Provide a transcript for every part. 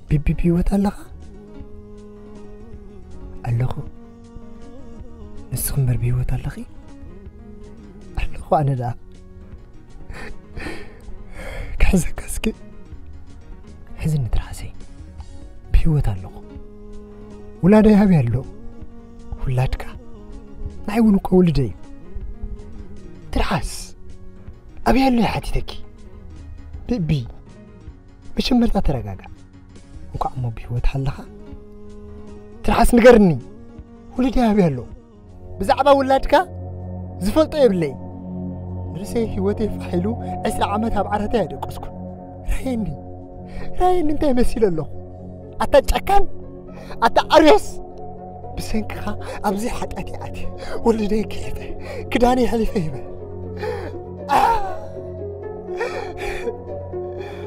ቢቢ፣ ብህይወት ኣለኻ? ኣለኹ። ንስኺ እምበር ብህይወት ኣለኺ? ኣለኹ ኣነ ደኣ። ክሕዘካ እስኪ። ሕዝኒ ትርሓሰይ። ብህይወት ኣለኹ። ውላደይ ኣበይ ኣሎ? ውላድካ? ንዓይ እውን እኮ ውልደይ እዩ። ትርሓስ። ኣበይ ኣሎ እየ ሓቲተኪ? ቢቢ፣ መጀመርታ ተረጋጋእ። እንኳዕ እሞ ብህይወት ኣለኻ። ትርሓስ፣ ንገርኒ። ውልደይ ኣበይ ኣሎ? ብዛዕባ ውላድካ ዝፈልጦ የብለይ። ንርእሰይ ህይወተይ ፋሕ ኢሉ ዕስራ ዓመት ኣብ ዓራት ኣየደቀስኩን። ራየኒ፣ ራየኒ እንታይ መሲለ ኣለኹ? ኣታ ጨካን፣ ኣታ ኣርዮስ፣ ብሰንክኻ ኣብዚ ሓጢኣት ይኣትየ። ወለደይ ክሒፈ፣ ክዳነይ ኣሕሊፈ ሂበ። ኣህ!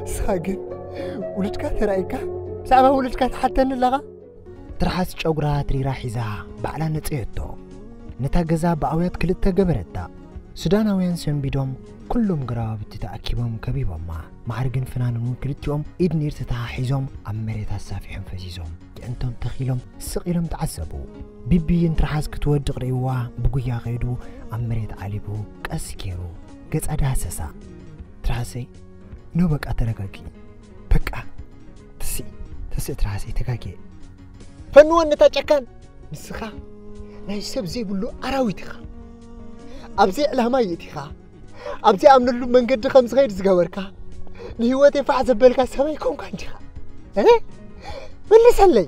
ንስኻ ግን ውልድካ ተራእይካ፣ ብዛዕባ ውልድካ ትሓተኒ ኣለኻ? ትርሓስ ጨጉራ ትሪራ ሒዛ ባዕላ ነጸየቶ። ነታ ገዛ ብኣውያት ክልተ ገበረታ። ሱዳናውያን ሰንቢዶም ኩሎም ገረባብቲ ተኣኪቦም ከቢቦማ። ማዕርግን ፍናንን እውን ክልቲኦም ኢድ ንኢድ ተተሓሒዞም ኣብ መሬት ኣሳፊሖም ፈዚዞም። የዕንቶም ተኺሎም ስቕ ኢሎም ተዓዘቡ። ቢቢ ንትርሓስ ክትወድቕ ርእይዋ ብጉያ ከይዱ ኣብ መሬት ዓሊቡ ቀስ ገይሩ ገጻ ዳህሰሳ። ትርሓሰይ፣ ኖ በቃ ተረጋጊ። በቃ ተስኢ፣ ተስኢ ትርሓሰይ ተጋግየ። ፈንወን ነታ ጨካን። ንስኻ ናይ ሰብ ዘይብሉ ኣራዊት ኢኻ። ኣብዚ ዕላማ ይእቲኻ፣ ኣብዚ ኣምነሉ መንገዲ ከም ዝኸይድ ዝገበርካ፣ ንህይወተይ ፋሕ ዘበልካ ሰብ ኣይኮንካን ዲኻ? እ? መልሰለይ።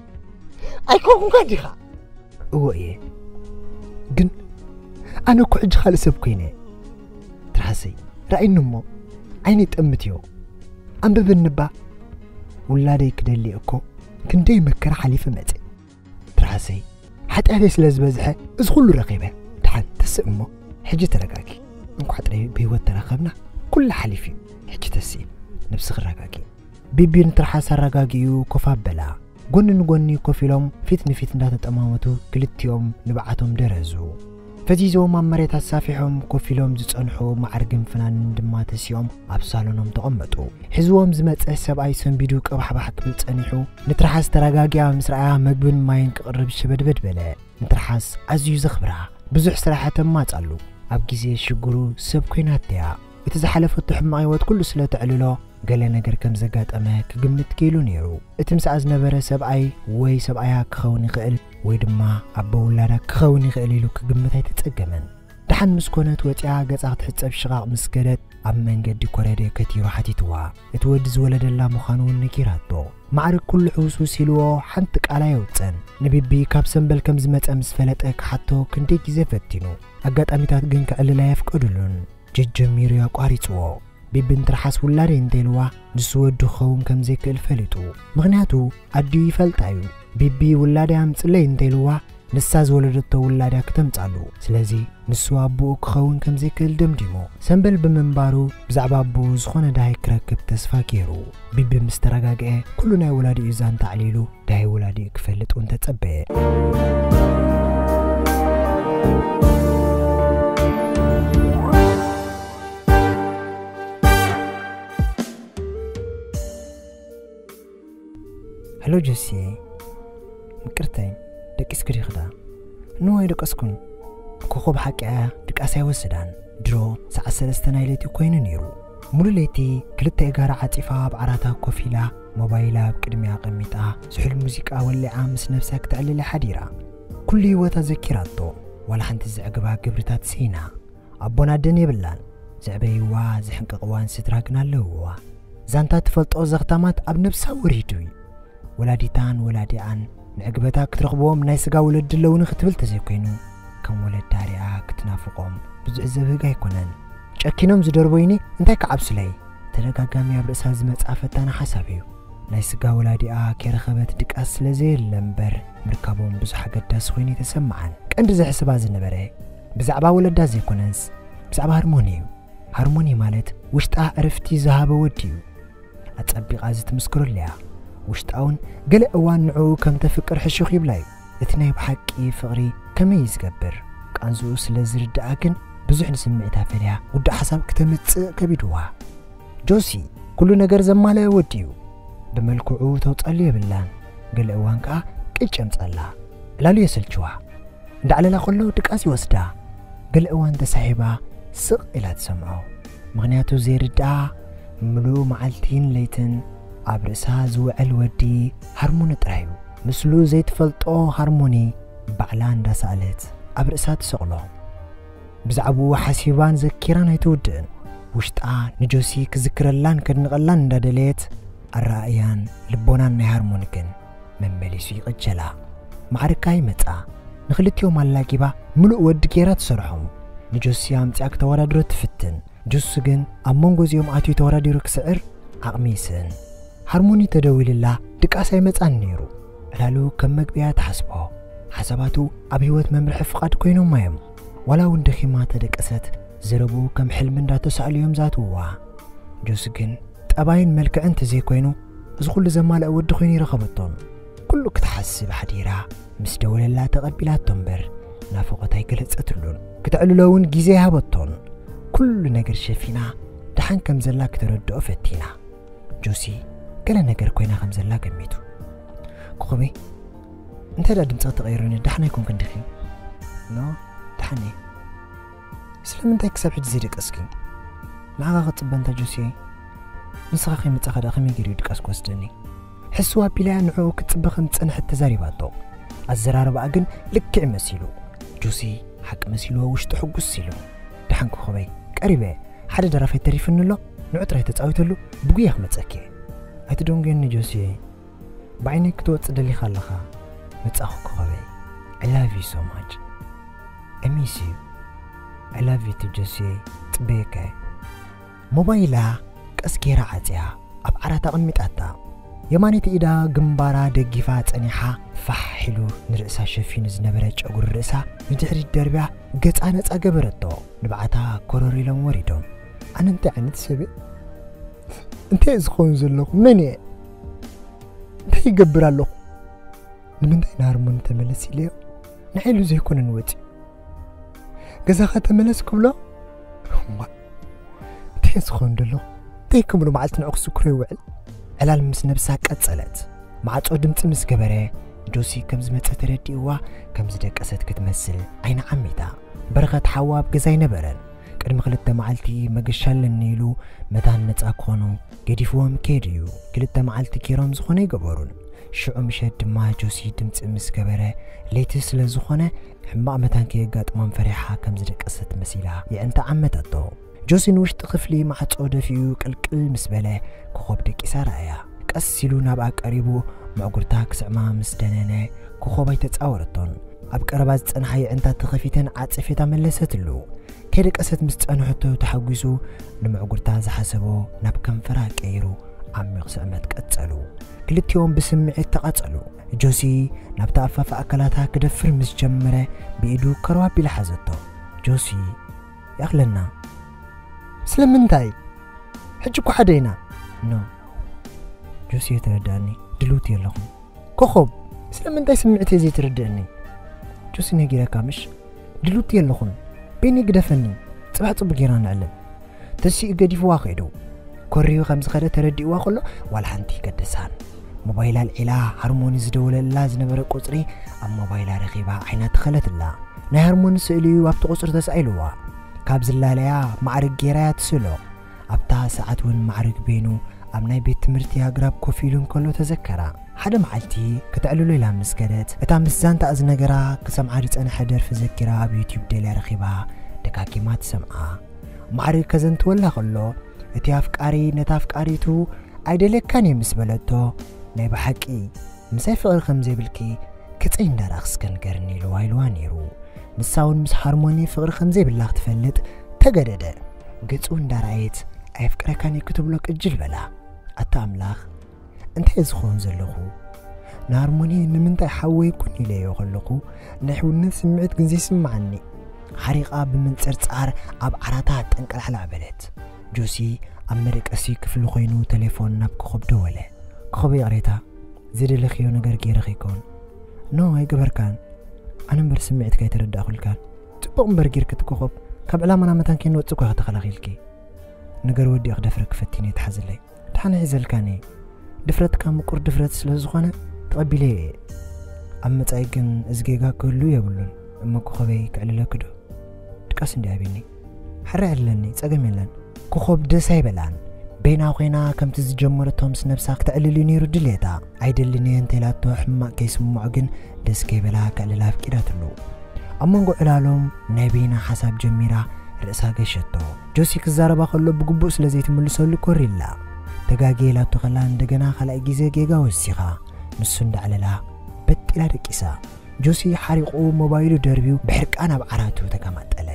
ኣይኮንኩንካን ዲኻ? እወ እየ። ግን ኣነ እኮ ሕጂ ካልእ ሰብ ኮይነ። ትርሓሰይ፣ ራእይኒ እሞ ዓይነይ ጠምትዮ። ኣንብብኒ እባ። ውላደይ ክደሊ እኮ ክንደይ መከራ ሓሊፈ መጸ። ትርሓሰይ፣ ሓጢኣተይ ስለ ዝበዝሐ እዚ ኩሉ ረኺበ። ደሓን ተስእ እሞ፣ ሕጂ ተረጋጊ። እንኳዕ ጥራይ ብህይወት ተራኸብና፣ ኩሉ ሓሊፉ እዩ። ሕጂ ተስኢ፣ ነብስኺ ኣረጋጊ። ቢቢ ንትርሓስ ኣረጋጊኡ ኮፍ ኣበላ። ጎኒ ንጎኒ ኮፍ ኢሎም ፊት ንፊት እንዳተጠማመቱ ክልቲኦም ንብዓቶም ደረዙ። ፈዚዞም ኣብ መሬት ኣሳፊሖም ኮፍ ኢሎም ዝጸንሑ ማዕርግን ፍናንን ድማ ተሲኦም ኣብ ሳሎኖም ተቐመጡ። ሒዝዎም ዝመጸ ሰብኣይ ሰንቢዱ ቀባሕባሕ ክብል ጸኒሑ፣ ንትርሓስ ተረጋጊኣ ምስ ረኣያ መግብን ማይን ክቕርብ ሸበድበድ በለ። ንትርሓስ ኣዝዩ ዘኽብራ፣ ብዙሕ ስራሕ ተማጻሉ። ኣብ ግዜ ሽግሩ ሰብ ኮይናቶ እያ። እቲ ዝሓለፈቶ ሕማቕ ህይወት ኩሉ ስለ ተዕልሎ፣ ገለ ነገር ከም ዘጋጠመ ክግምት ክኢሉ ነይሩ። እቲ ምስኣ ዝነበረ ሰብኣይ ወይ ሰብኣያ ክኸውን ይኽእል፣ ወይ ድማ ኣቦ ውላዳ ክኸውን ይኽእል ኢሉ ክግምት ኣይተጸገመን። ደሓን ምስ ኮነት ወጺኣ ገጻ ክትሕጸብ ሽቓቕ ምስ ከደት፣ ኣብ መንገዲ ኮረደ ከቲሩ ሓቲትዋ። እቲ ወዲ ዝወለደላ ምዃኑ እውን ነጊራቶ። ማዕርግ ኩሉ ሕውስውስ ኢልዎ ሓንቲ ቃል ኣየውጸን። ንቢቢ ካብ ሰምበል ከም ዝመጸ ምስ ፈለጠ ክሓቶ ክንደይ ግዜ ፈቲኑ። ኣጋጣሚታት ግን ክዕልል ኣየፍቀዱሉን። ጀጀሚሩ ኣቋሪጽዎ። ቢቢ ንትርሓስ ውላደይ እንተኢልዋ፣ ንሱ ወዱ ክኸውን ከም ዘይክእል ፈሊጡ። ምኽንያቱ ኣዲኡ ይፈልጣ እዩ። ቢቢ ውላደይ ኣምጽለይ እንተኢልዋ፣ ንሳ ዝወለደቶ ውላዳ ክተምጻሉ። ስለዚ ንሱ ኣቦኡ ክኸውን ከም ዘይክእል ደምዲሙ። ሰምበል ብምንባሩ ብዛዕባ ኣቦኡ ዝኾነ ደሃይ ክረክብ ተስፋ ገይሩ። ቢቢ ምስ ተረጋግአ፣ ኩሉ ናይ ወላዲኡ ዛንታ ኣዕሊሉ፣ ደሃይ ወላዲኡ ክፈልጥ እውን ተጸበየ። ሄሎ ጆሲየ፣ ምቅርተይ፣ ደቂስኪ ዲኺ ደኣ? ኖ፣ ኣይደቀስኩን። ኮኾብ ሓቂ እያ፣ ድቃስ ኣይወስዳን። ድሮ ሰዓት ሰለስተ ናይ ለይቲ ኮይኑ ነይሩ። ሙሉ ለይቲ ክልተ ኣእጋራ ዓጺፋ ኣብ ዓራታ ኮፍ ኢላ፣ ሞባይላ ኣብ ቅድሚኣ ኣቐሚጣ፣ ዝሑል ሙዚቃ ወሊዓ ምስ ነብሳ ክተዕልል ሓዲራ። ኩሉ ህይወታ ዘኪራቶ፣ ዋላ ሓንቲ ዘዕግባ ግብርታት ስኢና። ኣቦን ኣደን የብላን። ዘዕበይዋ፣ ዝሕንቅቕዋን ስድራ ግን ኣለውዋ። ዛንታ ትፈልጦ ዘኽታማት ኣብ ነብሳ ወሪዱ እዩ። ወላዲታን ወላዲኣን ንዕግበታ ክትረኽብዎም ናይ ስጋ ወለዲ ኣለውኒ ክትብል ተዘይኮይኑ፣ ከም ወለዳ ሪኣ ክትናፍቖም ብዙሕ ዘብህግ ኣይኮነን። ጨኪኖም ዝደርቦይኒ እንታይ ክዓብሱለይ? ተደጋጋሚ ኣብ ርእሳ ዝመጽኣ ፈታኒ ሓሳብ እዩ። ናይ ስጋ ወላዲኣ ከይረኸበት ድቃስ ስለ ዘየለ እምበር፣ ምርካቦም ብዙሕ ኣገዳሲ ኮይኑ ኣይተሰምዓን። ቀንዲ ዘሕስባ ዝነበረ ብዛዕባ ወለዳ ዘይኮነስ፣ ብዛዕባ ሃርሞኒ እዩ። ሃርሞኒ ማለት ውሽጣ ዕረፍቲ ዝሃበ ወዲ እዩ። ኣጸቢቓ እዚ ትምስክረሉ እያ። ውሽጣ እውን ገለ እዋን ንዕኡ ከም ተፍቅር ሕሹኽ ይብላ እዩ። እቲ ናይ ብሓቂ ፍቕሪ ከመይ እዩ ዝገብር? ቃንዝኡ ስለ ዝርድኣ ግን ብዙሕ ንስምዒታ ፈልያ ውዱእ ሓሳብ ክተምጽእ ከቢድዋ። ጆሲ ኩሉ ነገር ዘማልአ ወዲ እዩ። ብመልክዑ ተውጸሉ የብላን። ገለ እዋን ከኣ ቅጭ የምጸላ። ዕላሉ የሰልችዋ። እንዳዕለላ ከሎ ድቃስ ይወስዳ። ገለ እዋን ተሳሒባ ስቕ ኢላ ትሰምዖ። ምኽንያቱ ዘይርድኣ፣ ምሉእ መዓልትን ለይትን ኣብ ርእሳ ዝውዕል ወዲ ሃርሞኒ ጥራይ እዩ። ምስሉ ዘይትፈልጦ ሃርሞኒ ባዕላ እንዳሰኣለት ኣብ ርእሳ ትሰቕሎ። ብዛዕባኡ ሓሲባን ዘኪራን ኣይትውድእን። ውሽጣ ንጆሲ ክዝክረላን ከድንቐላን እንዳደለየት፣ ኣረኣእያን ልቦናን ናይ ሃርሞኒ ግን መመሊሱ ይቕጀላ። ማዕርካ ይመጻ። ንኽልቲኦም ኣላጊባ ምሉእ ወዲ ጌራ ትሰርሖም። ንጆሲ ኣምጺኣ ክተወዳድሮ ትፍትን። ጆሲ ግን ኣብ መንጎ እዚኦም ኣትዩ ተወዳዲሩ ክስዕር ዓቕሚ ይስእን። ሃርሞኒ ተደዊልላ ድቃስ ኣይመጻን ነይሩ። ዕላሉ ከም መግቢያ ትሓስቦ። ሓሳባቱ ኣብ ህይወት መምርሒ ፍቓድ ኮይኖማ እዮም። ዋላ እውን ደኺማ ተደቀሰት፣ ዘረብኡ ከም ሕልሚ እንዳተሳእሉ እዮም ዝኣትውዋ። ጆሲ ግን ጠባይን መልክዕን እንተዘይኮይኑ፣ እዚ ኩሉ ዘማልአ ወዲ ኮይኑ ይረኸበቶን። ኩሉ ክትሓስብ ሓዲራ ምስ ደወለላ ተቐቢላቶ እምበር፣ ናፍቖት ኣይገለጸትሉን። ክተዕልሎ እውን ግዜ ይሃበቶን። ኩሉ ነገር ሸፊና፣ ደሓን ከም ዘላ ክተረድኦ ፈቲና። ጆሲ፣ ገለ ነገር ኮይና ከም ዘላ ገሚቱ። ኮኾበይ፣ እንታይ ደኣ ድምጽኺ ተቐይሩኒ፣ ደሓን ኣይኮንክን ዲኺ? ኖ፣ ደሓን እየ። ስለምንታይ ክሳብ ሕጂ ዘይደቀስኪ? ንዓኻ ክጽበ እንተ ጆስየ፣ ንስኻ ከይመጻኻ ደኣ ከመይ ገይሩ እዩ ድቃስ ክወስደኒ? ሕስው ኣቢላያ ንዕኡ ክትጽበ ከም ዝጸንሐት ተዛሪባቶ። ኣዘራርባኣ ግን ልክዕ መሲሉ። ጆሲ ሓቂ መሲልዎ ውሽጡ ሕጉስ ኢሉ። ደሓን ኮኾበይ፣ ቀሪበ፣ ሓደ ደራፋይ ተሪፍኒ ኣሎ፣ ንዑ ጥራይ ተጻዊተሉ፣ ብጉያ ክመጸኪ እየ። ኣይትደንጉየኒ ጆስየ፣ ብዓይነይ ክትወጽእ ደሊኻ ኣለኻ። መጻኹ ኮኾበይ። I love you so much. I miss you. I love you too ጆስየ፣ ጽበየካ እየ። ሞባይላ ቀስ ጌራ ዓጽያ ኣብ ዓራት ኣቐሚጣታ። የማነይቲ ኢዳ ግንባራ ደጊፋ ጸኒሓ፣ ፋሕ ኢሉ ንርእሳ ሸፊኑ ዝነበረ ጨጉሪ ርእሳ ንድሕሪት ደርብያ ገጻ ነጻ ገበረቶ። ንብዓታ ኮረር ኢሎም ወሪዶም። ኣነ እንታይ ዓይነት ሰብ እየ? እንታይ እየ ዝኸውን ዘለኹ? መን እየ? እንታይ ይገብር ኣለኹ? ንምንታይ ንሃርሞኒ ተመለስ ኢለዮ? ንዓይ ኢሉ ዘይኮነ ንወጺኡ። ገዛኻ ተመለስ ክብሎ? እዋእ፣ እንታይ ዝኸውን ደሎ? እንታይ ክብሎ መዓልቲ ንዑ ክስክሮ ይውዕል? ዕላል ምስ ነብሳ ቀጸለት። ማዕጾ ድምጺ ምስ ገበረ፣ ጆሲ ከም ዝመጸ ተረዲእዋ፣ ከም ዝደቀሰት ክትመስል ዓይና ዓሚታ። በረኸት ሓዋ ኣብ ገዛ ኣይነበረን። ቅድሚ ክልተ መዓልቲ መገሻ ኣለኒ ኢሉ መታን ነጻ ክኾኑ ገዲፍዎም ከይዱ እዩ። ክልተ መዓልቲ ጌሮም ዝኾነ ኣይገበሩን። ሽዑ ምሸት ድማ ጆሲ ድምጺ ምስ ገበረ፣ ለይቲ ስለ ዝኾነ ሕማቕ መታን ከየጋጥሞም ፈሪሓ ከም ዝደቀሰት መሲላ የዕንታ ዓመተቶ። ጆሲ ንውሽጢ ክፍሊ ማዕጾ ደፊኡ ቅልቅል ምስ በለ ኮኾብ ደቂሳ ረኣያ። ቀስ ኢሉ ናብኣ ቀሪቡ ምዕጉርታ ክስዕማ ምስ ደነነ ኮኾብ ኣይተጻወረቶን። ኣብ ቀረባ ዝጸንሓ የዕንታ ተኸፊተን ዓጸፌታ መለሰትሉ። ከይደቀሰት ምስ ጸንሐቶ ተሓጒሱ ንምዕጉርታ ዝሓሰቦ ናብ ከንፈራ ቀይሩ ዓሚቕ ስዕመት ቀጸሉ። ክልቲኦም ብስምዒት ተቓጸሉ። ጆሲ ናብታ ኣፋፍ ኣካላታ ክደፍር ምስ ጀመረ ብኢዱ ከርዋ ኣቢላ ሓዘቶ። ጆሲ፣ ይኣኽለና። ስለምንታይ? ሕጂ እኮ ሓደ ኢና። ኖ፣ ጆሲ፣ የተረዳእኒ፣ ድልውቲ የለኹም። ኮኾብ፣ ስለምንታይ ስምዒተይ ዘይትርድእኒ? ጆሲ፣ ነጊረካ ምሽ? ድልውቲ የለኹን። በይነይ ግደፈኒ። ጽባሕ ጽቡቅ ጌርና ንዕለል። ተሲኡ ገዲፍዋ ከይዱ። ኮሪዩ ከም ዝኸደ ተረዲእዋ ከሎ ዋላ ሓንቲ ይገደሳን። ሞባይላ ኣልዒላ ሃርሞኒ ዝደወለላ ዝነበረ ቁጽሪ ኣብ ሞባይላ ረኺባ ዓይና ተኸለትላ። ናይ ሃርሞኒ ስእሊ እዩ ኣብቲ ቁጽሪ ተሳኢልዋ። ካብ ዝላለያ ማዕርግ ጌራያ ትስእሎ። ኣብታ ሰዓት እውን ማዕርግ በይኑ ኣብ ናይ ቤት ትምህርቲ ኣግራብ ኮፍ ኢሉ እንከሎ ተዘከራ። ሓደ መዓልቲ ከተዕልሎ ኢላ ምስ ከደት፣ እታ ምስ ዛንታኣ ዝነገራ ክሰምዓ ዝጸንሐ ደርፊ ዘኪራ ኣብ ዩትዩብ ደልያ ረኺባ ደጋጊማ ትሰምዓ። ማዕርግ ከዘንትወላ ከሎ፣ እቲ ኣፍቃሪ ነታ ኣፍቃሪቱ "ኣይደልየካን እየ" ምስ በለቶ፣ "ናይ ብሓቂ ምሳይ ፍቕሪ ከም ዘይብልኪ ክጸይ እንዳረኣኽ እስከ ንገርኒ" ኢልዋ ኢልዋ ነይሩ። ንሳ እውን ምስ ሃርሞኒ ፍቕሪ ከም ዘይብላ ክትፈልጥ ተገደደ። ገጹ እንዳረኣየት "ኣየፍቅረካን እየ" ክትብሎ ቅጅል በላ። ኣታ ኣምላኽ፣ እንታይ ዝኸውን ዘለኹ? ንሃርሞኒ ንምንታይ ሓወይ ኩን ኢለዮ ከለኹ ናይ ሕውነት ስምዒት ግን ዘይስምዓኒ። ሓሪቓ ብምንጽርጻር ኣብ ዓራታ ጠንቀላዕላዕ በለት። ጆሲ ኣብ መደቀሲ ክፍሊ ኮይኑ ተሌፎን ናብ ኮኾብ ደወለ። "ኮኾብ፣ ይቕሬታ፣ ዝደለኽዮ ነገር ገይረ ከይከውን?" "ኖ፣ ኣይገበርካን። ኣነ እምበር ስምዒትካ ኣይተረዳእኩልካን። ጽቡቕ እምበር ጌርኪ እቲ ኮኾብ፣ ካብ ዕላማና መታን ከይንወጽእ እኮ ኢኺ ተኸላኺልኪ። ነገር ወዲኡ ክደፍረኪ ፈቲነ፣ ይትሓዝለይ። ደሓን ሒዘልካን እየ። ድፍረትካ ምቁር ድፍረት ስለ ዝኾነ ተቐቢለዮ እየ። ኣብ መጻኢ ግን እዚ ጌጋ ክህሉ የብሉን። እሞ ኮኸበይ ክዕልለኪ ዶ? ድቃስ እንዲ ኣቢኒ። ሕረ ዕልለኒ፣ ጸገም የለን። ኮኸብ ደስ ኣይበላን። በይና ኮይና ከምቲ ዝጀመረቶ ምስ ነብሳ ክተዕልል እዩ ነይሩ ድሌታ። ኣይደልን እየ እንተኢላቶ ሕማቕ ከይስምዖ ግን ደስ ከይበላ ክዕልል ኣፍቂዳትሉ። ኣብ መንጎ ዕላሎም ናይ በይና ሓሳብ ጀሚራ ርእሳ ገሸቶ። ጆሲ ክዛረባ ከሎ ብግቡእ ስለ ዘይትምልሰሉ ኮሪላ። ተጋግየ ኢላቶ ከላ እንደገና ካልኣይ ግዜ ጌጋ ወሲኻ። ንሱ እንዳዕለላ በጥ ኢላ ደቂሳ። ጆሲ ሓሪቑ ሞባይሉ ደርብዩ ብሕርቃን ኣብ ዓራቱ ተቀማጠለ።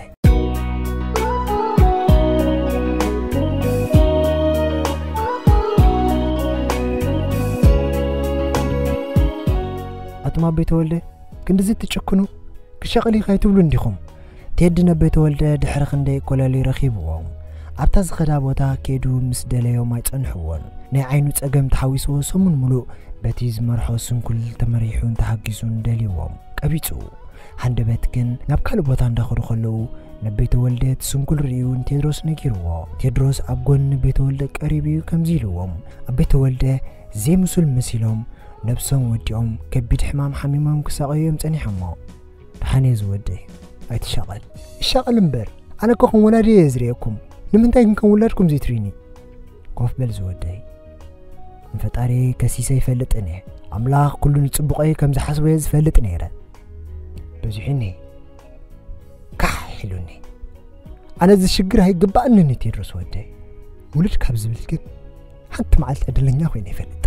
ኣቱም ኣቦይ ተወልደ ክንድዚ ትጭክኑ? ክሸቕል ኢኻ ኣይትብሉ እንዲኹም? ቴዲ ነቤ ተወልደ ድሕሪ ክንደይ ኮለል ረኺብዎም ኣብታ ዝኸዳ ቦታ ከይዱ ምስ ደለዮም ኣይጸንሕዎን። ናይ ዓይኑ ጸገም ተሓዊስዎ ሰሙን ሙሉእ በቲ ዝመርሖ ስንኩል ተመሪሑ እንተሓጊዙን ደልይዎም ቀቢጹ። ሃንደበት ግን ናብ ካልእ ቦታ እንዳኸዱ ከለዉ ነቤ ተወልደ እቲ ስንኩል ርእዩ ንቴድሮስ ነጊርዎ። ቴድሮስ ኣብ ጎኒ ነቤ ተወልደ ቀሪቡ እዩ ከምዚ ኢልዎም፣ ኣቤ ተወልደ ዘይምሱል መሲሎም ነብሶም ወዲኦም ከቢድ ሕማም ሓሚሞም ክሳቐዩ እዮም ጸኒሖሞ። ደሓን እየ ዝወደይ፣ ኣይትሻቐል። ይሻቐል እምበር፣ ኣነ እኮ ከም ወላዲ እየ ዝርእየኩም። ንምንታይ ግን ከም ውላድኩም ዘይትርእዩኒ? ኮፍ በል ዝወደይ። ንፈጣሪ ከሲሰ ይፈልጥን እየ። ኣምላኽ ኩሉ ንጽቡቐይ ከም ዝሓስቦ እየ ዝፈልጥ ነይረ። በዚሑኒ። ካሕ ኢሉኒ። ኣነ እዚ ሽግር ኣይግባእንን እዩ ቴድሮስ ወደይ። ውልድ ካብ ዝብል ግን ሓንቲ መዓልቲ ዕድለኛ ኮይነ ይፈልጥ።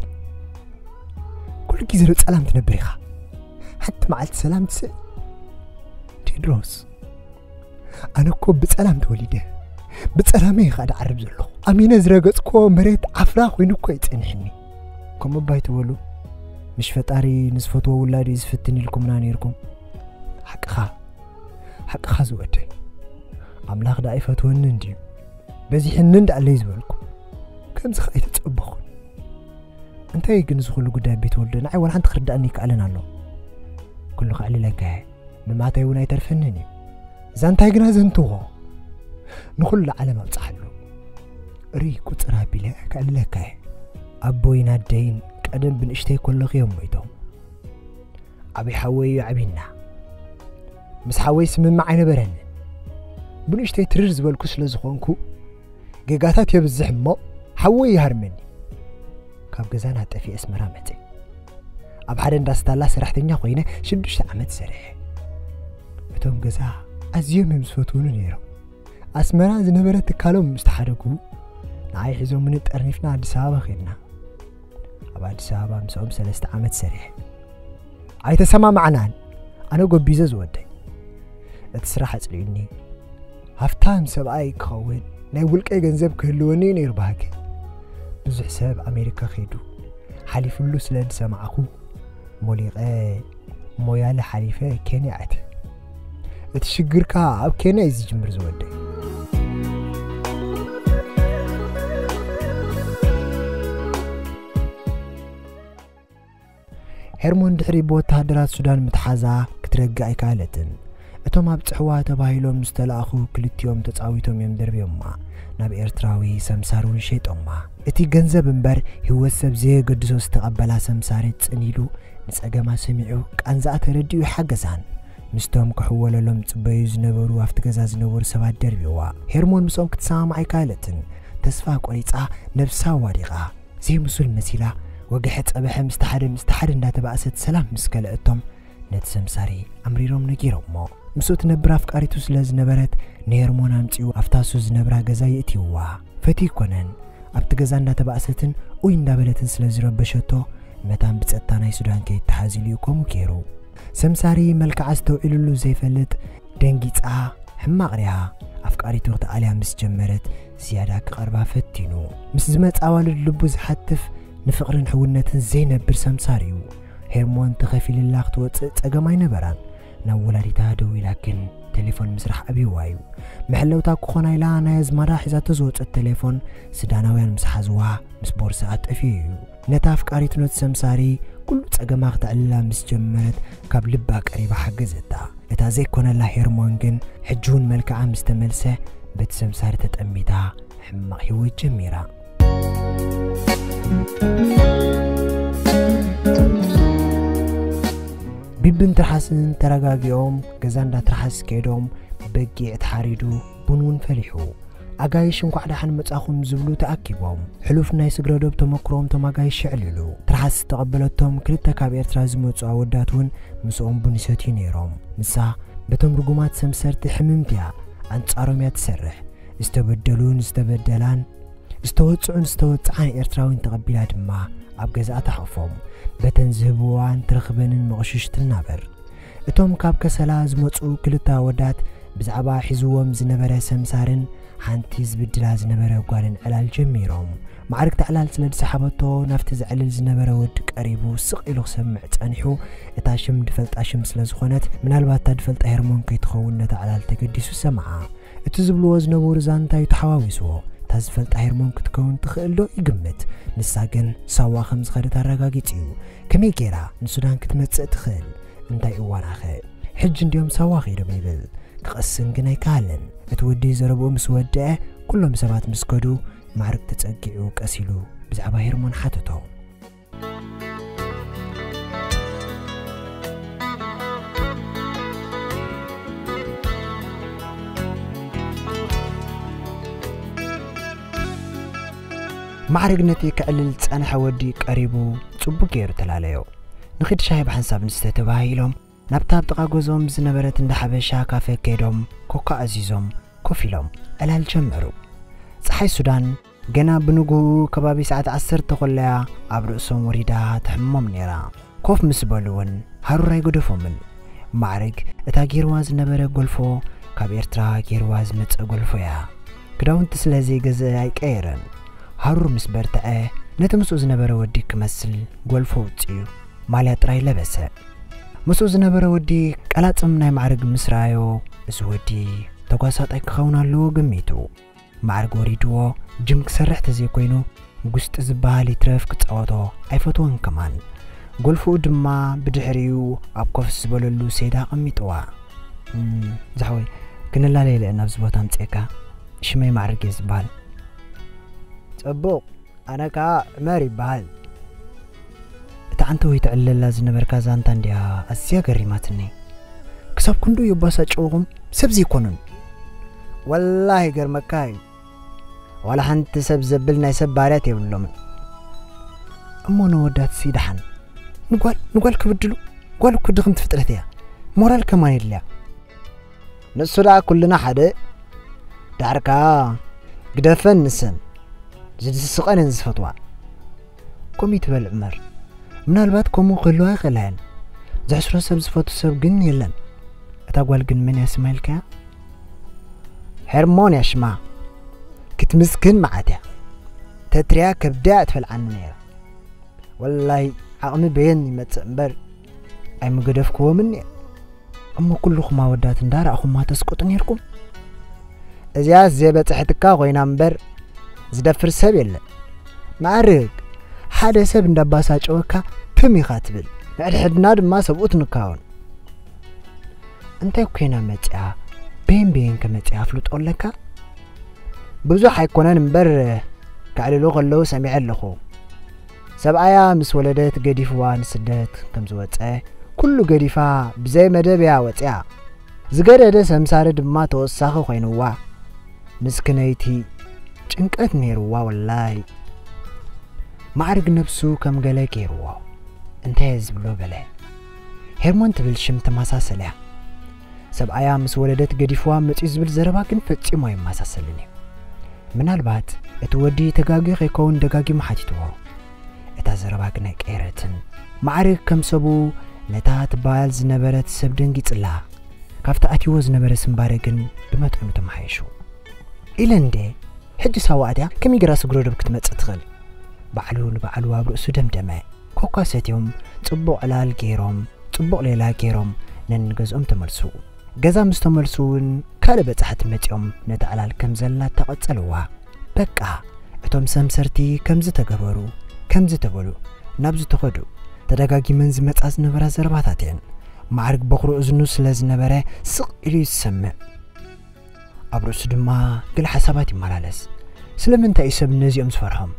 ኩሉ ግዜ ዶ ጸላም ትነብር ኢኻ? ሓንቲ መዓልቲ ሰላም ትስእ? ቴድሮስ፣ ኣነ እኮ ብጸላም ተወሊደ። ብጸላመይ ኢኻ ድዓርብ ዘለኹ። ኣሚነ ዝረገጽኮ መሬት ዓፍራ ኮይኑ እኮ ይጸንሕኒ። ከምኡ እባ ኣይትበሉ። ምሽ ፈጣሪ ንዝፈትዎ ውላድ እዩ ዝፍትን ኢልኩምና ነይርኩም። ሓቅኻ፣ ሓቅኻ ዝወደይ። ኣምላኽ ደኣ ይፈትወኒ እንድዩ። በዚሕኒ እንዳኣለይ ዝበልኩ። ከምዚ ኸኣ ኣይተጸበኹን። እንታይ ግን እዚ ኩሉ ጉዳይ ቤት ወልደ ንዓይ ዋላ ሓንቲ ክርዳእኒ ይከኣለን ኣሎ። ኩሉ ከዕልለካ እየ። ምማተይ እውን ኣይተርፈንን እዩ። ዛንታይ ግና ዘንትዎ። ንኹሉ ዓለም ኣብጽሓሉ። ርኢ ቁጽር ኣቢለ ከዕልለካ እየ። ኣቦይን ኣደይን ቀደም ብንእሽተይ ከለኹ እዮም ሞይቶም። ዓብዪ ሓወይ እዩ ዓብይና። ምስ ሓወይ ስምምዕ ኣይነበረንን። ብንእሽተይ ትርር ዝበልኩ ስለ ዝኾንኩ ጌጋታት የብዝሕ እሞ ሓወይ ይሃርመኒ። ካብ ገዛና ጠፊኤ ኣስመራ መጸ። ኣብ ሓደ እንዳስታላ ሰራሕተኛ ኮይነ ሽዱሽተ ዓመት ሰሪሐ። እቶም ገዛ ኣዝዮም እዮም ዝፈትውኒ ነይሮም። ኣስመራ ዝነበረ ትካሎም ምስ ተሓደጉ ንዓይ ሒዞምኒ ጠርኒፍና ኣዲስ ኣበባ ኸድና። ኣብ ኣዲስ ኣበባ ምስኦም ሰለስተ ዓመት ሰሪሐ። ኣይተሰማማዕናን። ኣነ ጎቢዘ ዝወደይ። እቲ ስራሕ ኣጽሊኡኒ። ሃፍታም ሰብኣይ ክኸውን ናይ ውልቀይ ገንዘብ ክህልወኒ እዩ ነይሩ ባህገይ። ብዙሕ ሰብ ኣሜሪካ ከይዱ ሓሊፍሉ ስለ ዝሰማዕኹ ሞሊቐ ሞያለ ሓሊፈ ኬንያ ኣትየ። እቲ ሽግርካ ኣብ ኬንያ እዩ ዝጅምር ዝወደይ። ሄርሞን ድሕሪ ብወተሃደራት ሱዳን ምትሓዛ ክትረግእ ኣይከኣለትን። እቶም ኣብ ጽሕዋ ተባሂሎም ዝተላእኹ ክልቲኦም ተጻዊቶም እዮም ደርብዮማ። ናብ ኤርትራዊ ሰምሳር እውን ሸይጦማ። እቲ ገንዘብ እምበር ህይወት ሰብ ዘየገድሶ ዝተቐበላ ሰምሳር ጽን ኢሉ ንጸገማ ሰሚዑ ቃንዛኣ ተረዲኡ ይሓገዛን። ምስቶም ክሕወለሎም ጽበዩ ዝነበሩ ኣብቲ ገዛ ዝነበሩ ሰባት ደርብዋ። ሄርሞን ምስኦም ክትሰማማዕ ኣይከኣለትን። ተስፋ ቆሪጻ ነብሳ ዋዲቓ ዘይምሱል መሲላ ወግሐ ጸበሐ ምስቲ ሓደ ምስቲ ሓደ እንዳተባእሰት ሰላም ምስ ከለእቶም ነቲ ሰምሳሪ ኣምሪሮም ነጊሮሞ። ምስኡ ትነብር ኣፍቃሪቱ ስለ ዝነበረት ንሄርሞን ኣምጺኡ ኣብታ እሱ ዝነብራ ገዛ የእትይዋ። ፈትዩ ይኮነን ኣብቲ ገዛ እንዳተባእሰትን ኡይ እንዳበለትን ስለ ዝረበሸቶ መታን ብጸጥታ ናይ ሱዳን ከይተሓዝ ኢሉ እዩ ከምኡ ገይሩ። ሰምሳሪ መልክዓ ኣስተውዒሉሉ ዘይፈልጥ ደንጊጻ ሕማቕ ሪኣ ኣፍቃሪቱ ክትኣልያ ምስ ጀመረት ዝያዳ ክቐርባ ፈቲኑ። ምስ ዝመጻ ኣዋልድ ልቡ ዝሓትፍ ንፍቕርን ሕውነትን ዘይነብር ሰምሳር እዩ። ሄርሞን ተኸፊልላ ክትወጽእ ጸገም ኣይነበራን። ናብ ወላዲታ ደዊላ ግን ቴሌፎን ምስራሕ ኣብይዋ እዩ። መሐለውታ ክኾና ኢላ ናይ ኣዝማዳ ሒዛቶ ዝወጸት ቴሌፎን ሱዳናውያን ምስ ሓዝዋ ምስ ቦርስኣ ጠፊኡ እዩ። ነታ ኣፍቃሪቱ ነቲ ሰምሳሪ ኩሉ ጸገማ ክተዕልላ ምስ ጀመረት ካብ ልባ ቀሪባ ሓገዘታ። እታ ዘይኮነላ ሄርሞን ግን ሕጂ እውን መልክዓ ምስ ተመልሰ በቲ ሰምሳሪ ተጠሚታ ሕማቕ ህይወት ጀሚራ። ቢብን ትርሓስን ተረጋጊኦም ገዛ እንዳ ትርሓስ ከይዶም በጊዕ ተሓሪዱ፣ ቡን እውን ፈሊሑ። ኣጋይሽ እንኳዕ ደሓን መጻኹም ዝብሉ ተኣኪቦም። ሕሉፍ ናይ ስግረዶብ ተመክሮም ቶም ኣጋይሽ የዕልሉ። ትርሓስ ዝተቐበለቶም ክልተ ካብ ኤርትራ ዝመጹ ኣወዳት እውን ምስኦም ቡን ይሰትዩ ነይሮም። ንሳ በቶም ርጉማት ሰምሰርቲ ሕምምቲ እያ፣ ኣንጻሮም እያ ትሰርሕ። ዝተበደሉን ዝተበደላን፣ ዝተወጽዑን ዝተወጽዓን ኤርትራዊን ተቐቢላ ድማ ኣብ ገዛኣ ተሓቑፎም በተን ዝህብዋን ትረኽበንን መቕሽሽ ትናበር። እቶም ካብ ከሰላ ዝመጹ ክልተ ኣወዳት ብዛዕባ ሒዝዎም ዝነበረ ሰምሳርን ሓንቲ ዝብድላ ዝነበረ ጓልን ዕላል ጀሚሮም። ማዕርግቲ ዕላል ስለ ዝሰሓበቶ ናብቲ ዘዕልል ዝነበረ ወዲ ቀሪቡ ስቕ ኢሉ ክሰምዕ ጸኒሑ። እታ ሽም ድፈልጣ ሽም ስለ ዝኾነት ምናልባት እታ ድፈልጣ ሄርሞን ከይትኸውን ነታ ዕላል ተገዲሱ ሰምዓ። እቲ ዝብልዎ ዝነበሩ ዛንታ እዩ ተሓዋዊስዎ። እታ ዝፈልጣ ሄርሞን ክትከውን ትኽእል ዶ ይግምት። ንሳ ግን ሳዋ ከም ዝኸደት ኣረጋጊጹ እዩ። ከመይ ገይራ ንሱዳን ክትመጽእ ትኽእል? እንታይ እዋናኸ? ሕጂ እንድዮም ሳዋ ከይዶም ይብል። ክቐስን ግን ኣይከኣለን። እቲ ወዲ ዘረብኡ ምስ ወድአ፣ ኩሎም ሰባት ምስ ከዱ፣ ማዕርግ ተጸጊዑ ቀስ ኢሉ ብዛዕባ ሄርሞን ሓተቶ። ማዕርግ ነቲ ክዕልል ዝጸንሐ ወዲ ቀሪቡ ጽቡቕ ገይሩ ተላለዮ። ንኺድ ሻሂ ብሓንሳብ ንስተ ተባሂሎም ናብታ ኣብ ጥቓ ገዝኦም ዝነበረት እንዳ ሓበሻ ካፈ ከይዶም ኮካ ኣዚዞም ኮፍ ኢሎም ዕላል ጀመሩ። ጸሓይ ሱዳን ገና ብንግሆኡ ከባቢ ሰዓት ዓሰርተ ኮለያ ኣብ ርእሶም ወሪዳ ትሕሞም ነይራ። ኮፍ ምስ በሉ እውን ሃሩር ኣይገደፎምን። ማዕርግ እታ ጌርዋ ዝነበረ ጎልፎ ካብ ኤርትራ ጌርዋ ዝመጸ ጎልፎ እያ። ክዳውንቲ ስለ ዘይገዘአ ኣይቀየረን። ሃሩር ምስ በርትዐ ነቲ ምስኡ ዝነበረ ወዲ ክመስል ጎልፎ ውጽዩ ማልያ ጥራይ ለበሰ። ምስኡ ዝነበረ ወዲ ቀላጽም ናይ ማዕርግ ምስ ረኣዮ፣ እዚ ወዲ ተጓሳጣይ ክኸውን ኣለዎ ገሚቱ። ማዕርግ ወሪድዎ ጅም ክሰርሕ ተዘይኮይኑ ጉስጢ ዝበሃል ይትረፍ ክጻወቶ ኣይፈትዎን ከማን። ጎልፎኡ ድማ ብድሕሪኡ ኣብ ኮፍ ዝበለሉ ሴዳ ኣቐሚጥዋ። "እም፣ ዝሓወይ፣ ክንላለይ ኢለ ናብዚ ቦታ ኣምጺኤካ። ሽመይ ማዕርግ እየ ዝበሃል። ጽቡቕ፣ ኣነ ከኣ ዕመር ይበሃል። እታ ዓንተወይ ትዕልለላ ዝነበርካ ዛንታ እንድያ ኣዝያ ገሪማትኒ። ክሳብ ክንድኡ የባሳጨውኹም ሰብ ዘይኮኑን። ወላሂ ይገርመካ እዩ። ዋላ ሓንቲ ሰብ ዘብል ናይ ሰብ ባህርያት የብሎምን። እሞ ነወዳትሲ ደሓን ንጓል፣ ንጓል ክብድሉ? ጓል እኮ ድኽምቲ ፍጥረት እያ። ሞራል ከማን የድልያ። ንሱ ደኣ ኩልና ሓደ። ዳሕርካ ግደፈን ንሰን ዝስስቐን እየን ዝፈትዋ። ከምኡ ትበል ዕመር። ምናልባት ከምኡ ክህልዋ ይኽእላ እየን። ዘሕስሮ ሰብ ዝፈቱ ሰብ ግን የለን። እታ ጓል ግን መን እያ ስማ ኢልካያ? ሄርሞን እያ ሽማ። ክትምስክን መዓት እያ። ተትሪያ ከብዳ እያ ትበልዓኒ ነይራ። ወላሂ ዓቕሚ በየን ይመጽእ እምበር ኣይምገደፍክዎምን እየ። እሞ ኩልኹም ኣወዳት እንዳረኣኹማ ተስቅጡ ነይርኩም። እዚኣስ ዘይበጽሐትካ ኮይና እምበር ዝደፍር ሰብ የለን። ማዕርግ ሓደ ሰብ እንዳባሳጨወካ ትም ኢኻ ትብል። ንሕድሕድና ድማ ሰብኡት ንካውን። እንታይ ኮይና መጽያ? በየን በየን ከመጽያ ኣፍልጦ ኣለካ? ብዙሕ ኣይኮነን እምበር ከዕልሉ ከለዉ ሰሚዐ ኣለኹ። ሰብኣያ ምስ ወለደት ገዲፍዋ ንስደት ከም ዝወጸ፣ ኩሉ ገዲፋ ብዘይ መደብ እያ ወጽያ። ዝገደደ ሰምሳሪ ድማ ተወሳኺ ኮይንዋ። ምስክነይቲ ጭንቀት ነይርዋ ወላይ። ማዕርግ ነብሱ ከም ገለ ገይርዎ። እንታይ እየ ዝብሎ በለ። ሄርሞን ትብል ሽም ተመሳሰል እያ። ሰብኣያ ምስ ወለደት ገዲፍዋ መጺኡ ዝብል ዘረባ ግን ፈጺሙ ኣይመሳሰልን እዩ። ምናልባት እቲ ወዲ ተጋግዩ ከይከውን ደጋጊሙ ሓቲትዎ። እታ ዘረባ ግን ኣይቀየረትን። ማዕርግ ከም ሰቡ ነታ ትበሃል ዝነበረት ሰብ ደንጊጽላ። ካብቲ ኣትይዎ ዝነበረ ስምባረ ግን ብመጠኑ ተመሓየሹ። ኢለ እንዴ፣ ሕጂ ሳዋ ኣትያ ከመይ ገይራ ስግረ ዶብ ክትመጽእ ትኽእል? ባዕሉ ንባዕሉ ኣብ ርእሱ ደምደመ። ኮካ ሰትዮም፣ ጽቡቕ ዕላል ገይሮም፣ ጽቡቕ ሌላ ገይሮም ነንገዝኦም ተመልሱ። ገዛ ምስ ተመልሱ እውን ካልእ በጻሕቲ መጺኦም ነቲ ዕላል ከም ዘላታ ቀጸልዋ። በቃ፣ እቶም ሰምሰርቲ ከምዚ ተገበሩ፣ ከምዚ ተበሉ፣ ናብዚ ተኸዱ። ተደጋጊመን ዝመጻ ዝነበራ ዘረባታት እየን። ማዕርግ በኹሪ እዝኑ ስለ ዝነበረ ስቕ ኢሉ እዩ ዝሰምዕ። ኣብ ርእሱ ድማ ገለ ሓሳባት ይመላለስ። ስለምንታይ እዩ ሰብ ነዚኦም ዝፈርሖም?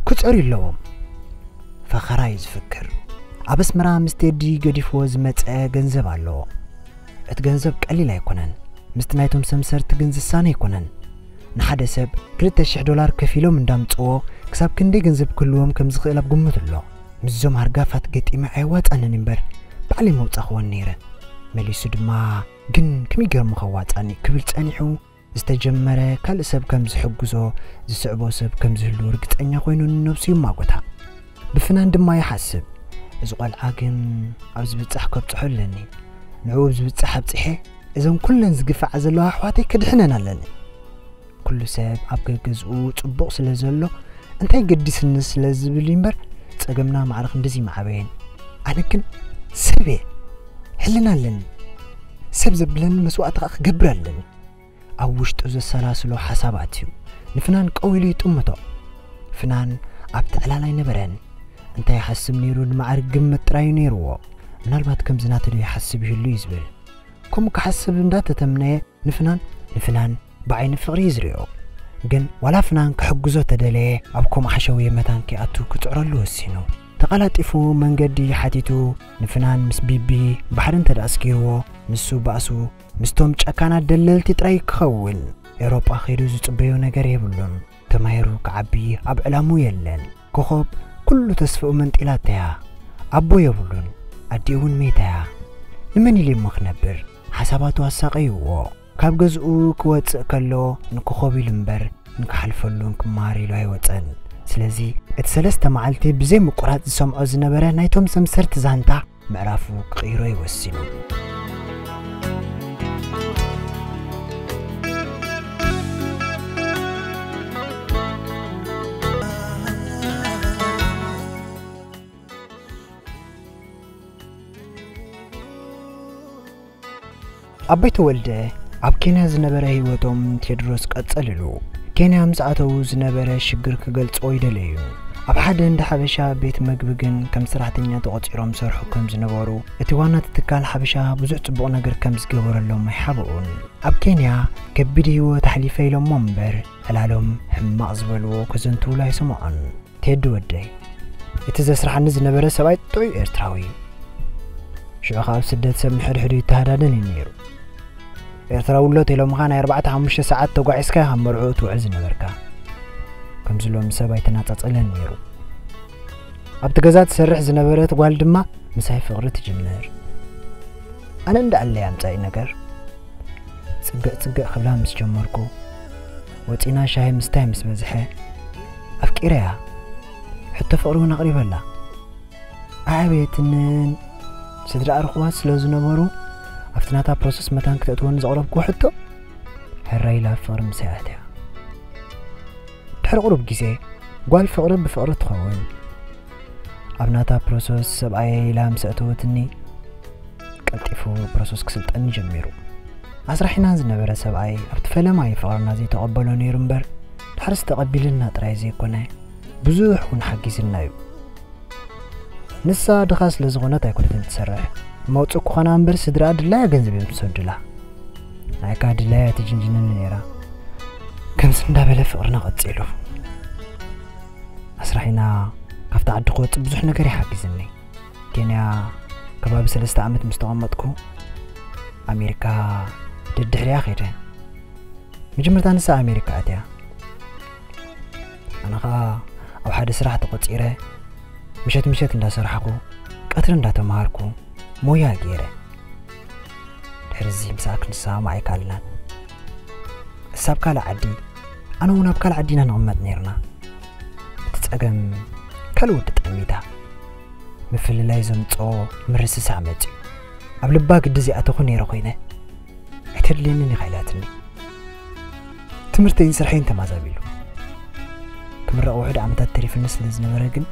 ክጸሩ ኣለዎም። ፈኸራ እዩ ዝፍክር። ኣብ ኣስመራ ምስ ቴዲ ገዲፍዎ ዝመጸ ገንዘብ ኣለዎ። እቲ ገንዘብ ቀሊል ኣይኮነን። ምስቲ ናይቶም ሰምሰርቲ ግን ዝሳነ ኣይኮነን። ንሓደ ሰብ ክልተ ሽሕ ዶላር ከፊሎም እንዳምጽዎ ክሳብ ክንደይ ገንዘብ ክህልዎም ከም ዝኽእል ኣብ ግምት ኣሎ። ምስዞም ሃርጋፋት ገጢመ ኣየዋጻንን እምበር ባዕለይ መውጻኽዎን ነይረ። መሊሱ ድማ ግን ከመይ ገይሮም ከዋጻኒ ክብል ጸኒሑ ዝተጀመረ ካልእ ሰብ ከም ዝሕግዞ ዝስዕቦ ሰብ ከም ዝህሉ ርግጸኛ ኮይኑ ንነብሱ ይማጎታ። ብፍናን ድማ ይሓስብ። እዚ ቆልዓ ግን ኣብ ዝብጻሕ ከብጽሖ ኣለኒ። ንዕኡ ኣብ ዝብጻሕ ኣብጺሐ እዘን ኩለን ዝግፍዓ ዘለዋ ኣሕዋተይ ክድሕነን ኣለኒ። ኩሉ ሰብ ኣብ ገገዝኡ ጽቡቕ ስለ ዘሎ እንታይ ገዲስኒ ስለ ዝብል እምበር ጸገምና ማዕረ ክንድዚ ይምዓበየን። ኣነ ግን ሰብ እየ። ሕልና ኣለኒ። ሰብ ዘብለኒ መስዋእቲ ከኣ ክገብር ኣለኒ። ኣብ ውሽጡ ዘሰላስሎ ሓሳባት እዩ ንፍናን ቀው ኢሉ ይጥምቶ። ፍናን ኣብቲ ዕላል ኣይነበረን። እንታይ ይሓስብ ነይሩ ንማዕረ ግምት ጥራይ እዩ ነይርዎ። ምናልባት ከምዚ ናተ ዶ ይሓስብ ይህሉ እዩ ዝብል። ከምኡ ክሓስብ እንዳተተምነየ ንፍናን፣ ንፍናን ብዓይኒ ፍቕሪ እዩ ዝሪኦ። ግን ዋላ ፍናን ክሕግዞ ተደለየ ኣብ ከምኡ ሓሸውየ መታን ከይኣቱ ክጽዕረሉ ወሲኑ። ተቐላጢፉ መንገዲ ሓቲቱ ንፍናን ምስ ቢቢ ባሕሪ እንተ ደኣ ኣስጊርዎ ንሱ ባእሱ ምስቶም ጨካናት ደለልቲ ጥራይ ክኸውን። ኤውሮጳ ከይዱ ዝጽበዮ ነገር የብሉን። ተማሂሩ ክዓቢ ኣብ ዕላሙ የለን። ኮኾብ ኩሉ ተስፍኡ መንጢላተያ። ኣቦ የብሉን። ኣዲኡ እውን ሜታያ። ንመን ኢሉ እሞ ክነብር? ሓሳባቱ ኣሳቐይዎ። ካብ ገዝኡ ክወጽእ ከሎ ንኮኾብ ኢሉ እምበር ንክሓልፈሉን ክመሃር ኢሉ ኣይወጸን። ስለዚ እቲ ሰለስተ መዓልቲ ብዘይ ምቁራጽ ዝሰምዖ ዝነበረ ናይቶም ሰምሰርቲ ዛንታ ምዕራፉ ክቕይሮ እዩ ወሲኑ። ኣቦይ ተወልደ ኣብ ኬንያ ዝነበረ ህይወቶም ቴድሮስ ቀጸልሉ። ኬንያ ምስ ኣተዉ ዝነበረ ሽግር ክገልጽዎ ይደለዩ። ኣብ ሓደ እንዳ ሓበሻ ቤት መግቢ ግን ከም ሰራሕተኛ ተቖጺሮም ሰርሑ ከም ዝነበሩ፣ እቲ ዋና እቲ ትካል ሓበሻ ብዙሕ ጽቡቕ ነገር ከም ዝገበረሎም ኣይሓብኡን። ኣብ ኬንያ ከቢድ ህይወት ኣሕሊፈ ኢሎሞ እምበር፣ ዕላሎም ሕማቕ ዝበልዎ ከዘንትውሉ ኣይሰምዖን። ቴዲ ወደይ፣ እቲ ዘስርሓኒ ዝነበረ ሰብኣይ ጥዑይ ኤርትራዊ እዩ። ሽዑ ከኣ ኣብ ስደት ሰብ ንሕድሕዱ ይተሃዳደን እዩ ነይሩ። ኤርትራዊ ኣሎ ተኢሎምኻ ናይ ኣርባዕተ ሓሙሽተ ሰዓት ተጓዒዝካ ኢኻ መርዕኡ ትውዕል ዝነበርካ። ከምዚ ሎሚ ሰብ ኣይተናጻጸለን ነይሩ። ኣብቲ ገዛ ትሰርሕ ዝነበረት ጓል ድማ ምሳይ ፍቕሪ ትጅምር። ኣነ እንዳኣለይ ኣምጻኢ ነገር ጽግዕ ጽግዕ ክብላ ምስ ጀመርኩ፣ ወጺና ሻሂ ምስታይ ምስ በዝሐ፣ ኣፍቂረያ። ሕቶ ፍቕሪ እውን ኣቕሪበላ። ኣዕበየትንን ስድራ ርኹባት ስለ ዝነበሩ፣ ኣብቲ ናታ ፕሮሰስ መታን ክተእትወኒ ዘቕረብክዎ ሕቶ፣ ሕራይ ኢላ ኣብ ፍቕሪ ምሳይ ኣትያ። ድሕሪ ቁሩብ ግዜ፣ ጓል ፍቕሪ ብፍቕሪ ትኸውን። ኣብ ናታ ፕሮሰስ ሰብኣየይ ኢላ ምስ ኣእተወትኒ፣ ቀልጢፉ ፕሮሰስ ክስልጠኒ ጀሚሩ። ኣስራሒና ዝነበረ ሰብኣይ ኣብቲ ፈለማይ ፍቕርና ዘይተቐበሎ ነይሩ እምበር፣ ድሕርስ ተቐቢልና ጥራይ ዘይኮነ፣ ብዙሕ እውን ሓጊዝና እዩ። ንሳ ድኻ ስለ ዝኾነት ኣይኮነትን ትሰርሕ። መውጽእ ክኾና እምበር ስድራኣ ድላያ ገንዘብ እዮም ዝሰዱላ። ናይ ከኣ ድላያ ትጅንጅነኒ ነይራ። ከምዚ እንዳበለ ፍቕርና ቀጺሉ። ኣስራሒና ካብቲ ዓዲ ክወጽእ ብዙሕ ነገር እዩ ሓጊዝኒ። ኬንያ ከባቢ ሰለስተ ዓመት ምስ ተቐመጥኩ፣ ኣሜሪካ ደድሕሪኣ ከይደ። መጀመርታ ንሳ ኣሜሪካ ኣትያ። ኣነ ኸኣ ኣብ ሓደ ስራሕ ተቖጺረ፣ ምሸት ምሸት እንዳሰራሕኩ፣ ቀትሪ እንዳተማሃርኩ፣ ሞያ ገይረ። ድሕሪ እዚ ምሳኣ ክንሰማማዕ ኣይከኣልናን። እሳ ኣብ ካልእ ዓዲ፣ ኣነ እውን ኣብ ካልእ ዓዲ ኢና ንቕመጥ ነይርና። እቲ ጸገም ካልእ ወዲ ጠሚታ። ምፍልላይ ዘምጽኦ ምርስሳዕ መጺኡ። ኣብ ልባ ግዲ ዘይኣተኹ ነይረ ኮይነ፣ ኣይተድልየንን ኢኻ ኢላትኒ። ትምህርተይን ስርሐይን ተማዛቢሉ። ክምረቕ ውሑድ ዓመታት ተሪፍኒ ስለ ዝነበረ ግን፣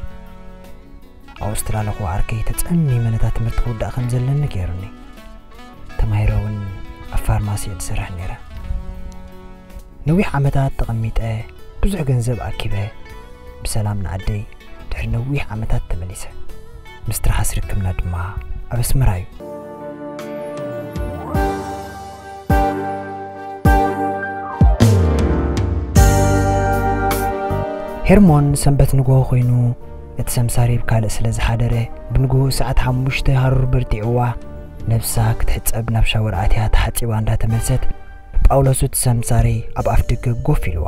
ኣብኡ ዝተላለኹ ዓርከይ ተጸሚመ ነታ ትምህርቲ ክውዳእ ከም ዘለኒ ገይሩኒ። ተማሂረ እውን ኣብ ፋርማሲ እየ ዝሰርሕ ነይረ። ነዊሕ ዓመታት ተቐሚጠ፣ ብዙሕ ገንዘብ ኣኪበ፣ ብሰላም ንዓደይ ድሕሪ ነዊሕ ዓመታት ተመሊሰ። ምስ ትርሓስ ርክብና ድማ ኣብ ኣስመራ እዩ። ሄርሞን ሰንበት ንግሆ ኮይኑ እቲ ሰምሳሪ ብካልእ ስለ ዝሓደረ፣ ብንግሆ ሰዓት ሓሙሽተ ሃሩር በርቲዕዋ፣ ነብሳ ክትሕጸብ ናብ ሻወር ኣትያ ተሓጺባ እንዳተመልሰት፣ ጳውሎስ እቲ ሰምሳሪ ኣብ ኣፍ ደገ ጎፍ ኢልዋ።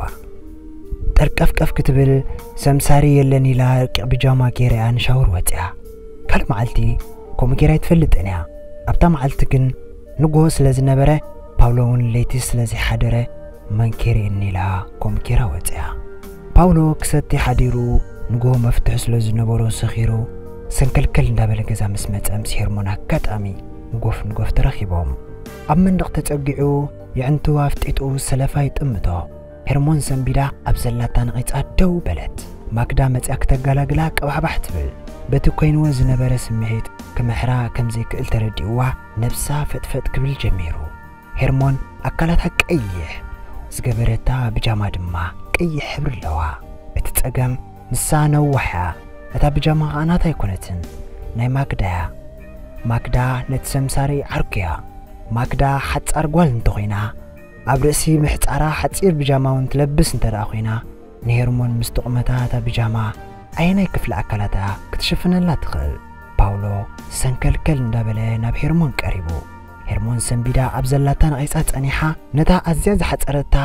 ጠርቀፍቀፍ ክትብል፣ ሰምሳሪ የለን ኢላ ረቂቕ ብጃማ ገይራያ ንሻወር ወጽያ። ካልእ መዓልቲ ከምኡ ገይራ ኣይትፈልጥን እያ። ኣብታ መዓልቲ ግን ንግሆ ስለ ዝነበረ፣ ፓውሎ እውን ለይቲ ስለ ዘይሓደረ፣ መን ከይርእየኒ ኢላ ከምኡ ገይራ ወጽያ። ፓውሎ ክሰቲ ሓዲሩ፣ ንግሆ መፍትሒ ስለ ዝነበሮ ሰኺሩ፣ ሰንከልከል እንዳበለ ገዛ ምስ መጸ፣ ምስ ሄርሞን ኣጋጣሚ ጎፍ ንጎፍ ተራኺቦም። ኣብ መንደቕ ተጸጊዑ የዕንቱ ኣፍጢጡ ሰለፋ ይጥምቶ። ሄርሞን ሰንቢዳ ኣብ ዘላታ ነቒጻ ደው በለት። ማክዳ መጽያ ክተጋላግላ ቀባሕባሕ ትብል። በቲ ኮይንዎ ዝነበረ ስምዒት ክምሕራ ከም ዘይክእል ተረዲእዋ፣ ነብሳ ፈጥፈጥ ክብል ጀሚሩ። ሄርሞን ኣካላታ ቀይሕ፣ ዝገበረታ ብጃማ ድማ ቀይሕ ሕብሪ ኣለዋ። እቲ ጸገም ንሳ ነዋሕ እያ። እታ ብጃማ ኸኣ ናታ ኣይኮነትን፣ ናይ ማክዳ እያ። ማክዳ ነቲ ሰምሳሪ ዓርኩ እያ። ማክዳ ሓጻር ጓል እንተኾይና፣ ኣብ ርእሲ ምሕጻራ ሓጺር ብጃማ እውን ትለብስ እንተ ደኣ ኮይና፣ ንሄርሞን ምስ ጥቕመታ እታ ብጃማ ኣየናይ ክፍሊ ኣካላታ ክትሽፍነላ ትኽእል? ፓውሎ ሰንከልከል እንዳበለ ናብ ሄርሞን ቀሪቡ። ሄርሞን ሰንቢዳ ኣብ ዘላታ ነቒጻ ጸኒሓ፣ ነታ ኣዝያ ዝሓጸረታ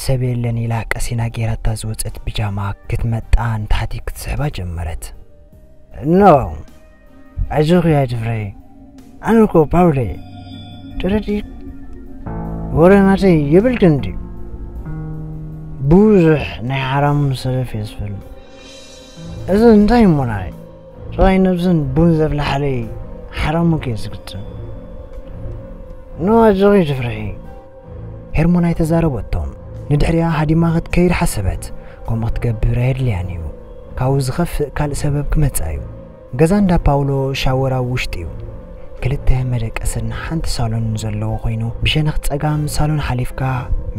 ሰብ የለን ኢላ ቀሲና ገይራታ ዝወጸት ብጃማ ክትመጣ ንታሕቲ ክትስሕባ ጀመረት። ኖ፣ ኣጆኺ ኣይትፍረዪ። ኣነ እኮ ፓውለ፣ ተረዲእ፣ ወረ ናተይ የብልክን ድዩ? ብዙሕ ናይ ሓራሙ ሰለፍ እየ ዝፈልጥ። እዚ እንታይ እሞ ናይ ጥራይ ነብስን ቡን ዘፍልሓለይ ሓራሙ ከየ ዝግጥም። ኖ፣ ኣጆኺ ኣይትፍርሒ። ሄርሞን ኣይተዛረበቶን። ንድሕሪኣ ሃዲማ ክትከይድ ሓሰበት። ከምኡ ክትገብር ኣየድልያን እዩ። ካብኡ ዝኸፍእ ካልእ ሰበብ ክመጽእ እዩ። ገዛ እንዳ ፓውሎ ሻወር ኣብ ውሽጢ እዩ። ክልተ መደቀስን ሓንቲ ሳሎን ዘለዎ ኮይኑ፣ ብሸነኽ ጸጋም ሳሎን ሓሊፍካ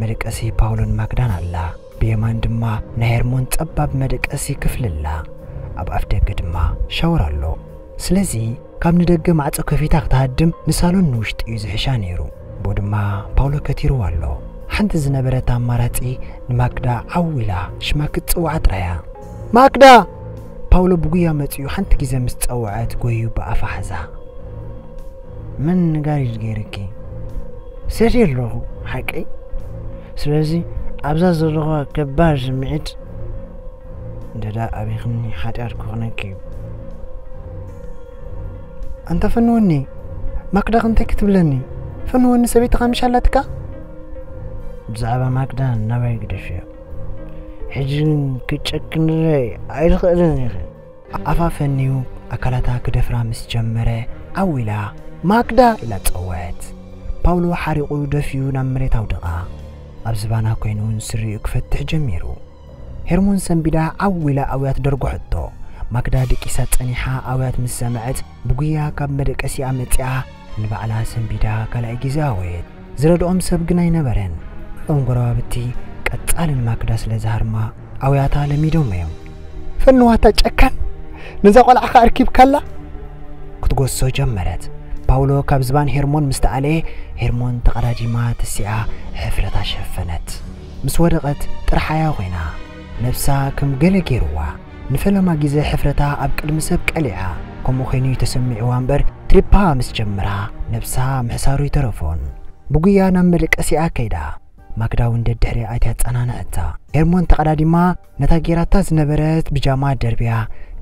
መደቀሲ ፓውሎን ማክዳን ኣላ። ብየማን ድማ ናይ ሄርሞን ጸባብ መደቀሲ ክፍሊ ኣላ። ኣብ ኣፍ ደገ ድማ ሻወር ኣሎ። ስለዚ ካብ ንደገ ማዕጾ ከፊታ ክትሃድም ንሳሎን ንውሽጢ እዩ ዝሕሻ ነይሩ። ብኡ ድማ ፓውሎ ከቲርዋ ኣሎ። ሓንቲ ዝነበረት ኣማራጺ ንማክዳ ዓው ኢላ ሽማ ክትጽውዓ ጥራይ እያ። ማክዳ! ፓውሎ ብጉያ መጺኡ ሓንቲ ግዜ ምስ ጸውዐት ጎዩ ብኣፋ ሓዛ። መን ነጋሪት ገይርኪ? ሰትየ ኣለኹ፣ ሓቀይ። ስለዚ ኣብዛ ዘለኹዋ ከባድ ስምዒት እንተ ደኣ ኣቢኽኒ ሓጢኣት ክኾነኪ እዩ። ኣንታ ፈንወኒ፣ ማክዳ እንታይ ክትብለኒ? ፈንወኒ ሰበይትኻ ምሽ ኣላትካ? ብዛዕባ ማክዳ ናባይ ግደፍዮ። ሕጂ ግን ክጨክንለይ ኣይትኽእልን ኢኺ። ኣፋ ፈንዩ ኣካላታ ክደፍራ ምስ ጀመረ ዓው ኢላ ማክዳ ኢላ ጸወዐት። ፓውሎ ሓሪቑ ደፊኡ ናብ መሬት ኣውደቓ። ኣብ ዝባና ኮይኑ ስሪኡ ክፈትሕ ጀሚሩ። ሄርሞን ሰንቢዳ ዓው ኢላ ኣውያት ደርጎሐቶ። ማክዳ ደቂሳ ጸኒሓ ኣውያት ምስ ሰምዐት ብጉያ ካብ መደቀሲኣ መጺኣ ንባዕላ ሰንቢዳ ካልኣይ ግዜ ኣወየት። ዝረድኦም ሰብ ግን ኣይነበረን። እቶም ጎረባብቲ ቀጻሊ ንማክዳ ስለ ዝሃርማ ኣውያታ ለሚዶም እዮም። ፈንዋታ ጨካን፣ ነዛ ቆልዓ ከኣ ኣርኪብካላ? ክትጎሶ ጀመረት። ፓውሎ ካብ ዝባን ሄርሞን ምስ ተኣለየ፣ ሄርሞን ተቐዳዲማ ተሲኣ ሕፍረታ ሸፈነት። ምስ ወደቐት ጥርሓያ ኮይና፣ ነብሳ ከም ገለ ገይርዋ። ንፈለማ ግዜ ሕፍረታ ኣብ ቅድሚ ሰብ ቀሊዓ። ከምኡ ኮይኑ እዩ ተሰሚዕዋ እምበር፣ ትሪፓ ምስ ጀምራ ነብሳ ምሕሳሩ ይተረፎን። ብጉያ ናብ መደቀሲኣ ከይዳ። ማክዳ እውን ደድሕሪኣ ኣትያ ኣጸናንዐታ። ሄርሞን ተቐዳዲማ ነታ ጌራታ ዝነበረት ብጃማ ደርብያ፣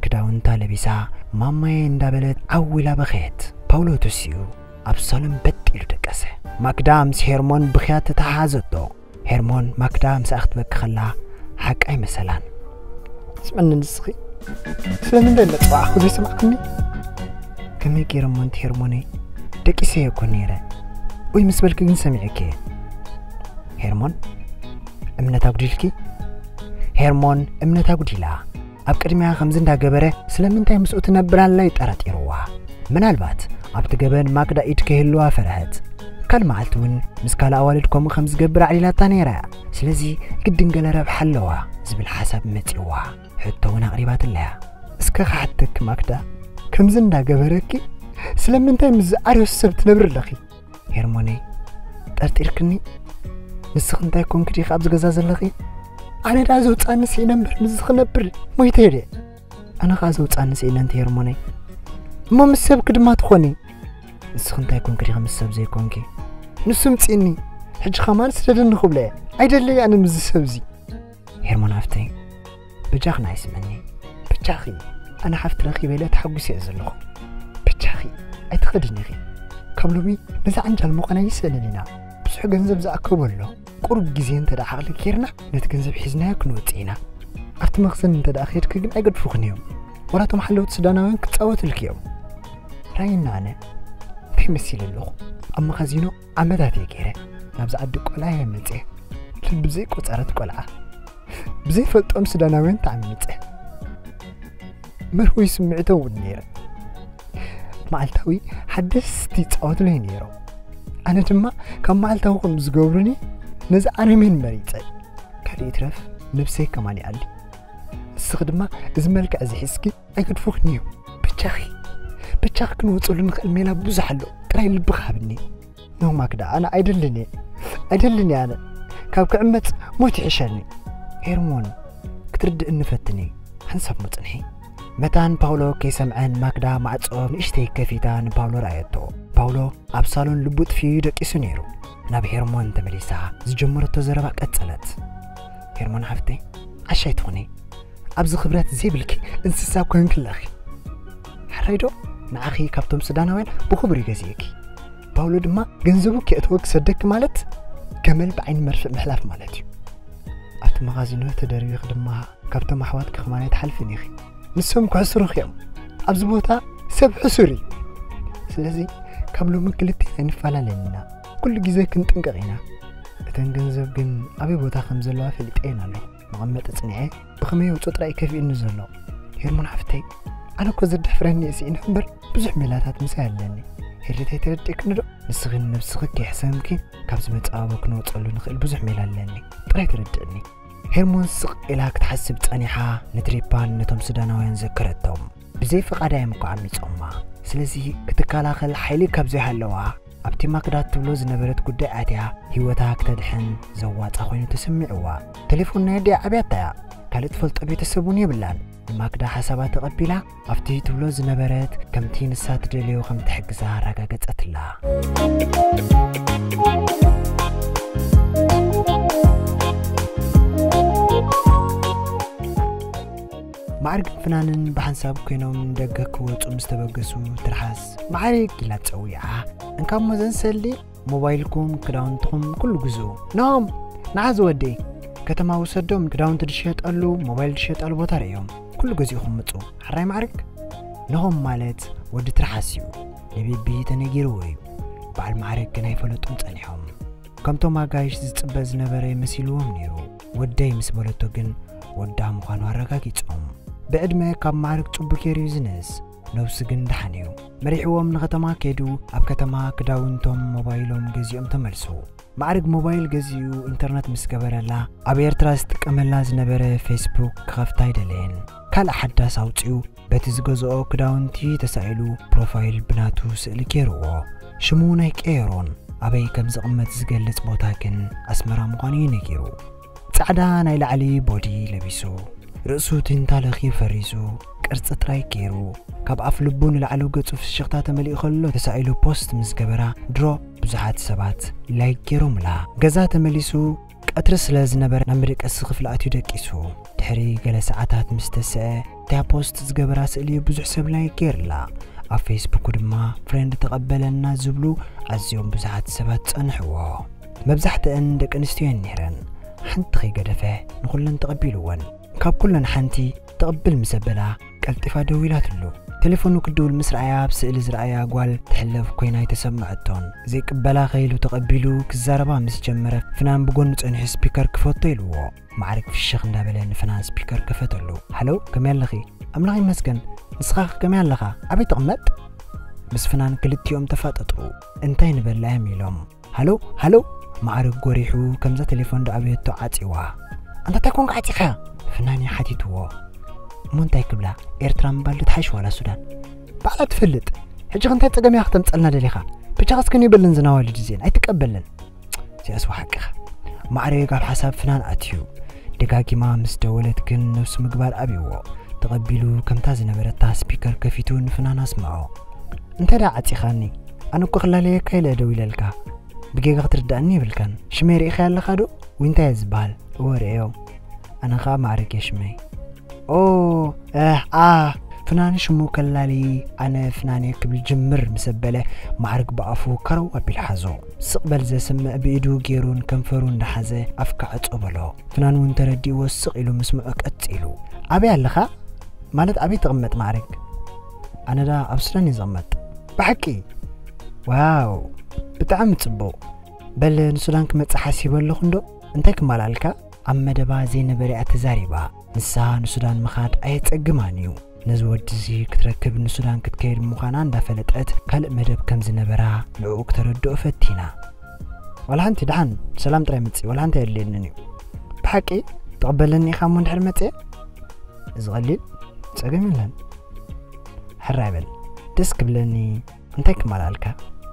ክዳውንታ ለቢሳ፣ ማማየ እንዳበለት ዓው ኢላ በኸየት። ፓውሎ ተሲኡ ኣብ ሳሎን በጥ ኢሉ ደቀሰ። ማክዳ ምስ ሄርሞን ብኽያት ተተሓሓዘቶ። ሄርሞን ማክዳ ምስኣ ክትበኪ ከላ ሓቂ ኣይመሰላን። ስምዕኒ ንስኺ ስለምንታይ እንዳጸዋዕኹ ዘይሰማዕክኒ? ከመይ ገይረ እሞ ኣንቲ ሄርሞነይ? ደቂሰ እየ እኮ ነይረ። ኡይ ምስ በልኪ ግን ሰሚዐኪ እየ። ሄርሞን እምነት ኣጉዲልኪ? ሄርሞን እምነት ኣጉዲላ። ኣብ ቅድሚያ ከምዚ እንዳገበረ ስለምንታይ ምስኡ ትነብር ኣላ እዩ ጠራጢርዋ። ምናልባት ኣብቲ ገበን ማክዳ ኢድ ከይህልዋ ፈርሀት። ካልእ መዓልቲ እውን ምስ ካልእ ኣዋልድ ከምኡ ከም ዝገብር ኣዕሊላታ ነይራ እያ። ስለዚ ግድን ገለ ረብሓ ኣለዋ ዝብል ሓሳብ መጺእዋ። ሕቶ እውን ኣቕሪባትላ እያ። እስከ ክሓተኪ ማክዳ፣ ከምዚ እንዳገበረኪ ስለምንታይ ምስዚ ኣርዮስ ሰብ ትነብሪ ኣለኺ? ሄርሞነይ፣ ጠርጢርክኒ? ንስኺ እንታይ ኮንኪ ዲኺ ኣብዚ ገዛ ዘለኺ? ኣነ ደኣ ዘውፃኒ ስኢነ እምበር ምስዚ ክነብር ሞይተ ኢለ። ኣነ ኸዓ ዘውፃኒ ስኢነ እንተ ሄርሞነይ፣ እሞ ምስ ሰብኪ ድማ ትኾኒ። ንስኺ እንታይ ኮንኪ ዲኺ ምስ ሰብ ዘይኮንኪ? ንሱ ምፂእኒ፣ ሕጂ ኸማን ስደድኒ ክብሎ እየ። ኣይደለይ ኣነ ምስዚ ሰብዚ። ሄርሞን ሓፍተይ፣ በጃኺ ንዓይ ስምዕኒ። ብቻኺ፣ ኣነ ሓፍቲ ረኺበ ኢለ ተሓጒሰ እየ ዘለኹ። ብቻኺ ኣይትኸድን ኢኺ። ካብ ሎሚ ነዚ ዓንጃል ምዃን ኣይስእንን ኢና። ብዙሕ ገንዘብ ዝኣከቦ ኣሎ። ቁሩብ ግዜ እንተ ደኣ ዓቕሊ ጌርና፣ ነቲ ገንዘብ ሒዝናዮ ክንወጽእ ኢና። ኣብቲ መኽዘን እንተ ደኣ ኬድኪ ግን ኣይገድፉኽን እዮም። ዋላ እቶም ሓለውቲ ሱዳናውያን ክጻወቱልኪ እዮም። ራይና ኣነ እንታይ መሲለ ኣለኹ? ኣብ መኻዚኖ ዓመታት እየ ገይረ። ናብዚ ዓዲ ቆልዓ እየ መጽየ። ልቢ ዘይቆጸረት ቆልዓ። ብዘይፈልጦም ሱዳናውያን ተዓሚጸ። መርሁይ ስምዒቶ እውን ነይረ። መዓልታዊ ሓደስቲ ይጻወቱለይ ነይሮም። ኣነ ድማ ካብ መዓልታዊ ከም ዝገብሩኒ ነዚ ኣረሜን መሪጸ። ካልእ ይትረፍ ነብሰይ ከማን ይኣሊ። ንስኺ ድማ እዚ መልክዕ እዚ ሒዝኪ ኣይገድፉኽን እዮም። ብቻኺ፣ ብቻኺ ክንወጸሉ ንኽእል ሜላ ብዙሕ ኣሎ። ጥራይ ልብኺ ሃብኒ። ኖ ማክዳ፣ ኣነ ኣይደልን እየ። ኣይደልን እየ ኣነ። ካብ ክዕመጽ ሞት ይሕሸኒ። ሄርሞን፣ ክትርድእኒ ፈትኒ። ሓንሳብ ሞ ጽንሒ። መታን ፓውሎ ከይሰምዐን ማክዳ ማዕጾ ንእሽተይ ከፊታ ንፓውሎ ረኣየቶ። ፓውሎ ኣብ ሳሎን ልቡ ጥፍዩ ደቂሱ ነይሩ። ናብ ሄርሞን ተመሊሳ ዝጀመረቶ ዘረባ ቀጸለት። ሄርሞን ሓፍተይ፣ ዓሻ ኣይትኹኒ። ኣብዚ ክብረት ዘይብልኪ እንስሳ ኮንኪ ኣለኺ። ሕራይ ዶ? ንዓኺ ካብቶም ሱዳናውያን ብኽቡር እዩ ገዚእኪ። ፓውሎ ድማ ገንዘቡ ከእተወ ክሰደኪ ማለት ገመል ብዓይኒ መርፍእ ምሕላፍ ማለት እዩ። ኣብቲ መኻዚኖ ተደርቢኺ ድማ ካብቶም ኣሕዋትኪ ከማን ኣይትሓልፍን ኢኺ። ንሶም ክሕስሩኺ እዮም። ኣብዚ ቦታ ሰብ ሕሱር እዩ። ስለዚ ካብ ሎሚ ክልቴና ኣይንፈላለን ኢና። ኩሉ ግዜ ክንጥንቀቕ ኢና። እተን ገንዘብ ግን ኣበይ ቦታ ከም ዘለዋ ፈሊጠ እየን ኣለኹ። መቐመጢ ጽኒዐ ብኸመይ የውጽኦ ጥራይ ከፊኡኒ ዘሎ። ሄርሞን ሓፍተይ፣ ኣነ እኮ ዘድሕፍረኒ እየ ስኢነ እምበር ብዙሕ ሜላታት ምሳይ ኣለኒ። ሄርዲት ኣይተረዲእክኒ ዶ? ንስኺ ንነብስኺ ከይሕሰምኪ ካብዚ መጻባቦ ክንወጸሉ ንኽእል ብዙሕ ሜላ ኣለኒ። ጥራይ ተረድእኒ። ሄርሞን ስቕ ኢላ ክትሓስብ ጸኒሓ፣ ንትሪፓን ነቶም ሱዳናውያን ዘከረቶም። ብዘይ ፍቓዳ እዮም እኮ ዓሚጾማ። ስለዚ ክትከላኸል ሓይሊ ካብ ዘይሃለዋ፣ ኣብቲ ማክዳ ትብሎ ዝነበረት ጉዳይ ኣትያ ህይወታ ክተድሕን ዘዋጻ ኮይኑ ተሰሚዕዋ። ቴሌፎን ናይ ኣዲኣ ዓብያታ እያ። ካልእ ትፈልጦ ቤተሰብ እውን የብላን። ንማክዳ ሓሳባ ተቐቢላ፣ ኣብቲ ትብሎ ዝነበረት ከምቲ ንሳ ትደልዮ ከም ትሕግዛ ኣረጋገጸትላ። ማዕርግን ፍናንን ብሓንሳብ ኮይኖም ንደገ ክወጹ ምስ ተበገሱ፣ ትርሓስ ማዕሪግ ኢላ ጸዊዓ። እንካሞ ዘንሰሊ ሞባይልኩም፣ ክዳውንትኹም ኩሉ ግዝኡ። ኖም፣ ንዓ ዝወደይ፣ ከተማ ውሰዶም፣ ክዳውንቲ ዝሸጠሉ፣ ሞባይል ዝሸጠሉ ቦታ ርእዮም። ኩሉ ገዚእኹም ምጹ። ሕራይ ማዕርግ? ኖም ማለት ወዲ ትርሓስ እዩ። ንቢቢ ተነጊርዎ እዩ። በዓል ማዕርግ ግን ኣይፈለጡን ጸኒሖም። ከምቶም ኣጋይሽ ዝጽበ ዝነበረ መሲልዎም ነይሩ። ወደይ ምስ በለቶ ግን ወዳ ምዃኑ ኣረጋጊጾም። ብዕድመ ካብ ማዕርግ ጽቡቕ ገይሩ እዩ ዝንእስ። ነብሱ ግን ደሓን እዩ። መሪሕዎም ንከተማ ከይዱ፣ ኣብ ከተማ ክዳውንቶም ሞባይሎም ገዚኦም ተመልሱ። ማዕርግ ሞባይል ገዚኡ ኢንተርነት ምስ ገበረላ፣ ኣብ ኤርትራ ዝጥቀመላ ዝነበረ ፌስቡክ ክኸፍታ ኣይደለየን። ካልእ ሓዳስ ኣውጺኡ፣ በቲ ዝገዝኦ ክዳውንቲ ተሳኢሉ ፕሮፋይል ብናቱ ስእሊ ገይርዎ። ሽሙ እውን ኣይቀየሮን። ኣበይ ከም ዝቕመጥ ዝገልጽ ቦታ ግን ኣስመራ ምዃኑ እዩ ነጊሩ። ጻዕዳ ናይ ላዕሊ ቦዲ ለቢሱ፣ ርእሱ ቲንታለኺ ፈሪዙ፣ ቅርጺ ጥራይ ገይሩ፣ ካብ ኣፍ ልቡ ንላዕሊ ገጹ ፍሽኽታ ተመሊኡ ከሎ ተሳኢሉ ፖስት ምስ ገበራ ድሮ ብዙሓት ሰባት ላይክ ገይሮምላ። ገዛ ተመሊሱ ቀትሪ ስለ ዝነበረ ናብ መደቀሲ ክፍሊ ኣትዩ ደቂሱ። ድሕሪ ገለ ሰዓታት ምስ ተስአ፣ እታ ፖስት ዝገበራ ስእሊ ብዙሕ ሰብ ላይክ ገይርላ። ኣብ ፌስቡክ ድማ ፍሬንድ ተቐበለና ዝብሉ ኣዝዮም ብዙሓት ሰባት ጸንሕዎ። መብዛሕትአን ደቂ ኣንስትዮ እየን ነይረን። ሓንቲ ከይገደፈ ንኹለን ተቐቢልወን። ካብ ኩለን ሓንቲ ትቕብል ምስ ኣበላ ቀልጢፋ ደዊላትሉ። ቴሌፎኑ ክድውል ምስ ረኣያ ኣብ ስእሊ ዝረኣያ ጓል ትሕለፍ ኮይና ኣይተሰምዐቶን። ዘይቅበላ ከይሉ ተቐቢሉ ክዛረባ ምስ ጀመረ ፍናን ብጎኑ ጸኒሑ ስፒከር ክፈቶ ኢልዎ። ማዕርግ ፍሽኽ እንዳበለ ንፍናን ስፒከር ከፈተሉ። ሃሎ፣ ከመይ ኣለኺ? ኣምላኽ ይመስገን። ንስኻ ከ ከመይ ኣለኻ? ኣበይ ትቕመጥ? ምስ ፍናን ክልቲኦም ተፋጠጡ። እንታይ ንበላ እዮም ኢሎም። ሃሎ፣ ሃሎ! ማዕርግ ጎሪሑ ከምዛ ቴሌፎን ዶ ኣበየቶ ዓጺዋ። ኣንታ እንታይ ኮንካ ዓጺኻ? ፍናን እዩ ሓቲትዎ። እሞ እንታይ ክብላ? ኤርትራ ምባል ዶ ትሓይሽ ዋላ ሱዳን? ባዕላ ትፈልጥ። ሕጂ ከ እንታይ ጸገም እያ ክተምጸልና ደሊኻ? ብቻ እስከ ንይበለን ዝናዋልድ እዚአን ኣይትቀበለን። እዚኣስ ሓቅኻ። ማዕረግ ኣብ ሓሳብ ፍናን ኣትዩ። ደጋጊማ ምስ ደወለት ግን ነብሱ ምግባር ኣብይዎ። ተቐቢሉ ከምታ ዝነበረታ ስፒከር ከፊቱ ንፍናን ኣስምዖ። እንታይ ደኣ ዓጺኻኒ? ኣነ እኮ ክላለየካ ኢለ ደው ኢለልካ። ብጌጋ ክትርዳእኒ የብልካን። ሽመይ ርኢኻዮ ኣለኻ ዶ? ዊንታ እየ ዝበሃል። እወ ርእዮ። ኣነ ኸኣ ማዕረግ እየ ሽመይ። ኦ፣ ኣህ፣ ኣህ፣ ፍናን ሽሙ ከላሊ፣ ኣነ ፍናን እየ ክብል ጅምር ምስ ኣበለ፣ ማዕረግ ብኣፉ ከረው ኣቢሉ ሓዞ። ስቕ በል ዘስምዕ ብኢዱ ገይሩን ከንፈሩ እንዳሓዘ ኣፍካ ዕጾ በሎ። ፍናን እውን ተረዲእዎ ስቕ ኢሉ ምስምዑ ቀጺሉ። ኣበይ ኣለኻ? ማለት ኣበይ ትቕመጥ ማዕረግ? ኣነ ደኣ ኣብ ሱዳን እየ ዝቕመጥ። ብሓቂ? ዋው፣ ብጣዕሚ ጽቡቕ። በል ንሱዳን ክመጽእ ሓሲበ ኣለኹ እንዶ፣ እንታይ ክማልኣልካ? ኣብ መደባ ዘይነበረ እያ ተዛሪባ። ንሳ ንሱዳን ምኻድ ኣየጸግማን እዩ። ነዚ ወዲ እዚ ክትረክብ ንሱዳን ክትከይድ ምዃና እንዳፈለጠት ካልእ መደብ ከም ዝነበራ ንዕኡ ክተረድኦ ፈቲና። ዋላ ሓንቲ ደሓን ሰላም ጥራይ ምጺ፣ ዋላ ሓንቲ ኣየድልየንን እዩ። ብሓቂ ትቕበለኒ ኢኻ እሞ እንድሕር መጺአ? እዚ ቀሊል ጸገም የለን። ሕራይ በል ደስ ክብለኒ እንታይ ክማልኣልካ?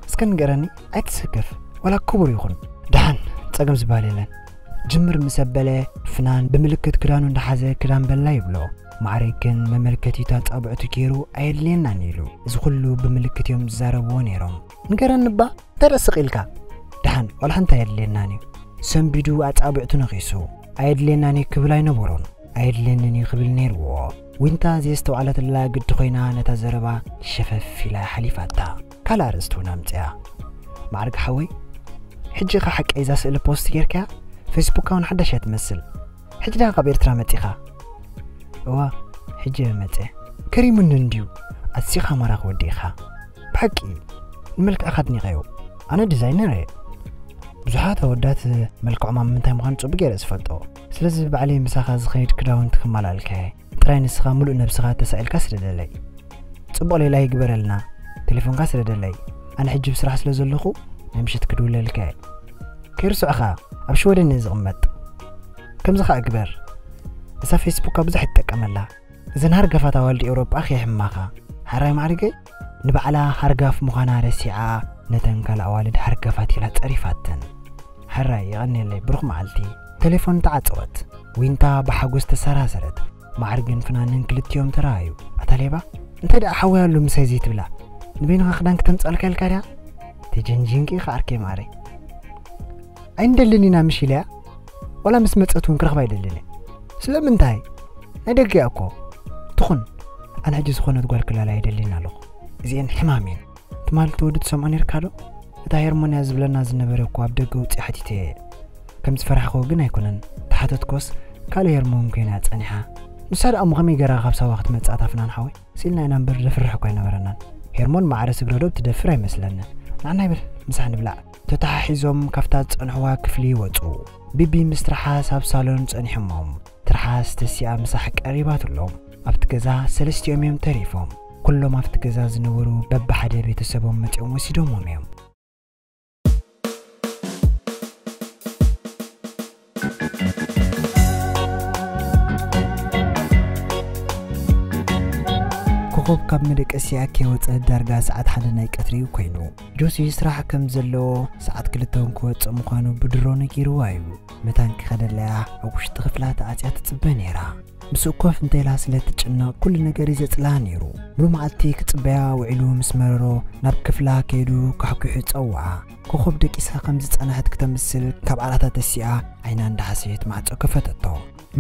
እስከ ንገረኒ፣ ኣይትስከፍ፣ ዋላ ክቡር ይኹን። ደሓን፣ ጸገም ዝበሃል የለን። ጅምር ምስ ኣበለ ፍናን ብምልክት ክዳኑ እንዳሓዘ ክዳን በላ ይብሎ። ማዕረግ ግን መመልከቲት ኣጻብዕቱ ገይሩ ኣየድልየናን ኢሉ። እዚ ኩሉ ብምልክት እዮም ዝዛረብዎ ነይሮም። ንገረኒ እባ፣ እንታይ ደኣ ስቕ ኢልካ? ደሓን፣ ዋላ ሓንቲ ኣየድልየናን እዩ። ሰንቢዱ ኣጻብዕቱ ነኺሱ። ኣየድልየናን እዩ ክብል ኣይነበሮን። ኣየድልየንን እዩ ክብል ነይርዎ። ዊንታ ዘየስተውዓለትላ ግዲ ኮይና ነታ ዘረባ ሸፈፍ ኢላ ሓሊፋታ። ካልእ ኣርእስቲ እውን ኣምጽኣ። ማዕርግ ሓወይ፣ ሕጂ ኢኻ ሓቀይ እዛ ስእሊ ፖስት ጌርካያ? ፌስቡካ እውን ሓዳሽ እያ ትመስል። ሕጂ ደኣ ካብ ኤርትራ መጺኻ? እዋ፣ ሕጂ እየ መጺአ። ከሪሙኒ እንድዩ። ኣዚኻ ማራኺ ወዲ ኢኻ። ብሓቂ፣ ንመልክዕኻ ኣድኒቐዮ። ኣነ ዲዛይነር እየ። ብዙሓት ኣወዳት መልክዖም ኣብ ምንታይ ምዃኑ ጽቡቕ ገይረ ዝፈልጦ። ስለዚ ባዕለይ ምሳኻ ዝኸይድ ክዳውንቲ ክማላልካ እየ። ጥራይ ንስኻ ምሉእ ነብስኻ ተሳኢልካ ስደደለይ። ጽቡቕ ሌላ ይግበረልና። ቴሌፎንካ ስደደለይ። ኣነ ሕጂ ብስራሕ ስለ ዘለኹ ናይ ምሸት ክድውለልካ እየ። ከይርስዑኻ፣ ኣብ ሽወደን እየ ዝቕመጥ። ከምዚ ኸኣ ግበር። እዛ ፌስቡካ ብዙሕ ኣይትጠቀመላ። እዘን ሃርገፋት ኣዋልድ ኤውሮጳ ከይሕማኻ። ሓራይ ማዕሪገይ ንባዕላ ሃርጋፍ ምዃና ረሲዓ ነተን ካልእ ኣዋልድ ሃርገፋት ኢላ ጸሪፋተን። ሕራይ የቐንየለይ፣ ብሩኽ መዓልቲ። ቴሌፎን ተዓጸወት። ዊንታ ብሓጎስ ተሰራሰረት። ማዕርግን ፍናንን ክልቲኦም ተረኣዩ። ኣታ ሌባ፣ እንታይ ደኣ ሓወይ ኣሎ ምሳይ ዘይትብላ? ንበይንኻ ክዳን ክተምጻልካ ኢልካ ድያ? ተጀንጂንኪ ኢኻ ዓርከይ ማዕረይ። ኣይንደልን ኢና ምሽ ኢለያ? ዋላ ምስ መጸት እውን ክረኽባ ኣይደልን እየ። ስለምንታይ? ናይ ደገ እያ እኮ። ትኹን፣ ኣነ ሕጂ ዝኾነት ጓል ክላላ ኣይደልን ኣለኹ። እዚአን ሕማም እየን። ትማሊ እቲ ወዲ ትሰምዖ ነርካ ዶ? እታ ሄርሞን እያ ዝብለና ዝነበረ እኮ ኣብ ደገ ውፅእ ሓቲተ እየ። ከም ዝፈራሕክዎ ግን ኣይኮነን። ተሓተትኮስ ካልእ ሄርሞን ኮይና እያ ጸኒሓ። ንሳ ደኣ እሞ ከመይ ገይራ ካብ ሳዋ ክትመጽእ ኣታ ፍናን ሓወይ? ስኢልና ኢና እምበር ደፍርሕ እኮ ኣይነበረናን። ሄርሞን ማዕረ ስግረ ዶብ ትደፍር ኣይመስለንን። ንዓና ይበል ምሳሕ ንብላዕ። ተተሓሒዞም ካብታ ዝጸንሕዋ ክፍሊ ይወጹ። ቢቢ ምስ ትርሓስ ኣብ ሳሎን ጸኒሖሞም። ትርሓስ ተሲኣ ምሳሕ ቀሪባትሎም። ኣብቲ ገዛ ሰለስቲኦም እዮም ተሪፎም። ኩሎም ኣብቲ ገዛ ዝነበሩ በብሓደ ቤተሰቦም መጺኦም ወሲዶሞም እዮም። ኮኾብ ካብ መደቀሲኣ ከይወጸት ዳርጋ ሰዓት ሓደ ናይ ቀትሪ እዩ ኮይኑ። ጆሲ ስራሕ ከም ዘለዎ ሰዓት ክልተ እውን ክወጽእ ምዃኑ ብድሮ ነጊርዋ እዩ። መታን ክኸደለያ ኣብ ውሽጢ ክፍላ ተዓጽያ ትጽበ ነይራ። ምስኡ ኮፍ እንተኢላ ስለ ትጭነቕ ኩሉ ነገር እዩ ዘጽልኣ ነይሩ። ሙሉእ መዓልቲ ክጽበያ ውዒሉ ምስ መረሮ ናብ ክፍላ ከይዱ ኳሕኲሑ ጸውዓ። ኮኾብ ደቂሳ ከም ዝጸንሐት ክተምስል ካብ ዓራታ ተሲኣ ዓይና እንዳሓሰየት ማዕጾ ከፈተቶ።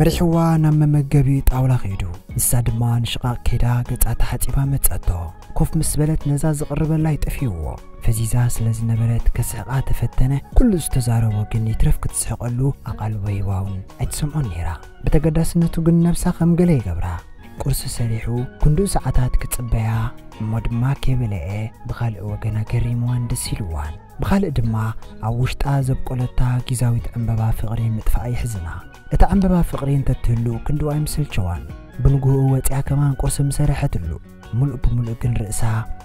መሪሕዋ ናብ መመገቢ ጣውላ ከይዱ። ንሳ ድማ ንሽቓቕ ከይዳ ገጻ ተሓጺባ መጸቶ። ኮፍ ምስ በለት ነዛ ዝቕርበላ ይጠፍይዎ። ፈዚዛ ስለ ዝነበረት ከስሕቓ ተፈተነ። ኩሉ ዝተዛረቦ ግን ይትረፍ ክትስሕቐሉ ኣቓልቦ ሂባ እውን ኣይትሰምዖን ነይራ። ብተገዳስነቱ ግን ነብሳ ከም ገለ ይገብራ። ቁርሲ ሰሪሑ ክንድኡ ሰዓታት ክጽበያ እሞ ድማ ከይበለዐ ብኻልእ ወገና ገሪምዋን ደስ ኢልዋን። ብኻልእ ድማ ኣብ ውሽጣ ዘብቆለታ ጊዛዊት ዕምበባ ፍቕሪ ምጥፋኣ የሕዝና። እታ ዕምበባ ፍቕሪ እንተትህሉ ክንድኡ ኣይምሰልቸዋን። ብንግህኡ ወጺኣ ከማን ቁርሲ ምሰረሐትሉ። ሙሉእ ብሙሉእ ግን ርእሳ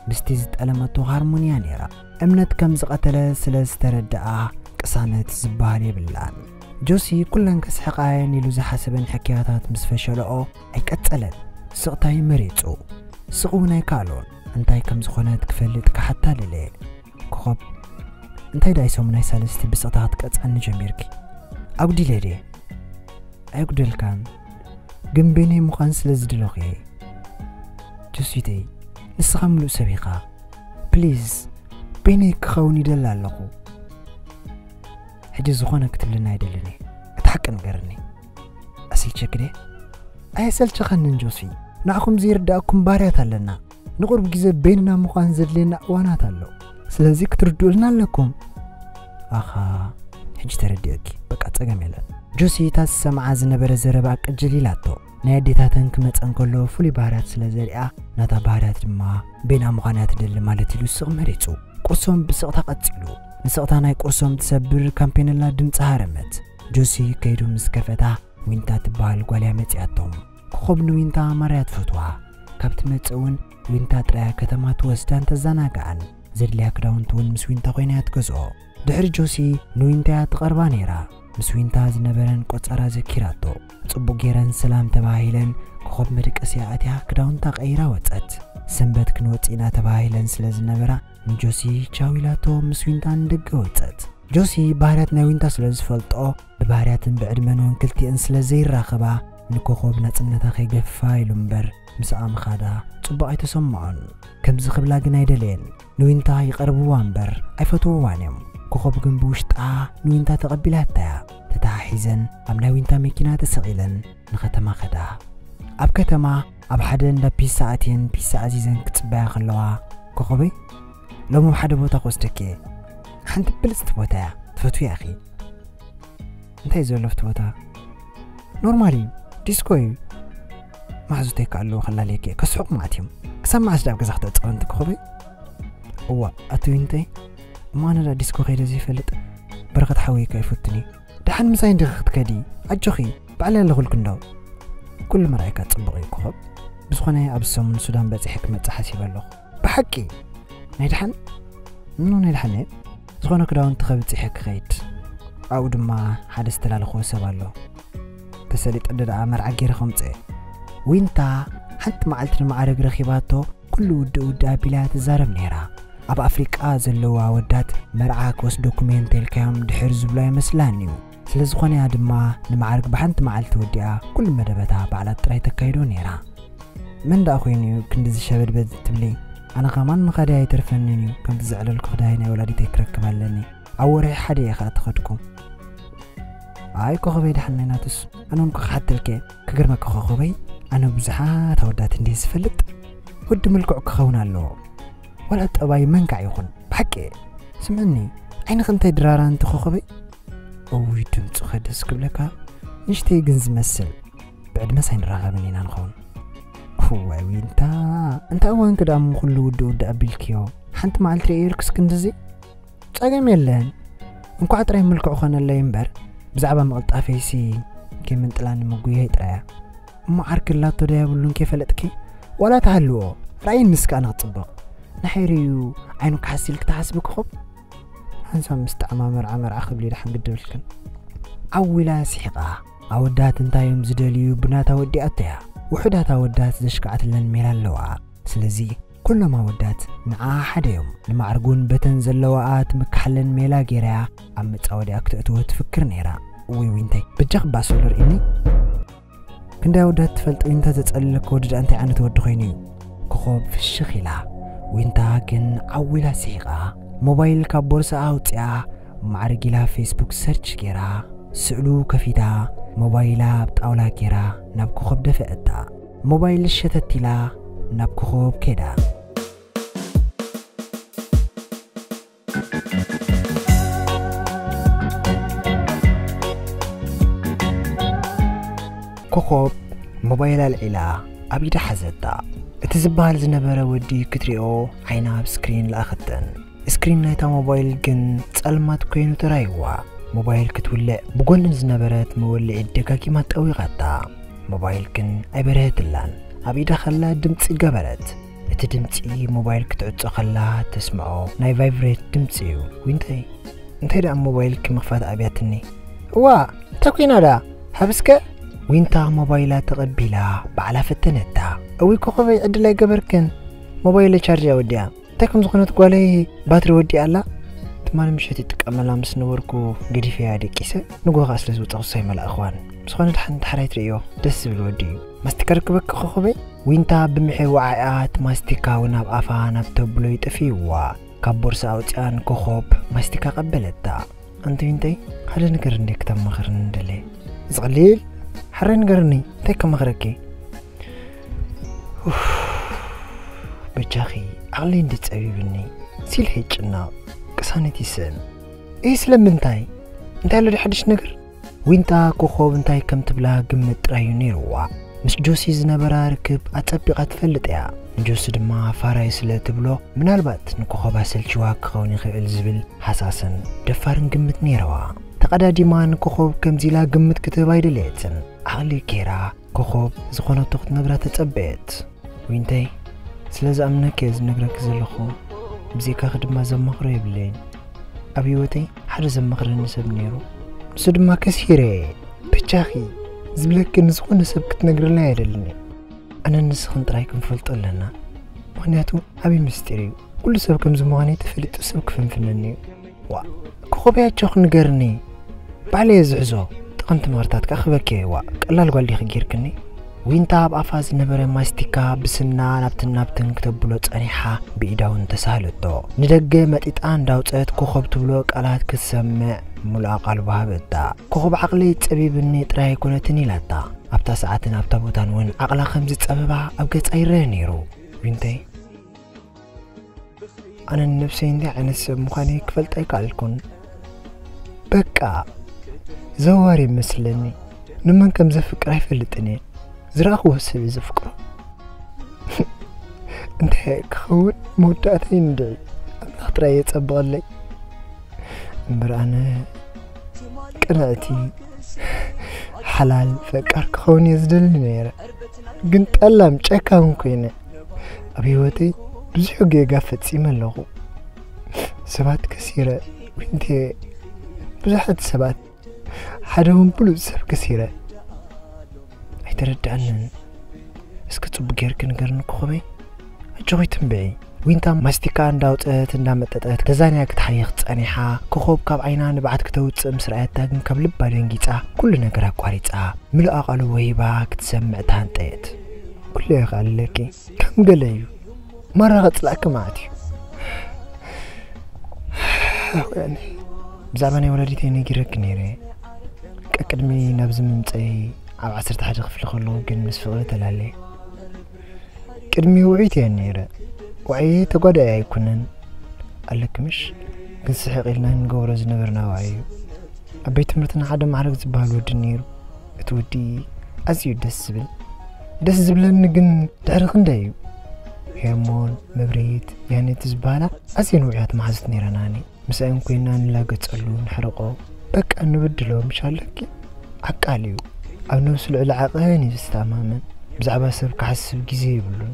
ምስቲ ዝጠለመቶ ሃርሞንያ ነይራ። እምነት ከም ዝቐተለ ስለ ዝተረድኣ ቅሳነት ዝበሃል የብላን። ጆሲ ኩለን ከስሕቓየን ኢሉ ዝሓሰበን ሕክያታት ምስ ፈሸለኦ ኣይቀጸለን። ስቕታ እዩ መሪጹ። ስቕ እውን ኣይከኣሎን። እንታይ ከም ዝኾነት ክፈልጥ ክሓታ ደለየ። ኮኾብ፣ እንታይ ደኣ እዩ ሰሙናይ ሳልስቲ ብስቕታ ክትቀጽዐኒ ጀሚርኪ? ኣጉዲለ ድየ? ኣይጉደልካን፣ ግን ቤነይ ምዃን ስለ ዝደለኹ እየ። ጆሲተይ፣ ንስኻ ምሉእ ሰብ ኢኻ። ፕሊዝ፣ ቤነይ ክኸውን ይደሊ ኣለኹ። ሕጂ ዝኾነ ክትብለኒ ኣይደልን እየ። እቲ ሓቂ ንገርኒ። ኣሰልቸክ ድየ? ኣየሰልቸኸንን ጆሲ። ንዓኹም ዘይርዳእኩም ባህርያት ኣለና። ንቑሩብ ግዜ በይንና ምዃን ዘድልየና እዋናት ኣሎ። ስለዚ ክትርድኡልና ኣለኩም። ኣኻ፣ ሕጂ ተረዲኦኪ። በቃ ጸገም የለን። ጆሲ እታ ዝሰምዓ ዝነበረ ዘረባ ቅጅል ኢላቶ። ናይ ኣዴታተን ክመጸን ከሎ ፍሉይ ባህርያት ስለ ዘሪኣ፣ ናታ ባህርያት ድማ ቤና ምዃን እያ ትደሊ ማለት ኢሉ ስቕ መሪጹ። ቁርሶም ብስቕታ ቀጺሉ። ንስቕታ ናይ ቁርሶም ትሰብር ካምፔነላ ድምጺ ሃረመት። ጆሲ ከይዱ ምስ ከፈታ፣ ዊንታ ትበሃል ጓል እያ መጺኣቶም። ኮኾብ ንዊንታ ማርያ ትፈትዋ። ካብ ትመጽእ እውን ዊንታ ጥራያ ከተማ ትወስዳን ተዘናግዓን። ዘድልያ ክዳውንቲ እውን ምስ ዊንታ ኮይና እያ ትገዝኦ። ድሕሪ ጆሲ ንዊንታ እያ ትቐርባ ነይራ። ምስ ዊንታ ዝነበረን ቆጸራ ዘኪራቶ። ጽቡቕ ገይረን ሰላም ተባሂለን ኮኾብ መደቀሲያ ኣትያ ክዳውንታ ቀይራ ወጸት። ሰንበት ክንወጽእ ኢና ተባሂለን ስለ ዝነበራ ንጆሲ ቻው ኢላቶ ምስ ዊንታ ንደገ ወጸት። ጆሲ ባህርያት ናይ ዊንታ ስለ ዝፈልጦ ብባህርያትን ብዕድመን እውን ክልቲኤን ስለ ዘይራኸባ ንኮኾብ ናጽነታ ከይገፍፋ ኢሉ እምበር ምስኣ ምኻዳ ጽቡቕ ኣይተሰምዖን። ከምዚ ክብላ ግን ኣይደለየን። ንዊንታ ይቐርብዋ እምበር ኣይፈትውዋን እዮም። ኮኾብ ግን ብውሽጣ ንዊንታ ተቐቢላታ እያ። ተተሓሒዘን ኣብ ናይ ዊንታ መኪና ተሰቒለን ንኸተማ ኸዳ። ኣብ ከተማ ኣብ ሓደ እንዳ ፒሳ ኣትየን ፒሳ ኣዚዘን ክጽበያ ከለዋ፣ ኮኾበይ፣ ሎሚ ኣብ ሓደ ቦታ ክወስደኪ እየ። ሓንቲ ብልጽቲ ቦታ እያ፣ ትፈትውያ ኢኺ። እንታይ እዩ ዘሎ ኣብቲ ቦታ? ኖርማል እዩ፣ ዲስኮ እዩ። መሓዙተይ ከ ኣለዉ፣ ከላልየኪ እየ። ከስሕቑ መዓት እዮም። ክሳብ መዓስ ደኣ ኣብ ገዛ ክተዕጽወንቲ ኮኾበይ? እዋ፣ ኣቲ ዊንተይ፣ እሞ ኣነ ደኣ ዲስኮ ከይደ ዘይፈልጥ? በረኸት ሓወይ ከ ኣይፈቱን እዩ። ደሓን ምሳይ እንዲኺ ክትከዲ? ኣጆኺ፣ ባዕለይ ኣለኹልኪ እንዶ። ኩሉ ምርኣይካ ጽቡቕ እዩ ኮኾብ። ብዝኾነ ኣብዚ ሰሙን ሱዳን በጺሐ ክመጽእ ሓሲበ ኣለኹ። ብሓቂ? ናይ ደሓን? ኖ፣ ናይ ደሓን እየ። ዝኾነ ክዳውንቲ ከብጽሐ ክኸይድ። ኣብኡ ድማ ሓደ ዝተላለኽዎ ሰብ ኣሎ። ተሰሊጠ እንዶ ደኣ መርዓ ገይረ ከምጽእ። ዊንታ ሓንቲ መዓልቲ ንማዕረግ ረኺባቶ ኩሉ ውድእ ውድእ ኣቢላ ትዛረብ ነይራ። ኣብ ኣፍሪቃ ዘለዉ ኣወዳት መርዓ ክወስደኩም እየ እንተኢልካዮም ድሕር ዝብሉ ኣይመስላን እዩ። ስለ ዝኾነ እያ ድማ ንማዕረግ ብሓንቲ መዓልቲ ወዲኣ ኩሉ መደበታ ባዕላ ጥራይ ተካይዶ ነይራ። መን ደኣ ኮይኑ እዩ ክንድዚ ሸበድበድ ትብሊ? ኣነ ኸማን ምኻደይ ኣይተርፈንን እዩ፣ ከምቲ ዘዕለልኩ ክዳይ ናይ ወላዲተይ ክረክብ ኣለኒ። ኣብ ወርሒ ሓደ እየ ኸኣ ተኸድኩ። ኣይ ኮኸበይ ደሓን ናይ ናቱስ፣ ኣነ እውን ክሓተልከ። ክገርመካ ኮኸበይ፣ ኣነ ብዙሓት ኣወዳት እንዲየ ዝፈልጥ፣ ወዲ ምልኩዕ ክኸውን ኣለዎ። ዋላ ጠባይ መንካዕ ይኹን፣ ብሓቂ። ስምዕኒ፣ ዓይንኺ እንታይ ድራራ እንተ ኮኸበይ? እውይ ድምፁኸ ደስ ክብለካ፣ ንእሽተይ ግን ዝመስል። ብዕድመስ ኣይንራኸብን ኢና ንኸውን። እዋይ ዊንታ፣ እንታይ እዋንኪ ደኣ እሞ ኩሉ ውድእ ውድእ ኣቢልክዮ? ሓንቲ መዓልቲ ርእየልክስ ክንድዚ? ጸገም የለን። እንኳዕ ጥራይ ምልክዑ ኾነለይ እምበር፣ ብዛዕባ ምቕልጣፈይሲ ከይምንጥላኒ ምጉየይ ጥራያ። እሞ ዓርኪ ኣላቶ ዶ የብሉን ከይፈለጥኪ? ዋላ ትሃልዎ፣ ራእይን ምስ ከኣ ንኽጽብቕ። ንሓይሪ እዩ ዓይኑ ክሓስ ኢልኪ ትሓስቢ ኮኾብ? ሓንሳብ ምስ ጣዕማ መርዓ መርዓ ክብሊ ደሓን ግዲ ብልክን። ዓው ኢላ ስሒቓ። ኣወዳት እንታይ እዮም ዝደልዩ ብናታ ወዲኣቶ እያ። ውሑዳት ኣወዳት ዘሽክዓትለን ሜላ ኣለዋ። ስለዚ ኩሎም ኣወዳት ንዓ ሓደ እዮም። ንማዕርጉን በተን ዘለዋኣ ትምክሓለን ሜላ ገይራያ ኣብ መጻወዲኣ ክተእትዎ ትፍክር ነይራ። ውይ ውይ እንታይ በጃኺ ባሶሎ ርእኒ። ክንደይ ኣወዳት ትፈልጥ ዊንታ ዘጸልለካ ወዲ ደኣ እንታይ ዓይነት ወዲ ኮይኑ እዩ? ኮኾብ ፍሽኽ ኢላ። ዊንታ ግን ዓው ኢላ ስሒቓ። ሞባይል ካብ ቦርሳኣ ኣውጺኣ ማዕርግ ኢላ ፌስቡክ ሰርች ገይራ። ስእሉ ከፊታ ሞባይላ ኣብ ጣውላ ገይራ ናብ ኮኾብ ደፈአታ። ሞባይል ሸተት ኢላ ናብ ኮኾብ ከይዳ። ኮኾብ ሞባይል ኣልዒላ ኣብ ኢዳ ሓዘታ። እቲ ዝበሃል ዝነበረ ወዲ ክትሪኦ ዓይና ኣብ ስክሪን ለኣኸተን። ስክሪን ናይታ ሞባይል ግን ጸልማት ኮይኑ ተራእይዋ። ሞባይል ክትውልዕ ብጎኒ ዝነበረት መወልዒት ደጋጊማ ጠዊቓታ። ሞባይል ግን ኣይበርሀትላን። ኣብ ኢዳ ከላ ድምጺ ገበረት። እቲ ድምጺ ሞባይል ክትዕጾ ከላ ተስምዖ ናይ ቫይብሬት ድምጺ እዩ። ዊንተይ፣ እንታይ ደኣ ሞባይልኪ ምኽፋት ኣብያትኒ? እዋ፣ እንታይ ኮይና ደኣ? ሃብስከ? ዊንታ ሞባይላ ተቐቢላ ባዕላ ፈተነታ። እውይ ኮኾበይ ዕድል ኣይገበርክን። ሞባይለይ ቻርጅ እያ ወዲኣ። እንታይ ከም ዝኾነት ጓለይ ባትሪ ወዲኣ ኣላ። ትማሊ ምሸት ይጥቀመላ ምስ ነበርኩ ገዲፈያ ደቂሰ። ንግሆ ከኣ ስለ ዝወጻኹ ሳይመልኣ እኽዋን። ብዝኾነ ድሓን ድሓር ኣይትርእዮ፣ ደስ ዝብል ወዲ እዩ። ማስቲካ ርክበኪ ኮኾበይ? ዊንታ ብምሒር ወዓኢኣ እቲ ማስቲካ እውን ኣብ ኣፋ ናብ ተብሎ ይጥፍይዋ። ካብ ቦርሳ ኣውፅኣን ኮኾብ ማስቲካ ቀበለታ። ኣንቲ ዊንተይ፣ ሓደ ነገር እንደ ክተማኽርኒ እንደለ። ዝቕሊል፣ ሓራይ ንገርኒ፣ እንታይ ከማኽረኪ? ኡፍ፣ በጃኺ፣ ዓቕለይ እንዲ ጸቢብኒ፣ ሲል ሄጭና፣ ቅሳነት ይስእን። እይ፣ ስለምንታይ? እንታይ ኣሎ ሓድሽ ነገር? ዊንታ ኮኾብ እንታይ ከም ትብላ ግምት ጥራይ እዩ ነይርዋ። ምስ ጆሲ ዝነበራ ርክብ ኣጸቢቓ ትፈልጥ እያ። ንጆሲ ድማ ፋራይ ስለ ትብሎ፣ ምናልባት ንኮኾብ ኣሰልችዋ ክኸውን ይኽእል ዝብል ሃሳስን ደፋርን ግምት ነይርዋ። ተቐዳዲማ ንኮኾብ ከምዚ ኢላ ግምት ክትህብ ኣይደለየትን። ዓቕሊ ጌራ ኮኾብ ዝኾነቶ ክትነግራ ተጸበየት። ዊንተይ፣ ስለ ዝኣምነኪ እየ ዝነግረኪ ዘለኹ። ብዘይካኺ ድማ ዘማኽሮ የብለይን። ኣብ ህይወተይ ሓደ ዘማኽረኒ ሰብ ነይሩ። ንሱ ድማ ከሲረ እየ። በጃኺ፣ ዝብለኪ ንዝኾነ ሰብ ክትነግርለይ ኣይደልን እየ። ኣነን ንስኽን ጥራይ ክንፈልጦ ኣለና። ምኽንያቱ ዓብዪ ምስጢር እዩ። ኩሉ ሰብ ከምዚ ምዃነይ ተፈሊጡ ሰብ ክፍንፍነኒ እዩ። ዋ፣ ኮኾበይ ኣጆኺ ንገርኒ። ባዕለይ እየ ዝሕዞ። ጠቐምቲ መኽርታት ከኣ ክበኪ እየ። ዋ፣ ቀላል ጓል ዲኺ ጌርክኒ? ዊንታ ኣብ ኣፋ ዝነበረ ማስቲካ ብስና ናብትን ናብትን ክተብሎ ጸኒሓ ብኢዳ እውን ተሳህለቶ። ንደገ መጢጣ እንዳውጸት ኮኾብ ትብሎ ቃላት ክትሰምዕ ምሉኣ ቃልቦ ሃበታ። ኮኾብ ዓቕለይ ጸቢብኒ ጥራይ ኣይኮነትን ኢላታ። ኣብታ ሰዓትን ኣብታ ቦታን እውን ዓቕላ ከም ዝጸበባ ኣብ ገጻ ይረአ ነይሩ። ዊንተይ፣ ኣነ ንነብሰይ እንታይ ዓይነት ሰብ ምዃነይ ክፈልጥ ኣይከኣልኩን። በቃ፣ ዘዋር ይመስለኒ። ንመን ከም ዘፍቅር ኣይፈልጥን እየ። ዝረኣኽዎ ሰብ እየ ዘፍቅሮ። እንታይ ክኸውን መወዳእታይ እንድዒ፣ ኣምላኽ ጥራይ የጸብቐለይ። እምበር ኣነ ቅንዕቲ፣ ሓላል፣ ፈቃር ክኸውን እየ ዝደሊ ነይረ። ግን ጠላም፣ ጨካን ኮይነ። ኣብ ህይወተይ ብዙሕ ጌጋ ፈጺመ ኣለኹ። ሰባት ከሲረ፣ ዊንቴ፣ ብዙሓት ሰባት፣ ሓደ እውን ብሉጽ ሰብ ከሲረ። ኣይተረድኣንን። እስኪ ጽቡቅ ጌርኪ ንገርኒ ኮኾበይ። ኣጆኺ ትንብዒ። ዊንታ ማስቲካ እንዳውጸት እንዳመጠጠት ተዛንያ ክትሓይኽ ጸኒሓ። ኮኾብ ካብ ዓይና ንብዓት ክተውጽእ ምስ ረኣየታ ግን ካብ ልባ ደንጊጻ ኩሉ ነገር ኣቋሪጻ። ምሉእ ኣቓልቦ ሂባ ክትሰምዕ ተሃንጠየት። ኩሉ ይኽኣለኪ። ከም ገለ እዩ። ማራ ከጽላእኪ መዓት እዩ። ወያኔ። ብዛዕባ ናይ ወላዲተይ ነጊረኪ ነይረ። ቀቅድሚ ናብዚ ምምጸይ ኣብ ዓሰርተ ሓደ ክፍሊ ከለኹ ግን ምስ ፍቕሪ ተላለየ። ቅድሚ ውዑይት እየ ነይረ። ዋዕየይ ተጓዳኢ ኣይኮነን። ኣለኪ ምሽ? ግን ስሕቕ ኢልና ንገብሮ ዝነበርና ዋዒ እዩ። ኣብ ቤት ትምህርትና ሓደ ማዕረግ ዝበሃል ወዲ ነይሩ። እቲ ወዲ ኣዝዩ ደስ ዝብል። ደስ ዝብለኒ ግን ድሕሪ ክንደይ እዩ። ሄርሞን፣ መብርሂት፣ ያኔት ዝበሃላ ኣዝየን ውዑያት መሓዙት ነይረናኒ። ምስኣን ኮይና ንላገጸሉ፣ ንሕርቆ። በቃ ንብድሎ፣ ምሽ ኣለኪ? ዓቃል እዩ። ኣብ ነብሱ ልዕሊ ዓቐን እዩ ዝተኣማመን። ብዛዕባ ሰብ ክሓስብ ግዜ የብሉን።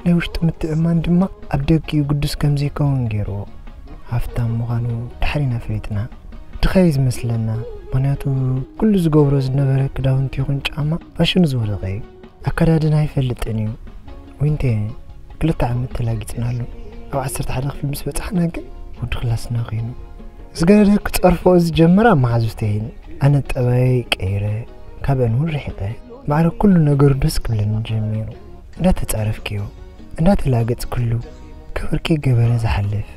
ናይ ውሽጡ ምትእምማን ድማ ኣብ ደጊኡ ግዱስ ከም ዘይከውን ገይርዎ። ሃፍታም ምዃኑ ድሓር ኢና ፈሊጥና። ድኻ እዩ ዝመስለና፣ ምኽንያቱ ኩሉ ዝገብሮ ዝነበረ ክዳውንቲ ይኹን ጫማ ፋሽኑ ዝወደቐ እዩ። ኣከዳድና ኣይፈልጥን እዩ። ዊንቴ ክልተ ዓመት ተላጊጽናሉ። ኣብ ዓሰርተ ሓደ ክፍሊ ምስ በጻሕና ግን ወዲ ክላስና ኮይኑ። ዝገደደ ክጸርፎ ዝጀመረ ኣብ መሓዙተይን። ኣነ ጠባየይ ቀይረ፣ ካብአን እውን ርሒቐ። ማዕረ ኩሉ ነገሩ ደስ ክብለኒ ጀሚሩ። እንዳተጻረፍክዮ፣ እንዳተላገጽክሉ፣ ክብርኪ ገበረ ዝሓልፍ።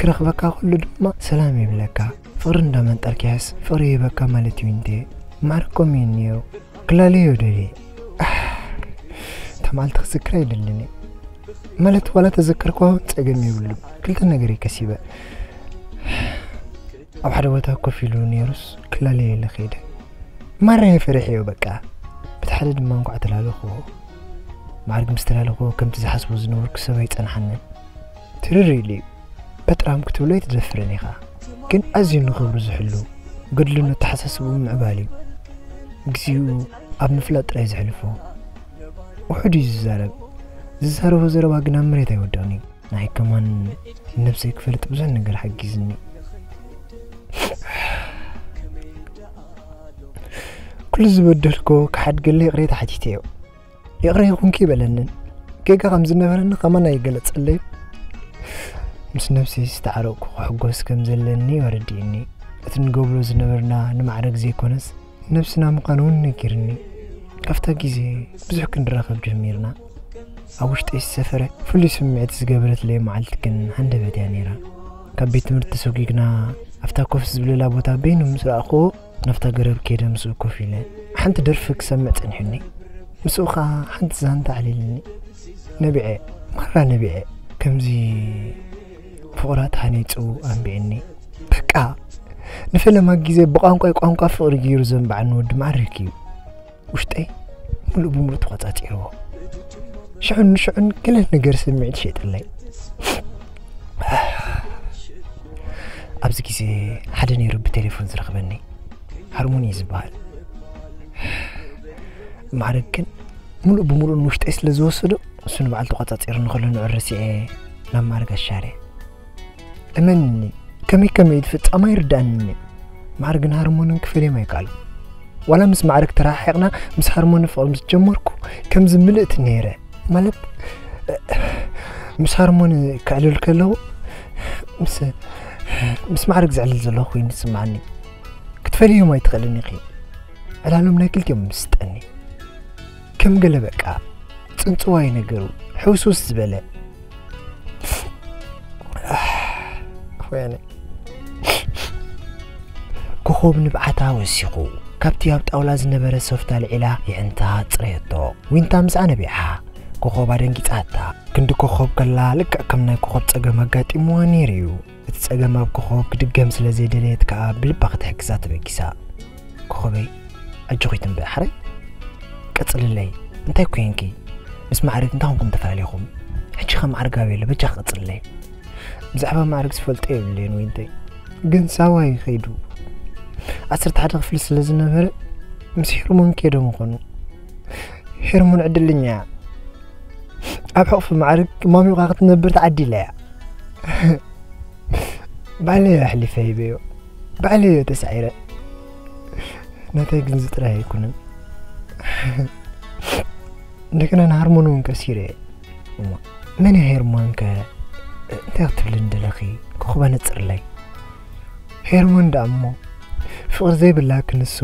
ክረኽበካ ኩሉ ድማ ሰላም ይብለካ። ፍቕሪ እንዳመንጠልክያስ ፍቕሪ ይህበካ ማለት እዩ እንዴ? ማዕረ ከምኡ እዩ ነይሩ። ክላለዮ ደልየ። ኣሕ፣ እታ መዓልቲ ክዝክራ ኣይደልን እየ። ማለት ዋላ ተዘከርኳ እውን ጸገም የብሉን። ክልተ ነገር እየ ከሲበ። ኣብ ሓደ ቦታ ኮፍ ኢሉ ነይሩስ ክላለዮ ኢለ ከይደ። ማራ እየ ፈሪሐዮ በቃ። በቲ ሓደ ድማ እንኳዕ ተላለኹዎ። ማዕርግ ምስ ተላለኹዎ ከምቲ ዝሓስቦ ዝነበርኩ ሰብ ኣይጸንሓንን። ትርር ኢሉ እዩ። በጥራም ክትብሎ ኣይትደፍርን ኢኻ። ግን ኣዝዩ ንኽብሩ ዝሕሉ፣ ገድሉን ኣተሓሳስብኡ ምዕባል እዩ። ግዜኡ ኣብ ምፍላጥ ጥራይ ዘሕልፎ። ውሑድ እዩ ዝዛረብ። ዝዛረቦ ዘረባ ግን ኣብ መሬት ኣይወድቕን እዩ። ንዓይ ከማን ንነብሰይ ክፈልጥ ብዙሕ ነገር ሓጊዝኒ። ኩሉ ዝበደልኮ ክሓድገለይ ይቕሬታ ሓቲተዮ። ይቕረ ይኹንኪ ይበለንን። ጌጋ ከም ዝነበረኒ ከማን ኣይገለጸለይ። ምስ ነብሰይ ዝተዓረቕኩ ክሕጎስ ከም ዘለኒ ወረዲእኒ። እቲ ንገብሮ ዝነበርና ንማዕረግ ዘይኮነስ ነብስና ምዃኑ እውን ነጊርኒ። ካብታ ግዜ ብዙሕ ክንራኸብ ጀሚርና። ኣብ ውሽጠይ ዝሰፈረ ፍሉይ ስምዒት ዝገበረትለይ መዓልቲ ግን ሃንደበት እያ ነይራ። ካብ ቤት ትምህርቲ ተሰጒግና ኣብታ ኮፍ ዝብለላ ቦታ በይኑ ምስ ረኣኽዎ፣ ናብታ ገረብ ከይደ ምስኡ ኮፍ ኢለ ሓንቲ ደርፊ ክሰምዕ ጸኒሑኒ። ምስኡ ኸኣ ሓንቲ ዛንታ ኣዕሊልኒ። ነቢዐ፣ ማራ ነቢዐ። ከምዚ ፍቕራ ተሃኒጹ ኣንቢዕኒ። በቃ ንፈለማ ግዜ ብቋንቋይ ቋንቋ ፍቕሪ ገይሩ ዘንባዓኒ ወዲ ማዕረግ እዩ። ውሽጠይ ሙሉእ ብሙሉእ ተቖጻጺርዎ። ሽዑን ንሽዑን ገለ ነገር ስምዒት ሸይጥለይ። ኣብዚ ግዜ ሓደ ነይሩ ብቴሌፎን ዝረኽበኒ። ሃርሞን እዩ ዝበሃል። ማዕረግ ግን ሙሉእ ብሙሉእ ንውሽጠይ ስለ ዝወሰዶ፣ እሱ ንበዓል ተቖጻጺሩ ንኸሎ ንዑ ረሲዐ ናብ ማዕረግ ኣሻርየ። እመንኒ፣ ከመይ ከመይ ትፍጸም ኣይርድኣንን እዩ። ማዕረግን ሃርሞንን ክፈልዮም ኣይከኣሉ። ዋላ ምስ ማዕረግ ተረሓሒቕና፣ ምስ ሃርሞን ፍቕሪ ምስ ጀመርኩ፣ ከምዚ ምልእቲ ነይረ። ማለት፣ ምስ ሃርሞን ከዕልል ከለኹ፣ ምስ፣ ምስ ማዕረግ ዘዕልል ዘለኹ ኮይኑ ይስምዓኒ። ክትፈልዮም ኣይትኽእልን ኢኺ። ዕላሎም ናይ ክልቲኦም ምስጠኒ። ከም ገለ በቃ፣ ጽንጽዋይ ነገሩ፣ ሕውስውስ ዝበለ። ወያነ። ኮኾብ ንብዓታ ወሲኹ፣ ካብቲ ኣብ ጣውላ ዝነበረ ሶፍት ኣልዒላ የዕንታ ጽረየቶ። ዊንታ ምስኣ ነቢዓ፣ ኮኾብ ኣደንጊጻታ። ክንዲ ኮኾብ ከላ ልክዕ ከም ናይ ኮኾብ ጸገም ኣጋጢምዋ ነይሩ እዩ። እቲ ጸገም ኣብ ኮኾብ ክድገም ስለ ዘይደለየት ከኣ ብልባ ክትሕግዛ ተበጊሳ። ኮኾበይ፣ ኣጆኺ ትንበ ሓረይ። ቀጽልለይ፣ እንታይ ኮይንኪ? ምስ ማዕረግ እንታይ ኮንኩም ተፈላለኹም? ሕጂ ኸ ማዕረግ ኣበይ ኣሎ? በጃኺ ቀጽልለይ። ብዛዕባ ማዕረግ ዝፈልጦ የብለይን ወይንተይ። ግን ሳዋ እዩ ኸይዱ። ዓሰርተ ሓደ ክፍሊ ስለ ዝነበረ ምስ ሄርሞን ከይዶም ይኾኑ። ሄርሞን ዕድልኛ እያ። ኣብ ሕቑፊ ማዕረግ ማሚቋ ክትነብር ተዓዲላ እያ። ባዕለዮ ኣሕሊፈ ሂበዮ። ባዕለዮ ተሳዒረ። ናተይ ግን እዚ ጥራይ ኣይኮነን። እንደገና ንሃርሞን እውን ከሲረ እየ። እሞ መን እያ ሄርሞን ከ? እንታይ ክትብልኒ ደለኺ? ኮኾብ ኣነጽርለይ። ሄርሞን ደኣ እሞ ፍቕሪ ዘይብላ ክንሱ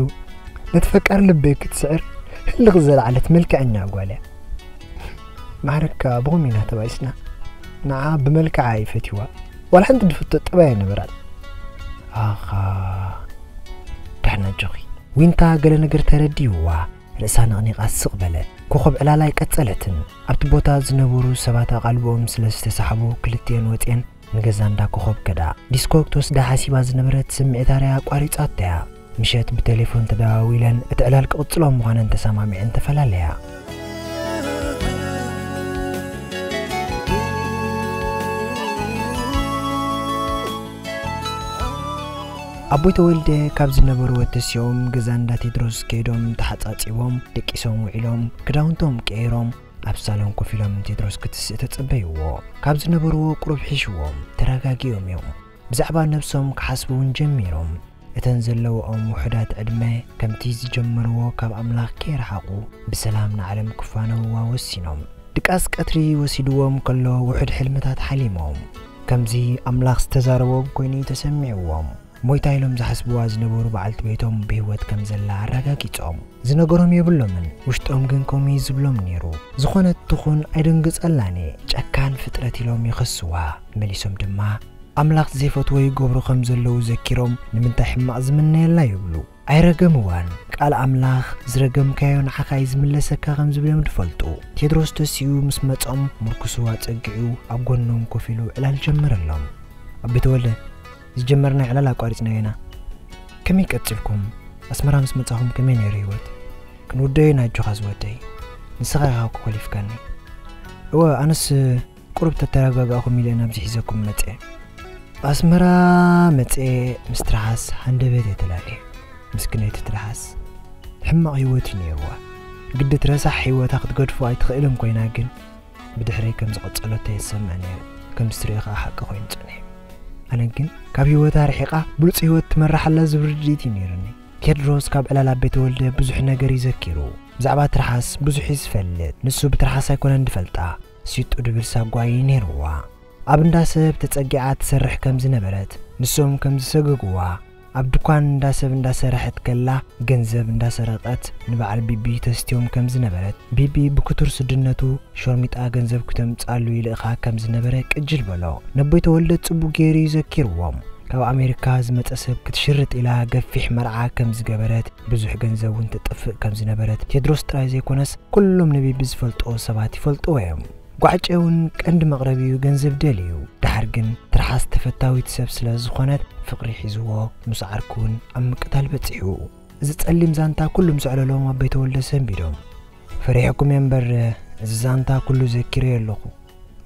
ነቲ ፈቃር ልበይ ክትስዕር ህልኽ ዘለዓለት መልክዐኛ ጓል እያ። ማዕረግ ከኣ ብኸምኡ ኢና ተባኢስና። ንዓ ብመልክዓ እዩ ፈትይዋ። ዋላ ሓንቲ ድፍቶ ጠባይ ኣይነበራን። ኣኻ፣ ዳሕና ኣጆኺ። ዊንታ ገለ ነገር ተረዲእዋ፣ ርእሳ ነቕኒቓ ስቕ በለት። ኮኾብ ዕላላ ኣይቀጸለትን። ኣብቲ ቦታ ዝነበሩ ሰባት ኣቓልቦኦም ስለ ዝተሳሕቡ ክልቲኤን ወጺኤን ንገዛ እንዳ ኮኾብ ከዳ። ዲስኮ ክትወስዳ ሓሲባ ዝነበረት ስምዒት ኣርያ ኣቋሪጻቶ እያ። ምሸት ብቴሌፎን ተደዋዊለን እቲ ዕላል ክቕጽሎ ምዃነን ተሰማሚዐን ተፈላለያ። ኣቦይ ተወልደ ካብ ዝነበርዎ ተሲኦም ገዛ እንዳ ቴድሮስ ከይዶም ተሓጻጺቦም ደቂሶም ውዒሎም ክዳውንቶም ቀይሮም ኣብ ሳሎን ኮፍ ኢሎም ንቴድሮስ ክትስእ ተጸበይዎ። ካብ ዝነበርዎ ቁሩብ ሒሽዎም ተረጋጊኦም እዮም። ብዛዕባ ነብሶም ክሓስቡ እውን ጀሚሮም። እተን ዘለውኦም ውሑዳት ዕድመ ከምቲ ዝጀመርዎ ካብ ኣምላኽ ከይረሓቑ ብሰላም ንዓለም ክፋነውዋ ወሲኖም። ድቃስ ቀትሪ ወሲድዎም ከሎ ውሑድ ሕልምታት ሓሊሞም። ከምዚ ኣምላኽ ዝተዛረቦም ኮይኑ ተሰሚዕዎም። ሞይታ ኢሎም ዝሓስብዋ ዝነበሩ በዓልቲ ቤቶም ብህይወት ከም ዘላ ኣረጋጊጾም። ዝነገሮም የብሎምን፣ ውሽጦም ግን ከምኡ እዩ ዝብሎም ነይሩ። ዝኾነት ትኹን ኣይደንግጸላን እየ፣ ጨካን ፍጥረት ኢሎም ይኸስዋ። መሊሶም ድማ ኣምላኽ ዘይፈትዎ ይገብሩ ከም ዘለዉ ዘኪሮም ንምንታይ ሕማቕ ዝምነየላ ይብሉ። ኣይረገምዋን። ቃል ኣምላኽ ዝረገምካዮ ንዓኻ እዩ ዝምለሰካ ከም ዝብሎም ድፈልጡ። ቴድሮስ ተሲኡ ምስ መጾም ምርኩሱ ኣጸጊዑ ኣብ ጎኖም ኮፍ ኢሉ ዕላል ጀመረሎም። ኣቤ ተወልደ፣ ዝጀመርና ዕላል ኣቋሪጽናዮ ኢና። ከመይ ቀጺልኩም? ኣስመራ ምስ መጻኹም ከመይ ነይሩ ህይወት? ክንውደዮ ኢና ኣጆኻ ዝወደይ። ንስኻ ኢኻ እኮ ኮሊፍካኒ። እወ፣ ኣነስ ቁሩብ ተተረጋጋእኹም ኢለ ናብዚ ሒዘኩም መጽኤ። ኣስመራ መጽኤ ምስ ትርሓስ ሃንደበት እየ ተላልየ። ምስክነይቲ ትርሓስ ሕማቕ ህይወት እዩ ነይርዋ። ግዲ እቲ ረሳሕ ህይወታ ክትገድፎ ኣይትኽእልን ኮይና ግን ብድሕረይ ከም ዝቐጸለቶ እየ ዝሰምዕ ነይሩ። ከም ዝትሪኦ ከኣ ሓቂ ኮይኑ ጸኒሑ። ኣነ ግን ካብ ህይወታ ርሒቓ ብሉጽ ህይወት ትመርሓላ ዝብል ርድኢት እዩ ነይሩኒ። ቴድሮስ ካብ ዕላል ኣቤ ተወልደ ብዙሕ ነገር እዩ ዘኪሩ። ብዛዕባ ትርሓስ ብዙሕ እዩ ዝፈልጥ። ንሱ ብትርሓስ ኣይኮነን ዝፈልጣ። ሲጡ ድብል ሳጓ እዩ ነይርዋ። ኣብ እንዳ ሰብ ተጸጊዓ ትሰርሕ ከም ዝነበረት፣ ንሶም ከም ዝሰገግዋ፣ ኣብ ድኳን እንዳ ሰብ እንዳሰረሐት ከላ ገንዘብ እንዳሰረቐት ንበዓል ቢቢ ተስትዮም ከም ዝነበረት፣ ቢቢ ብክቱር ስድነቱ ሾርሚጣ ገንዘብ ክተምጻሉ ይልእኻ ከም ዝነበረ ቅጅል በሎ። ነቦይ ተወልደ ጽቡቕ ገይሩ እዩ ዘኪርዎም። ካብ ኣሜሪካ ዝመጸ ሰብ ክትሽርጥ ኢላ ገፊሕ መርዓ ከም ዝገበረት፣ ብዙሕ ገንዘብ እውን ትጥፍእ ከም ዝነበረት ቴድሮስ ጥራይ ዘይኮነስ ኩሎም ንቢቢ ዝፈልጥዎ ሰባት ይፈልጥዎ እዮም። ጓዕጨ እውን ቀንዲ መቕረቢኡ ገንዘብ ደልዩ። ደሓር ግን ትርሓስ ተፈታዊት ሰብ ስለ ዝኾነት ፍቕሪ ሒዝዎ ምስ ዓርኩ እውን ኣብ ምቅታል በጺሑ። እዚ ጸሊም ዛንታ ኩሉ ምስ ኣዕለሎም ኣቦይ ተወልደ ሰንቢዶም። ፈሪሕኩም እየ እምበር እዚ ዛንታ ኩሉ ዘኪረዮ ኣለኹ።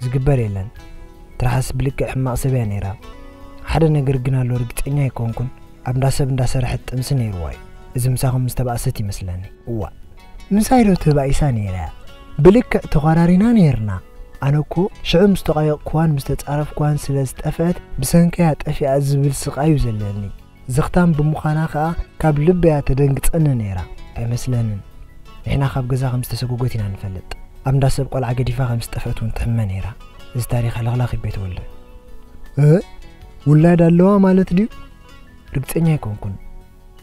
ዝግበር የለን። ትርሓስ ብልክዕ ሕማቕ ሰብ እያ ነይራ። ሓደ ነገር ግን ኣሎ ርግጸኛ ኣይኮንኩን። ኣብ እንዳ ሰብ እንዳሰረሐት ጥንሲ ነይርዋ እዩ። እዚ ምሳኹም ምስ ተባእሰት ይመስለኒ። እዋ፣ ምሳይ ዶ ተባኢሳ ነይራ? ብልክዕ ተዃራሪና ነይርና። ኣነ እኮ ሽዑ ምስ ተቓየቕኩዋን ምስ ተጻረፍኩዋን ስለ ዝጠፍአት ብሰንከያ ጠፊኣ ዝብል ስቓይ እዩ ዘለኒ። ዘኽታም ብምዃና ከኣ ካብ ልበያ ተደንግጸኒ ነይራ። ኣይመስለንን። ንሕና ካብ ገዛ ከም ዝተሰጎጎት ኢና ንፈልጥ። ኣብ እንዳ ሰብ ቆልዓ ገዲፋ ከም ዝጠፍአት እውን ትሕመ ነይራ። እዚ ታሪኽ ሕልኽላኽ እዩ ቤት ወልደ። እ? ውላድ ኣለዋ ማለት ድዩ? ርግጸኛ ኣይኮንኩን።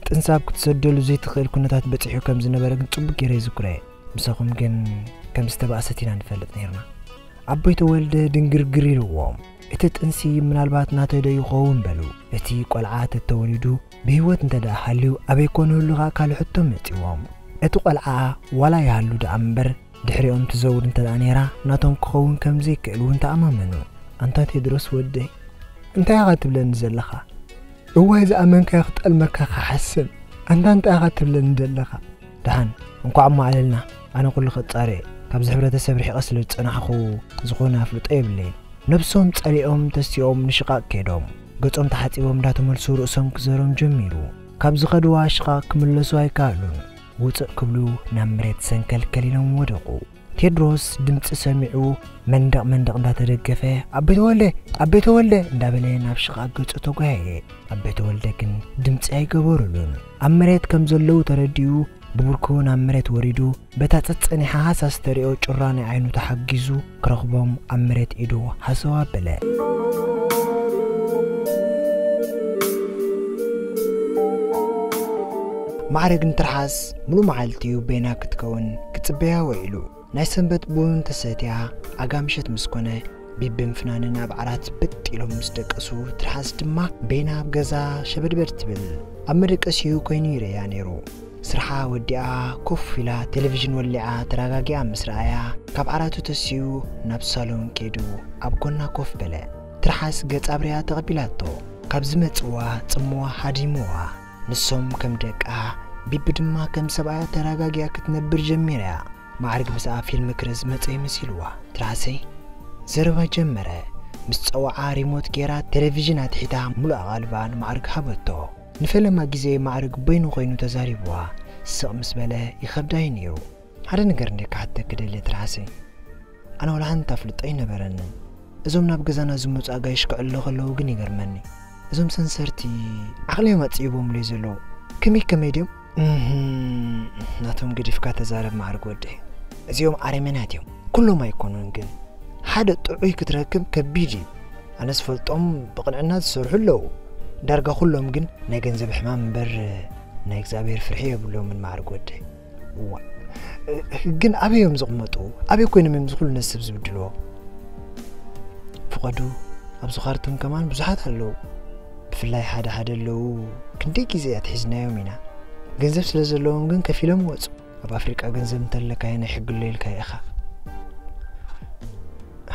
ጥንሲ ኣብ ክትሰደሉ ዘይትኽእል ኩነታት በጺሑ ከም ዝነበረ ግን ጽቡቕ ገይረ ይዝክሮ እየ። ምሳኹም ግን ከም ዝተባእሰት ኢና ንፈልጥ ነይርና። ኣቦይ ተወልደ ድንግርግር ኢልዎም። እቲ ጥንሲ ምናልባት ናተይ ዶ ይኸውን በሉ። እቲ ቆልዓ ተተወሊዱ ብህይወት እንተ ደኣ ሃልዩ ኣበይ ኮን ህሉ ከኣ ካልእ ሕቶ መጺዎም። እቲ ቆልዓ ዋላ ይሃሉ ደኣ እምበር ድሕሪኦም ትዘውር እንተ ደኣ ነይራ ናቶም ክኸውን ከም ዘይክእል እውን ተኣማመኑ። ኣንታ ቴድሮስ ወደይ፣ እንታይ ኢኻ ትብለኒ ዘለኻ? እዋይ ዝኣመንካዮ ክጠልመካ ክሓስብ። ኣንታ እንታይ ኢኻ ትብለኒ ዘለኻ? ደሓን፣ እንኳዕ እሞ ኣለልና። ኣነ ኩሉ ከጻሪ እየ። ካብዚ ሕብረተሰብ ርሒቐ ስለ ዝጸናሕኹ ዝኾነ ኣፍልጦ የብለይን። ነብሶም ጸሊኦም ተስቲኦም ንሽቓቕ ከይዶም። ገጾም ተሓጺቦም እንዳተመልሱ ርእሶም ክዘሮም ጀሚሩ። ካብ ዝኸድዋ ሽቓቕ ክምለሱ ኣይከኣሉን። ውጽእ ክብሉ ናብ መሬት ሰንከልከል ኢሎም ወደቑ። ቴድሮስ ድምጺ ሰሚዑ መንደቕ መንደቕ እንዳተደገፈ "ኣቤ ተወልደ! ኣቤ ተወልደ!" እንዳበለ ናብ ሽቓቕ ገጹ ተጓየየ። ኣቤ ተወልደ ግን ድምጺ ኣይገበሩሉን። ኣብ መሬት ከም ዘለዉ ተረዲኡ ብብርኩ ናብ መሬት ወሪዱ በታ ጸጸኒሓ ሃሳስ ተሪኦ ጩራ ናይ ዓይኑ ተሓጊዙ ክረኽቦም ኣብ መሬት ኢዱ ሃሰው ኣበለ። ማዕረግ ንትርሓስ ሙሉ መዓልቲ እዩ ቤና ክትከውን ክጽበያ ውዒሉ። ናይ ሰንበት ቡን ተሰትያ ኣጋ ምሸት ምስ ኮነ ቢብን ፍናንን ኣብ ዓራት ብጥ ኢሎም ምስ ደቀሱ ትርሓስ ድማ ቤና ኣብ ገዛ ሸበድበድ ትብል። ኣብ መደቀሲኡ ኮይኑ ይርእያ ነይሩ። ስርሓ ወዲኣ ኮፍ ኢላ ቴሌቪዥን ወሊዓ ተረጋጊኣ ምስ ረኣያ ካብ ዓራቱ ተሲኡ ናብ ሳሎን ከይዱ ኣብ ጎና ኮፍ በለ። ትርሓስ ገጽ ኣብርያ ተቐቢላቶ። ካብ ዝመጽዋ ጽምዋ ሃዲምዋ። ንሶም ከም ደቃ ቢቢ ድማ ከም ሰብኣያ ተረጋጊኣ ክትነብር ጀሚራ እያ። ማዕርግ ምስኣ ፊልም ክርኢ ዝመጸ ይመሲልዋ። ትርሓሰይ ዘረባ ጀመረ። ምስ ጸዋዓ ሪሞት ጌራ ቴሌቪዥን ኣትሒታ ሙሉእ ኣቓልባ ንማዕርግ ሃበቶ። ንፈለማ ግዜ ማዕርግ በይኑ ኮይኑ ተዛሪብዋ። ስቕ ምስ በለ ይኸብዳ እዩ ነይሩ። ሓደ ነገር እንደ ክሓተኪ ደልየ ትርሓሰይ። ኣነ ወላ ሓንቲ ኣፍልጦ ኣይነበረንን። እዞም ናብ ገዛና ዝመጹ ኣጋይሽ ክዕሎ ከለዉ ግን ይገርመኒ። እዞም ሰንሰርቲ ዓቕሊዮም ኣጽይቦምሉ ዘለዉ። ከመይ ከመይ ድዮም? እህም፣ ናቶም ገዲፍካ ተዛረብ ማዕርግ ወደይ። እዚኦም ኣረመናት እዮም። ኩሎም ኣይኮኑን ግን ሓደ ጥዑይ ክትረክብ ከቢድ እዩ። ኣነ ዝፈልጦም ብቕንዕና ዝሰርሑ ኣለዉ። ዳርጋ ኩሎም ግን ናይ ገንዘብ ሕማም እምበር ናይ እግዚኣብሔር ፍርሒ የብሎምን ማዕርግ ወደይ። እዋ፣ ግን ኣበይ እዮም ዝቕመጡ? ኣበይ ኮይኖም እዮም ዝኹሉ ነዚ ሰብ ዝብድልዎ? ፍቐዱ፣ ኣብዚ ካርቱም ከማን ብዙሓት ኣለዉ። ብፍላይ ሓደ ሓደ ኣለዉ፣ ክንደይ ግዜ ኣትሒዝናዮም ኢና። ገንዘብ ስለ ዘለዎም ግን ከፊሎም ይወጹ። ኣብ ኣፍሪቃ ገንዘብ እንተለካዮ ናይ ሕጊ ኣሎ ኢልካዮ ኢኻ።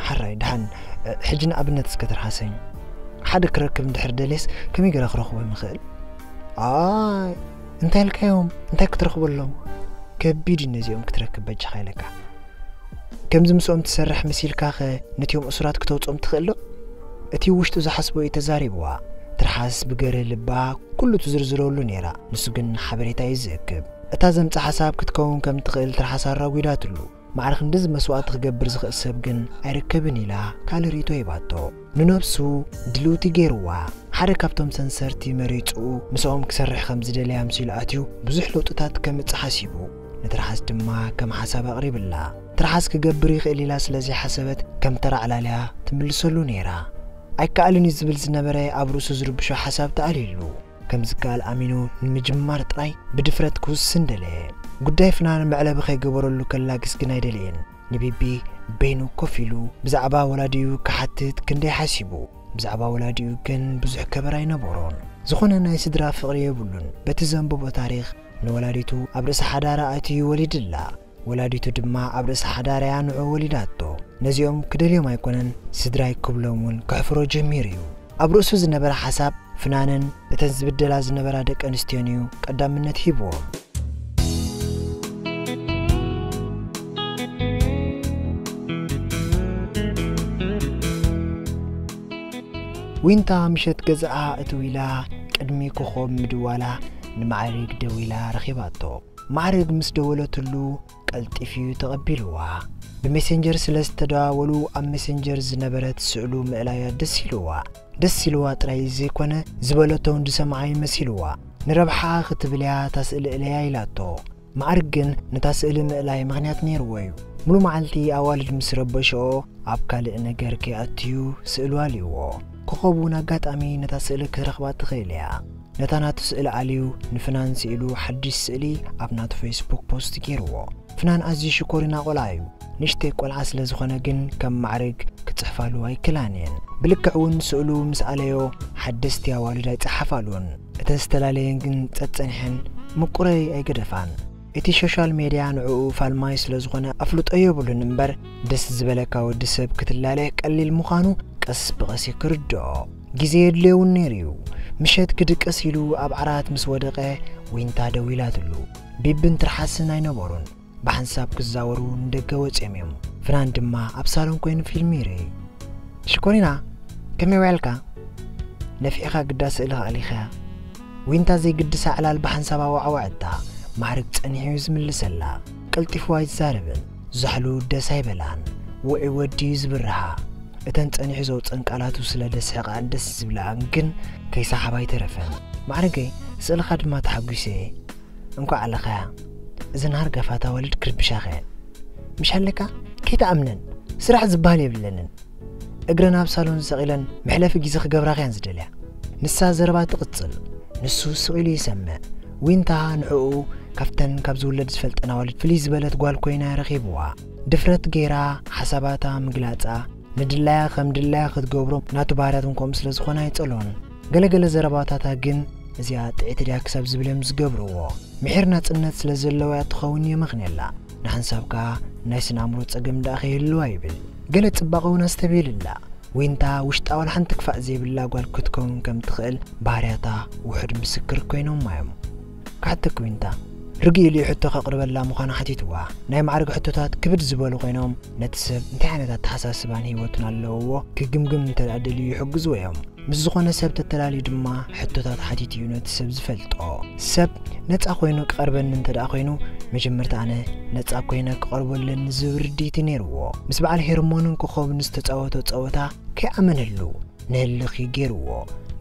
ሓራይ፣ ደሓን፣ ሕጂ ንኣብነት እስከ ትርሓሰኝ። ሓደ ክረክብ እንድሕር ደልየስ ከመይ ገይረ ክረኽቦም ይኽእል? ኣይ፣ እንታይ ኢልካዮም? እንታይ ክትረኽበሎም? ከቢድ እዩ ነዚኦም ክትረክብ በጃኻ ኢለካ። ከምዚ ምስኦም ትሰርሕ መሲልካኸ ነቲኦም እሱራት ክተውፅኦም ትኽእል ዶ? እቲ ውሽጡ ዝሓስቦ እዩ ተዛሪብዋ። ትርሓስ ብገርህ ልባ ኩሉ ትዝርዝረሉ ነይራ። ንሱ ግን ሓበሬታ እዩ ዝእክብ። እታ ዘምጻ ሓሳብ ክትከውን ከም ትኽእል ትርሓስ ኣራጒዳትሉ። ማዕረ ክንድዚ መስዋእቲ ክገብር ዝኽእል ሰብ ግን ኣይርከብን ኢላ ካልእ ርእይቶ ሂባቶ። ንነብሱ ድልውቲ ገይርዋ። ሓደ ካብቶም ሰንሰርቲ መሪጹ ምስኦም ክሰርሕ ከም ዝደለየ ኣምሲሉ ኣትዩ ብዙሕ ለውጥታት ከምጽእ ሓሲቡ። ንትርሓስ ድማ ከም ሓሳብ ኣቕሪብላ። ትርሓስ ክገብር ይኽእል ኢላ ስለ ዘይሓሰበት ከም ተራ ዕላልያ ትምልሰሉ ነይራ። ኣይከኣልን እዩ ዝብል ዝነበረ ኣብ ርእሱ ዝርብሾ ሓሳብ ተኣልዩሉ። ከም ዝከኣል ኣሚኑ ንምጅማር ጥራይ ብድፍረት ክውስን ደለየ። ጉዳይ ፍናን መዕለቢ ከይገበረሉ ከላግስ ግን ኣይደለየን። ንቢቢ በይኑ ኮፍ ኢሉ ብዛዕባ ወላዲኡ ክሓትት ክንደይ ሓሲቡ። ብዛዕባ ወላዲኡ ግን ብዙሕ ከበር ኣይነበሮን። ዝኾነ ናይ ስድራ ፍቕሪ የብሉን። በቲ ዘንበቦ ታሪኽ ንወላዲቱ ኣብ ርእሲ ሓዳራ ኣትዩ ወሊድላ። ወላዲቱ ድማ ኣብ ርእሲ ሓዳራያ ንዑ ወሊዳቶ። ነዚኦም ክደልዮም ኣይኮነን ስድራይ ክብሎም እውን ከሕፍሮ ጀሚሩ እዩ። ኣብ ርእሱ ዝነበረ ሓሳብ ፍናንን እተን ዝብደላ ዝነበራ ደቂ ኣንስትዮን እዩ ቀዳምነት ሂብዎም። ዊንታ ምሸት ገዛኣ እትው ኢላ ቅድሚ ኮኾብ ምድዋላ ንማዕሪግ ደዊላ ረኺባቶ። ማዕሪግ ምስ ደወለትሉ ቀልጢፉ ተቐቢልዋ። ብሜሴንጀር ስለ ዝተደዋወሉ ኣብ ሜሴንጀር ዝነበረት ስእሉ ምእላያ ደስ ኢልዋ። ደስ ኢልዋ ጥራይ ዘይኮነ ዝበለቶ እውን ዝሰምዓ ይመሲልዋ። ንረብሓ ክትብል እያ እታ ስእሊ እለያ ኢላቶ። ማዕሪግ ግን ነታ ስእሊ ምእላይ ምኽንያት ነይርዎ እዩ። ሙሉ መዓልቲ ኣዋልድ ምስ ረበሽኦ ኣብ ካልእ ነገር ከይኣትዩ ስእሉ ኣልይዎ። ኮኾብ እውን ኣጋጣሚ ነታ ስእሊ ክትረኽባ ትኽእል እያ። ነታ ናቱ ስእሊ ኣልዩ ንፍናን ስኢሉ ሓድሽ ስእሊ ኣብ ናቱ ፌስቡክ ፖስት ገይርዎ። ፍናን ኣዝዩ ሽኮሪና ቆልዓ እዩ። ንእሽተይ ቆልዓ ስለ ዝኾነ ግን ከም ማዕርግ ክጽሕፋሉ ኣይክላን እየን። ብልክዕ እውን ስእሉ ምስ ኣለዮ ሓደስቲ ኣዋልድ ኣይጸሓፋሉን። እተን ዝተፈላለየን ግን ጸጸኒሐን ምቁረይ ኣይገደፋን። እቲ ሶሻል ሜድያ ንዕኡ ፋልማይ ስለ ዝኾነ ኣፍልጦ የብሉን እምበር፣ ደስ ዝበለካ ወዲ ሰብ ክትላለየ ቀሊል ምዃኑ ቀስ ብቐስ እዩ ክርድኦ። ግዜ የድልዮ እውን ነይሩ እዩ። ምሸት ክድቅስ ኢሉ ኣብ ዓራት ምስ ወደቐ፣ ዊንታ ደዊላትሉ። ቢብን ትርሓስን ኣይነበሩን። ብሓንሳብ ክዛወሩ ንደገ ወጺኦም እዮም። ፍናን ድማ ኣብ ሳሎን ኮይኑ ፊልም ይርኢ። ሽኮሪና፣ ከመይ ውዕልካ? ነፊዕኻ ግዳ ስእሊ ከኣሊኸያ። ዊንታ ዘይግድሳ ዕላል ብሓንሳብ ኣዋዕወዐታ። ማዕርግ ጸኒሑ እዩ ዝምልሰላ። ቀልጢፉ ኣይዛረብን። ዛሕሉ ደስ ኣይበላን። ውዑይ ወዲ እዩ ዝብርሃ። እተን ጸኒሑ ዘውጸን ቃላቱ ስለ ደስሕቓን ደስ ዝብልኣን ግን ከይሰሓባ ኣይተረፈን። ማዕርገይ፣ ስእልኻ ድማ ተሓጒሰ እየ። እንኳዕ ኣለኻያ። እዘን ሃርጋፋት ኣዋልድ ክርብሻኻ እየን። ምሽ ኣለካ? ከይትኣምነን። ስራሕ ዝበሃል የብለንን። እግረን ኣብ ሳሎን ሰቒለን መሕለፊ ግዜ ክገብራኻ እየን ዝደልያ። ንሳ ዘረባ ትቕጽል። ንሱ ስቕ ኢሉ ይሰምዕ። ዊንታ ንዕኡ ካብተን ካብ ዝውለድ ዝፈልጠን ኣዋልድ ፍልይ ዝበለት ጓል ኮይና ረኺብዋ። ድፍረት ገይራ ሓሳባታ ምግላጻ፣ ንድላያ ከም ድላያ ክትገብሮ ናቱ ባህርያት እውን ከምኡ ስለ ዝኾነ ኣይጸልኦን። ገለገለ ዘረባታታ ግን እዚኣ ጥዕቲ ድያ ክሳብ ዝብል እዮም ዝገብርዎ። ምሒር ናጽነት ስለ ዘለዋ ትኸውን የመኽንየላ። ንሓንሳብ ከኣ ናይ ስነ ኣእምሮ ጸገም ደኣ ከይህልዋ ይብል። ገለ ጽባቐ እውን ኣስተብሂልላ። ዊንታ ውሽጣ ዋላ ሓንቲ ክፋእ ዘይብላ ጓል ክትከውን ከም ትኽእል ባህርያታ ውሑድ ምስክር ኮይኖማ እዮም። ክሓተኪ ዊንታ፣ ርግእ ኢሉ እዩ ሕቶ ከቕርበላ ምዃኑ ሓቲትዋ። ናይ ማዕርግ ሕቶታት ክብድ ዝበሉ ኮይኖም ነቲ ሰብ እንታይ ዓይነት ኣተሓሳስባን ህይወቱን ኣለውዎ ክግምግም እንተ ደኣ ደልዩ ይሕግዝዎ እዮም። ምስ ዝኾነ ሰብ ተተላልዩ ድማ ሕቶታት ሓቲቱ እዩ ነቲ ሰብ ዝፈልጦ። ሰብ ነጻ ኮይኑ ክቐርበኒ እንተ ደኣ ኮይኑ፣ መጀመርታ ኣነ ነጻ ኮይነ ክቐርቦ ኣለኒ ዝብል ርድኢት እዩ ነይርዎ። ምስ በዓል ሄርሞንን ኮኾብን ዝተጻወቶ ጸወታ ከይኣመነሉ ንህልኽ እዩ ገይርዎ።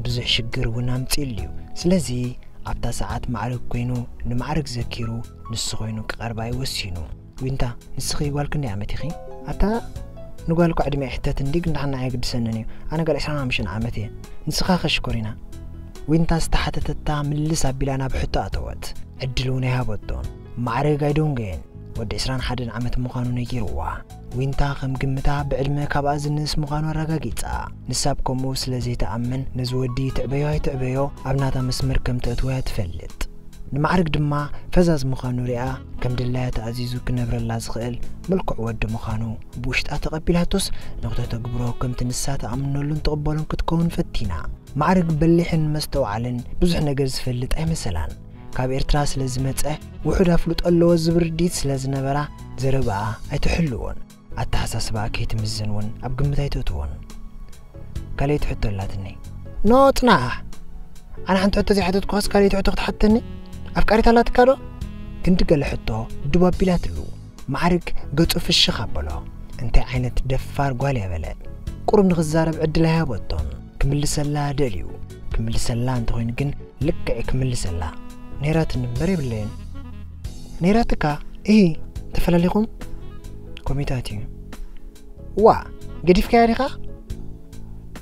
ብዙሕ ሽግር እውን ኣምጺእሉ እዩ። ስለዚ ኣብታ ሰዓት ማዕርግ ኮይኑ ንማዕርግ ዘኪሩ ንሱ ኮይኑ ክቐርባ እዩ ወሲኑ። ዊንታ፣ ንስኺ ጓል ክንደይ ዓመት ኢኺ? ኣታ ንጓል እኮ ዕድመ ይሕተት እንዲ፣ ግን ንዓና ኣየግድሰንን እዩ። ኣነ ጓል ዕስራን ሓሙሽተን ዓመት እየ። ንስኻ ከ ሽኮሪና? ዊንታ ዝተሓተተታ ምልስ ኣቢላ ናብ ሕቶ ኣተወት። ዕድል እውን ኣይሃበቶን። ማዕርግ ኣይደንገየን። ወዲ ዕስራን ሓደን ዓመት ምዃኑ ነጊርዋ። ዊንታ ከም ግምታ ብዕድመ ካብኣ ዝንእስ ምዃኑ ኣረጋጊጻ። ንሳ ብከምኡ ስለ ዘይትኣምን ነዚ ወዲ ትዕበዮ ኣይትዕበዮ ኣብ ናታ መስመር ከም ተእትወያ ትፈልጥ። ንማዕርግ ድማ ፈዛዝ ምዃኑ ሪኣ ከም ድላያ ተኣዚዙ ክነብረላ ዝኽእል ምልኩዕ ወዲ ምዃኑ ብውሽጣ ተቐቢላቶስ ንክተተግብሮ ከምቲ ንሳ ትኣምነሉን ትቕበሎን ክትከውን ፈቲና። ማዕርግ በሊሕን መስተውዓልን ብዙሕ ነገር ዝፈልጥ ኣይመሰላን። ካብ ኤርትራ ስለ ዝመጸ ውሑድ ኣፍልጦ ኣለዎ ዝብል ርድኢት ስለ ዝነበራ ዘረባኣ ኣይትሕልዎን። ኣተሓሳስባኣ ከይትምዝን እውን ኣብ ግምት ኣይተእትዎን። ካልኣይቲ ሕቶ ኣላትኒ። ኖ ጽናሕ! ኣነ ሓንቲ ሕቶ ዘይሓተትኩኻስ ካልኣይቲ ሕቶ ክትሓተኒ? ኣፍቃሪት ኣላትካ ዶ? ክንዲ ገለ ሕቶ ድብ ኣቢላትሉ። ማዕርግ ገጹ ፍሽኽ ኣበሎ። እንታይ ዓይነት ደፋር ጓል እያ በለ። ቁሩብ ንኽዛረብ ዕድል ኣይሃበቶን። ክምልሰላ ደልዩ። ክምልሰላ እንተኾይኑ ግን ልክዕ ክምልሰላ። ነይራትኒ እምበር የብለይን። ነይራትካ? እሂ፣ ተፈላሊኹም? ኮሚታት እዩ። ዋ፣ ገዲፍካያ ዲኻ?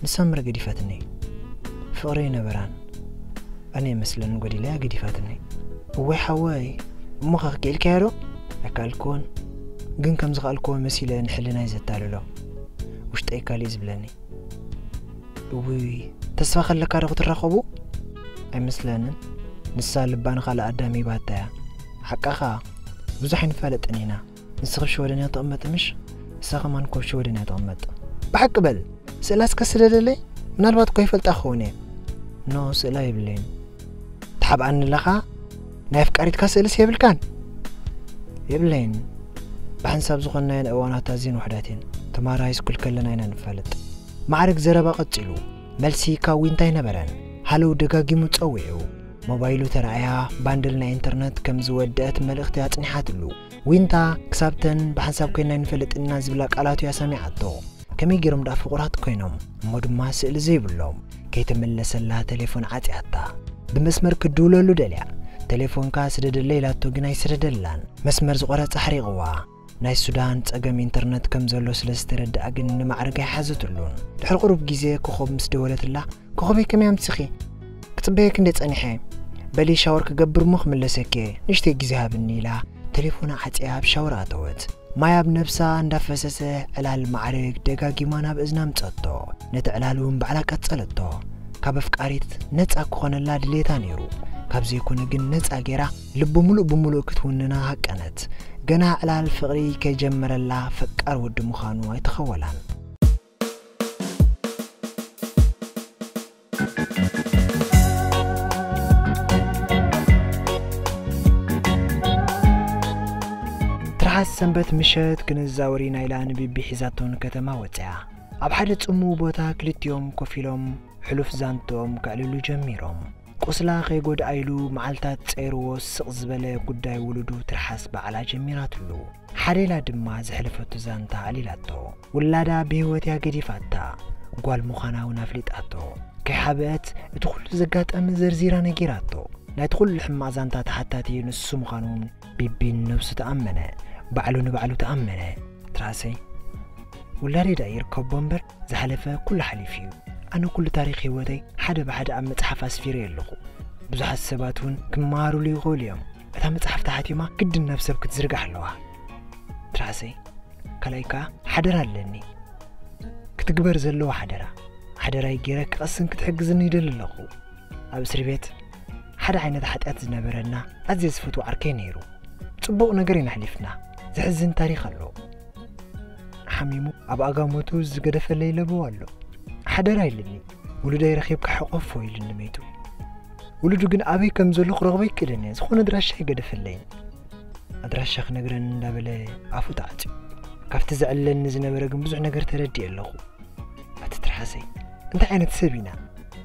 ንሳ እምበር ገዲፋትኒ። ፍቕሪ ኣይነበራን። ኣነ ይመስለኒ ጎዲለያ ገዲፋትኒ። እወይ ሓወይ፣ እሞ ኸ ክኢልካዮ ዶ? ኣይከኣልክዎን። ግን ከም ዝኸኣልክዎ መሲለ ንሕልናይ ዘታልሎ። ውሽጠይ ካሊእ ዝብለኒ። እውይ፣ ተስፋ ከለካ ዶ ክትራኸቡ? ኣይመስለንን። ንሳ ልባ ንኻልእ ኣዳም ሂባታ እያ። ሓቃኻ፣ ብዙሕ ኣይንፋለጥን ኢና። ንስኺ ኣብ ሽወደን እያ ትቕመጥ ምሽ? ንሳ ከማን እኮ ኣብ ሽወደን እያ ትቕመጥ። ብሓቂ በል፣ ስእላ እስከ ስደደለይ? ምናልባት እኮ ይፈልጣ ክኸውን እየ። ኖ፣ ስእላ የብለይን። ትሓብኣኒ ኣለኻ? ናይ ኣፍቃሪትካ ስእልስ የብልካን? የብለይን። ብሓንሳብ ዝኾንናየን እዋናት ኣዝየን ውሑዳት እየን። ተምሃሮ ሃይስኩል ከለና ኢና ንፋለጥ። ማዕረግ ዘረባ ቀጺሉ። መልሲ ካብ ዊንታ ኣይነበረን። ሃለው ደጋጊሙ ጸዊዑ። ሞባይሉ ተራእያ፣ ባንድል ናይ ኢንተርነት ከም ዝወደአት መልእኽቲ ኣጽኒሓትሉ። ዊንታ ክሳብተን ብሓንሳብ ኮይና ኣይንፈልጥን ኢና ዝብላ ቃላቱ እያ ሰሚዓቶ። ከመይ ገይሮም ደኣ ፍቑራት ኮይኖም እሞ ድማ ስእሊ ዘይብሎም? ከይተመለሰላ ተሌፎን ዓጽያታ። ብመስመር ክድውለሉ ደልያ። ተሌፎንካ ስደደለይ ኢላቶ ግን ኣይሰደደላን። መስመር ዝቖረጸ ኣሕሪቕዋ። ናይ ሱዳን ጸገም ኢንተርነት ከም ዘሎ ስለ ዝተረድኣ ግን ንማዕረግ ኣይሓዘትሉን። ድሕሪ ቁሩብ ግዜ ኮኾብ ምስ ደወለትላ፣ "ኮኾበይ ከመይ ኣምሲኺ? ክጽበየኪ እንደ ጸኒሐ። በሊ ሻወር ክገብር እሞ ክምለሰኪ እየ። ንእሽተይ ግዜ ሃብኒ" ኢላ ተሌፎና ዓጽያ ኣብ ሻወር ኣተወት። ማይ ኣብ ነብሳ እንዳፈሰሰ ዕላል ማዕረግ ደጋጊማ ናብ እዝና ኣምጸቶ። ነቲ ዕላል እውን ባዕላ ቀጸለቶ። ካብ ኣፍቃሪት ነጻ ክኾነላ ድሌታ ነይሩ። ካብ ዘይኮነ ግን ነጻ ጌራ ልቡ ምሉእ ብምሉእ ክትውንና ሃቀነት። ገና ዕላል ፍቕሪ ከይጀመረላ ፈቃር ወዲ ምዃኑ ኣይተኸወላን። ትርሓስ ሰንበት ምሸት ክንዛወር ኢና ኢላ ንቢቢ ሒዛቶ ንከተማ ወጽያ። ኣብ ሓደ ጽምው ቦታ ክልቲኦም ኮፍ ኢሎም ሕሉፍ ዛንትኦም ከዕልሉ ጀሚሮም። ቁስላ ከይጎድኣ ኢሉ መዓልታት ጸይርዎ ስቕ ዝበለ ጉዳይ ውሉዱ ትርሓስ ባዕላ ጀሚራትሉ። ሓዴላ ድማ ዘሕለፈቱ ዛንታ ኣዕሊላቶ። ውላዳ ብህይወት እያ ገዲፋታ። ጓል ምዃና እውን ኣፍሊጣቶ። ከይሓበአት እቲ ኩሉ ዘጋጠመ ዘርዚራ ነጊራቶ። ናይቲ ኩሉ ሕማቕ ዛንታ ተሓታቲ ንሱ ምዃኑ እውን ቢቢን ነብሱ ተኣመነ። ባዕሉ ንባዕሉ ተኣመነ። ትርሓሰይ፣ ውላደይ ደኣ ይርከቦ እምበር ዝሓለፈ ኩሉ ሓሊፉ እዩ። ኣነ ኩሉ ታሪኽ ህይወተይ ሓደ ብሓደ ኣብ መጽሓፍ ኣስፊረ ኣለኹ። ብዙሓት ሰባት እውን ክመሃሩሉ ይኽእሉ እዮም። እታ መጽሓፍ ተሓቲማ ግድን ናብ ሰብ ክትዝርጋሕ ኣለዋ። ትርሓሰይ፣ ካልኣይ ከኣ ሓደራ ኣለኒ። ክትግበር ዘለዎ ሓደራ። ሓደራይ ገይረ ክቐስን ክትሕግዝኒ ይደሊ ኣለኹ። ኣብ እስሪ ቤት ሓደ ዓይነት ሓጢኣት ዝነበረና ኣዝየ ዝፈትዎ ዓርከይ ነይሩ። ጽቡቕ ነገር ኢና ኣሕሊፍና። ዘሕዝን ታሪኽ ኣሎ። ሓሚሙ ኣብ ኣጋሞቱ ዝገደፈለይ ለበዋ ኣሎ። ሓደራ ኢልኒ። ውሉደይ ረኺብካ ሕቆፎ ኢልኒ መይቱ። ውሉዱ ግን ኣበይ ከም ዘሎ ክረኽቦ ኣይክእልን እየ። ዝኾነ ኣድራሻ ኣይገደፈለይን። ኣድራሻ ክነግረኒ እንዳበለ ኣፉ ተዓጽዩ። ካብቲ ዘዕልለኒ ዝነበረ ግን ብዙሕ ነገር ተረዲኤ ኣለኹ። ኣቲ ትርሓሰይ፣ እንታይ ዓይነት ሰብ ኢና?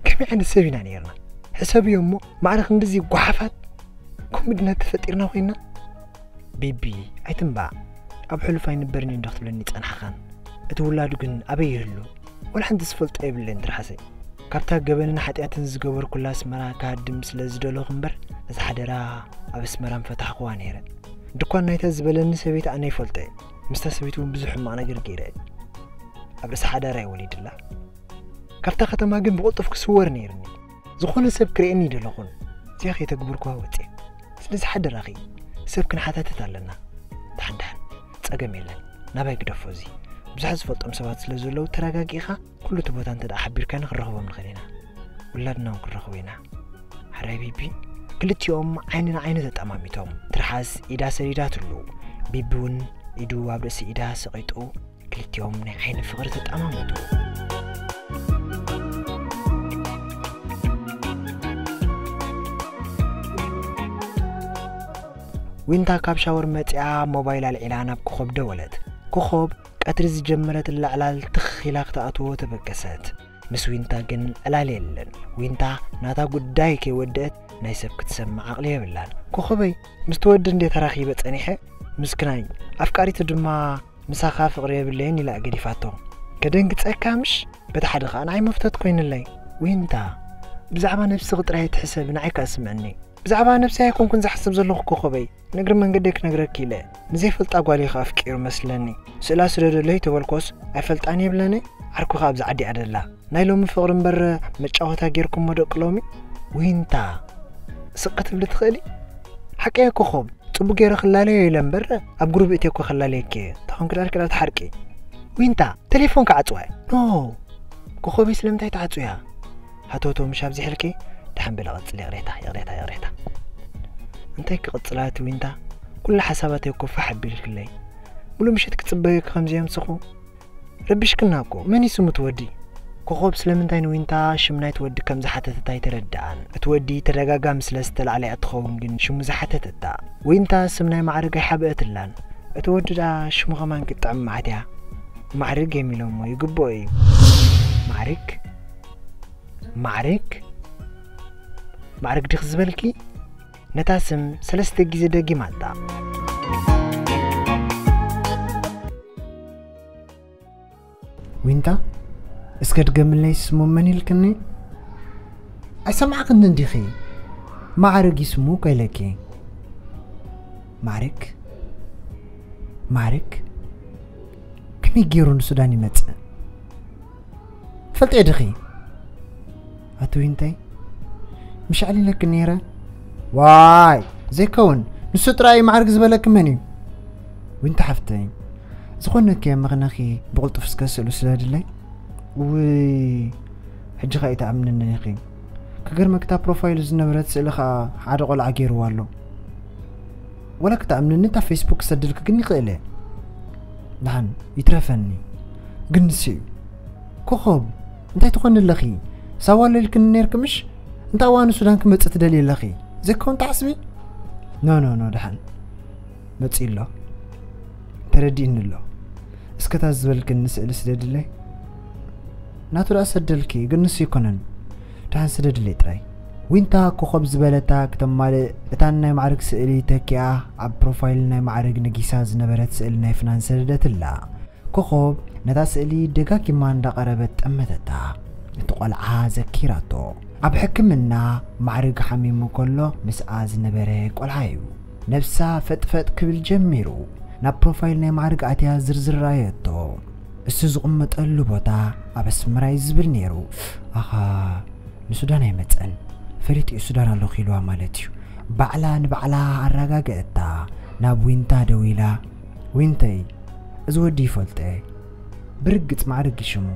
ከመይ ዓይነት ሰብ ኢና ነይርና? ሕሰብዮ እሞ፣ ማዕረ ክንድዚ ጓሓፋት፣ ከምኡ ድና ተፈጢርና ኮይና? ቢቢ፣ ኣይትንባዕ። ኣብ ሕሉፍ ኣይንበርን እዩ እንዶ ክትብለኒ ጸናሕኻን። እቲ ውላዱ ግን ኣበይ ይህሉ? ወላ ሓንቲ ዝፈልጦ የብለይን ትርሓሰይ። ካብታ ገበንን ሓጢኣትን ዝገበርኩላ ኣስመራ ክሃድም ስለ ዝደለኹ እምበር፣ ነዛ ሓደራ ኣብ ኣስመራ ምፈታሕኩዋ ነይረ። ድኳን ናይታ ዝበለኒ ሰበይቲ ኣነ ይፈልጦ እየ። ምስታ ሰበይቲ እውን ብዙሕ ሕማቕ ነገር ገይረ እየ። ኣብ ርእሲ ሓዳራ እየ ወሊድላ። ካብታ ከተማ ግን ብቕልጡፍ ክስወር ነይርኒ። ዝኾነ ሰብ ክርእየኒ ይደለኹን። እዚኣ ከይተግበርኩዋ ወፅየ። ስለዚ ሓደራኺ፣ ሰብ ክንሓታትት ኣለና። ደሓን ደሓን፣ ጸገም የለን። ናባይ ግደፎ እዚ። ብዙሓት ዝፈልጦም ሰባት ስለ ዘለዉ ተረጋጊእኻ ኩሉ እቲ ቦታ እንተ ደኣ ሓቢርካኒ ክንረኽቦም ንኽእል ኢና። ውላድና እውን ክንረኽቦ ኢና። ሕራይ ቢቢ፣ ክልቲኦም ዓይኒ ንዓይኒ ተጠማሚቶም። ትርሓስ ኢዳ ሰዲዳትሉ። ቢቢ እውን ኢዱ ኣብ ርእሲ ኢዳ ሰቒጡ ክልቲኦም ናይ ዓይኒ ፍቕሪ ተጠማመቱ። ዊንታ ካብ ሻወር መጺኣ ሞባይል ኣልዒላ ናብ ኮኾብ ደወለት። ኮኾብ ቀትሪ ዝጀመረትላ ዕላል ትኽ ኢላ ክትኣትዎ ተበገሰት። ምስ ዊንታ ግን ዕላል የለን። ዊንታ ናታ ጉዳይ ከይወደአት ናይ ሰብ ክትሰምዕ ዓቕሊ የብላን። ኮኾበይ፣ ምስ ትወዲ እንዴ ተራኺበ ጸኒሐ? ምስክናይ፣ ኣፍቃሪቱ ድማ ምሳኻ ፍቕሪ የብለይን ኢላ ገዲፋቶ። ከደንግጸካ ምሽ? በቲ ሓደ ኸኣ ንዓይ መፍተት ኮይንለይ። ዊንታ፣ ብዛዕባ ነብስኺ ጥራይ ኣይትሕሰቢ፣ ንዓይ ከኣ ስምዕኒ። ብዛዕባ ነብሰይ ኣይኮንኩን ዝሓስብ ዘለኹ ኮኾበይ። ንእግሪ መንገደይ ክነግረኪ ኢለ። ንዘይፈልጣ ጓል ኢኻ ኣፍቂሩ መስለኒ። ስእላ ስደደለይ ተበልኮስ ኣይፈልጣን የብለኒ። ዓርኩ ኸኣ ኣብዚ ዓዲ እያ ደላ። ናይ ሎሚ ፍቕሪ እምበር መጫወታ ጌርኩሞ ደቂ ሎሚ? ዊንታ፣ ስቕ ክትብሊ ትኽእሊ? ሓቀይ ኮኾብ፣ ጽቡቅ ገይረ ክላለዮ ኢለ እምበር ኣብ ግሩብ እትዮ እኮ ክላለየኪ እየ። ተኾንኪ ደኣ ክዳ ትሓርቂ። ዊንታ፣ ቴሌፎን ክዓጽዋ እየ። ኖ፣ ኮኾበይ ስለምንታይ ትዓጽውያ? ሃተውተው ምሽ ኣብዚሕልኪ? ደሓን በሊ ቀጽሊ፣ ይቕሬታ፣ ይቕሬታ፣ ይቕሬታ። እንታይ ክቕጽላ እቲ ዊንታ? ኩሉ ሓሳባተይ እኮ ፋሕ ኣቢልክለይ። ሙሉእ ምሸት ክጽበየኪ ከምዚ የምስኹ። ረቢሽክና እኮ፣ መን እዩ ስሙ እቲ ወዲ? ኮኾብ ስለምንታይ ንዊንታ ሽም ናይቲ ወዲ ከም ዝሓተተት ኣይተረድኣን። እቲ ወዲ ተደጋጋሚ ስለ ዝተላዕለያ ትኸውን ግን ሽሙ ዝሓተተታ። ዊንታ ስም ናይ ማዕርግ ኣይሓብአትላን። እቲ ወዲ ደኣ ሽሙ ከማን ክጥዕም መዓት እያ። ማዕርግ እዮም ኢሎሞ፣ ይግብኦ እዩ። ማዕርግ? ማዕርግ? ማዕርግ ዲኺ ዝበልኪ? ነታ ስም ሰለስተ ግዜ ደጊማታ። ዊንታ፣ እስከ ድገምለይ ስሙ መን ኢልክኒ? ኣይሰማዕክንን ዲኺ? ማዕርግ እዩ ስሙ እኮ ኢለኪ። ማዕርግ? ማዕርግ? ከመይ ገይሩ ንሱዳን ይመጽእ? ትፈልጥዮ ዲኺ? ኣቲ ዊንታይ፣ ምሽ ኣዕሊለኪ ነይረ። ዋይ፣ ዘይከውን፣ ንሱ ጥራይ እዩ ማዕርግ ዝበለኪ መን እዩ? ዊንታ ሓፍተይ፣ ዝኾነኪ መኽነኺ ብቕልጡፍ እስከ ስእሉ ስለ ድለይ። ውይ፣ ሕጂ ኸኣ ኣይትኣምንንን ኢኺ። ክገርመኪ እታ ፕሮፋይሉ ዝነበረት ስእሊ ኸኣ ሓደ ቆልዓ ገይርዋ ኣሎ። ወላ ክትኣምንኒ እታ ፌስቡክ ክሰድልኪ ግን ይኽእል እየ። ደሓን ይትረፈኒ። ግን ንሱ እዩ። ኮኾብ፣ እንታይ ትኾኒ ኣለኺ? ሳዋ ኣሎ ኢልክኒ ነይርኪ ምሽ? እንታይ እዋኑ ሱዳን ክመጽእ ትደልዪ ኣለኺ? ዘይከውን ትሓስቢ? ኖ፣ ኖ፣ ኖ፣ ደሓን። መጺኡ ኣሎ። ተረዲእኒ ኣሎ። እስከ እታ ዝበልክኒ ስእሊ ስደድለይ። ናቱ ደኣ ሰደልኪ፣ ግን ንሱ ኣይኮነን። ደሓን ስደድለይ ጥራይ። ዊንታ ኮኾብ ዝበለታ ክተማልእ፣ እታ ናይ ማዕርግ ስእሊ ተኪኣ፣ ኣብ ፕሮፋይል ናይ ማዕርግ ነጊሳ ዝነበረት ስእሊ ናይ ፍናን ሰደደትላ። ኮኾብ ነታ ስእሊ ደጋጊማ እንዳቐረበት ጠመተታ። እቲ ቆልዓ ዘኪራቶ። ኣብ ሕክምና ማዕርግ ሓሚሙ ከሎ ምስኣ ዝነበረ ቆልዓ እዩ። ነብሳ ፈጥፈጥ ክብል ጀሚሩ። ናብ ፕሮፋይል ናይ ማዕርግ ኣትያ ዝርዝር ረኣየቶ። እሱ ዝቕመጠሉ ቦታ ኣብ ኣስመራ እዩ ዝብል ነይሩ። ኣኻ፣ ንሱዳን ኣይመጸን። ፈሊጡ እዩ ሱዳን ኣለኹ ኢልዋ ማለት እዩ። ባዕላ ንባዕላ ኣረጋገአታ። ናብ ዊንታ ደዊላ፣ ዊንተይ፣ እዚ ወዲ ይፈልጦ እየ። ብርግጽ ማዕርግ እዩ ሽሙ።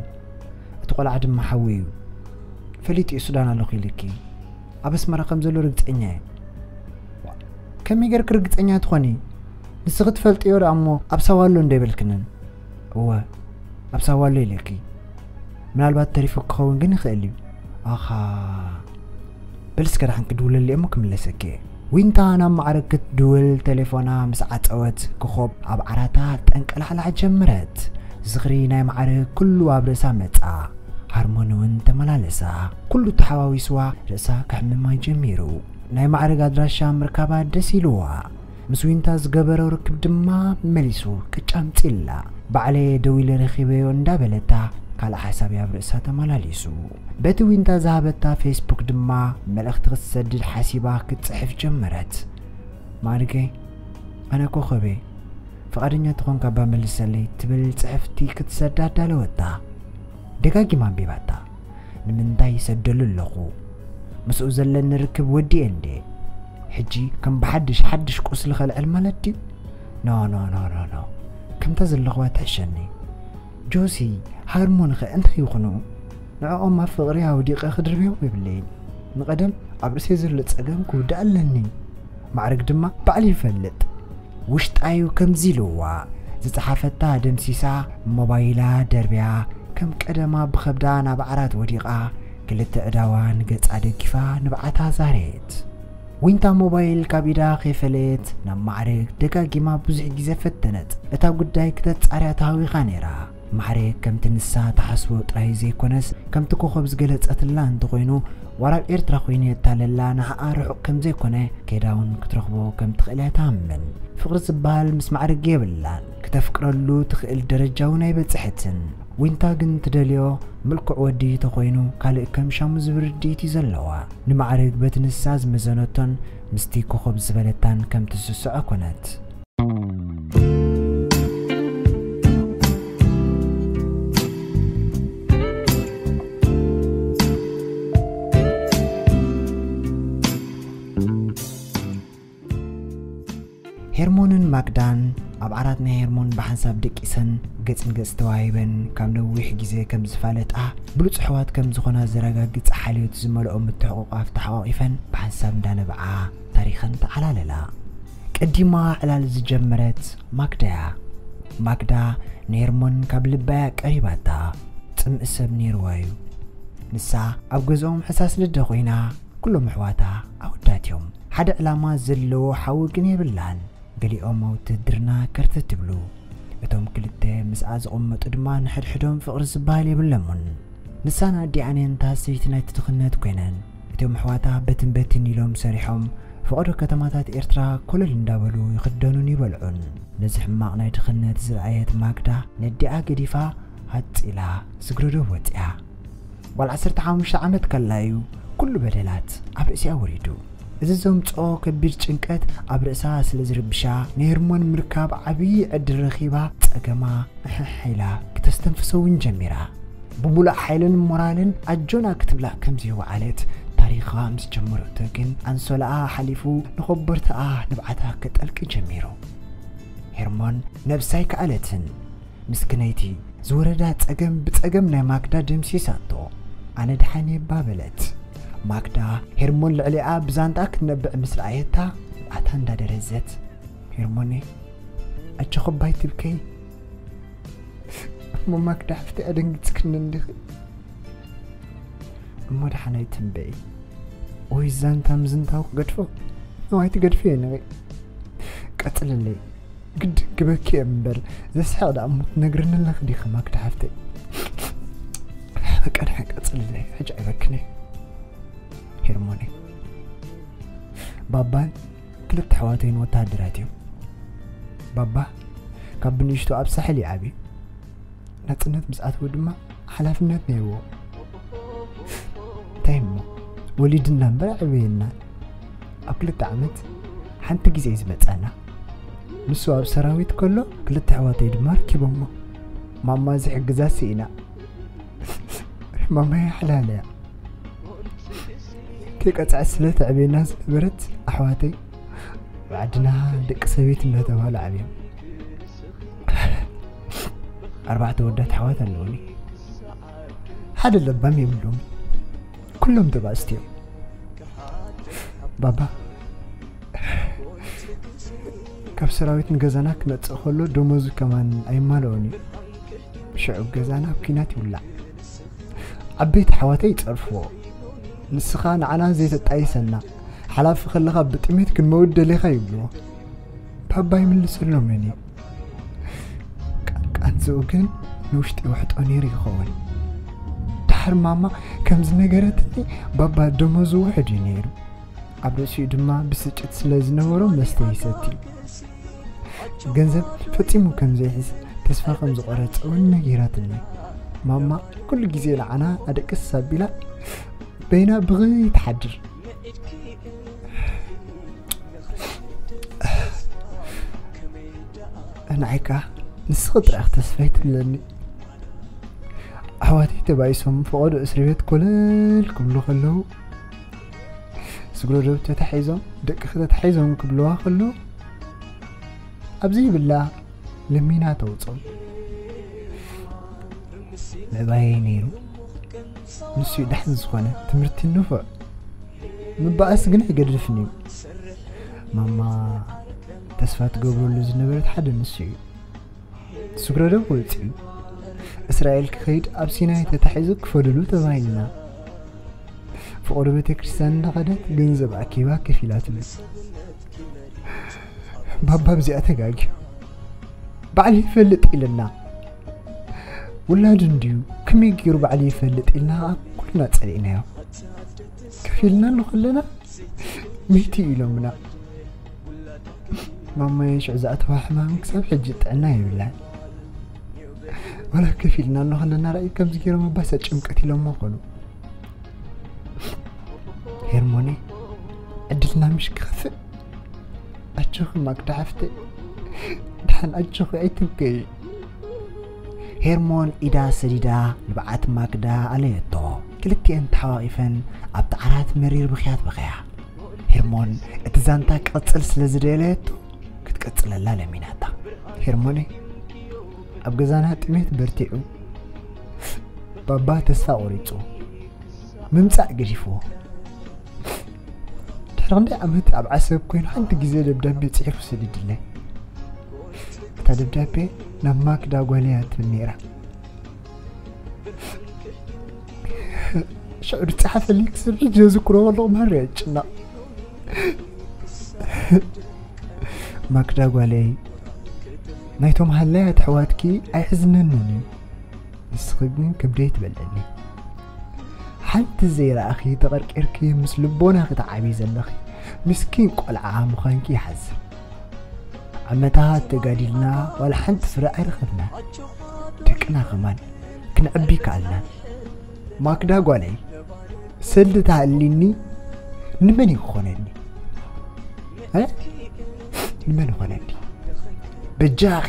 እቲ ቆልዓ ድማ ሓዊ እዩ። ፈሊጡ እዩ ሱዳን ኣለኹ ኢልኪ። ኣብ ኣስመራ ከም ዘሎ ርግጸኛ እየ። ከመይ ጌርኪ ርግጸኛ ትኾኒ? ንስኺ ትፈልጥዮ ደኣ እሞ ኣብ ሳዋ ኣሎ እንዶ ኣይበልክንን? እወ፣ ኣብ ሳዋ ኣሎ ኢለኪ። ምናልባት ተሪፉ ክኸውን ግን ይኽእል እዩ። ኣኻ፣ በል እስከ ደሓን ክድውለሉ እየ እሞ ክምለሰኪ እየ። ዊንታ ናብ ማዕረግ ክትድውል ቴሌፎና ምስ ዓጸወት፣ ኮኾብ ኣብ ዓራታ ጠንቀላዕላዕ ጀመረት። ዝኽሪ ናይ ማዕረግ ኩሉ ኣብ ርእሳ መጻ። ሃርሞን እውን ተመላለሳ። ኩሉ ተሓዋዊስዋ ርእሳ ከሕምማ ጀሚሩ። ናይ ማዕረግ ኣድራሻ ምርካባ ደስ ኢልዋ። ምስ ዊንታ ዝገበሮ ርክብ ድማ መሊሱ ቅጫ ኣምጺላ። ባዕለየ ደዊለ ረኺበዮ እንዳበለታ ካልእ ሓሳብ ኣብ ርእሳ ተመላሊሱ። በቲ ዊንታ ዝሃበታ ፌስቡክ ድማ መልእኽቲ ክትሰድድ ሓሲባ ክትጽሕፍ ጀመረት። ማዕርገይ፣ ኣነ ኮኸበይ፣ ፍቓደኛ ተኾንካ እባ መልሰለይ ትብል ጽሕፍቲ ክትሰዳ ኣዳለወታ። ደጋጊማ ኣንቢባታ። ንምንታይ ይሰደሉ ኣለኹ? ምስኡ ዘለኒ ርክብ ወዲኤ እንዴ? ሕጂ ከም ብሓድሽ ሓድሽ ቁስሊ ከልዕል ማለት ድዩ? ኖ፣ ኖ፣ ኖ፣ ኖ፣ ኖ። ከምታ ዘለኹዋ ትሕሸኒ። ጆሲ፣ ሃርሞንኸ እንታይ ይኹኑ? ንዕኦም ኣብ ፍቕሪ ኣውዲቐ ክድርብዮም የብለይን። ንቐደም ኣብ ርእሰይ ዘሎ ጸገም ክውዳእ ኣለኒ። ማዕረግ ድማ ባዕሉ ይፈልጥ። ውሽጣዩ ከምዚ ኢልዋ፣ ዝጸሓፈታ ደምሲሳ፣ ሞባይላ ደርብያ፣ ከም ቀደማ ብኸብዳ ናብ ዓራት ወዲቓ፣ ክልተ ኣእዳዋ ንገጻ ደጊፋ ንብዓታ ዛረየት። ዊንታ ሞባይል ካብ ኢዳ ከይፈለየት ናብ ማዕረግ ደጋጊማ ብዙሕ ግዜ ፈተነት። እታ ጉዳይ ክተጻርያ ተሃዊኻ ነይራ። ማዕረግ ከምቲ ንሳ ትሓስቦ ጥራይ ዘይኮነስ፣ ከምቲ ኮኾብ ዝገለጸትላ እንተኾይኑ፣ ዋላ ኣብ ኤርትራ ኮይኑ የታለላ ንዓኣ ርሑቕ ከም ዘይኮነ፣ ከይዳ እውን ክትረኽቦ ከም ትኽእል እያ ትኣምን። ፍቕሪ ዝበሃል ምስ ማዕረግ የብላን። ክተፍቅረሉ ትኽእል ደረጃ እውን ኣይበጽሐትን። ዊንታ ግን ትደልዮ ምልኩዕ ወዲ ተኾይኑ ካልእ ከም ሻሙ ዝብል ርድኢት እዩ ዘለዋ። ንማዕረግ በቲ ንሳ ዝመዘነቶን ምስቲ ኮኾብ ዝበለታን ከም ትስስዖ ኮነት። ናይ ሄርሞን ብሓንሳብ ደቂሰን ገጽ ንገጽ ተዋሂበን ካብ ነዊሕ ግዜ ከም ዝፋለጣ ብሉጽ ኣሕዋት ከም ዝኾና ዘረጋግጽ ሓልዮት ዝመልኦ ምትሕቑቓፍ ተሓቋቒፈን ብሓንሳብ እንዳነብዓ ታሪኸን ተዓላለላ። ቀዲማ ዕላል ዝጀመረት ማግዳ እያ። ማግዳ ንሄርሞን ካብ ልባ እያ ቀሪባታ። ጽምእ ሰብ ነይርዋ እዩ። ንሳ ኣብ ገዝኦም ሕሳስ ልደ ኮይና ኩሎም ኣሕዋታ ኣወዳት እዮም። ሓደ ዕላማ ዘለዎ ሓዊ ግን የብላን። ገሊኦም ኣብ ውትህድርና ከርተት ይብሉ። እቶም ክልተ ምስኣ ዝቕመጡ ድማ ንሕድሕዶም ፍቕሪ ዝበሃል የብሎምን። ንሳን ኣዲኣን እየን እታ ሰይቲ ናይቲ ድኽነት ኮይነን። እቶም ኣሕዋታ በትን በትን ኢሎም ሰሪሖም ፈቐዶ ከተማታት ኤርትራ ኮለል እንዳበሉ ይኽደኑን ይበልዑን። ነዚ ሕማቕ ናይ ድኽነት ዝረኣየት ማግዳ ነዲኣ ገዲፋ ሃጽ ኢላ ስግረዶ ወጽያ። ጓል ዓሰርተ ሓሙሽተ ዓመት ከላ እዩ ኩሉ በደላት ኣብ ርእሲኣ ወሪዱ። እዚ ዘምጽኦ ከቢድ ጭንቀት ኣብ ርእሳ ስለ ዝርብሻ ንሄርሞን ምርካብ ዓብዪ ዕድል ረኺባ ጸገማ እሕሕ ኢላ ክተስተንፍሶ እውን ጀሚራ። ብምሉእ ሓይልን ሞራልን ኣጆና ክትብላ ከም ዘይወዓለት ታሪኻ ምስ ጀመረቶ ግን ኣንሶላኣ ሓሊፉ ንኸበርትኣ ንብዓታ ክጠልቂ ጀሚሩ። ሄርሞን ነብሳ ኣይከኣለትን። ምስክነይቲ ዝወረዳ ጸገም ብጸገም ናይ ማግዳ ደምሲሳቶ። ኣነ ደሓን እየ እባ በለት። ማግዳ ሄርሞን ልዕሊኣ ብዛንታ ክትነብዕ ምስ ረኣየታ ንብዓታ እንዳደረዘት፣ ሄርሞነይ ኣጆኺ እባ ኣይትብከዪ። እሞ ማግዳ ሓፍተይ ኣደንጊጽክኒ እንዲኺ። እሞ ደሓን ኣይትንበዪ። ወይ ዛንታ ምዝንታው ክገድፎ? እዋይ ትገድፍዮ ንበይ። ቀጽልለይ። ግድን ክበኪ እየ እምበር ዘስሕቕ ደኣ እሞ ትነግርኒ ኣለኺ ዲኺ ማግዳ ሓፍተይ? በቃ ደሓን ቀጽልለይ፣ ሕጂ ኣይበክን እየ። ሄርሞነይ። ባባን ክልተ ኣሕዋተይን ወተሃደራት እዮም። ባባ ካብ ብንእሽቶ ኣብ ሳሕል እዩ ዓብዩ። ናጽነት ምስ ኣተወ ድማ ሓላፍነት ነይርዎ። እንታይ እሞ ወሊድና እምበር ኣዕበየና። ኣብ ክልተ ዓመት ሓንቲ ግዜ እዩ ዝመጸና። ንሱ ኣብ ሰራዊት ከሎ ክልተ ኣሕዋተይ ድማ ኣርኪቦሞ። ማማ ዝሕግዛ ስኢና። ማማይ ሓላል እያ። ከይቀጽዐት ስለ ተዕብየና ዝነበረት ኣሕዋተይ ብዓድና ደቂ ሰበይቲ እንዳተባሃሉ ዓብዮም። ኣርባዕተ ወዳት ኣሕዋት ኣለውኒ። ሓደ ለባም የብሎም። ኩሎም ተባእስቲ እዮም። ባባ ካብ ሰራዊት ንገዛና ክመጽእ ከሎ ደሞዙ ከማን ኣይማልኦን እዩ። ሽዑ ገዛና ኣብ ኲናት ይውላዕ። ዓበይቲ ኣሕዋተይ ይጸርፍዎ። ንስኻ ንዓና ዘይተጣይሰና፣ ሓላፊ ከለኻ ብጥሜት ክንመውት ደሊኻ ይብልዎ። ባባ ይምልሰሎምን እዩ። ቃንዝኡ ግን ንውሽጢ ይውሕጦ ነይሩ ይኸውን። ድሓር ማማ ከም ዝነገረትኒ ባባ ደሞዙ ውሑድ እዩ ነይሩ። ኣብ ርእሲኡ ድማ ብስጭት ስለ ዝነበሮ መስተ ይሰቲ። ገንዘብ ፈጺሙ ከም ዘይሕዝ ተስፋ ከም ዝቖረጸ እውን ነጊራትኒ። ማማ ኩሉ ግዜ ንዓና ኣደቅስ ኣቢላ በይና ብኽይ ትሓድር። ንዓይ ከኣ ንስኺ ጥራሕ ተስፋይ ትብለኒ። ኣሕዋተይ ተባኢሶም ፈቐዶ እስሪ ቤት ኮለል ክብሉ ከለዉ፣ ስግረዶብ ተታሒዞም፣ ደቅኺ ተታሒዞም ክብልዋ ከለዉ፣ ኣብዚ ይብላ ለሚና ተውጾም። ምዕባየይ ነይሩ። ንሱ እዩ ዳሕን ዝኾነ ትምህርቲ ንፉዕ። ምባኣስ ግን ኣይገድፍን እዩ። ማማ ተስፋ ትገብረሉ ዝነበረት ሓደ ንሱ እዩ። ስግረዶብ ወጺኡ እስራኤል ክኸይድ ኣብ ሲናይ ተታሒዙ ክፈድሉ ተባሂልና። ፍቕሪ ቤተ ክርስቲያን እንዳኸደት ገንዘብ ኣኪባ ከፊላትሉ። ባባ ኣብዚኣ ተጋግዩ። ባዕሉ ይፈልጥ ኢልና። ውላዱ እንድዩ ከመይ ገይሩ ባዕሉ ይፈልጥ ኢልና ኣብ ኩልና ጸሊእናዮ። ከፊልና ኣሎ ከለና ሚእቲ ኢሎምና። ማማየ ሽዑ ዝኣተዋ ሕማም ክሳብ ሕጂ ጥዕና የብላን። ዋላ ከፊልና ኣሎ ከለና ራእዩ ከምዚ ገይሮም ኣባሳ ጭምቀት ኢሎሞ ኾኑ። ሄርሞነይ ዕድልና ምሽ ክኸፍእ። ኣጆኺ ማግዳ ሓፍተይ፣ ደሓን ኣጆኺ ኣይትብከዪ። ሄርሞን ኢዳ ሰዲዳ ንብዓት ማግዳ ኣለየቶ። ክልቲኤን ተሓዋቒፈን ኣብቲ ዓራት መሪር ብኽያት በኸያ። ሄርሞን እቲ ዛንታ ክቕጽል ስለ ዝደለየቶ ክትቀጽለላ ለሚናታ። ሄርሞነይ፣ ኣብ ገዛና ጥሜት በርቲዑ፣ ባባ ተስፋ ቆሪጹ፣ ምምጻእ ገዲፍዎ። ድሕሪ ክንደይ ዓመት ኣብ ዓሰብ ኮይኑ ሓንቲ ግዜ ደብዳቤ ጽሒፉ ሰዲድለይ። እታ ደብዳቤ ናብ ማክዳ ጓለይ እያ ትብል ነይራ። ሽዑ ዝጸሓፈልይ ክስብ ሕጂ ዘዝክሮ ከለኹ ማርያ ይጭነቕ። ማክዳ ጓለይ፣ ናይቶም ሃላያት ኣሕዋትኪ ኣይሕዝነንን እዩ። ንስኺ ግን ከብደይ ትበልዕኒ። ሓንቲ ዘይረኣኺ ተቐርቂርኪ ምስ ልቦናኺ ትዓብዪ ዘለኺ ምስኪን ቆልዓ ምዃንኪ ይሓዝን። ዓመታት ተጋዲልና ዋላ ሓንቲ ፍረ ኣይረኸብና። ደቅና ከማን ክንዕቢ ከኣልና። ማክዳ ጓለይ፣ ሰልዲ ተሃሊኒ ንመን እዩ ክኾነኒ? እ? ንመን ይኾነኒ? በጃኺ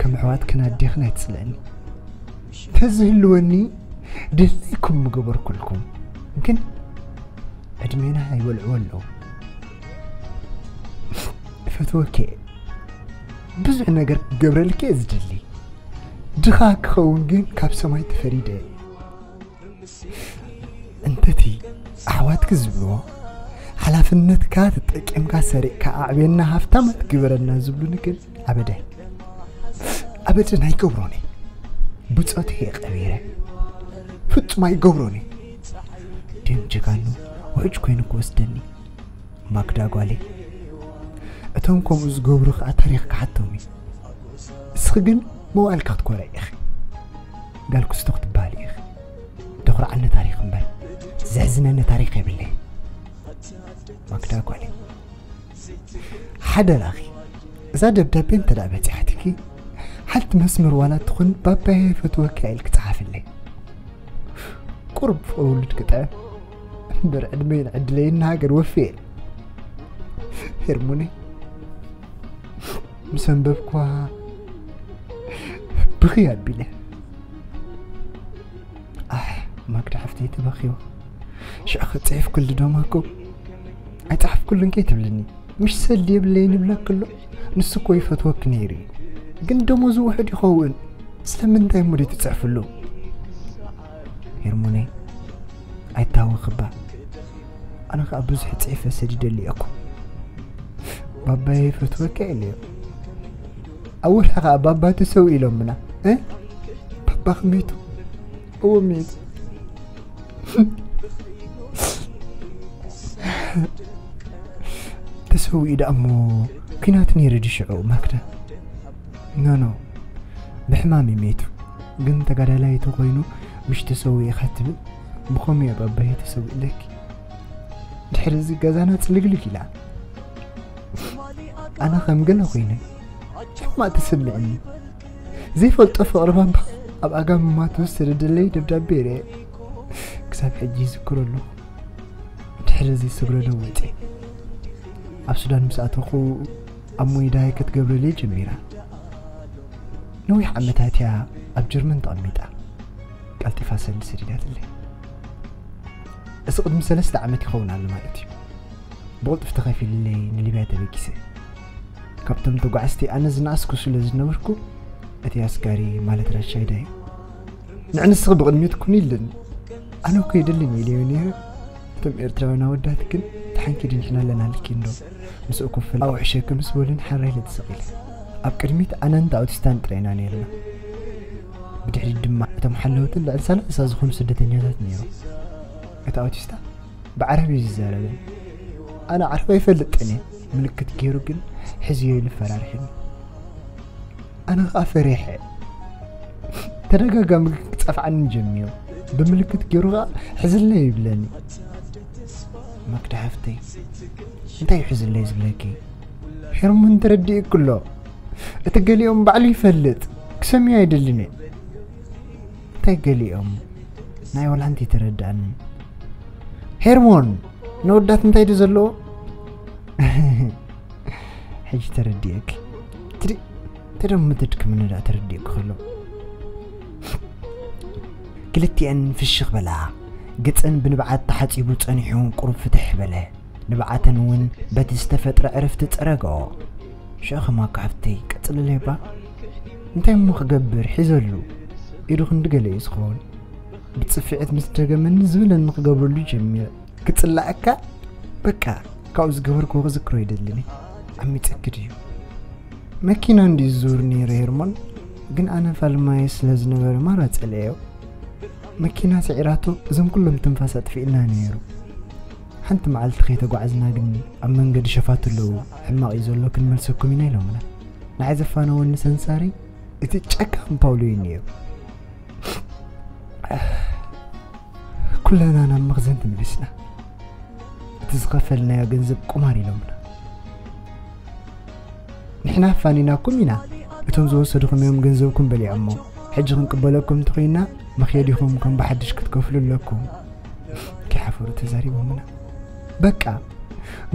ከም ኣሕዋትክን ኣዴኽን ኣይትስለኒ። ተዝህልወኒ ድሌይኩም ምገበርኩልኩም። ግን ዕድሜና ይበልዕዎ ኣለዉ። እፈትወኪ እየ። ብዙሕ ነገር ክገብረልኪ እየ ዝደሊ። ድኻ ክኸውን ግን ካብ ሰማይ ተፈሪደ እየ። እንተቲ ኣሕዋትኪ ዝብልዎ፣ ሓላፍነትካ ተጠቂምካ ሰሪቕካ ኣዕብየና ሃፍታማት ግበረና ዝብሉኒ ግን ኣበደን፣ ኣበደን ኣይገብሮን እየ። ብጾት እየ ቀቢረ። ፍጹም ኣይገብሮን እየ። ድም ጀጋኑ ውሕጅ ኮይኑ ክወስደኒ። ማክዳ ጓለይ፣ እቶም ከምኡ ዝገብሩ ከኣ ታሪኽ ክሓቶም እዩ። እስኺ ግን መዋእልካ ክትኮርዒ ኢኺ። ጋል ክስቶ ክትበሃሊ ኢኺ። ተኹርዓኒ ታሪኽ እምበር ዘሕዝነኒ ታሪኽ የብለይ። ማክዳ ጓለይ፣ ሓደራኺ፣ እዛ ደብዳቤ እንተ ደኣ በጺሓትኪ፣ ሓንቲ መስመር ዋላ ትኹን ባባየ ይፈትወካ ኢልኪ ጸሓፍለይ። ቁሩብ ፍቕሪ ውሉድ ክጥዕም እምበር ዕድመይን ዕድለይን ንሃገር ወፍየ። ሄርሞነይ፣ ምስ ኣንበብኳ ብኽይ ኣቢለ። ኣሕ፣ ማክዳ ሓፍተይ ተበኺዋ። ሽዑ ኸ ጽሒፍኩሉ ዶ ማኮ? ኣይጸሓፍኩሉን ከይትብልኒ። ምሽ ሰልዲ የብለይን ይብለኪ ኣሎ። ንሱ እኮ ይፈትወኪ ነይሩ እዩ። ግን ደሞዙ ውሑድ ይኸውን። ስለምንታይ እሞ ደይትጽሕፍሉ? ሄርሞነይ፣ ኣይታወኽባ። ኣነ ኸኣ ብዙሕ ጽሒፈ ሰዲደሉ እየ እኮ። ባባየ ይፈትወካ ኢለዮ። ኣብ ወርሒ ኸኣ ባባ ተሰው ኢሎምና። እ? ባባኺ ሜቱ? እዎ ሜቱ። ተሰዊኡ ደኣ እሞ ኲናት ነይሩ ድዩ ሽዑ ማክዳ? ኖ፣ ኖ። ብሕማም እዩ ሜቱ። ግን ተጋዳላይ ተኾይኑ ምሽ ተሰዊኡ ኢኻ ትብል? ብኸምኡ እዩ ባባየ ተሰዊኡ ኢለኪ። ድሕሪ እዚ ገዛና ጽልግልግ ኢላ። ኣነ ከም ገለ ኮይነ ሕማቕ ተሰሚዕኒ። ዘይፈልጦ ፍቕሪ ባባ ኣብ ኣጋ ምማቱ ዝተደደለይ ደብዳቤ ይርኤ። ክሳብ ሕጂ ይዝክሮ ኣለኹ። ድሕሪ እዚ ስግረ ዶ ወጺኤ። ኣብ ሱዳን ምስ ኣተኹ ኣብ ሞይዳይ ክትገብረለይ ጀሚራ። ነዊሕ ዓመታት እያ ኣብ ጀርመን ተቐሚጣ። ቀልጢፋ ሰልዲ ሰዲዳትለይ። እዚ ቅድሚ ሰለስተ ዓመት ይኸውን ኣሎ ማለት እዩ። ብቕልጡፍ ተኸፊልለይ ንሊብያ ተበጊሰ። ካብቶም ተጓዓዝቲ ኣነ ዝነኣስኩ ስለ ዝነበርኩ፣ እቲ ኣስጋሪ ማለት ራሻይዳ እዩ። ንዕ ንስኺ ብቕድሚት ኩኒ ኢለኒ። ኣነ እኮ የደልን ኢለዮ ነይረ። እቶም ኤርትራውያን ኣወዳት ግን ተሓንኪዲ ንሕና ኣለናልኪ እንዶ። ምስኡ ኮፍ ኢለ ኣውዕሸኪ ምስ በሉኒ ሓራይ ኢለ ተሰቒለ። ኣብ ቅድሚት ኣነን እታ ኣውቲስታን ጥራይ ኢና ነይርና። ብድሕሪት ድማ እቶም ሓለውትን ልዕሊ ሰላሳ ዝኾኑ ስደተኛታት ነይሮም። እቲ ኣውቲስታ ብዓረብ እዩ ዝዛረበን። ኣነ ዓረብ ኣይፈልጥን እየ። ምልክት ገይሩ ግን ሕዝዮ ኢሉ ፈራርሒኒ። ኣነ ኸኣ ፈሪሐ። ተደጋጋሚ ክጸፍዓኒ ጀሚሩ። ብምልክት ገይሩ ኸኣ ሕዝለይ ይብለኒ። ማክዳ ሓፍተይ፣ እንታይ እዩ ሕዝለይ ዝብለኪ? ሄርሞን ተረዲእኩ ኣሎ። እቲ ገሊኦም ባዕሉ ይፈልጥ። ክሰምዮ ኣይደልን እየ። እንታይ ገሊኦም? ናይ ወላ ሓንቲ ኣይተረድኣንን። ሄርሞን፣ ነወዳት እንታይ ድዩ ዘለዎ? ሕጂ ተረዲእኪ። ትሪ-፣ ተደም ምትድክምኒ ደኣ ተረዲእኪ ከሎ። ክልቲኤን ፍሽኽ በላ። ገጸን ብንብዓት ተሓጺቡ ጸኒሑ ቁሩብ ፍትሕ በለ። ንብዓተን እውን በቲ ዝተፈጥረ ዕርፍቲ ጸረገኦ። ሽዑ ከማካ ሓፍተይ ቀጥ ጽለለይባ እንታይ እሞ ክገብር ሒዘሉ? ኢዱ ክንዲ ገለ እዩ ዝኸውን። ብጽፍዒት ምስ ደገመኒ ዝብለኒ ክገብረሉ ጀሚረ። ክጽላኣካ በቃ ካብኡ ዝገበርክዎ ክዝክሮ ይደልን። ዓሚጸኪ ድዩ? መኪና እንዲ ዝዙር ነይረ ሄርሞን፣ ግን ኣነ ፋልማይ ስለ ዝነበረ ማራ ጸለዮ። መኪና ስዒራቶ እዞም ኩሎም ትንፋስ ኣጥፊእና ነይሩ። ሓንቲ መዓልቲ ከይተጓዕዝና ግን ኣብ መንገዲ ሸፋቱ ኣለዉ። ሕማቕ እዩ ዘሎ ክንመልሰኩም ኢና ኢሎምና። ንዓይ ዘፋነወኒ ሰንሳሪ እቲ ጨካን ፓውሎ እዩ ነይሩ። ኩለና ናብ መኽዘን ተመሊስና። እቲ ዝኸፈልናዮ ገንዘብ ቁማር ኢሎምና። ንሕና ኣፋኒናኩም ኢና፣ እቶም ዝወሰድኹም እዮም ገንዘብኩም በሊዖሞ። ሕጂ ክንቅበለኩም እንተኾይና መኽየዲኹም ከም ብሓድሽ ክትከፍሉ ኣለኩም። ከይሓፈሩ ተዛሪቦምና። በቃ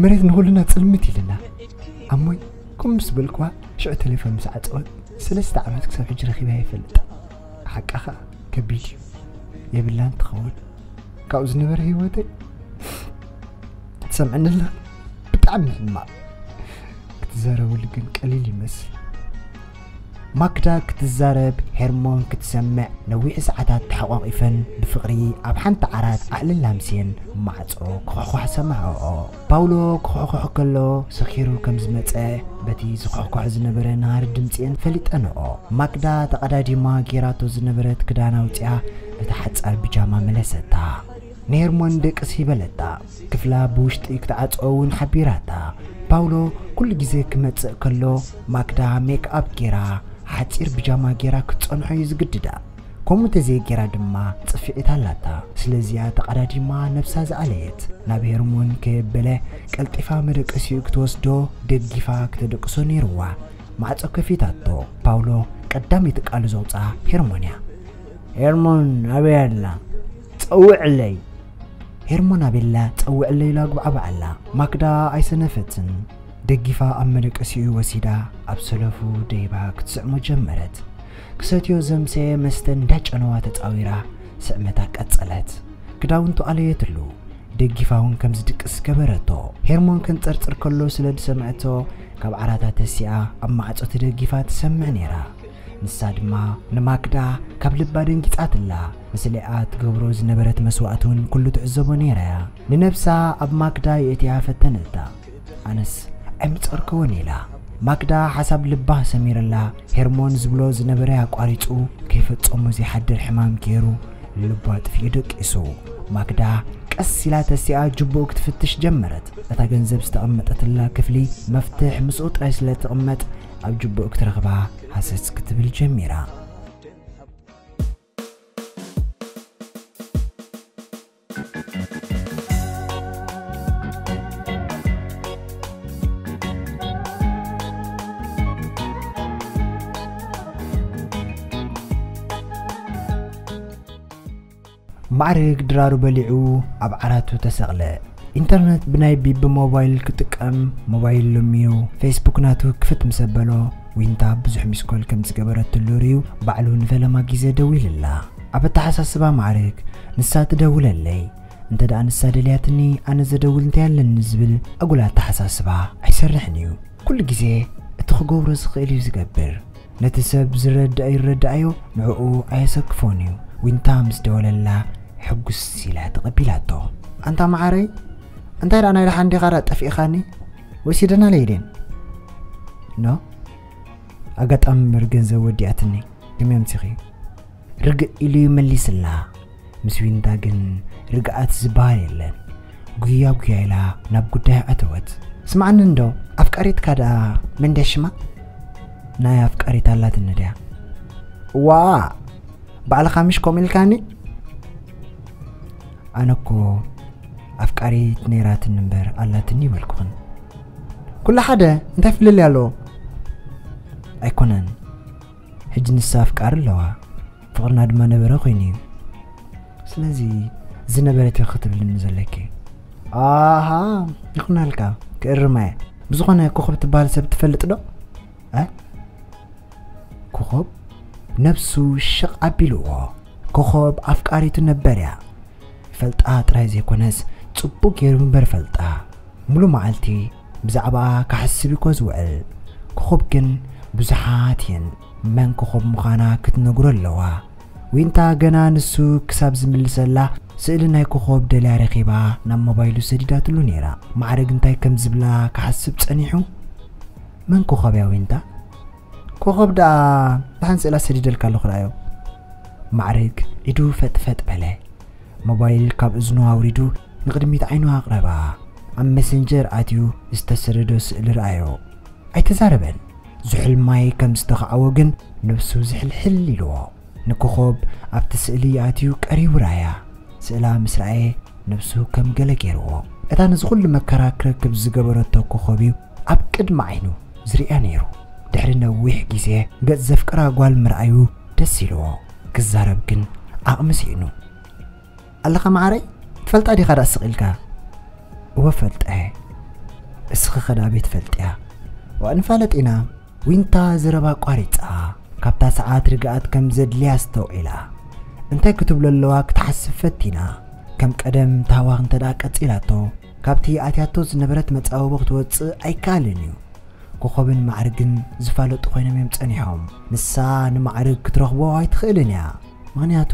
መሬት ንኹልና ጽልምት ኢልና። ኣሞይ ከም ምስ በልክዋ ሽዑ ቴሌፎን ምስ ዓጸወት ሰለስተ ዓመት ክሳብ ሕጂ ረኺባ ይፈልጥ። ሓቃ ኸኣ ከቢድ እዩ። የብላን ትኸውን። ካብኡ ዝነበረ ህይወተይ ትሰምዕኒ ኣላ? ብጣዕሚ ሕማቕ። ክትዛረብሉ ግን ቀሊል ይመስል። ማክዳ ክትዛረብ፣ ሄርሞን ክትሰምዕ ነዊሕ ሰዓታት ተሓቋቒፈን ብፍቕሪ ኣብ ሓንቲ ዓራት ኣዕልል ኣምስየን ማዕጾ ክኹሕኳሕ ሰማዕኦ። ፓውሎ ክኹሕኳሕ ከሎ ሰኺሩ ከም ዝመጸ በቲ ዝኹሕኳሕ ዝነበረ ነሃሪ ድምጺኤን ፈሊጠንኦ። ማክዳ ተቐዳዲማ ጌራቶ ዝነበረት ክዳን ኣውጺኣ ነታ ሓጻር ቢጃማ መለሰታ። ንሄርሞን ደቅስ ይበለታ። ክፍላ ብውሽጢ ክትዓጽኦ እውን ሓቢራታ። ፓውሎ ኩሉ ግዜ ክመጽእ ከሎ ማክዳ ሜክኣፕ ጌራ ሓጺር ቢጃማ ጌራ ክትጸንሖ እዩ ዝግድዳ። ከምኡ ተዘይጌራ ድማ ጽፍዒት ኣላታ። ስለዚኣ ተቐዳዲማ ነብሳ ዝኣለየት ናብ ሄርሞን ከየበለ ቀልጢፋ መደቀሲኡ ክትወስዶ ደጊፋ ክተደቅሶ ነይርዋ። ማዕጾ ከፊታቶ። ፓውሎ ቀዳመይቲ ቃሉ ዘውጽኣ ሄርሞን እያ። ሄርሞን ኣበይ ኣላ? ጸውዕለይ። ሄርሞን ኣቤላ ጸውዕለይ ኢሉ ኣጉብዓባ ኣላ። ማክዳ ኣይሰነፈትን። ደጊፋ ኣብ መደቀሲኡ ወሲዳ ኣብ ሰለፉ ደይባ ክትስዕሞ ጀመረት። ክሰትዮ ዘምሰየ መስተ እንዳጨነዋ ተጻዊራ ስዕመታ ቀጸለት። ክዳውንቱ ኣለየትሉ። ደጊፋ እውን ከም ዝድቅስ ገበረቶ። ሄርሞን ከንጸርጽር ከሎ ስለ ዝሰምዐቶ ካብ ዓራታ ተሲኣ ኣብ ማዕጾ ተደጊፋ ትሰምዕ ነይራ። ንሳ ድማ ንማክዳ ካብ ልባ ደንጊጻትላ። ምስሊኣ ትገብሮ ዝነበረት መስዋእቲ እውን ኩሉ ትዕዘቦ ነይራ እያ። ንነብሳ ኣብ ማክዳ የእትያ ፈተነታ። ኣነስ ኣይምጸርክዎን ኢላ። ማክዳ ሓሳብ ልባ ሰሚርላ ሄርሞን ዝብሎ ዝነበረ ኣቋሪጹ ከይፈጸሞ ዘይሓድር ሕማም ገይሩ ልቡ ኣጥፊኡ ደቂሱ። ማክዳ ቀስ ኢላ ተሲኣ ጅቡኡ ክትፍትሽ ጀመረት። እታ ገንዘብ ዝተቐመጠትላ ክፍሊ መፍትሕ ምስኡ ጥራይ ስለ ትቕመጥ ኣብ ጅቡኡ ክትረኽባ ሃሰስ ክትብል ጀሚራ። ማዕርግ ድራሩ በሊዑ ኣብ ዓራቱ ተሰቕለ። ኢንተርነት ብናይ ቢቢ ሞባይል ክጥቀም ሞባይል ለሚኑ ፌስቡክ ናቱ ክፍት ምስ ኣበሎ ዊንታ ብዙሕ ሚስኮል ከም ዝገበረትሉ ርእዩ ባዕሉ ንፈለማ ግዜ ደዊልላ። ኣብ ኣተሓሳስባ ማዕርግ ንሳ ትደውለለይ፣ እንተ ደኣ ንሳ ደልያትኒ ኣነ ዘደውል እንታይ ኣለኒ ዝብል ኣጉል ኣተሓሳስባ ኣይሰርሕን እዩ። ኩሉ ግዜ እቲ ክገብሮ ዝኽእል እዩ ዝገብር። ነቲ ሰብ ዝረድእ ይረድኣዮ፣ ንዕኡ ኣየሰክፎን እዩ። ዊንታ ምስ ደወለላ ሕጉስ ኢላ ተቐቢላቶ። ኣንታ መዓረይ፣ እንታይ ደኣ ናይ ደሓን ዲኻ ደኣ ጠፊእኻኒ? ወሲደና ለይዴን ኖ ኣጋጣሚ እምበር ገንዘብ ወዲኣትኒ። ከመይ ኣምሲኺ? ርግእ ኢሉ ይመሊስላ። ምስ ዊንታ ግን ርግኣት ዝበሃል የለን። ጉያ ጉያ ኢላ ናብ ጉዳያ ኣተወት። ስምዓኒ እንዶ፣ ኣፍቃሪትካ ደኣ መን ድያ ሽማ? ናይ ኣፍቃሪት ኣላትኒ ድያ? ዋ፣ ባዕልኻ ምሽ ከምኡ ኢልካኒ? ኣነ እኮ ኣፍቃሪት ነይራትኒ እምበር ኣላትኒ ይበልኩኽን። ኩሉ ሓደ፣ እንታይ ፍልልይ ኣለዎ? ኣይኮነን። ሕጂ ንሳ ኣፍቃሪ ኣለዋ፣ ፍቕርና ድማ ነበረ ኮይኑ እዩ። ስለዚ ዝነበረት ኢኺ ክትብልኒ ዘለኪ። ኣሃ፣ ይኹናልካ፣ ክእርማ እየ። ብዝኾነ ኮኸብ ትበሃል ሰብ ትፈልጥ ዶ? እ? ኮኸብ ነብሱ ሽቕ ኣቢልዎ። ኮኸብ ኣፍቃሪቱ ነበር እያ። ፈልጣ ጥራይ ዘይኮነስ ጽቡቕ ገይሩ እምበር ፈልጣ። ሙሉ መዓልቲ ብዛዕባኣ ክሓስብ እኮ ዝውዕል። ኮኸብ ግን ብዙሓት እየን መን ኮኾብ ምዃና ክትነግሮ ኣለዋ። ዊንታ ገና ንሱ ክሳብ ዝምልሰላ ስእሊ ናይ ኮኾብ ደልያ ረኺባ ናብ ሞባይሉ ሰዲዳትሉ ነይራ። ማዕርግ እንታይ ከም ዝብላ ክሓስብ ጸኒሑ። መን ኮኾብ እያ ዊንታ? ኮኾብ ደኣ ደሓን ስእላ ሰዲደልካ ኣለኹ ረኣዮ። ማዕርግ ኢዱ ፈጥፈጥ በለ። ሞባይል ካብ እዝኑ ኣውሪዱ ንቕድሚት ዓይኑ ኣቕረባ። ኣብ መሰንጀር ኣትዩ ዝተሰደዶ ስእሊ ረኣዮ። ኣይተዛረበን። ዝሑል ማይ ከም ዝተኻዕዎ ግን ነብሱ ዝሕልሕል ኢልዎ። ንኮኾብ ኣብቲ ስእሊ ኣትዩ ቀሪቡ ረኣያ። ስእላ ምስ ረኣየ ነብሱ ከም ገለ ገይርዎ። እታ ነዚ ኩሉ መከራ ክረክብ ዝገበረቶ ኮኾብ እዩ ኣብ ቅድሚ ዓይኑ ዝርእያ ነይሩ። ድሕሪ ነዊሕ ግዜ ገጽ ዘፍቅራ ጓል ምርኣዩ ደስ ኢልዎ። ክዛረብ ግን ዓቕሚ ስኢኑ። ኣለኻ መዓረይ? ትፈልጣ ዲኻ ደኣ ስቕ ኢልካ? እወ ፈልጠ። እስኺ ኸ ደኣ ኣበይ ትፈልጥያ? ዋእ ንፋለጥ ኢና። ዊንታ ዘረባ ኣቋሪጻ። ካብታ ሰዓት ርግኣት ከም ዘድልያ ኣስተውዒላ። እንታይ ክትብሎ ኣለዋ ክትሓስብ ፈቲና። ከም ቀደም ታህዋኽ እንተ ደኣ ቀጺላቶ፣ ካብቲ ኣትያቶ ዝነበረት መጻብቦ ክትወጽእ ኣይከኣልን እዩ። ኮኾብን ማዕርግን ዝፋለጡ ኮይኖም እዮም ጸኒሖም። ንሳ ንማዕርግ ክትረኽቦ ኣይትኽእልን እያ። ምኽንያቱ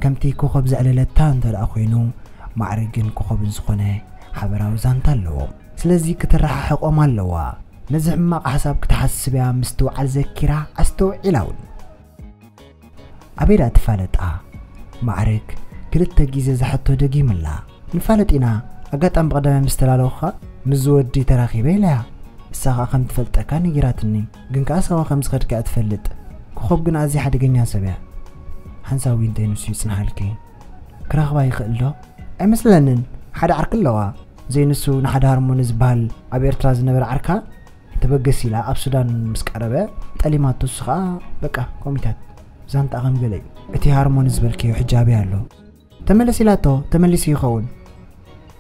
ከምቲ ኮኾብ ዘዕለለታ እንተ ደኣ ኮይኑ፣ ማዕርግን ኮኾብን ዝኾነ ሓበራዊ ዛንታ ኣለዎም። ስለዚ ክትረሓሕቖም ኣለዋ። ነዚ ሕማቕ ሓሳብ ክትሓስብ እያ ምስትውዓል ዘኪራ ኣስተውዒላ እውን። ኣበይ ደኣ ትፋለጣ? ማዕርግ ክልተ ግዜ ዝሓቶ ደጊምላ። ንፋለጥ ኢና፣ ኣጋጣሚ ብቐዳማይ ምስ ተላለኹኻ ምስዚ ወዲ ተራኺበ ኢለያ። እሳ ኸኣ ከም ትፈልጠካ ነጊራትኒ፣ ግን ከኣ ሳዋ ከም ዝኸድካ እያ ትፈልጥ። ኮኾብ ግን ኣዝያ ሓደገኛ ሰብ እያ። ሓንሳብ ዊንተይ ንሱ ይጽንሓልኪ። ክረኽባ ይኽእል ዶ? ኣይመስለንን። ሓደ ዓርኪ ኣለዋ። ዘይንሱ ንሓደ ሃርሞኒ ዝበሃል ኣብ ኤርትራ ዝነበረ ዓርካ ተበገስ ኢላ ኣብ ሱዳን ምስ ቀረበ ጠሊማቶ፣ እሱ ኸኣ በቃ ኮሚታት ዛንታ ከም ገለ እዩ። እቲ ሃርሞኒ ዝበልክዮ ሕጂ ኣበይ ኣሎ? ተመለስ ኢላቶ፣ ተመሊሱ ይኸውን።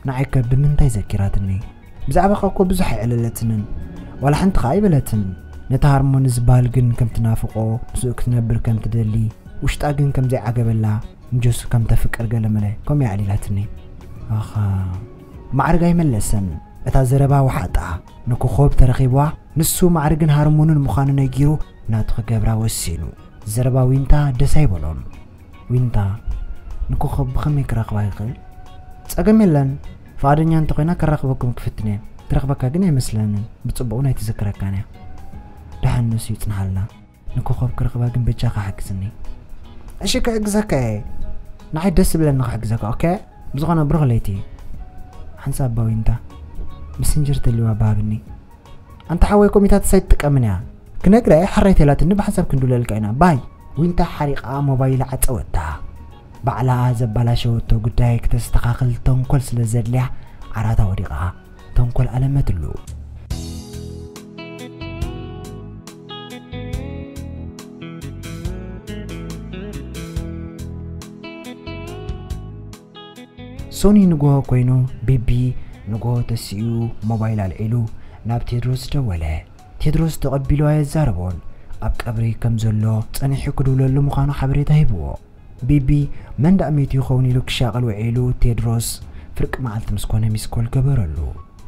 ንዓይከ ብምንታይ ዘኪራትኒ? ብዛዕባኻ እኮ ብዙሕ ኣይዕለለትንን፣ ዋላ ሓንቲ ኸኣ ኣይበለትን። ነቲ ሃርሞኒ ዝበሃል ግን ከም ትናፍቖ፣ ምስኡ ክትነብር ከም ትደሊ፣ ውሽጣ ግን ከም ዘይዓገበላ፣ ንጆሱ ከም ተፍቅር ገለመለ ከምኡ ኣዕሊላትኒ። ኣኻ። ማዕርግ ኣይመለሰን። እታ ዘረባ ወሓጣ። ንኮኾብ ተረኺብዋ፣ ንሱ ማዕርግን ሃርሞንን ምዃኑ ነጊሩ ናቱ ክገብራ ወሲኑ። ዘረባ ዊንታ ደስ ኣይበሎን። ዊንታ ንኮኾብ ብኸመይ ክረኽባ ይኽእል? ጸገም የለን። ፍቓደኛ እንተኾይና ከራኽበኩም ክፍትን እየ። ትረኽበካ ግን ኣይመስለንን። ብጽቡቕ እውን ኣይትዝክረካን እያ። ደሓን ንሱ ይጽንሓልና። ንኮኾብ ክረኽባ ግን በጃኻ ሓግዝኒ። እሺ ክሕግዘካ እየ። ንዓይ ደስ ዝብለኒ ክሕግዘካ። ኦኬ? ብዝኾነ ብሩኽ ለይቲ። ሓንሳብ ኣባ ዊንታ። መሰንጀር ተልዩ ኣባ ሃብኒ። ኣንታ ሓወይ ኮሚታትስ ኣይትጥቀምን እያ። ክነግራ እየ ሓራይ ተላትኒ ብሓንሳብ ክንድውለልካ ኢና። ባይ። ዊንታ ሓሪቓ ሞባይል ዓጸወታ። ባዕላ ዘባላሸወቶ ጉዳይ ክተስተኻኽል ተንኮል ስለ ዘድልያ ዓራታ ወዲቓ። ተንኮል ኣለመትሉ። ሶኒ ንግሆ ኮይኑ ቢቢ ንግሆ ተሲኡ ሞባይል ኣልዒሉ ናብ ቴድሮስ ደወለ። ቴድሮስ ተቐቢሉ ኣየዛረቦን። ኣብ ቀብሪ ከም ዘሎ ጸኒሑ ክድውለሉ ምዃኑ ሓበሬታ ሂብዎ። ቢቢ መን ደኣ ሜት ይኸውን ኢሉ ክሻቐል ውዒሉ ቴድሮስ ፍርቂ መዓልቲ ምስ ኮነ ሚስኮል ገበረሉ።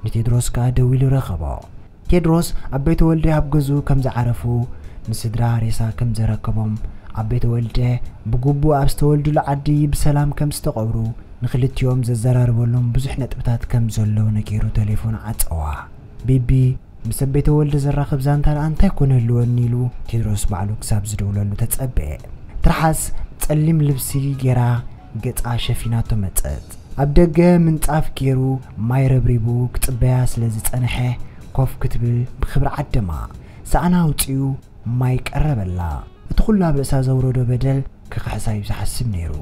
ንቴድሮስ ከኣ ደዊሉ ረኸቦ። ቴድሮስ ኣብ ቤተ ወልደ ኣብ ገዝኡ ከም ዝዓረፉ፣ ንስድራ ሬሳ ከም ዘረከቦም፣ ኣብ ቤተ ወልደ ብግቡእ ኣብ ዝተወልዱሉ ዓዲ ብሰላም ከም ዝተቐብሩ፣ ንክልቲኦም ዘዘራርበሎም ብዙሕ ነጥብታት ከም ዘሎ ነጊሩ ቴሌፎን ዓጸዋ። ቢቢ ምስ ኣብ ቤተ ወልደ ዘራኽብ ዛንታ ደኣ እንታይ ኮነ ህልወኒ ኢሉ ቴድሮስ ባዕሉ ክሳብ ዝድውለሉ ተጸበየ። ትርሓስ ጸሊም ልብሲ ጌራ ገጻ ሸፊናቶ መጸት። ኣብ ደገ ምንጻፍ ጌሩ ማይ ረብሪቡ ክጽበያ ስለ ዝጸንሐ ኮፍ ክትብል ብኽብሪ ዓደማ። ሰኣና ኣውጺኡ ማይ ቀረበላ። እቲ ኩሉ ኣብ ርእሳ ዘውረዶ በደል ክኽሕሳ እዩ ዝሓስብ ነይሩ።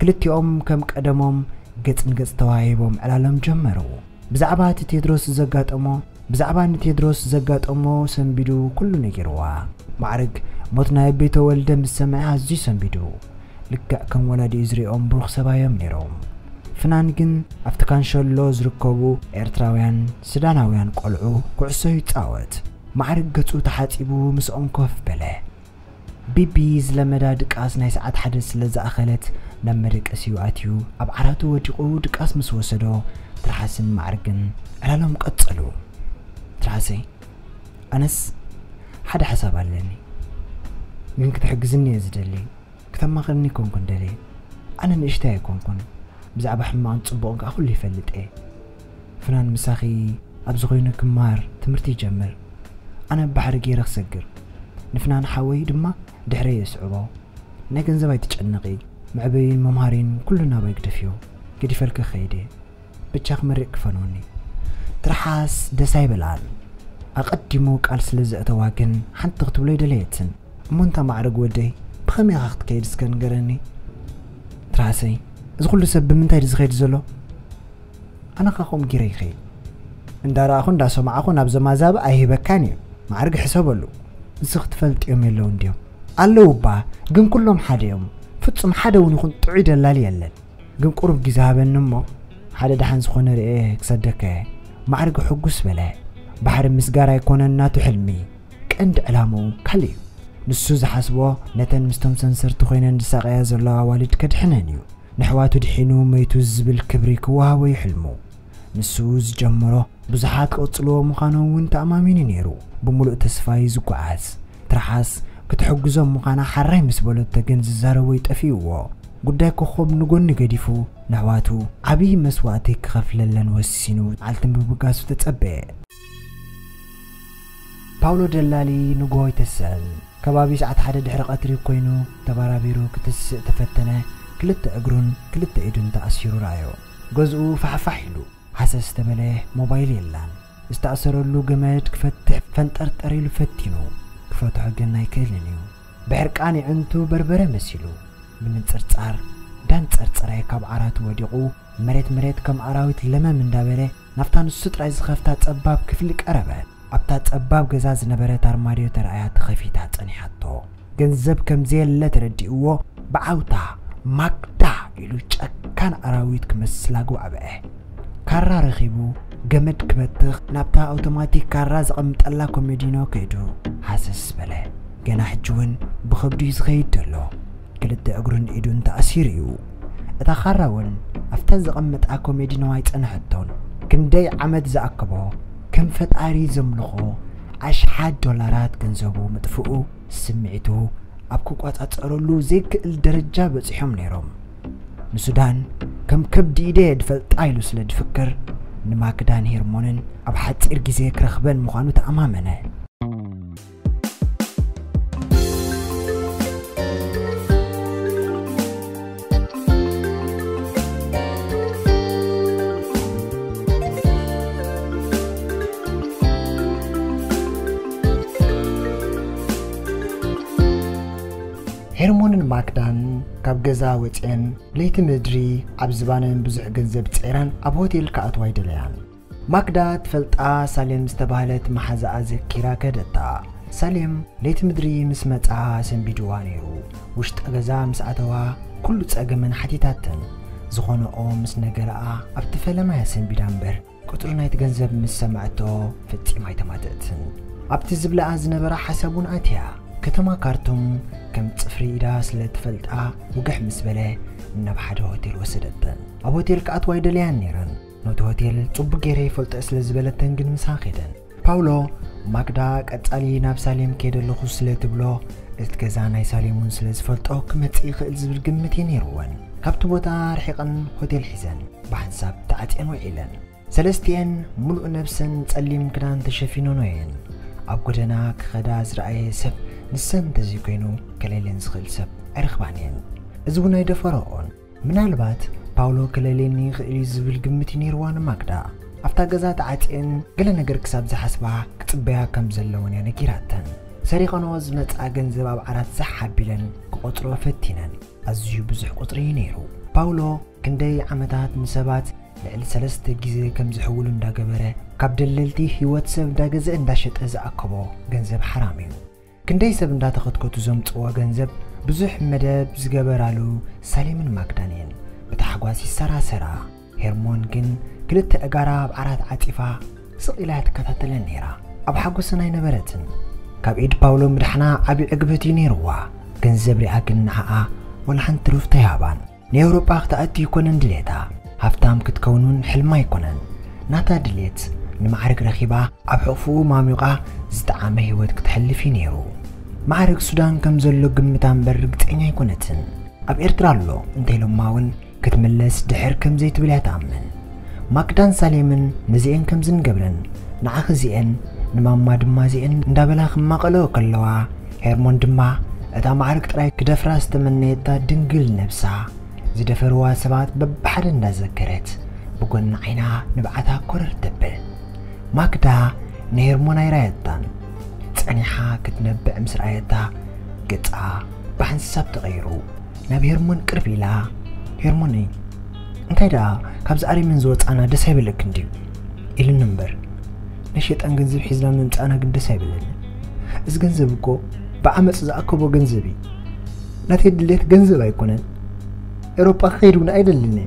ክልቲኦም ከም ቀደሞም ገጽ ንገጽ ተዋሂቦም ዕላሎም ጀመሩ። ብዛዕባ እቲ ቴድሮስ ዘጋጠሞ፣ ብዛዕባ ንቴድሮስ ዘጋጠሞ ሰንቢዱ ኩሉ ነጊርዋ። ማዕርግ ሞት ናይ ኣቤ ተወልደ ምስ ሰምዐ ኣዝዩ ሰንቢዱ። ልክዕ ከም ወላዲኡ ዝሪኦም ብሩኽ ሰብኣዮም ነይሮም። ፍናን ግን ኣብቲ ካንሸሎ ዝርከቡ ኤርትራውያን ሱዳናውያን ቆልዑ ኩዕሶ ይጻወት። ማዕርግ ገጹ ተሓጺቡ ምስኦም ኮፍ በለ። ቢቢ ዝለመዳ ድቃስ ናይ ሰዓት ሓደ ስለ ዝኣኸለት ናብ መደቀሲኡ ኣትዩ ኣብ ዓራቱ ወዲቑ ድቃስ ምስ ወሰዶ ትርሓስን ማዕርግን ዕላሎም ቀጸሉ። ትርሓሰይ፣ ኣነስ ሓደ ሓሳብ ኣለኒ፣ ግን ክትሕግዝኒ እየ ዝደሊ። ክተማኽርኒ ኣይኮንኩን ደልየ። ኣነ ንእሽተይ ኣይኮንኩን። ብዛዕባ ሕማቕን ጽቡቕን ከኣ ኩሉ ይፈልጥ እየ። ፍናን ምሳኺ ኣብዚ ኮይኑ ክመሃር ትምህርቲ ይጀምር። ኣነ ባሕሪ ገይረ ክሰግር። ንፍናን ሓወይ ድማ ድሕረይ የስዕቦ። ናይ ገንዘብ ኣይትጨነቒ። መዕበይን መምሃሪን ኩሉ ናባይ ግደፍዮ። ገዲፈልኪ ክኸይድ እየ። ብቻ ክመርቕ ክፈንውኒ። ትርሓስ ደስ ኣይበላን። ኣቐዲሙ ቃል ስለ ዘእተዋ ግን ሓንቲ ክትብሎ ኣይደለየትን። እሞ እንታ ማዕረግ ወደይ፣ ብኸመይ ኢኻ ክትከይድ እስከ ንገረኒ? ትርሓሰይ፣ እዚ ኩሉ ሰብ ብምንታይ ድዩ ዝኸይድ ዘሎ? ኣነ ኸ ከምኡ ጌረ ይኸይድ። እንዳረኣኹ እንዳሰማዕኹ ናብ ዘማዛብ ኣይህበካን እዩ። ማዕርግ ሕሰበሉ። እዚ ክትፈልጥዮም የለውን ድዮም? ኣለዉ እባ፣ ግን ኩሎም ሓደ እዮም። ፍጹም ሓደ እውን ይኹን ጥዑይ ደላሊ የለን። ግን ቁሩብ ግዜ ሃበኒ እሞ፣ ሓደ ደሓን ዝኾነ ርእየ ክሰደካ እየ። ማዕርግ ሕጉስ በለ። ባሕሪ ምስጋር ኣይኮነን ናቱ ሕልሚ። ቀንዲ ዕላምኡ ካልእ እዩ። ንሱ ዝሓስቦ ነተን ምስቶም ሰንሰርቲ ኮይነን ዝሳቐያ ዘለዋ ኣዋልድ ከድሕነን እዩ። ንሕዋቱ ድሒኑ መይቱ ዝብል ክብሪ ክወሃቦ እዩ ሕልሙ። ንሱ ዝጀመሮ ብዙሓት ክቕጽልዎ ምዃኖም እውን ተኣማሚኑ ነይሩ። ብምሉእ ተስፋ እዩ ዝጓዓዝ። ትርሓስ ክትሕግዞም ምዃና ሓራይ ምስ በለቶ ግን ዝዛረቦ እዩ ጠፊእዎ። ጉዳይ ኮኾብ ንጎኒ ገዲፉ ንሕዋቱ ዓብዪ መስዋእቲ ክኸፍለለን ወሲኑ መዓልቲ ምብጋሱ ተጸበየ። ፓውሎ ደላሊ ንግሆ ኣይተስእን። ከባቢ ሰዓት ሓደ ድሕሪ ቀትሪ ኮይኑ ተባራቢሩ ክትስእ ተፈተነ። ክልተ እግሩን ክልተ ኢዱን ተኣሲሩ ረኣዮ። ገዝኡ ፋሕፋሕ ኢሉ ሃሰስ ተበለ። ሞባይል የላን። ዝተኣሰረሉ ገመድ ክፈትሕ ፈንጠርጠር ኢሉ ፈቲኑ። ክፈትሖ ግን ኣይክእልን እዩ። ብሕርቃን የዕንቱ በርበረ መሲሉ ብምንጽርጻር ዳን ጸርጸራይ ካብ ዓራቱ ወዲቑ መሬት መሬት ከም ኣራዊት ለመም እንዳበለ ናብታ ንሱ ጥራይ ዝኸፍታ ጸባብ ክፍሊ ቀረበ። ኣብታ ጸባብ ገዛ ዝነበረት ኣርማድዮ ተራእያ ተኸፊታ ጸኒሓቶ። ገንዘብ ከም ዘየለ ተረዲእዎ ብዓውታ ማክዳ ኢሉ ጨካን ኣራዊት ክመስል ኣግባዕብዐ። ካራ ረኺቡ ገመድ ክበትኽ ናብታ ኣውቶማቲክ ካራ ዘቐምጠላ ኮሜዲኖ ከይዱ ሃሰስ በለ። ገና ሕጂ እውን ብኸብዱ እዩ ዝኸይድ ዘሎ። ክልተ እግሩን ኢዱን ተኣሲሩ እዩ። እታ ካራ እውን ኣብታ ዘቐመጣ ኮሜዲኖ ኣይጸንሐቶን። ክንደይ ዓመት ዝኣከቦ ከም ፈጣሪ ዘምልኾ ኣሽሓት ዶላራት ገንዘቡ ምጥፍኡ ስምዒቱ ኣብ ክቋጻጸረሉ ዘይክእል ደረጃ በጺሖም ነይሮም። ንሱዳን ከም ከብዲ ኢደ ድፈልጣ ኢሉ ስለ ድፍክር ንማክዳን ሄርሞንን ኣብ ሓጺር ግዜ ክረኽበን ምዃኑ ተኣማመነ። ሄርሞንን ማክዳን ካብ ገዛ ወፅኤን ለይቲ ምድሪ ኣብ ዝባነን ብዙሕ ገንዘብ ፀይረን ኣብ ሆቴል ክኣትዋ ይደለያን። ማክዳ ትፈልጣ ሳሌም ዝተባህለት መሓዛኣ ዘኪራ ከደታ። ሳሌም ለይቲ ምድሪ ምስ መጻ ሰንቢድዋ ነይሩ። ውሽጢ ገዛ ምስ ኣተዋ ኩሉ ጸገመን ሓቲታተን። ዝኾነኦ ምስ ነገረኣ ኣብቲ ፈለማ እያ ሰንቢዳ እምበር ቁጽሪ ናይቲ ገንዘብ ምስ ሰማዕቶ ፈጺማ ኣይተማተእትን። ኣብቲ ዝብለኣ ዝነበራ ሓሳብ እውን ኣትያ። ከተማ ካርቱም ከም ጽፍሪ ኢዳ ስለ ትፈልጣ ውግሕ ምስ በለ ናብ ሓደ ሆቴል ወሰደተን። ኣብ ሆቴል ክኣትዋ ይደለያን ነይረን። ነቲ ሆቴል ጽቡቕ ገይረ ይፈልጦ ስለ ዝበለተን ግን ምሳ ከደን። ፓውሎ ማክዳ ቀጻሊ ናብ ሳሌም ከይደ ኣለኹ ስለ ትብሎ እቲ ገዛ ናይ ሳሌም እውን ስለ ዝፈልጦ ክመጽእ ይኽእል ዝብል ግምት እዩ ነይርወን። ካብቲ ቦታ ርሒቐን ሆቴል ሒዘን ብሓንሳብ ተዓጽየን ውዒለን። ሰለስቲኤን ምሉእ ነብሰን ጸሊም ክዳን ተሸፊነን እየን ኣብ ጎደና ክኸዳ ዝረኣየ ሰብ ንሰን እንተዘይኮይኑ ከለልየን ዝኽእል ሰብ ኣይረኽባን እየን። እዚ እውን ኣይደፈረኦን። ምናልባት ፓውሎ ክለልየኒ ይኽእል እዩ ዝብል ግምት እዩ ነይርዋ ንማክዳ። ኣብታ ገዛ ተዓጽየን ገለ ነገር ክሳብ ዝሓስባ ክጽበያ ከም ዘለወን እያ ነጊራተን። ሰሪቐንኦ ዝመጽኣ ገንዘብ ኣብ ዓራት ዛሕ ኣቢለን ክቖጽርኦ ፈቲነን። ኣዝዩ ብዙሕ ቁጽሪ እዩ ነይሩ። ፓውሎ ክንደይ ዓመታት ንሰባት ልዕሊ ሰለስተ ግዜ ከም ዝሕውሉ እንዳገበረ ካብ ደለልቲ ህይወት ሰብ እንዳገዘአ እንዳሸጠ ዝኣከቦ ገንዘብ ሓራም እዩ። ክንደይ ሰብ እንዳተኸትከቱ ዘምጽዎ ገንዘብ ብዙሕ መደብ ዝገበራሉ ሳሌምን ማክዳን እየን ብታሕጓስ ይሰራሰራ። ሄርሞን ግን ክልተ እጋራ ኣብ ዓራት ዓጺፋ ስቕ ኢላ እያ ትከታተለን ነይራ። ኣብ ሓጎሰን ኣይነበረትን። ካብ ኢድ ፓውሎ ምድሓና ዓቢ ዕግበት እዩ ነይርዋ። ገንዘብ ሪኣ ግን ንዓኣ ወላ ሓንቲ ሩፍታ ኣይሃባን። ንኤውሮጳ ክትኣቱ ኣይኮነን ድሌታ። ሃፍታም ክትከውን እውን ሕልማ ኣይኮነን። ናታ ድሌት ንማዕርግ ረኺባ ኣብ ሕቑፍኡ ማሚቓ ዝጠዓመ ህይወት ክተሕልፍ እዩ ነይሩ። ማዕርግ ሱዳን ከም ዘሎ ግምታ እምበር ርግጸኛ ኣይኮነትን። ኣብ ኤርትራ ኣሎ እንተኢሎማ እውን ክትምለስ ድሕር ከም ዘይትብል እያ ትኣምን። ማክዳን ሳሌምን ነዚኤን ከም ዝንገብረን ንዓኺ እዚኤን ንማማ ድማ እዚኤን እንዳበላ ክማቐለኦ ከለዋ፣ ሄርሞን ድማ እታ ማዕርግ ጥራይ ክደፍራ ዝተመነየታ ድንግል ነብሳ ዝደፈርዋ ሰባት በብሓደ እንዳዘከረት ብጎኒ ዓይና ንብዓታ ኮረር ተብል። ማክዳ ንሄርሞን ኣይራየታን። ጸኒሓ ክትነብዕ ምስ ረኣየታ ገጻ ብሓንሳብ ተቐይሩ። ናብ ሄርሞን ቅርብ ኢላ፣ "ሄርሞነይ፣ እንታይ ደኣ ካብዚ ኣሪምን ዝወጻና ደስ ኣይበለክን ድዩ?" ኢሉኒ እምበር፣ ናይ ሸይጣን ገንዘብ ሒዝና ምምጻእና ግን ደስ ኣይበለኒ። እዚ ገንዘብ እኮ ብዓመጽ ዝኣከቦ ገንዘብ እዩ። ናተይ ድሌት ገንዘብ ኣይኮነን። ኤውሮጳ ክኸይድ እውን ኣይደልን እየ።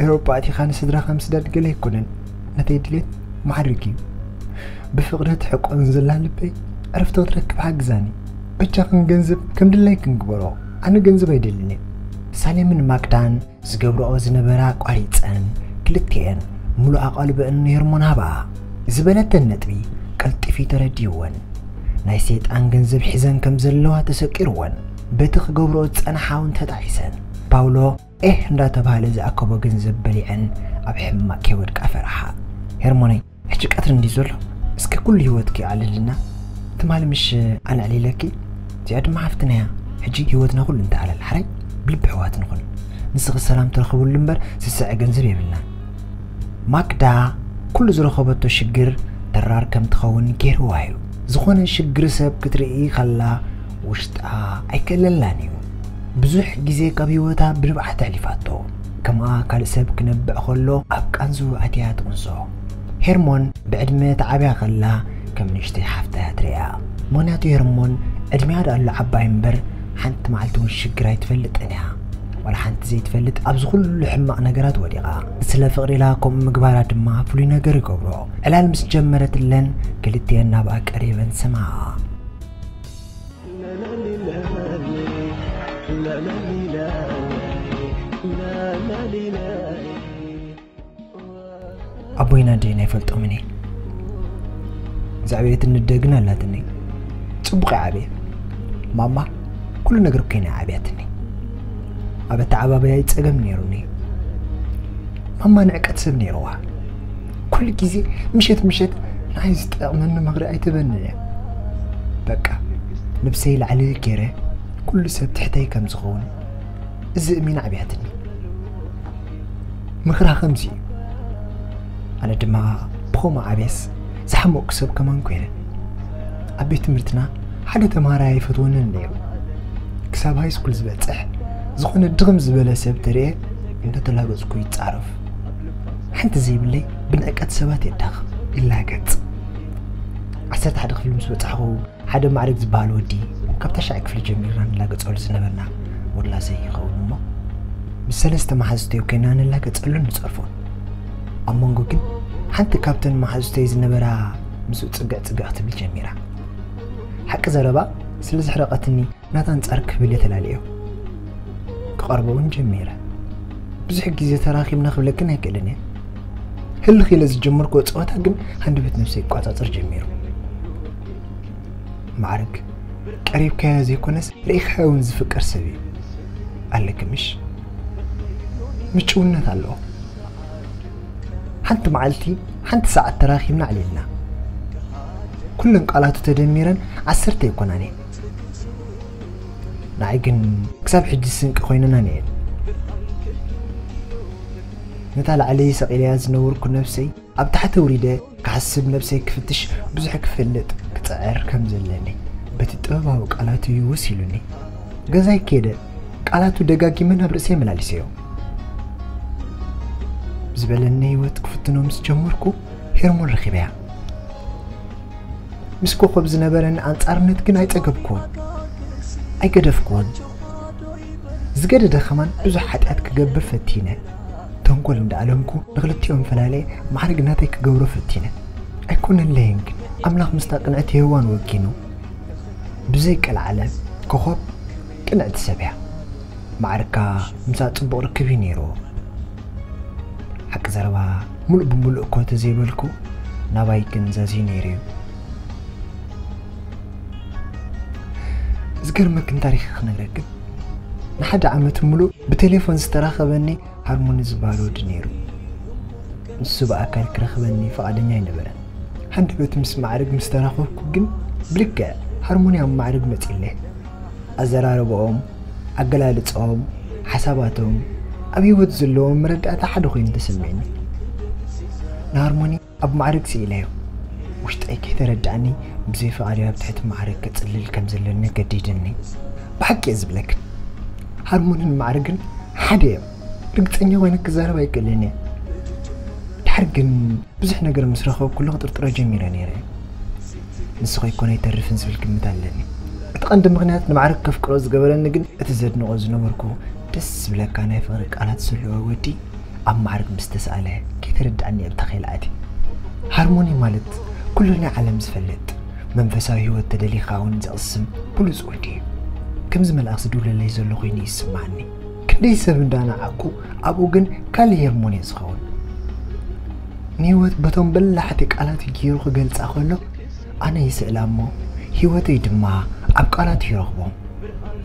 ኤውሮጳ ኣቲኻ ንስድራኻ ምስዳድ ገለ ኣይኮነን። ናተይ ድሌት ማዕርግ እዩ። ብፍቕሪ ትሕቆን ዘላ ልበይ ዕረፍቲ ክትረክብ ሓግዛኒ። በጃኽን ገንዘብ ከም ድላይክን ግበሮ። ኣነ ገንዘብ ኣይደልን እየ። ሳሌምን ማክዳን ዝገብርኦ ዝነበራ ኣቋሪጸን፣ ክልቲኤን ምሉእ ኣቓልቦኣን ንሄርሞን ሃባ። ዝበለተን ነጥቢ ቀልጢፉ ተረዲእወን። ናይ ሰይጣን ገንዘብ ሒዘን ከም ዘለዋ ተሰቂርወን። በቲ ክገብርኦ ዝጸንሓ እውን ተጣዒሰን። ፓውሎ ኤህ እንዳተባህለ ዝኣከቦ ገንዘብ በሊዐን ኣብ ሕማቕ ከይወድቃ ፈርሓ። "ሄርሞነይ፣ ሕጂ ቀትሪ እንዲ ዘሎ፣ እስከ ኩሉ ህይወትኪ ኣዕልልና። ትማሊ ምሽ ኣነ ኣዕሊለኪ፣ እዚኣ ድማ ሓፍትና እያ። ሕጂ ህይወትና ኩሉ እንተኣላል ሓራይ ብልቢ ኣሕዋት ንኹን። ንስኺ ሰላም ትረኽብሉ እምበር ዝስዐ ገንዘብ የብልና." ማክዳ ኩሉ ዝረኸበቶ ሽግር ተራር ከም ትኸውን ገይርዋ እዩ። ዝኾነ ሽግር ሰብ ክትርኢ ከላ ውሽጣ ኣይከለላን እዩ። ብዙሕ ግዜ ካብ ህይወታ ብንብዓት ኣሕሊፋቶ። ከምኣ ካልእ ሰብ ክነብዕ ከሎ ኣብ ቃንዙ ኣትያ ትቕንሶ። ሄርሞን ብዕድመ ትዓብያ ከላ ከም ንእሽተይ ሓፍታ እያ ትርእያ። ምኽንያቱ ሄርሞን ዕድሚኣ ደኣ ኣሎ ዓባይ እምበር ሓንቲ መዓልቲ እውን ሽግር ኣይትፈልጥን እያ። ዋላ ሓንቲ ዘይትፈልጥ ኣብዚ ኩሉ ሕማቕ ነገራት ወዲቓ። ስለ ፍቕሪ ኢላ ከምኡ ምግባራ ድማ ፍሉይ ነገር ይገብሮ። ዕላል ምስ ጀመረትለን ክልቲኤን ናብኣ ቀሪበን ሰምዓኣ። ኣቦይን ኣደይን ኣይፈልጦምን እየ። ዘዕበየትኒ ኣደ ግን ኣላትኒ። ጽቡቕ እየ ዓብየ። ማማ ኩሉ ነገር ኮይና እያ ዓብያትኒ። ኣብ ኣተዓባብያይ ጸገም ነይሩኒ። ማማ ንዕቀት ሰብ ነይርዋ። ኩሉ ግዜ ምሸት ምሸት ንዓይ ዝጠቕመኒ ምኽሪ ኣይትህበንን እያ። በቃ ነብሰይ ላዕሊ ገይረ ኩሉ ሰብ ትሕተይ ከም ዝኸውን እዚ እሚና ዓብያትኒ። ምኽራ ከምዚ እዩ። ኣነ ድማ ብኸምኡ ዓብየስ ዝሓመቕኩ ሰብ ከማን ኮይነ። ኣብ ቤት ትምህርትና ሓደ ተምሃራይ ኣይፈትወንን ነይሩ። ክሳብ ሃይስኩል ዝበጽሕ ዝኾነ ድኽም ዝበለ ሰብ ተርእየ እንዳተላገጽኩ ይጻረፍ። ሓንቲ ዘይብለይ ብንዕቀት ሰባት የዳኽም፣ ይላገጽ። ዓሰርተ ሓደ ክፍሊ ምስ በጻሕኹ ሓደ ማዕረግ ዝበሃል ወዲ ካብ ታሽዓይ ክፍሊ ጀሚርና ንላገጸሉ ዝነበርና ወላሰይ ይኸውን እሞ፣ ምስ ሰለስተ መሓዙተይ ኮይና ንላገጸሉን ንጸርፎን። ኣብ መንጎ ግን ሓንቲ ካብተን መሓዙተይ ዝነበራ ምስኡ ጽግዕ ጽግዕ ክትብል ጀሚራ። ሓቂ ዘረባ ስለ ዘሕረቐትኒ ናታ ኣንጻር ክብል እየ ተላልዮ። ክቐርቦ እውን ጀሚረ። ብዙሕ ግዜ ተራኺብና ክብለክን ኣይክእልን እየ። ህልኽ ኢለ ዝጀመርክዎ ጸወታ ግን ሃንደበት ነብሰይ ይቋጻጸር ጀሚሩ። ማዕርግ፣ ቀሪብካዮ ዘይኮነስ ርኢኻዮ እውን ዝፍቀር ሰብ እዩ። ኣለኪ ምሽ? ምጭውነት ኣለዎ። ሓንቲ መዓልቲ ሓንቲ ሰዓት ተራኺብና ኣዕሊልና። ኩለን ቃላቱ ተደሚረን ዓሰርተ ኣይኮናን እየን። ንዓይ ግን ክሳብ ሕጂ ስንቂ ኮይነናን እየን። ነታ ላዕለይ ሰቒለያ ዝነበርኩ ነብሰይ ኣብ ታሕቲ ኣውሪደ ክሓስብ፣ ነብሰይ ክፍትሽ፣ ብዙሕ ክፈልጥ ክጽዕር ከም ዘለኒ በቲ ጥበባዊ ቃላቱ እዩ ወሲሉኒ። ገዛይ ከይደ ቃላቱ ደጋጊመ ናብ ርእሰይ መላሊሰዮ። ዝበለኒ ህይወት ክፍትኖ ምስ ጀመርኩ ሄርሞን ረኺበያ። ምስ ኮኾብ ዝነበረኒ ኣንጻርነት ግን ኣይጸገብኩዎን፣ ኣይገደፍኩዎን። ዝገደደ ከማን ብዙሕ ሓጢኣት ክገብር ፈቲነ። ተንኮል እንዳኣለምኩ ንክልቲኦም ፈላልየ ማዕርግ ናተይ ክገብሮ ፈቲነ። ኣይኮነለይን ግን ኣምላኽ ምስታ ቅንዕቲ ሄዋን ወጊኑ ብዘይቀልዓለ ኮኾብ ቅንዕቲ ሰብ እያ። ማዕርካ ምሳኣ ጽቡቕ ርክብ እዩ ነይርዎ። ሓቂ ዘረባ፣ ሙሉእ ብሙሉእ እኮ ተዘይበልኩ፣ ናባይ ግን ዘዝዩ ነይሩ እዩ። ዝገርመክን ታሪኽ ክነግረክን፣ ንሓደ ዓመት ምሉእ ብቴሌፎን ዝተራኸበኒ ሃርሞኒ ዝበሃል ወዲ ነይሩ። ንሱ ብኣካል ክረኽበኒ ፍቓደኛ ኣይነበረን። ሃንደበት ምስ ማዕርግ ምስ ተራኸብኩ ግን ብልክዕ ሃርሞኒ ኣብ ማዕርግ መጺለ። ኣዘራርባኦም፣ ኣገላልጻኦም፣ ሓሳባቶም፣ ኣብ ህይወት ዘለዎም መረዳእታ ሓደ ኮይኑ ተሰሚዕኒ። ንሃርሞኒ ኣብ ማዕርግ ስኢለዮ። ውሽጠይ ከይተረዳእኒ ብዘይ ፍቓደይ ኣብ ትሕቲ ማዕርግ ክጽልል ከም ዘለኒ ገዲድኒ። ብሓቂ እየ ዝብለክን፣ ሃርሞንን ማዕርግን ሓደ እዮም። ርግጸኛ ኮይነ ክዛረብ ኣይክእልን እየ። ድሓር ግን ብዙሕ ነገር ምስ ረኸብኩሉ ክጥርጥሮ ጀሚረ ነይረ። ንሱ ከይኮነ ኣይተርፍን ዝብል ግምት ኣለኒ። እቲ ቀንዲ ምኽንያት ንማዕርግ ከፍቅሮ ዝገበረኒ ግን እቲ ዘድንቖ ዝነበርኩ ደስ ዝብለካ ናይ ፍቕሪ ቃላት ዘለዎ ወዲ ኣብ ማዕርግ ምስ ተሳእለ ከይተረዳእኒ እየ ብተኸይለ ኣትየ። ሃርሞኒ ማለት ኩሉ ናይ ዓለም ዝፈልጥ፣ መንፈሳዊ ህይወት ተደሊኻ እውን ዘቕስም ብሉጽ ወዲ እዩ። ከምዚ መልኣኽ ዝድውለለይ ዘሎ ኮይኑ ይስምዓኒ። ክንደይ ሰብ እንዳነዓቕኩ ኣብኡ ግን ካልእ ሄርሞን እየ ዝኸውን። ንህይወት በቶም በላሕቲ ቃላት ገይሩ ክገልጻ ከሎ ኣነ ይስእላ እሞ ህይወተይ ድማ ኣብ ቃላት ይረኽቦ።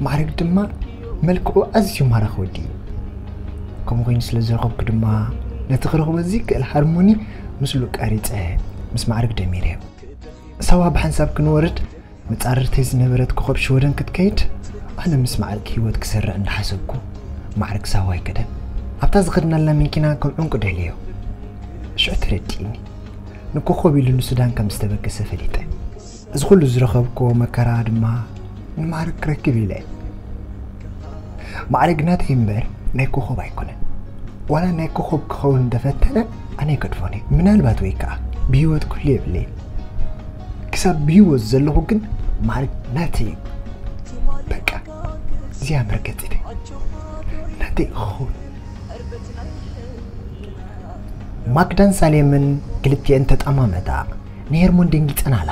ማዕርግ ድማ መልክዑ ኣዝዩ ማራኺ ወዲ እዩ። ከምኡ ኮይኑ ስለ ዝረኸብኩ ድማ ነቲ ክረኽቦ ዝይክእል ሃርሞኒ ምስሉ ቀሪጸ ምስ ማዕርግ ደሚረ። ሳዋ ብሓንሳብ ክንወርድ መጻርርተይ ዝነበረት ኮኸብ ሽወደን ክትከይድ ኣነ ምስ ማዕርግ ህይወት ክሰርዕ እንዳሓሰብኩ ማዕርግ ሳዋ ኣይከደን። ኣብታ ዝኸድናላ መኪና ከም ዕንቁ ደልዮ። ሽዑ ተረዲእኒ። ንኮኸብ ኢሉ ንሱዳን ከም ዝተበገሰ ፈሊጠ። እዚ ኩሉ ዝረኸብኩዎ መከራ ድማ ንማዕርግ ክረክብ ኢለ። ማዕርግ ናተይ እምበር ናይ ኮኸብ ኣይኮነን። ዋላ ናይ ኮኸብ ክኸውን እንተፈተነ ኣነ ኣይገድፎን እየ። ምናልባት ወይ ከኣ ብህይወት ክህሉ የብለይን። ክሳብ ብህይወት ዘለኹ ግን ማዕርግ ናተይ እዩ። በቃ እዚኣ መርገጺተይ ናተይ ክኸውን። ማክዳን ሳሌምን ክልቲኤን ተጠማመታ። ንሄርሞን ደንጊጸናላ።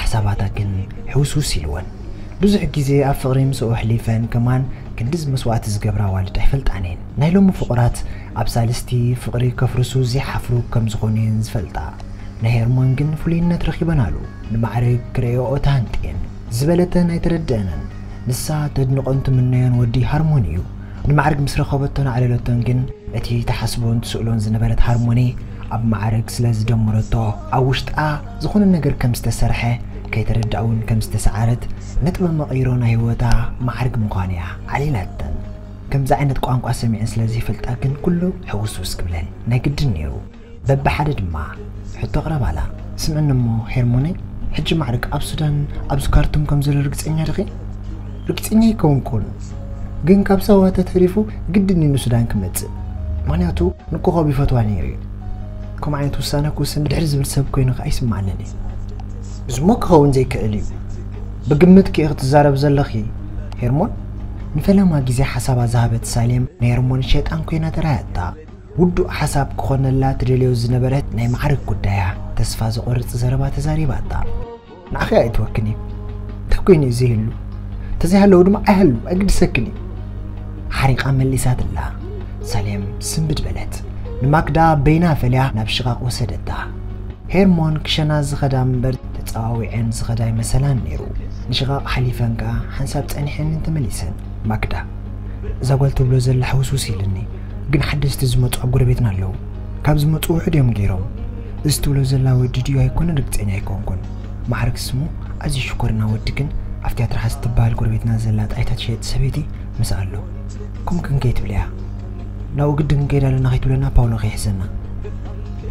ሓሳባታ ግን ሕውስውስ ኢልወን። ብዙሕ ግዜ ኣብ ፍቕሪ ምስኡ ኣሕሊፈን ከማን ክንድዚ መስዋእቲ ዝገብራ ኣዋልድ ኣይፈልጣን እየን። ናይ ሎሚ ፍቑራት ኣብ ሳልስቲ ፍቕሪ ከፍርሱ ዘይሓፍሩ ከም ዝኾኑ እየን ዝፈልጣ። ናይ ሄርሞን ግን ፍሉይነት ረኺበናሉ። ንማዕርግ ክርእዮኦ ተሃንጥየን። ዝበለተን ኣይተረድአንን። ንሳ ተድንቖን ትምነዮን ወዲ ሃርሞን እዩ። ንማዕርግ ምስ ረኸበቶን ኣዕለለቶን ግን እቲ ትሓስቦን ትስእሎን ዝነበረት ሃርሞኒ ኣብ ማዕርግ ስለ ዝደመረቶ ኣብ ውሽጣ ዝኾነ ነገር ከም ዝተሰርሐ ከይተረድኣ እውን ከም ዝተሰዓረት ነጥበ መቐይሮ ናይ ህይወታ ማዕርግ ምዃኑ እያ ዓሊላተን። ከምዚ ዓይነት ቋንቋ ሰሚዐን ስለ ዘይፈልጣ ግን ኩሉ ሕውስውስ ክብለን ናይ ግድን ነይሩ። በብሓደ ድማ ሕቶ ኣቕረባላ። ስምዕኒ እሞ ሄርሞነይ፣ ሕጂ ማዕርግ ኣብ ሱዳን ኣብዚ ካርቱም ከም ዘሎ ርግጸኛ ዲኺ? ርግጸኛ ኣይከውንኩን፣ ግን ካብ ሳዋ ተተሪፉ ግድን እዩ ንሱዳን ክመጽእ። ምኽንያቱ ንኮኸብ ይፈትዋ ነይሩ እዩ። ከምኡ ዓይነት ውሳነ ክውስን ድሕሪ ዝብል ሰብ ኮይኑ ከኣ ይስምዓንን እዩ። እዚ እሞ ክኸውን ዘይክእል እዩ። ብግምት ከ ክትዛረብ ዘለኺ ሄርሞን? ንፈለማ ግዜ ሓሳባ ዝሃበት ሳሌም ንሄርሞን ሸይጣን ኮይና ተራእየታ። ውዱእ ሓሳብ ክኾነላ ትደልዮ ዝነበረት ናይ ማዕርግ ጉዳያ ተስፋ ዘቑርጽ ዘረባ ተዛሪባታ። ንዓኺ ኣይእትወክን እዩ። እንታይ ኮይኑ እዩ ዘይህሉ? እንተዘይሃለዉ ድማ ኣይሃሉ፣ ኣይግድሰክን እዩ። ሓሪቓ መሊሳትላ። ሳሌም ስንብድ በለት። ንማክዳ በይና ፈልያ ናብ ሽቓቕ ወሰደታ። ሄርሞን ክሸና ዝኸዳ እምበር ተጸዋዊዐን ዝኸዳ ኣይመሰላን ነይሩ። ንሽቓቕ ሓሊፈን ከኣ ሓንሳብ ጸኒሐን ተመሊሰን። ማክዳ፣ እዛ ጓል ትብሎ ዘላ ሕውስውስ ኢልኒ፣ ግን ሓደስቲ ዝመጹ ኣብ ጎረቤትና ኣለዉ። ካብ ዝመጹ ውሑድ እዮም ገይሮም። እዚ ትብሎ ዘላ ወዲ ድዩ ኣይኮነን ርግጸኛ ኣይኮንኩን። ማዕርግ ስሙ ኣዝዩ ሽኮርና ወዲ ግን ኣብ ቲያትር ሓስ ትበሃል ጎረቤትና ዘላ ጣይታ ትሸይጥ ሰበይቲ ምስ ኣሎ። ከምኡ ክንከይ ትብልያ? ናብኡ ግድን ክንከይድ ኣለና ከይትብለና ፓውሎ ከይሕዘና።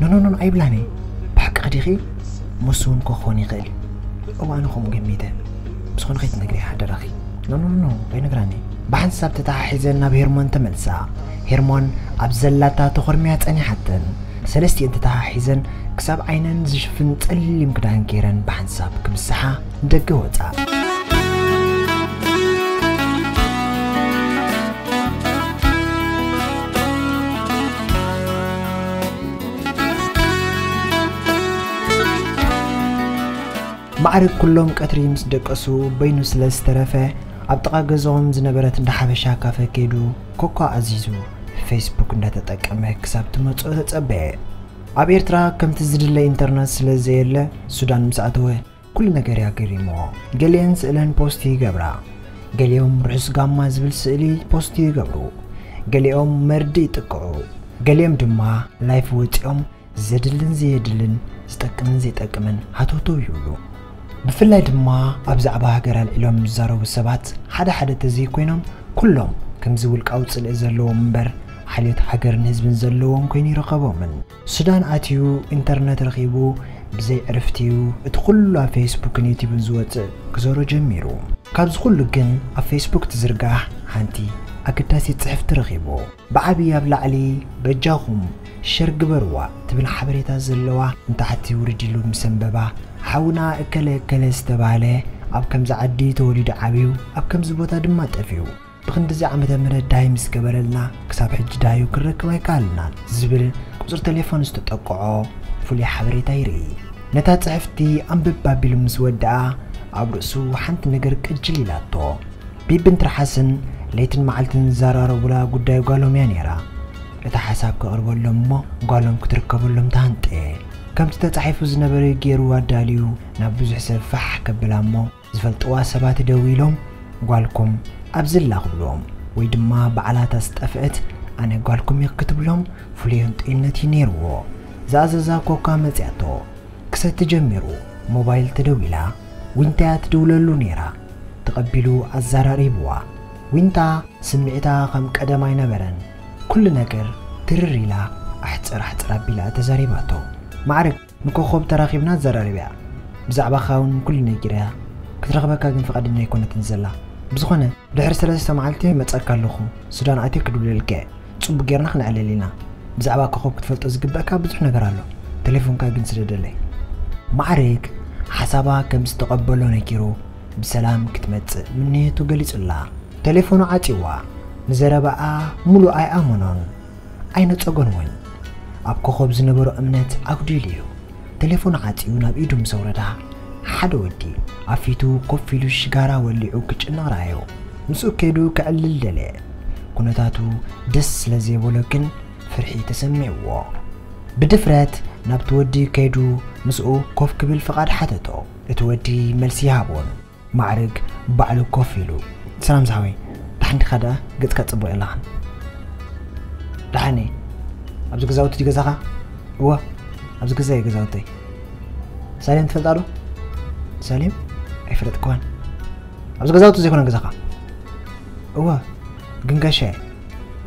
ኖኖኖን ኣይብላን እየ። ብሓቂ ዲኺ? መሱ እውን ክኾን ይኽእል። እዋኑ ከምኡ ገሚተ። ብዝኾነ ከይትነግርያ ሓደራኺ። ኖኖኖ ኣይነግራን እየ። ብሓንሳብ ተተሓሒዘን ናብ ሄርሞን ተመልሳ። ሄርሞን ኣብ ዘላታ ተኾርምያ ጸኒሓተን። ሰለስቲኤን ተተሓሒዘን ክሳብ ዓይነን ዝሽፍን ጸሊም ክዳን ገይረን ብሓንሳብ ክብስሓ ንደገ ወጻ። ማዕርግ ኩሎም ቀትሪ ምስ ደቀሱ በይኑ ስለ ዝተረፈ ኣብ ጥቓ ገዛኦም ዝነበረት እንዳ ሓበሻ ካፈ ከይዱ ኮኳ ኣዚዙ ፌስቡክ እንዳተጠቀመ ክሳብ ትመጽኦ ተጸበየ። ኣብ ኤርትራ ከምቲ ዝድለ ኢንተርነት ስለ ዘየለ፣ ሱዳን ምስ ኣተወ ኩሉ ነገር እያ ገሪምዎ። ገሊአን ስእለን ፖስት ይገብራ፣ ገሊኦም ርሑስ ጋማ ዝብል ስእሊ ፖስት ይገብሩ፣ ገሊኦም መርድእ ይጥቅዑ፣ ገሊኦም ድማ ላይፍ ወፂኦም ዘድልን ዘየድልን ዝጠቅምን ዘይጠቅምን ሃተውተው ይብሉ። ብፍላይ ድማ ኣብ ዛዕባ ሃገር ኣልዒሎም ዝዛረቡ ሰባት ሓደ ሓደ ተዘይኮይኖም ኩሎም ከምዚ ውልቃዊ ጽልኢ ዘለዎም እምበር ሓልዮት ሃገርን ህዝብን ዘለዎም ኮይኑ ይረኸቦምን። ሱዳን ኣትዩ ኢንተርነት ረኺቡ ብዘይ ዕርፍቲ'ዩ እቲ ኩሉ ኣብ ፌስቡክን ዩቲብን ዝወጽእ ክዘሮ ጀሚሩ። ካብዚ ኩሉ ግን ኣብ ፌስቡክ ትዝርጋሕ ሓንቲ ኣገዳሲት ጽሕፍቲ ረኺቡ። ብዓብዪ ኣብ ላዕሊ በጃኹም ሸር ግበርዋ ትብል ሓበሬታ ዘለዋ ንታሕቲ ውርድ ኢሉ ምስ ኣንበባ ሓውና እከለ እከለ ዝተባህለ ኣብ ከምዚ ዓዲ ተወሊዱ ዓብዩ ኣብ ከምዚ ቦታ ድማ ጠፊኡ ብኽንድዚ ዓመተ ምህረት ዳሃይ ምስ ገበረልና ክሳብ ሕጂ ዳሃዩ ክንረክብ ኣይከኣልናን ዝብል ቁፅሪ ቴሌፎን ዝተጠቅዖ ፍሉይ ሓበሬታ ይርኢ። ነታ ፅሕፍቲ ኣንብብ ኣቢሉ ምስ ወድኣ ኣብ ርእሱ ሓንቲ ነገር ቅጅል ኢላቶ። ቢብን ትርሓስን ለይትን መዓልትን ዝዘራረቡላ ጉዳይ ጓሎም እያ ነይራ። እቲ ሓሳብ ከቕርበሎም እሞ ጓሎም ክትርከበሎም ተሃንጠየ። ከምቲ ተጻሒፉ ዝነበረ ገይሩ ኣዳልዩ ናብ ብዙሕ ሰብ ፋሕ ከብላ እሞ ዝፈልጥዋ ሰባት ደው ኢሎም ጓልኩም ኣብዚ ኣላ ክብልዎም ወይ ድማ ባዕላታ ዝጠፍአት ኣነ ጓልኩም እየ ክትብሎም ፍሉይ ህንጡይነት እዩ ነይርዎ። ዝኣዘዛ ኮካ መጺኣቶ። ክሰቲ ጀሚሩ። ሞባይል ተደዊላ። ዊንታ እያ ትድውለሉ ነይራ። ተቐቢሉ ኣዘራሪብዋ። ዊንታ ስምዒታ ከም ቀደም ኣይነበረን። ኩሉ ነገር ትርር ኢላ ኣሕጽር ኣሕጽር ኣቢላ ተዛሪባቶ። ማዕረግ ንኮኾብ ተራኺብና ኣዘራሪብያ። ብዛዕባኻ እውን ኩሉ ነጊረያ። ክትረኽበካ ግን ፍቓደኛ ኣይኮነትን ዘላ። ብዝኾነ ድሕሪ ሰለስተ መዓልቲ ይመጸካ ኣለኹ። ሱዳን ኣትየ ክድውለልካ እየ። ጽቡቅ ጌርና ክነዕልል ኢና። ብዛዕባ ኮኾብ ክትፈልጦ ዝግበእካ ብዙሕ ነገር ኣሎ። ቴሌፎንካ ግን ስደደለይ። ማዕረግ ሓሳባ ከም ዝተቐበሎ ነጊሩ ብሰላም ክትመጽእ ምንየቱ ገሊጹላ። ቴሌፎኑ ዓጺዋ። ንዘረባኣ ሙሉእ ኣይኣመኖን ኣይነጸጎን እውን። ኣብ ኮኾብ ዝነበሮ እምነት ኣጉዲሉ እዩ። ቴሌፎኑ ዓጺዩ ናብ ኢዱ ምስ ኣውረዳ ሓደ ወዲ ኣብ ፊቱ ኮፍ ኢሉ ሽጋራ ወሊዑ ክጭነቕ ረኣዮ። ምስኡ ከይዱ ከዕልል ደለየ። ኩነታቱ ደስ ስለ ዘይበሎ ግን ፍርሒ ተሰሚዕዎ። ብድፍረት ናብቲ ወዲ ከይዱ ምስኡ ኮፍ ክብል ፍቓድ ሓተቶ። እቲ ወዲ መልሲ ይሃቦን። ማዕርግ ባዕሉ ኮፍ ኢሉ። ሰላም ዝሓወይ፣ ደሓን ዲኻ ደኣ? ገጽካ ጽቡቕ የለኻን። ደሓን እየ። ኣብዚ ገዛውቲ ድዩ ገዛኻ? እወ፣ ኣብዚ ገዛ እዩ ገዛውተይ። ሳሌም ትፈልጣ ዶ? ሳሌም? ኣይፈለጥክዋን። ኣብዚ ገዛውቲ ዘይኮነ ገዛኻ? እወ፣ ግን ጋሻ እየ።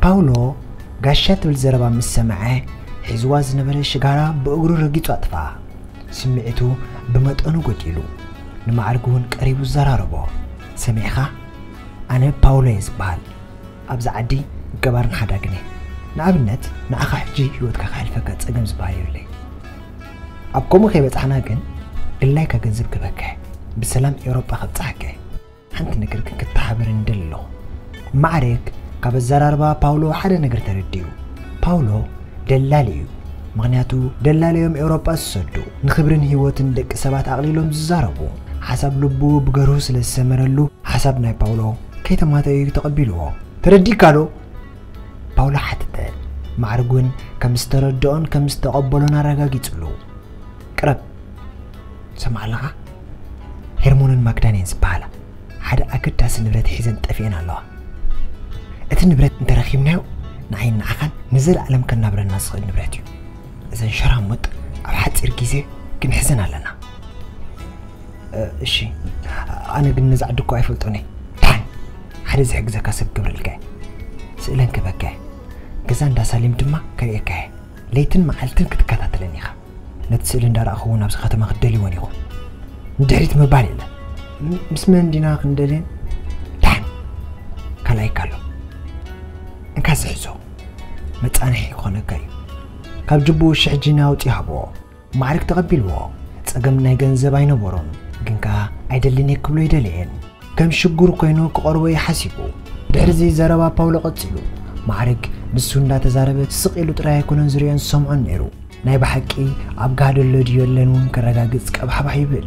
ፓውሎ ጋሻ ትብል ዘረባ ምስ ሰምዐ፣ ሒዝዋ ዝነበረ ሽጋራ ብእግሩ ረጊጹ ኣጥፍኣ። ስምዒቱ ብመጠኑ ጎዲሉ፣ ንማዕርግ እውን ቀሪቡ ዘራረቦ። ሰሚዕኻ? ኣነ ፓውሎ እየ ዝበሃል። ኣብዚ ዓዲ ገባርን ሓዳግን እየ። ንኣብነት፣ ንዓኻ ሕጂ ህይወትካ ከሕልፈካ ጸገም ዝበሃል የብለይ። ኣብ ከምኡ ከይበጻሕና ግን፣ ድላይካ ገንዘብ ክበካ እየ። ብሰላም ኤውሮጳ ከብጽሓካ እየ። ሓንቲ ነገር ግን ክተሓበረኒ ደሊ ኣለኹ። ማዕረግ ካብ ኣዘራርባ ፓውሎ ሓደ ነገር ተረዲኡ። ፓውሎ ደላሊ እዩ። ምኽንያቱ ደላሊ እዮም ኤውሮጳ ዝሰዱ። ንኽብርን ህይወትን ደቂ ሰባት ኣቕሊሎም ዝዛረቡ። ሓሳብ ልቡ ብገርሁ ስለ ዝሰመረሉ ሓሳብ ናይ ፓውሎ ከይተማተዩ ተቐቢልዎ። ተረዲእካ ዶ? ፓውሎ ሓተተ። ማዕረግ እውን ከም ዝተረድኦን ከም ዝተቐበሎን ኣረጋጊጽሉ። ቅረብ። ሰማዕ ኣለኻ? ሄርሞንን ማግዳን እየን ዝበሃላ። ሓደ ኣገዳሲ ንብረት ሒዘን ጠፊአን ኣለዋ። እቲ ንብረት እንተረኺብናዮ ንዓይን ንዓኻን ንዘለኣለም ከናብረና ዝኽእል ንብረት እዩ። እዘን ሸራሙጥ ኣብ ሓፂር ግዜ ክንሕዘን ኣለና። እ፣ እሺ፣ ኣነ ግን ነዚ ዓዲ እኮ ኣይፈልጦን እየ። ደሓን ሓደ ዝሕግዘካ ሰብ ክገብረልካ እየ። ስእለን ክህበካ እየ። ገዛ እንዳ ሳሌም ድማ ከርእየካ እየ። ለይትን መዓልትን ክትከታተለኒ ኢኻ። ነቲ ስእሊ እንዳረኣኹ እውን ኣብዚ ከተማ ክትደልይወን ኢኹም። ንድሕሪት ምባል የለን። ም-፣ ምስ መን ዲና ክንደልየን? ደሓን ካልኣይካ ኣሎ። እንካ እዚ ሕዞ። መጻንሒ ክኾነካ እዩ። ካብ ጅቡኡ ሽሕ ጂና ኣውጺኡ ሃብዎ። ማዕርግ ተቐቢልዎ። ጸገም ናይ ገንዘብ ኣይነበሮን፣ ግን ከኣ ኣይደልን እየ ክብሎ ኣይደለየን። ከም ሽጉር ኮይኑ ክቐርቦ እዩ ሓሲቡ። ድሕሪዚ ዘረባ ፓውሎ ቀጺሉ። ማዕርግ ንሱ እንዳተዛረበ ስቕ ኢሉ ጥራይ ኣይኮነን ዝርእዮን ዝሰምዖን ነይሩ። ናይ ብሓቂ ኣብ ጋህዲ ኣሎ ድዩ የለን እውን ከረጋግጽ ቀብሓባሕ ይብል።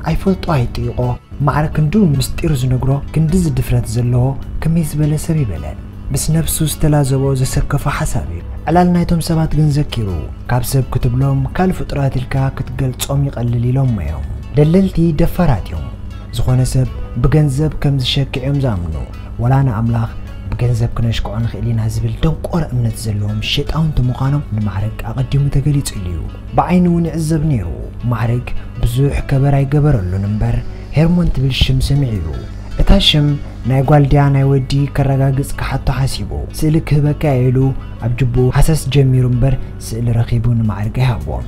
ኣይፈልጦ ኣይጥይቖ። ማዕረ ክንዱ ምስጢር ዝነግሮ ክንድዚ ድፍረት ዘለዎ ከመይ ዝበለ ሰብ ይበለ። ምስ ነብሱ ዝተላዘቦ ዘሰከፎ ሓሳብ እዩ። ዕላል ናይቶም ሰባት ግን ዘኪሩ፣ ካብ ሰብ ክትብሎም ካልእ ፍጡራት ኢልካ ክትገልጾም ይቐልል ኢሎሞ እዮም። ደለልቲ ደፋራት እዮም። ዝኾነ ሰብ ብገንዘብ ከም ዝሸክዕ እዮም ዝኣምኑ። ወላ ንኣምላኽ ብገንዘብ ክነሽክዖ ንኽእል ኢና ዝብል ደንቆሮ እምነት ዘለዎም ሸጣውንቲ ምዃኖም ንማዕረግ ኣቐዲሙ ተገሊጹ ኢሉ እዩ። ብዓይኑ እውን ይዕዘብ ነይሩ። ማዕረግ ብዙሕ ከበር ኣይገበረሉን እምበር ሄርሞን ትብል ሽም ሰሚዑ እዩ። እታ ሽም ናይ ጓል ድያ ናይ ወዲ ከረጋግጽ ክሓቶ ሓሲቡ፣ ስእሊ ክህበካ ኢሉ ኣብ ጅቡኡ ሃሰስ ጀሚሩ እምበር ስእሊ ረኺቡ ንማዕረግ ኣይሃቦን።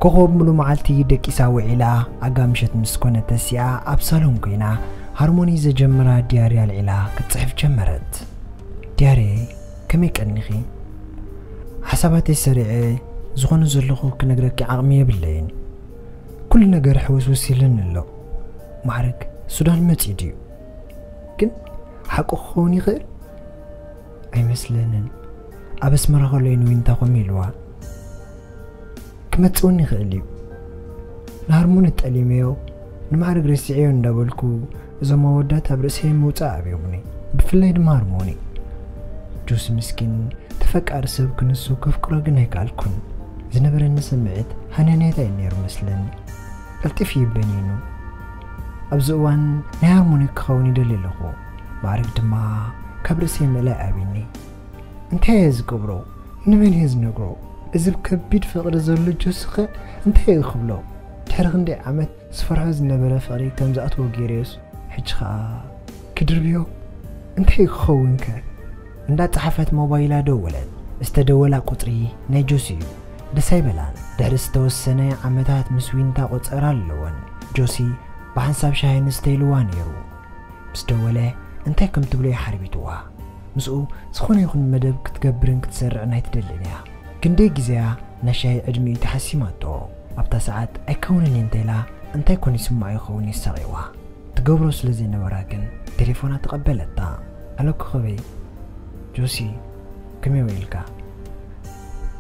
ኮኾብ ሙሉ መዓልቲ ደቂሳ ውዒላ፣ ኣጋ ምሸት ምስ ኮነ ተሲኣ ኣብ ሳሎን ኮይና ሃርሞኒ ዘጀመራ ድያሪ ኣልዒላ ክትጽሕፍ ጀመረት። ድያሪ፣ ከመይ ቀኒኺ? ሓሳባተይ ሰሪዐ ዝኾነ ዘለኹ ክነግረኪ ዓቕሚ የብለይን። ኩሉ ነገር ሕውስውስ ኢሉኒ ኣሎ። ማዕረግ ሱዳን መጺኡ ድዩ? ግን ሓቁ ክኸውን ይኽእል? ኣይመስለንን። ኣብ ኣስመራ ከሎ እዩ ንዊንታ ከምኡ ኢልዋ። ክመጽእ እውን ይኽእል እዩ። ንሃርሞኒ ጠሊመዮ፣ ንማዕረግ ረሲዐዮ እንዳበልኩ እዞም ኣወዳት ኣብ ርእሰይ ምውጻእ ኣብዮምኒ። ብፍላይ ድማ ሃርሞኒ። ጆሲ ምስኪን ተፈቃሪ ሰብ ክንሱ ከፍቅሮ ግን ኣይከኣልኩን። ዝነበረኒ ስምዒት ሃነኔታ እዩ ነይሩ መስለኒ። ቀልጢፉ እዩ በኒኑ። ኣብዚ እዋን ናይ ሃርሞኒ ክኸውን ይደሊ ኣለኹ። ማዕረግ ድማ ካብ ርእሰይ ምእላይ ኣብዩኒ። እንታይ እየ ዝገብሮ? ንመን እየ ዝነግሮ? እዚ ከቢድ ፍቕሪ ዘሎ ጆሲኸ እንታይ እዩ ክብሎ? ድሕሪ ክንደይ ዓመት ዝፈርሖ ዝነበረ ፍቕሪ ከም ዝኣትዎ ገይረዮስ፣ ሕጂ ኸኣ ክድርብዮ? እንታይ እዩ ክኸውንከ? እንዳጸሓፈት ሞባይላ ደወለት። ዝተደወላ ቁጽሪ ናይ ጆሲ እዩ። ደስ ኣይበላን። ድሕሪ ዝተወሰነ ዓመታት ምስ ዊንታ ቆጸራ ኣለወን። ጆሲ ብሓንሳብ ሻሂ ንስተ ኢልዋ ነይሩ። ምስ ደወለ እንታይ ከም ትብሎ እዩ ሓርቢትዋ። ምስኡ ዝኾነ ይኹን መደብ ክትገብርን ክትሰርዕን ኣይትደልን እያ። ክንደይ ግዜያ ናይ ሻሂ ዕድሚኡ ተሓሲማቶ። ኣብታ ሰዓት ኣይከውንን እየ እንተ ኢላ እንታይ ኮን ይስምዖ ይኸውን የሳቒዋ። ትገብሮ ስለ ዘይነበራ ግን ቴሌፎና ተቐበለታ። ሃሎ ኮኾበይ። ጆሲ፣ ከመይ ውዒልካ?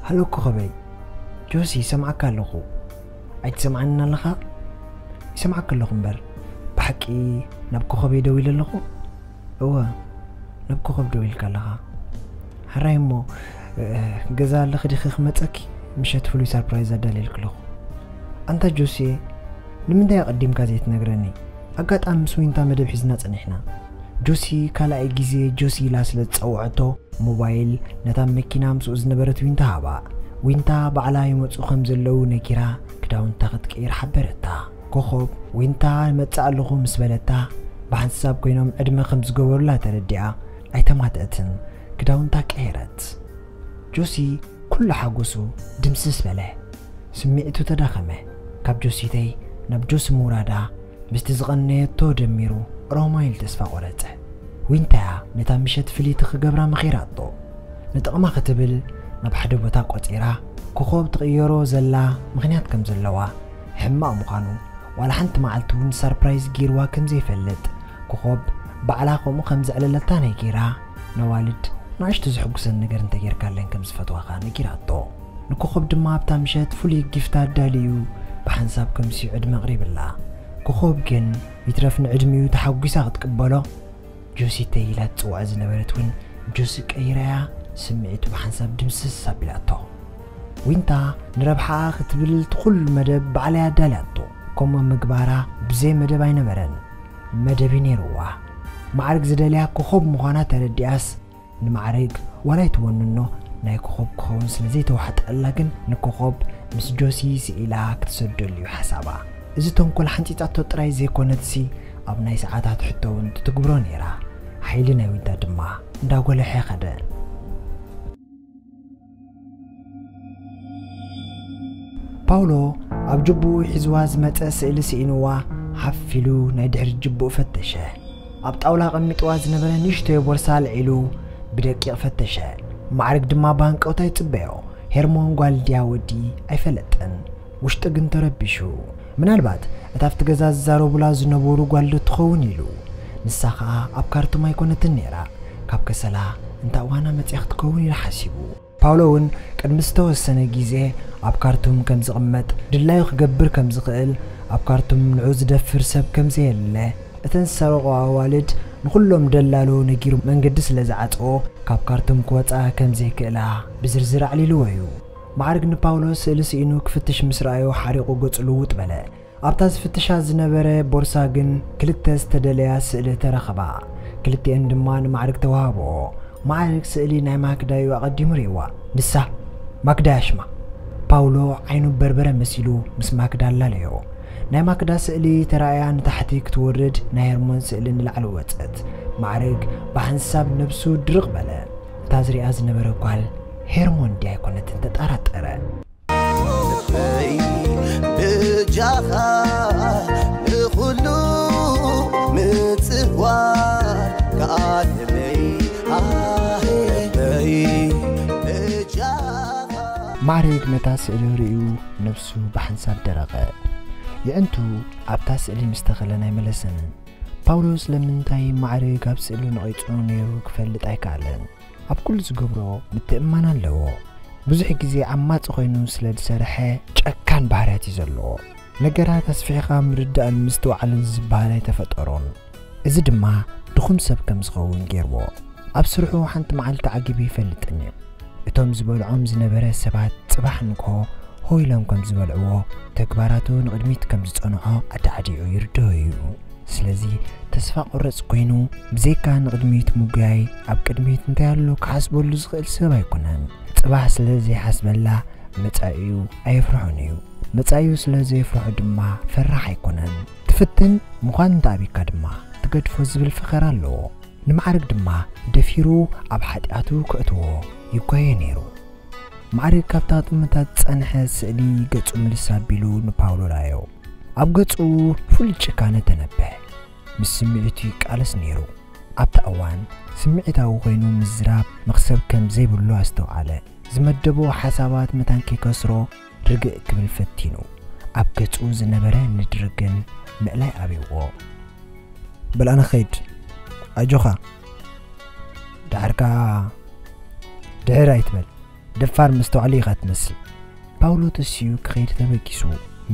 ሃሎ ኮኾበይ። ጆሲ፣ ይሰምዓካ ኣለኹ። ኣይትሰምዓንን ኣለኻ? ይሰምዓካ ኣለኹ እምበር። ብሓቂ ናብ ኮኾበይ ደዊለ ኣለኹ? እወ፣ ናብ ኮኾብ ደዊልካ ኣለኻ። ሕራይ እሞ፣ እ፣ ገዛ ኣለኺ ዲኺ ክመጸኪ? ምሸት ፍሉይ ሰርፕራይዝ ኣዳልየልኪ ኣለኹ። ኣንታ ጆሲየ፣ ንምንታይ ኣቐዲምካ ዘይትነግረኒ? ኣጋጣሚ ምስ ዊንታ መደብ ሒዝና ጸኒሕና። ጆሲ ካልኣይ ግዜ ጆሲ ኢላ ስለ ዝጸውዐቶ፣ ሞባይል ነታ መኪና ምስኡ ዝነበረት ዊንታ ሃባ። ዊንታ ባዕላ ይመጹ ከም ዘለዉ ነጊራ ክዳውንታ ክትቅይር ሓበረታ። ኮኾብ ዊንታ እመጽእ ኣለኹ ምስ በለታ፣ ብሓንሳብ ኮይኖም ዕድመ ከም ዝገበሩላ ተረዲኣ ኣይተማትአትን። ክዳውንታ ቀየረት። ጆሲ ኩሉ ሓጎሱ ድምስስ በለ። ስምዒቱ ተዳኸመ። ካብ ጆሲተይ ናብ ጆሲ ምውራዳ ምስቲ ዝቐነየቶ ደሚሩ ሮማይል ተስፋ ቆረጸ። ዊንታያ ነታ ምሸት ፍልይቲ ክገብራ መኺራቶ። ንጥቕማ ክትብል ናብ ሓደ ቦታ ቆጺራ ኮኾብ ትቕየሮ ዘላ ምኽንያት ከም ዘለዋ፣ ሕማቕ ምዃኑ፣ ዋላ ሓንቲ መዓልቲ እውን ሰርፕራይዝ ገይርዋ ከም ዘይፈልጥ፣ ኮኾብ ባዕላ ከምኡ ከም ዘዕለለታ ነጊራ፣ ነዋልድ ንኣሽቱ ዘሐጉሰን ነገር እንተጌርካለን ከም ዝፈትዋ ከኣ ነጊራቶ። ንኮኾብ ድማ ኣብታ ምሸት ፍሉይ ጊፍት ኣዳልዩ ብሓንሳብ ከም ስዑድ መቕሪብላ። ኮኾብ ግን ይትረፍ ንዕድሚኡ ተሓጒሳ ክትቅበሎ፣ ጆሲተይ ኢላ ትጽውዖ ዝነበረት እውን ጆሲ ቀይራያ፣ ስምዒቱ ብሓንሳብ ድምስስ ኣቢላቶ። ዊንታ ንረብሓኣ ክትብል እቲ ኩሉ መደብ ባዕለይ ኣዳልያቶ። ከምኡ ምግባራ ብዘይ መደብ ኣይነበረን። መደብ እዩ ነይርዋ። ማዕርግ ዝደልያ ኮኾብ ምዃና ተረዲኣስ፣ ንማዕርግ ዋላ ኣይትወንኖ ናይ ኮኾብ ክኸውን ስለ ዘይተዋሕጠላ ግን ንኮኾብ ምስ ጆሲ ስኢላ ክትሰደሉ እዩ ሓሳባ። እዚ ተንኮል ሓንጺጻቶ ጥራይ ዘይኮነትሲ ኣብ ናይ ሰዓታት ሕቶ እውን ትትግብሮ ነይራ። ሓይሊ ናይ ዊንታ ድማ እንዳጎለሐ ኸደ። ፓውሎ ኣብ ጅቡኡ ሒዝዋ ዝመጸ ስእሊ ስኢንዋ ሓፍ ኢሉ ናይ ድሕሪት ጅቡኡ ፈተሸ። ኣብ ጣውላ ኣቐሚጥዋ ዝነበረ ንእሽቶይ ቦርሳ ኣልዒሉ ብደቂቕ ፈተሸ። ማዕርግ ድማ ብሃንቀውታ ይጽበዮ። ሄርሞን ጓል ድያ ወዲ ኣይፈለጠን። ውሽጡ ግን ተረቢሹ። ምናልባት እታ ኣብቲ ገዛ ዝዛረቡላ ዝነበሩ ጓል ዶ ትኸውን ኢሉ። ንሳ ኸኣ ኣብ ካርቱም ኣይኮነትን ነይራ። ካብ ከሰላ እንታ እዋና መጺኣ ክትከውን ኢሉ ሓሲቡ። ፓውሎ እውን ቅድሚ ዝተወሰነ ግዜ ኣብ ካርቱም ከም ዝቕመጥ፣ ድላዩ ክገብር ከም ዝኽእል፣ ኣብ ካርቱም ንዑ ዝደፍር ሰብ ከም ዘየለ፣ እተን ዝሰረቖ ኣዋልድ ንኹሎም ደላሎ ነጊሩ መንገዲ ስለ ዝዓጽዎ፣ ካብ ካርቱም ክወጻ ከም ዘይክእላ ብዝርዝር ኣዕሊልዎ እዩ። ማዕርግ ንፓውሎ ስእሊ ስኢኑ ክፍትሽ ምስ ረኣዮ ሓሪቑ ገጹ ልውጥ በለ። ኣብታ ዝፍትሻ ዝነበረ ቦርሳ ግን ክልተ ዝተደለያ ስእሊ ተረኸባ። ክልቲኤን ድማ ንማዕርግ ተዋህብኦ። ማዕርግ ስእሊ ናይ ማክዳ እዩ ኣቐዲሙ ርእይዋ። ንሳ ማክዳ እያ ሽማ። ፓውሎ ዓይኑ በርበረ መሲሉ ምስ ማክዳ ኣላለዮ። ናይ ማክዳ ስእሊ ተራእያ ንታሕቲ ክትወርድ ናይ ሄርሞን ስእሊ ንላዕሊ ወጸት። ማዕርግ ብሓንሳብ ነብሱ ድርቕ በለ። እታ ዝሪኣ ዝነበረ ጓል ሄርሞን ድያ ኣይኮነትን ተጠራጠረ። ልበይ ብጃኻ ንኹሉ ምጽዋር ከኣለለይ ኣህለይ ብጃኻ። ማዕርግ ነታ ስእሊ ርእዩ ነብሱ ብሓንሳብ ደረቐ። የዕንቱ ኣብታ ስእሊ ምስ ተኸለን ኣይመለሰንን። ፓውሎስ ስለምንታይ ማዕርግ ኣብ ስእሊ ነቒጹ ነይሩ ክፈልጥ ኣይከኣለን። ኣብ ኩሉ ዝገብሮ ምትእምማን ኣለዎ። ብዙሕ ግዜ ዓማጺ ኮይኑ ስለ ዝሰርሐ ጨካን ባህርያት እዩ ዘለዎ። ነገራት ኣስፊሕኻ ምርዳእን ምስትውዓልን ዝበሃል ኣይተፈጠሮን። እዚ ድማ ድኹም ሰብ ከም ዝኸውን ገይርዎ። ኣብ ስርሑ ሓንቲ መዓልቲ ዓጊቡ ኣይፈልጥን እዩ። እቶም ዝበልዖም ዝነበረ ሰባት ጽባሕ ንግሆ ሆ ኢሎም ከም ዝበልዕዎ፣ ተግባራቱ ንቕድሚት ከም ዝጸንዖ ኣዳዕዲዑ ይርድኦ እዩ። ስለዚ ተስፋ ቆረጽ ኮይኑ ብዘይካ ንቕድሚት ምጉያይ ኣብ ቅድሚት እንታይ ኣሎ ክሓስበሉ ዝኽእል ሰብ ኣይኮነን። ጽባሕ ስለ ዘይሓስበላ መጻኢኡ ኣየፍርሖን እዩ። መጻኢኡ ስለ ዘየፍርሖ ድማ ፈራሕ ኣይኮነን። ትፍትን ምዃን እንተኣቢካ ድማ ትገድፎ ዝብል ፈኸራ ኣለዎ። ንማዕርግ ድማ ደፊሩ ኣብ ሓጢኣቱ ከእትዎ ይጓየ ነይሩ። ማዕርግ ካብታ ጥምታት ዝጸንሐ ስእሊ ገጹ ምልስ ኣቢሉ ንፓውሎ ረኣዮ። ኣብ ገጹ ፍሉይ ጭካነ ተነበ። ምስ ስምዒቱ ይቃለስ ነይሩ። ኣብታ እዋን ስምዒታዊ ኮይኑ ምዝራብ መኽሰብ ከም ዘይብሉ ኣስተውዓለ። ዝመደቦ ሓሳባት መታን ከይከስሮ ርግእ ክብል ፈቲኑ። ኣብ ገጹ ዝነበረ ንድሪ ግን ምእላይ ኣብይዎ። በል ኣነ ኸይድ፣ ኣጆኻ። ደሓር ከኣ ድሕር ኣይትበል፣ ደፋር መስተውዓሊ ኢኻ ትመስል። ፓውሎ ተሲኡ ክኸይድ ተበጊሱ፣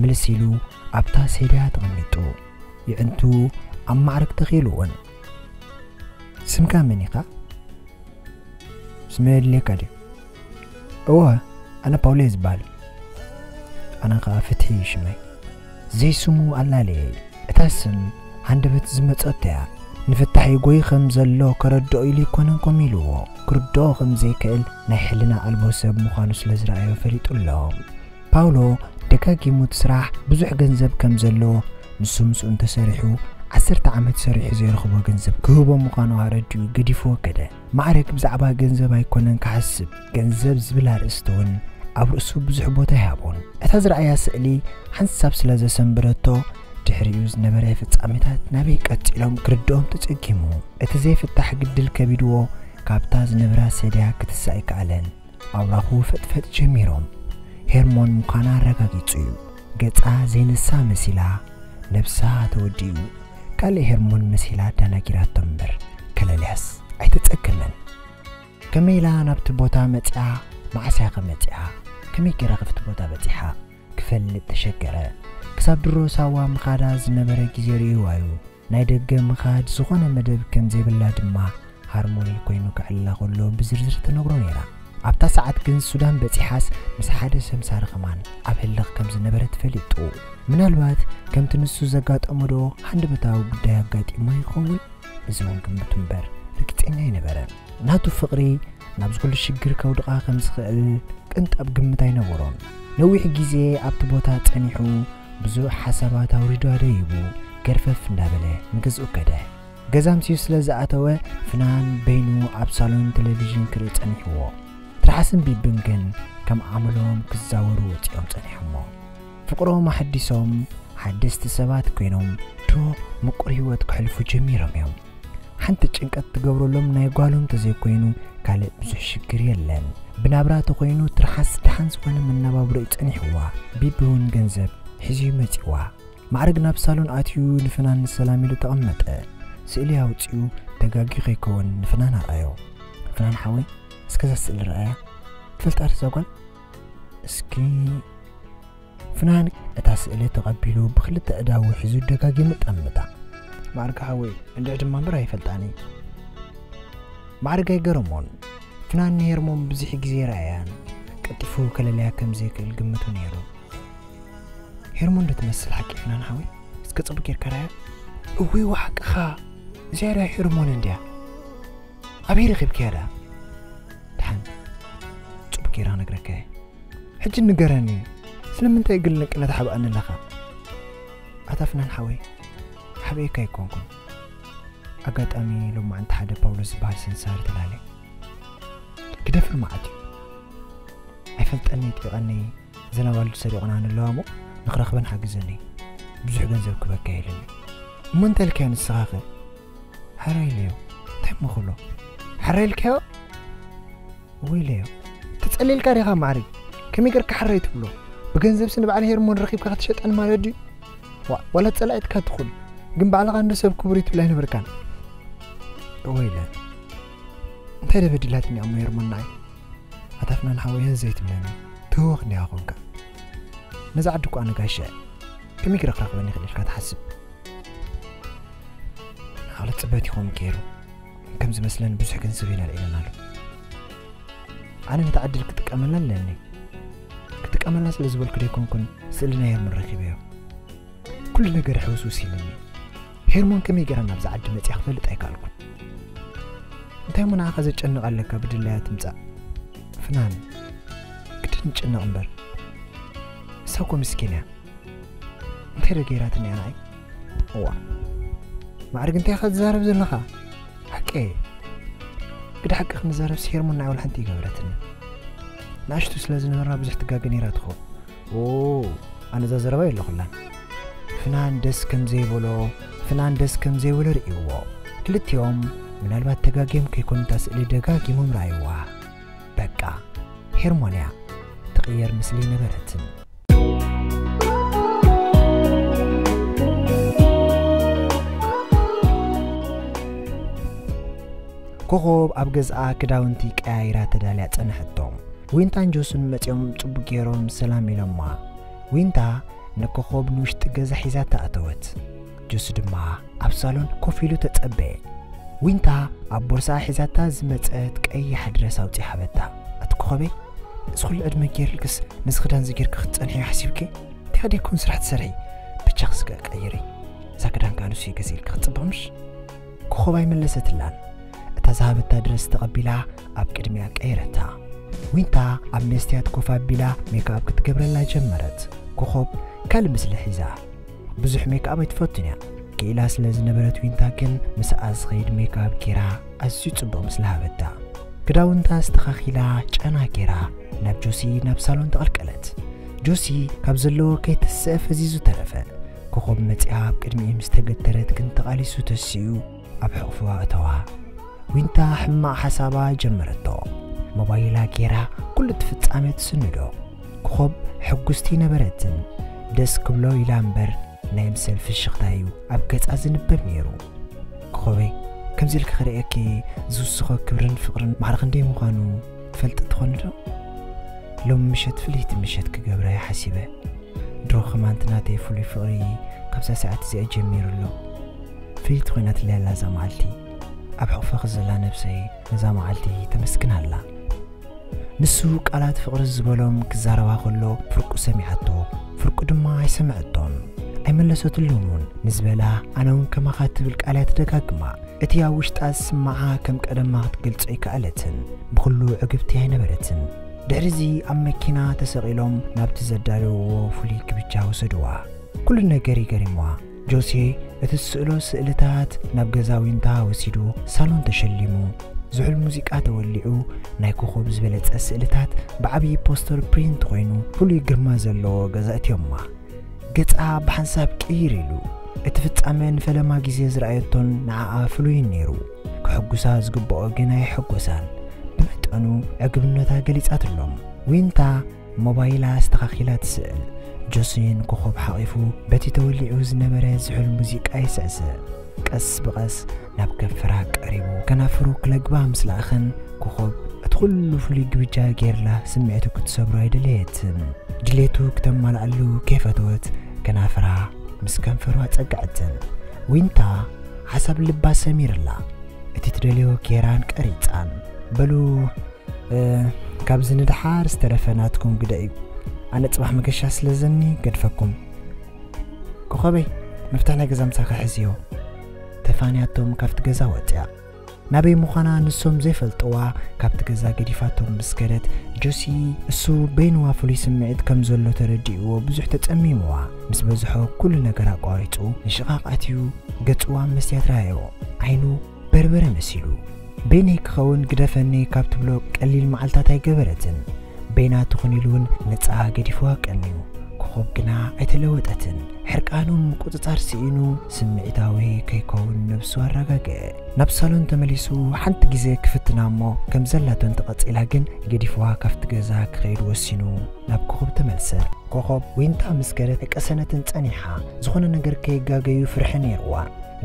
ምልስ ኢሉ ኣብታ ሴድያ ተቐሚጡ። የዕንቱ ኣብ ማዕርግ ተኺሉ እውን። ስምካ መን ኢኻ? ስመይ የድልየካ ድዩ? እወ፣ ኣነ ፓውሎ እየ ዝበሃል። ኣነ ኸኣ ፍትሒ እዩ ሽመይ። ዘይስሙ ኣላለየ። እታ ስም ሃንደበት ዝመጸቶ እያ። ንፍታሕ ይጎይ ከም ዘሎ ከረድኦ ኢሉ ኣይኮነን ከምኡ ኢልዎ። ክርድኦ ከም ዘይክእል ናይ ሕልና ኣልቦ ሰብ ምዃኑ ስለ ዝረኣዮ ፈሊጡ ኣሎ። ፓውሎ ደጋጊሙ እቲ ስራሕ ብዙሕ ገንዘብ ከም ዘለዎ፣ ንሱ ምስኡ እንተሰሪሑ ዓሰርተ ዓመት ሰሪሑ ዘይረኽቦ ገንዘብ ክህቦ ምዃኑ ኣረዲኡ ገዲፍዎ ከደ። ማዕረግ ብዛዕባ ገንዘብ ኣይኮነን ክሓስብ፣ ገንዘብ ዝብል ኣርእስቲ እውን ኣብ ርእሱ ብዙሕ ቦታ ኣይሃቦን። እታ ዝረኣያ ስእሊ ሓንሳብ ስለ ዘሰንበደቶ፣ ድሕሪኡ ዝነበረ ፍጻሜታት ናበይ ቀጺሎም ክርድኦም ተጸጊሙ። እቲ ዘይፍታሕ ግድል ከቢድዎ፣ ካብታ ዝነብራ ሰድያ ክትስእ ኣይከኣለን። ኣውራኹ ፈጥፈጥ ጀሚሮም። ሄርሞን ምዃና ኣረጋጊጹ እዩ። ገጻ ዘይንሳ መሲላ፣ ነብሳ ተወዲኡ። ካልእ ሄርሞን መሲላ ኣዳናጊራቶ እምበር፣ ከለልያስ ኣይተጸገመን። ከመይ ኢላ ናብቲ ቦታ መጺኣ፣ መዓስ እያ ከ መጺኣ፣ ከመይ ገይራ ከ ኣብቲ ቦታ በጺሓ ክፈልጥ ተሸገረ። ክሳብ ድሮ ሳዋ ምኻዳ ዝነበረ ግዜ ርእይዋ እዩ። ናይ ደገ ምኻድ ዝኾነ መደብ ከም ዘይብላ ድማ ሃርሞኒ ኮይኑ ክዕላ ከሎ ብዝርዝር ተነግሮ ነይራ። ኣብታ ሰዓት ግን ሱዳን በጺሓስ ምስ ሓደ ሰምሳሪ ከማን ኣብ ህልኽ ከም ዝነበረት ፈሊጡ። ምናልባት ከምቲ ንሱ ዘጋጠሞ ዶ ሃንደበታዊ ጉዳይ ኣጋጢሞ ይኸውን? እዚ እውን ግምቱ እምበር ርግጸኛ ኣይነበረን። ናቱ ፍቕሪ ናብዚ ኩሉ ሽግር ከውድቓ ከም ዝኽእል ቅንጣብ ግምት ኣይነበሮን። ነዊሕ ግዜ ኣብቲ ቦታ ጸኒሑ ብዙሕ ሓሳባት ኣውሪዱ ኣደይቡ ገርፈፍ እንዳበለ ንገዝኡ ከደ። ገዛ ኣምስዩ ስለ ዝኣተወ ፍናን በይኑ ኣብ ሳሎን ቴሌቪዥን ክርኢ ጸኒሕዎ። ትርሓስን ቢብን ግን ከም ኣመሎም ክዛወሩ ወጺኦም ጸኒሖሞ። ፍቕሮም ኣሐዲሶም ሓደስቲ ሰባት ኮይኖም ድሮ ምቁር ህይወት ከሕልፉ ጀሚሮም እዮም። ሓንቲ ጭንቀት ትገብረሎም ናይ ጓሎም ተዘይኮይኑ ካልእ ብዙሕ ሽግር የለን። ብናብራ ተኾይኑ ትርሓስ ደሓን ዝኾነ መነባብሮ እዩ ጸኒሕዋ። ቢቢ እውን ገንዘብ ሒዙ እዩ መጺዋ። ማዕርግ ናብ ሳሎን ኣትዩ ንፍናን ሰላም ኢሉ ተቐመጠ። ስእሊ ኣውጺኡ ተጋጊ ከይከውን ንፍናን ኣርኣዮ። ፍናን ሓወይ፣ እስከ እዛ ስእሊ ረኣያ። ትፈልጣ እዛ ጓል? እስኪ ፍናን እታ ስእሊ ተቐቢሉ ብኽልተ ኣእዳዉ ሒዙ ደጋጊሙ ጠምታ። ማዕርግ ሓወይ፣ እንድዒ ድማ እምበር ኣይፈልጣን እየ። ማዕርግ ኣይገረሞን። ፍናን ንሄርሞን ብዙሕ ግዜ ረኣያን ቀልጢፉ ከለልያ ከም ዘይክእል ግምቱ ነይሩ። ሄርሞን ዶ ትመስል ሓቂ ፍናን ሓወይ? እስከ ጽቡቅ ጌርካ ረኣያ። እውይ፣ ሓቅኻ። እዚኣ ድያ ሄርሞን እንድያ? ኣበይ ረኺብክያ ደኣ? ደሓን ጽቡቅ ጌራ ነግረካ እየ። ሕጂ ንገረኒ፣ ስለምንታይ ግል ንቅነት ሓብኣኒ ኣለኻ? ኣታ ፍናን ሓወይ፣ ሓብኤካ ኣይኮንኩን። ኣጋጣሚ ሎማዕንቲ ሓደ ፓውሎስ ዝበሃል ሰንሳሪ ተላልየ። ግደፍር መዓት እዩ። ኣይፈልጠኒ፣ ይጥይቐኒ፣ ዘናባልዱ ሰሪቑና ንለዋ እሞ ንኽረኽበን ሓግዘኒ። ብዙሕ ገንዘብ ክበካ የለኒ። እሞ እንታይ ኢልካዮ ንስኻኸ? ሓራይ ኢለዮ። እንታይ እሞ ክብሎ? ሓራይ ኢልካዮ? ወይለዮ። ተጸሊልካ ዲኻ ማዕርግ? ከመይ ገርካ ሓራይ ትብሎ? ብገንዘብሲ ንበዓል ሄርሞን ረኺብካ ክትሸጠን ማለት ድዩ? ዋ-፣ ዋላ ጸላኢትካ ትኹን፣ ግን ባዕልኻ እንዶ ሰብ ክቡር እዩ ትብል ኣይነበርካን። ወይለ። እንታይ ደበዲላትኒ እሞ ሄርሞን ንዓይ? ኣታ ፍናን ሓወይ፣ ህዝ ዘይትብለኒ። ትህወኽ እንዲኻ ኾንካ። ነዛ ዓዲ እኮ ኣነ ጋሻ እየ። ከመይ ገይረ ክረኽበኒ ይኽእል ኢልካ ትሓስብ? ንዓቕሊ ጽበት ይኸውን ከይሩ። ከም ዝመስለኒ ብዙሕ ገንዘብ ኢና ኣልዒለናሉ። ኣነ ነታ ዕድል ክጥቀመላ ኣለኒ። ክጥቀመላ ስለ ዝበልኩ ደይኮንኩን ስእሊ ናይ ሄርሞን ረኺበዮ። ኩሉ ነገር ሕውስውስ ኢሉኒ። ሄርሞን ከመይ ገይራ ናብዛ ዓዲ መጺኣ ክፈልጥ ኣይከኣልኩን። እንታይ እሞ ንዓኻ ዘጨንቕ ኣለካ? ብድላያ ትምጻእ። ፍናን፣ ግድን ንጭነቕ እምበር። እሳ እኮ ምስኪን እያ። እንታይ ዶ ገይራትኒ እያ ንዓይ? እዋ። ማዕርግ እንታይ ኢኻ ትዛረብ ዘለኻ? ሓቂ። ግዳ ሓቂ ክንዛረብሲ ሄርሞን ንዓይ ወላ ሓንቲ ይገበረትኒ። ንኣሽቱ ስለ ዝነበርና ብዙሕ ትጋገ ነይራ ትኸውን። ኦ፣ ኣነ እዛ ዘረባ የለኹላን። ፍናን ደስ ከም ዘይበሎ፣ ፍናን ደስ ከም ዘይበሎ ርእይዎ። ክልቲኦም ምናልባት ተጋግዮም ከይኮኑ እታ ስእሊ ደጋጊሞም ረኣይዋ። በቃ፣ ሄርሞን እያ። ትቕየር ምስሊ ነበረትን። ኮኾብ ኣብ ገዝኣ ክዳውንቲ ቀያይራ ተዳልያ ጸንሐቶም። ዊንታን ጆስን መጺኦም ጽቡቅ ገይሮም ሰላም ኢሎማ። ዊንታ ንኮኾብ ንውሽጢ ገዛ ሒዛታ ኣተወት። ጆሲ ድማ ኣብ ሳሎን ኮፍ ኢሉ ተጸበየ። ዊንታ ኣብ ቦርሳኣ ሒዛታ ዝመጸት ቀያሕ ድረስ ኣውጺኣ ሃበታ። ኣቲ ኮኾበይ፣ እዚ ኩሉ ዕድመ ገይርልክስ ነዚ ክዳን እዚ ገይርኪ ክትጸንሕዮ ሓሲብኪ? እንታይ ደይኮን ስራሕ ትሰርሒ? ብቻ ክስገ ቀይሪ። እዛ ክዳን ከኣ ንሱ ይገዝእልኪ ክትጽብቕ ምሽ? ኮኾብ ኣይመለሰትላን። እታ ዝሃበታ ድረስ ተቐቢላ ኣብ ቅድሚኣ ቀይረታ። ዊንታ ኣብ መስትያት ኮፍ ኣቢላ ሜክኣፕ ክትገብረላ ጀመረት። ኮኾብ ካልእ ምስሊ ሒዛ። ብዙሕ ሜክኣፕ ኣይትፈቱን እያ። ክኢላ ስለ ዝነበረት ዊንታ ግን ምስኣ ዝኸይድ ሜክኣፕ ጌራ ኣዝዩ ጽቡቕ ምስሊ ሃበታ። ክዳውንታ ኣስተኻኺላ ጨና ጌራ ናብ ጆሲ ናብ ሳሎን ተቐልቀለት። ጆሲ ካብ ዘለዎ ከይተስአ ፈዚዙ ተረፈ። ኮኾብ መጺኣ ኣብ ቅድሚኡ ምስ ተገተረት ግን ተቓሊሱ ተሲኡ ኣብ ሕቕፍዋ እተዋ። ዊንታ ሕማቕ ሓሳባ ጀመረቶ። ሞባይላ ጌራ ኩሉ እቲ ፍጻመ ትስንዶ። ኮኾብ ሕጉስቲ ነበረትን። ደስ ክብሎ ኢላ እምበር ናይ ምሰል ፍሽኽታ እዩ ኣብ ገጻ ዝንበብ ነይሩ። ኮኾበይ፣ ከምዚ ኢልኪ ክርእየኪ ዝውስኾ ክብርን ፍቕርን ማዕረ ክንደይ ምዃኑ ትፈልጢ ትኾኒ ዶ? ሎሚ ምሸት ፍልይቲ ምሸት ክገብራ እየ ሓሲበ። ድሮ ከማንቲ ናተይ ፍሉይ ፍቕሪ ካብዛ ሰዓት እዚኣ ጀሚሩ ኣሎ። ፍልይቲ ኮይናትለይ ኣላ እዛ መዓልቲ። ኣብ ሕቕፋኺ ዘላ ነብሰይ ነዛ መዓልቲ ተመስግና ኣላ። ንሱ ቃላት ፍቕሪ ዝበሎም ክዛረባ ከሎ ፍርቁ ሰሚዓቶ፣ ፍርቁ ድማ ኣይሰምዐቶን። ኣይመለሰትሉን እውን። ንዝበላ ኣነ እውን ከማኻ ትብል ቃል እያ ትደጋግማ። እቲ ኣብ ውሽጣ ዝስምዓ ከም ቀደማ ክትገልጾ ኣይከኣለትን። ብኹሉ ዕግብቲ ኣይነበረትን። ድሕሪዚ ኣብ መኪና ተሰቒሎም ናብቲ ዘዳለውዎ ፍሉይ ግብጃ ወሰድዋ። ኩሉ ነገር እዩ ገሪምዋ። ጆሴ እቲ ዝስእሎ ስእልታት ናብ ገዛ ዊንታ ወሲዱ ሳሎን ተሸሊሙ፣ ዝሑል ሙዚቃ ተወሊዑ፣ ናይ ኮኾብ ዝበለጸ ስእልታት ብዓብዪ ፖስተር ፕሪንት ኮይኑ ፍሉይ ግርማ ዘለዎ ገዛ እትዮማ። ገጻ ብሓንሳብ ቅይር ኢሉ። እቲ ፍጻመ ንፈለማ ግዜ ዝረኣየቶን ንዓኣ ፍሉይን ነይሩ። ከሐጉሳ ዝግብኦ ግን ኣየሐጎሳን። ብመጠኑ ኣኑ ዕግብነታ ገሊጻትሎም። ዊንታ ሞባይላ ኣስተኻኺላ ትስእል። ጆሲን ኮኾብ ሓቒፉ በቲ ተወሊዑ ዝነበረ ዝሑል ሙዚቃ ይስዕስዕ። ቀስ ብቐስ ናብ ከንፈራ ቀሪቡ ከናፍሩ ክለግባ ምስ ለኣኸን፣ ኮኾብ እቲ ኩሉ ፍሉይ ግብጃ ጌርላ ስምዒቱ ክትሰብሮ ኣይደለየትን። ድሌቱ ክተማልኣሉ ከይፈተወት ከናፍራ ምስ ከንፈሩ ኣጸግዐትን። ዊንታ ሓሳብ ልባ ሰሚርላ፣ እቲ ትደልዮ ጌራን ቀሪጻን። በሉ ካብዚ ንደሓር ዝተረፈ ናትኩም ግደ እዩ። ኣነ ጽባሕ መገሻ ስለ ዘኒ ገድፈኩም። ኮኸበይ፣ መፍትሕ ናይ ገዛ ምሳኻ ሕዝዮ። ተፋንያቶም ካብቲ ገዛ ወጽያ። ናበይ ምዃና ንሶም ዘይፈልጥዋ ካብቲ ገዛ ገዲፋቶም ምስ ከደት፣ ጆሲ እሱ በይንዋ ፍሉይ ስምዒት ከም ዘሎ ተረዲእዎ ብዙሕ ተጸሚምዋ። ምስ በዝሖ ኩሉ ነገር ኣቋሪጹ ንሽቓቕ ኣትዩ ገጹዋ መስትያት ረኣዮ። ዓይኑ በርበረ መሲሉ። በይነይ ክኸውን ግደፈኒ ካብ ትብሎ ቀሊል መዓልታት ኣይገበረትን። በይና ትኹን ኢሉ እውን ነጻ ገዲፍዋ ቀንዩ። ኮኾብ ግና ኣይተለወጠትን። ሕርቃኑ ምቁጽጻር ስኢኑ ስምዒታዊ ከይከውን ነብሱ ኣረጋግአ። ናብ ሳሎን ተመሊሱ ሓንቲ ግዜ ክፍትና እሞ ከም ዘላቶ እንተቐጺላ ግን ገዲፍዋ ካብቲ ገዛ ክኸይድ ወሲኑ ናብ ኮኾብ ተመልሰ። ኮኾብ ዊንታ ምስ ከደት ኣይቀሰነትን ጸኒሓ። ዝኾነ ነገር ከየጋገዩ ፍርሒ ነይርዋ።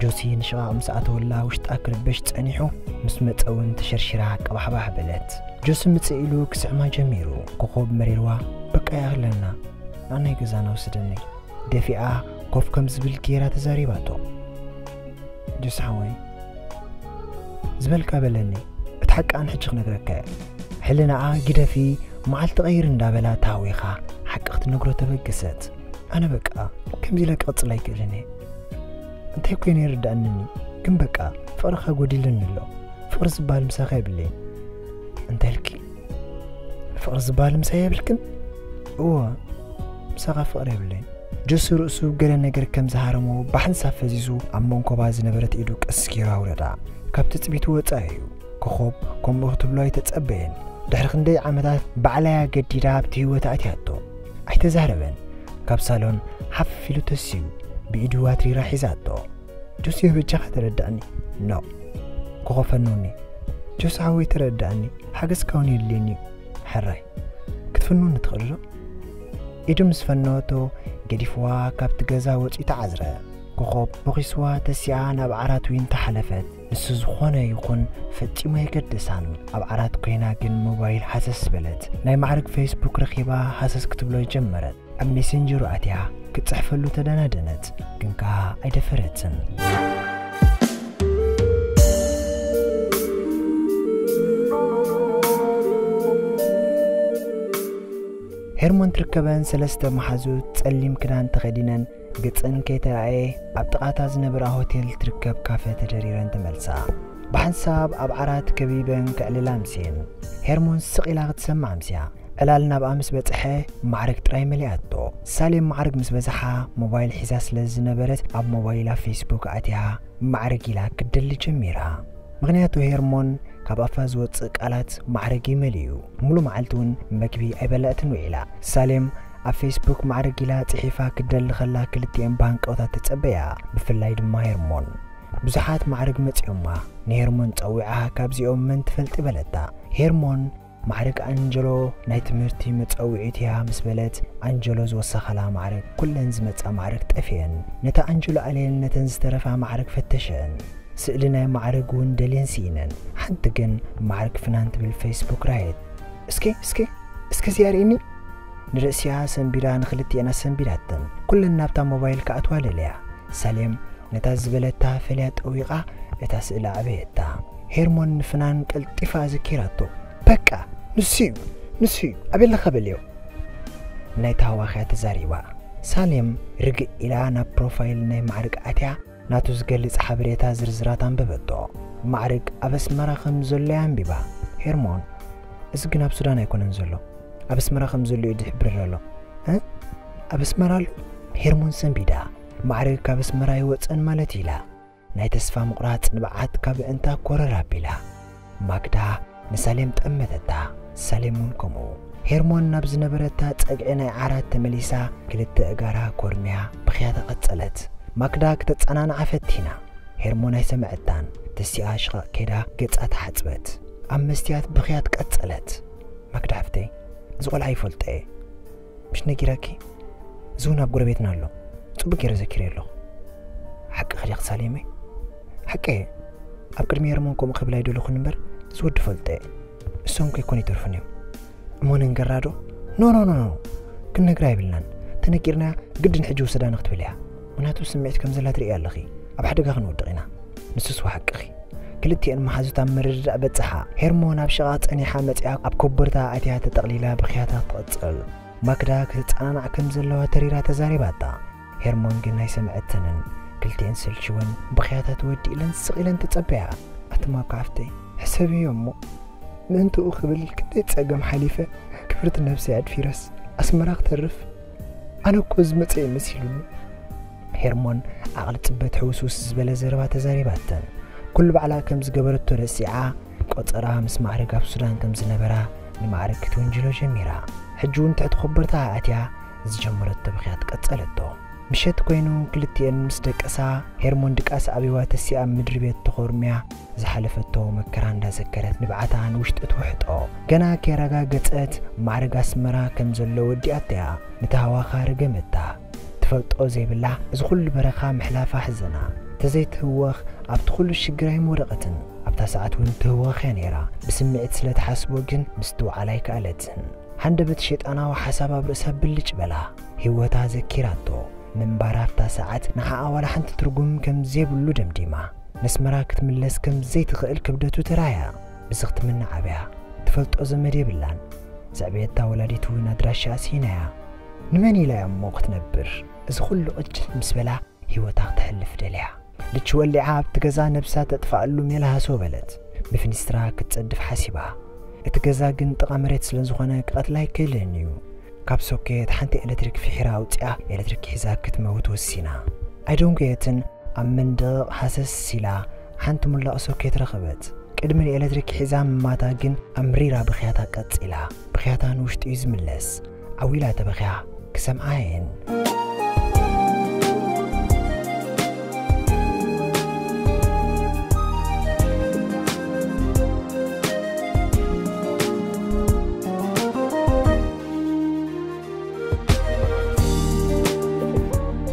ጆሲ ንሽቓቕ ምስ ኣተወላ ውሽጣ ክርበሽ ጸኒሑ ምስ መጸ እውን ተሸርሺራ ቀባሕባሕ በለት። ጆሲ ምጽእ ኢሉ ክስዕማ ጀሚሩ። ኮኾብ መሪርዋ በቃ ይኣኽለና፣ ናብ ናይ ገዛና ውስደኒ። ደፊኣ ኮፍ ከም ዝብል ጌራ ተዛሪባቶ። ጆሲ ሓወይ ዝበልካ በለኒ፣ እቲ ሓቂ ኣነ ሕጂ ክነግረካ እየ። ሕልናኣ ግደፊ መዓልቲ ቀይር እንዳበላ ተሃዊኻ ሓቂ ክትነግሮ ተበገሰት። ኣነ በቃ ከምዚ ኢለ ክቕጽል ኣይክእልን እየ። እንታይ ኮይነ ይርዳእንኒ፣ ግን በቃ ፍቕርኻ ጎዲልኒ ኣሎ። ፍቕሪ ዝበሃል ምሳኻ የብለይን። እንታይ ኢልኪ? ፍቕሪ ዝበሃል ምሳይ የብልክን? እወ፣ ምሳኻ ፍቕሪ የብለይን። ጆሲ ርእሱ ገለ ነገር ከም ዝሃረሞ ብሓንሳብ ፈዚዙ ኣብ መንኮባ ዝነበረት ኢዱ ቀስ ገይሩ ኣውረዳ። ካብ ትጽቢቱ ወጻኢ እዩ። ኮኾብ ከምኡ ክትብሎ ኣይተጸበየን። ድሕሪ ክንደይ ዓመታት ባዕላያ ገዲዳ ኣብቲ ህይወት ኣትያቶ። ኣይተዛረበን። ካብ ሳሎን ሓፍ ኢሉ ተሲኡ ብኢዱ ዋትሪራ ሒዛቶ። ጆሲ በጃኻ ተረዳእኒ። ኖ። ኮኾብ ፈንውኒ። ጆሲ ሓወይ ተረዳእኒ። ሓገዝካ እውን የድልየኒ እዩ። ሕራይ። ክትፍንውኒ ትኽእሊ ዶ? ኢዱ ምስ ፈነወቶ ገዲፍዋ ካብቲ ገዛ ወጺኡ ተዓዝረ። ኮኾብ ቦኺስዋ ተሲኣ ናብ ዓራት ዊንታ ሓለፈት። ንሱ ዝኾነ ይኹን ፈጺሙ ኣይገደሳን። ኣብ ዓራት ኮይና ግን ሞባይል ሃሰስ በለት። ናይ ማዕርግ ፌስቡክ ረኺባ ሃሰስ ክትብሎ ጀመረት። ኣብ ሜሴንጀሩ ኣትያ ክትጽሕፈሉ ተደናደነት፣ ግን ከኣ ኣይደፈረትን። ሄርሞን ትርከበን ሰለስተ መሓዙት ጸሊም ክዳን ተኸዲነን ገጸን ከይተራእየ ኣብ ጥቓታ ዝነበራ ሆቴል ትርከብ ካፈ ተደሪረን ተመልሳ። ብሓንሳብ ኣብ ዓራት ከቢበን ከዕልላ ኣምስየን። ሄርሞን ስቕ ኢላ ክትሰምዕ ኣምስያ። ዕላል ናብኣ ምስ በጽሐ ማዕረግ ጥራይ መሊኣቶ። ሳሌም ማዕረግ ምስ በዝሓ ሞባይል ሒዛ ስለ ዝነበረት ኣብ ሞባይላ ፌስቡክ ኣትያ ማዕረግ ኢላ ክትደሊ ጀሚራ። ምኽንያቱ ሄርሞን ካብ ኣፋ ዝወጽእ ቃላት ማዕረግ ይመልእ እዩ። ሙሉ መዓልቲ እውን መግቢ ኣይበለዕትን ውዒላ። ሳሌም ኣብ ፌስቡክ ማዕረግ ኢላ ጽሒፋ ክትደሊ ከላ ክልቲኤን ብሃንቀውታ ተጸበያ፣ ብፍላይ ድማ ሄርሞን። ብዙሓት ማዕረግ መጺኦማ፣ ንሄርሞን ጸዊዓ ካብዚኦም መን ትፈልጢ በለታ። ሄርሞን ማዕረግ ኣንጀሎ ናይ ትምህርቲ መጸውዒት እያ ምስ በለት ኣንጀሎ ዝወሰኸላ ማዕረግ ኩለን ዝመጻ ማዕረግ ጠፊአን። ነታ ኣንጀሎ ኣልየን ነተን ዝተረፋ ማዕረግ ፈተሸን። ስእሊ ናይ ማዕረግ እውን ደልየን ስኢነን። ሓንቲ ግን ማዕረግ ፍናን ትብል ፌስቡክ ራየት። እስኪ እስኪ እስኪ እዚኣ ርእኒ። ንርእሲኣ ሰንቢዳ ንኽልቲኤን ኣሰንቢዳተን። ኩለን ናብታ ሞባይል ክኣትዋ ደለያ። ሳሌም ነታ ዝበለታ ፈልያ ጠዊቓ እታ ስእሊ ኣዕበየታ። ሄርሞን ንፍናን ቀልጢፋ ኣዘኪራቶ። በቃ ንሱ እዩ ንሱ እዩ ኣበለኻ በልዮ። ናይ ተሃዋኽያ ተዛሪባ። ሳሌም ርግእ ኢላ ናብ ፕሮፋይል ናይ ማዕርግ ኣትያ ናቱ ዝገልጽ ሓበሬታ ዝርዝራት ኣንበበቶ። ማዕርግ ኣብ ኣስመራ ከም ዘሎ እያ ኣንቢባ። ሄርሞን እዚ ግን ኣብ ሱዳን ኣይኮነን ዘሎ፣ ኣብ ኣስመራ ከም ዘሎ እዩ ዝሕብር ዘሎ። እ? ኣብ ኣስመራ ኣሎ? ሄርሞን ሰንቢዳ። ማዕርግ ካብ ኣስመራ ኣይወጸን ማለት ኢላ። ናይ ተስፋ ምቑራጽ ንብዓት ካብ ኣእንታ ኮረር ኣቢላ። ማግዳ ንሳሌም ጠመተታ፣ ሳሌም እውን ከምኡ። ሄርሞን ናብ ዝነበረታ ጸግዒ ናይ ዓራት ተመሊሳ ክልተ እጋራ ኮርምያ ብኽያታ ቀጸለት። ማግዳ ክተጸናንዓ ፈቲና። ሄርሞን ኣይሰምዐታን። ተሲኣ ሽቓቕ ከይዳ ገጻ ተሓጽበት። ኣብ መስትያት ብኽያት ቀጸለት። ማክዳ ሓፍተይ፣ እዚ ቆልዓ ይፈልጦ እየ። ምሽ ነጊረኪ? እዚ እውን ኣብ ጎረቤትና ኣሎ። ጽቡቅ ገይረ ዘኪረ ኣለኹ። ሓቂ ኸዲያ ክሳሌመይ? ሓቂ እየ። ኣብ ቅድሚ የርሞን ከምኡ ክብል ኣይደለኹን እምበር፣ እዚ ወዲ ፈልጦ እየ። እሶም ከይኮኑ ይተርፉን እዮም። እሞ ነንገራ ዶ? ኖ፣ ኖ፣ ኖ፣ ኖ። ክንነግራ የብልናን። ተነጊርናያ ግድን ሕጂ ውሰዳኒ ክትብል እያ። ምኽንያቱ ስምዒት ከም ዘላ ትርእያ ኣለኺ። ኣብ ሓደጋ ክንወድቕ ኢና። ንሱስ ሓቅኺ። ክልቲኤን መሓዙት ኣብ ምርድዳእ በጽሓ። ሄርሞን ኣብ ሽቓቕ ጸኒሓ መጺኣ ኣብ ኮቦርታ ኣትያ ተጠቕሊላ ብኽያታ ትቕጽል። ማክዳ ክትጸናናዕ ከም ዘለዋ ተሪራ ተዛሪባታ። ሄርሞን ግን ኣይሰምዐትንን። ክልቲኤን ሰልችወን ብኽያታ ተወዲእለን ስቕ ኢለን ተጸበያ። ኣቲ ማካ ሓፍተይ፣ ሕሰብዮ እሞ። ምእንትኡ ክብል ክንደይ ጸገም ሓሊፈ፣ ክብርቲ ነብሰይ ኣድፊረስ ኣስመራ ክተርፍ። ኣነ እኮ ዝመጸ እዩ መሲሉኒ። ሄርሞን ዓቕሊ ጽበት ሕውስውስ ዝበለ ዘረባ ተዛሪባተን። ኩሉ ባዕላ ከም ዝገበረቶ ረሲዓ፣ ቆጸራ ምስ ማዕረግ ኣብ ሱዳን ከም ዝነበራ ንማዕረግ ክትውንጅሎ ጀሚራ። ሕጂ እውን ትሕቲ ኮበርታ ኣትያ ዝጀመረቶ ብኽያት ቀጸለቶ። ምሸት ኮይኑ ክልቲኤን ምስ ደቀሳ፣ ሄርሞን ድቃስ ኣብይዋ ተሲኣ ምድሪ ቤት ተኾርምያ ዝሓለፈቶ መከራ እንዳዘከረት ንብዓታ ንውሽጢ ትውሕጦ። ገና ከይረጋገጸት ማዕረግ ኣስመራ ከም ዘሎ ወዲኣቶያ ነቲ ሃዋኻ ረገመታ። ትፈልጦ ዘይብላ እዚ ኩሉ በረኻ ምሕላፋ ሕዘና። ተዘይትህወኽ ኣብቲ ኩሉ ሽግር ኣይምወደቐትን። ኣብታ ሰዓት እውን ትህወኽ እያ ነይራ። ብስምዒት ስለ ትሓስቦ ግን ምስትውዓል ኣይከኣለትን። ሃንደበት ሸይጣናዊ ሓሳብ ኣብ ርእሳ ብልጭ በላ። ህይወታ ዘኪራቶ። ምንባር ኣብታ ሰዓት ንዓኣ ዋላ ሓንቲ ትርጉም ከም ዘይብሉ ደምዲማ። ነስመራ ክትምለስ ከም ዘይትኽእል ክብደቱ ተራእያ። ብዚ ክትምነ ዓብያ። ትፈልጦ ዘመድ የብላን። ዘዕበየታ ወላዲት እውን ኣድራሻኣ ስኢናያ። ንመን ኢላ እያ እሞ ክትነብር? እዚ ኩሉ ቅጭት ምስ በላ ህይወታ ክተሕልፍ ደልያ። ልቺ ወሊዓ ኣብቲ ገዛ ነብሳ ተጥፍኣሉ ሜላ ሃሰው በለት። ብፍኒስትራ ክትጸድፍ ሓሲባ። እቲ ገዛ ግን ጥቓ መሬት ስለ ዝኾነ ክቐትላ ኣይክእልን እዩ። ካብ ሶኬት ሓንቲ ኤሌክትሪክ ፍሒራ ኣውጺኣ ኤሌክትሪክ ሒዛ ክትመውት ወሲና። ኣይደንጎየትን። ኣብ መንደቕ ሃሰስ ኢላ ሓንቲ ሙላቕ ሶኬት ረኸበት። ቅድሚ ንኤሌክትሪክ ሒዛ ምማታ ግን ኣምሪራ ብኽያታ ቀጺላ። ብኽያታ ንውሽጢ እዩ ዝምለስ። ዓዊላ ተበኽያ። ክሰምዓ እየን።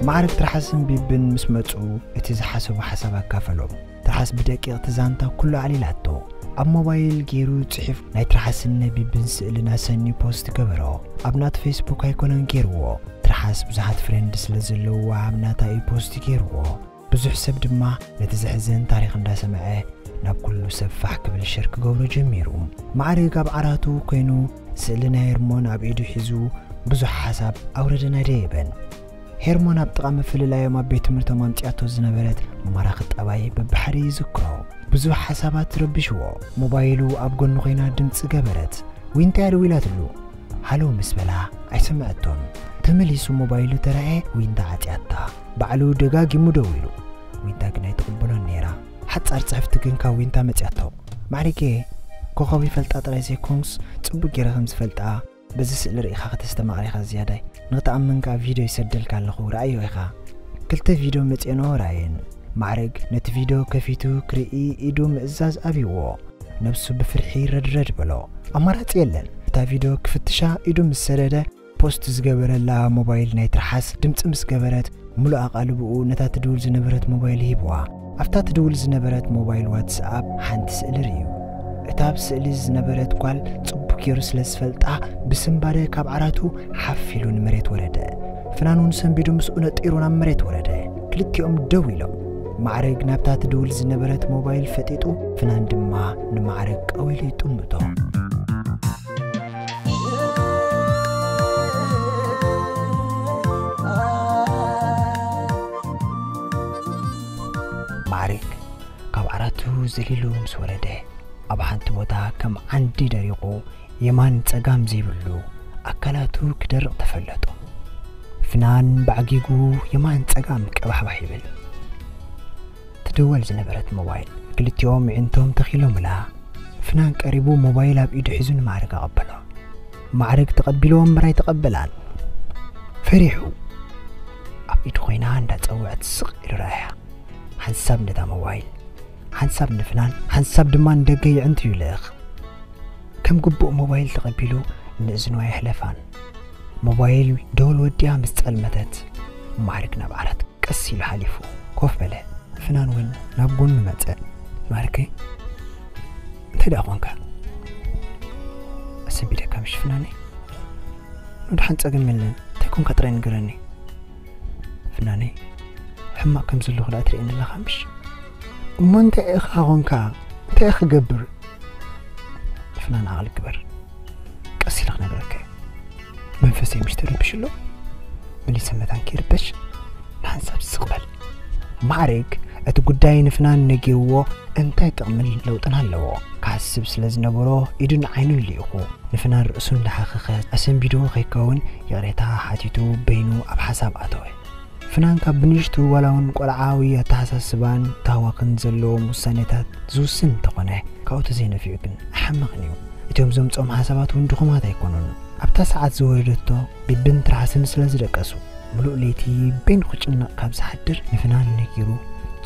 ማዕረግ ትርሓስን ቢብን ምስ መጹ፣ እቲ ዝሓሰቦ ሓሳብ ኣካፈሎም። ትርሓስ ብደቂቕ እቲ ዛንታ ኩሉ ኣዕሊላቶ። ኣብ ሞባይል ገይሩ ጽሒፉ ናይ ትርሓስን ናይ ቢብን ስእልን ኣሰንዩ ፖስት ገበሮ። ኣብ ናቱ ፌስቡክ ኣይኮነን ገይርዎ። ትርሓስ ብዙሓት ፍሬንድ ስለ ዘለውዋ ኣብ ናታ እዩ ፖስት ገይርዎ። ብዙሕ ሰብ ድማ ነቲ ዘሕዝን ታሪኽ እንዳሰምዐ ናብ ኩሉ ሰብ ፋሕ ክብል ሸር ክገብሮ ጀሚሩ። ማዕረግ ኣብ ዓራቱ ኮይኑ ስእሊ ናይ ሄርሞን ኣብ ኢዱ ሒዙ ብዙሕ ሓሳብ ኣውረደን ኣደየበን። ሄርሞን ኣብ ጥቓ ምፍልላዮም ኣብ ቤት ትምህርቶም ኣምጺኣቶ ዝነበረት ማራኺ ጠባይ በብሓደ ይዝክሮ። ብዙሕ ሓሳባት ረቢሽዎ። ሞባይሉ ኣብ ጎኑ ኮይና ድምጺ ገበረት። ዊንታ እያ ደዊላትሉ። ሃሎ ምስ በላ ኣይሰምዐቶን። ተመሊሱ ሞባይሉ ተራእየ፣ ዊንታ ዓጽያታ። ባዕሉ ደጋጊሙ ደዊሉ። ዊንታ ግን ኣይትቕበሎን ነይራ። ሓጻር ጽሕፍቲ ግን ካብ ዊንታ መጽያቶ። ማዕሪጌ፣ ኮኸብ ይፈልጣ ጥራይ ዘይኮንስ ጽቡቅ ገይረ ከም ዝፈልጣ በዚ ስእሊ ርኢኻ ከተስተማቕር ኢኻ ዝያዳይ። ንኽትኣምን ከኣ ቪድዮ ይሰደልካ ኣለኹ፣ ረኣዮ ኢኻ። ክልተ ቪድዮ መጽኤንኦ ረኣየን። ማዕረግ ነቲ ቪድዮ ከፊቱ ክርኢ ኢዱ ምእዛዝ ኣብይዎ። ነብሱ ብፍርሒ ረድረድ በሎ። ኣማራጺ የለን። እታ ቪድዮ ክፍትሻ ኢዱ ምስ ሰደደ፣ ፖስት ዝገበረላ ሞባይል ናይ ትርሓስ ድምጺ ምስ ገበረት፣ ምሉእ ኣቓልብኡ ነታ ትድውል ዝነበረት ሞባይል ሂብዋ። ኣብታ ትድውል ዝነበረት ሞባይል ዋትስኣፕ ሓንቲ ስእሊ ርእዩ። እታ ኣብ ስእሊ ዝነበረት ጓል ጽቡቕ ገይሩ ስለ ዝፈልጣ፣ ብስንባደ ካብ ዓራቱ ሓፍ ኢሉ ንመሬት ወረደ። ፍናን እውን ሰንቢዱ ምስኡ ነጢሩ ናብ መሬት ወረደ። ክልቲኦም ደው ኢሎም። ማዕረግ ናብታ ትድውል ዝነበረት ሞባይል ፈጢጡ፣ ፍናን ድማ ንማዕረግ ቀዊሉ ይጥምቶ። ማዕረግ ካብ ዓራቱ ዘሊሉ ምስ ወረደ፣ ኣብ ሓንቲ ቦታ ከም ዓንዲ ደሪቑ፣ የማን ጸጋም ዘይብሉ ኣካላቱ ክደርቕ ተፈለጦ። ፍናን ባዕጊጉ የማን ጸጋም ቀባሕባሕ ይብል። ትድወል ዝነበረት ሞባይል ክልቲኦም ኣዒንቶም ተኺሎምላ። ፍናን ቀሪቡ ሞባይል ኣብ ኢዱ ሒዙ ንማዕረግ ኣቐበሎ። ማዕረግ ተቐቢልዎ እምበር ኣይተቐበላን። ፈሪሑ ኣብ ኢዱ ኮይና እንዳጸወዐት ስቕ ኢሉ ረኣያ። ሓንሳብ ነታ ሞባይል፣ ሓንሳብ ንፍናን፣ ሓንሳብ ድማ ንደገ የዕንቱ ይልእኽ። ግቡእ ሞባይል ተቐቢሉ ንእዝኑ ኣየሕለፋን። ሞባይል ደወል ወዲያ ምስ ጸልመተት፣ ማዕርግ ናብ ዓራት ቀስ ኢሉ ሓሊፉ ኮፍ በለ። ፍናን እውን ናብ ጎኑ መጸ። ማዕርገይ፣ እንታይ ደኣ ኾንካ? ኣሰንቢደካ ምሽ ፍናነይ? ንድሓን ጸገም የለን። እንታይ ኮንካ ጥራይ ንገረኒ። ፍናነይ፣ ሕማቕ ከም ዘለኹ ደኣ ትርእየኒ ኣለኻ ምሽ? እሞ እንታይ ኢኻ ኾንካ? እንታይ ክገብር? ፍናን ዓቕሊ ግበር። ቀስ ኢለ ክነግረካ እየ። መንፈሰይ ምሽ ተረቢሹ ኣሎ። መሊሰ መታን ከይርበሽ ንሓንሳብ ስቕ በል። ማዕርግ፣ እቲ ጉዳይ ንፍናን ነጊርዎ እንታይ ጥቕምን ለውጥን ኣለዎ? ክሓስብ ስለ ዝነበሮ ኢዱን ዓይኑን ልኢኹ ንፍናን ርእሱ እንዳሓኸኸ ኣሰንቢድዎ ከይከውን ይቕሬታ ሓቲቱ በይኑ ኣብ ሓሳብ ኣተወ። ፍናን ካብ ብንእሽቱ ዋላ እውን ቆልዓዊ ኣተሓሳስባን ታህዋኽን ዘለዎም ውሳኔታት ዝውስን እንተኾነ፣ ካብኡ ተዘይነፊዑ ግን ኣይሓምቕን እዩ። እቶም ዘምጾም ሓሳባት እውን ድኹማት ኣይኮኑን። ኣብታ ሰዓት ዝወረደቶ ልብን ትርሓስን ስለ ዝደቀሱ፣ ምሉእ ለይቲ በይኑ ክጭነቕ ካብ ዝሓድር ንፍናን ነጊሩ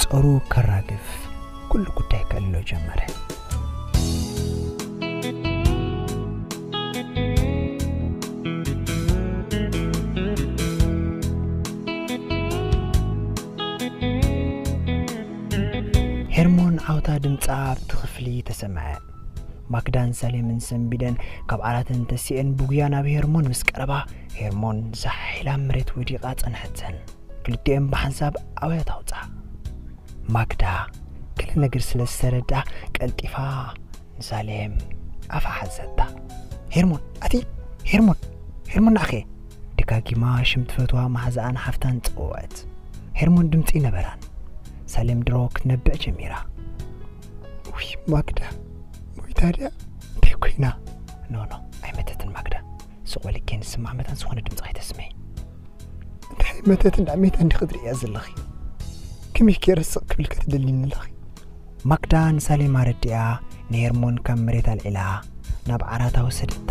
ጾሩ ከራግፍ ኩሉ ጉዳይ ከእልሎ ጀመረ። ሄርሞን ዓውታ ድምጻ ኣብቲ ክፍሊ ተሰምዐ። ማክዳን ሳሌምን ሰንቢደን ካብ ዓራተን ተሲኤን ብጉያ ናብ ሄርሞን ምስ ቀረባ፣ ሄርሞን ዛሕ ኢላ ኣብ መሬት ወዲቓ ጸንሐተን። ክልቲኦም ብሓንሳብ ኣውያት ኣውጻ። ማክዳ ገለ ነገር ስለ ዝተረድኣ ቀልጢፋ ንሳሌም ኣፋ ሓዘታ። "ሄርሞን፣ ኣቲ ሄርሞን፣ ሄርሞን ንዓኺ!" ደጋጊማ ሽም ትፈትዋ መሓዛኣን ሓፍታን ጸወዐት። ሄርሞን ድምጺ ነበራን። ሳሌም ድሮ ክትነብዕ ጀሚራ። "ውይ ማክዳ፣ ሞይታ ድያ? እንታይ ኮይና?" "ኖ፣ ኖ፣ ኣይመተትን ማክዳ። ስቕ በሊ፣ ከይንስማዕ መታን ዝኾነ ድምጺ ከይተስምዒ." "እንታይ መተት እንዳ ሜታ እንዲኺ ትርእያ ዘለኺ? ከመይ ገይረ ስቕ ክብልካ ትደልይኒ ኣለኺ?" ማክዳ ንሳሌም ኣረዲኣ ንሄርሞን ካብ መሬት ኣልዒላ ናብ ዓራታ ወሰደታ።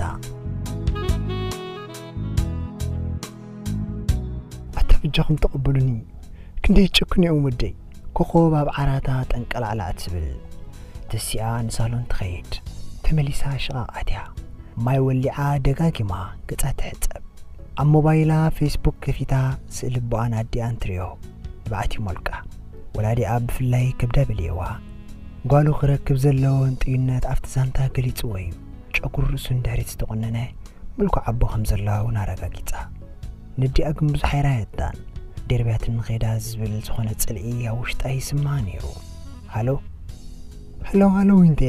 "ኣታ በጃኹም ተቐበሉኒ፣ ክንደይ ጨክኑ እዮም ወደይ?" ኮኾብ ኣብ ዓራታ ጠንቀላዕላዕ ትብል። ተሲኣ ንሳሎን ትኸይድ። ተመሊሳ ሽቓቕ ኣትያ። ማይ ወሊዓ ደጋጊማ ገጻ ትሕጸብ። ኣብ ሞባይላ ፌስቡክ ከፊታ ስእሊ ኣቦኣን ኣዲኣን ትርእዮ። ንብዓት ይሞልቃ። ወላዲኣ ብፍላይ ከብዳ በልየዋ። ጓሉ ክረክብ ዘለዎ ህንጥዩነት ኣብቲ ዛንታ ገሊጽዎ እዩ። ጨጉሪ ርእሱ ንድሕሪት ዝተቖነነ ምልኩዕ ኣቦ ከም ዘላ እውን ኣረጋጊጻ። ነዲኣ ግን ብዙሕ ኣይረኣየታን። ደርብያትኒ ኸይዳ ዝብል ዝኾነ ጽልኢ ኣብ ውሽጣ ይስምዓ ነይሩ። "ሃሎ፣ ሃሎ፣ ሃሎ ዊንቴ፣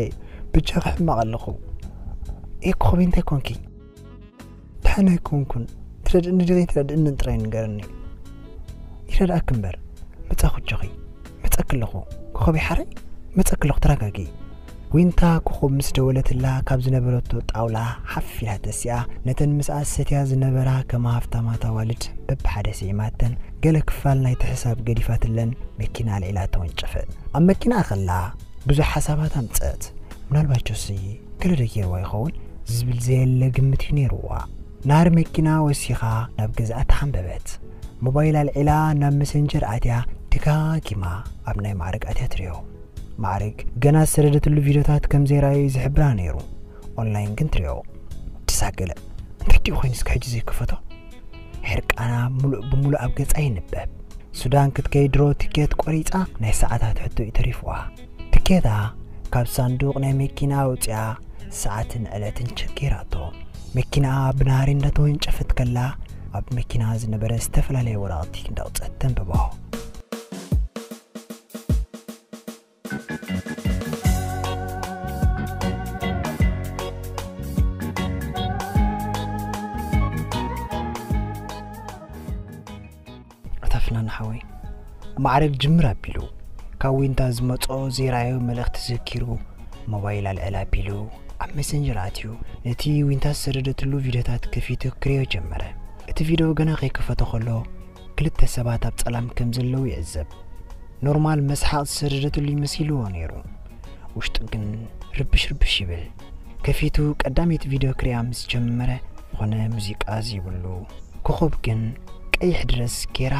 ብጃኺ ሕማቕ ኣለኹ። ኤ ኮኾበይ፣ እንታይ ኮንኪ?" "ደሓን ኣይኮንኩን። ትረድእኒ ድኺ ኣይትረድእንን ጥራይ ንገርኒ። ይረድኣኪ እምበር። መጻኹ ኣጆኺ። መጸኪ ኣለኹ። ኮኾበይ ሓራይ፣ መጸኪ ኣለኹ፣ ተረጋጊ።" ዊንታ ኮኾብ ምስ ደወለትላ ካብ ዝነበረቶ ጣውላ ሓፍ ኢላ ተሲኣ፣ ነተን ምስኣ ዝሰትያ ዝነበራ ከማ ሃፍታማት ኣዋልድ በብሓደ ስዒማተን፣ ገለ ክፋል ናይቲ ሕሳብ ገዲፋትለን መኪና ኣልዒላ ተወንጨፈት። ኣብ መኪና ከላ ብዙሕ ሓሳባት ኣምጸት። ምናልባት ጆሲ ገለ ዶ ገይርዋ ይኸውን ዝብል ዘየለ ግምት እዩ ነይርዋ። ናህሪ መኪና ወሲኻ ናብ ገዝኣ ተሓንበበት። ሞባይል ኣልዒላ ናብ መሰንጀር ኣትያ ደጋጊማ ኣብ ናይ ማዕርግ ኣትያ ትሪኦ። ማዕርግ ገና ዝሰደደትሉ ቪድዮታት ከም ዘይረኣዩ እዩ ዝሕብራ ነይሩ። ኦንላይን ግን ትሪኦ። ድሳገለ እንታይ ድዩ ኮይኑ እስከ ሕጂ ዘይከፈቶ? ሕርቃና ምሉእ ብምሉእ ኣብ ገጻ ይንበብ። ሱዳን ክትከይድ ድሮ ትኬት ቆሪጻ ናይ ሰዓታት ሕቶ እዩ ተሪፍዋ። ትኬታ ካብ ሳንዱቕ ናይ መኪና ኣውጺኣ ሰዓትን ዕለትን ቸክ ገይራቶ። መኪናኣ ብናህሪ እንዳተወንጨፈት ከላ ኣብ መኪና ዝነበረ ዝተፈላለየ ወረቐቲ እንዳውጸት ተንብቦ። ኣታ ፍናን ሓወይ፣ ማዕረግ ጅምር ኣቢሉ፣ ካብ ዊንታ ዝመጾ ዘይረኣዮ መልእኽቲ ዘኪሩ፣ ሞባይል ኣልዕል ኣቢሉ፣ ኣብ መሰንጀር ኣትዩ፣ ነቲ ዊንታ ዝሰደደትሉ ቪድዮታት ከፊቱ ክርእዮ ጀመረ። እቲ ቪድዮ ገና ከይከፈቶ ከሎ፣ ክልተ ሰባት ኣብ ጸላም ከም ዘለዉ ይዕዘብ። ኖርማል መስሓቕ ዝሰደደትሉ ይመሲልዎ ነይሩ። ውሽጡ ግን ርብሽ ርብሽ ይብል። ከፊቱ ቀዳመይቲ ቪድዮ ክሪኣ ምስ ጀመረ፣ ዝኾነ ሙዚቃ ዘይብሉ። ኮኾብ ግን ቀይሕ ድረስ ጌራ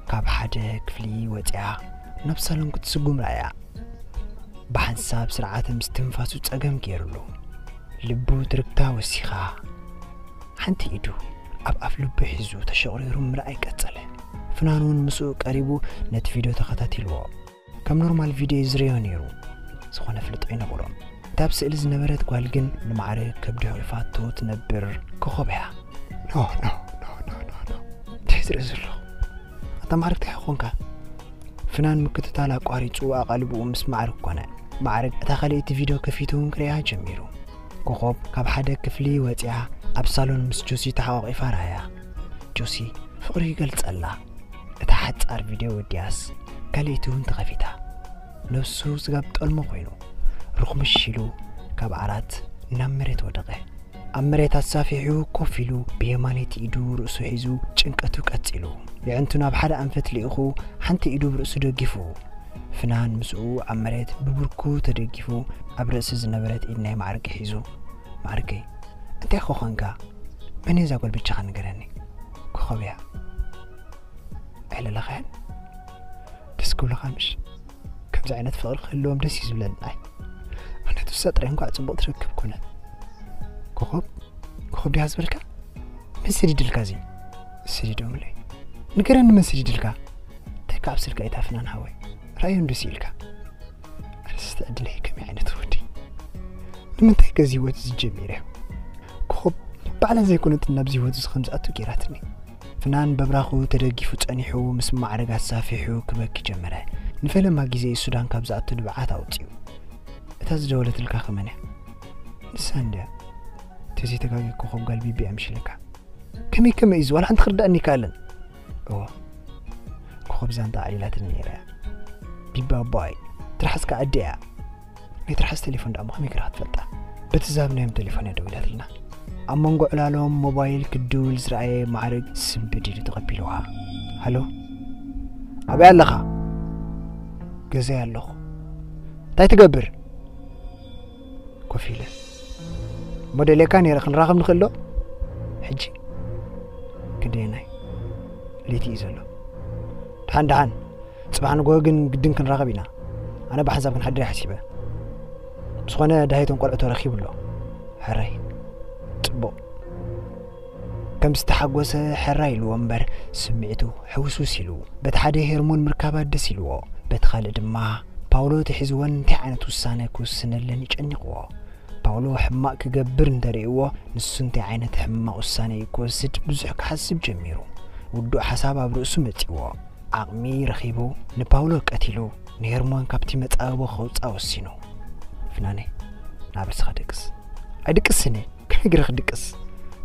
ካብ ሓደ ክፍሊ ወጺኣ ናብ ሳሎን ክትስጉም ረኣያ። ብሓንሳብ ስርዓተ ምስትንፋሱ ጸገም ገይሩሉ። ልቡ ትርግታ ወሲኻ፣ ሓንቲ ኢዱ ኣብ ኣፍ ልቡ ሒዙ ተሸቑሪሩ ምርኣይ ቀጸለ። ፍናን እውን ምስኡ ቀሪቡ ነቲ ቪድዮ ተኸታቲልዎ። ከም ኖርማል ቪድዮ እዩ ዝርእዮ ነይሩ። ዝኾነ ፍልጦ ኣይነበሮን። እታ ኣብ ስእሊ ዝነበረት ጓል ግን ንማዕረ ከብዲ ሑልፋቶ ትነብር ኮኾብ እያ። ኖ፣ ኖ፣ ኖ፣ ኖ፣ ኖ፣ ኖ። እንታይ ዝርኢ ዘለኹ? ኣታ ማዕርግ እንታይ ኾንካ? ፍናን ምክትታል ኣቋሪጹ ኣቓልብኡ ምስ ማዕርግ ኮነ። ማዕርግ እታ ካልኣይቲ ቪድዮ ከፊቱ እውን ክርእያ ጀሚሩ። ኮኾብ ካብ ሓደ ክፍሊ ወጺኣ ኣብ ሳሎን ምስ ጆሲ ተሓቋቒፋ ረኣያ። ጆሲ ፍቕሪ ይገልጸላ። እታ ሓጻር ቪድዮ ወዲኣስ ካልኣይቲ እውን ተኸፊታ። ነብሱ ስጋብ ጠልሞ ኮይኑ ርኹምሽ ኢሉ ካብ ዓራት ናብ መሬት ወደቐ። ኣብ መሬት ኣሳፊሑ ኮፍ ኢሉ ብየማነይቲ ኢዱ ርእሱ ሒዙ ጭንቀቱ ቀጺሉ። የዕንቱ ናብ ሓደ ኣንፈት ልኢኹ ሓንቲ ኢዱ ብርእሱ ደጊፉ። ፍናን ምስኡ ኣብ መሬት ብብርኩ ተደጊፉ ኣብ ርእሲ ዝነበረት ኢድ ናይ ማዕርግ ሒዙ፣ "ማዕርገይ፣ እንታይ ኮኾንካ? መን እዛ ጓል በጃኻ ንገረኒ?" "ኮኾብ እያ። ኣይለለኻያን? ደስ ክብለኻ ምሽ? ከምዚ ዓይነት ፍቕሪ ክህልዎም ደስ እዩ ዝብለኒ። ኣይ፣ ኣነ ትሳ ጥራይ እንኳዕ ጽቡቕ ትረክብ ኮነ። ኮኾብ፣ ኮኾብ ዲያ ዝበልካ? መን ሰዲድልካ እዚ?" "ሰዲዶምለይ?" "ንገረኒ መን ሰዲድልካ?" "እንታይ ከ ኣብ ስልካ ኣይታ ፍናን ሓወይ? ራእዮም ደስ ኢልካ?" ኣነስ ትዕድለይ ከመይ ዓይነት ወዲ? ንምንታይ ከዚ ህይወት እዚ ጀሚረ? ኮኾብ ባዕላ ዘይኮነትን ናብዚ ህይወት እዚ ከም ዝኣቱ ገይራትኒ። ፍናን በብራኹ ተደጊፉ ጸኒሑ ምስ ማዕረግ ኣሳፊሑ ክበኪ ጀመረ። ንፈለማ ግዜ ሱዳን ካብ ዝኣቱ ንብዓት ኣውጺኡ። "እታ ዝደወለትልካ ከመን እያ?" "ንሳ እንድያ። ተዘይተጋጊ ኮኾብ ጓል ቢቢ እያ ምሽልካ?" "ከመይ ከመይ እዩ እዚ? ዋላ ሓንቲ ክርዳእኒ ይከኣልን?" "እወ፣ ኮኾብ ዛንታ ኣዕሊላትኒ ነይራ እያ። ቢቢ ኣቦኣይ፣ ትርሓስካ ኣደ እያ። ናይ ትርሓስ ቴሌፎን ደኣ እሞ ከመይ ገይርካ ትፈልጣ?" በቲ ዝሃብናዮም ቴሌፎን እያ ደዊላትልና። ኣብ መንጎ ዕላሎም ሞባይል ክድውል ዝረኣየ ማዕረግ ስምብድ ኢሉ ተቐቢልዋ። "ሃሎ፣ ኣበይ ኣለኻ?" "ገዛይ ኣለኹ። እንታይ ትገብር?" "ኮፍ ኢለ። እሞ ደልየካ ነይረ፣ ክንራኸብ ንኽእል ዶ?" "ሕጂ ክንደየናይ? ለይቲ እዩ ዘሎ። ደሓን ደሓን፣ ጽባሕ ንግሆ ግን ግድን ክንራኸብ ኢና። ኣነ ብሓንሳብ ክንሓድር እየ ሓሲበ። ብዝኾነ ዳሂቶም ቆልዑ ተረኺቡ ኣሎ። ሕራይ፣ ጽቡቕ." ከም ዝተሓጎሰ ሕራይ ኢልዎ እምበር ስምዒቱ ሕውስውስ ኢሉ። በቲ ሓደ ሄርሞን ምርካባ ደስ ኢልዎ፣ በቲ ካልእ ድማ ፓውሎ ተሒዝወን እንታይ ዓይነት ውሳነ ክውስነለን ይጨኒቕዎ። ፓውሎ ሕማቕ ክገብር እንተርእይዎ፣ ንሱ እንታይ ዓይነት ሕማቕ ውሳነ እዩ ክወስድ ብዙሕ ክሓስብ ጀሚሩ። ውዱእ ሓሳብ ኣብ ርእሱ መጺዎ። ዓቕሚ ረኺቡ ንፓውሎ ቀቲሉ ንሄርሞን ካብቲ መጻብቦ ከውጽኣ ወሲኑ። "ፍናነይ፣ ናብ ርእስኻ ደቅስ። ኣይድቅስን እየ። ከመይ ገይረ ክድቅስ?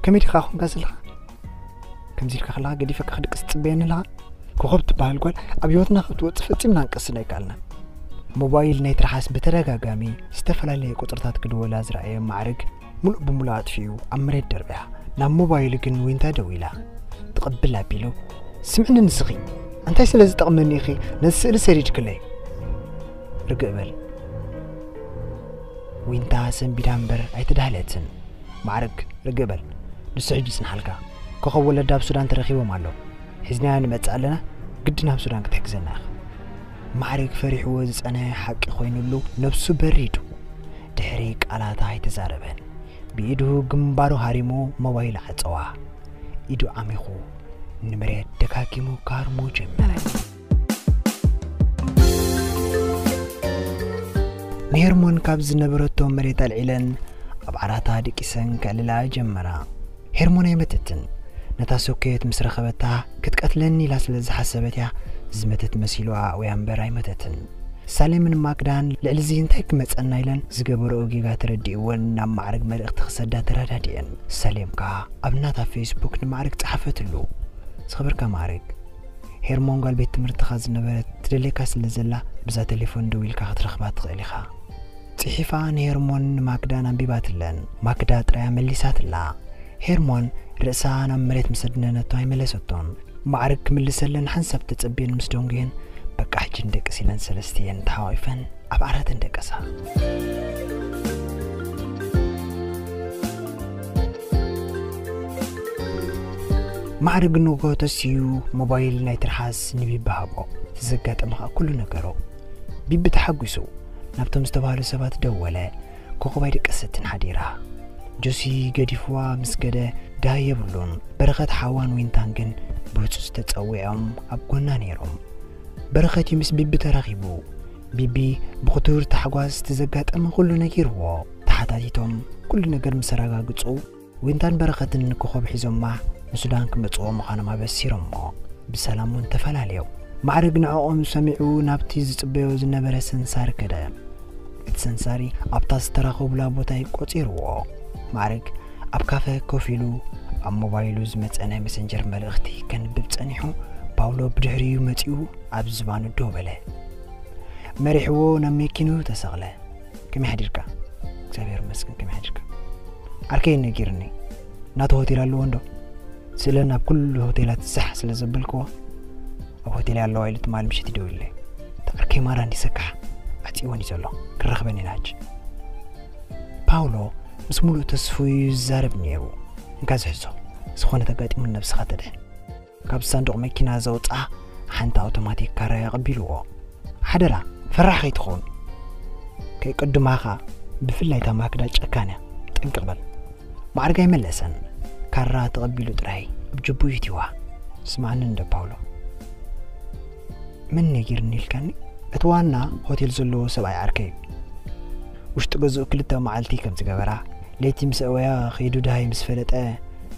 ከመይ ዲኻ ኮንካ ዘለኻ? ከምዚ ኢልካ ከለኻ ገዲፈካ ክድቅስ ትጽበየኒ ኣለኻ? ኮኾብ ትበሃል ጓል ኣብ ህይወትና ክትወጽእ ፈጺምና ክንቀስን ኣይከኣልናን." ሞባይል ናይ ትርሓስ ብተደጋጋሚ ዝተፈላለየ ቁጽርታት ክድወላ ዝረኣየ ማዕርግ ምሉእ ብምሉእ ኣጥፊኡ ኣብ መሬት ደርብያ። ናብ ሞባይሉ ግን ዊንታ ደዊላ። ትቕብል ኣቢሉ፣ "ስምዕኒ ንስኺ፣ እንታይ ስለ ዝጠቕመኒ ኢኺ ነዚ ስእሊ ሰዲድክለይ?" "ርግእ በል። ዊንታ ሰንቢዳ እምበር ኣይተዳህለትን። ማዕርግ፣ ርግእ በል። ንሱ ሕጂ ይጽንሓልካ። ኮኾብ ወለዳ ኣብ ሱዳን ተረኺቦም ኣለዉ። ሒዝናዮ ንመጽእ ኣለና፣ ግድን ኣብ ሱዳን ክትሕግዘና ኢኻ." ማዕርግ ፈሪሕዎ ዝጸንሐ ሓቂ ኮይኑሉ ነብሱ በሪዱ። ድሕሪ ቃላታ ኣይተዛረበን። ብኢዱ ግንባሩ ሃሪሙ ሞባይል ዓጸዋ። ኢዱ ዓሚኹ ንመሬት ደጋጊሙ ክሃርሞ ጀመረ። ንሄርሞን ካብ ዝነበረቶ መሬት ኣልዒለን ኣብ ዓራታ ድቂሰን ከዕልላ ጀመራ። ሄርሞን ኣይመተትን። ነታ ሶኬት ምስ ረኸበታ ክትቀትለኒ ኢላ ስለ ዝሓሰበት እያ ዝመተት መሲልዋ ወይ እምበር ኣይመተትን። ሳሌምን ማክዳን ልዕሊ እዚ እንታይ ክመጸና ኢለን ዝገበረኦ ጌጋ ተረዲእወን ናብ ማዕረግ መልእኽቲ ክሰዳ ተረዳዲአን። ሳሌም ከኣ ኣብ ናታ ፌስቡክ ንማዕረግ ጸሓፈትሉ። ዝኸበርካ ማዕረግ፣ ሄርሞን ጓል ቤት ትምህርትኻ ዝነበረት ትደልየካ ስለ ዘላ ብዛ ቴሌፎን ደዊልካ ክትረኽባ ትኽእል ኢኻ። ጽሒፋ ንሄርሞን ንማክዳን ኣንቢባትለን። ማክዳ ጥራያ መሊሳትላ። ሄርሞን ርእሳ ናብ መሬት ምስ ኣድነነቶ ኣይመለሰቶን። ማዕረግ ክምልሰለን ሓንሳብ ተጸብየን ምስ ደንጉየን፣ "በቃ ሕጂ ንደቅስ" ኢለን ሰለስቲኤን ተሓቋቒፈን ኣብ ዓራተን ደቀሳ። ማዕረግ ንግሆ ተሲኡ ሞባይል ናይ ትርሓስ ንቢቢ ሃቦ። እቲ ዘጋጠመ ከኣ ኩሉ ነገሮ። ቢቢ ተሓጒሱ ናብቶም ዝተባህሉ ሰባት ደወለ። ኮኾብ ኣይደቀሰትን ሓዲራ። ጆሲ ገዲፍዋ ምስ ከደ ደሃይ የብሉን። በረኸት ሓዋን ዊንታን ግን ብህጹጽ ተጸዊዖም ኣብ ጎና ነይሮም። በረኸት እዩ ምስ ቢቢ ተራኺቡ። ቢቢ ብኽቱር ታሕጓስ እቲ ዘጋጠመ ኩሉ ነጊርዎ። ተሓታቲቶም ኩሉ ነገር ምስ ኣረጋግጹ፣ ዊንታን በረኸትን ንኮኾብ ሒዞማ ንሱዳን ክመጽዎ ምዃኖም ኣበሲሮሞ። ብሰላም እውን ተፈላለዮም። ማዕረግ ንዕኦም ሰሚዑ ናብቲ ዝጽበዮ ዝነበረ ሰንሳር ከደ። እቲ ሰንሳሪ ኣብታ ዝተራኸቡላ ቦታ እዩ ቆጺርዎ። ማዕረግ ኣብ ካፈ ኮፍ ኢሉ ኣብ ሞባይሉ ዝመጸ ናይ መሰንጀር መልእኽቲ ከንብብ ጸኒሑ፣ ፓውሎ ብድሕሪኡ መጺኡ ኣብ ዝባኑ ደው በለ። መሪሕዎ ናብ መኪንኡ ተሰቕለ። ከመይ ሓዲርካ? እግዚኣብሔር ይመስገን፣ ከመይ ሓዲርካ? ዓርከይ ነጊርኒ። ናቱ ሆቴል ኣለዎ እንዶ? ስእለን ኣብ ኩሉ ሆቴላት ዛሕ ስለ ዘበልክዎ፣ ኣብ ሆቴል ኣለዋ ኢሉ ትማሊ ምሽት ይደውልለይ። እቲ ዓርከይ ማራ እንዲ ሰካሕ ዓፂዎን እዩ ዘሎ። ክራኸበኒ ኢና ሕጂ። ፓውሎ ምስ ሙሉእ ተስፍኡ እዩ ዝዛረብ ነይሩ። እንካ ዝሕዞ፣ ዝኾነ ተጋጢሙ ነብስኻ ተድሕን። ካብ ሳንዱቕ መኪና ዘውፅኣ ሓንቲ ኣውቶማቲክ ካራ ኣቐቢልዎ። ሓደራ፣ ፈራሕ ከይትኸውን። ከይቅድማኻ፣ ብፍላይ እታ ማክዳ ጨካን እያ። ጥንቅቕ በል። ማዕርግ ኣይመለሰን። ካራ ተቐቢሉ ጥራይ ኣብ ጅቡ ይእትዋ። ስማዕኒ እንዶ ፓውሎ። መን ነጊርኒ ኢልካኒ? እቲ ዋና ሆቴል ዘለዎ ሰብኣይ ዓርከይ እዩ። ውሽጢ ገዝኡ ክልተ መዓልቲ ከም ዝገበራ፣ ለይቲ ምስ ኣወያ ከይዱ ደሃይ ምስ ፈለጠ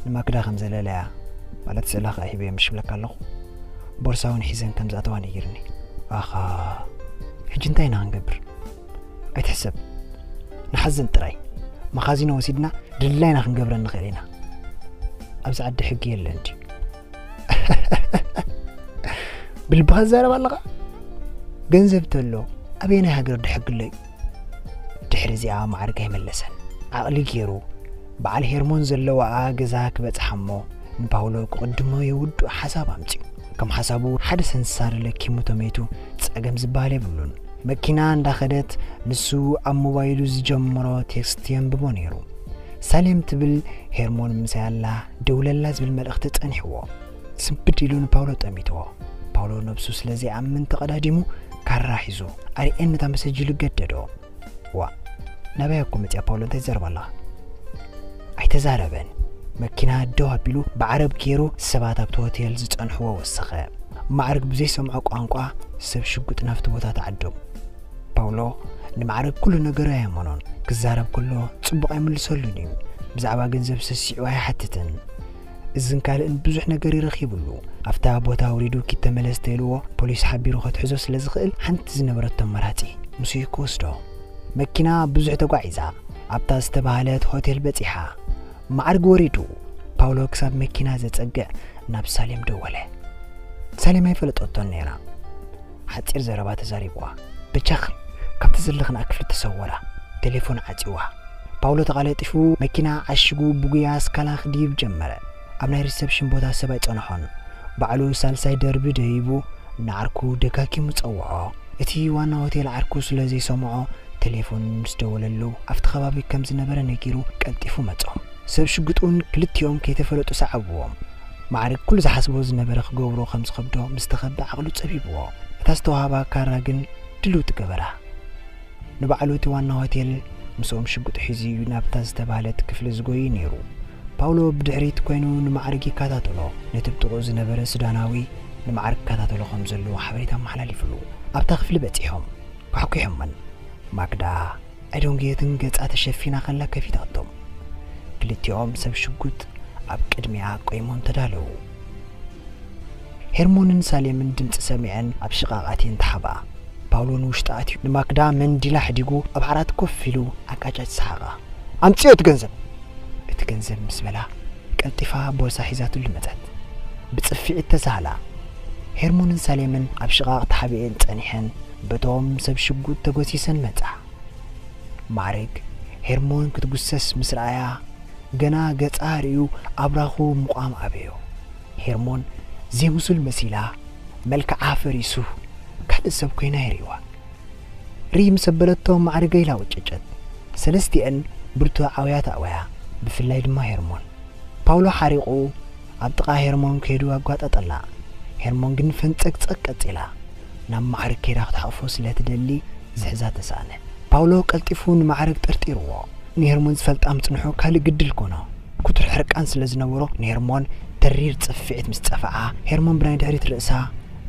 ንማክዳ ከም ዘለለያ፣ ማለት ስእላ ከኣ ሂበዮ ምሽ ብለካ ኣለኹ። ቦርሳ እውን ሒዘን ከም ዝኣተዋ ነጊርኒ። ኣኻ፣ ሕጂ እንታይ ኢና ክንገብር? ኣይትሕሰብ። ንሓዝን ጥራይ። መኻዚኖ ወሲድና ድላይና ክንገብረን ንኽእል ኢና። ኣብዚ ዓዲ ሕጊ የለን ድዩ? ብልብኻ ትዛረብ ኣለኻ? ገንዘብ ተሎ ኣበየናይ ሃገር ዶ ሕጊ ኣሎ እዩ? ድሕሪ እዚኣ ማዕርግ ኣይመለሰን። ዓቕሊ ገይሩ በዓል ሄርሞን ዘለዋኣ ገዛ ክበጽሓ እሞ ንፓውሎ ክቕድሞ የውድኡ ሓሳብ ኣምጺኡ። ከም ሓሳቡ ሓደ ሰንሳሪ ለኪሙ ተመይቱ ጸገም ዝበሃል የብሉን። መኪና እንዳኸደት ንሱ ኣብ ሞባይሉ ዝጀመሮ ቴክስት የንብቦ ነይሩ። ሳሌም ትብል ሄርሞን ምሳይ ኣላ ደውለላ ዝብል መልእኽቲ ጸኒሕዎ። ስንብድ ኢሉ ንፓውሎ ጠሚትዎ። ፓውሎ ነብሱ ስለ ዘይኣምን ተቐዳዲሙ ካራ ሒዙ ኣርኤን ነታ መሰጅ ኢሉ ገደዶ። ዋ፣ ናበይ እኮ መጽያ ፓውሎ እንታይ ትዛረብ ኣለኻ? ኣይተዛረበን። መኪና ደው ኣቢሉ ብዓረብ ገይሩ ሰባት ኣብቲ ሆቴል ዝጸንሕዎ ወሰኸ። ማዕርግ ብዘይሰምዖ ቋንቋ ሰብ ሽጉጥ ናብቲ ቦታ ተዓደሙ። ፓውሎ ንማዕረግ ኩሉ ነገሩ ኣየመኖን። ክዛረብ ከሎ ጽቡቕ ኣይምልሰሉን እዩ። ብዛዕባ ገንዘብ ሰሲዑ ኣይሓትትን። እዝን ካልእን ብዙሕ ነገር ይረኺብሉ። ኣብታ ቦታ ኣውሪዱ ኪድ ተመለስ ተልዎ ፖሊስ ሓቢሩ ከትሕዞ ስለ ዝኽእል ሓንቲ ዝነበረቶ ኣማራጺ ምስኡ ክወስዶ። መኪና ብዙሕ ተጓዒዛ ኣብታ ዝተባህለት ሆቴል በጺሓ። ማዕርግ ወሪዱ ፓውሎ ክሳብ መኪና ዘጸግዕ ናብ ሳሌም ደወለ። ሳሌም ኣይፈለጠቶን ነይራ። ሓጺር ዘረባ ተዛሪብዋ። ብቻኽ ካብቲ ዘለኽንኣ ክፍሊ ተሰወራ። ቴሌፎን ዓጺዋ። ፓውሎ ተቓለጢፉ መኪና ዓሺጉ ብጉያ ስካላ ክድይብ ጀመረ። ኣብ ናይ ሪሰፕሽን ቦታ ሰብ ኣይጸንሖን። ባዕሉ ሳልሳይ ደርቢ ደይቡ ንዓርኩ ደጋጊሙ ጸውዖ። እቲ ዋና ሆቴል ዓርኩ ስለ ዘይሰምዖ ቴሌፎን ምስ ደወለሉ ኣብቲ ከባቢ ከም ዝነበረ ነጊሩ ቀልጢፉ መጾም። ሰብ ሽጉጥ እውን ክልቲኦም ከይተፈለጡ ሰዓብዎም። ማዕርግ ኩሉ ዝሓስቦ ዝነበረ ክገብሮ ከም ዝኸብዶ ምስ ተኸበ ዓቕሉ ጸቢብዎ። እታ ዝተዋህባ ካራ ግን ድልውቲ ገበራ። ንባዕሉ እቲ ዋና ሆቴል ምስኦም ሽጉጥ ሒዙ እዩ ናብታ ዝተባህለት ክፍሊ ዝጎዩ ነይሩ። ፓውሎ ብድሕሪት ኮይኑ ንማዕርግ ይከታተሎ። ነቲ ብጥቕኡ ዝነበረ ሱዳናዊ ንማዕርግ ይከታተሎ ከም ዘለዎ ሓበሬታ ኣመሓላሊፍሉ። ኣብታ ክፍሊ በጺሖም። ኳሕኲሖመን። ማክዳ ኣይደንጎየትን ገጻ ተሸፊና ከላ ከፊታቶም። ክልቲኦም ሰብ ሽጉጥ ኣብ ቅድሚኣ ቆይሞም ተዳለዉ። ሄርሞንን ሳሌምን ድምጺ ሰሚዐን ኣብ ሽቓቓት እየን ተሓብኣ። ፓውሎ ንውሽጢ ኣትዩ ንማክዳ መንዲላ ሕዲጉ ኣብ ዓራት ኮፍ ኢሉ ኣቃጫጭ ሰሓቓ። ኣምጽዮ እቲ ገንዘብ! እቲ ገንዘብ ምስ በላ ቀልጢፋ ቦርሳ ሒዛትሉ መጸት። ብጽፍዒት ተሳህላ። ሄርሞንን ሳሌምን ኣብ ሽቓቕ ተሓቢኤን ጸኒሐን በቶም ሰብ ሽጉጥ ተጎሲሰን መጻ። ማዕረግ ሄርሞን ክትጉሰስ ምስ ረኣያ፣ ገና ገጻ ርእዩ ኣብራኹ ምቋም ኣበዮ። ሄርሞን ዘይምሱል መሲላ፣ መልክዓ ፈሪሱ፣ ካልእ ሰብ ኮይና ይርእዋ። ርኢ ምስ ኣበለቶ ማዕረገ ኢላ ወጨጨት። ሰለስቲአን ብርቱዕ ዓውያ ተኣወያ፣ ብፍላይ ድማ ሄርሞን። ፓውሎ ሓሪቑ ኣብ ጥቓ ሄርሞን ከይዱ ኣጓጠጠላ። ሄርሞን ግን ፈንጸግጸግ ቀጺላ። ናብ ማዕረግ ከይዳ ክትሓቕፎ ስለ ትደሊ ዝሕዛ ተሳእነ። ፓውሎ ቀልጢፉ ንማዕረግ ጠርጢርዎ። ንሄርሞን ዝፈልጣ ምጽንሑ ካልእ ግድል ኮኖ። ክቱር ሕርቃን ስለ ዝነበሮ ንሄርሞን ተሪር ጽፍዒት ምስ ጸፍዓ፣ ሄርሞን ብናይ ድሕሪት ርእሳ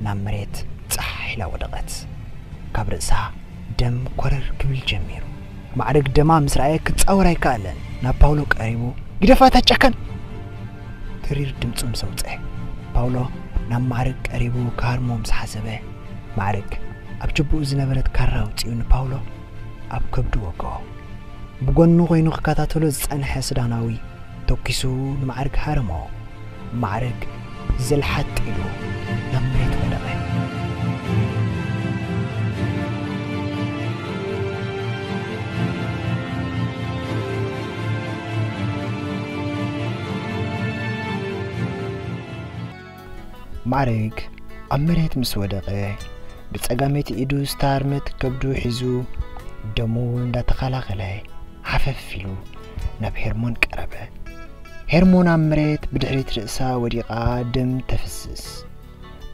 ናብ መሬት ጻሕ ኢላ ወደቐት። ካብ ርእሳ ደም ኮረር ክብል ጀሚሩ። ማዕረግ ደማ ምስ ረኣየ ክጻወር ኣይከኣለን። ናብ ፓውሎ ቀሪቡ፣ "ግደፋ እታ ጨካን!" ተሪር ድምጹ ምስ ኣውጽአ፣ ፓውሎ ናብ ማዕረግ ቀሪቡ ክሃርሞ ምስ ሓሰበ፣ ማዕረግ ኣብ ጅቡኡ ዝነበረት ካራ ኣውጺኡ ንፓውሎ ኣብ ከብዱ ወግኦ። ብጎኑ ኮይኑ ክከታተሎ ዝጸንሐ ሱዳናዊ ተኲሱ ንማዕረግ ሃረሞ። ማዕረግ ዘልሓጥ ኢሉ ናብ መሬት ወደቐ። ማዕረግ ኣብ መሬት ምስ ወደቐ፣ ብጸጋመይቲ ኢዱ ዝተሃርመት ከብዱ ሒዙ፣ ደሙ እንዳተኸላኸለ፣ ሓፈፍ ኢሉ ናብ ሄርሞን ቀረበ። ሄርሞን ኣብ መሬት ብድሕሪት ርእሳ ወዲቓ ደም ተፍስስ።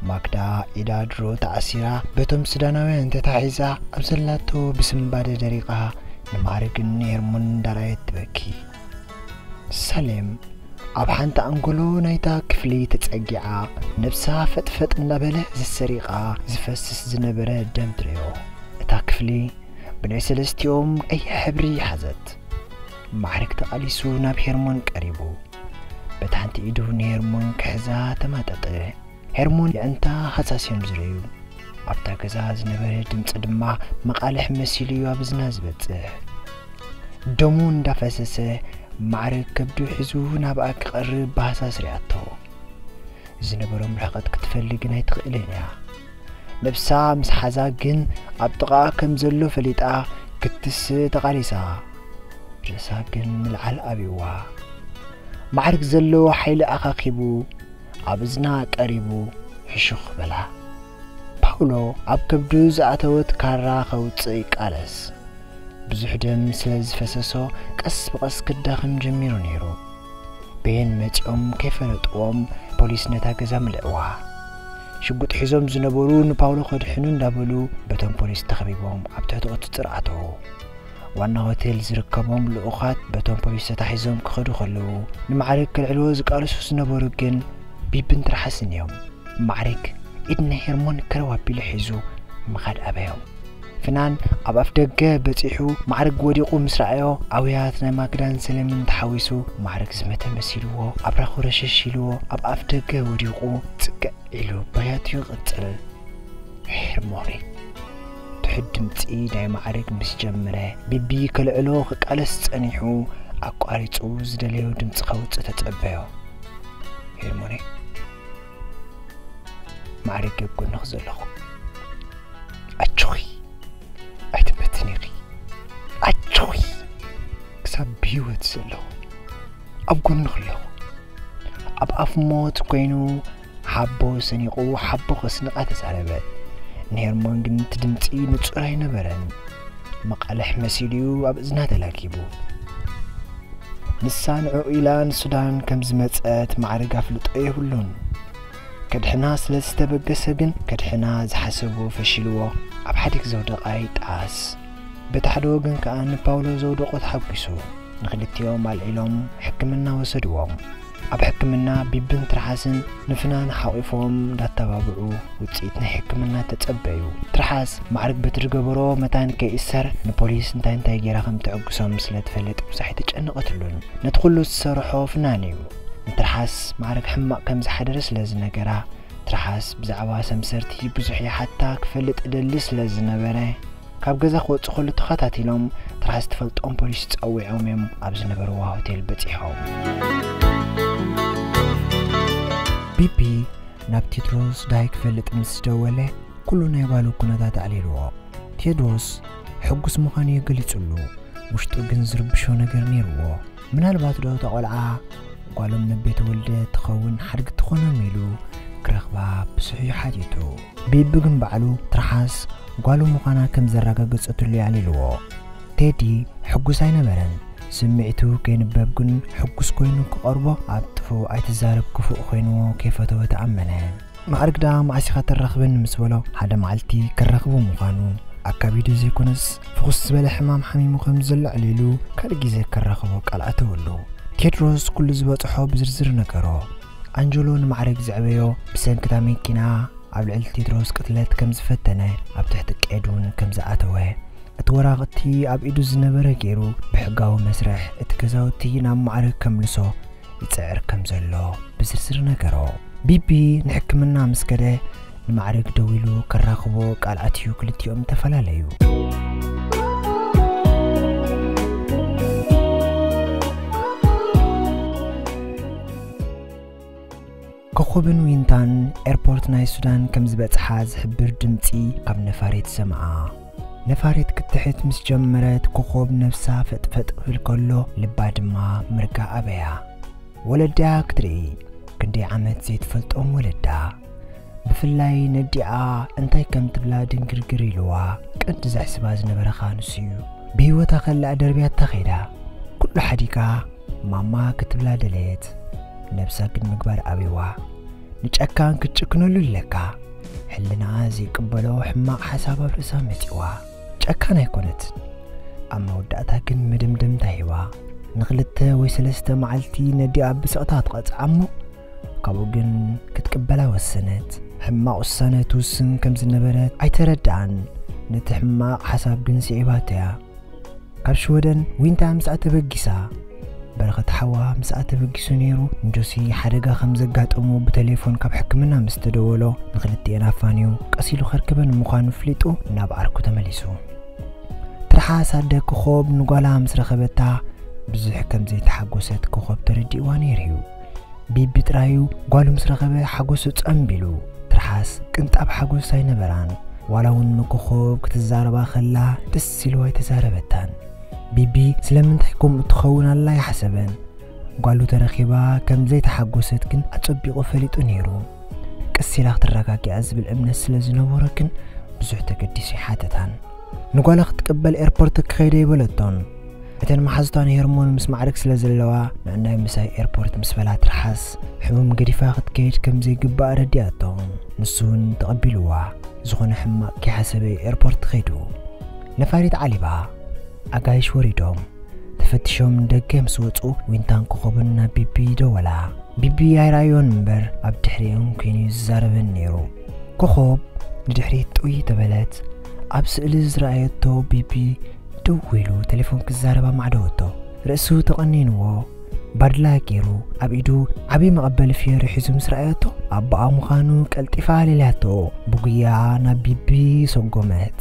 ማክዳ ኢዳ ድሮ ተኣሲራ፣ በቶም ሱዳናውያን ተታሒዛ፣ ኣብ ዘላቶ ብስንባደ ደሪቓ፣ ንማዕረግን ንሄርሞን እንዳረኣየት ትበኪ። ሳሌም ኣብ ሓንቲ ኣንጎሎ ናይታ ክፍሊ ተጸጊዓ፣ ነብሳ ፈጥፈጥ እንዳበለ ዝሰሪቓ ዝፈስስ ዝነበረ ደም ትርእዮ። እታ ክፍሊ ብናይ ሰለስቲኦም ቀይሕ ሕብሪ ሓዘት። ማዕረግ ተቓሊሱ ናብ ሄርሞን ቀሪቡ። በታ ሓንቲ ኢዱ ንሄርሞን ክሕዛ ተማጠጠ። ሄርሞን የዕንታ ሃሳስ እዮም ዝርእዩ። ኣብታ ገዛ ዝነበረ ድምጺ ድማ መቓልሕ መሲሉ እዩ ኣብ እዝና ዝበጽሕ። ደሙ እንዳፈሰሰ ማዕረግ ከብዱ ሒዙ ናብኣ ክቐርብ ብሃሳስ ሪኣቶ። ዝነበሮም ርሕቐት ክትፈሊ ግን ኣይትኽእልን እያ። ነብሳ ምስ ሓዛ ግን ኣብ ጥቓኣ ከም ዘሎ ፈሊጣ ክትስእ ተቓሊሳ። ርእሳ ግን ንላዕሊ ኣብይዋ። ማዕረግ ዘለዎ ሓይሊ ኣኻኺቡ ኣብ እዝና ቀሪቡ ሕሹኽ በላ። ፓውሎ ኣብ ከብዱ ዝኣተወት ካራ ከውጽእ ይቃለስ። ብዙሕ ደም ስለ ዝፈሰሶ ቀስ ብቐስ ክዳኸም ጀሚሩ ነይሩ። በየን መጺኦም ከይፈለጥዎም ፖሊስ ነታ ገዛ ምልእዋ። ሽጉጥ ሒዞም ዝነበሩ ንፓውሎ ከድሕኑ እንዳበሉ በቶም ፖሊስ ተኸቢቦም ኣብ ትሕቲ ቁጽጽር ኣተዉ። ዋና ሆቴል ዝርከቦም ልኡኻት በቶም ፖሊስ ተታሒዞም ክኸዱ ከለዉ፣ ንማዕረግ ከልዕልዎ ዝቃለሱ ዝነበሩ ግን ቢብን ትርሓስን እዮም። ማዕረግ ኢድ ናይ ሄርሞን ከረው ኣቢሉ ሒዙ ምኻድ ኣበዮ። ፍናን ኣብ ኣፍ ደገ በጺሑ ማዕረግ ወዲቑ ምስ ረኣዮ፣ ኣውያት ናይ ማክዳን ሰሌምን ተሓዊሱ ማዕረግ ዝመተ መሲልዎ ኣብራኹ ረሸሽ ኢልዎ ኣብ ኣፍ ደገ ወዲቑ ጽግዕ ኢሉ ብኽያቱ ይቕጽል። ሄርሞኒ ትሑት ድምጺ ናይ ማዕረግ ምስ ጀመረ፣ ቢቢ ከልዕሎ ክቃለስ ጸኒሑ፣ ኣቋሪጹ ዝደለዮ ድምጺ ከውጽእ ተጸበዮ። ሄርሞኒ፣ ማዕረግ ኣብ ጎንኺ ዘለኹ። ኣጆኺ፣ ኣይትበትኒ ኢኺ። ኣጆኺ፣ ክሳብ ብህይወት ዘለኹ ኣብ ጎንኺ ኣለኹ። ኣብ ኣፍ ሞት ኮይኑ ሓቦ ሰኒቑ ሓቦ ከስንቓ ተዛረበ። ንሄርሞን ግን እቲ ድምጺ ንጹር ኣይነበረን። መቓልሕ መሲሉ እዩ ኣብ እዝና ተላጊቡ። ንሳ ንዕኡ ኢላ ንሱዳን ከም ዝመጸት ማዕረግ ኣፍልጦ የብሉን። ከድሕና ስለ ዝተበገሰ ግን ከድሕና ዝሓሰቦ ፈሺልዎ ኣብ ሓዲግ ዘውደቓ ይጠዓስ። በቲ ሓደ ወገን ከኣ ንፓውሎ ዘውደቖ ተሓጒሱ። ንኽልቲኦም ኣልዒሎም ሕክምና ወሰድዎም። ኣብ ሕክምና ቢብን ትርሓስን ንፍናን ሓቒፎም እንዳተባብዑ ውጽኢት ናይ ሕክምና ተጸበዩ። ትርሓስ ማዕርግ በቲ ዝገበሮ መታን ከይእሰር ንፖሊስ እንታይ እንታይ ጌራ ከም ትዕግሶም ስለ ትፈልጥ ብዙሕ ኣይተጨነቐትሉን። ነቲ ኩሉ ዝሰርሖ ፍናን እዩ። ንትርሓስ ማዕርግ ሕማቕ ከም ዝሓደረ ስለ ዝነገራ፣ ትርሓስ ብዛዕባ ሰምሰርቲ ብዙሕ ይሓታ፣ ክፈልጥ እደሊ ስለ ዝነበረ፣ ካብ ገዛ ክወጽእ ከሎ ተኸታቲሎም ትርሓስ ትፈልጦም ፖሊስ ጸዊዖም እዮም ኣብ ዝነበርዋ ሆቴል በጺሖም። ቢቢ ናብ ቴድሮስ ዳይ ክፈልጥ ምስ ደወለ፣ ኩሉ ናይ ባሉ ኩነታት ኣዕሊልዎ። ቴድሮስ ሕጉስ ምዃኑ እዩ ገሊጹሉ፣ ውሽጡ ግን ዝርብሾ ነገር ነይርዎ። ምናልባት ዶ እታ ቆልዓ ጓሎም ነቤ ተወልደ ትኸውን ሓድጊ ትኾኖም ኢሉ ክረኽባ ብዙሕ እዩ ሓቲቱ። ቢቢ ግን ባዕሉ ትርሓስ ጓሉ ምዃና ከም ዘረጋገጸትሉ ኣዕሊልዎ። ቴዲ ሕጉስ ኣይነበረን። ስምዒቱ ከይንበብ ግን ሕጉስ ኮይኑ ክቐርቦ ኣብ ጥፉእ ኣይትዛረብ ክፉእ ኮይንዎ ከይፈተወ ተኣመነ። ማዕርግ ደኣ መዓስ ኢኻ ተራኽበኒ ምስ በሎ፣ ሓደ መዓልቲ ክራኽቦ ምዃኑ፣ ኣካቢዱ ዘይኮነስ ፍኹስ ዝበለ ሕማም ሓሚሙ ከም ዘሎ ኣዕሊሉ ካልእ ግዜ ከራኽቦ ቃል ኣተወሉ። ቴድሮስ ኩሉ ዝበጽሖ ብዝርዝር ነገሮ። ኣንጀሎ ንማዕረግ ዘዕበዮ ብሰንክታ መኪና ኣብ ልዕሊ ቴድሮስ ቅትለት ከም ዝፈተነ፣ ኣብ ትሕቲ ቀይድ እውን ከም ዝኣተወ፣ እቲ ወራቕቲ ኣብ ኢዱ ዝነበረ ገይሩ ብሕጋዊ መስርሕ እቲ ገዛውቲ ናብ ማዕረግ ከምልሶ ይጽዕር ከም ዘሎ ብዝርዝር ነገሮ። ቢቢ ንሕክምና ምስ ከደ ንማዕረግ ደዊሉ ከራኽቦ ቃል ኣትዩ ክልቲኦም ተፈላለዩ። ኮኾብን ዊንታን ኤርፖርት ናይ ሱዳን ከም ዝበጽሓ ዝሕብር ድምጺ ካብ ነፋሪት ሰምዓ። ነፋሪት ክትሕት ምስ ጀመረት ኮኾብ ነብሳ ፈጥፈጥ ክብል ከሎ ልባ ድማ ምርጋ ኣበያ። ወለዳ ክትርኢ ክንደይ ዓመት ዘይትፈልጦም ወለዳ። ብፍላይ ነዲኣ እንታይ ከም ትብላ ድንግርግር ኢልዋ። ቀንዲ ዘሕስባ ዝነበረ ኻንሱ እዩ። ብህይወታ ከላ ደርብያታ ኸይዳ። ኩሉ ሓዲጋ ማማ ክትብላ ደለየት። ነብሳ ግን ምግባር ኣብይዋ። ንጨካን ክትጭክነሉ ኣለካ። ሕልና ዘይቅበሎ ሕማቕ ሓሳብ ኣብ ርእሳ መጺዋ። ጨካን ኣይኮነትን። ኣብ መወዳእታ ግን መደምደምታ ሂባ። ንኽልተ ወይ ሰለስተ መዓልቲ ነዲኣ ብስቕታ ትቐጽዓ እሞ ካብኡ ግን ክትቅበላ ወሰነት። ሕማቕ ውሳነ ትውስን ከም ዝነበረት ኣይተረድኣን። ነቲ ሕማቕ ሓሳብ ግን ስዒባቶ እያ። ካብ ሽወደን ዊንታ ምስኣ ተበጊሳ። በረኸት ሓዋ ምስኣ ተበጊሱ ነይሩ። ንጆሲ ሓደጋ ከም ዘጋጠሞ ብቴሌፎን ካብ ሕክምና ምስ ተደወሎ ንኽልቲኤን ኣፋንዩ ቀስ ኢሉ ከርክበን ምዃኑ ፍሊጡ ናብ ዓርኩ ተመሊሱ። ትርሓስ ኣደ ኮኾብ ንጓላ ምስ ረኸበታ ብዙሕ ከም ዘይተሓጎሰት ኮኾብ ተረዲእዋ ነይሩ እዩ። ቢቢ ጥራዩ ጓሉ ምስ ረኸበ ሓጎሱ ጸምቢሉ። ትርሓስ ቅንጣብ ሓጎስ ኣይነበራን። ዋላ እውን ንኮኾብ ክትዛረባ ከላ ደስ ኢልዋ ኣይተዛረበታን። ቢቢ ስለምንታይ ከምኡ ትኸውን ኣላ ኣይሓሰበን። ጓሉ ተረኺባ ከም ዘይተሓጎሰት ግን ኣጸቢቑ ፈሊጡ ነይሩ። ቀስ ኢላ ክትረጋግኣ ዝብል እምነት ስለ ዝነበሮ ግን ብዙሕ ተገዲሱ ኣይሓተታን። ንጓላ ክትቅበል ኤርፖርት ክኸይደ ይበለቶን። እተን መሓዙታ ንሄርሞን ምስ ማዕረግ ስለ ዘለዋ ንዕናይ ምሳይ ኤርፖርት ምስ በላ ትርሓስ ሕሙም ገዲፋ ክትከይድ ከም ዘይግባእ ኣረዲኣቶ። ንሱ እውን ተቐቢልዋ። ዝኾነ ሕማቕ ከይሓሰበ ኤርፖርት ኸይዱ። ነፋሪት ዓሊባ። ኣጋይሽ ወሪዶም ተፈቲሾም ንደገ ምስ ወጹ ዊንታን ኮኾብን ናብ ቢቢ ደወላ። ቢቢ ኣይረኣዮን እምበር ኣብ ድሕሪኦም ኮይኑ እዩ ዝዛረበን ነይሩ። ኮኾብ ንድሕሪት ጥውይ ተበለት። ኣብ ስእሊ ዝረኣየቶ ቢቢ ደው ኢሉ ቴሌፎን ክዛረብ ኣማዕደወቶ። ርእሱ ተቐኒንዎ። ባድላ ገይሩ ኣብ ኢዱ ዓቢ መቐበሊ ፍዮሪ ሒዙ ምስ ረኣየቶ ኣቦኣ ምዃኑ ቀልጢፋ ኣለልያቶ። ብጉያ ናብ ቢቢ ሰጎመት።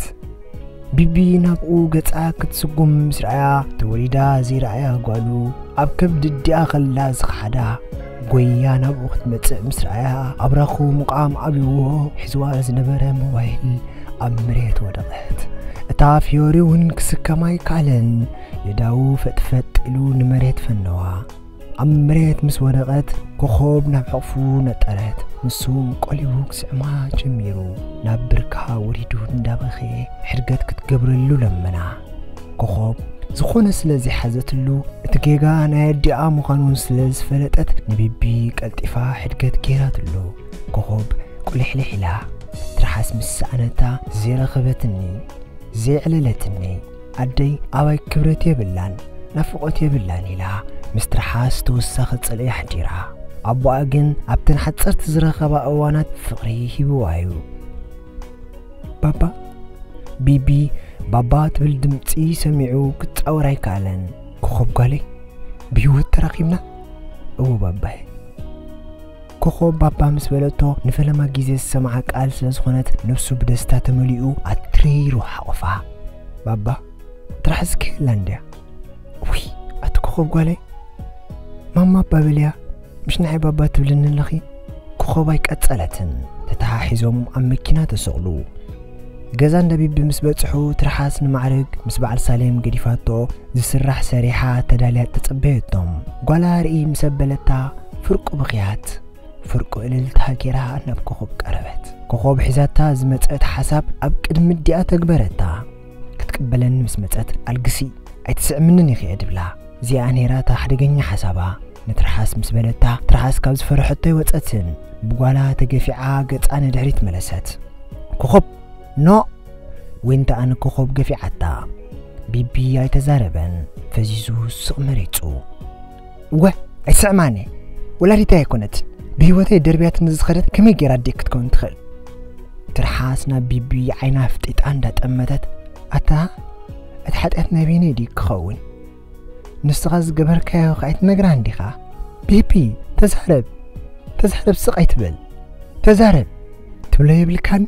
ቢቢ ናብኡ ገጻ ክትስጉም ምስ ረኣያ ተወሊዳ ዘይረኣያ ጓሉ ኣብ ከብዲ ኣዲኣ ከላ ዝኸሓዳ ጎያ ናብኡ ክትመጽእ ምስ ረኣያ ኣብራኹ ምቓም ኣብይዎ ሒዝዋ ዝነበረ ሞባይል ኣብ መሬት ወደቐት። እታ ፍዮሪ እውን ክስከማ ኣይከኣለን። የዳዉ ፈጥፈጥ ኢሉ ንመሬት ፈነዋ። ኣብ መሬት ምስ ወደቐት ኮኾብ ናብ ሕቕፉ ነጠረት። ንሱ እውን ቆሊቡ ክስዕማ ጀሚሩ። ናብ ብርካ ወሪዱ እንዳበኸየ ሕድገት ክትገብረሉ ለመና። ኮኾብ ዝኾነ ስለ ዘይሓዘትሉ እቲ ጌጋ ናይ ኣዲኣ ምዃኑ እውን ስለ ዝፈለጠት ንቢቢ ቀልጢፋ ሕድገት ገይራትሉ። ኮኾብ ቁልሕልሕ ኢላ ትርሓስ ምስ ሰኣነታ ዘይረኸበትኒ፣ ዘየዕለለትኒ። ኣደይ ኣባይ ክብረት የብላን፣ ናፍቖት የብላን ኢላ ምስ ትርሓስ ተወሳኺ ጽልኢ ኣሕዲራ። ኣቦኣ ግን ኣብተን ሓጸርቲ ዝረኸባ እዋናት ፍቕሪ ሂብዋ እዩ። ባባ፣ ቢቢ፣ ባባ ትብል ድምጺ ሰሚዑ ክጻወር ኣይከኣለን። ኮኾብ ጓለይ፣ ብህይወት ተራኺብና? እወ ባባይ። ኮኾብ ባባ ምስ በለቶ ንፈለማ ግዜ ዝሰምዓ ቃል ስለ ዝኾነት ነብሱ ብደስታ ተመሊኡ ኣትሪሩ ሓቖፋ። ባባ፣ ትርሓስ ከየላ እንድያ። ውይ፣ ኣቲ ኮኾብ ጓለይ፣ ማማ ኣባ በልያ፣ ምሽ ንዓይ ባባ ትብልኒ ኣለኺ? ኮኾብ ኣይቀጸለትን። ተተሓሒዞም ኣብ መኪና ተሰቕሉ። ገዛ እንዳ ቢቢ ምስ በጽሑ ትርሓስ ንማዕረግ ምስ በዓል ሳሌም ገዲፋቶ ዝስራሕ ሰሪሓ ተዳልያ ተጸበየቶም። ጓላ ርኢ ምስ ኣበለታ ፍርቁ ብኽያት ፍርቁ እልልታ ገይራ ናብ ኮኾብ ቀረበት። ኮኾብ ሒዛታ ዝመጸት ሓሳብ ኣብ ቅድሚ ኣዲኣ ተግበረታ። ክትቅበለኒ ምስ መጸት ኣልግሲ ኣይትስዕምንን ኢኺ እየ ድብላ። እዚኣ ነይራ እታ ሓደገኛ ሓሳባ። ንትርሓስ ምስ በለታ ትርሓስ ካብ ዝፈርሐቶ ኣይወጸትን። ብጓላ ተገፊዓ ገጻ ንድሕሪት መለሰት። ኮኾብ ኖ ዊንታ ንኮኾብ ገፊዓታ። ቢቢ ኣይተዛረበን፣ ፈዚዙ ስቕ መሪጹ። እወ፣ ኣይስዕማን እየ። ወላዲተይ ኣይኮነትን። ብህይወተይ ደርብያትኒ ዝኸደት ከመይ ገይራ ኣዴክ ክትከውን ትኽእል? ትርሓስ ናብ ቢቢ ዓይና ኣፍጢጣ እንዳጠመተት፣ ኣታ፣ እቲ ሓጢኣት ናይ በይነይ ድዩ ክኸውን? ንስኻ ዝገበርካዮ ከኣ ኣይትነግራን ዲኻ? ቢቢ፣ ተዛረብ፣ ተዛረብ፣ ስቕ ኣይትበል። ተዛረብ፣ ትብሎ የብልካን?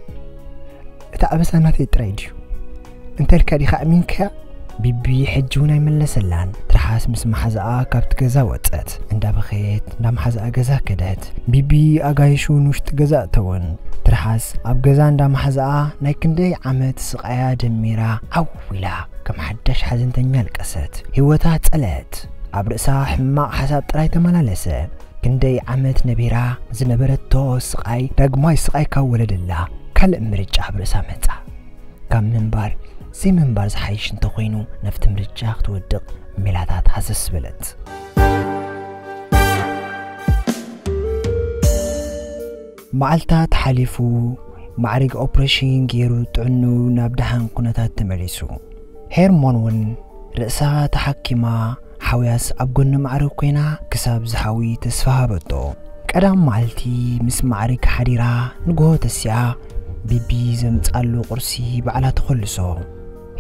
እቲ ኣበሳ ናተይ ጥራይ ድዩ? እንተልካ ዲኻ ኣሚንካያ? ቢቢ ሕጂ እውን ኣይመለሰላን። ትርሓስ ምስ መሓዛኣ ካብቲ ገዛ ወጸት። እንዳበኸየት፣ እንዳ መሓዛኣ ገዛ ከደት። ቢቢ ኣጋይሹ ንውሽጢ ገዛ እተወን። ትርሓስ ኣብ ገዛ እንዳ መሓዛኣ ናይ ክንደይ ዓመት ስቓያ ደሚራ ዓው ኢላ ከም ሓዳሽ ሓዘንተኛ ኣለቀሰት። ህይወታ ጸለአት። ኣብ ርእሳ ሕማቕ ሓሳብ ጥራይ ተመላለሰ። ክንደይ ዓመት ነቢራ ዝነበረቶ ስቓይ ዳግማይ ስቓይ ካብ ወለደላ ካልእ ምርጫ ኣብ ርእሳ መጻ። ካብ ምንባር ዘይምንባር ዝሓይሽ እንተኾይኑ ናብቲ ምርጫ ክትወድቕ ሜላታት ሃሰስ በለት። መዓልታት ሓሊፉ ማዕሪግ ኦፕሬሽን ገይሩ ጥዕንኡ ናብ ደሓን ኩነታት ተመሊሱ። ሄርሞን እውን ርእሳ ተሓኪማ ሓውያስ ኣብ ጎኒ ማዕሪግ ኮይና ክሳብ ዝሓዊ ተስፋ ሃበቶ። ቀዳም መዓልቲ ምስ ማዕሪግ ሓዲራ ንግሆ ተሲኣ ቢቢ ዘምጻሉ ቁርሲ ባዕላ ተኸልሶ።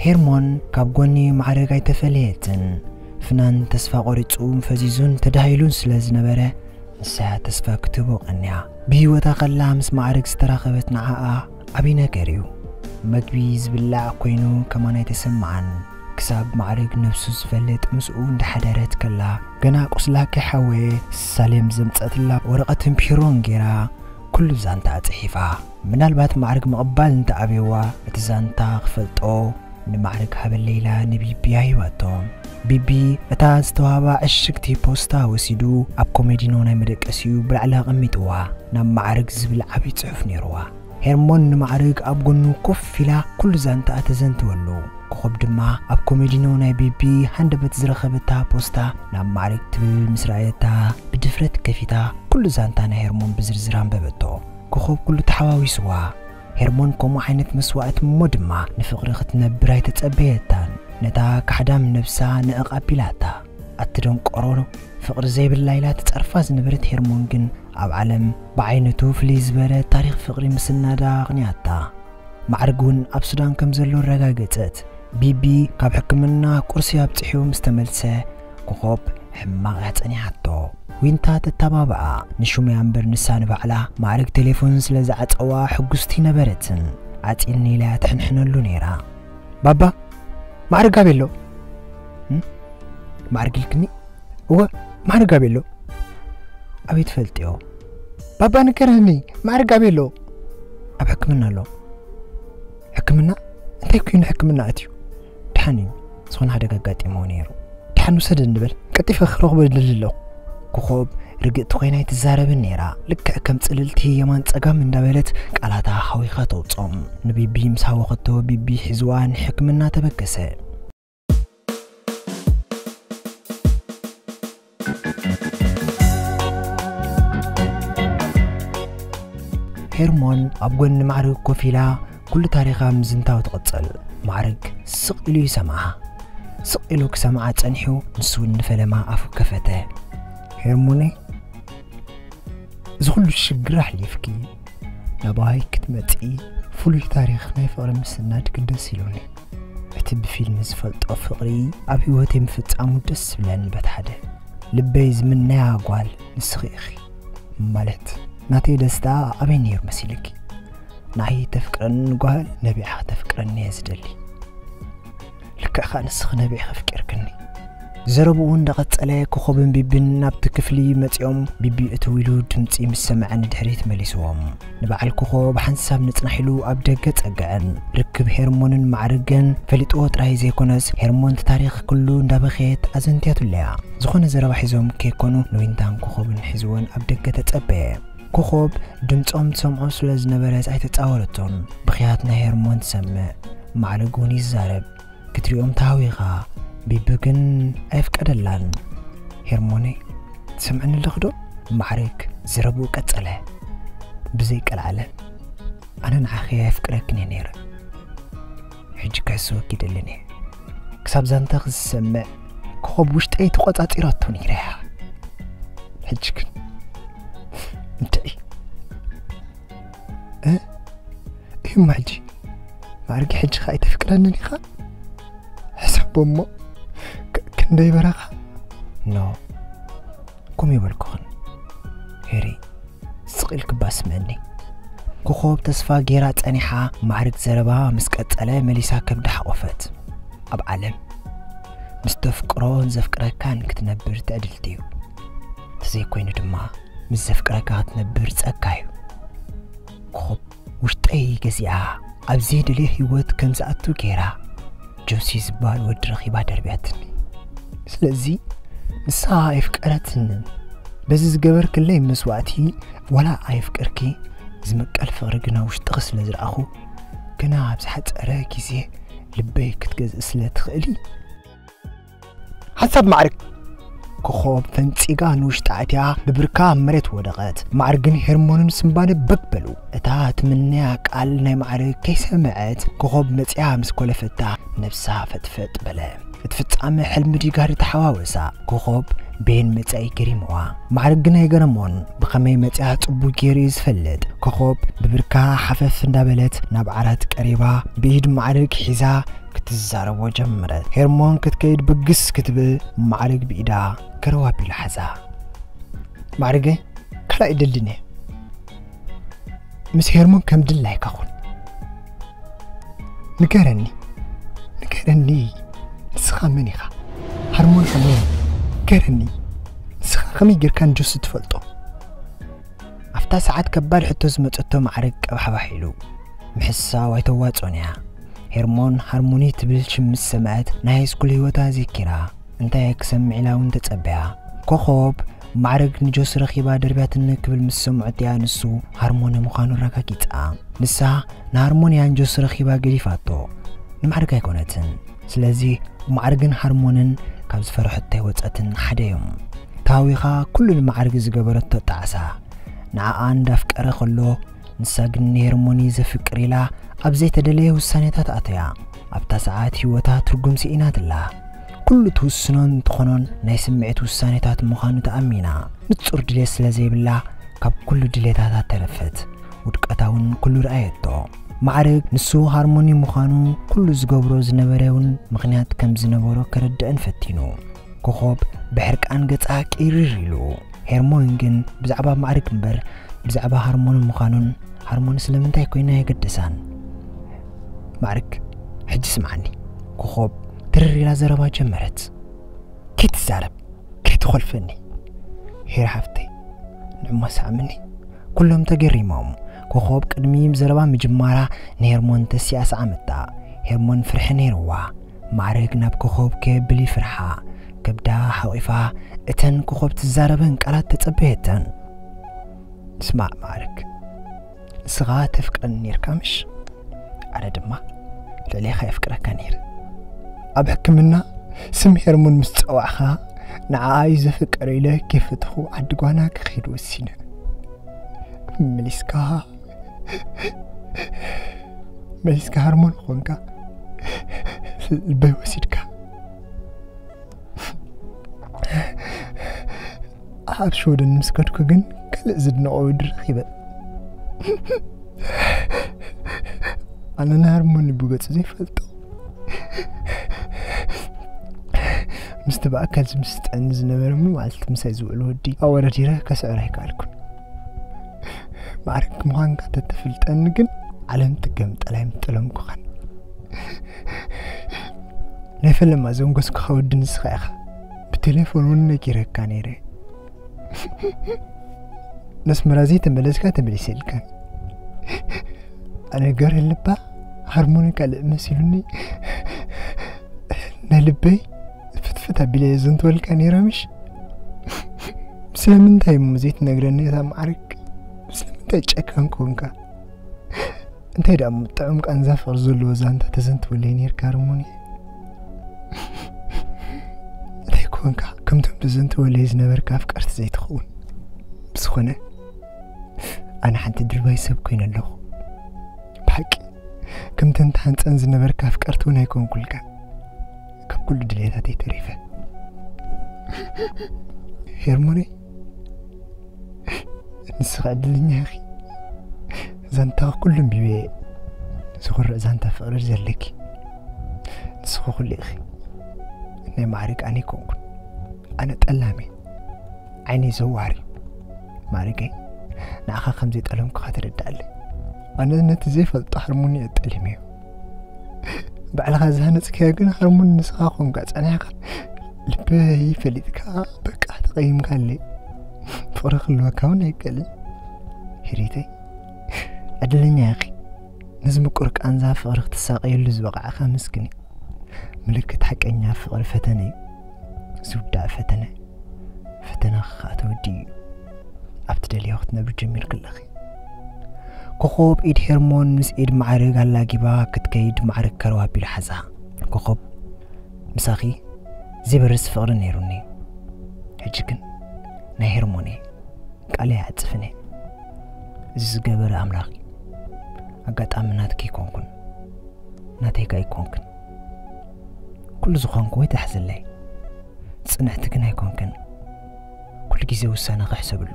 ሄርሞን ካብ ጎኒ ማዕሪግ ኣይተፈለየትን። ፍናን ተስፋ ቆሪጹ ፈዚዙን ተዳሂሉን ስለ ዝነበረ ንሳ ተስፋ ክትህቦ ቀንያ። ብህይወታ ከላ ምስ ማዕሪግ ዝተራኸበት ንዓኣ ዓብዪ ነገር እዩ። መግቢ ዝብላዕ ኮይኑ ከማን ኣይተሰምዓን። ክሳብ ማዕሪግ ነብሱ ዝፈልጥ ምስኡ እንዳሓደረት ከላ ገና ቁስላ ከይሓወየ ሳሌም ዘምጸትላ ወረቐትን ፒሮን ገይራ ኩሉ ዛንታ ጽሒፋ። ምናልባት ማዕሪግ ምቕባል እንተኣብየዋ እቲ ዛንታ ክፈልጦ ንማዕሪግ ሃበለይ ኢላ ንቢቢ ኣሂባቶ። ቢቢ እታ ዝተዋህባ ዕሽግቲ ፖስታ ወሲዱ ኣብ ኮሜዲኖ ናይ መደቀሲኡ ብላዕሊ ኣቐሚጥዋ ናብ ማዕሪግ ዝብል ዓብዪ ጽሑፍ ነይርዋ። ሄርሞን ንማዕሪግ ኣብ ጎኑ ኮፍ ኢላ ኩሉ ዛንታኣ ተዘንትወሉ። ኮኾብ ድማ ኣብ ኮሜዲኖ ናይ ቢቢ ሃንደበት ዝረኸበታ ፖስታ ናብ ማዕሪግ ትብል ምስ ረኣየታ ብድፍረት ከፊታ ኩሉ ዛንታ ናይ ሄርሞን ብዝርዝር ኣንበበቶ። ኮኾብ ኩሉ ተሓዋዊስዋ። ሄርሞን ከምኡ ዓይነት መስዋእቲ እሞ ድማ ንፍቕሪ ክትነብር ኣይተጸበየታን። ነታ ካሕዳም ነብሳ ንዕቕ ኣቢላታ። ኣቲ ደንቆሮ፣ ፍቕሪ ዘይብላ ኢላ ትጸርፋ ዝነበረት ሄርሞን ግን ኣብ ዓለም ብዓይነቱ ፍልይ ዝበለ ታሪኽ ፍቕሪ ምስናዳ ኣቕኒኣታ። ማዕርግ እውን ኣብ ሱዳን ከም ዘሎ ኣረጋገጸት። ቢቢ ካብ ሕክምና ቁርሲ ኣብጽሑ ምስ ተመልሰ ኮኾብ ሕማቕ እያ ጸኒሓቶ። ዊንታ ተተባብዓ፣ ንሹመያ እምበር ንሳ ንባዕላ ማዕርግ ቴሌፎን ስለ ዝዓጸዋ ሕጉስቲ ነበረትን። ዓጺኒ ኢላ እያ ትሕንሕነሉ ነይራ። ባባ፣ ማዕርግ ኣበይ ኣሎ? እም? ማዕርግ ኢልክኒ? እወ፣ ማዕርግ ኣበይ ኣሎ? ኣበይ ትፈልጥዮ? ባባ ንገረኒ፣ ማዕርግ ኣበይ ኣሎ? ኣብ ሕክምና ኣሎ። ሕክምና? እንታይ ኮይኑ ሕክምና ኣትዩ? ደሓን እዩ፣ ዝኾነ ሓደጋ ኣጋጢምዎ ነይሩ። ደሓን ውሰደ እንበል፣ ቀልጢፈ ክረኽቦ እደሊ ኣለኹ። ኮኾብ ርግእቲ ኮይና ኣይትዛረብን ነይራ። ልክዕ ከም ጽልልቲ የማን ጸጋም እንዳበለት ቃላታ ሓዊኻ ተውጾም። ንቢቢ ምስ ሃወኸቶ ቢቢ ሒዝዋ ንሕክምና ተበገሰ። ሄርሞን ኣብ ጎኒ ማዕርግ ኮፍ ኢላ ኩሉ ታሪኻ ምዝንታው ትቕጽል። ማዕርግ ስቕ ኢሉ ይሰምዓ። ስቕ ኢሉ ክሰምዓ ጸኒሑ፣ ንሱ እውን ንፈለማ ኣፉ ከፈተ። ሄርሞነይ፣ እዚ ኩሉ ሽግር ኣሕሊፍኪ ናባይ ክትመጺ ፍሉይ ታሪኽ ናይ ፍቕሪ ምስናድ ግደስ ኢሉኒ። እቲ ብፊልም ዝፈልጦ ፍቕሪ ኣብ ህይወተይ ምፍጻሙ ደስ ዝብለኒ በቲ ሓደ። ልበይ ዝምነያ ጓል ንስኺ ኢኺ። ማለት ናተይ ደስታ ኣበይ ነይሩ መሲልኪ? ንዓይ ተፍቅረኒ ጓል ነቢዓ ከተፍቅረኒ እየ ዝደሊ። ልክዕ ከኣ ንስኺ ነቢዕኺ ኣፍቂርክኒ። ዘረብኡ እንዳቐጸለ ኮኾብን ቢቢን ናብቲ ክፍሊ መጺኦም፣ ቢቢ እትው ኢሉ ድምጺ ምስ ሰምዐ ንድሕሪት መሊስዎም። ንበዓል ኮኾብ ሓንሳብ ንጽናሕ ኢሉ ኣብ ደገ ጸግዐን። ርክብ ሄርሞንን ማዕርግን ፈሊጥዎ ጥራይ ዘይኮነስ፣ ሄርሞን እቲ ታሪኽ ኩሉ እንዳበኸየት ኣዘንትያትለያ። ዝኾነ ዘረባ ሒዞም ከይኮኑ ንዊንታን ኮኾብን ሒዝወን ኣብ ደገ ተጸበየ። ኮኾብ ድምጾም ትሰምዖ ስለ ዝነበረት ኣይተጻወረቶን። ብኽያት ናይ ሄርሞን ትሰምዕ፣ ማዕርግ እውን ይዛረብ። ክትሪኦም ተሃዊኻ፣ ቢቢ ግን ኣየፍቀደላን። ሄርሞነይ፣ ትሰምዕኒ ኣለኺ ዶ? ማዕርግ ዘረብኡ ቀጸለ። ብዘይ ቀልዓለም፣ ኣነ ንዓኺ ኣየፍቅረክን እየ ነይረ። ሕጂ ክሕስወኪ ይደልን እየ። ክሳብ ዛንታ ክዝሰምዕ ኮኸብ ውሽጠይ ተቖጻጺራቶ ነይራ እያ። ሕጂ ግን እንታይ እዩማ ሕጂ? ማዕርጊ፣ ሕጂ ኸኣ ኣይተፍቅረንን ኢኻ? ሕሰቦ እሞ፣ ክንደይ በረኻ? ኖ፣ ከምኡ ይበልኩኽን። ሄሪ፣ ስቕ ኢልኪ እባ ስምዕኒ። ኮኾብ ተስፋ ጌራ ጸኒሓ፣ ማዕርግ ዘረባ ምስ ቀጸለ መሊሳ ከብዳ ሓቖፈት። ኣብ ዓለም ምስ ተፍቅሮን ዘፍቅረካን ክትነብር ትዕድልቲ እዩ። ተዘይኮይኑ ድማ ምስ ዘፍቅረካ ክትነብር ጸጋ እዩ። ኮኾብ ውሽጠይ ገዚኣ፣ ኣብ ዘይደልዮ ህይወት ከም ዝኣቱ ጌራ፣ ጆሲ ዝበሃል ወዲ ረኺባ ደርብያትኒ። ስለዚ ንሳ ኣየፍቀረትንን። በዚ ዝገበርክለይ መስዋእቲ ዋላ ኣየፍቅርኪ፣ ዝምቀል ፍቕሪ ግና ውሽጥኺ ስለ ዝረኣኹ፣ ግና ኣብ ዝሓጸረ ግዜ ልበይ ክትገዝእ ስለ ትኽእሊ። ሓንሳብ ማዕርግ ኮኾብ ፈንጺጋ ንውሽጢ ኣትያ ብብርካ ኣብ መሬት ወደቐት። ማዕርግን ሄርሞንን ስንባደ በግ በሉ። እታ ትምነያ ቃል ናይ ማዕርግ ከይሰምዐት ኮኾብ መጽያ ምስ ኮለፈታ ነብሳ ፈጥፈጥ በለ። እቲ ፍጻመ ሕልሚ ድዩ ጋህዲ ተሓዋወሳ። ኮኾብ ቤን መጻኢ ገሪምዋ። ማዕርግ ግን ኣይገረሞን። ብኸመይ መጽያ ጽቡቕ ገይሩ እዩ ዝፈልጥ። ኮኾብ ብብርካ ሓፈፍ እንዳበለት ናብ ዓራት ቀሪባ ብኢድ ማዕርግ ሒዛ ክትዛረቦ ጀመረት። ሄርሞን ክትከይድ ብግስ ክትብል ማዕርግ ብኢዳ ገረብ ኣቢሉ ሓዛ። ማዕርገ፣ ካልኣይ ደልን እየ። ምስ ሄርሞን ከም ድላይካ ኩን። ንገረኒ፣ ንገረኒ፣ ንስኻ መን ኢኻ? ሃርሞን ከመይ? ንገረኒ፣ ንስኻ ከመይ ጌርካ ንጆሲ ትፈልጦ? ኣብታ ሰዓት ከባድ ሕቶ ዝመጸቶ ማዕርግ ቀባሕባሕ ኢሉ። ምሕሳው ኣይተዋጽኦን እያ። ሄርሞን ሃርሞኒ ትብል ሽም ምስ ሰምዐት ናይ ሃይስኩል ህይወታ ዘኪራ። እንታይ ክሰምዕ ኢላ እውን ተጸበያ። ኮኾብ ማዕርግ ንጆሲ ረኺባ ደርብያትኒ ክብል ምስ ሰምዖት እያ ንሱ ሃርሞኒ ምዃኑ ኣረጋጊጻ። ንሳ ንሃርሞኒ እያ ንጆሲ ረኺባ ገዲፋቶ። ንማዕርግ ኣይኮነትን። ስለዚ ማዕርግን ሃርሞንን ካብ ዝፈርሐቶ ኣይወጸትን ሓደ እዮም። ታዊኻ ኩሉ ንማዕርግ ዝገበረቶ ጣዕሳ። ንዓኣ እንዳፍቀረ ከሎ ንሳ ግን ንሄርሞኒ ዘፍቅር ኢላ ኣብ ዘይተደለየ ውሳኔታት ኣተያ። ኣብታ ሰዓት ህይወታ ትርጉም ስኢናትላ። ኩሉ ትውስኖን ትኾኖን ናይ ስምዒት ውሳኔታት ምዃኑ ተኣሚና። ንጹር ድሌት ስለ ዘይብላ ካብ ኩሉ ድሌታታ ተረፈት። ውድቀታ እውን ኩሉ ረኣየቶ። ማዕርግ ንሱ ሃርሞኒ ምዃኑ ኩሉ ዝገብሮ ዝነበረ እውን ምኽንያት ከም ዝነበሮ ከረድአን ፈቲኑ። ኮኾብ ብሕርቃን ገጻ ቅይርር ኢሉ። ሄርሞን ግን ብዛዕባ ማዕርግ እምበር ብዛዕባ ሃርሞኒ ምዃኑን ሃርሞኒ ስለምንታይ ኮይና የገደሳን። ማዕርግ፣ ሕጂ ስምዓኒ። ኮኾብ ትርር ኢላ ዘረባ ጀመረት። ከይትዛረብ፣ ከይትኾልፈኒ። ሄር ሓፍተይ፣ ንዕሞ ስዓምኒ። ኩሎም ተገሪሞም። ኮኾብ ቅድሚ ዘረባ ምጅማራ ንሄርሞን ተሲኣ ሰዓመታ። ሄርሞን ፍርሒ ነይርዋ። ማዕርግ ናብ ኮኾብ ከየብል ይፍርሓ። ከብዳ ሓቒፋ እተን ኮኾብ ትዛረበን ቃላት ተጸበየተን። ስማዕ ማዕርግ፣ ንስኻ ተፍቅረኒ ኔርካ ምሽ? ኣነ ድማ ልዕሌኻ የፍቅረካ ነይረ። ኣብ ሕክምና ስም ሄርሞን ምስ ጸዋዕኻ ንዓኣ እዩ ዘፍቅር ኢለ ከይፈተኹ ዓዲ ጓና ክኸይድ ወሲነ። መሊስካ፣ መሊስካ ሃርሞን ኾንካ፣ ልበይ ወሲድካ። ኣብ ሽወደን ምስ ከድኩ ግን ካልእ ዝድነቖ ወዲ ረኺበ። ኣነ ንሃርሞኒ ብገጹ ዘይፈልጦ፣ ምስቲ ብኣካል ዝምስጠኒ ዝነበረ ሙሉ መዓልቲ ምሳይ ዝውዕል ወዲ ኣወዳዲረ ከስዕሮ ኣይከኣልኩን። ማዕርግ ምዃንካ ተተፍልጠኒ ግን ዓለም ትገምጠል ኣይምጠለምኩኻን። ናይ ፈለማ ዘንጎስኩኻ ወዲ ንስኻ ኢኻ። ብቴሌፎን እውን ነጊረካ ነይረ። ነስመራ ዘይተመለስካ ተመሊሰልካ። ኣነ ገርህ ልባ ሃርሞኒ ካልእ መሲሉኒ ናይ ልበይ ፍትፍት ኣቢለ እየ ዘንትወልካ ነይረ ምሽ? ስለምንታይ እሞ ዘይትነግረኒ እታ ማዕርግ? ስለምንታይ ጨካን ኮንካ? እንታይ ደኣ እሞ ጥዑም ቃንዛ ፍቕሪ ዘለዎ ዛንታ ተዘንትወለይ ነይርካ ሃርሞኒ? እንታይ ኮንካ ከምቶም ተዘንትወለይ ዝነበርካ ኣፍቀርቲ ዘይትኸውን? ብዝኾነ ኣነ ሓንቲ ድርባይ ሰብ ኮይነ ኣለኹ። ብሓቂ ከምተን ትሓንፀን ዝነበርካ ኣፍቀርቲ እውን ኣይኮንኩልካ። ካብ ኩሉ ድሌታተይ ተሪፈ። ሄርሞነይ፣ ንስኻ ዕድለኛ ኢኺ። ዛንታ ኩሉ ኣንቢበ። ዝኹርዕ ዛንታ ፍቕሪ ዘለኪ ንስኺ ኩሉ ኢኺ። ናይ ማዕሪግ ኣነ ኣይኮንኩን። ኣነ ጠላሜ፣ ዓይነይ ዘዋሪ። ማዕሪገይ፣ ንዓኻ ከም ዘይጠለምኩኻ ተረዳኣለይ። ኣነ ነቲ ዘይፈልጦ ሃርሞኒ እየ ጠሊመዮ። ባዕልኻ ዝሃነጽካዮ ግን ሃርሞኒ ንስኻ ኮንካ ጸኒሕካ። ልበይ ፈሊጥካ፣ በቃ ተቐይምካለይ። ፍቕሪ ክህልወካ እውን ኣይክእልን። ሂሪተይ፣ ዕድለኛ ኢኺ። ነዚ ምቁር ቃንዛ ፍቕሪ ክትሳቐየሉ ዝበቓዕካ ምስግን እዩ። ምልክት ሓቀኛ ፍቕሪ ፈተነ እዩ። ዝውዳእ ፈተነ፣ ፈተናኺ ከኣ ተወዲኡ እዩ። ኣብ ትደልዮ ክትነብሪ ጀሚርኪ ኣለኺ። ኮኾብ ኢድ ሄርሞን ምስ ኢድ ማዕርግ ኣላጊባ ክትከይድ፣ ማዕርግ ከረው ኣቢሉ ሓዛ። ኮኾብ፣ ምሳኺ ዘይበርስ ፍቕሪ ነይሩኒ። ሕጂ ግን ናይ ሄርሞን እየ። ቃለይ ኣይዓጽፍን እየ። እዚ ዝገበረ ኣምላኽ እዩ። ኣጋጣሚ ናትኪ ኣይኮንኩን፣ ናተይ ከኣ ኣይኮንክን። ኩሉ ዝኾንኩ ወይ ትሕዝለይ፣ ጽንዕቲ ግን ኣይኮንክን። ኩሉ ግዜ ውሳነ ክሕሰብሉ፣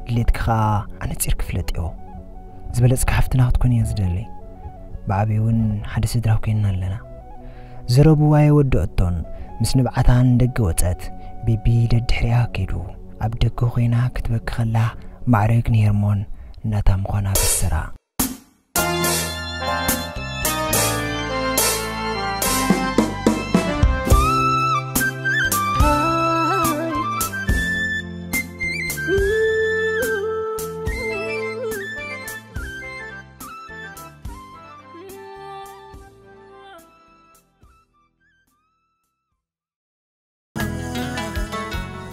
ድሌትኪ ከኣ ኣነጺርኪ ፍለጥዮ። ዝበለጽኪ ሓፍትና ክትኮኒ እየ ዝደሊ። ብዓብዩ እውን ሓደ ስድራ ኮይንና ኣለና። ዘረብኡ ኣየወደአቶን፣ ምስ ንብዓታ ንደገ ወጸት። ቤቢ ደድሕሪኣ ከይዱ፣ ኣብ ደገ ኮይና ክትበኪ ከላ፣ ማዕረግ ንሄርሞን ናታ ምዃና በሰራ።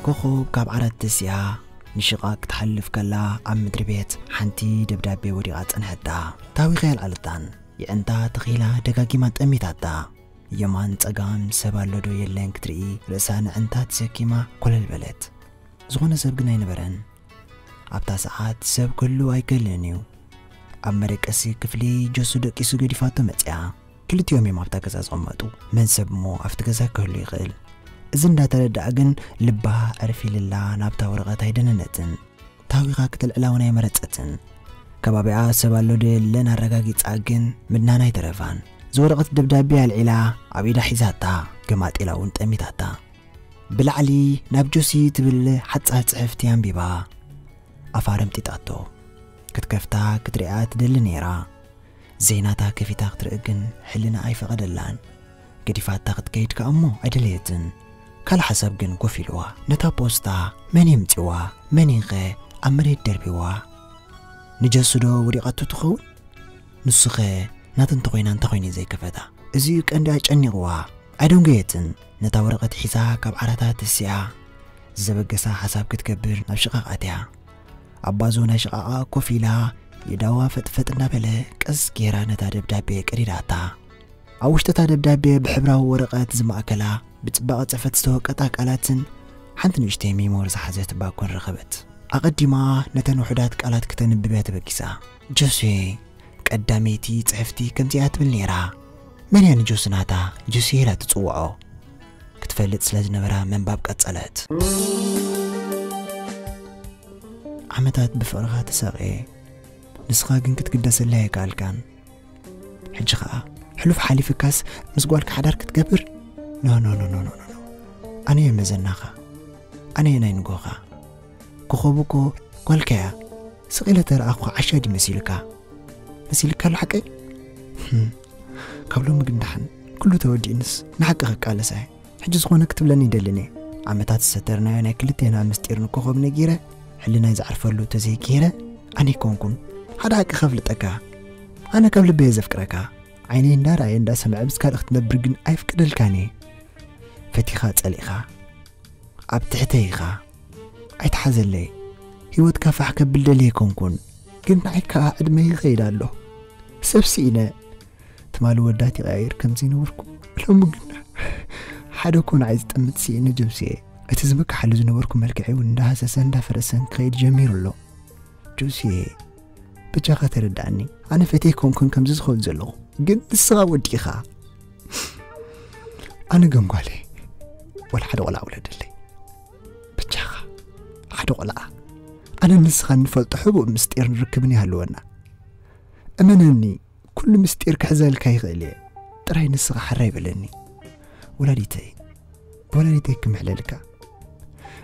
ኮኾብ ካብ ዓራት ተሲኣ ንሽቓቕ ክትሓልፍ ከላ፣ ኣብ ምድሪ ቤት ሓንቲ ደብዳቤ ወዲቓ ጸንሐታ። ታዊኻ ኣልዓለታን፣ የዕንታ ተኺላ ደጋጊማ ጠሚታታ። የማን ጸጋም ሰብ ኣሎ ዶ የለን ክትርኢ፣ ርእሳ ንዕንታ ተሰኪማ ኮለል በለት። ዝኾነ ሰብ ግን ኣይነበረን። ኣብታ ሰዓት ሰብ ክህሉ ኣይክእልን እዩ። ኣብ መደቀሲ ክፍሊ ጆሱ ደቂሱ ገዲፋቶ መጽያ። ክልቲኦም እዮም ኣብታ ገዛ ዝቕመጡ። መን ሰብ እሞ ኣብቲ ገዛ ክህሉ ይኽእል? እዚ እንዳተረድኣ ግን ልባ ዕርፍ ኢልላ ናብታ ወረቐት ኣይደነነትን። ታዊኻ ክተልዕላ እውን ኣይመረጸትን። ከባቢኣ ሰብ ኣሎ ዶ የለን ኣረጋጊጻ ግን ምድናን ኣይተረፋን። ዝወረቐት ደብዳቤ ኣልዒላ ኣብ ኢዳ ሒዛታ፣ ገማጢላ እውን ጠሚታታ። ብላዕሊ ናብ ጆሲ ትብል ሓጻር ጽሕፍቲ ኣንቢባ፣ ኣፋ ረምጢጣቶ። ክትከፍታ ክትሪኣ ትደሊ ነይራ። ዘይናታ ከፊታ ክትርኢ ግን ሕልና ኣይፈቐደላን። ገዲፋታ ክትከይድ ከኣ እሞ ኣይደለየትን። ካልእ ሓሳብ ግን ኮፍ ኢልዋ። ነታ ፖስታ መን የምጺዋ? መን ኢኸ ኣብ መሬት ደርቢዋ? ንጀሱ ዶ ወዲቓቶ ትኸውን? ንሱኸ ናተ እንተኾይና እንታይ ኮይኑ ዘይከፈታ? እዚ እዩ ቀንዲ ኣጨኒቕዋ። ኣይደንጎየትን። ነታ ወረቐት ሒዛ ካብ ዓራታ ተሲኣ፣ ዘበገሳ ሓሳብ ክትገብር ናብ ሽቓቕ ኣትያ። ኣብ ባዞ ናይ ሽቓቓ ኮፍ ኢላ፣ የእዳዋ ፈጥፈጥ እናበለ ቀስ ጌራ ነታ ደብዳቤ ቀዲዳታ። ኣብ ውሽጢ እታ ደብዳቤ ብሕብራዊ ወረቐት ዝማእከላ፣ ብጽባቐ ጽሕፈት ዝተወቀጣ ቃላትን ሓንቲ ንእሽተይ ሚሞር ዝሓዘት ባኮን ረኸበት። ኣቐዲማ ነተን ውሑዳት ቃላት ክተንብብ እያ ተበጊሳ። ጆስየ፣ ቀዳመይቲ ጽሕፍቲ ከምዚኣ ትብል ነይራ። መን እያ ንጆሲ ናታ ጆስየ ኢላ ትጽውዖ? ክትፈልጥ ስለ ዝነበራ ምንባብ ቀጸለት። ዓመታት ብፍቕርኻ ተሳቕየ፣ ንስኻ ግን ክትግደሰለይ ኣይከኣልካን። ሕጂ ኸኣ ሕሉፍ ሓሊፍካስ ምስ ጓልካ ሓዳር ክትገብር? ኖ፣ ኖ፣ ኖ፣ ኖ፣ ኖ፣ ኖ። ኣነ እየ መዘናኻ። ኣነ እየ ናይ ንጎኻ። ኮኾብ እኮ ጓልካ እያ። ስቕ ኢለ ተረኣኹ ዓሻ ድዩ መሲልካ? መሲልካ ኣሎ ሓቀይ? ህም። ካብ ሎሚ ግን ደሓን። ኩሉ ተወዲኡንስ ንሓቂ ክቃለስ እየ። ሕጂ ዝኾነ ክትብለኒ ይደልን እየ። ዓመታት ዝሰተርናዮ ናይ ክልቴና ምስጢር ንኮኾብ ነጊረ፣ ሕልናይ ዝዓርፈሉ ተዘይገይረ፣ ኣነ ኣይኮንኩን። ሓደ ሓቂ ከፍልጠካ። ኣነ ካብ ልበይ እየ ዘፍቅረካ። ዓይነይ እንዳረኣየ እንዳሰምዐ ምስ ካልእ ክትነብር ግን ኣይፍቅደልካን እየ። ፈቲኻ ጸሊእኻ። ኣብ ትሕተይ ኢኻ። ኣይትሓዘለይ። ህይወትካ ፋሕ ከብል ደልየ ኣይኮንኩን። ግን ንዓይ ከኣ ዕድመይ ይኸይድ ኣሎ። ሰብ ስኢነ። ትማሊ ወዳት ይቐያይር ከም ዘይነበርኩ፣ ሎሚ ግን ሓደ እኮ ንዓይ ዝጠምት ስኢነ ጆስየ። እቲ ዝምክሓሉ ዝነበርኩ መልክዐይ እውን እንዳሃሰሰን እንዳፈረሰን ክኸይድ ጀሚሩ ኣሎ። ጆስየ፣ በጃኻ ተረድኣኒ። ኣነ ፈትየ ኣይኮንኩን ከምዚ ዝኸውን ዘለኹ። ግን ንስኻ ወዲኻ። ኣነ ገንጓለ ወላ ሓደ ቆልዓ ውለደለይ። ብቻኻ ሓደ ቆልዓ። ኣነ ንስኻ እንፈልጦ ሕቡእ ምስጢር ንርክብን ይሃልወና። እመነኒ፣ ኩሉ ምስጢር ክሕዘልካ ይኽእል እየ። ጥራይ ንስኻ ሓራ ይበለኒ። ወላዲተይ፣ ብወላዲተይ ክምሕለልካ፣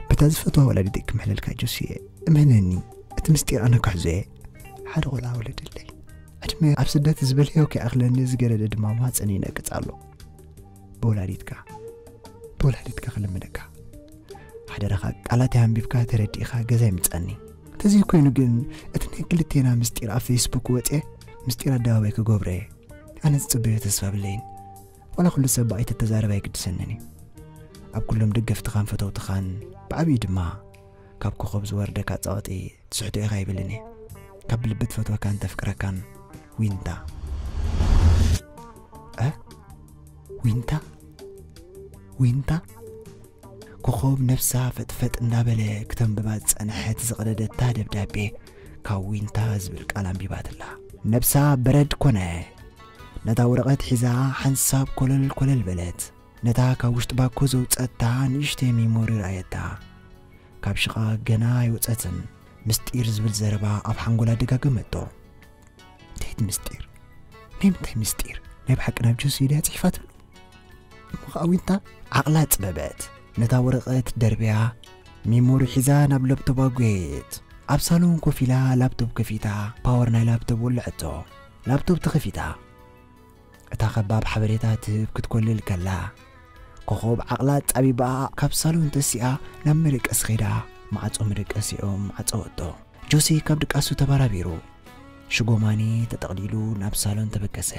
በታ ዝፈትዋ ወላዲተይ ክምሕለልካ ጆስየ፣ እመነኒ፣ እቲ ምስጢር ኣነ ክሕዞ እየ። ሓደ ቆልዓ ውለደለይ። ዕድመ ኣብ ስደት ዝበልዮ ከይኣኽለኒ ዝገደደ ድማ ማህፀን ይነቅፅ ኣሎ። ብወላዲትካ፣ ብወላዲትካ ክልምነካ። ሓደራኻ ቃላት ኣንቢብካ ተረዲእኻ ገዛ ይምፃኒ። እንተዘይኮይኑ ግን እቲ ናይ ክልቴና ምስጢር ኣብ ፌስቡክ ወፅየ ምስጢር ኣደባባይ ክገብሮ እየ። ኣነ ዝፅበዮ ተስፋ ብለይን። ዋላ ኩሉ ሰብ ብኣይ ተተዛረብ ኣይግድሰንን እዩ። ኣብ ኩሎም ደገፍትኻን ፈተውትኻን ብዓብዩ ድማ ካብ ኮኸብ ዝወርደካ ጸቕጢ ትስሕቶ ኢኻ ይብልን እየ። ካብ ልቢ ትፈትወካን ተፍቅረካን ዊንታ። እ? ዊንታ? ዊንታ? ኮኸብ ነብሳ ፈጥፈጥ እንዳበለ ክተንብባ ዝጸንሐት ዝቐደደታ ደብዳቤ ካብ ዊንታ ዝብል ቃል ኣንቢባትላ። ነብሳ በረድ ኮነ። ነታ ወረቐት ሒዛ ሓንሳብ ኮለል ኮለል በለት። ነታ ካብ ውሽጢ ባኮ ዘውጸታ ንእሽተይ ሚሞሪ ረኣየታ። ካብ ሽቓ ገና ኣይወጸትን። ምስጢር ዝብል ዘረባ ኣብ ሓንጎላ ደጋገመቶ። እንታይ እቲ ምስጢር? ናይ ምንታይ ምስጢር? ናይ ብሓቂ ናብ ጆሲ ድያ ጽሒፋትሉ? እሞ ኸኣ ዊንታ ዓቕላ ጽበበት። ነታ ወረቐት ደርብያ፣ ሚሞሪ ሒዛ ናብ ላፕቶባ ጐየየት። ኣብ ሳሎን ኮፍ ኢላ ላፕቶፕ ከፊታ፣ ፓወር ናይ ላፕቶፕ ወለዐቶ። ላፕቶፕ ተኸፊታ። እታ ከባብ ሓበሬታ ትህብ ክትኮልል ከላ፣ ኮኾብ ዓቕላ ጻቢባ ካብ ሳሎን ተሲኣ ናብ መደቀሲ ኸይዳ፣ ማዕጾ መደቀሲኦም ዓጸወቶ። ጆሲ ካብ ድቃሱ ተባራቢሩ፣ ሽጎማኒ ተጠቕሊሉ ናብ ሳሎን ተበገሰ።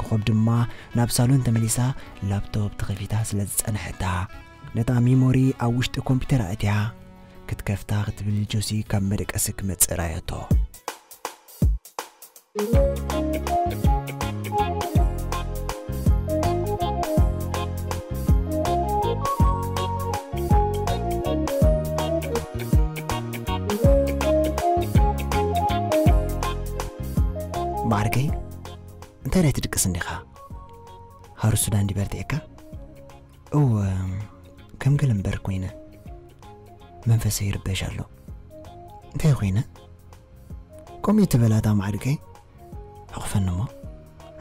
ኮኾብ ድማ ናብ ሳሎን ተመሊሳ ላፕቶፕ ተኸፊታ ስለ ዝጸንሐታ፣ ነታ ሚሞሪ ኣብ ውሽጢ ኮምፒተር ኣእትያ ክትከፍታ ክትብል ጆሲ ካብ መደቀሲ ክመጽእ ረኣየቶ። ማዕርከይ፣ እንታይ ደኣ ትድቅስ እንዲኻ? ሃሩ ሱዳን ድዩ በርቲዕካ? እወ፣ ከም ገለ እምበር ኮይነ። መንፈሰይ ይርበሽ ኣሎ። እንታይ ኮይነ? ከምኡ ትበል ኣታ ማዕርከይ? ሕቑፈኒ እሞ።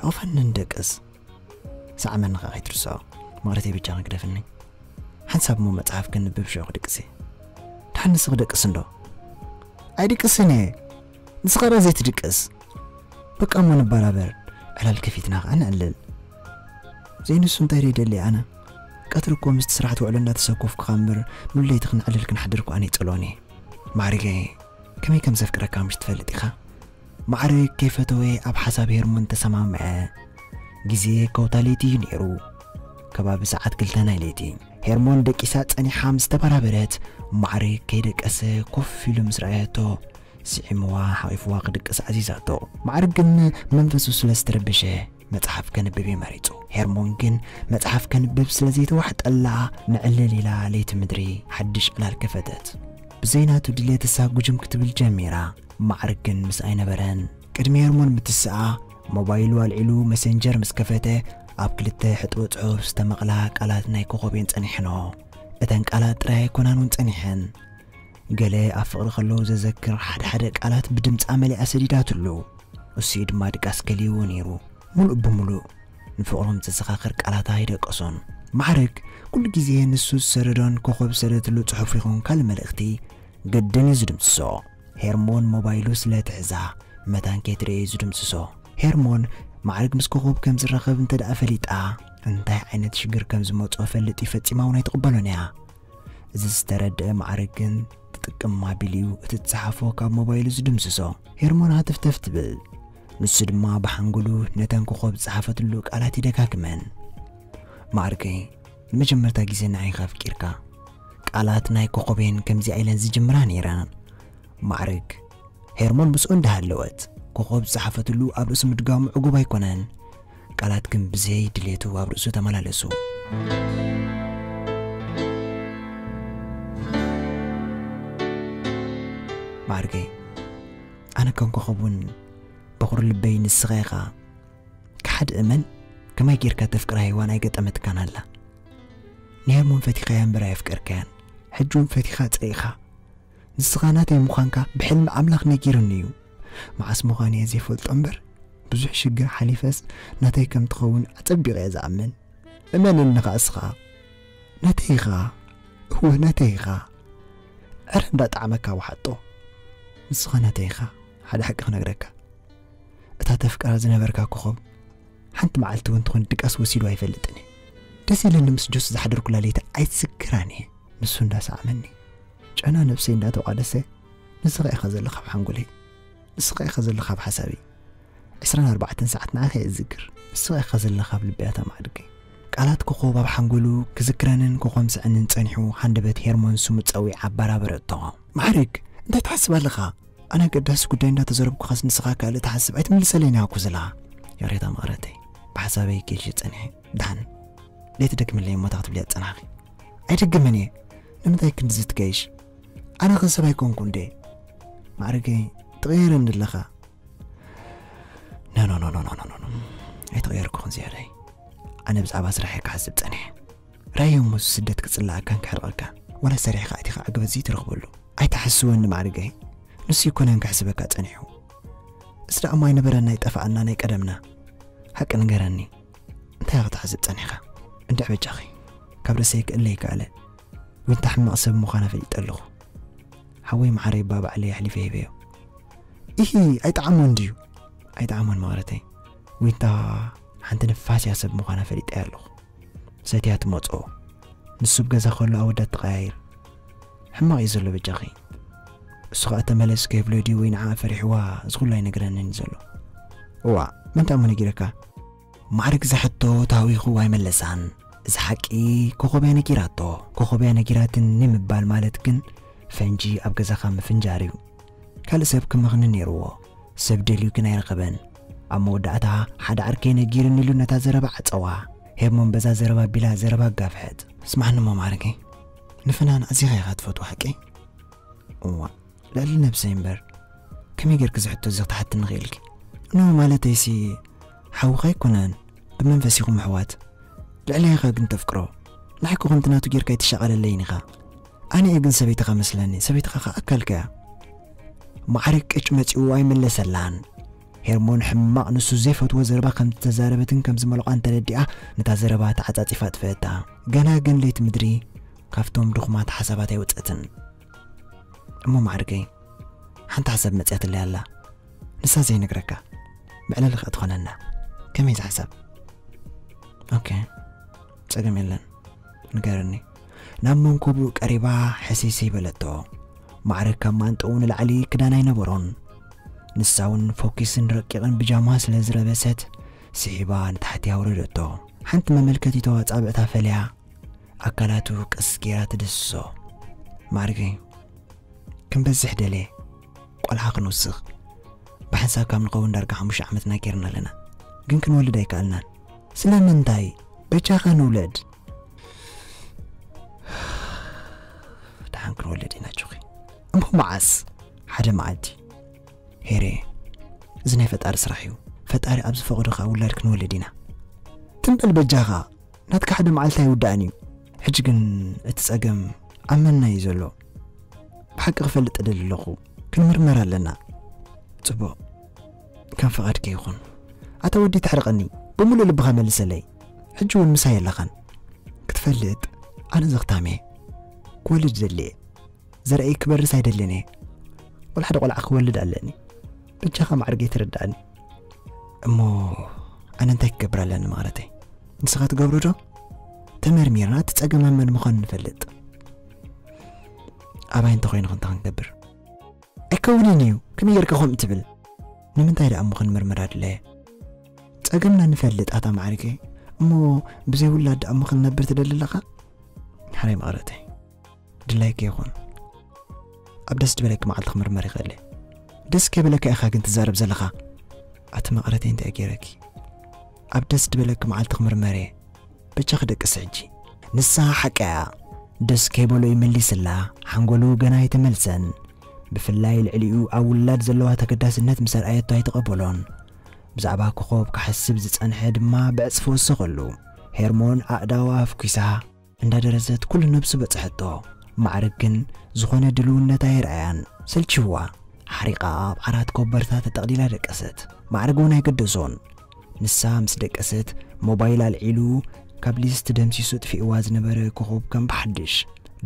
ሕቑፈኒ ንደቅስ። ሳዕመኒ ኸኣ ከይትርስዖ። ማለተይ ብቻ ግደፍኒ። ሓንሳብ እሞ መጽሓፍ ክንብብ ሽዑ ክድቅስ እየ። ደሓን ንስኺ ደቅስ እንዶ? ኣይድቅስን እየ። ንስኻ ደኣ ዘይትድቅስ። በቃ እሞ ንበራበር። ዕላል ከፊትና ኸኣ ነዕልል። ዘይንሱ እንታይ ደኣ ይደሊ ኣነ? ቀትሪ እኮ ምስቲ ስራሕ ትውዕሎ እንዳተሰኮፍኩኻ እምበር፣ ሙሉ ለይቲ ክንዕልል ክንሓድር እኮ ኣነ ይጸልኦን እየ። ማዕሪገይ፣ ከመይ ከም ዘፍቅረካ ምሽ ትፈልጥ ኢኻ? ማዕርግ ከይፈተወ ኣብ ሓሳብ ሄርሞን ተሰማምዐ። ግዜ ከውታ ለይቲ እዩ ነይሩ። ከባቢ ሰዓት ክልተ ናይ ለይቲ። ሄርሞን ደቂሳ ጸኒሓ ምስ ተበራበረት፣ ማዕርግ ከይደቀሰ ኮፍ ኢሉ ምስ ረኣየቶ፣ ስዒምዋ ሓቒፍዋ ክድቅስ ኣዚዛቶ። ማዕርግ ግን መንፈሱ ስለ ዝተረበሸ መጽሓፍ ከንብብ እዩ መሪጹ። ሄርሞን ግን መጽሓፍ ከንብብ ስለ ዘይተዋሕጠላ፣ ንዕልል ኢላ ለይቲ ምድሪ ሓድሽ ዕላል ከፈተት። ብዘይ ናቱ ድሌት እሳ ጉጅም ክትብል ጀሚራ። ማዕርግ ግን ምስ ኣይነበረን። ቅድሚ ሄርሞን ምትስኣ፣ ሞባይሉ ኣልዒሉ መሰንጀር ምስ ከፈተ፣ ኣብ ክልተ ሕጥቦ ጽሑፍ ዝተመቕላ ቃላት ናይ ኮኾብ እየን ጸኒሐንኦ። እተን ቃላት ጥራይ ኣይኮናን እውን ጸኒሐን። ገለ ኣብ ፍቕሪ ከለዉ ዘዘክር ሓደ ሓደ ቃላት ብድምጻ መሊኣ ሰዲዳትሉ። እሱኡ ድማ ድቃስ ከልይዎ ነይሩ። ሙሉእ ብሙሉእ ንፍቕሮም ዘዘኻኽር ቃላት ኣይደቀሶን። ማዕርግ ኩሉ ግዜ ንሱ ዝሰደዶን ኮኾብ ዝሰደትሉ ጽሑፍ ይኹን ካልእ መልእኽቲ ግድን እዩ ዝድምስሶ። ሄርሞን ሞባይሉ ስለ ትሕዛ መታን ከይትርእዮ እዩ ዝድምስሶ። ሄርሞን ማዕርግ ምስ ኮኾብ ከም ዝራኸብ እንተ ደኣ ፈሊጣ፣ እንታይ ዓይነት ሽግር ከም ዝመጾ ፈልጥ እዩ ፈጺማ እውን ኣይትቕበሎን እያ። እዚ ዝተረድአ ማዕርግ ግን ትጥቅም ኣቢሉ እዩ እቲ ዝጸሓፎ ካብ ሞባይሉ ዝድምስሶ። ሄርሞን ሃተፍተፍ ትብል። ንሱ ድማ ብሓንጎሉ ነተን ኮኾብ ዝጸሓፈትሉ ቃላት ይደጋግመን። ማዕርገይ፣ ንመጀመርታ ግዜ ንዓይ ኢኻ ኣፍቂርካ። ቃላት ናይ ኮኾብ እየን ከምዚኣ ኢለን ዝጅምራ ነይረን። ማዕርግ፣ ሄርሞን ምስኡ እንዳሃለወት፣ ኮኾብ ዝጸሓፈትሉ ኣብ ርእሱ ምድጋሙ ዕጉብ ኣይኮነን። ቃላት ግን ብዘይ ድሌቱ ኣብ ርእሱ ተመላለሱ። ማዕርገይ፣ ኣነ ከም ኮኾብ እውን በኹሪ ልበይ ንስኻ ኢኻ። ሓደ እመን፣ ከማይ ጌርካ ተፍቅራ ሄዋን ኣይገጠመትካን ኣላ። ንሄርሞን ፈቲኻያ እምበር ኣየፍቀርካያን። ሕጂ እውን ፈቲኻ ጸኢኻ። ንስኻ ናተይ ምዃንካ ብሕልሚ ኣምላኽ ነጊሩኒ እዩ። መዓስ ምዃኑ እየ ዘይፈልጦ እምበር፣ ብዙሕ ሽግር ሓሊፈስ ናተይ ከም ትኸውን ኣጸቢቐ እየ ዝኣምን። እመነኒ ኸኣ እስኻ። ናተይ ኢኻ። እወ፣ ናተይ ኢኻ። ዕረ እንዳጣዕመካ ወሓጦ። ንስኻ ናተይ ኢኻ። ሓደ ሓቂ ክነግረካ። እታ ተፍቅራ ዝነበርካ ኮኾብ ሓንቲ መዓልቲ እውን ትኹን ድቃስ ወሲዱ ኣይፈልጥን እዩ። ደስ ኢለኒ ምስ ጆስ ዝሓደርኩላ ለይቲ ኣይትዝክራን እየ። ንሱ እንዳሰዓመኒ፣ ጨና ነብሰይ እንዳተቋደሰ፣ ንስኻ ኢኻ ዘለኻ ኣብ ሓንጎለይ። ንስኻ ኢኻ ዘለኻ ኣብ ሓሳበይ። ዕስራን ኣርባዕተን ሰዓት ንዓኻ እየ ዝዝክር። ንስኻ ኢኻ ዘለኻ ኣብ ልበይ ኣታ ማዕድገይ። ቃላት ኮኾብ ኣብ ሓንጎሉ ክዝክረንን ክኾምስዐንን ጸኒሑ፣ ሃንደበት ሄርሞን ስሙ ጸዊዓ ኣበራበረቶ። ማዕርግ፣ እንታይ ትሓስብ ኣለኻ? ኣነ ኣገዳሲ ጉዳይ እንዳተዘረብኩኻስ ንስኻ ካልእ ትሓስብ ኣይትምልሰለይን ኢኻ እኮ ዘለኻ። ይቕሬታ መቕረተይ፣ ብሓሳበይ ጌልሽ ጸኒሐ። ደሓን፣ ደይትደግምለይ እሞ እታ ክትብልያ ዝጸናሕኺ። ኣይደግምን እየ። ንምንታይ ክንድዚ ትገይሽ? ኣነ ኸ ሰብ ኣይኮንኩ እንዴ? ማዕርገይ፣ ትቕየረኒ ኣለኻ። ኖ፣ ኖ፣ ኖ፣ ኖ፣ ኖ፣ ኖ፣ ኖ። ኣይተቐየርኩኽን ዝያዳይ። ኣነ ብዛዕባ ስራሐይ ክሓስብ ጸኒሐ። ራእየ እሞ ስደት ክጽላኣካን ክሕርቐካን፣ ዋላ ሰሪሕካ ኣቲኻ ዕግበት ዘይትረኽበሉ። ኣይትሓስወኒ ማዕርገይ። ንሱ ኣይኮነን ክሕስበካ ጸኒሑ። እስ ደኣ እሞ ኣይነበረና፣ ኣይጠፋኣና ናይ ቀደምና። ሓቂ ንገረኒ። እንታይ ኢኻ ክትሓስብ ጸኒሕካ? እንድዕ በጃኺ። ካብ ርእሰይ ክእለ ይከኣለ። ዊንታ ሕማቕ ሰብ ምዃና ፈሊጠ ኣለኹ። ሓወይ መዓረይ እባ ባዕለይ ኣሕሊፈ ሂበዮ። ኢሂ፣ ኣይጠዓሞን ድዩ? ኣይጠዓሞን መቕረተይ። ዊንታ ሓንቲ ንፋስ እያ ሰብ ምዃና ፈሊጠያ ኣለኹ። ሰትያ ትመጾ። ንሱ ብገዛ ከሎ ኣወዳት ትቐያይር። ሕማቕ እዩ ዘሎ በጃኺ። እሱ ኸኣ ተመለስ ከይብሎ ድዩ ወይ ንዓ ፈሪሕዋ እዚ ኹሉ ኣይነግረንን እዩ ዘሎ። እዋ፣ መን ተኣሞ ነጊረካ? ማዕርግ ዝሕቶ ታዊኹ ኣይመለሳን። እዚ ሓቂ ኮኾብያ ነጊራቶ። ኮኾብያ ነጊራትኒ ምባል ማለት ግን ፈንጂ ኣብ ገዛኻ ምፍንጃር እዩ። ካልእ ሰብ ክመኽኒ ነይርዎ። ሰብ ደልዩ ግን ኣይረኸበን። ኣብ መወዳእታ ሓደ ዓርከይ ነጊሩኒ ኢሉ ነታ ዘረባ ዓጸዋ። ሄርሞን በዛ ዘረባ ቢላ ዘረባ ኣጋፍሐት። ስማዕኒ እሞ ማዕርገይ፣ ንፍናን ኣዚኻ ኢኻ ትፈትዎ ሓቂ? እዋ፣ ልዕሊ ነብሰይ እምበር፣ ከመይ ጌርኪ እዚ ሕቶ እዚ ክትሓትኒ ክኢልኪ? ኖ ማለተይሲ፣ ሓውኻ ኣይኮነን፣ ብመንፈስ ኢኹም ኣሕዋት። ልዕለይ ኢኻ ግን ተፍቅሮ። ንዓይ እኮ ከምቲ ናቱ ጌርካ ኣይትሻቐለለይን ኢኻ። ኣነ እየ ግን ሰበይትኻ መስለኒ፣ ሰበይትኻ ኸኣ ኣካልካ እያ። ማዕረ ቅጭ መጺኡ ኣይመለሰላን። ሄርሞን ሕማቕ ንሱ ዘይፈትዎ ዘረባ ከም ዝተዛረበትን ከም ዝመልቋን ተረዲኣ፣ ነታ ዘረባ ተዓጻጺፋ ኣጥፈአታ። ገና ግን ለይቲ ምድሪ ካብቶም ድኹማት ሓሳባት ኣይወጸትን። እሞ ማዕርገይ፣ ሓንቲ ሓሳብ መጽያትለይ ኣላ። ንሳ ዘይነግረካ፣ መዕለሊ ኸኣ ትኾነና። ከመይ እዛ ሓሳብ? ኦኬ፣ ጸገም የለን። ንገርኒ። ናብ መንኮቡ ቀሪባ ሕስይስይ በለቶ። ማዕረ ካብ ማንጠኡ ንላዕሊ ክዳን ኣይነበሮን። ንሳ እውን ፎኪስን ረቂቕን ብጃማ ስለ ዝረበሰት፣ ስሒባ ንታሕቲ ኣውረደቶ። ሓንቲ መመልከቲቶ ኣጻብዕታ ፈልያ፣ ኣካላቱ ቀስ ጌራ ትድስሶ። ማዕርገይ፣ ክንበዝሕ ደልየ፣ ቆልዓ ክንውስኽ። ብሓንሳብ ካብ ንኸውን ዳርጋ ሓሙሽተ ዓመትና ጌርና ኣለና። ግን ክንወልድ ኣይከኣልናን። ስለምንታይ? በጃኻ ንውለድ። ደሓን ክንወልድ ኢና ጆኺ። እሞ መዓስ? ሓደ መዓልቲ። ሄሬ፣ እዚ ናይ ፈጣሪ ስራሕ እዩ። ፈጣሪ ኣብ ዝፈቐዶ ኸኣ ውላድ ክንወልድ ኢና። ትም በል በጃኻ። ናትካ ሓደ መዓልቲ ኣይውዳእን እዩ። ሕጂ ግን እቲ ጸገም ኣብ መና እዩ ዘሎ። ብሓቂ ክፈልጥ እደሊ ኣለኹ። ክንምርመር ኣለና። ጽቡቕ። ከም ፍቓድካ ይኹን። ኣታ ወዲ ተሕርቐኒ። ብምሉእ ልብኻ መልሰለይ። ሕጂ እውን ምሳይ ኣለኻን። ክትፈልጥ፣ ኣነ ዘኽታም እየ። ክወልድ እደሊ እየ። ዘርእይ ክበርስ ኣይደልን እየ። ወላ ሓደ ቆልዓ ክወልድ ኣለኒ። በጃኻ ማዕርገይ ተረድኣኒ። እሞ ኣነ እንታይ ክገብር ኣለኒ ማለተይ? ንስኻ ትገብሮ ዶ? ተመርሚርና እቲ ጸገም ኣብ መን ምዃኑ ንፈልጥ። ኣባይ እንተኾይኑ ክንታ ክንገብር? ኣይከውንን እዩ። ከመይ ጌርካ ከምኡ ትብል? ንምንታይ ደኣ እሞ ክንምርምር ኣድለየ? ጸገምና ንፈልጥ ኣታ ማዕርገይ። እሞ ብዘይ ውላድ ደኣ እሞ ክንነብር ትደሊ ኣለኻ? ሓራይ መቐረተይ። ድላይካ ይኹን። ኣብ ደስ ዝበለኪ መዓልቲ ክምርመር ይኽእል እየ። ደስ ከይበለካ ኢኻ ግን ትዛረብ ዘለኻ። ኣቲ መቐረተይ እንታይ ገይረኪ? ኣብ ደስ ዝበለኪ መዓልቲ ክምርመር እየ። በጃኺ ደቅሲ ሕጂ። ንሳ ሓቃ እያ። ደስ ከይበሎ ይመሊስላ። ሓንጎሉ ገና ኣይተመልሰን። ብፍላይ ልዕሊኡ ኣብ ውላድ ዘለዋ ተገዳስነት ምስ ኣርኣየቶ ኣይተቐበሎን። ብዛዕባ ኮኾብ ክሓስብ ዝጸንሐ ድማ ብዕጽፊ ወሰኸሉ። ሄርሞን ኣእዳዋ ኣፍኲሳ እንዳደረዘት ኩሉ ነብሱ በጽሐቶ። ማዕርግ ግን ዝኾነ ድልውነት ኣይረኣያን። ሰልችዋ ሓሪቓ ኣብ ዓራት ኮበርታ ተጠቕሊላ ደቀሰት። ማዕርግ እውን ኣይገደሶን። ንሳ ምስ ደቀሰት ሞባይል ኣልዒሉ ካብ ሊስት ደምሲሱ ጥፊእዋ ዝነበረ ኮኾብ ከም ብሓድሽ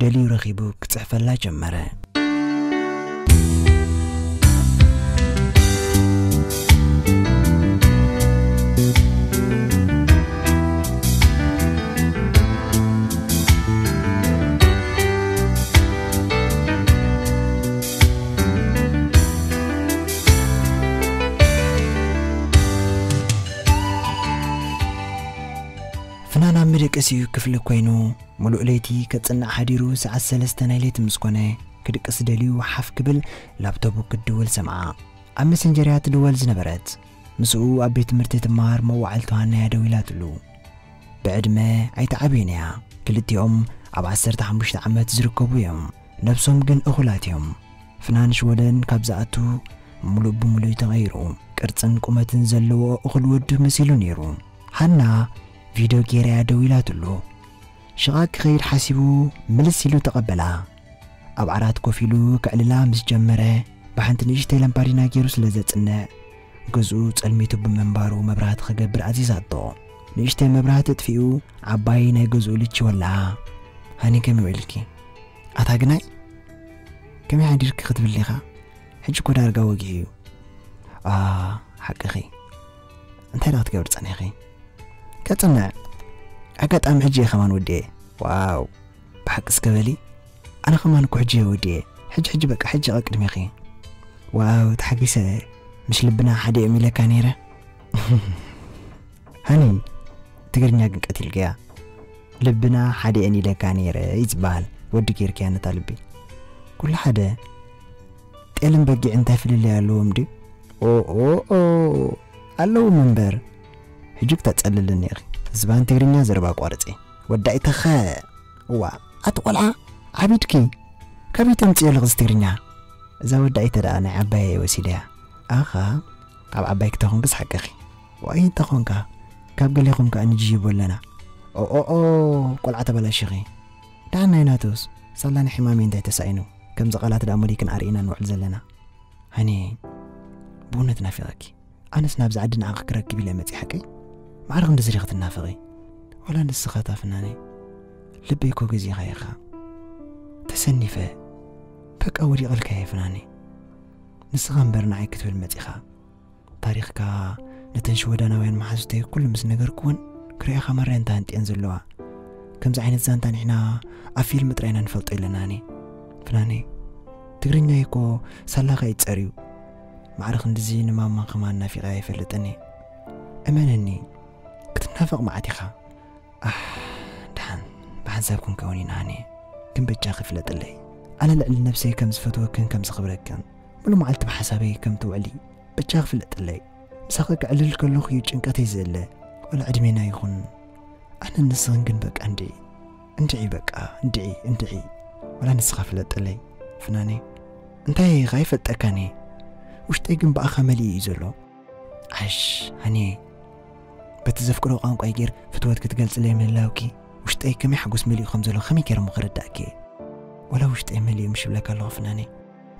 ደልዩ ረኺቡ ክጽሕፈላ ጀመረ። ፍናን ኣብ መደቀሲኡ ክፍሊ ኮይኑ፣ ምሉእ ለይቲ ከጽንዕ ሓዲሩ፣ ሰዓት ሰለስተ ናይ ለይቲ ምስ ኮነ፣ ክድቅስ ደልዩ ሓፍ ክብል ላፕቶቡ ክትድውል ሰምዓ። ኣብ መሰንጀር እያ ትድወል ዝነበረት። ምስኡ ኣብ ቤት ትምህርቲ ትመሃር መዋዕልቱ ሃና እያ ደዊላትሉ። ብዕድመ ኣይተዓብዩን እያ። ክልቲኦም ኣብ ዓሰርተ ሓሙሽተ ዓመት ዝርከቡ እዮም። ነብሶም ግን እኹላት እዮም። ፍናን ሽወደን ካብ ዝኣቱ ምሉእ ብምሉእ ተቐይሩ፣ ቅርጽን ቁመትን ዘለዎ እኹል ወዲ መሲሉ ነይሩ። ሃና ቪድዮ ጌራ እያ ደዊላትሉ። ሽቓቕ ክኸይድ ሓሲቡ ምልስ ኢሉ ተቐበላ። ኣብ ዓራት ኮፍ ኢሉ ከዕልላ ምስ ጀመረ፣ ብሓንቲ ንእሽተይ ላምፓዲና ገይሩ ስለ ዘጽንዕ፣ ገዝኡ ጸልሚቱ ብምንባሩ መብራህቲ ክገብር ኣዚዛቶ። ንእሽተይ መብራህቲ ኣጥፊኡ ዓባይ ናይ ገዝኡ ልቺ ወልዓ። ሃኒ፣ ከመይ ውዒልኪ? ኣታ ግናይ፣ ከመይ ሓዲርኪ ክትብል ዲኻ? ሕጂ እኮ ዳርጋ ወጊሑ እዩ። ኣ፣ ሓቅኺ። እንታይ ደኣ ክትገብሪ ጸኒሕኺ? ከጽንዕ። ኣጋጣሚ ሕጂ እየ ከማን ወዲኤ። ዋው፣ ብሓቂ እስከ በሊ። ኣነ ከማን እኮ ሕጂ እየ ወዲኤ። ሕጂ፣ ሕጂ በቃ፣ ሕጂ ቀቅድሜኺ። ዋው፣ ተሓጊሰ። ምሽ ልብና ሓደ እዮም ኢለካ ነይረ። ሃኒ፣ ትግርኛ ግን ቀቲልክያ። ልብና ሓደ እየን ኢለካ ነይረ እዩ ዝበሃል። ወዲ ጌርክያ ነታ ልቢ። ኩሉ ሓደ፣ ጤልን በጊዕ እንታይ ፍልልይ ኣለዎም ድዩ? ኦ፣ ኦ፣ ኦ፣ ኣለዎም እምበር። ሕጂ ክተጸልልኒ ኢኺ። ዝባን ትግርኛ ዘረባ ኣቋርጺ። ወዳኢተኸ። እዋ፣ ኣቲ ቆልዓ፣ ዓቢድኪ። ካበይ ተምጽዮ ኣለኺ እዚ ትግርኛ? እዛ ወዳኢተ ደኣ ናይ ዓባየይ ወሲደያ። ኣኻ፣ ካብ ዓባይ ክተኾንክስ ሓቅኺ። ዋይ እንተኾንካ፣ ካብ ገሌኹም ከኣ ንጅይቦ ኣለና። ኦ፣ ኦ፣ ኦ፣ ቆልዓ ተበላሺኺ። ደኣ ናይ ናቶስ፣ ሳላ ንሕማመይ እንታይ ተሳኢኑ? ከምዚ ቃላት ደኣ መሊክን ኣርኢና ንውዕል ዘለና። ሃኒ፣ ብእውነት ናፊቐኪ። ኣነስ ናብዚ ዓዲ ንዓኺ ክረክብ ኢለ መጺእ ሓቀይ? ማዕረ ክንድዚ ዲኺ ትናፍቒ? ወላ ንስኻ እታ ፍናነይ፣ ልበይ እኮ ገዚእኻዮ ኢኻ። ተሰኒፈ፣ በቃ ወዲቐልካየ ፍናነይ። ንስኻ እምበር ንዓይ ክትብል መጺኻ። ታሪኽካ ነተን ሽወዳናውያን መሓዙተይ ኩሉ ምስ ነገርክወን፣ ክሪኣኻ ማራ እየን ተሃንጥየን ዘለዋ። ከምዚ ዓይነት ዛንታ ንሕና ኣብ ፊልም ጥራይ ኢና ንፈልጦ ኢለናኒ። ፍናነይ፣ ትግርኛይ እኮ ሳላኻ ይጸር እዩ። ማዕረ ክንድዚ ንማማ ከማን ናፊቐ ኣይፈልጥን እየ። እመነኒ፣ ክትናፈቕ መዓት ኢኻ። ኣሕ፣ ደሓን ብሓንሳብ ክንከውን ኢና ሃኒ። ግን በጃኺ ፍለጥለይ። ኣነ ልዕሊ ነብሰይ ከም ዝፈትወክን ከም ዘኽብረክን፣ ሙሉ መዓልቲ ብሓሳበይ ከም ትውዕሊ በጃኺ ፍለጥለይ። ምሳኺ ክዕልል ከለኹ እዩ ጭንቀተይ ዝእለ። ወላ ዕድሜና ይኹን ኣነ ንስኽን ግን በቃ እንድዒ፣ እንድዒ በቃ፣ እንድዒ፣ እንድዒ። ወላ ንስኻ ፍለጥለይ ፍናነይ። እንታይ ኢኻ ኣይፈልጠካን እየ። ውሽጠይ ግን ብኣኻ መሊኡ እዩ ዘሎ። ዓሽ፣ ሃኒየ። በቲ ዘፍቅሮ ቋንቋይ ጌር ፍትወት ክትገልጽለይ ምህላውኪ፣ ውሽጠይ ከመይ ሓጎስ መሊኡ ከም ዘሎ ከመይ ጌረ እሞ ክርዳእኪ እየ? ወላ ውሽጠይ መሊኡ ምሽ ይብለካ ኣለኹ ፍናነይ።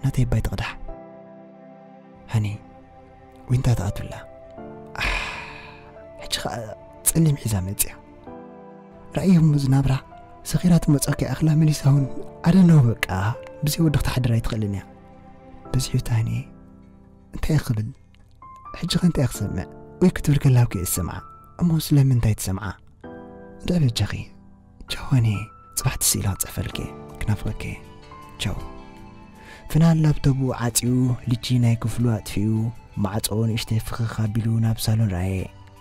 ናተይ እባ ኣይትቕዳሕ። ሃኒ፣ ዊንታ ትኣቱላ። ኣሕ፣ ሕጂ ኸኣ ጸሊም ሒዛ መጽያ። ራእይ እሞ ዝናብራ ሰኺራ ትመጸካ ይኣኽላ መሊሳ እውን ኣደነው በቃ፣ ብዘይ ወዲ ክትሓድር ኣይትኽእልን እያ። በዚሑ እታ ሃኒየ፣ እንታይ ክብል? ሕጂ ኸ እንታይ ክሰምዕ? ወይ ክትብል ከላ እኮ እየ ዝሰምዓ። እሞ ስለምንታይ ትሰምዓ? እንድዒ በጃኺ። ቻው ሃኒ፣ ጽባሕ ትስኢላ ክጽሕፈልኪ። ክናፍቐኪ። ቻው። ፍናን ላፕቶቡ ዓጽዩ፣ ልጂ ናይ ክፍሉ ኣጥፊኡ፣ ማዕጾ ንእሽተይ ፍኽኽ ኣቢሉ ናብ ሳሎን ረኣየ።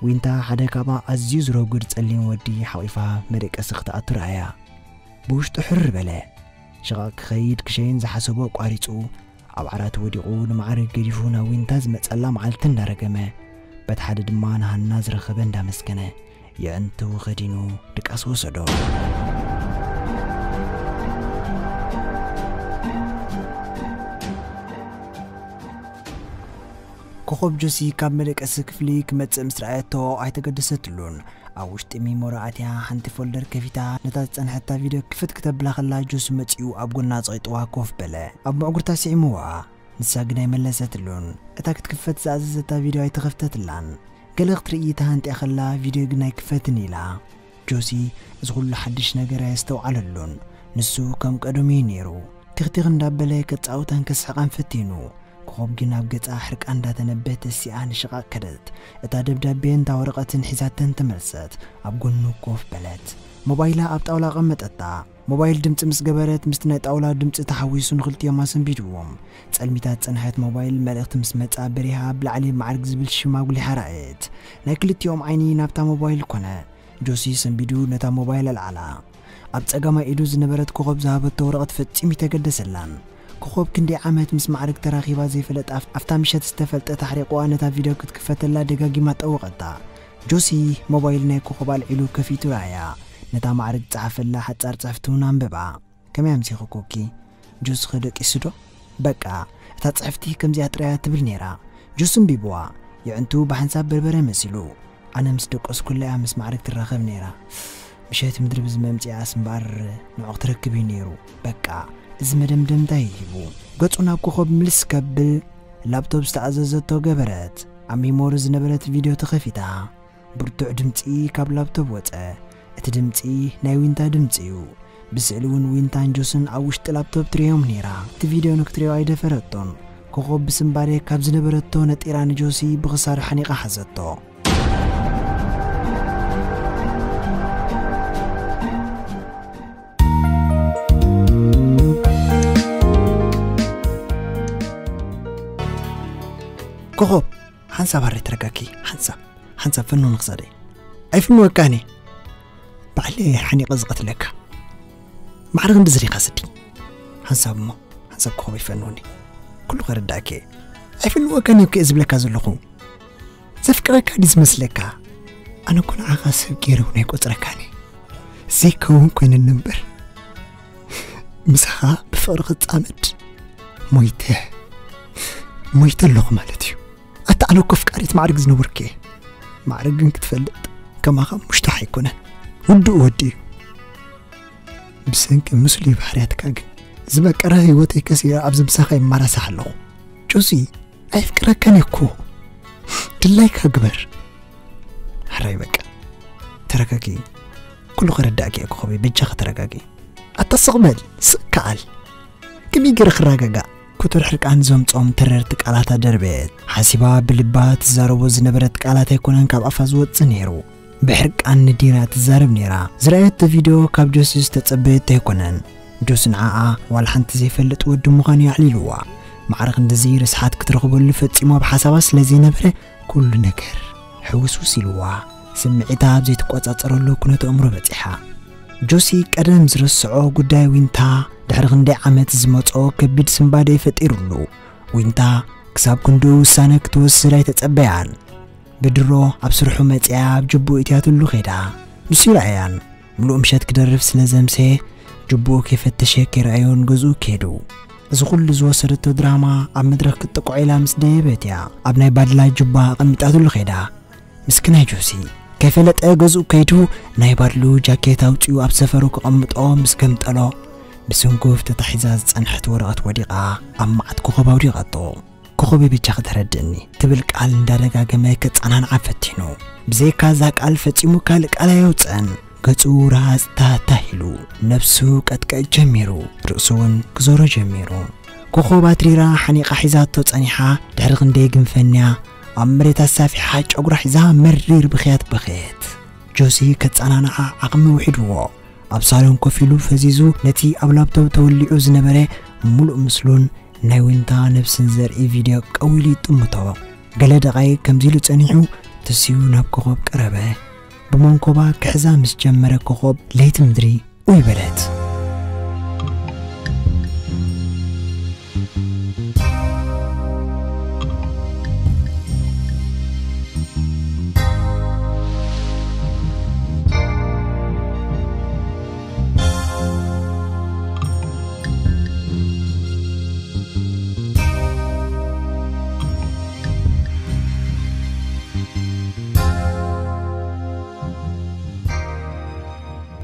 ዊንታ ሓደ ካብኣ ኣዝዩ ዝረጉድ ጸሊም ወዲ ሓቒፋ መደቀሲ ክትኣቱ ረኣያ። ብውሽጡ ሕር በለ። ሽቓቕ ክኸይድ ክሸይን ዝሓሰቦ ኣቋሪጹ፣ ኣብ ዓራት ወዲቑ ንማዕርግ ገዲፉ ናብ ዊንታ ዝመጸላ መዓልቲ እንዳረገመ፣ በቲ ሓደ ድማ ንሃና ዝረኸበ እንዳመስገነ፣ የዕንትዉ ኸዲኑ ድቃስ ወሰዶ። ኮኾብ ጆሲ ካብ መደቀሲ ክፍሊ ክመጽእ ምስ ረኣየቶ ኣይተገደሰትሉን። ኣብ ውሽጢ ሚሞሪ ኣትያ ሓንቲ ፎልደር ከፊታ ነታ ዝጸንሐታ ቪድዮ ክፍት ክተብላ ከላ ጆሲ መጺኡ ኣብ ጎና ጸቂጥዋ ኮፍ በለ። ኣብ ምዕጉርታ ስዒምዋ። ንሳ ግን ኣይመለሰትሉን። እታ ክትክፈት ዝኣዘዘታ ቪድዮ ኣይተኸፍተትላን። ገለ ክትርኢ ተሃንጥያ ከላ ቪድዮ ግን ኣይክፈትን ኢላ። ጆሲ እዚ ኩሉ ሓድሽ ነገር ኣየስተውዓለሉን። ንሱ ከም ቀደሙ እዩ ነይሩ። ቲኽቲኽ እንዳበለ ከጻውታን ከስሕቓን ፈቲኑ። ኮኾብ ግን ኣብ ገጻ ሕርቃ እንዳተነበተ ሲኣ ንሽቓቕ ከደት። እታ ደብዳቤን እታ ወረቐትን ሒዛተን ተመልሰት። ኣብ ጎኑ ኮፍ በለት። ሞባይላ ኣብ ጣውላ ኣቐመጠታ። ሞባይል ድምጺ ምስ ገበረት ምስቲ ናይ ጣውላ ድምጺ ተሓዊሱ ንኽልቲኦም ኣሰንቢድዎም። ጸልሚታ ዝጸንሐት ሞባይል መልእኽቲ ምስ መጻ በሪሃ ብላዕሊ ማዕርግ ዝብል ሽም ኣጉሊሓ ረኣየት። ናይ ክልቲኦም ዓይኒ ናብታ ሞባይል ኮነ። ጆሲ ሰንቢዱ ነታ ሞባይል ኣልዓላ። ኣብ ጸጋማይ ኢዱ ዝነበረት ኮኾብ ዝሃበቶ ወረቐት ፈጺሙ ይተገደሰላን። ኮኾብ ክንደይ ዓመት ምስ ማዕርግ ተራኺባ ዘይፈለጣ ኣፍ-፣ ኣብታ ምሸት ዝተፈልጠ ታሕሪቕዋ ነታ ቪድዮ ክትክፈተላ ደጋጊማ ጠወቐታ። ጆሲ ሞባይል ናይ ኮኾብ ኣልዒሉ ከፊቱ ረኣያ። ነታ ማዕርግ ዝጸሓፈላ ሓጻር ጽሕፍቲ እውን ኣንበባ። ከመይ ኣምሲኹኩኪ? ጆሲ ከ ደቂሱ ዶ? በቃ፣ እታ ጽሕፍቲ ከምዚኣ ጥራያ ትብል ነይራ። ጆሲ ኣንቢብዋ። የዕንቱ ብሓንሳብ በርበረ መሲሉ። ኣነ ምስ ደቀስኩላ እያ ምስ ማዕርግ ትራኸብ ነይራ። ምሸት ምድሪ ብዝመምጽኣስ እምበኣር ንዑ ክትረክብ እዩ ነይሩ። በቃ፣ እዚ መደምደምታ እዩ ሂቡ። ገጹ ናብ ኮኾብ ምልስ ከብል ላፕቶፕ ዝተኣዘዘቶ ገበረት። ኣብ ሜሞሪ ዝነበረት ቪድዮ ተኸፊታ። ብርቱዕ ድምጺ ካብ ላፕቶፕ ወጸ። እቲ ድምጺ ናይ ዊንታ ድምጺ እዩ። ብስእሊ እውን ዊንታን ጆስን ኣብ ውሽጢ ላፕቶፕ ትርእዮም ነይራ። እቲ ቪድዮ ንክትርእዮ ኣይደፈረቶን። ኮኾብ ብስንባደ ካብ ዝነበረቶ ነጢራ ንጆሲ ብኽሳዱ ሓኒቓ ሓዘቶ። ኮኾብ፣ ሓንሳብ ሃረይ ተረጋጊ፣ ሓንሳብ፣ ሓንሳብ ፈንውኒ ክሳደይ። ኣይፍንወካን እየ። ባዕለይ ሓኒቐ ዝቐትለካ። ማዕረ ክንዲ ዝሪኻ ስዲ። ሓንሳብ እሞ፣ ሓንሳብ ኮኾብ ይፈንውኒ። ኩሉ ከረዳእኪ እየ። ኣይፍንወካን እየ እኮ እየ ዝብለካ ዘለኹ። ዘፍቅረካ ድዩ ዝመስለካ? ኣነ እኮ ንዓኻ ሰብ ገይረ እውን ኣይቆጽረካን እየ። ዘይከውን ኮይነኒ እምበር። ምሳኻ ብፍቕሪ ክጻመድ ሞይተ፣ ሞይተ ኣለኹ ማለት እዩ። ኣታ ኣነ እኮ ኣፍቃሪት ማዕርግ ዝነበርኩ እየ። ማዕርግ ግን ክትፈልጥ ከማኻ ሙሽታሕ ኣይኮነን። ውዱእ ወዲ እዩ። ብሰንኪ ምስሉይ ባህርያትካ ግን ዝበቀረ ህይወተይ ከሲረ ኣብዚ ምሳኻ ይመራሳሕ ኣለኹ። ጆሲ፣ ኣየፍቅረካን እየ እኮ። ድላይካ ግበር። ሕራይ በቃ። ተረጋጊ። ኩሉ ክርዳእኪ እየ ኮኾበይ፣ በጃኺ ተረጋጊ። ኣታ ስቕ በል፣ ስቕ ከኣል። ከመይ ገይረ ክረጋጋእ? ክቱር ሕርቃን ዘምጾም ተረርቲ ቃላት ኣደርበየት። ሓሲባ ብልባ ትዛረቦ ዝነበረት ቃላት ኣይኮነን ካብ ኣፋ ዝወጽእ ነይሩ። ብሕርቃን ንዲራ ትዛረብ ነይራ። ዝረኣየቶ ቪድዮ ካብ ጆሲ ዝተጸበየቶ ኣይኮነን። ጆሲ ንዓኣ ዋላ ሓንቲ ዘይፈልጥ ወዲ ምዃኑ ኣዕሊልዋ። ማዕረ ክንድዚ ርስሓት ክትረኽበሉ ፈጺሙ ኣብ ሓሳባ ስለ ዘይነበረ ኩሉ ነገር ሕውስውስ ኢልዋ። ስምዒታ ኣብ ዘይትቆጻጸረሉ ኩነተ ኣእምሮ በጺሓ። ጆሲ ቀደም ዝረስዖ ጉዳይ ዊንታ ድሕሪ ክንደይ ዓመት ዝመጾ ከቢድ ስንባደ ፈጢሩሉ። ዊንታ ክሳብ ክንድኡ ውሳነ ክትወስድ ኣይተጸበያን። ብድሮ ኣብ ስርሑ መጺኣ ኣብ ጅቡኡ እትያትሉ ኸይዳ። ንሱ ይረኣያን። ምሉእ ምሸት ክደርፍ ስለ ዘምሰየ ጅቡኡ ከይፈተሸ ከይረኣዮ ንገዝኡ ከይዱ። እዚ ኩሉ ዝወሰደቶ ድራማ ኣብ መድረኽ ክትጥቅዖ ኢላ ምስ ደየበት እያ ኣብ ናይ ባድላ ጅባ ኣቐሚጣትሉ ኸይዳ። ምስክናይ ጆሲ ከይፈለጠ ገዝኡ ከይዱ ናይ ባድሉ ጃኬት ኣውጺኡ ኣብ ሰፈሩ ክቐምጦ ምስ ገምጠሎ ብስንኩፍ ተታሒዛ ዝጸንሐት ወረቐት ወዲቓ ኣብ መዓት ኮኾብ ኣውዲቓቶ። ኮኾበይ በጃኺ ተረድእኒ ትብል ቃል እንዳደጋገመ ከጸናንዓ ፈቲኑ። ብዘይካ እዛ ቃል ፈጺሙ ካልእ ቃል ኣየውጽአን። ገጹ ራሃጽ ታታ ኢሉ ነብሱ ቀጥቀጥ ጀሚሩ። ርእሱ እውን ክዞሮ ጀሚሩ። ኮኾብ ኣትሪራ ሓኒቓ ሒዛቶ ጸኒሓ ድሕሪ ክንደይ ግንፈንያ ኣብ መሬት ኣሳፊሓ ጨጉራ ሒዛ መሪር ብኽያት በኸየት። ጆሲ ከጸናንዓ ዓቕሚ ውሒድዎ ኣብ ሳሎን ኮፍ ኢሉ ፈዚዙ ነቲ ኣብ ላፕቶፕ ተወሊዑ ዝነበረ ምሉእ ምስሉን ናይ ዊንታ ነብስን ዘርኢ ቪድዮ ቀዊሉ ይጥምቶ። ገለ ደቓይቕ ከምዚ ኢሉ ጸኒሑ ተሲኡ ናብ ኮኾብ ቀረበ። ብመንኮባ ክሕዛ ምስ ጀመረ ኮኾብ ለይቲ ምድሪ ኡይ በለት።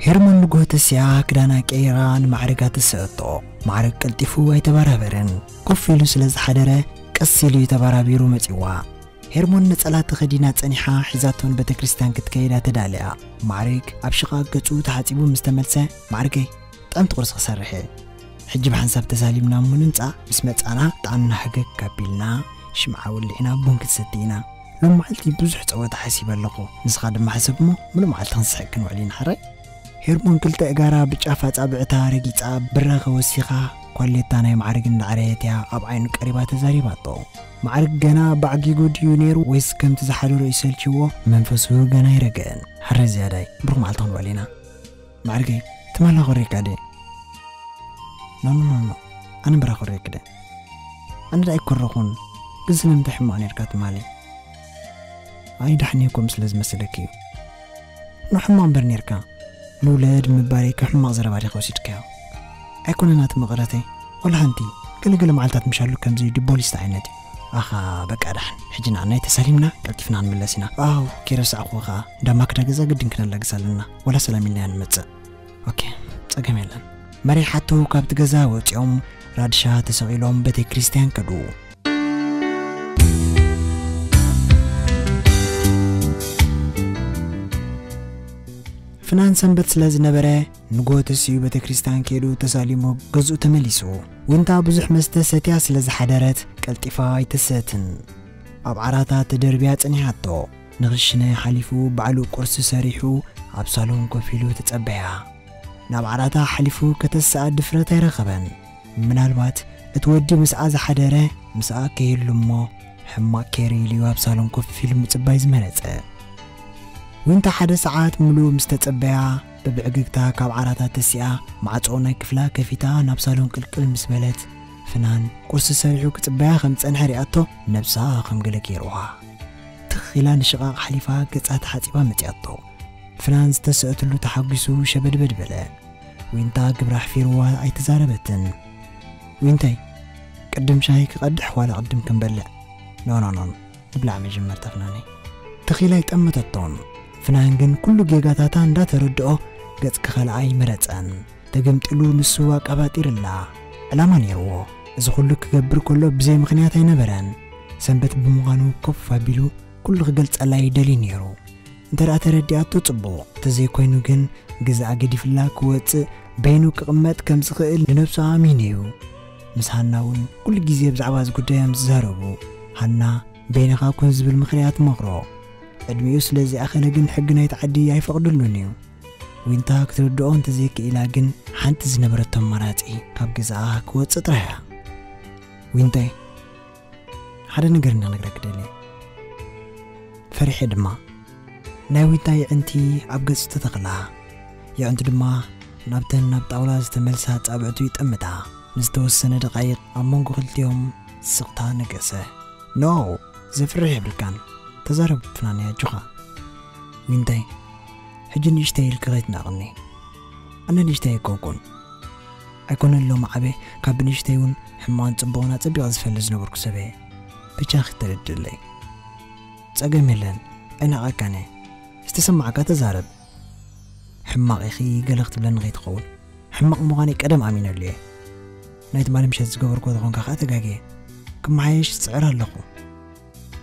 ሄርሞን ንግሆ ተሲኣ ክዳና ቀይራ ንማዕርግ ኣተሰአቶ። ማዕርግ ቀልጢፉ ኣይተባራበረን። ኮፍ ኢሉ ስለ ዝሓደረ ቀስ ኢሉ እዩ ተባራቢሩ መጺዋ። ሄርሞን ነጸላ ተኸዲና ጸኒሓ ሒዛቶ ንቤተ ክርስቲያን ክትከይዳ ተዳልያ። ማዕርግ ኣብ ሽቓቕ ገጹ ተሓጺቡ ምስ ተመልሰ፣ "ማዕርገይ፣ ጥዕምቲ ቁርሲ ክሰርሕ እየ። ሕጂ ብሓንሳብ ተሳሊምና እሞ ንምጻእ፣ ምስ መጻና ጥዕና ህገግ ኣቢልና ሽምዓ ወሊዕና ቡን ክትሰቲ ኢና። ሎም መዓልቲ ብዙሕ ጸወታ ሓሲበ ኣለኹ። ንስኻ ድማ ሕሰብ እሞ ምሉእ መዓልቲ ክንስሕቅ ክንውዕል ኢና ሕራይ?" ሄርሞን ክልተ እጋራ ብጫፍ ኣጻብዕታ ረጊጻ ብራኸ ወሲኻ ኳሌታ ናይ ማዕርግ እንዳዕረየት እያ ኣብ ዓይኑ ቀሪባ ተዛሪባቶ። ማዕርግ ገና ባዕጊጉ ድዩ ነይሩ ወይስ ከምቲ ዝሓደሮ ይሰልችዎ መንፈሱ ገና ኣይረገአን። ሕራይ ዝያዳይ ብሩኽ መዓልቲ ክንውዕል ኢና። ማዕርገይ፣ ትማሊ ኣኾሪካ ድየ? ኖ፣ ኖ፣ ኖ፣ ኖ። ኣነ እምበር ኣኾሪክ ድየ? ኣነ ደኣ ኣይኮረኹን። ግን ስለምንታይ ሕማቕ ነርካ ትማሊ? ኣይ፣ ዳሕኒ እኮ ስለ ዝመሰለኪ እዩ። ኖ፣ ሕማቕ እምበር ነርካ። ንውለድ ምባለይ ከም ሕማቕ ዘረባ ዲኻ ወሲድካዮ? ኣይኮነን ኣቲ መቐረተይ። ወላ ሓንቲ። ገለገለ መዓልታት ምሻሉ ከምዚ ዲቦሊስት ዓይነት እዩ። ኣኻ፣ በቃ ዳሕን። ሕጂ ንዓናይ ተሳሊምና ቀልጢፍና ንምለስ ኢና። ኣው፣ ከይረሳዕኩ ኸኣ፣ እንዳ ማክዳ ገዛ ግድን ክነላግስ ኣለና። ወላ ሰላም ኢልና ንመጽእ። ኦኬ፣ ጸገም የለን። መሪሓቶ ካብቲ ገዛ ወጺኦም ራድሻ ተሰቒሎም ቤተ ክርስቲያን ከዱ። ፍናን ሰንበት ስለ ዝነበረ ንግሆ ተሲኡ ቤተ ክርስቲያን ከይዱ ተሳሊሙ ገዝኡ ተመሊሱ። ዊንታ ብዙሕ መስተ ሰትያ ስለ ዝሓደረት ቀልጢፋ ኣይተሰእትን። ኣብ ዓራታ ተደርብያ ጸኒሓቶ። ንኽሽነ ሓሊፉ ባዕሉ ቁርሲ ሰሪሑ ኣብ ሳሎን ኮፍ ኢሉ ተጸበያ። ናብ ዓራታ ሓሊፉ ከተስኣ ድፍረት ኣይረኸበን። ምናልባት እቲ ወዲ ምስኣ ዝሓደረ ምስኣ ከይህሉ እሞ ሕማቕ ኬሪ ኢሉ ኣብ ሳሎን ኮፍ ኢሉ ምጽባይ ዝመረጸ። ዊንታ ሓደ ሰዓት ምሉእ ምስ ተጸበያ ብብዕግግታ ካብ ዓራታ ተሲኣ ማዕጾ ናይ ክፍላ ከፊታ ናብ ሳሎን ቅልቅል ምስ በለት ፍናን ቁርሲ ሰሪሑ ክጽበያ ከም ዝጸንሐ ሪኣቶ ነብሳ ከም ገለ ገይርዋ። ትኽ ኢላ ንሽቓቕ ሓሊፋ ገጻ ተሓጺባ መጺኣቶ። ፍናን ዝተሰእትሉ ተሓጒሱ ሸበድበድ በለ። ዊንታ ግብራ ኣሕፊርዋ ኣይተዛረበትን። ዊንታይ፣ ቅድም ሻሂ ክቐድሕ ዋላ ቅድም ክንበልዕ? ኖ፣ ኖ፣ ኖ፣ ንብላዕ መጀመርታ ፍናነይ። ትኽ ኢላ ኣይጠመተቶን። ፍናን ግን ኩሉ ጌጋታታ እንዳተረድኦ ገጽ ክኸልኣ ኣይመረጸን። ተገምጢሉ ንሱ ኣቃባጢርላ። ዕላማ ነይርዎ። እዚ ኩሉ ክገብር ከሎ ብዘይ ምኽንያት ኣይነበረን። ሰንበት ብምዃኑ ኮፍ ኣቢሉ ኩሉ ክገልጸላ ይደሊ ነይሩ። እንተ ደኣ ተረዲኣቶ ጽቡቕ፣ እንተዘይኮይኑ ግን ግዛኣ ገዲፍላ ክወጽእ በይኑ ክቕመጥ ከም ዝኽእል ንነብሱ ኣሚኑ እዩ። ምስ ሃና እውን ኩሉ ግዜ ብዛዕባ እዚ ጉዳይ እዮም ዝዛረቡ። ሃና በይንኻ ኩን ዝብል ምኽንያት ትመኽሮ። ዕድሚኡ ስለ ዝኣኸለ ግን ሕጊ ናይቲ ዓዲ ኣይፈቕድሉን እዩ። ዊንታ ክትርድኦ እንተዘይክኢላ ግን ሓንቲ ዝነበረቶ ኣማራጺ ካብ ገዛኣ ክወጽእ ጥራይ እያ። ዊንታይ፣ ሓደ ነገር እንድነግረኪ ደልየ። ፈሪሐ ድማ። ናይ ዊንታ የዕንቲ ኣብ ገጹ ተተኽላ። የዕንቱ ድማ ናብተን ናብ ጣውላ ዝተመልሳ ኣጻብዕቱ ይጠምታ። ንዝተወሰነ ደቓይቕ ኣብ መንጎ ክልቲኦም ስቕታ ነገሰ። ኖ፣ ዘፍርሕ የብልካን። ተዛረብ ፍናነይ ኣጆኻ። ዊንታይ፣ ሕጂ ንእሽተይ ኢልኪ ከይትናቕኒ። ኣነ ንእሽተይ ኣይኮንኩን። ኣይኮነን ሎሚ ዓበ ካብ ብንእሽተይ እውን ሕማቕን ጽቡቕን ኣጸቢቐ ዝፈልጥ ዝነበርኩ ሰብ እየ። ብቻ ክትርድለይ። ጸገም የለን፣ ኣይናቐካን እየ። ዝተሰማዓካ ተዛረብ። ሕማቕ ኢኺ ገለ ክትብለኒ ከይትኸውን። ሕማቕ ምዃነይ ቀደም ኣሚነሉ እየ። ናይ ትማሊ ምሸት ዝገበርክዎ ተኾንካ ከኣ ተጋግየ። ክመሓየሽ ዝጽዕር ኣለኹ።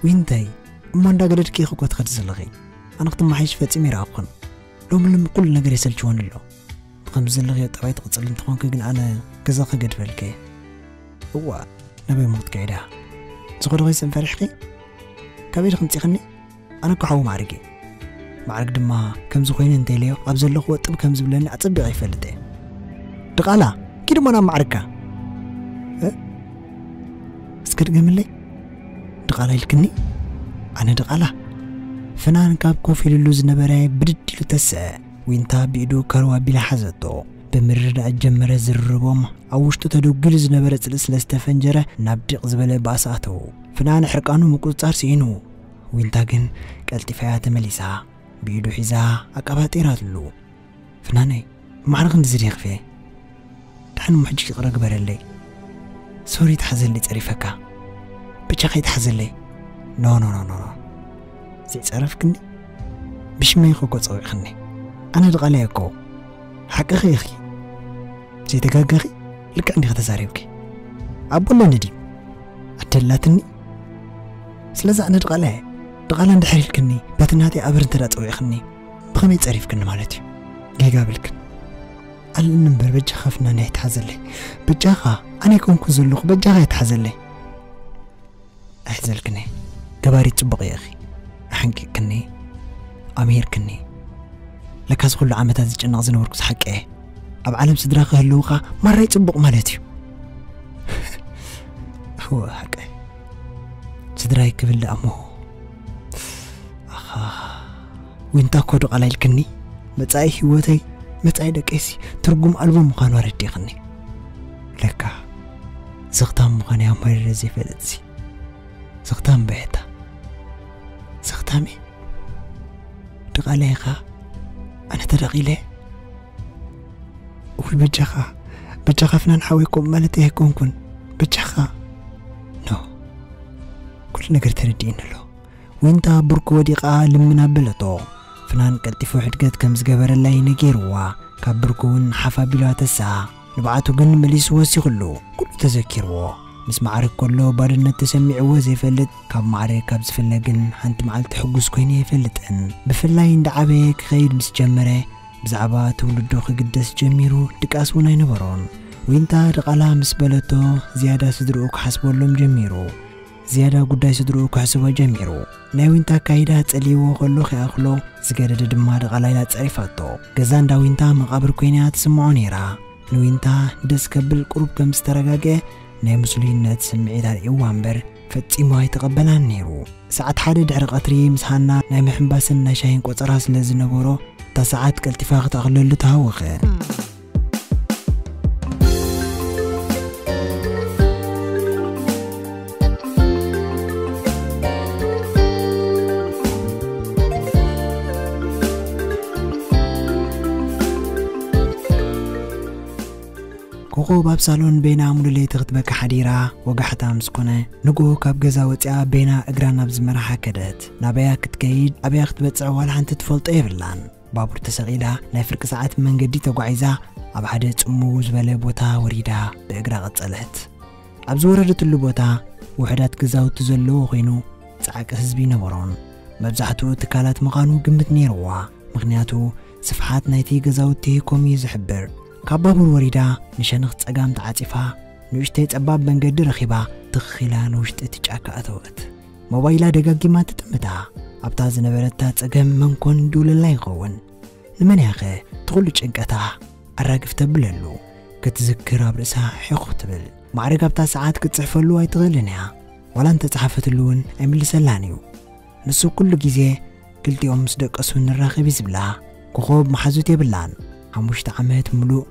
ዊንታይ፣ እሞ እንዳገደድኪ ኢኺ እኮ ትኸዲ ዘለኺ። ኣነ ክትመሓየሽ ፈጺመ ይረኣኹን። ሎሚ ሎሚ ኩሉ ነገር የሰልችወኒ ኣሎ። ብኸምዚ ዘለኽዮ ጠባይ ትቕጽሊ እንተኾንኪ ግን ኣነ ገዛ ክገድፈልኪ እየ። እዋ፣ ናበይ እሞ ክትከይዳ? ዝኸዶ ኸይሰም ፈሪሕኺ? ካበይ ዶ ከምጺኽኒ? ኣነ እኮ ሓዊ ማዕርግ እየ። ማዕርግ ድማ ከምዚ ኮይነ እንተኢለዮ ኣብ ዘለኽዎ ጥብ ከም ዝብለኒ ኣጸቢቐ ይፈልጥ እየ። ድቓላ፣ ኪድ እሞ ናብ ማዕርግካ። እ? እስከ ድገምለይ። ድቓላ ኢልክኒ? ኣነ ድቓላ? ፍናን ካብ ኮፍ ኢሉሉ ዝነበረ ብድድ ኢሉ ተስአ። ዊንታ ብኢዱ ከርው ኣቢላ ሓዘቶ። ብምርድዳእ ጀመረ ዝርርቦም። ኣብ ውሽጡ ተደጒሉ ዝነበረ ጽልኢ ስለ ዝተፈንጀረ ናብ ዲቕ ዝበለ ባእሲ ኣተዉ። ፍናን ሕርቃኑ ምቁጽጻር ስኢኑ። ዊንታ ግን ቀልጢፋ እያ ተመሊሳ። ብኢዱ ሒዛ ኣቀባጢራትሉ። ፍናነይ፣ ማዕረ ክንድዚ ድየ ክፍየ? ደሓን እሞ ሕጂ ይቕረ ግበረለይ። ሶሪ፣ ተሓዘለይ ጸሪፈካ። ብቻ ከይትሓዘለይ። ኖ፣ ኖ፣ ኖ፣ ኖ፣ ኖ። ዘይጸረፍክኒ? ብሽመይ እኮ ጸዊዕኽኒ። ኣነ ድቓላ እየ እኮ። ሓቅኺ ኢኺ፣ ዘይተጋገኺ። ልክዕ እንዲኺ ተዛሪብኪ። ኣቦ ኣለኒ ድዩ? ኣደላትኒ። ስለዚ ኣነ ድቓላ እየ። ድቓላ እንድሕር ኢልክኒ፣ በቲ ናተይ ኣበር እንተ ደኣ ጸዊዕኽኒ፣ ብኸመይ ጸሪፍክኒ ማለት እዩ? ጌጋ ብልክን። ኣለኒ እምበር በጃኻ ፍናን ኣይትሓዘለይ። በጃኻ፣ ኣነ ኣይኮንኩ ዘለኹ፣ በጃኻ ኣይትሓዘለይ። ኣይሕዘልክኒ። ገባሪት ጽቡቕ እየ ኢኺ። ኣሕንቂቕክኒ። ኣምሂርክኒ። ለካ እዚ ኩሉ ዓመታት ዝጭነቕ ዝነበርኩስ ሓቂ እየ። ኣብ ዓለም ስድራ ክህልውኻ ማራይ ጽቡቕ ማለት እዩ። እወ፣ ሓቂ። ስድራይ ክብል ደኣ እሞ። ኣኻ፣ ዊንታ እኮ ዶ ቃላ ኢልክኒ? መጻኢ ህይወተይ፣ መጻኢ ደቀይሲ ትርጉም ኣልቦ ምዃኑ ኣረዲእኽኒ። ለካ ዘኽታም ምዃነይ ኣማሪረ ዘይፈልጥሲ። ዘኽታም በየታ። ዘኽታሜ? ድቓላ ኢኻ? ኣነ ተደቒለ? እውይ በጃኻ፣ በጃኻ ፍናን ሓወይ፣ ከምኡ ማለተይ ኣይኮንኩን። በጃኻ። ኖ። ኩሉ ነገር ተረዲእኒ ኣሎ። ዊንታ ብርኩ ወዲቓ ልምን ኣበለቶ። ፍናን ቀልጢፉ ሕድገት ከም ዝገበረላ እዩ ነጊርዋ። ካብ ብርኩ እውን ሓፍ ኣቢሉ ኣተስኣ። ንብዓቱ ግን መሊሱ ወሲኹሉ። ኩሉ ተዘኪርዎ። ምስ ማዕረግ ከሎ ባዶነት ተሰሚዕዎ ዘይፈልጥ፣ ካብ ማዕረግ ካብ ዝፍለ ግን ሓንቲ መዓልቲ ሕጉስ ኮይኑ ኣይፈልጥን። ብፍላይ እንዳዓበየ ክኸይድ ምስ ጀመረ፣ ብዛዕባ ትውልዱ ክግደስ ጀሚሩ፣ ድቃስ እውን ኣይነበሮን። ዊንታ ድቓላ ምስ በለቶ፣ ዝያዳ ስድርኡ ክሓስበሎም ጀሚሩ። ዝያዳ ጉዳይ ስድርኡ ክሕስቦ ጀሚሩ። ናይ ዊንታ ኣካይዳ ጸሊእዎ ከሎ ከይኣኽሎ፣ ዝገደደ ድማ ድቓላ ኢላ ጸሪፋቶ። ገዛ እንዳ ዊንታ መቓብር ኮይና እያ ትስምዖ ነይራ። ንዊንታ ደስ ከብል ቁሩብ ከም ዝተረጋግአ፣ ናይ ምስሉይነት ስምዒት ኣርእይዋ እምበር፣ ፈጺሙ ኣይተቐበላን ነይሩ። ሰዓት ሓደ ድሕሪ ቀትሪ ምስ ሃና ናይ ምሕንባስን ናይ ሻሂን ቆጸራ ስለ ዝነበሮ፣ እታ ሰዓት ቀልጢፋ ክትኣኽለሉ ተሃወኸ። ኮኾብ ኣብ ሳሎን በይና ሙሉ ለይቲ ክትበኪ ሓዲራ፣ ወጋሕታ ምስ ኮነ፣ ንግሆ ካብ ገዛ ወጺኣ በይና እግራ ናብ ዝመርሓ ከደት። ናበያ ክትከይድ፣ ኣበያ ክትበጽሕ ዋላ ሓንቲ ትፈልጦ የብላን። ባቡር ተሰቒላ፣ ናይ ፍርቂ ሰዓት መንገዲ ተጓዒዛ፣ ኣብ ሓደ ጽምው ዝበለ ቦታ ወሪዳ ብእግራ ቀጸለት። ኣብ ዝወረደትሉ ቦታ ውሑዳት ገዛውቲ ዘለዎ ኮይኑ፣ ጻዕቂ ህዝቢ ይነበሮን። መብዛሕትኡ ትካላት ምዃኑ ግምት ነይርዋ፣ ምኽንያቱ ስፍሓት ናይቲ ገዛውቲ ከምኡ እዩ ዝሕብር። ካብ ባቡር ወሪዳ ንሸነኽ ጸጋም ተዓጺፋ፣ ንእሽተይ ጸባብ መንገዲ ረኺባ፣ ትኽ ኢላ ንውሽጢ እቲ ጫካ ኣተወት። ሞባይላ ደጋጊማ ትጥምታ። ኣብታ ዝነበረታ ጸገም መን ኮን ይድውለላ ይኸውን? ንመን እያኸ እቲ ኩሉ ጭንቀታ ኣራግፍ ተብለሉ? ክትዝክር ኣብ ርእሳ ሒኹ ትብል። ማዕረግ ኣብታ ሰዓት ክትጽሕፈሉ ኣይትኽእልን እያ። ዋላ እንተጸሓፈትሉ እውን ኣይምልሰላን እዩ። ንሱ ኩሉ ግዜ ክልቲኦም ምስ ደቀሱ ንራኸብ እዩ ዝብላ። ኮኾብ መሓዙት የብላን። ሓሙሽተ ዓመት ምሉእ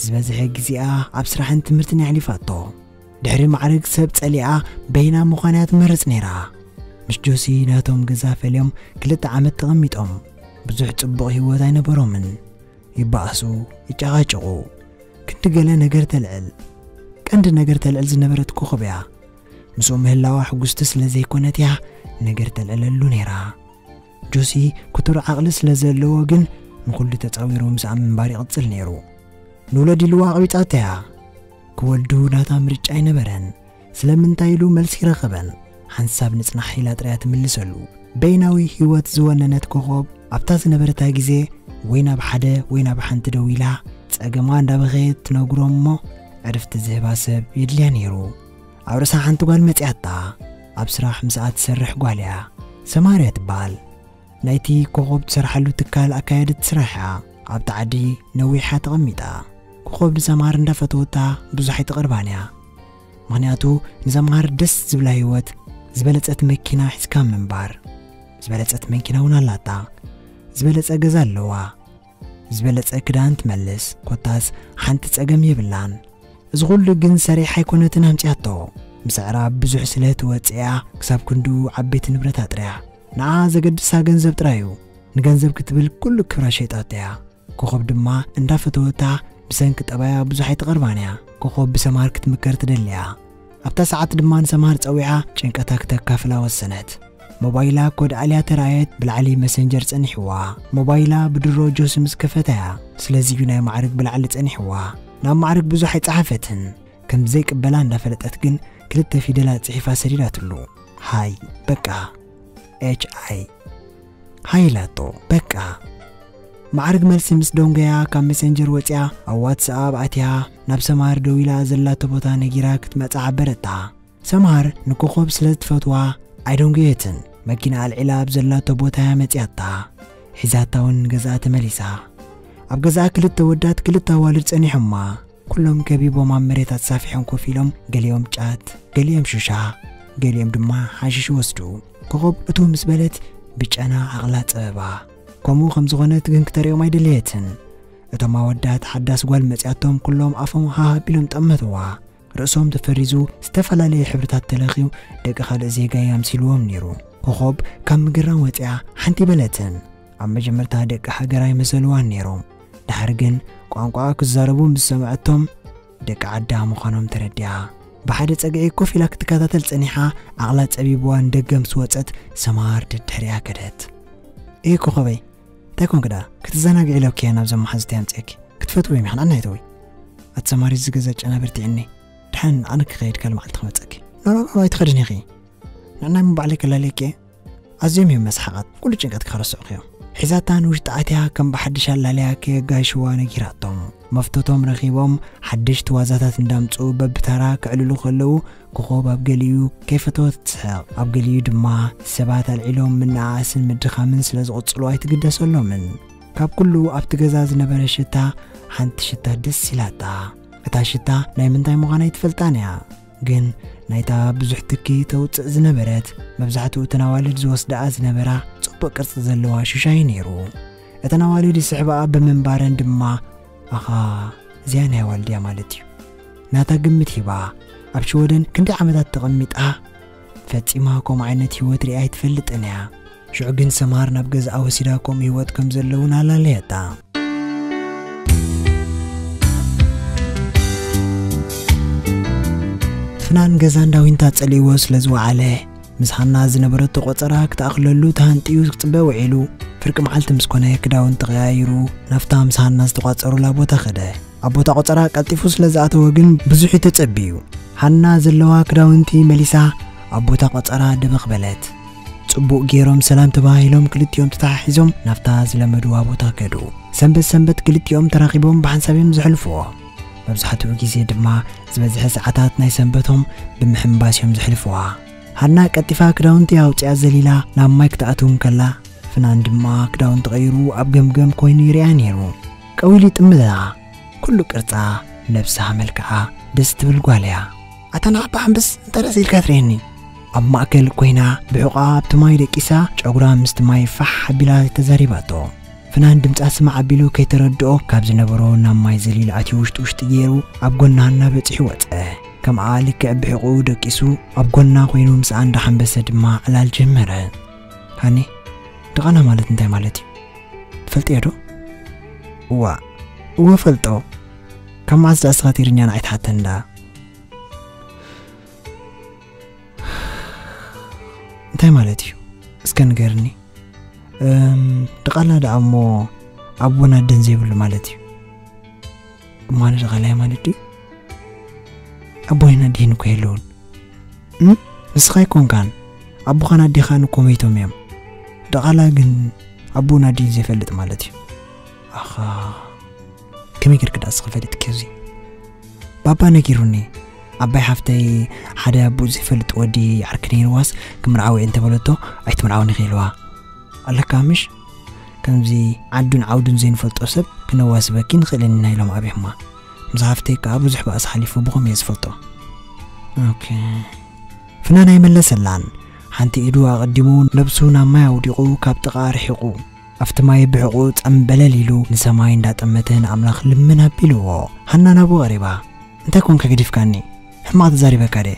ዝበዝሐ ግዜኣ ኣብ ስራሕን ትምህርትን የሕሊፋቶ። ድሕሪ ማዕረግ ሰብ ጸሊኣ በይና ምዃን እያ ትመርጽ ነይራ። ምስ ጆሲ ናቶም ገዛ ፈልዮም ክልተ ዓመት ተቐሚጦም። ብዙሕ ጽቡቕ ህይወት ኣይነበሮምን። ይበኣሱ፣ ይጨቓጨቑ። ክንዲ ገለ ነገር ተልዕል። ቀንዲ ነገር ተልዕል ዝነበረት ኮኾብ እያ። ምስኡ ምህላዋ ሕጉስቲ ስለ ዘይኮነት እያ ነገር ተልዕለሉ ነይራ። ጆሲ ክቱር ዓቕሊ ስለ ዘለዎ ግን ንኹሉ ተጻዊሩ ምስኣ ምንባር ይቕጽል ነይሩ። ንውለድ ኢልዋ ኣቕቢጻቶ እያ። ክወልዱ ናታ ምርጫ ኣይነበረን። ስለምንታይ ኢሉ መልሲ ይረኸበን። ሓንሳብ ንጽናሕ ኢላ ጥራያ ትምልሰሉ። በይናዊ ህይወት ዝወነነት ኮኾብ ኣብታ ዝነበረታ ግዜ ወይ ናብ ሓደ ወይ ናብ ሓንቲ ደው ኢላ ጸገማ እንዳበኸየት ትነግሮ እሞ ዕርፍቲ ዝህባ ሰብ የድልያ ነይሩ። ኣብ ርእሳ ሓንቲ ጓል መጺኣታ። ኣብ ስራሕ ምስኣ ትሰርሕ ጓል እያ። ሰማርያ ትበሃል። ናይቲ ኮኾብ ትሰርሓሉ ትካል ኣካያዲት ስራሕ እያ። ኣብታ ዓዲ ነዊሓ ተቐሚጣ። ኮኾብ ንሰማር እንዳፈተወታ ብዙሕ ኣይትቐርባን እያ። ምኽንያቱ ንሰማር ደስ ዝብላ ህይወት፣ ዝበለጸት መኪና ሒዝካ ምንባር። ዝበለጸት መኪና እውን ኣላታ። ዝበለጸ ገዛ ኣለዋ። ዝበለጸ ክዳን ትመልስ። ኮታስ ሓንቲ ጸገም የብላን። እዚ ኩሉ ግን ሰሪሓ ኣይኮነትን ኣምጺኣቶ። ብስዕራ ብዙሕ ስለ ትወጽእ እያ ክሳብ ክንድኡ ዓበይቲ ንብረት ኣጥርያ። ንዓ ዘገድሳ ገንዘብ ጥራይ እዩ። ንገንዘብ ክትብል ኩሉ ክብራ ሸይጣቶ እያ። ኮኾብ ድማ እንዳፈተወታ ብሰንኪ ጠባያ ብዙሕ ኣይትቐርባን እያ። ኮኾብ ብሰማር ክትምከር ትደሊ እያ። ኣብታ ሰዓት ድማ ንሰማር ጸዊዓ ጭንቀታ ክተካፍላ ወሰነት። ሞባይላ ኮድ ኣልያ ተራእየት ብላዕሊ መሰንጀር ጸኒሕዋ። ሞባይላ ብድሮ ጆሲ ምስ ከፈታ እያ ስለዚ እዩ ናይ ማዕርግ ብላዕሊ ጸኒሕዋ። ናብ ማዕርግ ብዙሕ ኣይጸሓፈትን። ከም ዘይቅበላ እንዳፈለጠት ግን ክልተ ፊደላት ጽሒፋ ሰዲዳትሉ። ሃይ በቃ። ኤች ኣይ። ሃይ ኢላቶ። በቃ። ማዕርግ መልሲ ምስ ደንጎያ ካብ ሜሴንጀር ወፂኣ ኣብ ዋትስኣፕ ኣትያ ናብ ሰማር ደው ኢላ ዘላቶ ቦታ ነጊራ ክትመፃ ሓበረታ። ሰማር ንኮኾብ ስለ ዝትፈትዋ ኣይደንጎየትን። መኪና ኣልዒላ ኣብ ዘላቶ ቦታ እያ መፂኣታ። ሒዛታ እውን ንገዝኣ ተመሊሳ። ኣብ ገዝኣ ክልተ ወዳት ክልተ ኣዋልድ ጸኒሖማ። ኩሎም ከቢቦም ኣብ መሬት ኣሳፊሖም ኮፍ ኢሎም፣ ገሊኦም ጫት፣ ገሊኦም ሹሻ፣ ገሊኦም ድማ ሓሽሽ ይወስዱ። ኮኾብ እትው ምስ በለት ብጨና ዓቕላ ጸበባ። ከምኡ ከም ዝኾነት ግን ክተርእዮም ኣይደለየትን። እቶም ኣወዳት ሓዳስ ጓል መጺኣቶም ኩሎም ኣፎም ሃህ ኣቢሎም ጠመትዋ። ርእሶም ተፈሪዙ ዝተፈላለየ ሕብርታት ተለኽዩ ደቂ ካልእ ዜጋ ኣምሲልዎም ነይሩ። ኮኾብ ካብ ምግርራም ወጺኣ ሓንቲ በለትን። ኣብ መጀመርታ ደቂ ሃገር ኣይመሰልዋን ነይሮም። ድሓር ግን ቋንቋ ክዛረቡ ምስ ሰምዐቶም ደቂ ዓዳ ምዃኖም ተረዲኣ። ብሓደ ጸግዒ ኮፍ ኢላ ክትከታተል ጸኒሓ፣ ዓቕላ ጸቢብዋ ንደገ ምስ ወጸት ሰማር ደድሕሪኣ ከደት። "ኤ ኮኾበይ፣ እንታይ ኮንክ ደኣ? ክትዘናግዒ ኢለኪ እየ ናብዞም መሓዙተይ ኣምጺአኪ። ክትፈትዊ እዮም ይኽን ኣናይተዊ?" ኣቲ ሰማር፣ እዚ ገዛ ጨና በርቲዕኒ። ድሓን ኣነ ክኸይድ ካልእ መዓልቲ ክመጸኪ። ኖ፣ ኖ፣ ኖ፣ ኣይትኸድን ኢኺ። ንዕናይ ምን ባዕለይ ከላልየኪ እየ። ኣዝዮም እዮም መስሓቓት። ኩሉ ጭንቀትኪ ከረስዑኺ እዮም። ሒዛታ ንውሽጢ ኣትያ ከም ብሓድሽ ኣላልያ ከየጋይሽዋ ነጊራቶም። መፍቶቶም ረኺቦም ሓደሽቲ ዋዛታት እንዳምጽኡ በብተራ ከዕልሉ ከለዉ ኮኾብ ኣብ ገሊኡ ከይፈተወት ትስሕቕ። ኣብ ገሊኡ ድማ ሰባት ኣልዒሎም ምንኣኣስን ምድኻምን ስለ ዝቕጽሉ ኣይትግደሰሎምን። ካብ ኩሉ ኣብቲ ገዛ ዝነበረ ሽታ ሓንቲ ሽታ ደስ ኢላታ። እታ ሽታ ናይ ምንታይ ምዃና ኣይትፈልጣን እያ። ግን ናይታ ብዙሕ ትኪ ተውጽእ ዝነበረት፣ መብዛሕትኡ እተን ኣዋልድ ዝወስድኣ ዝነበራ ጽቡቕ ቅርጺ ዘለዋ ሹሻ እዩ ነይሩ። እተን ኣዋልድ ይስሕብኣ ብምንባረን ድማ፣ "ኣኻ፣ እዚኣ ናይ ኣዋልድ እያ ማለት እዩ?" ናታ ግምት ሂባ። ኣብ ሽወደን ክንደይ ዓመታት ተቐሚጣ፣ ፈጺማ ከምኡ ዓይነት ህይወት ሪኣ ኣይትፈልጥን እያ። ሽዑ ግን ሰማር ናብ ገዝኣ ወሲዳ ከምኡ ህይወት ከም ዘለውን ኣላለየታ። ፍናን ገዛን ዳዊንታ ጸሊእዎ ስለ ዝወዓለ፣ ምስ ሃና ዝነበረቶ ቆጸራ ክትኣኽለሉ ተሃንጥዩ ክጽበ ውዒሉ፣ ፍርቂ መዓልቲ ምስ ኮነ ክዳውንቲ ቀያይሩ ናብታ ምስ ሃና ዝተቋጸሩላ ቦታ ከደ። ኣብ ቦታ ቆጸራ ቀልጢፉ ስለ ዝኣተወ ግን ብዙሕ እዩ ተጸቢዩ። ሃና ዘለዋ ክዳውንቲ መሊሳ ኣብ ቦታ ቆጸራ ድብኽ በለት። ጽቡቕ ገይሮም ሰላም ተባሂሎም ክልቲኦም ተተሓሒዞም ናብታ ዝለመድዋ ቦታ ከዱ። ሰንበት ሰንበት ክልቲኦም ተራኺቦም ብሓንሳብ እዮም ዘሕልፍዎ። መብዛሕትኡ ግዜ ድማ ዝበዝሐ ሰዓታት ናይ ሰንበቶም ብምሕምባስ እዮም ዘሕልፍዋ። ሃና ቀልጢፋ ክዳውንቲ ኣውጺኣ ዘሊላ ናብ ማይ ክትኣትው እንከላ፣ ፍናን ድማ ክዳውንቲ ቀይሩ ኣብ ገምገም ኮይኑ ይሪኣ ነይሩ። ቀዊሉ ይጥምታ። ኩሉ ቅርጻ፣ ነብሳ፣ መልክዓ ደስ ትብል ጓል እያ። ኣታ ንዓባ ሓንብስ እንታይ ደስ ኢልካ ትርእየኒ? ኣብ ማእከል ኮይና ብሕቋ ኣብቲ ማይ ደቂሳ ጨጉራ ምስቲ ማይ ፋሕ ኣቢላ ተዛሪባቶ። ፍናን ድምጻ ስማዕ ኣቢሉ ከይተረድኦ ካብ ዝነበሮ ናብ ማይ ዘሊሉ ኣትዩ ውሽጢ ውሽጢ ገይሩ ኣብ ጎና ሃና በጺሑ ወጸ። ከምኣ ልክዕ ብሕቑኡ ደቂሱ ኣብ ጎና ኮይኑ ምስኣ እንዳሓንበሰ ድማ ዕላል ጀመረ። ሃኒ፣ ድቓላ ማለት እንታይ ማለት እዩ? ትፈልጥዮ ዶ? እዋ፣ እወ ፈልጦ። ካብ መዓስ ደኣ እስኻ ትግርኛ ንዓይ ትሓተኒ ደኣ? እንታይ ማለት እዩ? እስከ ንገርኒ። እም፣ ድቓላ ደኣ እሞ ኣቦን ኣደን ዘይብሉ ማለት እዩ። እሞ ኣነ ድቓላ እየ ማለት ድዩ? ኣቦይን ኣዴን እኮ የለውን። እም? ንስኻ ኣይኮንካን። ኣቦኻን ኣዴኻን እኮ መይቶም እዮም። ድቓላ ግን ኣቦን ኣዴን ዘይፈልጥ ማለት እዩ። ኣኻ፣ ከመይ ጌርክ ደኣ እስኺ ፈሊጥኪ እዚ? ባባ ነጊሩኒ። ዓባይ ሓፍተይ ሓደ ኣቦኡ ዘይፈልጥ ወዲ ዓርኪ ነይርዋስ ክምርዓው እየ እንተበለቶ ኣይትምርዓውን ኢኺ ኢልዋ። ኣለካ ምሽ? ከምዚ ዓዱን ዓውዱን ዘይንፈልጦ ሰብ ክነዋስበኪ ንኽእልን ኢና ኢሎም ኣብዮማ። ምስ ሓፍተይ ከኣ ብዙሕ ባእሲ ሓሊፉ ብኸም እየ ዝፈልጦ። ኦኬ። ፍናን ኣይመለሰላን። ሓንቲ ኢዱ ኣቐዲሙ ነብሱ ናብ ማይ ኣውዲቑ ካብ ጥቓ ርሒቑ። ኣብቲ ማይ ብሕቑ ጸምበለል ኢሉ ንሰማይ እንዳጠመተ ንኣምላኽ ልምን ኣቢልዎ። ሃና ናብኡ ቀሪባ። እንታይ ኮንካ ገዲፍካኒ? ሕማቕ ተዛሪበካ ድየ?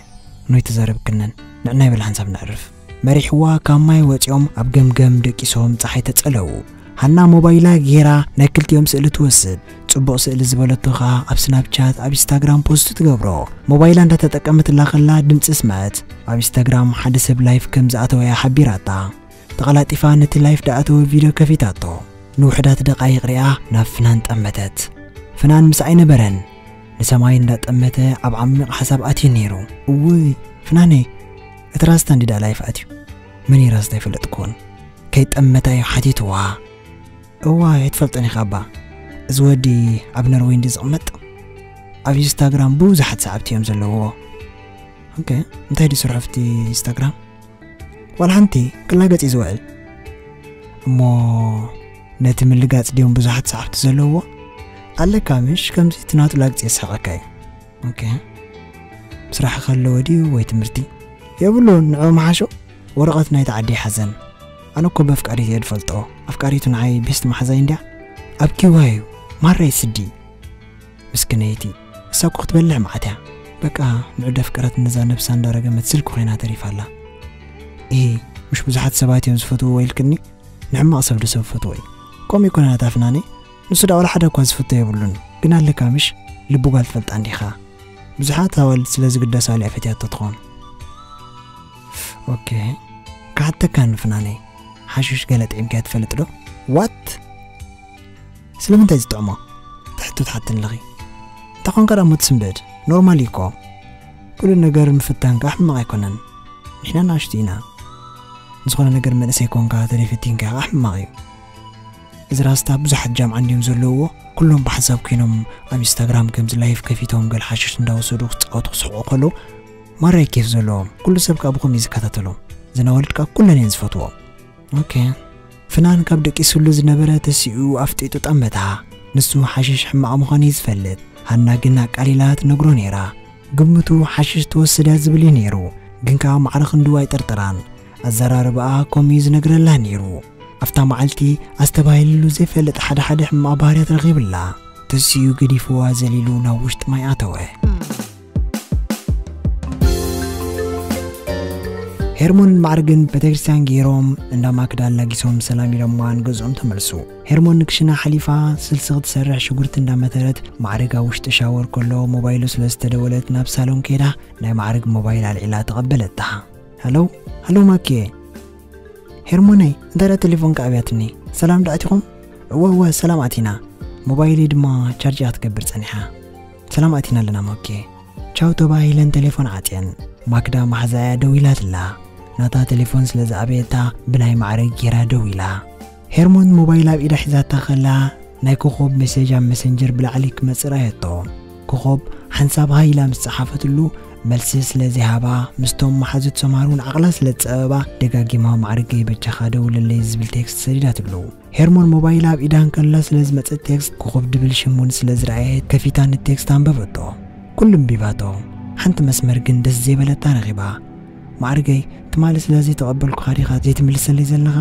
ኖይ ተዛረብክነን። ንዕናይ በል ሓንሳብ ነዕርፍ። መሪሕዋ ካብ ማይ ወጺኦም ኣብ ገምገም ደቂሶም ጸሓይ ተጸለዉ። ሃና ሞባይላ ጌራ ናይ ክልቲኦም ስእሊ ትወስድ። ጽቡቕ ስእሊ ዝበለቶ ኸኣ ኣብ ስናፕቻት፣ ኣብ ኢንስታግራም ፖስት ትገብሮ። ሞባይላ እንዳተጠቀመትላ ኸላ ድምጺ ስምዐት። ኣብ ኢንስታግራም ሓደ ሰብ ላይፍ ከም ዝኣተወ እያ ሓቢራታ። ተቐላጢፋ ነቲ ላይፍ ዝኣተወ ቪድዮ ከፊታቶ። ንውሕዳት ደቓይቕ ሪኣ ናብ ፍናን ጠመተት። ፍናን ምስ ኣይነበረን ንሰማይ እንዳጠመተ ኣብ ዓሚቕ ሓሳብ ኣትዩ ነይሩ። እውይ ፍናነይ፣ እቲ ራስታ እንዲ ዳኣ ላይፍ ኣትዩ። መን እዩ ራስታ ይፈልጥ ክኾን? ከይጠመታ እዩ ሓቲትዋ። እዋ ኣይትፈልጥን ኢኻ እባ። እዚ ወዲ ኣብ ነርወይ እንዲ ዝቕመጥ? ኣብ ኢንስታግራም ብዙሓት ሰዓብቲ እዮም ዘለዎ። ኦኬ፣ እንታይ ድዩ ስርሑ ኣብቲ ኢንስታግራም? ዋላ ሓንቲ ክላገጽ እዩ ዝውዕል። እሞ ነቲ ምልጋጽ ድዮም ብዙሓት ሰዓብቲ ዘለዎ? ኣለካ ምሽ ከምዚ እቲ ናቱ ላግጺ የስሕቐካ እዩ። ኦኬ፣ ስራሕ ከለዎ ድዩ ወይ ትምህርቲ? የብሉን፣ ንዑ መሓሾ። ወረቐት ናይቲ ዓዲ ይሓዘን። ኣነ እኮ በፍቃሪት እየ ዝፈልጦ። ኣፍቃሪቱ ንዓይ ቤስት መሓዛይ እንድያ። ኣብ ኪዋ እዩ። ማራ ይስዲ። ምስክነይቲ፣ እሳ እኮ ክትበልዕ መዓት እያ። በቃ ንዑ ደፍቀረት ነዛ ነብሳ እንዳረገመት ስልኪ ኮይና ተሪፋ ኣላ። ኢ፣ ምሽ ብዙሓት ሰባት እዮም ዝፈትውዎ ኢልክኒ? ንሕማቕ ሰብ ዶ ሰብ ፈትዎ እዩ? ከምኡ ይኮነ ናታ ፍናነይ፣ ንሱ ዳ ዋላ ሓደ እኳ ዝፍቶ የብሉን። ግን ኣለካ ምሽ ልቡ ጓል ትፈልጣ እንዲኻ። ብዙሓት ኣዋልድ ስለ ዝግደሳሉ እያ ፈትያቶ ትኾን። ኦኬ፣ ክሓተካ ንፍናነይ፣ ሓሽሽ ገለ ጥዒምካዮ ትፈልጥ ዶ? ዋት? ስለምንታይ ዝጥዕሞ? ትሕቶ ትሓትኒ ኣለኺ። እንታይ ኮንካ ደኣ እሞ ትስንብድ? ኖርማል እዩ እኮ። ኩሉ ነገር ምፍታን ከኣ ሕማቕ ኣይኮነን። ንሕና ንኣሽቱ ኢና። ንዝኾነ ነገር መንእሰይ ኮንካ ተደይፈቲንካ ከኣ ሕማቕ እዩ። እዚ ራስታ ብዙሓት ጃምዓ እንድዮም ዘለውዎ። ኩሎም ብሓንሳብ ኮይኖም ኣብ ኢንስታግራም ከምዚ ላይፍ ከፊቶም ገለ ሓሽሽ እንዳወሰዱ ክጻወቱ ክስሕቑ ከለዉ ማራ እዩ ኬፍ ዘለዎም። ኩሉ ሰብ ከኣ ብኸምኡ እዩ ዝከታተሎም። እዘን ኣዋልድ ከኣ ኩለን እየን ዝፈትዎም። ኦኬ። ፍናን ካብ ደቂስሉ ዝነበረ ተሲኡ ኣፍጢጡ ጠመታ። ንሱ ሓሽሽ ሕማቕ ምዃኑ እዩ ዝፈልጥ። ሃና ግን ኣቃሊላ ትነግሮ ነይራ። ግምቱ ሓሽሽ ትወስድ እያ ዝብል እዩ ነይሩ። ግን ከኣ ማዕረ ክንድኡ ኣይጠርጠራን። ኣዘራርባኣ ከምኡ እዩ ዝነግረላ ነይሩ። ኣብታ መዓልቲ ኣስተባሂልሉ ዘይፈልጥ ሓደ ሓደ ሕማቕ ባህርያት ረኺብላ። ተሲኡ ገዲፍዋ ዘሊሉ ናብ ውሽጢ ማይ ኣተወ። ሄርሞንን ማዕርግን ቤተክርስትያን ገይሮም እንዳ ማክዳ ኣላጊሶም ሰላም ኢሎምዋ ንገዝኦም ተመልሱ። ሄርሞን ንክሽና ሓሊፋ ስልሲ ክትሰርሕ ሽጉርቲ እንዳመተረት፣ ማዕርግ ኣብ ውሽጢ ሻወር ከሎ ሞባይሉ ስለ ዝተደወለት ናብ ሳሎን ከይዳ ናይ ማዕርግ ሞባይል ኣልዒላ ተቐበለታ። ሃሎ፣ ሃሎ ማኪየ። ሄርሞነይ፣ እንታይ ደኣ ቴሌፎንካ ኣብያትኒ? ሰላም ዶ ኣቲኹም? እወ፣ እወ፣ ሰላም ኣቲና። ሞባይለይ ድማ ቻርጅ እያ ክትገብር ጸኒሓ። ሰላም ኣቲና ኣለና ማኪየ። ቻው ተባሂለን ቴሌፎን ዓጽየን። ማክዳ መሓዛያ ደዊላትላ። ናታ ቴሌፎን ስለ ዝኣበየታ ብናይ ማዕርግ ጌራ ደዊላ። ሄርሞን ሞባይል ኣብ ኢዳ ሒዛታ ከላ ናይ ኮኾብ ሜሴጅ ኣብ መሰንጀር ብላዕሊ ክመጽእ ረኣየቶ። ኮኾብ ሓንሳብ ሃይ ኢላ ምስ ጸሓፈትሉ መልሲ ስለ ዘይሃባ ምስቶም መሓዙት ሰምሃር እውን ዓቕላ ስለ ዝጸበባ ደጋጊማ ማዕርገይ በጃኻ ደውለለይ ዝብል ቴክስት ሰዲዳትሉ። ሄርሞን ሞባይላ ኣብ ኢዳ እንከላ ስለ ዝመጸት ቴክስት ኮኾብ ድብል ሽም እውን ስለ ዝረኣየት ከፊታ ንቴክስት ኣንበበቶ። ኩሉ ኣንቢባቶ። ሓንቲ መስመር ግን ደስ ዘይበለታ ረኺባ። ማዕርገይ ትማሊ ስለ ዘይተቐበልኩኻ ዲኻ ዘይትምልሰለይ ዘለኻ?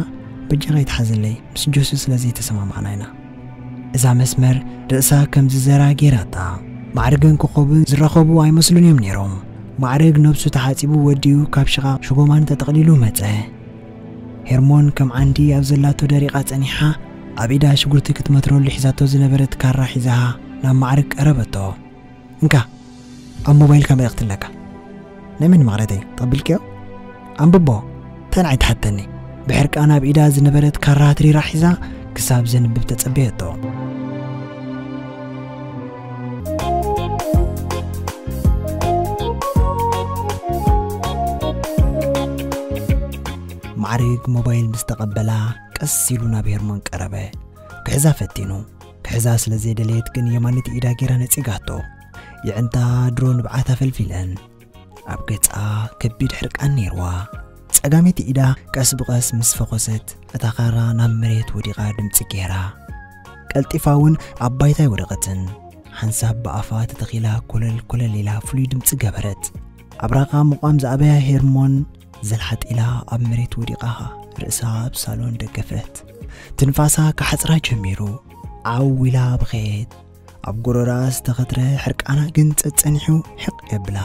በጃኻ ይትሓዘለይ፣ ምስ ጆሲ ስለ ዘይተሰማማዕና ኢና። እዛ መስመር ርእሳ ከም ዝዘራ ገይራታ። ማዕርግን ኮኾብን ዝራኸቡ ኣይመስሉን እዮም ነይሮም። ማዕርግ ነብሱ ተሓጺቡ ወዲኡ ካብ ሽቓቕ ሽጎማን ተጠቕሊሉ መጸ። ሄርሞን ከም ዓንዲ ኣብ ዘላቶ ደሪቓ ጸኒሓ፣ ኣብ ኢዳ ሽጉርቲ ክትመትረሉ ሒዛቶ ዝነበረት ካራ ሒዛ ናብ ማዕርግ ቀረበቶ። እንካ፣ ኣብ ሞባይልካ መልእኽቲ ኣለካ። ናይ መን ማዕረተይ? ተቐቢልክዮ? ኣንብቦ። እንታይ ንዓይ ትሓተኒ? ብሕርቃን ኣብ ኢዳ ዝነበረት ካራ ትሪራ ሒዛ ክሳብ ዘንብብ ተጸበየቶ። ማዕርግ ሞባይል ምስ ተቐበላ ቀስ ኢሉ ናብ ሄርሞን ቀረበ። ክሕዛ ፈቲኑ። ክሕዛ ስለ ዘይደለየት ግን የማነይቲ ኢዳ ጌራ ነጺጋቶ። የዕንታ ድሮ ንብዓት ኣፈልፊለን። ኣብ ገጻ ከቢድ ሕርቃን ነይርዋ። ጸጋመይቲ ኢዳ ቀስ ብቐስ ምስ ፈኾሰት እታ ካራ ናብ መሬት ወዲቓ ድምጺ ጌራ። ቀልጢፋ እውን ኣብ ባይታ ኣይወደቐትን። ሓንሳብ ብኣፋ ተተኺላ ኮለል ኮለል ኢላ ፍሉይ ድምጺ ገበረት። ኣብራኻ ምቋም ዝኣበያ ሄርሞን ዘልሓጥ ኢላ ኣብ መሬት ወዲቓ ርእሳ ኣብ ሳሎን ደገፈት። ትንፋሳ ክሓጽራ ጀሚሩ። ዓው ኢላ በኸየት። ኣብ ጎረራ ዝተኸትረ ሕርቃና ግን ጸጸኒሑ ሕቕ የብላ።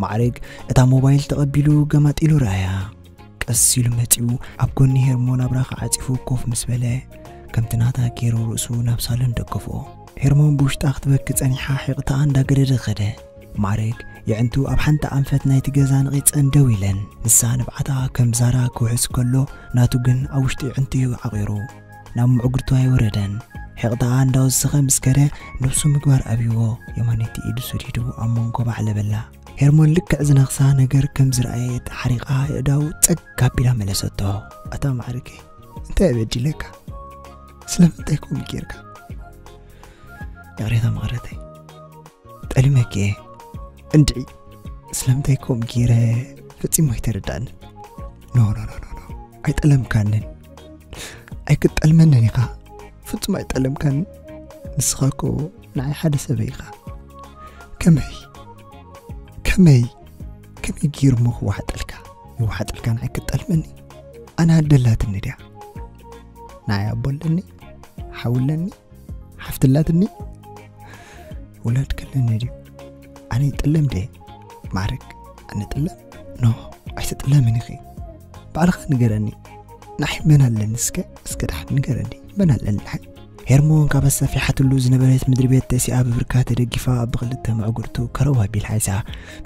ማዕርግ እታ ሞባይል ተቐቢሉ ገማጢሉ ረኣያ። ቀስ ኢሉ መጺኡ ኣብ ጎኒ ሄርሞን ኣብራኻ ዓጺፉ ኮፍ ምስ በለ፣ ከምቲ ናታ ገይሩ ርእሱ ናብ ሳሎን ደገፎ። ሄርሞን ብውሽጣ ክትበኪ ጸኒሓ ሒቕታኣ እንዳገደደ ኸደ። ማዕርግ የዕንቱ ኣብ ሓንቲ ኣንፈት ናይቲ ገዛ ነቒጸን ደው ኢለን። ንሳ ንብዓታ ከም ዛራ ክውሕዝ ከሎ፣ ናቱ ግን ኣብ ውሽጢ የዕንቱ እዩ ዓቒሩ። ናብ ምዕጉርቱ ኣይወረደን። ሕቕዳኣ እንዳወሰኸ ምስ ከደ፣ ነብሱ ምግባር ኣብይዎ፣ የማነይቲ ኢዱ ሰዲዱ ኣብ መንጎ ባዕለበላ። ሄርሞን ልክዕ ዝነኽሳ ነገር ከም ዝረኣየት ሓሪቓ፣ ኣእዳዉ ጸግ ኣቢላ መለሰቶ። ኣታ ማዕርገይ፣ እንታይ በዲለካ? ስለምንታይ ከምኡ ጌርካ? ይቕሬታ መቐረተይ፣ ጠሊመኪ እየ። እንድዒ፣ ስለምንታይ ከምኡ ገይረ ፈጺሙ ኣይተረዳእንን። ኖ፣ ኖ፣ ኖ፣ ኖ፣ ኖ። ኣይጠለምካንን። ኣይክትጠልመንን ኢኻ። ፍጹም ኣይጠለምካንን። ንስኻ እኮ ንዓይ ሓደ ሰበይ ኢኻ። ከመይ? ከመይ? ከመይ ገይሩ እሞ ክወሓጠልካ? ይወሓጠልካ ንዓይ ክትጠልመኒ? ኣነ ኣደ ኣላትኒ ድያ? ንዓይ ኣቦ ኣለኒ? ሓው ኣለኒ? ሓፍቲ ኣላትኒ? ውላድ ከለኒ ድዩ? ኣነ ይጥለም ድየ? ማዕረግ፣ ኣነ ጥለም? ኖ፣ ኣይትጥለምን ኢኺ። ባዕልኻ ንገረኒ። ንዓይ መን ኣለኒ እስከ? እስከ ደሓን ንገረኒ። መን ኣለኒ ንዓይ? ሄርሞን ካብ ኣሰፊሓትሉ ዝነበረት ምድሪ ቤት ተሲኣ ብብርካ ተደጊፋ ብኽልተ መዕጉርቱ ከረው ኣቢላ ሒዛ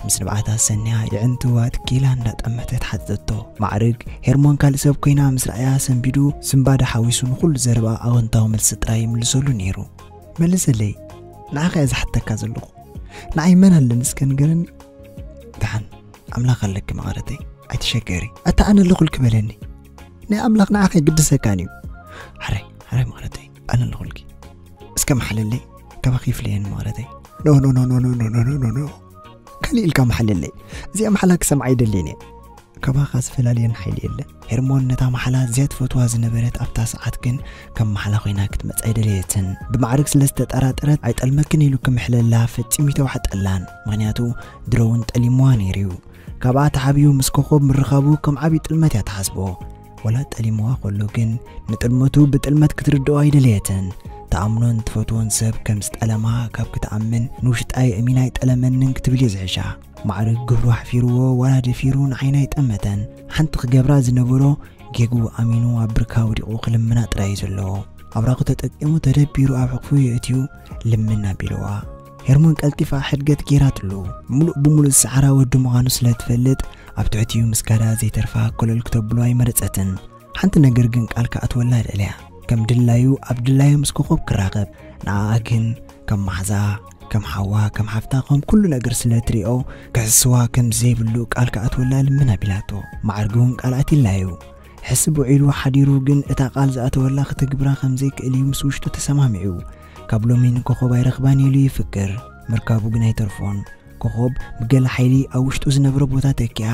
ምስ ንብዓታ ሰንያ የዕንትዋ ትኪላ እንዳጠመተት ሓተተቶ። ማዕርግ ሄርሞን ካልእ ሰብ ኮይና ምስ ረኣያ ሰንቢዱ ስንባደ ሓዊሱ ንኹሉ ዘረባ ኣወንታዊ መልሲ ጥራይ ይምልሰሉ ነይሩ። መልሰለይ፣ ንዓኻ እየ ዝሓተካ ዘለኹ። ንዓይ መን ኣለኒ እስከ ንገረኒ? ደሓን ኣምላኽ ኣለኪ መቐረተይ፣ ኣይትሸገሪ። ኣታ ኣነ ኣለኹልኪ በለኒ። ናይ ኣምላኽ ንዓኻ ይግድሰካን እዩ። ሓራይ፣ ሓራይ መቐረተይ፣ ኣነ ኣለኹልኪ። እስከ መሓለለይ፣ ካባኺ ይፍለየኒ መቐረተይ። ኖ፣ ኖ፣ ኖ። ካልእ ኢልካ መሓለለይ። እዚኣ መሓላ ክሰምዓ ኣይደልየን እየ። ካባኻ ዝፈላልየን ሓይሊ የለን። ሄርሞን ነታ መሓላ እዚኣ ትፈትዋ ዝነበረት ኣብታ ሰዓት ግን ከም መሓላ ኮይና ክትመጽእ ኣይደለየትን። ብማዕርግ ስለ ዝተጠራጠረት ኣይጠልመክን ኢሉ ክምሕለላ ፈጺሙ ይተዋሕጠላን። ምኽንያቱ ድሮ እውን ጠሊምዋ ነይሩ እዩ። ካብኣ ተሓቢኡ ምስ ኮኾብ ምርኻቡ ከም ዓብዪ ጥልመት እያ ትሓስቦ። ወላ ጠሊምዋ ከሎ ግን ንጥልመቱ ብጥልመት ክትርድኦ ኣይደለየትን። ትኣምኖን ትፈትዎን ሰብ ከም ዝጠለማ ካብ ክትኣምን ንውሽጣ የእሚን ኣይጠለመንን ክትብል እዩ ዝሕሻ። ማዕርግ ግብሩ ኣሕፊርዎ ዋላ ደፊሩ ንዓይና ኣይጠመተን። ሓንቲ ክገብራ ዝነበሮ ጌግኡ ኣሚኑ ኣብ ብርካ ወዲቑ ክልምና ጥራይ እዩ ዘለዎ። ኣብራኹ ተጠቂሙ ተደቢሩ ኣብ ሕቕፉ የእትዩ ልምን ኣቢልዋ። ሄርሞን ቀልጢፋ ሕድገት ጌራትሉ። ምሉእ ብምሉእ ዝሰዓራ ወዲ ምዃኑ ስለ ትፈልጥ ኣብ ትሕቲኡ ምስጋዳ ዘይተርፋ ኮለል ክተብሎ ኣይመረጸትን። ሓንቲ ነገር ግን ቃል ክኣትወላ ደልያ። ከም ድላዩ ኣብ ድላዩ ምስ ኮኾብ ክራኸብ፣ ንኣኣ ግን ከም ማሕዛ፣ ከም ሓዋ፣ ከም ሓፍታ፣ ከም ኩሉ ነገር ስለ ትሪኦ ክሕስዋ ከም ዘይብሉ ቃል ክኣትወላ ልምን ኣቢላቶ። ማዕርግ እውን ቃል ኣትይላዩ። ሕስብ ውዒሉ ሓዲሩ ግን እታ ቃል ዝኣተወላ ክትግብራ ከም ዘይክእል እዩ ምስ ውሽጡ ተሰማሚዑ። ካብ ሎሚ ንኮኾብ ኣይረኽባን ኢሉ ይፍክር። ምርካቡ ግን ኣይተርፎን። ኮኾብ ብገለ ሓይሊ ኣብ ውሽጡ ዝነበረ ቦታ ተኪኣ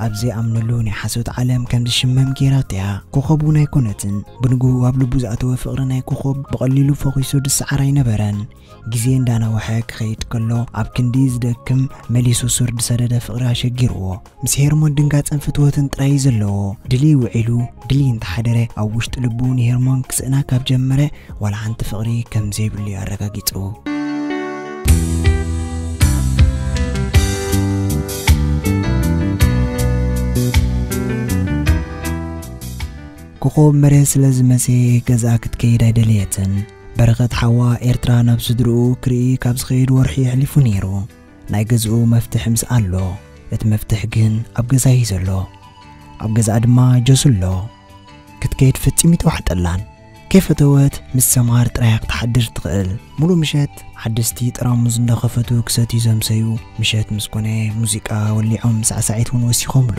ኣብ ዘይኣምነሉ ናይ ሓሶት ዓለም ከም ዝሽመም ጌራቶ እያ። ኮኾብ እውን ኣይኮነትን። ብንግሁ ኣብ ልቡ ዝኣተወ ፍቕሪ ናይ ኮኾብ ብቐሊሉ ፈኺሱ ዝሰዓር ኣይነበረን። ግዜ እንዳነውሐ ክኸይድ ከሎ ኣብ ክንዲ ዝደክም መሊሱ ሱር ዝሰደደ ፍቕሪ ኣሸጊርዎ። ምስ ሄርሞን ድንጋጸን ፍትወትን ጥራይ እዩ ዘለዎ። ድልይ ውዒሉ ድልይ እንተሓደረ ኣብ ውሽጢ ልቡ ንሄርሞን ክስእና ካብ ጀመረ ዋላ ሓንቲ ፍቕሪ ከም ዘይብሉ እዩ ኣረጋጊጹ። ኮኾብ መሬት ስለ ዝመሰየ ገዝኣ ክትከይድ ኣይደለየትን። በረኸት ሓዋ ኤርትራ ናብ ስድርኡ ክርኢ ካብ ዝኸይድ ወርሒ ኣሕሊፉ ነይሩ። ናይ ገዝኡ መፍትሕ ምስ ኣሎ፣ እቲ መፍትሕ ግን ኣብ ገዛ እዩ ዘሎ። ኣብ ገዛኣ ድማ ጀሱ ኣሎ። ክትከይድ ፈጺሙ ይተዋሕጠላን። ከይፈተወት ምስ ሰማር ጥራይ ክትሓድር ትኽእል። ሙሉእ ምሸት ሓደስቲ ጠራሙዝ እንዳኸፈቱ ክሰትዩ ዘምሰዩ። ምሸት ምስ ኮነ ሙዚቃ ወሊዖም ሳዕሳዒት እውን ወሲኾምሉ።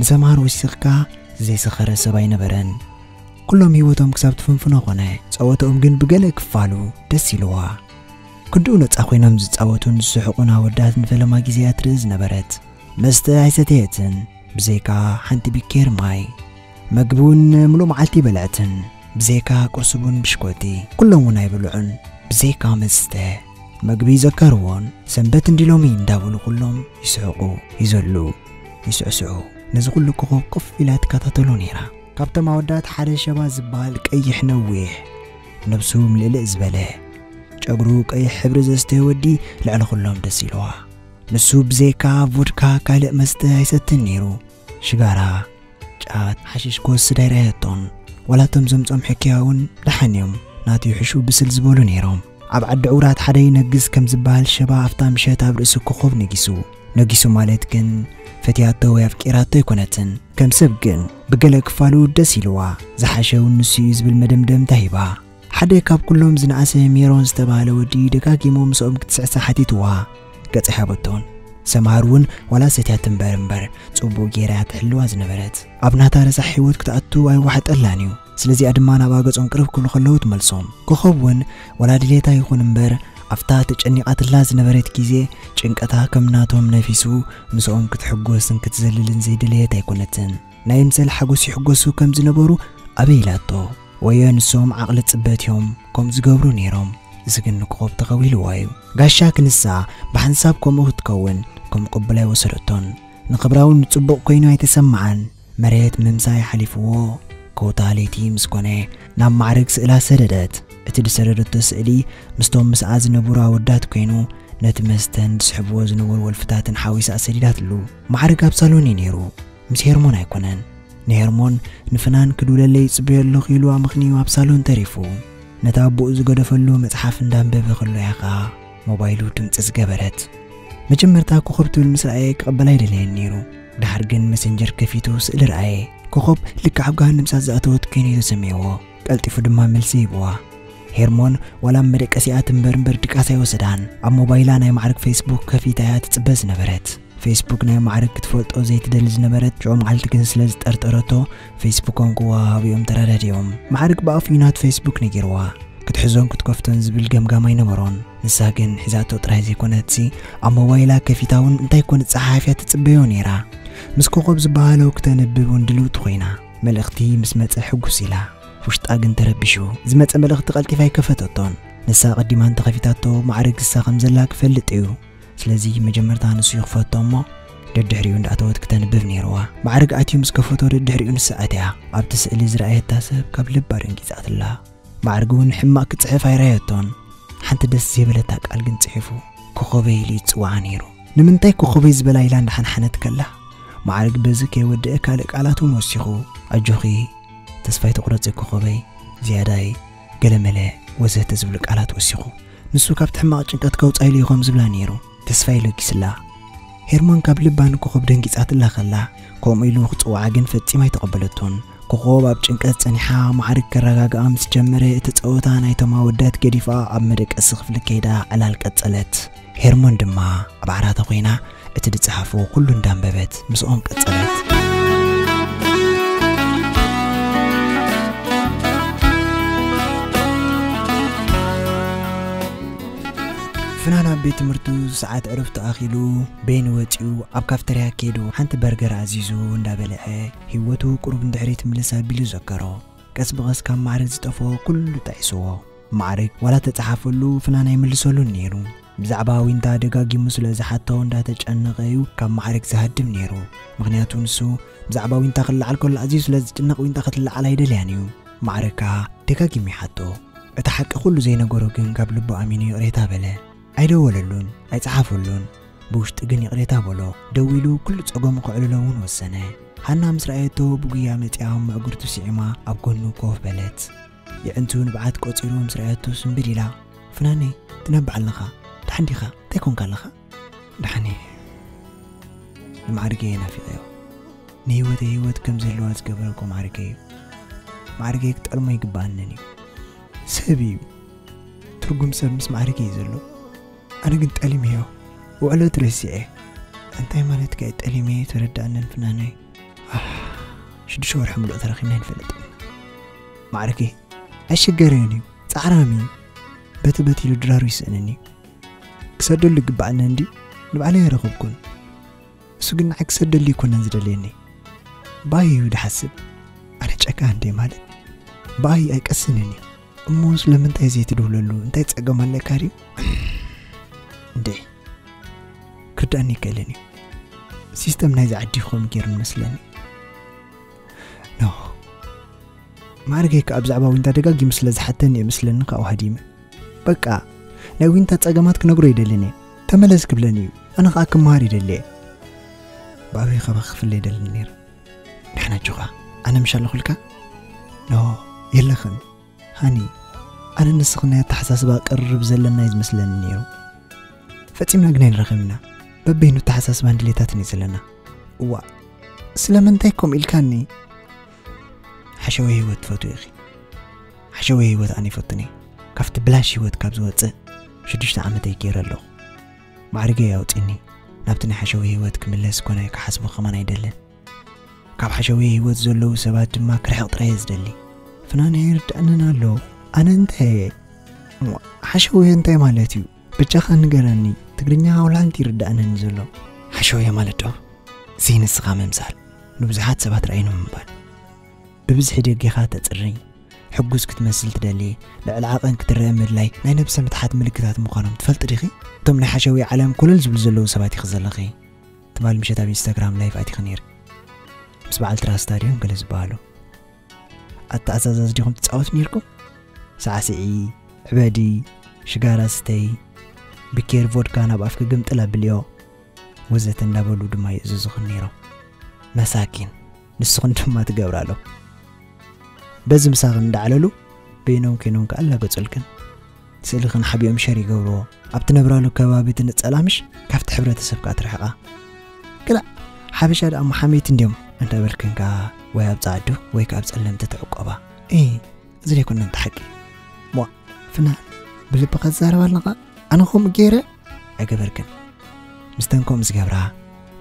ንሰማር ወሲኽካ ዘይሰኸረ ሰብ ኣይነበረን። ኩሎም ህይወቶም ክሳብ ትፍንፍኖ ኮነ። ጸወትኦም ግን ብገለ ክፋሉ ደስ ኢልዋ። ክንድኡ ነጻ ኮይኖም ዝጻወቱን ዝስሕቑን ኣወዳት ንፈለማ ግዜ እያ ትርኢ ዝነበረት። መስተ ኣይሰተየትን፣ ብዘይካ ሓንቲ ቢኬር ማይ። መግቢ እውን ምሉእ መዓልቲ ኣይበልዐትን፣ ብዘይካ ቁርሲ ቡን ብሽኮቲ። ኩሎም እውን ኣይበልዑን፣ ብዘይካ መስተ። መግቢ ይዘከርዎን፣ ሰንበት እንዲ ሎሚ እንዳበሉ ኩሎም ይስሕቑ፣ ይዘሉ፣ ይስዕስዑ። ነዚ ኩሉ ኮኾብ ኮፍ ኢላ ትከታተሎ ነይራ። ካብቶም ኣወዳት ሓደ ሸባ ዝበሃል ቀይሕ ነዊሕ፣ ነብሱ ምልእልእ ዝበለ፣ ጨጉሩ ቀይሕ ሕብሪ ዘስተየ ወዲ ልዕሊ ኩሎም ደስ ኢልዋ። ንሱ ብዘይካ ቮድካ ካልእ መስተ ኣይሰትን ነይሩ። ሽጋራ፣ ጫት፣ ሓሽሽ ክወስድ ኣይረኣየቶን። ዋላ እቶም ዘምጾም ሕክያ እውን ደሓን እዮም፣ ናቱ ይሕሹ ብስል ዝበሉ ነይሮም። ኣብ ዓዲ ዕውራት ሓደ ይነግስ ከም ዝበሃል ሸባ ኣብታ ምሸት ኣብ ርእሲ ኮኾብ ነጊሱ። ነጊሱ ማለት ግን ፈትያቶ ወይ ኣፍቂራቶ ኣይኮነትን። ከም ሰብ ግን ብገለ ክፋሉ ደስ ኢልዋ፣ ዝሓሸ እውን ንሱ እዩ ዝብል መደምደምታ ሂባ። ሓደ ካብ ኩሎም ዝነኣሰ ሜሮን ዝተባህለ ወዲ ደጋጊሙ ምስኦም ክትስዕሳ ሓቲትዋ፣ ገጽ ኣይሃበቶን። ሰምሃር እውን ዋላ ሰትያ ትንበር እምበር ጽቡቕ ጌራ እያ ትሕልዋ ዝነበረት። ኣብ ናታ ረሳሕ ህይወት ክትኣቱ ኣይዋሕጠላን እዩ። ስለዚኣ ድማ ናብኣ ገጾም ቅርብ ክብሉ ከለዉ ትመልሶም። ኮኸብ እውን ዋላ ድሌታ ይኹን እምበር ኣብታ ተጨኒቓትላ ዝነበረት ግዜ ጭንቀታ ከም ናቶም ነፊሱ ምስኦም ክትሕጎስን ክትዘልልን ዘይደለየት ኣይኮነትን። ናይ ምሰል ሓጎስ ይሕጎሱ ከም ዝነበሩ ኣበይ ኢላቶ? ወዮ ንሶም ዓቕሊ ጽበት እዮም ከም ዝገብሩ ነይሮም። እዚ ግን ንኮኸብ ተኸዊልዋ እዩ። ጋሻ ክንሳ ብሓንሳብ ከምኡ ክትከውን ከም ቅቡል ኣይወሰደቶን። ንኽብራውን ንጽቡቕ ኮይኑ ኣይተሰምዓን። መሬት ምምሳይ ሓሊፍዎ፣ ከውታ ለይቲ ምስ ኮነ ናብ ማዕርግ ስእላ ሰደደት። እቲ ዝሰደደቶ ስእሊ ምስቶም ምስኣ ዝነበሩ ኣወዳት ኮይኑ ነቲ መስተን ዝስሕብዎ ዝነበሩ ወልፍታትን ሓዊሳ ሰዲዳትሉ። ማዕርግ ኣብ ሳሎን እዩ ነይሩ፣ ምስ ሄርሞን ኣይኮነን። ንሄርሞን ንፍናን ክድውለለይ ይጽበዮ ኣለኹ ኢሉ ኣመኽንዩ ኣብ ሳሎን ተሪፉ። ነታ ኣቦኡ ዝገደፈሉ መጽሓፍ እንዳንበበ ከሎ እያ ኸኣ ሞባይሉ ድምጺ ዝገበረት። መጀመርታ ኮኸብ ትብል ምስ ረኣየ ክቕበል ኣይደለየን ነይሩ። ድሓር ግን መሰንጀር ከፊቱ ስእሊ ረኣየ። ኮኸብ ልክዕ ኣብ ገሃነም እሳት ዝኣተወት ኮይኑ እዩ ተሰሚዕዎ። ቀልጢፉ ድማ መልሲ ሂብዋ። ሄርሞን ዋላ ኣብ መደቀሲኣ ትንበር እምበር ድቃስ ኣይወሰዳን። ኣብ ሞባይላ ናይ ማዕርግ ፌስቡክ ከፊታ እያ ትጽበ ዝነበረት። ፌስቡክ ናይ ማዕርግ ክትፈልጦ ዘይትደሊ ዝነበረት ሽዑ መዓልቲ ግን ስለ ዝጠርጠረቶ ፌስቡኮም ክወሃሃቡ እዮም ተረዳዲኦም። ማዕርግ ብኣፉ እዩ ናቱ ፌስቡክ ነጊርዋ። ክትሕዞን ክትከፍቶን ዝብል ገምጋም ኣይነበሮን። ንሳ ግን ሒዛቶ ጥራይ ዘይኮነትሲ ኣብ ሞባይላ ከፊታ እውን እንታይ ኮን ጸሓፊያ ትጽበዮ ነይራ። ምስ ኮኸብ ዝበሃለው ክተንብብ እውን ድልውቲ ኮይና መልእኽቲ ምስ መጸ ሕጉስ ኢላ። ውሽጣ ግን ተረቢሹ። ዝመጸ መልእኽቲ ቀልጢፋ ኣይከፈተቶን። ንሳ ቀዲማ እንተኸፊታቶ ማዕርግ እሳ ከም ዘላ ክፈልጥ እዩ። ስለዚ መጀመርታ ንሱ ይኽፈቶ እሞ ደድሕሪኡ እንዳእተወት ክተንብብ ነይርዋ። ማዕርግ ኣትዩ ምስ ከፈቶ ደድሕሪኡ ንሳ ኣትያ። ኣብቲ ስእሊ ዝረኣየታ ሰብ ካብ ልባ ደንጊጻትላ። ማዕርግ እውን ሕማቕ ክጽሕፍ ኣይረኣየቶን። ሓንቲ ደስ ዘይበለታ ቃል ግን ጽሒፉ ኮኸበይ ኢሉ ይጽውዓ ነይሩ። ንምንታይ ኮኸበይ ዝበላ ኢላ እንዳሓንሓነት ከላ ማዕርግ በዚ ከይወደአ ካልእ ቃላት እውን ወሲኹ፣ ኣጆኺ፣ ተስፋ ኣይትቑረጺ ኮኸበይ፣ ዝያዳይ፣ ገለመለ ወዘተ ዝብሉ ቃላት ወሲኹ። ንሱ ካብቲ ሕማቕ ጭንቀት ከውጻ ኢሉ እዩ ከም ዝብላ ነይሩ። ተስፋ ይለጊስላ። ሄርሞን ካብ ልባ ንኮኸብ ደንጊጻትላ ከላ ከምኡ ኢሉ ክጽውዓ ግን ፈጺማ ኣይተቐበለቶን። ኮኸብ ኣብ ጭንቀት ጸኒሓ ማዕርግ ከረጋግኣ ምስ ጀመረ እቲ ጸወታ ናይቶም ኣወዳት ገዲፋ ኣብ መደቀሲ ክፍሊ ከይዳ ዕላል ቀጸለት። ሄርሞን ድማ ኣብ ዓራታ ኮይና እቲ ዝጸሓፎ ኩሉ እንዳንበበት ምስኦም ቀጸለት። ፍናን ኣብ ቤት ትምህርቱ ሰዓት ዕረፍቱ ኣኺሉ በይኑ ወጺኡ ኣብ ካፍተርያ ከይዱ ሓንቲ በርገር ኣዚዙ እንዳበልዐ ህይወቱ ቁሩብ ንድሕሪት ምልስ ኣቢሉ ዘከሮ። ቀስ ብቐስ ካብ ማዕርግ ዝጠፍኦ ኩሉ ጠዒስዎ። ማዕርግ ዋላ ተጸሓፈሉ ፍናን ኣይምልሰሉን ነይሩ። ብዛዕባ ዊንታ ደጋጊሙ ስለ ዝሓቶ እንዳተጨነቐ እዩ ካብ ማዕርግ ዝሃድም ነይሩ። ምኽንያቱ ንሱ ብዛዕባ ዊንታ ክለዓል ከሎ ኣዝዩ ስለ ዝጭነቕ ዊንታ ክትለዓል ኣይደልያን እዩ። ማዕርግ ከኣ ደጋጊሙ ይሓቶ። እቲ ሓቂ ኩሉ ዘይነገሮ ግን ካብ ልቡ ኣሚኑ ይቕሬታ በለ። ኣይደወለሉን፣ ኣይጸሓፈሉን። ብውሽጢ ግን ይቕሬታ በሎ። ደዊሉ ኩሉ ጸገሙ ከዕልሎ እውን ወሰነ። ሃና ምስ ረኣየቶ ብጉያ መጺኣ ኣብ መእግርቱ ስዒማ ኣብ ጎኑ ኮፍ በለት። የዕንቱ ንብዓት ቆጺሩ ምስ ረኣየቶ ስንብድ ኢላ፣ ፍናነይ፣ ትነብዕ ኣለኻ? ደሓን ዲኻ? እንታይ ኮንካ ኣለኻ? ደሓን እየ። ንማዕርገ እየ ናፊቐዮ። ንህይወተይ ህይወት ከም ዝህልዋ ዝገበረ እኮ ማዕርገ እዩ። ማዕርገ ክጠልሞ ይግብኣንን እዩ። ሰብ እዩ። ትርጉም ሰብ ምስ ማዕርገ እዩ ዘሎ። ኣነ ግን ጠሊመዮ። ውዕለቱ ረሲዐ። እንታይ ማለትካ እዩ ጠሊመዮ? ተረዳእንን ፍናነይ። ኣህ፣ ሽዱሽተ ወርሒ ምሉእ ተራኺብና ኣይንፈልጥን። ማዕርገ ኣይሽገርን እዩ። ጻዕራም እዩ። በቲ በቲ ኢሉ ድራሩ ይስእንኒ። ክሰደሉ ይግብኣኒ እንድዩ። ንባዕለይ ኣይረኸብኩን። እሱ ግን ንዓይ ክሰደሉ ኣይኮነን ዝደልየኒ። ብኣይ እዩ ድሓስብ። ኣነ ጨካን እንድየ ማለት። ብኣይ ኣይቀስንን እዩ። እሞ ስለምንታይ ዘይትድውለሉ? እንታይ ጸገም ኣለካ ድዩ? እንዴ፣ ክርዳእኒ ይክእልን እዩ። ሲስተም ናይዚ ዓዲ ክኸውን ገይሩ ንመስለኒ። ኖ፣ ማዕርገይ ከኣ ብዛዕባ ዊንታ ደጋጊሙ ስለ ዝሓተኒ እየ መስለኒ ካብኡ ሃዲመ። በቃ፣ ናይ ዊንታ ጸገማት ክነግሮ ይደልን እየ። ተመለስ ክብለኒ እዩ። ኣነ ከኣ ክመሃር ይደሊ እየ። ብኣበይ ካባኺ ክፍለ ይደልን ነይረ። ደሓን ኣጆኻ፣ ኣነ ምሽ ኣለኹልካ? ኖ፣ የለኽን። ሃኒ፣ ኣነ ንስኺ ናይ ኣተሓሳስባ ቅርርብ ዘለና እዩ ዝመስለኒ ነይሩ። ፈጺምና ግን ኣይንራኸብን ኢና። በበይኑ ኣተሓሳስባን ድሌታትን እዩ ዘለና። እዋ፣ ስለምንታይ ከምኡ ኢልካኒ? ሓሸዊ ህይወት ትፈትዊ ኢኺ። ሓሸዊ ህይወት ኣነ ይፈቱን እየ። ካብቲ ብላሽ ህይወት ካብ ዝወፅእ ሽዱሽተ ዓመተይ ገይረ ኣለኹ። ማዕርገይ ኣውፂኒ። ናብቲ ናይ ሓሸዊ ህይወት ክምለስ ኮነ ክሓስቦ ከማን ኣይደልን። ካብ ሓሸዊ ህይወት ዘለዉ ሰባት ድማ ክርሕቕ ጥራይ እየ ዝደሊ። ፍናን ይርድኣንን ኣሎ። ኣነ እንታይ እየ? እሞ ሓሸዊ እንታይ ማለት እዩ? ብቻኻ ንገረኒ። ትግርኛ ዋላ ሓንቲ ይርድኣንን ዘሎ። ሓሸውየ ማለት ዶ ዘይንስኻ ምምሳል፣ ንብዙሓት ሰባት ርኣይኖም ምባል። ብብዝሒ ደጌኻ ተጽሪ፣ ሕጉስ ክትመስል ትደሊ፣ ልዕሊ ዓቐን ክትረአ ምድላይ ናይ ነብሰ ምትሓት ምልክታት ምዃኖም ትፈልጢ ዲኺ? እቶም ናይ ሓሸውየ ዓለም ኮለል ዝብሉ ዘለዉ ሰባት ኢኺ ዘለኺ። ትማል ምሸት ኣብ ኢንስታግራም ላይቭ ኣቲኺ ነይሪ። ምስ በዓል ትራስታ ድዮም ገለ ዝበሃሉ። ኣተኣዛዛዝ ዲኹም ትጻወቱ ነይርኩም? ሳዕስዒ፣ ዕበዲ፣ ሽጋራ ስተይ፣ ብኬር ቮድካ ናብ ኣፍኪ ግምጥል ኣብልዮ፣ ወዘተ እንዳበሉ ድማ ይእዝዙኽን ነይሮም። መሳኪን፣ ንስኽን ድማ ትገብራ ኣሎ። በዚ ምሳኽን እንዳዕለሉ በይኖም ኮይኖም ከኣ ኣላገጹልክን። ስእልኽን ሓቢኦም ሸር ይገብርዎ። ኣብ ትነብራሉ ከባቢ ትንጸላ ምሽ ካብቲ ሕብረተሰብ ከኣ ትርሕቓ። ክላእ ሓበሻ ደኣ መሓመይቲ እንድዮም እንዳበልክን ከኣ ወይ ኣብ ጻዕዱ ወይ ከኣ ኣብ ጸለምቲ ትዕቆባ። እ፣ እዚ ዘይኮነ እንተ ሓቂ። ሞ፣ ፍናን፣ ብልብኻ ትዛረብ ኣለኻ? ኣነ ከምኡ ገይረ ኣይገበርክን። ምስተን ከምኡ ዝገብራ፣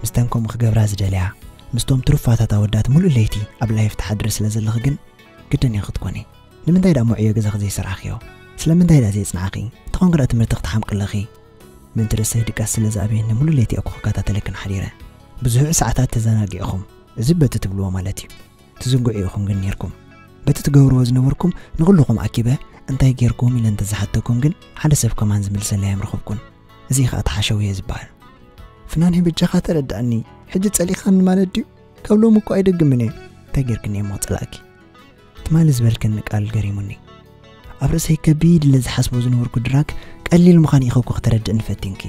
ምስተን ከምኡ ክገብራ ዝደልያ፣ ምስቶም ትሩፋታት ኣወዳት ሙሉእ ለይቲ ኣብ ላይፍ ትሓድሪ ስለ ዘለኺ ግን ግድን ኢኺ ክትኮኒ። ንምንታይ ደኣ ምዕዮ ገዛኺ ዘይሰርሕኽዮ? ስለምንታይ ደኣ ዘየጽናዕኺ? እንተኾንኪ ደኣ ትምህርቲ ክትሓምቂ ኣለኺ። ምእንቲ ርእሰይ ድቃስ ስለ ዝኣብየኒ ሙሉእ ለይቲ እኮ ክከታተለክን ሓዲረ። ብዙሕ ሰዓታት ተዘናጊዕኹም። እዚ በቲ ትብልዎ ማለት እዩ። ትዝንግዑ ኢኹም ግን ኔርኩም። በቲ ትገብርዎ ዝነበርኩም ንኹልኹም ኣኪበ እንታይ ጌርኩም ኢለ እንተዝሓተኩም ግን ሓደ ሰብ ከማን ዝምልሰለይ ኣይምረኸብኩን። እዚ ኸኣ ተሓሸውየ ዝበሃል። ፍናን በጃኻ ተረድኣኒ። ሕጂ ጸሊእኻኒ ማለት ድዩ? ካብ ሎሚ እኮ ኣይደግምን እየ። እንታይ ጌርክኒ እየ እሞ ጸላእኪ? ትማሊ ዝበልክኒ ቃል ገሪሙኒ። ኣብ ርእሰይ ከቢድ ኢለ ዝሓስቦ ዝነበርኩ ድራግ ቀሊል ምዃን ኢኺ እኮ ክተረድእኒ ፈቲንኪ።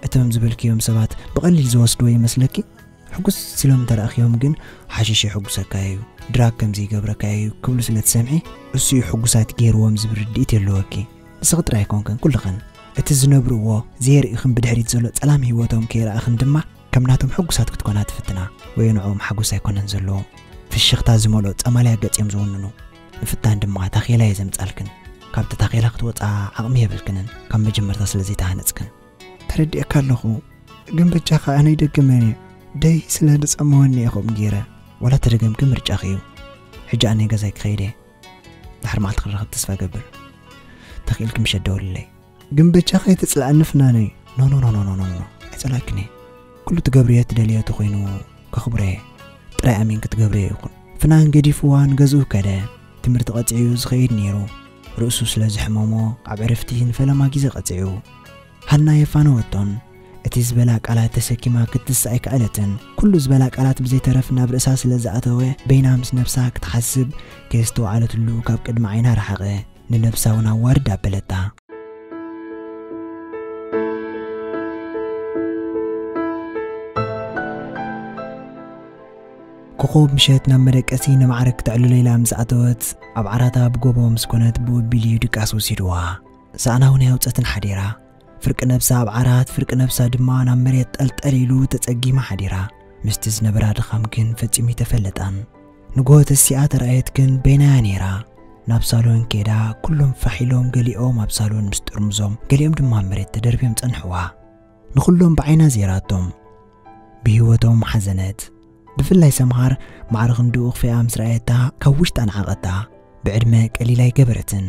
እቶም ዝበልክዮም ሰባት ብቐሊል ዝወስድዎ ይመስለኪ? ሕጉስ ኢሎም እንተረኣኽዮም ግን ሓሽሽ የሕጉሰካ እዩ፣ ድራግ ከምዚ ይገብረካ እዩ ክብሉ ስለ ትሰምዒ እሱ እዩ ሕጉሳት ገይርዎም ዝብል ርድኢት የለወኪ። ንስኺ ጥራይ ኣይኮንክን፣ ኩልኽን። እቲ ዝነብርዎ ዘየርእኽን ብድሕሪት ዘሎ ጸላም ህይወቶም ከይረኣኽን ድማ ከም ናቶም ሕጉሳት ክትኮና ትፍትና። ወይ ንዕኦም ሓጎስ ኣይኮነን ዘለዎም። ፍሽኽታ ዝመልኦ ጸማልያ ገጽ እዮም ዝውንኑ። ምፍታን ድማ ታኼላ እየ ዘምጻልክን። ካብቲ ታኼላ ክትወጻ ዓቕሚ የብልክንን፣ ካብ መጀመርታ ስለ ዘይተሃነጽክን። ተረዲኤካ ኣለኹ፣ ግን በጃኻ ኣነ ይደግመን እየ። ደይ ስለ ዝጸመወኒ እየ ከምኡ ገይረ። ዋላ ተደገምኪ ምርጫኺ እዩ። ሕጂ ኣነ ገዛይ ክኸይድ እየ። ድሕሪ መዓልቲ ክንራኸብ ተስፋ እገብር። ተኽኢልኪ ምሸት ደውልለይ። ግን በጃኻ ኣይትጽልኣኒ ፍናነይ። ኖ፣ ኖ፣ ኖ፣ ኖ፣ ኖ፣ ኖ፣ ኖ። ኣይጸላእክን እየ። ኩሉ ትገብርዮ ትደልዮ ተኾይኑ ከኽብሮ እየ። ጥራይ ኣሚንኪ ትገብርዮ ይኹን። ፍናን ገዲፍዋ ንገዝኡ ከደ። ትምህርቲ ቀጺዑ ዝኸይድ ነይሩ። ርእሱ ስለ ዝሕመሞ ኣብ ዕረፍቲ ንፈለማ ግዜ ቀጺዑ። ሃና የፋነወቶን። እቲ ዝበላ ቃላት ተሰኪማ ክትስእ ኣይከኣለትን። ኩሉ ዝበላ ቃላት ብዘይተረፍ ናብ ርእሳ ስለ ዝኣተወ በይና ምስ ነብሳ ክትሓስብ ከየስተውዓለትሉ ካብ ቅድሚ ዓይና ረሓቐ። ንነብሳ እውን ኣዋርድ ኣበለታ። ኮኾብ ምሸት ናብ መደቀሲ ንማዕረ ክተዕልሎ ኢላ ምስ ኣተወት ኣብ ዓራታ ብጎቦ ምስ ኮነት ብኡቢል እዩ ድቃስ ወሲድዋ። ሳእና እውን ኣየውጸትን ሓዲራ። ፍርቂ ነብሳ ኣብ ዓራት፣ ፍርቂ ነብሳ ድማ ናብ መሬት ጠልጠል ኢሉ ተጸጊማ ሓዲራ። ምስቲ ዝነበራ ድኻም ግን ፈጺሙ ኣይተፈለጣን። ንግሆ ተሲኣ ተራእየት ግን በይናያ ነይራ። ናብ ሳሎን ከይዳ ኩሎም ፋሕ ኢሎም ገሊኦም ኣብ ሳሎን ምስ ጥርሙዞም ገሊኦም ድማ ኣብ መሬት ተደርብዮም ጸንሕዋ። ንኹሎም ብዓይና ዜራቶም። ብህይወቶም ሓዘነት። ብፍላይ ሰምሃር ማዕረ ክንድኡ ክፈኣ ምስ ረኣየታ ካብ ውሽጣ ነዓቐታ። ብዕድመ ቀሊል ኣይገበረትን።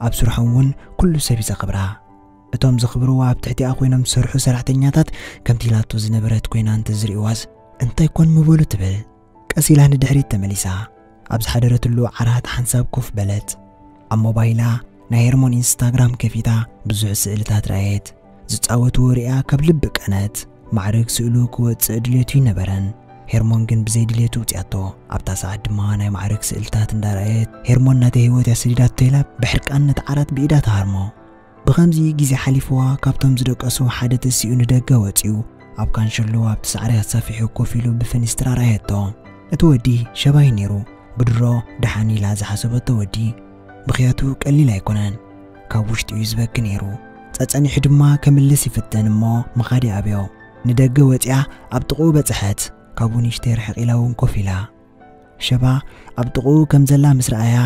ኣብ ስርሖም እውን ኩሉ ሰብ እዩ ዘኽብራ። እቶም ዘኽብርዋ ኣብ ትሕቲኣ ኮይኖም ዝሰርሑ ሰራሕተኛታት ከምቲ ኢላቶ ዝነበረት ኮይና እንተዝርእይዋስ እንታይ ኮን ምበሉ ትብል። ቀስ ኢላ ንድሕሪት ተመሊሳ። ኣብ ዝሓደረትሉ ዓራት ሓንሳብ ኮፍ በለት። ኣብ ሞባይላ ናይ ሄርሞን ኢንስታግራም ከፊታ ብዙሕ ስእልታት ረኣየት። ዝጻወትዎ ርእያ ካብ ልቢ ቀነት። ማዕርግ ስእሉ ክወጽእ ድሌቱ ይነበረን። ሄርሞን ግን ብዘይ ድሌቱ ውጽያቶ። ኣብታ ሰዓት ድማ ናይ ማዕርግ ስእልታት እንዳረኣየት ሄርሞን ናተይ ህይወት እያ ሰዲዳቶ ኢላ ብሕርቃን ነቲ ዓራት ብኢዳ ትሃርሞ። ብኸምዚ ግዜ ሓሊፍዋ ካብቶም ዝደቀሱ ሓደ ተሲኡ ንደገ ወጺኡ ኣብ ካንሸሎ ኣብቲ ሳዕሪ ኣሳፊሑ ኮፍ ኢሉ ብፈኒስትራ ረኣየቶ። እቲ ወዲ ሸባይ ነይሩ። ብድሮ ደሓን ኢላ ዝሓሰበቶ ወዲ ብኽያቱ ቀሊል ኣይኮነን። ካብ ውሽጢ እዩ ዝበኪ ነይሩ። ጸጸኒሑ ድማ ከምልስ ይፍትን እሞ መኻዲ ኣብዮ። ንደገ ወጺኣ ኣብ ጥቕኡ በጽሐት። ካብኡ ንእሽተይ ርሕቕ ኢላ እውን ኮፍ ኢላ። ሸባ ኣብ ጥቕኡ ከም ዘላ ምስ ረኣያ፣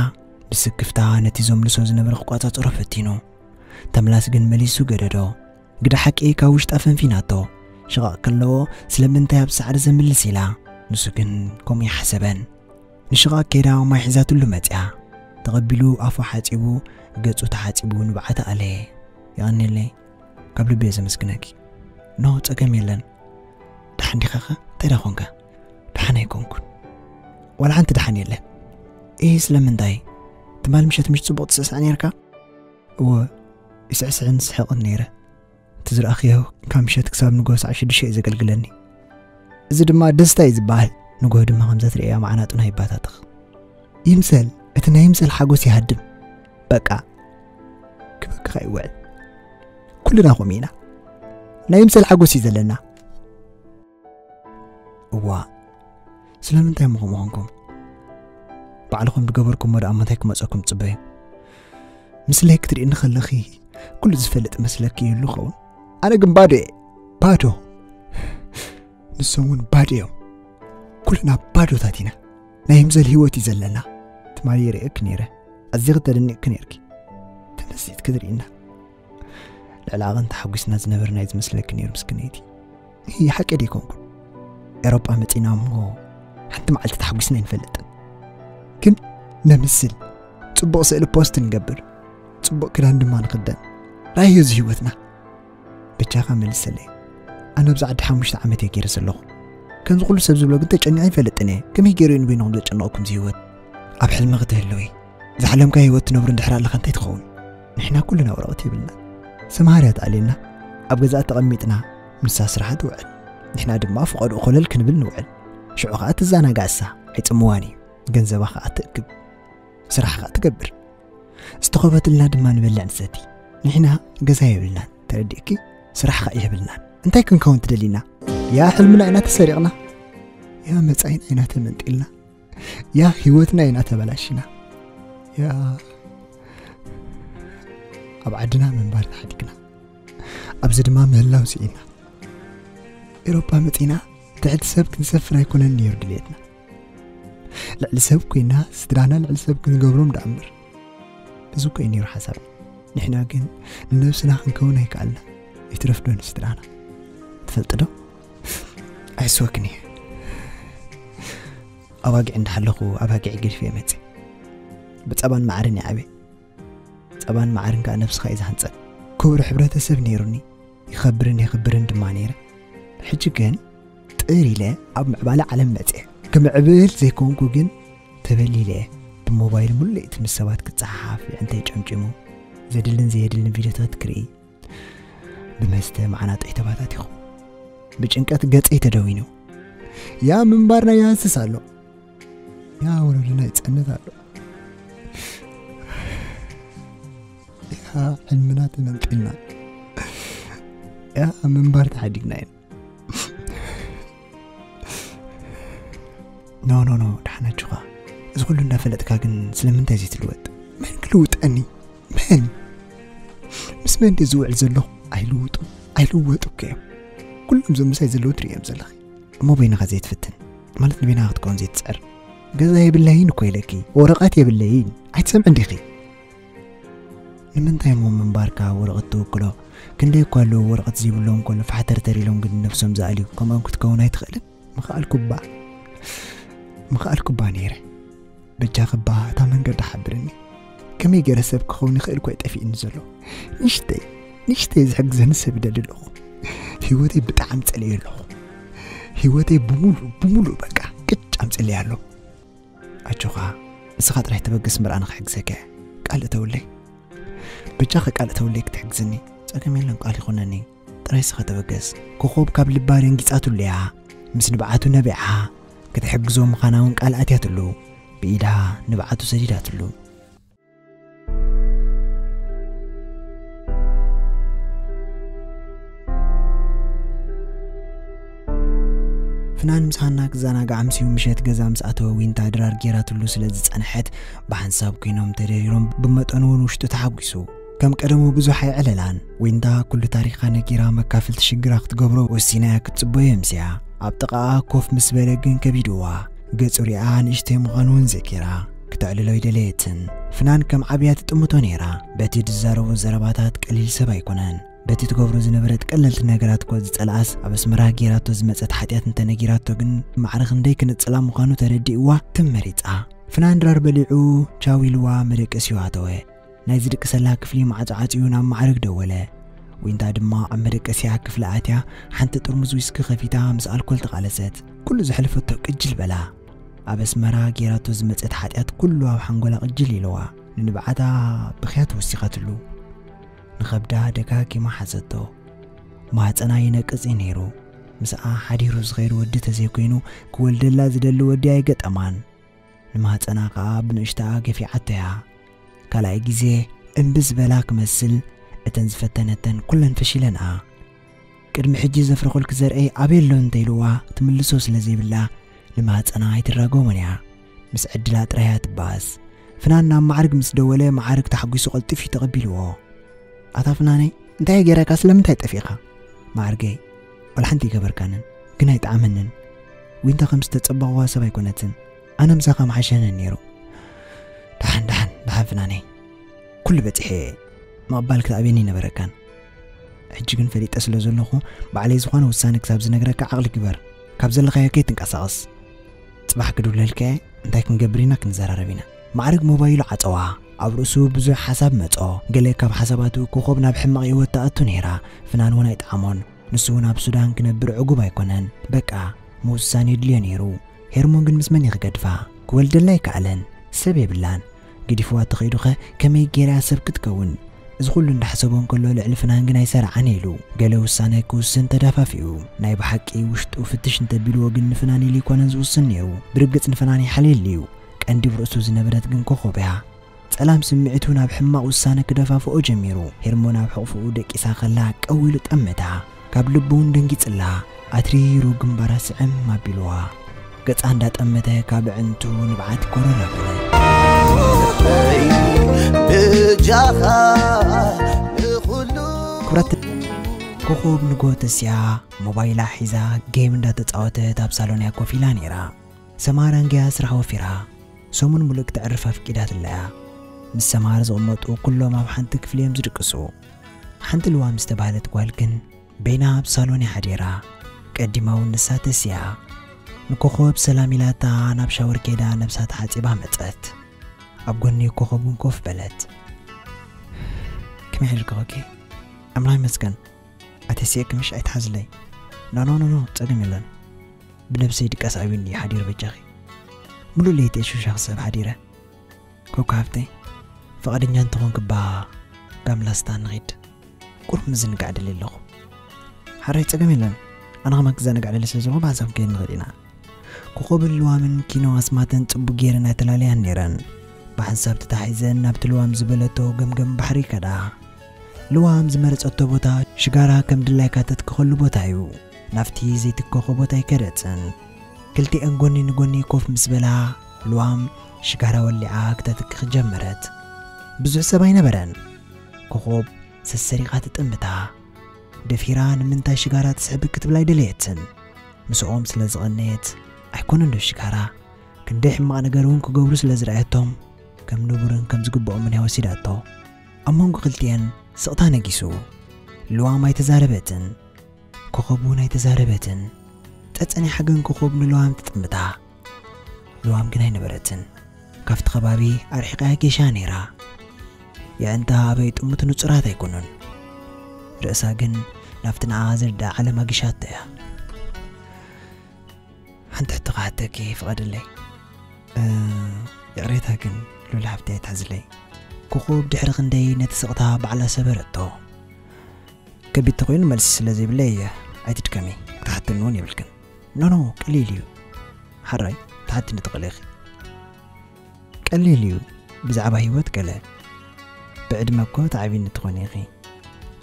ብስክፍታ ነቲ ዘምልሶ ዝነበረ ክቋጻጸሮ ፈቲኑ። ተምላስ ግን መሊሱ ገደዶ። ግዳ ሓቂ ካብ ውሽጣ ፈንፊናቶ። ሽቓቕ ከለዎ ስለምንታይ ኣብ ሳዕሪ ዘምልስ ኢላ። ንሱ ግን ከምኡ ይሓሰበን። ንሽቓቕ ከይዳ ማይ ሒዛትሉ መጽያ። ተቐቢሉ ኣፉ ሓጺቡ፣ ገጹ ተሓጺቡ ንብዓት ኣለ። የቐንየለይ። ካብ ልቢ እየ ዘመስግነኪ። ኖ፣ ጸገም የለን። ደሓን ዲኻኸ? እንታይ ደኣ ኾንካ? ደሓን ኣይኮንኩን። ዋላ ሓንቲ ደሓን የለን። እይ፣ ስለምንታይ? ትማል ምሸት ምሽ ጽቡቕ ትስዕስዕ ነይርካ? እወ፣ ይስዕስዕን ዝስሕቕን ነይረ። እቲ ዝረኣኽዮ ካብ ምሸት ክሳብ ንግሆ ሰዓት ሽዱሽተ እዩ ዘገልግለኒ። እዚ ድማ ደስታ እዩ ዝበሃል። ንግሆ ድማ ከምዛ ትርእያ መዓናጡና ይባታተኽ። ይምሰል፣ እቲ ናይ ይምሰል ሓጎስ ይሃድም። በቃ፣ ክበክኻ ይውዕል። ኩልና ከምኡ ኢና። ናይ ይምሰል ሓጎስ እዩ ዘለና። እዋ፣ ስለምንታይ እሞ ከምኡ ኾንኩም? ባዕልኹም ዝገበርኩሞ ደኣ ምንታይ ክመጸኩም ትጽበዩ? ምስለይ ክትርእኒ ከለኺ ኩሉ ዝፈልጥ መስለኪ ይህሉ ኸውን? ኣነ ግን ባዶ እየ። ባዶ። ንሶም እውን ባዶ እዮም። ኩልና ባዶታት ኢና። ናይ ይምሰል ህይወት እዩ ዘለና። ትማሊ ይርእየኪ ነይረ። ኣዝኺ ተደኒቕኪ ነይርኪ። ተመሲጥኪ ትርእይና። ልዕሊ ዓቐን ተሓጒስና ዝነበርና እዩ ዝመስለኪ ነይሩ፣ ምስክነይቲ። ይህ ሓቂ ደይኮንኩን። ኤሮጳ መጺና እሞ ሓንቲ መዓልቲ ተሓጒስና ኣይንፈልጥን። ግን ነምስል፣ ጽቡቕ ስእሊ ፖስት ንገብር፣ ጽቡቕ ክዳን ድማ ንኽደን። ራእዮ እዚ ህይወትና። በጃኻ መልሰለይ። ኣነ ኣብዚ ዓዲ ሓሙሽተ ዓመት እየ ገይረ ዘለኹ። ከምዚ ኩሉ ሰብ ዝብሎ ግን ተጨኒቐ ኣይፈልጥን እየ። ከመይ ገይሩ እዩ ንበይንኹም ዘጨንቐኩም እዚ ህይወት? ኣብ ሕልሚ ክትህልዊ፣ ዝሓለምካ ህይወት ትነብሩ እንድሕር ኣለኻ እንታይ ትኸውን? ንሕና ኩልና ወረቐት የብልና። ሰምሃር እያ ትኣልየና። ኣብ ገዛኣ ተቐሚጥና፣ ንሳ ስራሓ ትውዕል። ንሕና ድማ ፍቓድኡ ኮለል ክንብል ንውዕል። ሽዑ ኸኣ ትዘናጋዕ እሳ፣ ኣይጽምዋን እዩ። ገንዘባ ኸኣ ትእክብ። ስራሕ ኸኣ ትገብር። ዝተኸበትልና ድማ ንበልዕ ንሰቲ። ንሕና ገዛ የብልናን፣ ተረዲእኪ? ስራሕ ኸኣ የብልናን። እንታይ ክንከውን ትደሊና? ያ ሕልምና ኢና ተሰሪቕና። ያ መጻኢና ኢና ተመንጢልና። ያ ህይወትና ኢና ተበላሽና። ያ ኣብ ዓድና ምንባር ተሓዲግና። ኣብዚ ድማ ምህላው ስኢና። ኤሮጳ መጺና ትሕቲ ሰብ ክንሰፍር ኣይኮነን ነይሩ ድልየትና። ልዕሊ ሰብ ኮይና ስድራና ልዕሊ ሰብ ክንገብሮም ደኣ እምበር። እዚ እኮ እዩ ነይሩ ሓሳብ። ንሕና ግን ንነብስና ክንከውን ኣይከኣልና። ይትረፍ ዶ ንስድራና? ትፈልጢ ዶ? ኣይስወክን እየ። ኣባጊዕ እንዳሓለኹ ኣባጊዕ ገዲፈ እየ መጽየ። ብጸባን መዓርን ይዓብየ። ጸባን መዓርን ከኣ ነብስኻ እዩ ዝሃንጸን። ክቡር ሕብረተሰብ ነይሩኒ። ይኸብርን የኽብርን ድማ ነይረ። ሕጂ ግን ጥር ኢለ ኣብ ምዕባለ ዓለም መጽየ። ክምዕብል ዘይኮንኩ ግን ተበሊለ። ብሞባይል ሙሉእ እቲ ምስ ሰባት ክጸሓሓፍ የዕንተይ ጨምጪሙ። ዘድልን ዘየድልን ቪድዮታት ክርኢ። ብመስተ መዓናጥዒ ተባታቲኹ። ብጭንቀት ገጸይ ተደዊኑ። ያ ምንባርና ይሃስስ ኣሎ። ያ ወለዶና ይጸንት ኣሎ። ያ ሕልምና ተመንጢልና። ያ ምንባር ተሓዲግና ኢና። ኖ፣ ኖ፣ ኖ፣ ደሓን ኣጆኻ። እዚ ኩሉ እንዳፈለጥካ ግን ስለምንታይ ዘይትልወጥ? መን ክልውጠኒ? መን? ምስ መን ድየ ዝውዕል ዘለኹ? ኣይልውጡ፣ ኣይልወጡ እኮ እዮም። ኩሎም እዞም ምሳይ ዘለዉ ትርእዮም ዘለኺ። እሞ በይንኻ ዘይትፍትን? ማለት ንበይንኻ ክትከውን ዘይትጽዕር? ገዛ የብለይን እኮ ኢለኪ፣ ወረቐት የብለይን። ኣይትሰምዕን ዲኺ? ንምንታይ እሞ ምንባርካ ወረቐት ትውክሎ? ክንደይ እኳ ኣለዉ ወረቐት ዘይብሎም ኮሎ ፋሕተርተር ኢሎም ግን ነብሶም ዝኣልዩ፣ ከምኦም ክትከውን ኣይትኽእልን? ምኽኣልኩባ፣ ምኽኣልኩባ ነይረ። በጃኽባ እታ መንገዲ ሓብርኒ። ከመይ ገይረ ሰብ ክኸውን ይኽእል እኮ እዩ ጠፊእኒ ዘሎ። ንእሽተይ፣ ንእሽተይ ዝሕግዘኒ ሰብ ይደሊ ኣለኹ። ህይወተይ ብጣዕሚ ጸልየ ኣለኹ። ህይወተይ ብሙሉ፣ ብሙሉ በቃ ቅጭ ኣምጽለይ ኣሎ። ኣጆኻ፣ ንስኻ ጥራይ ተበገስ እምበር ኣነ ክሕግዘካ እየ። ቃል እተውለይ። በጃኻ ቃል እተውለይ ክትሕግዝኒ። ጸገም የለን፣ ቃል ይኹነኒ። ጥራይ ንስኻ ተበገስ። ኮኾብ ካብ ልባ ደንጊጻትሉ እያ። ምስ ንብዓቱ ነቢዓ። ክትሕግዞ ምዃና እውን ቃል ኣትያትሉ። ብኢዳ ንብዓቱ ሰዲዳትሉ። ፍናን ምስ ሃና ክዘናጋዕ ኣምስዩ ምሸት ገዛ ምስ ኣተወ ዊንታ ድራር ጌራትሉ ስለ ዝጸንሐት ብሓንሳብ ኮይኖም ተደሪሮም ብመጠኑ እውን ውሽጡ ተሓጒሱ። ከም ቀደሙ ብዙሕ ኣይዕለላን። ዊንታ ኩሉ ታሪኻ ነጊራ መካፍልቲ ሽግራ ክትገብሮ ወሲናያ ክትጽበዮ የምስያ። ኣብ ጥቓኣ ኮፍ ምስ በለ ግን ከቢድዋ። ገጹ ሪኣ ንእሽተይ ምዃኑ እውን ዘኪራ። ክተዕልሎ ኣይደለየትን። ፍናን ከም ዓብያ ትጥምቶ ነይራ። በቲ ዝዛረቦ ዘረባታት ቀሊል ሰብ ኣይኮነን። በቲ ትገብሮ ዝነበረት ቀለልቲ ነገራት እኮ ዝጸልኣስ ኣብ ኣስመራ ጌራቶ ዝመጸት ሓጢኣት እንተነጊራቶ ግን ማዕረ ክንደይ ክንጽላ ምዃኑ ተረዲእዋ ትም መሪጻ። ፍናን ድራር በሊዑ ቻው ኢልዋ መደቀሲኡ ኣተወ። ናይ ዝድቅሰላ ክፍሊ ማዕጾ ዓጽዩ ናብ ማዕረግ ደወለ። ዊንታ ድማ ኣብ መደቀሲያ ክፍሊ ኣትያ ሓንቲ ጥርሙዝ ዊስኪ ከፊታ ምስ ኣልኮል ተቓለሰት። ኩሉ ዘሕለፈቶ ቅጅል በላ። ኣብ ኣስመራ ጌራቶ ዝመጸት ሓጢኣት ኩሉ ኣብ ሓንጎላ ቅጅል ኢልዋ። ንንብዓታ ብኽያት ወሲኻትሉ። ንኸብዳ ደጋጊማ ሓዘቶ። ማህጸና ይነቅጽ እዩ ነይሩ። ምስኣ ሓዲሩ ዝኸይድ ወዲ ተዘይኮይኑ ክወልደላ ዝደሊ ወዲ ኣይገጠማን። ንማህጸና ከኣ ብንእሽተኣ ገፊዓቶ እያ። ካልኣይ ግዜ እምቢ ዝበላ ክመስል እተን ዝፈተነተን ኩለን ፈሺለንኣ። ቅድሚ ሕጂ ዘፍረኹልኪ ዘርአይ ኣበይ ኣሎ እንተኢልዋ ክትምልሶ ስለ ዘይብላ ንማህጸና ኣይትራጎሞን እያ። ምስ ዕድላ ጥራይ እያ ትበኣስ። ፍናን ናብ ማዕርግ ምስ ደወለ ማዕርግ ተሓጒሱ ቀልጢፉ እዩ ተቐቢልዎ። ኣታ ፍናነይ እንታይ ገይረካ ስለምንታይ ጠፊእኻ? ማዕርገይ ዋላ ሓንቲ ኣይገበርካንን ግን ኣይጠዓመንን። ዊንታ ከም ዝተጸበቕዋ ሰብ ኣይኮነትን። ኣነ ምሳኻ ምሓሸንን ነይሩ። ደሓን ደሓን ደሓን ፍናነይ ኩሉ በጺሐ እየ። ምቕባል ክትኣብየኒ ኣይነበረካን። ሕጂ ግን ፈሊጠ ስለ ዘለኹ ባዕለይ ዝኾነ ውሳነ ክሳብ ዝነግረካ ዓቕሊ ግበር። ካብ ዘለኻዮ ከይትንቀሳቐስ። ጽባሕ ክድውለልካ እየ። እንታይ ክንገብር ኢና ክንዘራረብ ኢና። ማዕርግ ሞባይሉ ዓጸዋ። ኣብ ርእሱ ብዙሕ ሓሳብ መጾ። ገለ ካብ ሓሳባቱ ኮኾብ ናብ ሕማቕ ህይወት ትኣቱ ነይራ። ፍናን እውን ኣይጠዓሞን። ንሱ እውን ኣብ ሱዳን ክነብር ዕጉብ ኣይኮነን። በቃ ምውሳን የድልዮ ነይሩ። ሄርሞን ግን ምስ መን እዩ ክገድፋ? ክወልደላ ኣይከኣለን። ሰብ የብላን። ገዲፍዋ ተኸይዱኸ ከመይ ገይራ ሰብ ክትከውን? እዚ ኩሉ እንዳሓሰቦ እንከሎ ልዕሊ ፍናን ግን ኣይሰራዓን ኢሉ ገለ ውሳነ ክውስን ተዳፋፊኡ። ናይ ብሓቂ ውሽጡ ፍትሽ እንተቢልዎ ግን ንፍናን ኢሉ ኣይኮነን ዝውስን ነይሩ። ብርግጽ ንፍናን ይሓልየሉ እዩ። ቀንዲ ብርእሱ ዝነበረት ግን ኮኾብ እያ። ጸላም ስምዒቱ ናብ ሕማቕ ውሳነ ክደፋፍኦ ጀሚሩ። ሄርሞን ኣብ ሕቑፍኡ ደቂሳ ከላ ቀው ኢሉ ጠመታ። ካብ ልቡ እውን ደንጊጽላ። ኣትሪሩ ግንባራ ስዕም ኣቢልዋ። ገጻ እንዳጠመተ ካብ ኣዕንቱ ንብዓት ኮረር ኣበለ። በጃኻ ንኹሉ ክብረት ኮኾብ ንጎ ተስያ ሞባይላ ሒዛ ጌም እንዳተጻወተት ኣብ ሳሎን እያ ኮፍ ኢላ ነይራ። ሰማር ኣንጊያ ስራሕ ወፊራ ሰሙን ሙሉእ ክተዕርፍ ኣፍቂዳትላ እያ። ምስ ሰማር ዝቕመጡ ኩሎም ኣብ ሓንቲ ክፍሊ እዮም ዝድቅሱ። ሓንቲ ልዋም ዝተባህለት ጓል ግን በይና ኣብ ሳሎን እያ ሓዲራ። ቀዲማ እውን ንሳ ተሲኣ። ንኮኾብ ሰላም ኢላታ ናብ ሻወር ከይዳ ነብሳ ተሓጺባ መጸት። ኣብ ጎኒ ኮኾብ እውን ኮፍ በለት። ከመይ ሓዲርኪ ኮኪ? ኣምላኽ ይመስገን። ኣተሲእኪ ምሽ ኣይትሓዝለይ። ኖ ኖ ኖ ኖ ጸገም የለን። ብነብሰይ ድቃስ ኣብዩኒ ሓዲሩ በጃኺ። ሙሉእ ለይቲ እየ ሹሻ ክስዕብ ሓዲረ። ኮኮ ሃብተይ ፍቓደኛ እንተኾንኪ እባ ጋምላስታ ንኺድ። ቁሩብ ምዝንጋዕ ደልየ ኣለኹ። ሓራይ ጸገም የለን። ኣነ ኸማን ክዘናጋዕ ደልየ ስለ ዘለኹ ብሓንሳብ ክንከይድ ንኽእል ኢና። ኮኾብን ልዋምን ኪኖ ኣስማተን ጽቡቕ ገይረን ኣይተላለያን ነይረን። ብሓንሳብ ተታሒዘን ናብቲ ልዋም ዝበለቶ ገምገም ባሕሪ ከዳ። ልዋም ዝመረጸቶ ቦታ ሽጋራ ከም ድላይካ ተትክኸሉ ቦታ እዩ። ናብቲ ዘይትከኾ ቦታ ኣይከደትን። ክልቲኤን ጎኒ ንጎኒ ኮፍ ምስ በላ ልዋም ሽጋራ ወሊዓ ክተትክኽ ጀመረት። ብዙሕ ሰብ ኣይነበረን። ኮኾብ ሰሰሪቓ ትጥምታ። ደፊራ ንምንታይ ሽጋራ ትስሕብ ክትብል ኣይደለየትን። ምስኦም ስለ ዝቐነየት ኣይኮነን ዶ ሽጋራ? ክንደይ ሕማቕ ነገር እውን ክገብሩ ስለ ዝረኣየቶም ከም ንቡርን ከም ዝግብኦምን እያ ወሲዳቶ። ኣብ መንጎ ክልቲኤን ስቕታ ነጊሱ። ልዋም ኣይተዛረበትን። ኮኾብ እውን ኣይተዛረበትን። ጸጸኒሓ ግን ኮኾብ ንልዋም ትጥምታ። ልዋም ግን ኣይነበረትን። ካብቲ ከባቢ ኣርሒቓ እያ ጌሻ ነይራ። የዕንታ ኣበይ ጥሙት ንጹራት ኣይኮኑን። ርእሳ ግን ናብቲ ንዓኣ ዝርድኣ ዓለም ኣጊሻቶ እያ። ሓንቲ ሕቶ ክሓተኪ ፍቐድለይ። እ፣ ይቕሬታ ግን ሉል ሓብቲ ኣይትሓዝለይ። ኮኾብ ድሕሪ ክንደይ ነቲ ስቕታ ባዕላ ሰበረቶ። ከቢድ ተኾይኑ መልሲ ስለ ዘይብለይ እየ። ኣይትድከሚ። ክትሓትኒ እውን የብልክን። ኖ ኖ፣ ቀሊል እዩ። ሓራይ፣ ትሓትኒ ትኽእሊ ኢኺ። ቀሊል እዩ። ብዛዕባ ህይወት ገለ። ብዕድመ እኮ ትዓብይኒ ትኾኒ ኢኺ።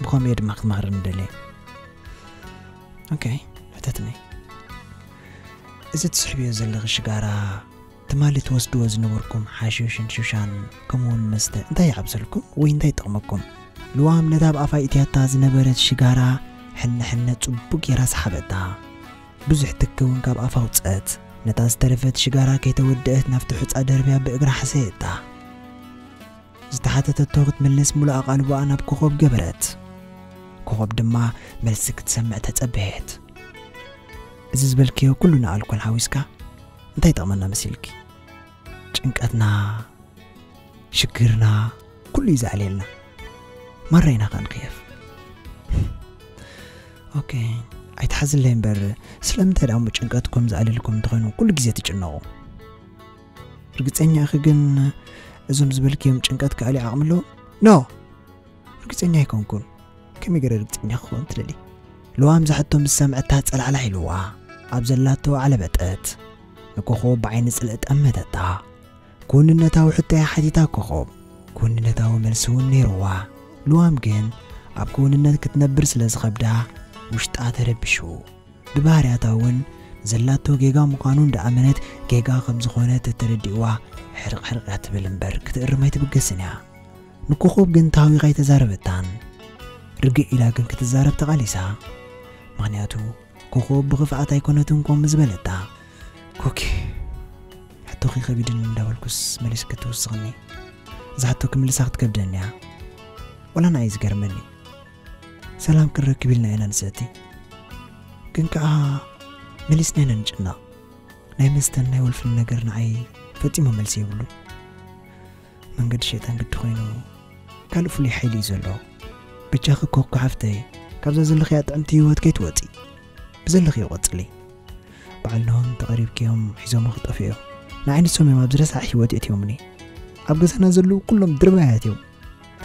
ብኸምኡ እየ ድማ ክትመኽርኒ ደልየ። ኦኬ፣ ሕተትኒ። እዚ ትስሕብዮ ዘለኺ ሽጋራ፣ ትማሊ ትወስድዎ ዝነበርኩም ሓሽሽን ሹሻን፣ ከምኡውን መስተ እንታይ ይዓብሰልኩም ወይ እንታይ ይጠቕመኩም? ልዋም ነታ ኣብ ኣፋ ኢትያታ ዝነበረት ሽጋራ ሕነ ሕነ ጽቡቅ ጌራ ሰሓበታ። ብዙሕ ትኪ እውን ካብ ኣፋ ኣውጸት። ነታ ዝተረፈት ሽጋራ ከይተወደአት ናብቲ ሑጻ ደርብያ ብእግራ ሓሰየታ። ዝተሓተተቶ ክትምልስ ሙሉእ ኣቓልቦኣ ናብ ኮኾብ ገበረት። ኮኾብ ድማ መልሲ ክትሰምዕ ተጸበየት። እዚ ዝበልክዮ ኩሉ ንኣልኮል ሓዊስካ እንታይ ይጠቕመና መሲልኪ? ጭንቀትና፣ ሽግርና ኩሉ እዩ ዘዕልየልና። ማራ ኢና ከኣ ንኽየፍ። ኦኬ፣ ኣይትሓዝለይ እምበር፣ ስለምንታይ ደኣ እሞ ጭንቀትኩም ዘዕልልኩም እንተኾይኑ ኩሉ ግዜ ትጭነቑ? ርግጸኛ ኢኺ ግን እዞም ዝበልክዮም ጭንቀት ክኣልዩ ዓቕሚ ኣለዎም? ኖ! ርግጸኛ ኣይኮንኩን። ከመይ ገይረ ርግጸኛ ክኸውን ትደሊ? ልዋም ዝሓቶ ምስ ሰምዐታ ጸላዕላዕ ኢልዋ። ኣብ ዘላቶ ዓለበጠት። ንኮኾብ ብዓይኒ ጽልኢ ጠመተታ። ክውንነታዊ ሕቶ'ያ ሓቲታ ኮኾብ። ክውንነታዊ መልሲ እውን ነይርዋ። ልዋም ግን ኣብ ክውንነት ክትነብር ስለ ዝኸብዳ ውሽጣ ተረቢሹ። ብባህርያታ እውን ዘላቶ ጌጋ ምዃኑ እንዳኣመነት ጌጋ ከም ዝኾነ ተተረዲእዋ ሕርቕ ሕርቕ እያ ትብል እምበር ክትእርም ኣይትብገስን እያ። ንኮኾብ ግን ተሃዊኻ ኣይተዛረበታን። ርግእ ኢላ ግን ክትዛረብ ተቓሊሳ። ምኽንያቱ ኮኾብ ብኽፍኣት ኣይኮነትን ከምኡ ዝበለታ። ኮኪ፣ ሕቶኺ ከቢድን እንዳበልኩስ መሊስኪ ትውስኽኒ። እዛ ሕቶ ክምልሳ ክትከብደኒ እያ። ወላ ንዓይ ዝገርመኒ። ሰላም ክንረክብ ኢልና ኢና ንሰቲ። ግን ከኣ መሊስና ኢና ንጭነቕ። ናይ መስተን ናይ ወልፍን ነገር ንዓይ ፈጺሙ መልሲ የብሉን። መንገዲ ሸይጣን ግዲ ኮይኑ ካልእ ፍሉይ ሓይሊ እዩ ዘሎ። በጃኺ ኮኮ ሓፍተይ፣ ካብዛ ዘለኽያ ጥዕምቲ ህይወት ከይትወጺ። ብዘለኽዮ ቀጽሊ። በዓል ኖህም ተቐሪብክዮም ሒዞሞ ክጠፍኡ እዮም። ንዓይ ንሶም እዮም ኣብዚ ረሳሕ ህይወት የእትዮምኒ። ኣብ ገዛና ዘለዉ ኩሎም ድርባያት እዮም።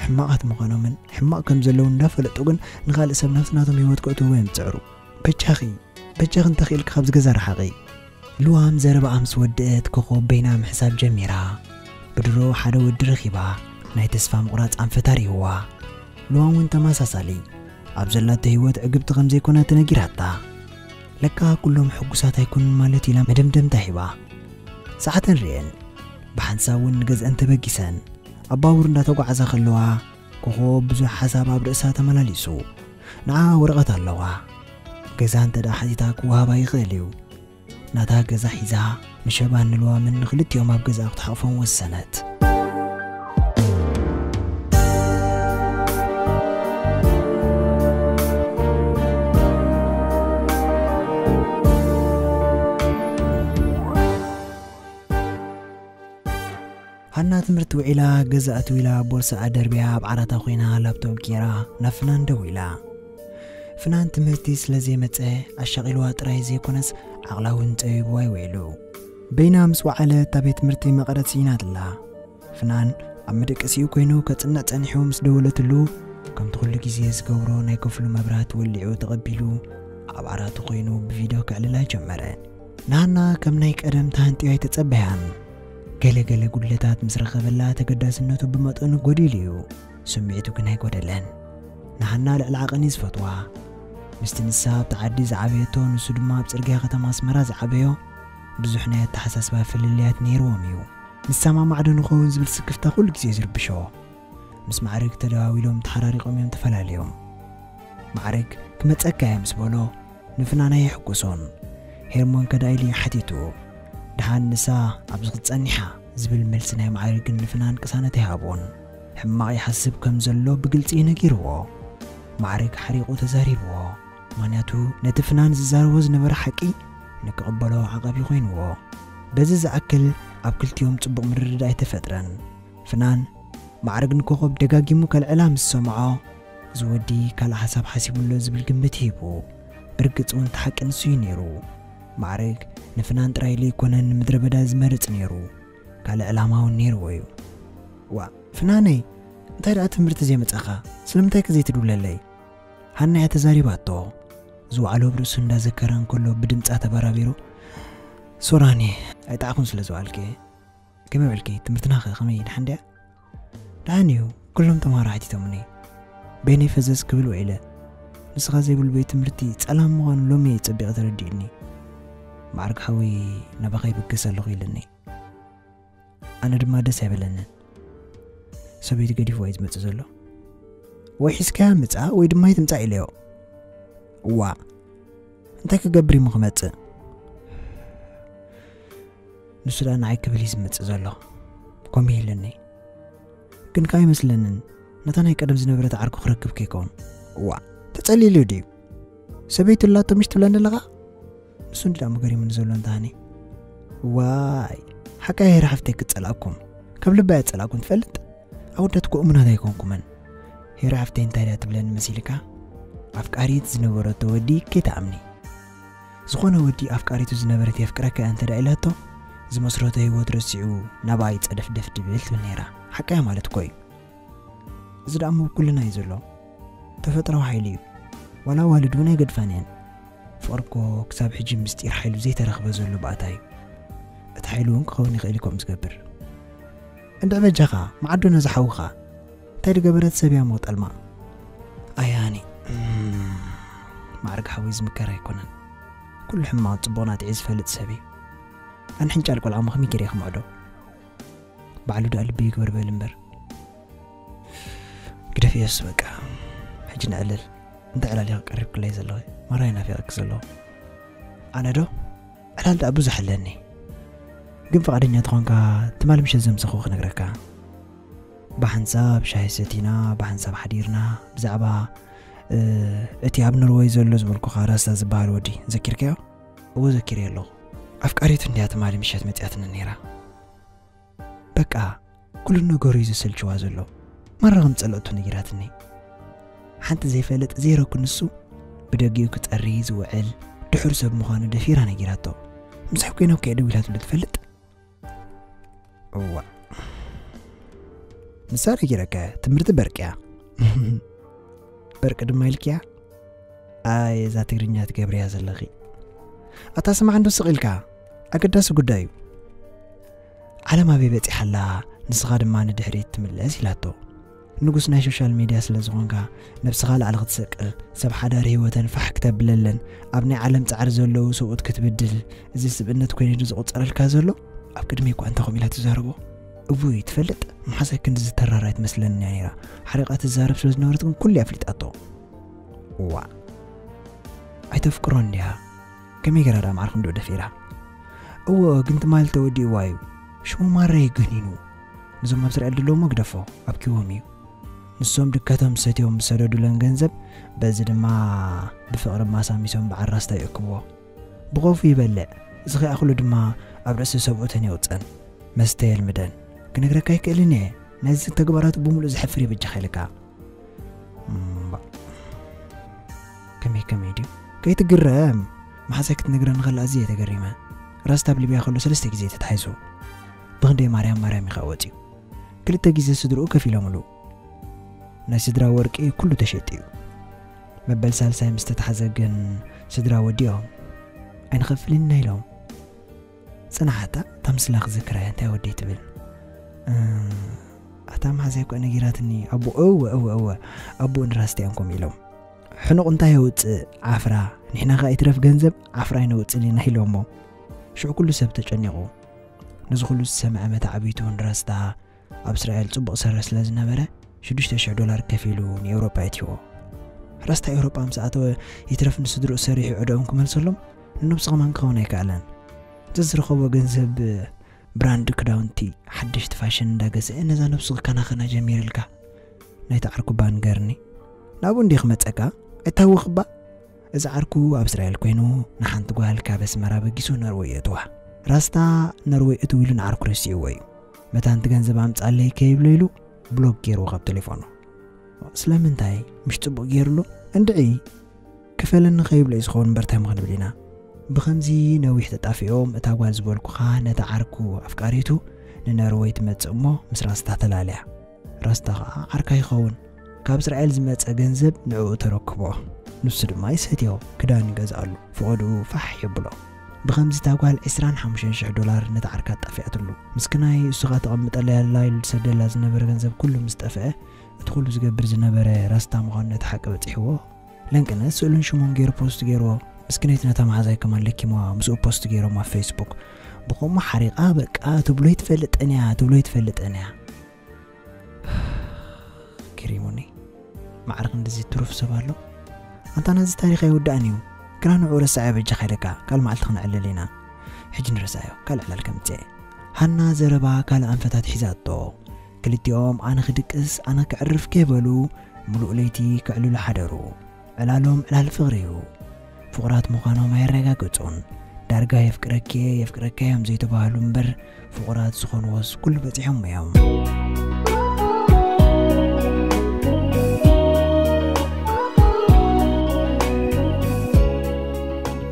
ሕማቓት ምዃኖምን ሕማቕ ከም ዘለዉ እንዳፈለጡ ግን ንኻልእ ሰብ ናብቲ ናቶም ህይወት ከእትውዎ እዮም ዝጽዕሩ። በጃኺ፣ በጃኺ እንተኽኢልኪ ካብዚ ገዛ ረሓቒ። ልዋም ዘረባኣ ምስ ወደአት ኮኾብ በይና ምሕሳብ ጀሚራ። ብድሮ ሓደ ወዲ ረኺባ ናይ ተስፋ ምቑራጽ ኣንፈት ኣርእይዋ። ልዋም እውን ተመሳሳሊ ኣብ ዘላቶ ህይወት ዕግብቲ ከም ዘይኮነ ተነጊራታ። ለካ ኩሎም ሕጉሳት ኣይኮኑን ማለት ኢላ መደምደምታ ሂባ። ሰዓተን ርእየን ብሓንሳብ እውን ንገዝአን ተበጊሰን ኣብ ባቡር እንዳተጓዓዛ ከለዋ ኮኾብ ብዙሕ ሓሳብ ኣብ ርእሳ ተመላሊሱ። ንዓ ወረቐት ኣለዋ። ገዛ እንተ ደኣ ሓቲታ ክወሃባ ይኽእል እዩ። ናታ ገዛ ሒዛ ንሸባን ንልዋምን ንኽልቲኦም ኣብ ገዛኣ ክትሓቕፎም ወሰነት። ሃና ትምህርቲ ውዒላ ገዛ ኣትው ኢላ ቦርሳኣ ደርብያ ኣብ ዓራታ ኮይና ላፕቶፕ ጌራ ናብ ፍናን ደዊላ። ፍናን ትምህርቲ ስለ ዘይመጸ ኣሻቒልዋ ጥራይ ዘይኮነስ ዓቕላ እውን ጸቢብዋ እዩ ውዒሉ። በይና ምስ ወዓለት ኣብ ቤት ትምህርቲ መቐረት ስኢናትላ። ፍናን ኣብ መደቀሲኡ ኮይኑ ከጽንዕ ጸኒሑ ምስ ደወለትሉ ከምቲ ኩሉ ግዜ ዝገብሮ ናይ ክፍሉ መብራህቲ ወሊዑ ተቐቢሉ ኣብ ዓራቱ ኮይኑ ብቪድዮ ከዕልላ ጀመረ። ንሃና ከም ናይ ቀደም ተሃንጥዮ ኣይተጸበያን። ገለ ገለ ጉድለታት ምስ ረኸበላ ተገዳስነቱ ብመጠኑ ጎዲሉ እዩ። ስምዒቱ ግን ኣይጎደለን። ንሃና ልዕሊ ዓቐን እዩ ዝፈትዋ። ምስቲ ንሳ ኣብቲ ዓዲ ዝዓበየቶ ንሱ ድማ ኣብ ጽርግያ ከተማ ኣስመራ ዝዓበዮ ብዙሕ ናይ ኣተሓሳስባ ፍልልያት ነይርዎም እዩ። ንሰማማዕ ዶ ንኸውን ዝብል ስክፍታ ኩሉ ግዜ ዝርብሾ። ምስ ማዕርግ ተደዋዊሎም ተሓራሪቖም እዮም ተፈላለዮም። ማዕርግ ክመጸካ እየ ምስ በሎ ንፍናን ኣየሕጉሶን። ሄርሞን ከዳኢሉ እዩ ሓቲቱ። ደሓን ንሳ ኣብዚ ክትጸኒሓ ዝብል መልሲ ናይ ማዕርግን ንፍናን ቅሳነት ኣይሃቦን። ሕማቕ ይሓስብ ከም ዘሎ ብግልጺ እዩ ነጊርዎ። ማዕርግ ሓሪቑ ተዛሪብዎ። ምኽንያቱ ነቲ ፍናን ዝዛረቦ ዝነበረ ሓቂ ንክቕበሎ ዓቐብ ይኾይንዎ። በዚ ዝኣክል ኣብ ክልቲኦም ጽቡቕ ምርድዳእ ኣይተፈጥረን። ፍናን ማዕርግ ንኮኾብ ደጋጊሙ ከልዕላ ምስ ሰምዖ፣ እዚ ወዲ ካልእ ሓሳብ ሓሲቡሎ ዝብል ግምት ሂቡ። ብርግጽ እውን እቲ ሓቂ ንሱ እዩ ነይሩ። ማዕርግ ንፍናን ጥራይ ዘይኮነን ንምድረ በዳ ዝመርጽ ነይሩ። ካልእ ዕላማ እውን ነይርዎ እዩ። ዋ፣ ፍናነይ፣ እንታይ ደኣ ትምህርቲ ዘይመጻኻ? ስለምንታይ ከ ዘይትድውለለይ? ሃና እያ ተዛሪባቶ። ዝወዓሎ ኣብ ርእሱ እንዳዘከረ እንከሎ ብድምጻ ተበራቢሩ፣ ሶራኒ፣ ኣይጠዓኹን ስለ ዝወዓልኪ። ከመይ ውዕልኪ? ትምህርትና ከ ከመይ? ደሓን ድያ? ደሓን እዩ። ኩሎም ተምሃሮ ሓቲቶምኒ። በይነይ ፈዘዝ ክብል ውዒለ። ንስኻ ዘይብሉ ቤት ትምህርቲ ጸላም ምዃኑ ሎሚ እየ ጸቢቐ ተረዲኡኒ። ማዕርግ ሓወይ ናባኻ ይብገስ ኣለኹ ኢልኒ። ኣነ ድማ ደስ ኣይበለንን። ሰበይቲ ገዲፍዋ እዩ ዝመጽእ ዘሎ። ወይ ሒዝካያ ምጻእ ወይ ድማ ኣይትምጻእ ኢለዮ። ዋ፣ እንታይ ክገብር እሞ ክመጽእ? ንሱ ደኣ ንዓይ ክብል እዩ ዝመጽእ ዘሎ። ከምኡ ኢሉኒ። ግን ከኣ ኣይመስለንን፣ ነታ ናይ ቀደም ዝነበረት ዓርኩ ክረክብ ከይከውን። ዋ፣ ተጸሊሉ ድዩ? ሰበይቱ ኣላቶ ምሽ ትብለኒ ኣለኻ? ንሱ እንዲ ደኣ መገሪሙኒ ዘሎ እንተሃኒ። ዋይ፣ ሓቃ ሄራ ሓፍተይ ክጸላእኩም። ካብ ልባ እያ ጸላእኩም ትፈልጥ? ኣወዳትኩ እሙናት ኣይኮንኩምን። ሄራ ሓፍተይ እንታይ ደኣ ትብለኒ መሲልካ? ኣፍቃሪት ዝነበረቶ ወዲ ከይትኣምኒ። ዝኾነ ወዲ ኣፍቃሪቱ ዝነበረት የፍቅረካ እያ እንተ ደኣ ኢላቶ፣ ዝመስረቶ ህይወት ረሲዑ ናብኣ ይጸደፍደፍ ድብል ትብል ነይራ። ሓቃ እያ ማለት እኮ እዩ። እዚ ደኣ እሞ ኩልና እዩ ዘሎ። ተፈጥራዊ ሓይሊ እዩ። ዋላ ኣዋልድ እውን ኣይገድፋን እየን። ፍቕሪ እኮ ክሳብ ሕጂ ምስጢር ሓይሉ ዘይተረኽበ ዘሎ ባእታ እዩ። እቲ ሓይሉ እውን ክኸውን ይኽእል እዩ ከምኡ ዝገብር። እንድዒ በጃኻ፣ መዓዶ ነዛ ሓውኻ። እንታይ ዝገበረት ሰብ እያ እሞ ጠልማ? ኣያኒ፣ እም፣ ማዕርግ ሓወይ ዝምከር ኣይኮነን። ኩሉ ሕማቕ ጽቡቕ ናጥዒ ዝፈልጥ ሰብ እዩ። ኣነ ሕንጫል ቆልዓ እሞ ከመይ ገይረ እየ ክምዕዶ? ባዕሉ ደኣ ልቢ ይግበር በል እምበር። ግደፍ የሱስ በቃ። ሕጂ ንዕልል። እንታይ ዕላል ኢኺ ቀሪብክለይ ዘለኺ? ማራ ይናፊቐኪ ዘለኹ። ኣነ ዶ? ዕላል ደኣ ብዙሕ ኣለኒ። ግን ፍቓደኛ ተኾንካ ትማሊ ምሸት ዘምሰኹ ክነግረካ። ብሓንሳብ ሻሂ ሰቲና፣ ብሓንሳብ ሓዲርና፣ ብዛዕባ፣ እ፣ እቲ ኣብ ኖርወይ ዘሎ ዝበልኩኻ ራስታ ዝበሃል ወዲ ዘኪርካዮ? እወ ዘኪረዮ ኣለኹ። ኣፍቃሪቱ እንድያ ትማሊ ምሸት መጺኣትኒ ነይራ። በቃ፣ ኩሉ ነገሩ እዩ ዘሰልችዋ ዘሎ። ማራ ከም ጸለእቱ ነጊራትኒ። ሓንቲ ዘይፈልጥ ዘይረኩ ንሱ ብደጊኡ ክጸሪ ዝውዕል ድሑር ሰብ ምዃኑ ደፊራ ነጊራቶ። ምሳይ ኮይና እኮ እየ ደዊላትሉ ትፈልጥ? እዋ። ንሳ ነጊረካ እያ፣ ትምህርቲ በርቅያ። በርቂ ድማ ኢልክያ? ኣይ፣ እዛ ትግርኛ ትገብርያ ዘለኺ። ኣታ ስማዕ እንዶ ስቕ ኢልካ፣ ኣገዳሲ ጉዳይ እዩ። ዓለም ኣበይ በጺሓ ኣላ? ንስኻ ድማ ንድሕሪት ትምለስ ኢላቶ። ንጉስ ናይ ሶሻል ሚድያ ስለ ዝኾንካ፣ ነብስኻ ላዕሊ ክትሰቅል፣ ሰብ ሓዳር ህይወተን ፋሕ ክተብለለን፣ ኣብ ናይ ዓለም ጻዕሪ ዘለዉ ሰብኡት ክትብድል፣ እዚ ስብእነት ኮይኑ ዶ ዝቑጸረልካ ዘሎ? ኣብ ቅድሚ እኳ እንታይ ከምኡ ኢላ ትዛረቦ? እውይ፣ ትፈልጥ፣ መሓዛይ ክንዲ ዝተራራ ኣይትመስለንን እያ ነይራ። ሓሪቓ ትዛረብ ስለ ዝነበረት ግን ኩሉ ኣፍሊጣቶ። እዋ። ኣይተፍቅሮን ድያ? ከመይ ገይራ ደኣ ማዕርክ እንዶ ደፊራ? እዎ፣ ግን ትማሊ ተወዲእዋ እዩ። ሽሙ ማራ እዩ ገኒኑ። ነዞም ኣብ እስራኤል ዘለዉ እሞ ግደፎ፣ ኣብኪዎም እዩ። ንሶም ድከቶም ሰትዮም ዝሰደዱለን ገንዘብ፣ በዚ ድማ ብፍቕሪ ማሳሚሶም በዓል ራስታ ይእክብዎ። ብኸፉ ይበልዕ፣ ዝኺኣኽሉ ድማ ኣብ ርእሲ ሰብኡተን የውጽእን። መስተ የልምደን። ክነግረካ ኣይክእልን እየ። ናይዚ ተግባራቱ ብምሉእ ዝሕፍር እዩ በጃኻ ኢልካ። እምባ። ከመይ ከመይ ድዩ? ከይትግረም። መሓዛይ ክትነግረኒ ከላ ኣዝየ ተገሪመ። ራስታ ኣብ ሊብያ ከሎ ሰለስተ ግዜ ተታሒዙ። ብኽንደይ ማርያም ማርያም እዩ ኸኣ ወጺኡ። ክልተ ግዜ ስድርኡ ከፊሎምሉ። ናይ ስድራ ወርቂ ኩሉ ተሸይጡ እዩ። መበል ሳልሳይ ምስ ተታሕዘ ግን ስድራ ወዲኦም። ኣይንኸፍልን ኢና ኢሎም። ጽናሓታ እታ ምስላ ክዝክራ እያ፣ እንታይ ወደይ ትብል? እ፣ ኣታ መሓዛይ እኮ ነጊራትኒ። ኣቦ፣ እወ፣ እወ፣ እወ። ኣቦኡ ንራስቲ እዮም ከምኡ ኢሎም። ሕኑቕ እንታይ የውጽእ? ዓፍራ። ንሕና ከኣ ይትረፍ ገንዘብ ዓፍራ ኣይነውጽእን ኢና ኢሎሞ። ሽዑ ኩሉ ሰብ ተጨኒቑ። ነዚ ኩሉ ዝሰምዐ መታዕቢቱ ንራስታ ኣብ እስራኤል ጽቡቕ ሰረ ስለ ዝነበረ፣ ሽዱሽተ ሽሕ ዶላር ከፊሉ ንኤውሮጳ የእትይዎ። ራስታ ኤውሮጳ ምስ ኣተወ፣ ይትረፍ ንስድርኡ ሰሪሑ ዕዳኦም ክመልሰሎም፣ ንነብሱ ከማን ክኸውን ኣይከኣለን። ዘዝረኸቦ ገንዘብ ብራንድ ክዳውንቲ፣ ሓደሽቲ ፋሽን እንዳገዝአ ነዛ ነብሱ ክከናኸና ጀሚርልካ። ናይታ ዓርኩ እባ ንገርኒ። ናብኡ እንድየ ክመጸካ፣ ኣይታወኽ እባ። እዚ ዓርኩ ኣብ እስራኤል ኮይኑ ንሓንቲ ጓል ካብ ኣስመራ በጊሱ ኖርወይ የእትዋ። ራስታ ኖርወይ እትው ኢሉ ንዓርኩ ረሲዕዎ እዩ። መታን እቲ ገንዘብ ኣምጻለይ ከይብሎ ኢሉ ብሎክ ገይርዎ ካብ ቴሌፎኑ። ስለምንታይ? ምሽ ጽቡቕ ገይርሉ? እንድዒ ክፈለኒ ከይብሎ እዩ ዝኸውን እምበር እንታይ እሞ ክንብል ኢና? ብኸምዚ ነዊሕ ተጣፊኦም እታ ጓል ዝበልኩኻ ነታ ዓርኩ ኣፍቃሪቱ ንኖርወይ ትመጽእ እሞ ምስ ራስታ ተላልያ። ራስታ ኸኣ ዓርካ ይኸውን። ካብ እስራኤል ዝመጸ ገንዘብ ንዕኡ ተረክቦ። ንሱ ድማ ይሰትዮ፣ ክዳን ይገዝኣሉ፣ ፈቐድኡ ፋሕ የብሎ። ብኸምዚ እታ ጓል ዕስራን ሓሙሽተን ሽሕ ዶላር ነታ ዓርካ ኣጣፊኣትሉ። ምስክናይ እሱ ኸኣ ተቐምጠላ ያላ ኢሉ ዝሰደላ ዝነበረ ገንዘብ ኩሉ ምስ ጠፍአ፣ እቲ ኩሉ ዝገብር ዝነበረ ራስታ ምዃኑ ነቲ ሓቂ በጺሕዎ። ለንቅነት ስእሉን ሽሙን ገይሩ ፖስት ገይርዎ። ምስክነይቲ ነታ መሓዛይ ከማን ለኪምዋ ምስኡ ፖስት ገይሮም ኣብ ፌስቡክ። ብኸምኡ ሓሪቓ በቃ ትብሎ ይትፈልጠን እያ፣ ትብሎ ይትፈልጠን እያ። ገሪሙኒ። ማዕረ ክንድዚ ትሩፍ ሰብ ኣሎ? ኣንታ ናዚ ታሪኽ ኣይውዳእን እዩ። ግና ንዑ ረሳዕዮ በጃኻ ኢለካ፣ ካልእ መዓልቲ ክንዕልል ኢና። ሕጂ ንረሳዕዮ፣ ካልእ ዕላል ከምጽእ። ሃና ዘረባ ካልእ ኣንፈታት ሒዛቶ። ክልቲኦም ኣነ ክድቅስ ኣነ ክዕርፍ ከይበሉ ምሉእ ለይቲ ክዕልሉ ሓደሩ። ዕላሎም ዕላል ፍቕሪ እዩ። ፍቑራት ምዃኖም ኣየረጋገጹን። ዳርጋ የፍቅረኪ እየ የፍቅረካ እዮም ዘይተባህሉ እምበር ፍቑራት ዝኾንዎስ ኩሉ በጺሖም እዮም።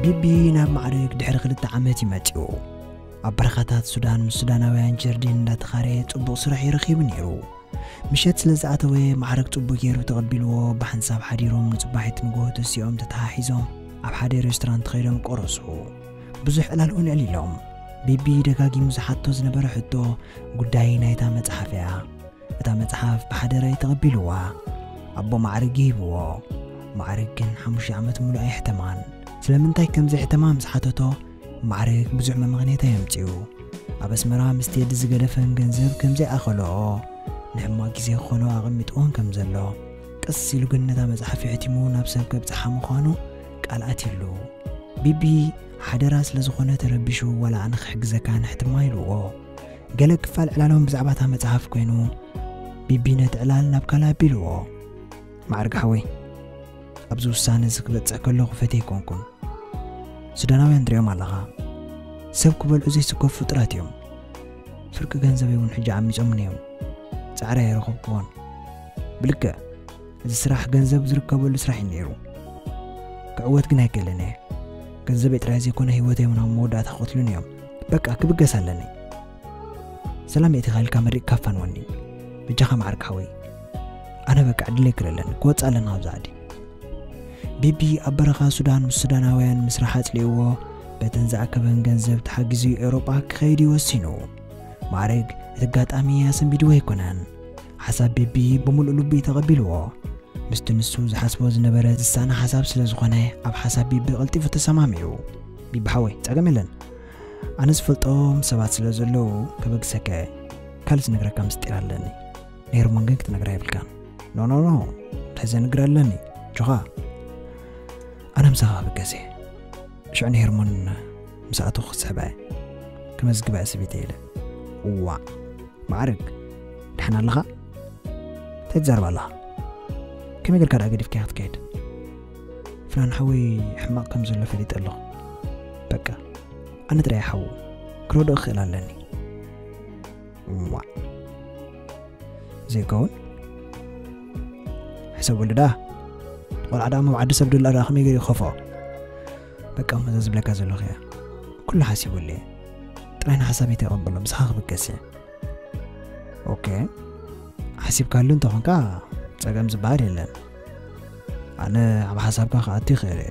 ቢቢ ናብ ማዕርግ ድሕሪ ክልተ ዓመት እዩ መጺኡ። ኣብ በረኻታት ሱዳን ምስ ሱዳናውያን ጀርዲን እንዳተኻረየ ጽቡቕ ስራሕ እዩ ረኺቡ ነይሩ። ምሸት ስለ ዝኣተወ ማዕረግ ጽቡቕ ገይሩ ተቐቢልዎ። ብሓንሳብ ሓዲሮም ንጽባሒት ንግሆ ተሲኦም ተተሓሒዞም ኣብ ሓደ ሬስቶራንት ከይዶም ቆረሱ። ብዙሕ ዕላል እውን ዕሊሎም። ቢቢ ደጋጊሙ ዝሓቶ ዝነበረ ሕቶ ጉዳይ ናይታ መጽሓፍ እያ። እታ መጽሓፍ ብሓደራ እዩ ተቐቢልዋ። ኣቦ ማዕርግ ይህብዎ። ማዕርግ ግን ሓሙሽተ ዓመት ሙሉእ ኣይሕተማን። ስለምንታይ ከም ዘሕተማ ምስ ሓተቶ ማዕርግ ብዙሕ መመኽንያት ኣየምጽኡ። ኣብ ኣስመራ ምስ ቴዲ ዝገደፈን ገንዘብ ከም ዘይኣኸልኦ ንሕማቕ ግዜ ክኾኖ ኣቐሚጥዎን ከም ዘሎ ቀስ ኢሉ ግን ነታ መጽሓፍ የሕቲሙ ናብ ሰብ ከብጽሓ ምዃኑ ቃል ኣትዩሉ። ቢቢ ሓደራ ስለ ዝኾነ ተረቢሹ ዋላ ኣነ ክሕግዘካ ንሕትማ ኢልዎ። ገለ ክፋል ዕላሎም ብዛዕባ እታ መጽሓፍ ኮይኑ ቢቢ ነቲ ዕላል ናብ ካልእ ኣቢልዎ። ማዕርግ ሓወይ፣ ኣብዚ ውሳነ እዚ ክበጽሕ ከለኹ ፈትየ ኣይኮንኩን። ሱዳናውያን ትሪኦም ኣለኻ። ሰብ ክበልዑ ዘይስከፉ ፍጡራት እዮም። ፍርቂ ገንዘበይ እውን ሕጂ ዓሚጾምኒ እዮም። ጻዕሪ ኣይረኸብኩዎን። ብልክዕ፣ እዚ ስራሕ ገንዘብ ዝርከበሉ ስራሕ እዩ ነይሩ። ክዕወት ግን ኣይክእልን እየ። ገንዘበይ ጥራይ ዘይኮነ ህይወተይ እውን ኣብ መወዳእታ ክቐትሉኒ እዮም። በቃ፣ ክብገስ ኣለኒ። ሰላም የእቲኻ ኢልካ መሪቕካ ኣፋንወኒ። በጃኻ ማዕርግ ሓወይ። ኣነ በቃ ዕድለይ ክለለኒ፣ ክወጽእ ኣለኒ ካብዛ ዓዲ። ቢቢ ኣብ በረኻ ሱዳን ምስ ሱዳናውያን ምስራሕ ኣጽሊእዎ፣ በተን ዝኣከበን ገንዘብ ተሓጊዙ ኤውሮጳ ክኸይድ እዩ ወሲኑ። ማዕርግ እቲ ኣጋጣሚ ኣሰንቢድዎ ኣይኮነን። ሓሳብ ቢቢ ብምሉእ ልቡ እዩ ተቐቢልዎ። ምስቲ ንሱ ዝሓስቦ ዝነበረ ዝሳነ ሓሳብ ስለ ዝኾነ፣ ኣብ ሓሳብ ቢቢ ቀልጢፉ ተሰማሚዑ። ቢቢ ሓወይ፣ ጸገም የለን። ኣነ ዝፈልጦም ሰባት ስለ ዘለዉ፣ ከበግሰከ ካልእ ዝነግረካ ምስጢር ኣለኒ። ንሄርሞን ግን ክትነግራ የብልካን። ኖ፣ ኖ፣ ኖ፣ እንታይ ዘንግር ኣለኒ? ጆኻ፣ ኣነ ምሳኻ ክብገስ እየ። ሽዑ ንሄርሞን ምስ ኣተኹ ክስሕባ እየ። ክመዝግባ እየ ሰበይተይ ኢለ። እዋእ፣ ማዕርግ፣ ደሓን ኣለኻ? እንታይ ትዛረብ ኣለኻ? ከመይ ጌርካ ደኣ ገዲፍካያ ክትከይድ? ፍናን ሓወይ ሕማቕ ከም ዘሎ ፈሊጠ ኣለኹ። በቃ፣ ኣነ ጥራይ ሓዉ ክረድኦ ክኽእል ኣለኒ። እዋእ። ዘይከውን? ሕሰበሉ ደኣ። ቆልዓ ደኣ መብዓዲ ሰብ ድላ ደኣ ከመይ ገይሩ ይኸፍኦ? በቃ፣ እሞ እዛ ዝብለካ ዘለኹ እያ። ኩሉ ሓሲበሉ እየ። ጥራይ ንሓሳበይ ተቐበሎ፣ ምሳኻ ክብገስ እየ። ኦኬ። ሓሲብካሉ እንተኾንካ ጸገም ዝበሃል የለን። ኣነ ኣብ ሓሳብካ ክኣቱ ይኽእል እየ።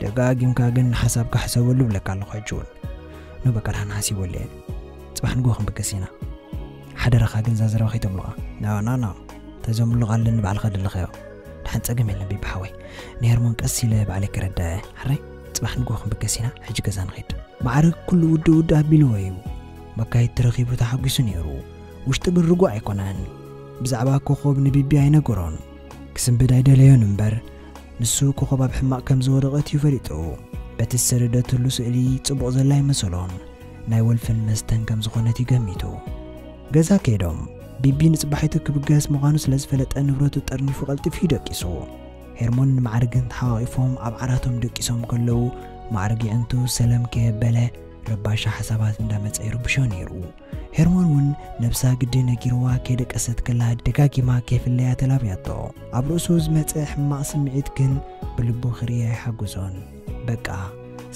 ደጋጊምካ ግን ንሓሳብካ ሕሰበሉ እብለካ ኣለኹ ሕጂ እውን። ኖ በቃ፣ ደሓን ሓሲበሉ እየ። ጽባሕ ንግሆ ክንብገስ ኢና። ሓደራኻ ግን እዛ ዘረባ ከይተምልቓ። ኖ፣ ኖ፣ ኖ። ተዘምልቕ ኣለኒ ባዕልኻ ደለኻዮ። ደሓን ጸገም የለን ቢቢ ሓወይ። ንሄርሞን ቀስ ኢለ ባዕለይ ከረድኣ እየ። ሕራይ፣ ጽባሕ ንግሆ ክንብገስ ኢና። ሕጂ ገዛ ንኸይድ። ማዕርግ ኩሉ ውድእ ውድእ ኣቢልዎ እዩ። መካየዲ ተረኺቡ ተሓጒሱ ነይሩ። ውሽጡ ግን ርጉእ ኣይኮነን። ብዛዕባ ኮኾብ ንቢቢ ኣይነገሮን። ክስንብድ ኣይደለዮን እምበር፣ ንሱ ኮኾብ ኣብ ሕማቕ ከም ዝወደቐት እዩ ፈሊጡ። በቲ ዝሰደደትሉ ስእሊ ጽቡቕ ዘላ ኣይመሰሎን። ናይ ወልፍን መስተን ከም ዝኾነት እዩ ገሚቱ። ገዛ ከይዶም፣ ቢቢ ንጽባሒቱ ክብገስ ምዃኑ ስለ ዝፈለጠ ንብረቱ ጠርኒፉ ቀልጢፉ እዩ ደቂሱ። ሄርሞን ንማዕርግን ተሓቋቒፎም ኣብ ዓራቶም ደቂሶም ከለዉ፣ ማዕርግ ይዕንቱ ሰለም ከየበለ ረባሻ ሓሳባት እንዳመጸ ይርብሾ ነይሩ። ሄርሞን እውን ነብሳ ግዲ ነጊርዋ ከይደቀሰት ከላ ደጋጊማ ከይፍለያ ተላብያቶ። ኣብ ርእሱ ዝመጸ ሕማቕ ስምዒት ግን ብልቡ ክርኢ ኣይሓግዞን። በቃ፣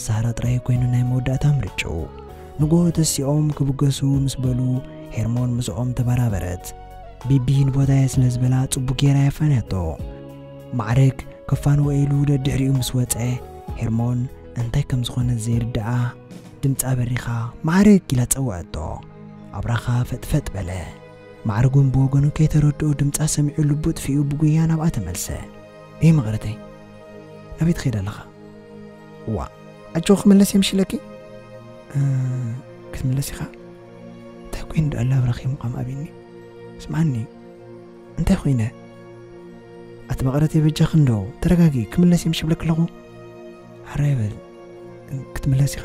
ሳራ ጥራይ ኮይኑ ናይ መወዳእታ ምርጭኡ። ንግሆ ተሲኦም ክብገሱ ምስ በሉ፣ ሄርሞን ምስኦም ተበራበረት። ቢቢ ንቦታየ ስለ ዝበላ ጽቡቕ ጌራ የፋንያቶ። ማዕርግ ከፋንወ ኢሉ ደድሕሪኡ ምስ ወጸ፣ ሄርሞን እንታይ ከም ዝኾነ ዘይርድኣ ድምጻ በሪኻ፣ "ማዕርግ!" ኢላ ጸውዐቶ። ኣብራኻ ፈጥፈጥ በለ። ማዕርግ እውን ብወገኑ ከይተረድኦ ድምጻ ሰሚዑ ልቡ ጥፊኡ ብጉያ ናብኣ ተመልሰ። "እይ መቐረተይ፣ ናበይ ትኸይድ ኣለኻ?" "እዋ፣ ኣጆ ክምለስ እየ ምሽ ኢለኪ?" "እ፣ ክትምለስ ኢኻ? እንታይ ኮይኑ ደኣ ኣላ ኣብራኺ ምዃም ኣብኒ? ስምዓኒ፣ እንታይ ኮይነ?" ኣቲ መቐረት የበጃኽ እንዶ፣ ተረጋጊ፣ ክምለስ እየ ምሽ ብለክ ኣለኹ። ሓራይ በል፣ ክትምለስ ኢኻ?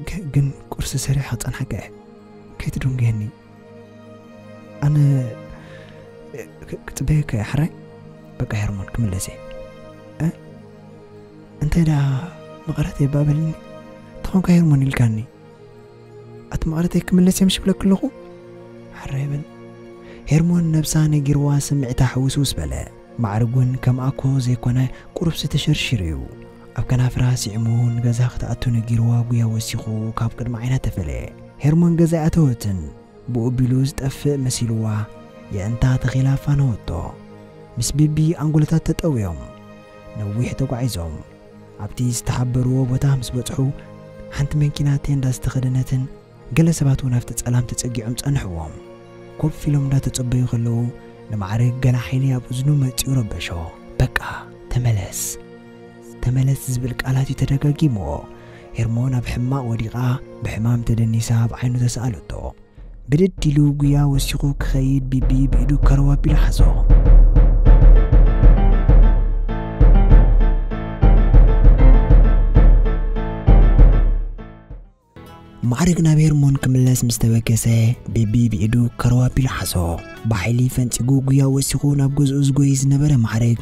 ግ-፣ ግን ቁርሲ ሰሪሐ ክጸንሓካ እየ። ከይትድንጉየኒ። ኣነ ክ-፣ ክጽበየካ እየ ሓራይ። በቃ ሄርሞን፣ ክምለስ እየ። እ? እንታይ ደኣ መቐረት የባበልኒ? ተኾንካ ሄርሞን ኢልካኒ። ኣቲ መቐረተይ ክምለስ እየ ምሽ ብለክ ኣለኹ። ሓራይ በል። ሄርሞን ነብሳ ነጊርዋ ስምዒታ ሕውስውስ በለ። ማዕርግ እውን ከም ኣኮ ዘይኮነ ቁሩብሲ ተሸርሺሩ እዩ። ኣብ ከናፍራ ስዒሙ ንገዛ ክትኣቱ ነጊርዋ ጉያ ወሲኹ ካብ ቅድሚ ዓይና ተፈለየ። ሄርሞን ገዛ ኣይኣተወትን። ብኡ ቢሉ ዝጠፍእ መሲልዋ የእንታ ተኺላ ኣፋነወቶ። ምስ ቢቢ ኣንጎሎታት ተጠውዮም ነዊሕ ተጓዒዞም። ኣብቲ ዝተሓበርዎ ቦታ ምስ በጽሑ፣ ሓንቲ መኪና ቴንዳ ዝተኸደነትን ገለ ሰባት እውን ኣብቲ ጸላም ተጸጊዖም ጸንሕዎም። ኮፍ ኢሎም እንዳተጸበዩ ከለዉ፣ ንማዕረግ ገለ ሓይሊ ኣብ እዝኑ መጺኡ ረበሾ። "በቃ፣ ተመለስ፣ ተመለስ" ዝብል ቃላት እዩ ተደጋጊምዎ። ሄርሞን ኣብ ሕማቕ ወዲቓ፣ ብሕማም ተደኒሳ ኣብ ዓይኑ ተሰኣለቶ። ብድድ ኢሉ ጉያ ወሲኹ ክኸይድ ቢቢ ብኢዱ ከረው ኣቢሉ ሓዞ። ማዕረግ ናብ ሄርሞን ክምለስ ምስ ተበገሰ፣ ቢቢ ብኢዱ ከረው ኣቢሉ ሓዞ። ብሓይሊ ፈንጺጉ ጉያ ወሲኹ ናብ ገዝኡ ዝጎይ ዝነበረ ማዕረግ፣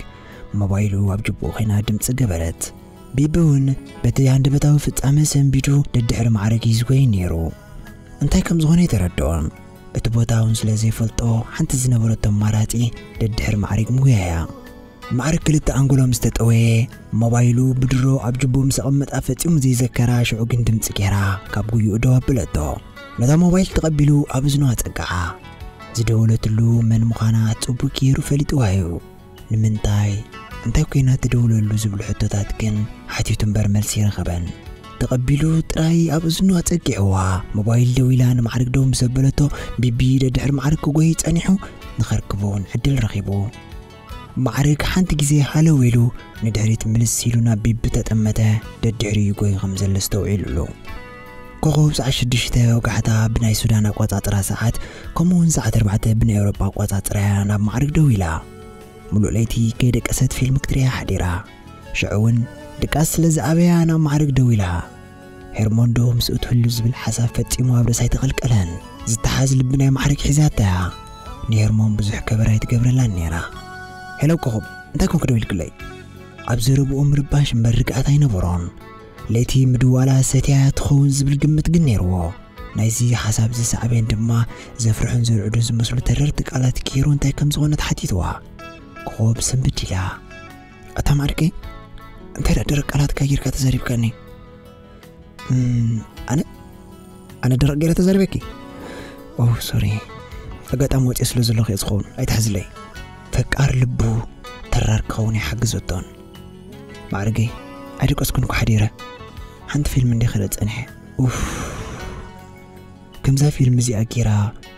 ሞባይሉ ኣብ ጅብኡ ኮይና ድምጺ ገበረት። ቢቢ እውን በቲ ሃንደበታዊ ፍጻመ ሰንቢዱ ደድሕሪ ማዕረግ እዩ ዝጎይ ነይሩ። እንታይ ከም ዝኾነ ኣይተረድኦን። እቲ ቦታ እውን ስለ ዘይፈልጦ፣ ሓንቲ ዝነበረቶ ኣማራጺ ደድሕሪ ማዕረግ ምጉያይ እያ። ማዕረግ ክልተ ኣንጎሎ ምስ ተጠወየ፣ ሞባይሉ ብድሮ ኣብ ጅቡ ምስ ኣቐመጣ ፈጺሙ ዘይዘከራ፣ ሽዑ ግን ድምጺ ገይራ ካብ ጉይኡ ደው ኣበለቶ። ነታ ሞባይል ተቐቢሉ ኣብ እዝኑ ኣጸግዓ። ዝደወለትሉ መን ምዃና ጽቡቕ ገይሩ ፈሊጥዋ እዩ። ንምንታይ? እንታይ ኮይና ትደውለሉ ዝብሉ ሕቶታት ግን ሓቲቱ እምበር መልሲ ኣይረኸበን። ተቐቢሉ ጥራይ ኣብ እዝኑ ኣጸጊዕዋ። ሞባይል ደው ኢላ ንማዕረግ ደው ምስ ኣበለቶ፣ ቢቢ ደድሕሪ ማዕረግ ክጎይ ጸኒሑ፣ ንኸርክቦ እውን ዕድል ረኺቡ። ማዕረግ ሓንቲ ግዜ ሃለው ኢሉ ንድሕሪት ምልስ ኢሉ ናብ ቢቢ ተጠመተ፣ ደድሕሪኡ ይጎይ ከም ዘሎ ኣስተውዒሉሉ። ኮኾብ ሰዓት ሽዱሽተ ወጋሕታ ብናይ ሱዳን ኣቆጻጽራ ሰዓት፣ ከምኡ እውን ሰዓት ኣርባዕተ ብናይ ኤውሮጳ ኣቆጻጽራ እያ ናብ ማዕረግ ደው ኢላ። ሙሉእ ለይቲ ከይደቀሰት ፊልም ክትርእያ ሓዲራ። ሽዑ እውን ድቃስ ስለ ዝኣበያ ናብ ማዕረግ ደው ኢላ። ሄርሞን ዶ ምስኡ ትህሉ ዝብል ሓሳብ ፈጺሙ ኣብ ርእሳ ኣይተቐልቀለን። ዝተሓዝ ልቢ ናይ ማዕረግ ሒዛታ እያ። ንሄርሞን ብዙሕ ከበር ኣይትገብረላን ነይራ። "ሄሎ ኮኾብ፣ እንታይ ኮንክ ደው ኢልክለይ?" ኣብ ዘረብኡ ምርባሽ እምበር ርግኣት ኣይነበሮን። ለይቲ ምድዋላ ሰትያያ ትኸውን ዝብል ግምት ግን ነይርዎ። ናይዚ ሓሳብ ዝሰዕበን ድማ ዘፍርሑን ዘርዕዱን ዝመስሉ ተረርቲ ቃላት ገይሩ እንታይ ከም ዝኾነ ተሓቲትዋ። ኮኾብ ስንብድ ኢላ። "ኣታ ማዕርገይ፣ እንታይ ደኣ ደረቕ ቃላትካ ጌርካ ተዛሪብካኒ?" "እም፣ ኣነ? ኣነ ደረቕ ገይረ ተዛሪበኪ? ኦ፣ ሶሪ። ኣጋጣሚ ወፂኦ ስለ ዘለኹ እየ ዝኸውን። ኣይትሓዝለይ። ፈቃር ልቡ ተራር ክኸውን ኣይሓግዘቶን። ማዕርገይ፣ ኣይደቀስኩን እኮ ሓዲረ። ሓንቲ ፊልም እንደ ክርኢ ፀኒሐ። ኡፍ። ከምዛ ፊልም እዚኣ ጌራ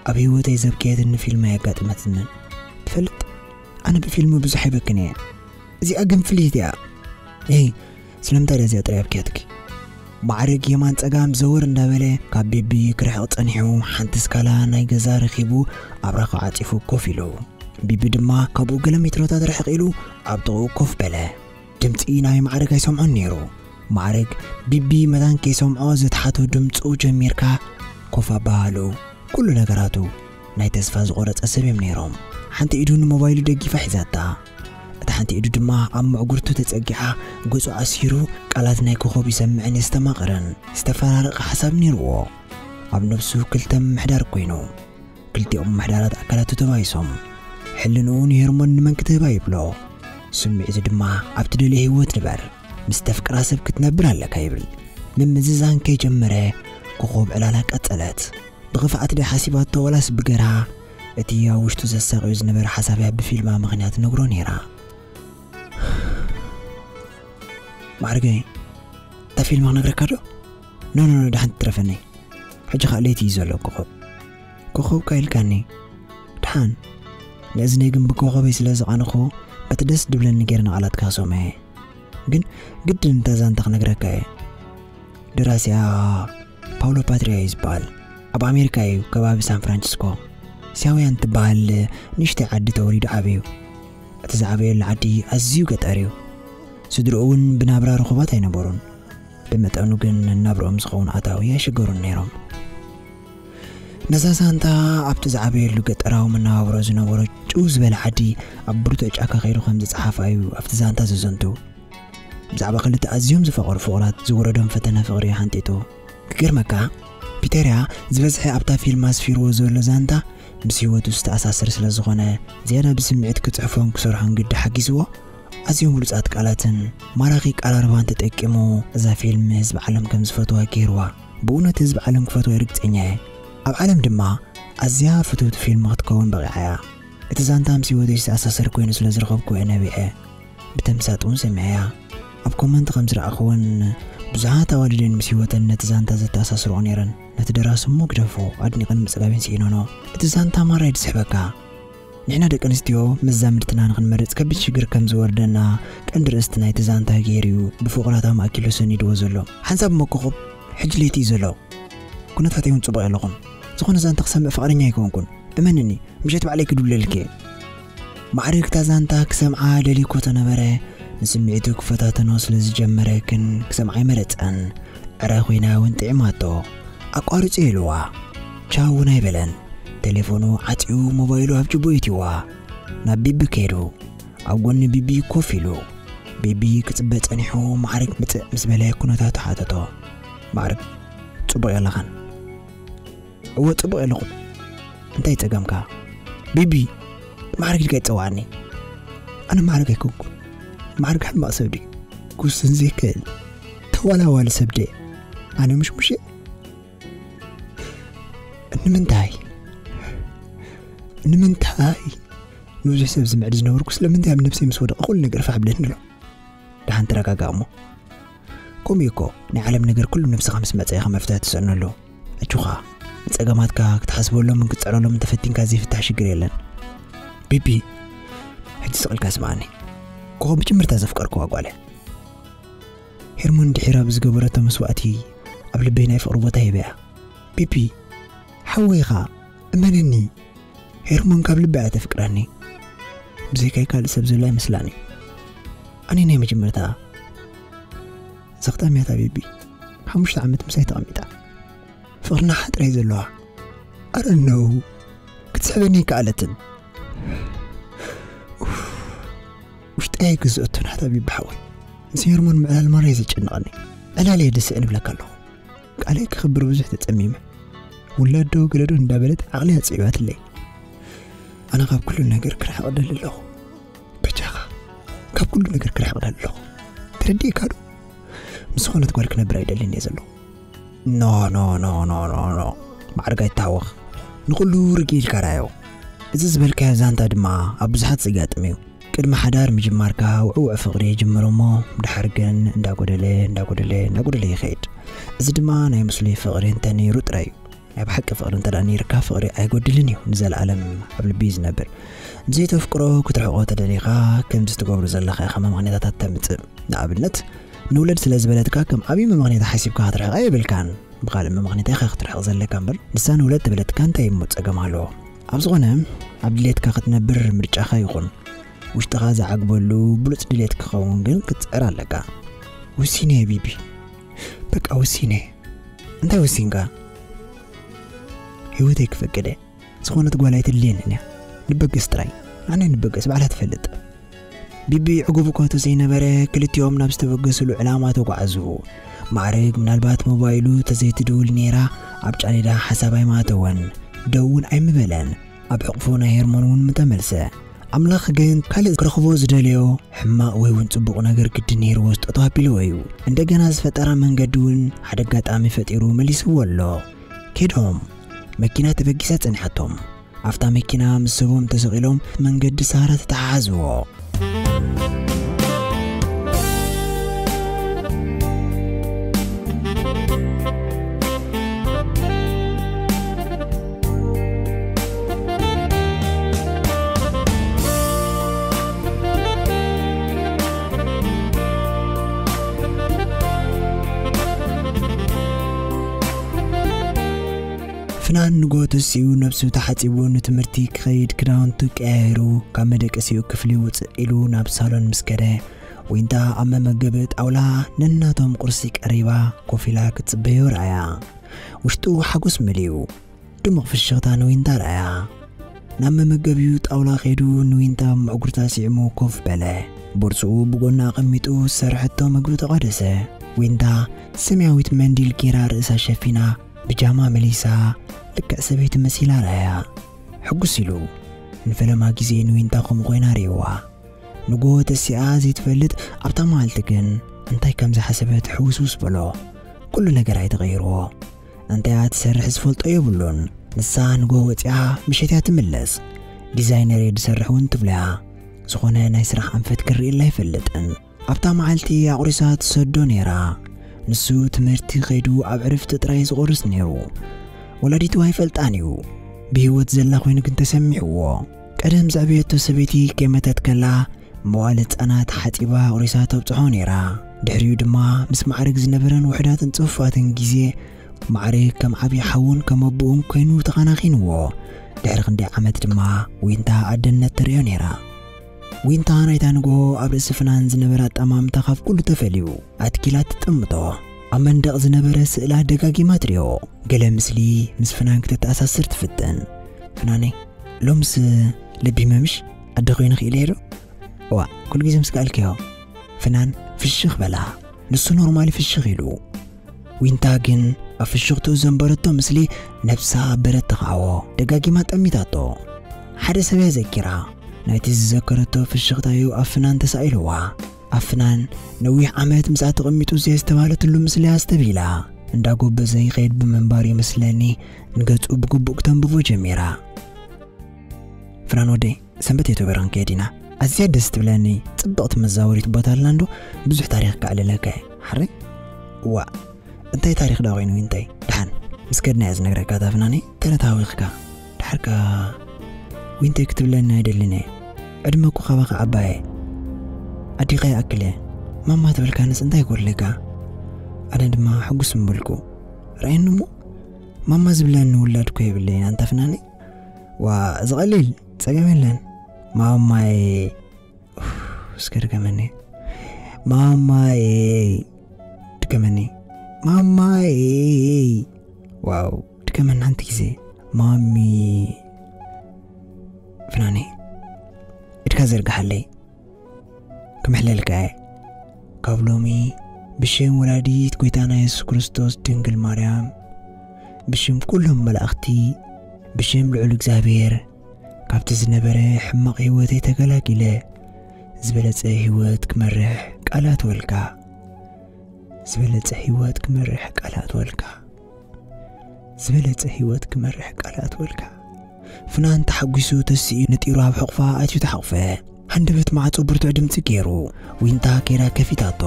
ኣብ ህይወተይ ዘብከየትኒ ፊልም ኣየጋጥመትንን። ትፈልጥ? ኣነ ብፊልም ብዙሕ ኣይበክን እየ። እዚኣ ግን ፍልይቲ እያ። ኤይ፣ ስለምንታይ ድያ እዚኣ ጥራይ ኣብኪያትኪ?" ማዕረግ የማን ጸጋም ዘወር እንዳበለ ካብ ቤቢ ክርሕቕ ጸኒሑ፣ ሓንቲ ስካላ ናይ ገዛ ረኺቡ ኣብራኹ ዓጺፉ ኮፍ ኢሉ። ቤቢ ድማ ካብኡ ገለ ሜትሮታት ርሕቕ ኢሉ ኣብ ጥቕኡ ኮፍ በለ። ድምጺ ናይ ማዕረግ ኣይሰምዖን ነይሩ። ማዕረግ፣ ቢቢ መታን ከይሰምዖ ዘትሓቶ ድምጹ ጀሚርካ ኮፍ ኣበሃሉ፣ ኩሉ ነገራቱ ናይ ተስፋ ዝቖረጸ ሰብ እዮም ነይሮም። ሓንቲ ኢዱ ንሞባይሉ ደጊፋ ሒዛታ፣ እታ ሓንቲ ኢዱ ድማ ኣብ መዕጉርቱ ተጸጊዓ፣ ገጹ ኣሲሩ፣ ቃላት ናይ ኮኾብ ይሰምዕን የስተማቕርን። ዝተፈራረቐ ሓሳብ ነይርዎ። ኣብ ነብሱ ክልተ ምምሕዳር ኮይኑ፣ ክልቲኦም ምምሕዳራት ኣካላቱ ተባይሶም፣ ሕልንኡ ንሄርሞን ንመን ክትህባ ይብሎ። ስምዒቱ ድማ ኣብ ትደልዮ ህይወት ንበር፣ ምስ ተፍቅራ ሰብ ክትነብር ኣለካ ይብል። ምምዝዛን ከይጀመረ ኮኾብ ዕላላ ቀጸለት። ብኽፍኣት ድያ ሓሲባቶ ወላስ ብገርሃ፣ እቲ ኣብ ውሽጡ ዘሳቕዮ ዝነበረ ሓሳብ እያ ብፊልማ ምኽንያት ነግሮ ነይራ። ማዕርገይ፣ እታ ፊልም ክነግረካ ዶ? ኖ፣ ኖ፣ ኖ፣ ደሓን ትትረፈኒ። ሕጂ ኸኣ ለይቲ እዩ ዘሎ ኮኾብ። ኮኾብ ከ ኢልካኒ። ደሓን፣ ንእዝነይ ግን ብኮኾበይ ስለ ዝቓነኹ፣ በቲ ደስ ድብለኒ ገይረ ንቓላትካ ክሰምዖ እየ። ግን ግድን እታ ዛንታ ክነግረካ እየ። ደራሲኣ ፓውሎ ፓትሪያ እዩ ዝበሃል። ኣብ ኣሜሪካ እዩ፣ ከባቢ ሳን ፍራንሲስኮ። ሲያውያን ትበሃል ንእሽተይ ዓዲ ተወሊዱ ዓብዩ። እቲ ዝዓበየሉ ዓዲ ኣዝዩ ገጠር እዩ። ስድርኡ እውን ብናብራ ርኹባት ኣይነበሩን። ብመጠኑ ግን ንናብርኦም ዝኸውን ኣታዊ ኣይሽገሩን ነይሮም። ነዛ ዛንታ ኣብቲ ዝዓበየሉ ገጠራዊ መነባብሮ ዝነበሮ ጭው ዝበለ ዓዲ ኣብ ብርቱዕ ጫካ ከይዱ ከም ዝጸሓፋ እዩ ኣብቲ ዛንታ ዘዘንቱ። ብዛዕባ ክልተ ኣዝዮም ዝፈቐሩ ፍቑራት ዝወረዶም ፈተነ ፍቕሪ ሓንጢጡ። ክገርመካ፣ ፒተርያ ዝበዝሐ ኣብታ ፊልም ኣስፊርዎ ዘሎ ዛንታ ምስ ህይወቱ ዝተኣሳሰር ስለ ዝኾነ፣ ዝያዳ ብስምዒት ክጽሕፎን ክሰርሖን ግዲ ሓጊዝዎ፣ ኣዝዮም ብሉጻት ቃላትን ማራኺ ቀራርባን ተጠቂሙ እዛ ፊልም ህዝቢ ዓለም ከም ዝፈትዋ ገይርዋ። ብእውነት ህዝቢ ዓለም ክፈትዋ ርግጸኛ እየ። ኣብ ዓለም ድማ ኣዝያ ፍትውቲ ፊልም ክትከውን በቒዓ እያ። እቲ ዛንታ ምስ ህይወተይ ዝተኣሳሰር ኮይኑ ስለ ዝረኸብኩ እየ ነቢዐ። ብተምሳጥ እውን ሰሚዐያ። ኣብ ኮመንት ከም ዝረኣኽዎን ብዙሓት ኣዋልድን ምስ ህይወተን ነቲ ዛንታ ዘተኣሳስርኦ ነይረን። ነቲ ደራሲ እሞ ግደፎ፣ ኣድኒቐን ምጽጋቤን ስኢነኖ። እቲ ዛንታ ማራ እዩ ዝስሕበካ። ንሕና ደቂ ኣንስትዮ መዛምድትና ንኽንመርጽ ከቢድ ሽግር ከም ዝወርደና ቀንዲ ርእስቲ ናይቲ ዛንታ ገይሩ እዩ ብፍቑራት ኣማእኪሉ ሰኒድዎ ዘሎ። ሓንሳብ እሞ ኮኾብ ሕጂ ለይቲ እዩ ዘሎ። ኩነታተይ እውን ጽቡቕ የለኹን። ዝኾነ ዛንታ ክሰምዕ ፍቓደኛ ኣይኮንኩን። እመንኒ፣ ምሸት ባዕለይ ክድውለልኪ እየ። ማዕረግ እታ ዛንታ ክሰምዓ ደልዩ እኮ ተነበረ፣ ንስምዒቱ ክፈታተኖ ስለ ዝጀመረ ግን ክሰምዓ ኣይመረጸን። ዕረ ኮይና እውን ጥዒማቶ። ኣቋርጹ ኢልዋ። ቻው እውን ኣይበለን። ቴሌፎኑ ዓጽዩ ሞባይሉ ኣብ ጅቡ የእትይዋ። ናብ ቢቢ ከይዱ። ኣብ ጎኒ ቢቢ ኮፍ ኢሉ። ቢቢ ክጽበ ጸኒሑ ማዕረግ ምጽእ ምስ በለ ኩነታቱ ሓተቶ። ማዕረግ፣ ጽቡቕ የለኻን? እወ ጽቡቕ የለኹን። እንታይ ጸገምካ? ቢቢ፣ ማዕረግ ኢልካ ይጸዋዓኒ። ኣነ ማዕረግ ኣይኮንኩን። ማዕረግ ሕማቕ ሰብ ድዩ? ክውስን ዘይክእል ተዋላዋሊ ሰብ ድየ? ኣነ ምሽሙሽ እየ? ንምንታይ? ንምንታይ? ንብዙሕ ሰብ ዝምዕድ ዝነበርኩ ስለምንታይ ኣብ ነብሰይ ምስ ወደቐ ኩሉ ነገር ፋሕ ብለኒ ኣሎ። ደሓን ተረጋጋእ እሞ። ከምኡ እዩ እኮ፣ ናይ ዓለም ነገር ኩሉ ነብስኻ ምስ መጸ ኢኻ መፍትሒ ትስእነሉ። ኣጆኻ፣ ንጸገማትካ ክትሓስበሎምን ክትጸረሎምን ተፈቲንካ ዘይፍታሕ ሽግር የለን። ቢቢ፣ ሕጂ ስቕ ኢልካ ስምዓኒ። ኮኾብ መጀመርታ ዘፍቀርክዋ ጓል እያ። ሄርሞን ድሒራ ብዝገበረቶ መስዋእቲ ኣብ ልበይ ናይ ፍቕሪ ቦታ ሂበያ። ቢቢ፣ ሓወይ ኢኻ፣ እመነኒ። ሄርሞን ካብ ልባ እያ ተፍቅረኒ። ብዘይካይ ካልእ ሰብ ዘሎ ኣይመስላን እዩ። ኣነ ናይ መጀመርታ ዘኽጣምያታ ቢቢ ሓሙሽተ ዓመት ምሳይ ተቐሚጣ። ፍቕርና ሓጥረይ ዘለዋ። ኣረ ነው ክትስሕበኒ ኣይከኣለትን። ኡፍ፣ ውሽጠይ ኣይግዝኦቶን ሓታ ቢቢ ሓወይ። ምስ ሄርሞን ምዕላል ማራ እዩ ዘጨንቐኒ። ዕላል እየ ደስዕን እብለካ ኣለኹ። ቃለይ ክኽብር ብዙሕ ተጸሚመ። ውላዶ ገለዶ እንዳበለት ዓቕሊ ኣጽዕባትለይ። ኣነ ካብ ኩሉ ነገር ክርሕቕ እደሊ ኣለኹ። በጃኻ፣ ካብ ኩሉ ነገር ክርሕቕ እደሊ ኣለኹ። ተረዲእካ ዶ? ምስ ዝኾነት ጓል ክነብር ኣይደልን እየ ዘለኹ። ኖ፣ ኖ፣ ኖ፣ ኖ፣ ኖ፣ ኖ። ማዕርግ ኣይታወኽ። ንኹሉ ርግእ ኢልካ ርኣዮ። እዚ ዝበልካዮ ዛንታ ድማ ኣብ ብዙሓት ዘጋጥም እዩ። ቅድሚ ሓዳር ምጅማርካ ውዕውዕ ፍቕሪ ይጅምር እሞ፣ ድሓር ግን እንዳጎደለ፣ እንዳጎደለ፣ እንዳጎደለ ይኸይድ። እዚ ድማ ናይ ምስሉይ ፍቕሪ እንተ ነይሩ ጥራይ እዩ። ናይ ብሓቂ ፍቕሪ እንተ ደኣ ነይርካ፣ ፍቕሪ ኣይጎድልን እዩ፣ ንዘለኣለም ኣብ ልቢ እዩ ዝነብር። ንዘይተፍቅሮ ክትርሕቖ ተደሊኻ፣ ከምዚ ትገብሮ ዘለኻ ኢኻ መምኽኔታታት ተምጽእ። ንኣብነት፣ ንውለድ ስለ ዝበለትካ፣ ከም ዓብዪ መምኽኔታ ሓሲብካ ክትርሕቓ የብልካን። ብኻልእ መምኽኔታ ኢኻ ክትርሕቕ ዘለካ እምበር፣ ንሳ ንውለድ ተበለትካ እንታይ እሞ ጸገም ኣለዎ? ኣብ ዝኾነ፣ ኣብ ድሌትካ ክትነብር ምርጫኻ ይኹን። ውሽጥኻ ዝዓግበሉ ብሉጽ ድሌት ክኸውን ግን ክትጽዕር ኣለካ። ወሲነ እየ ቢቢ። በቃ ወሲነ እየ። እንታይ ወሲንካ? ህይወተይ ክፈቅድ እየ። ዝኾነት ጓል ኣይትድልየንን እያ። ንበገስ ጥራይ። ኣነ ንበገስ ባዕላ ትፈልጥ። ቢቢ ዕጉብ እኳ ተዘይነበረ፣ ክልቲኦም ናብ ዝተበገስሉ ዕላማ ተጓዓዙ። ማዕረግ ምናልባት ሞባይሉ ተዘይትድውል ነይራ፣ ኣብ ጫሌዳ ሓሳብ ኣይማተወን። ደው እውን ኣይምበለን። ኣብ ሕቕፎ ናይ ሄርሞን እውን ምተመልሰ። ኣምላኽ ግን ካልእ ክረኽቦ ዝደለዮ ሕማቕ ወይ እውን ጽቡቕ ነገር ግድን ነይርዎ ስጦታ ኣቢልዎ እዩ። እንደገና ዝፈጠራ መንገዲ እውን ሓደ ኣጋጣሚ ፈጢሩ መሊስዎ ኣሎ። ከይዶም። መኪና ተበጊሳ ጸኒሓቶም። ኣብታ መኪና ምስ ሰቦም ተሰቒሎም መንገዲ ሳራ ተተሓሓዝዎ። ንጎ ተሲኡ ነብሱ ተሓጺቡ ንትምህርቲ ክኸይድ ክዳውንቱ ቀያይሩ ካብ መደቀሲኡ ክፍሊ ውፅእ ኢሉ ናብ ሳሎን ምስ ከደ፣ ዊንታ ኣብ መመገቢ ጣውላ ነናቶም ቁርሲ ቀሪባ ኮፍ ኢላ ክትጽበዮ ረኣያ። ውሽጡ ሓጎስ መሊኡ ድሙቕ ፍሽኽታ ንዊንታ ረኣያ። ናብ መመገቢኡ ጣውላ ከይዱ ንዊንታ ምዕጉርታ ስዒሙ ኮፍ በለ። ቦርሱኡ ብጎና ኣቐሚጡ ዝሰርሐቶ ምግቢ ተቋደሰ። ዊንታ ሰማያዊት መንዲል ጌራ ርእሳ ሸፊና ብጃማ መሊሳ ልክዕ ሰበይቲ መሲላ ረኣያ። ሕጉስ ኢሉ ንፈለማ ግዜ ንዊንታ ከምኡ ኮይና ርእይዋ። ንጎ ተሲኣ ዘይትፈልጥ ኣብታ መዓልቲ ግን እንታይ ከም ዝሓሰበት ሕውስውስ በሎ። ኩሉ ነገር ኣይተቐይርዎ። እንታይ እያ ትሰርሕ ዝፈልጦ የብሉን። ንሳ ንጎ ወፂኣ ምሸት እያ ትምለስ። ዲዛይነር እየ ዝሰርሕ እውን ትብሎ እያ። ዝኾነ ናይ ስራሕ ኣንፈት ክርእየላ ኣይፈልጥን። ኣብታ መዓልቲ ኣቑሪሳ ትሰዶ ነይራ። ንሱ ትምህርቲ ከይዱ ኣብ ዕርፍቲ ጥራይ ዝቑርስ ነይሩ። ወላዲቱ ኣይፈልጣን እዩ። ብህይወት ዘላ ኮይኑ ግን ተሰሚዕዎ። ቀደም ዘዕበየቶ ሰበይቲ ከይመተት ከላ መዋል ህጻናት ሓጺባ ኣቑሪሳ ተብጽሖ ነይራ። ድሕሪኡ ድማ ምስ ማዕርግ ዝነበረን ውሑዳትን ጽፉፋትን ግዜ ማዕርግ ከም ዓብዪ ሓውን ከም ኣቦኡን ኮይኑ ተኸናኺንዎ። ድሕሪ ክንደይ ዓመት ድማ ዊንታ ኣደነት ተርእዮ ነይራ። ዊንታ ናይታ ንግሆ ኣብ ርእሲ ፍናን ዝነበረ ኣጠማምታ ካብ ኩሉ ተፈልዩ ኣትኪላ ትጥምቶ። ኣብ መንደቕ ዝነበረ ስእላ ደጋጊማ ትርእዮ። ገለ ምስሊ ምስ ፍናን ክትተኣሳስር ትፍትን። ፍናነይ፣ ሎምስ ለቢመ ምሽ ኣደ ኮይነ ክኢለ ዶ? እዋ፣ ኩሉ ግዜ ምስ ከኣልክዮ። ፍናን ፍሽኽ በላ። ንሱ ኖርማሊ ፍሽኽ ኢሉ። ዊንታ ግን ኣብ ፍሽኽትኡ ዘንበረቶ ምስሊ ነብሳ በረት ተኻዕዎ። ደጋጊማ ጠሚታቶ። ሓደ ሰብ እያ ዘኪራ። ናይቲ ዝዘከረቶ ፍሽኽታ እዩ ኣብ ፍናን ተሳኢልዋ። ኣብ ፍናን ነዊሕ ዓመት ምስኣ ተቐሚጡ ዘየስተባህለትሉ ምስሊ ኣስተብሂላ። እንዳጎበዘ ይኸይድ ብምንባር ይመስለኒ ንገጹ ብግቡእ ክተንብቦ ጀሚራ። ፍናን ወደይ፣ ሰንበት የቶ በረን ከይድ ኢና። ኣዝያ ደስ ትብለኒ ጽብቕቲ መዛወሪት ቦታ ኣላ እንዶ ብዙሕ ታሪኽ ከዕልለካ እየ። ሓረይ? ዋእ፣ እንታይ ታሪኽ ዳ ኮይኑ ዊንተይ? ደሓን ምስ ከድና እየ ዝነግረካ እታ ፍናነይ፣ ተረታዊኽካ። ደሓርካ ዊንተይ ክትብለኒ ኣይደልን እየ። ዕድመ እኮ ካባኻ ዓባየ። ኣዴኻ ይኣክል እየ። ማማ ትብልካንስ እንታይ ይጎድለካ? ኣነ ድማ ሕጉስ ምበልኩ። ርኣየኒ እሞ ማማ ዝብለኒ ውላድ እኮ የብለይን ኣንታ ፍናነይ። ዋ፣ እዚ ቀሊል ጸገም የለን። ማማይ፣ ኡፍ፣ እስከ ድገመኒ። ማማይ፣ ድገመኒ። ማማይ። ዋው፣ ድገመኒ ሓንቲ ግዜ። ማሚ። ፍናነይ፣ ኢድካ ዘርግሓለይ። ክምሕለልካ እየ። ካብ ሎሚ ብሽም ወላዲት ጎይታና የሱስ ክርስቶስ ድንግል ማርያም፣ ብሽም ኩሎም መላእኽቲ፣ ብሽም ልዑል እግዚኣብሔር፣ ካብቲ ዝነበረ ሕማቕ ህይወተይ ተገላጊለ፣ ዝበለጸ ህይወት ክመርሕ ቃል ኣትወልካ። ዝበለጸ ህይወት ክመርሕ ቃል ኣትወልካ። ዝበለጸ ህይወት ክመርሕ ቃል ኣትወልካ። ፍናን ተሓጒሱ ተሲኡ ነጢሩ ኣብ ሕቑፋ ኣትዩ ተሓቑፈ። ሃንደበት ማዕጾ ብርቱዕ ድምጺ ገይሩ። ዊንታ ኬራ ከፊታቶ።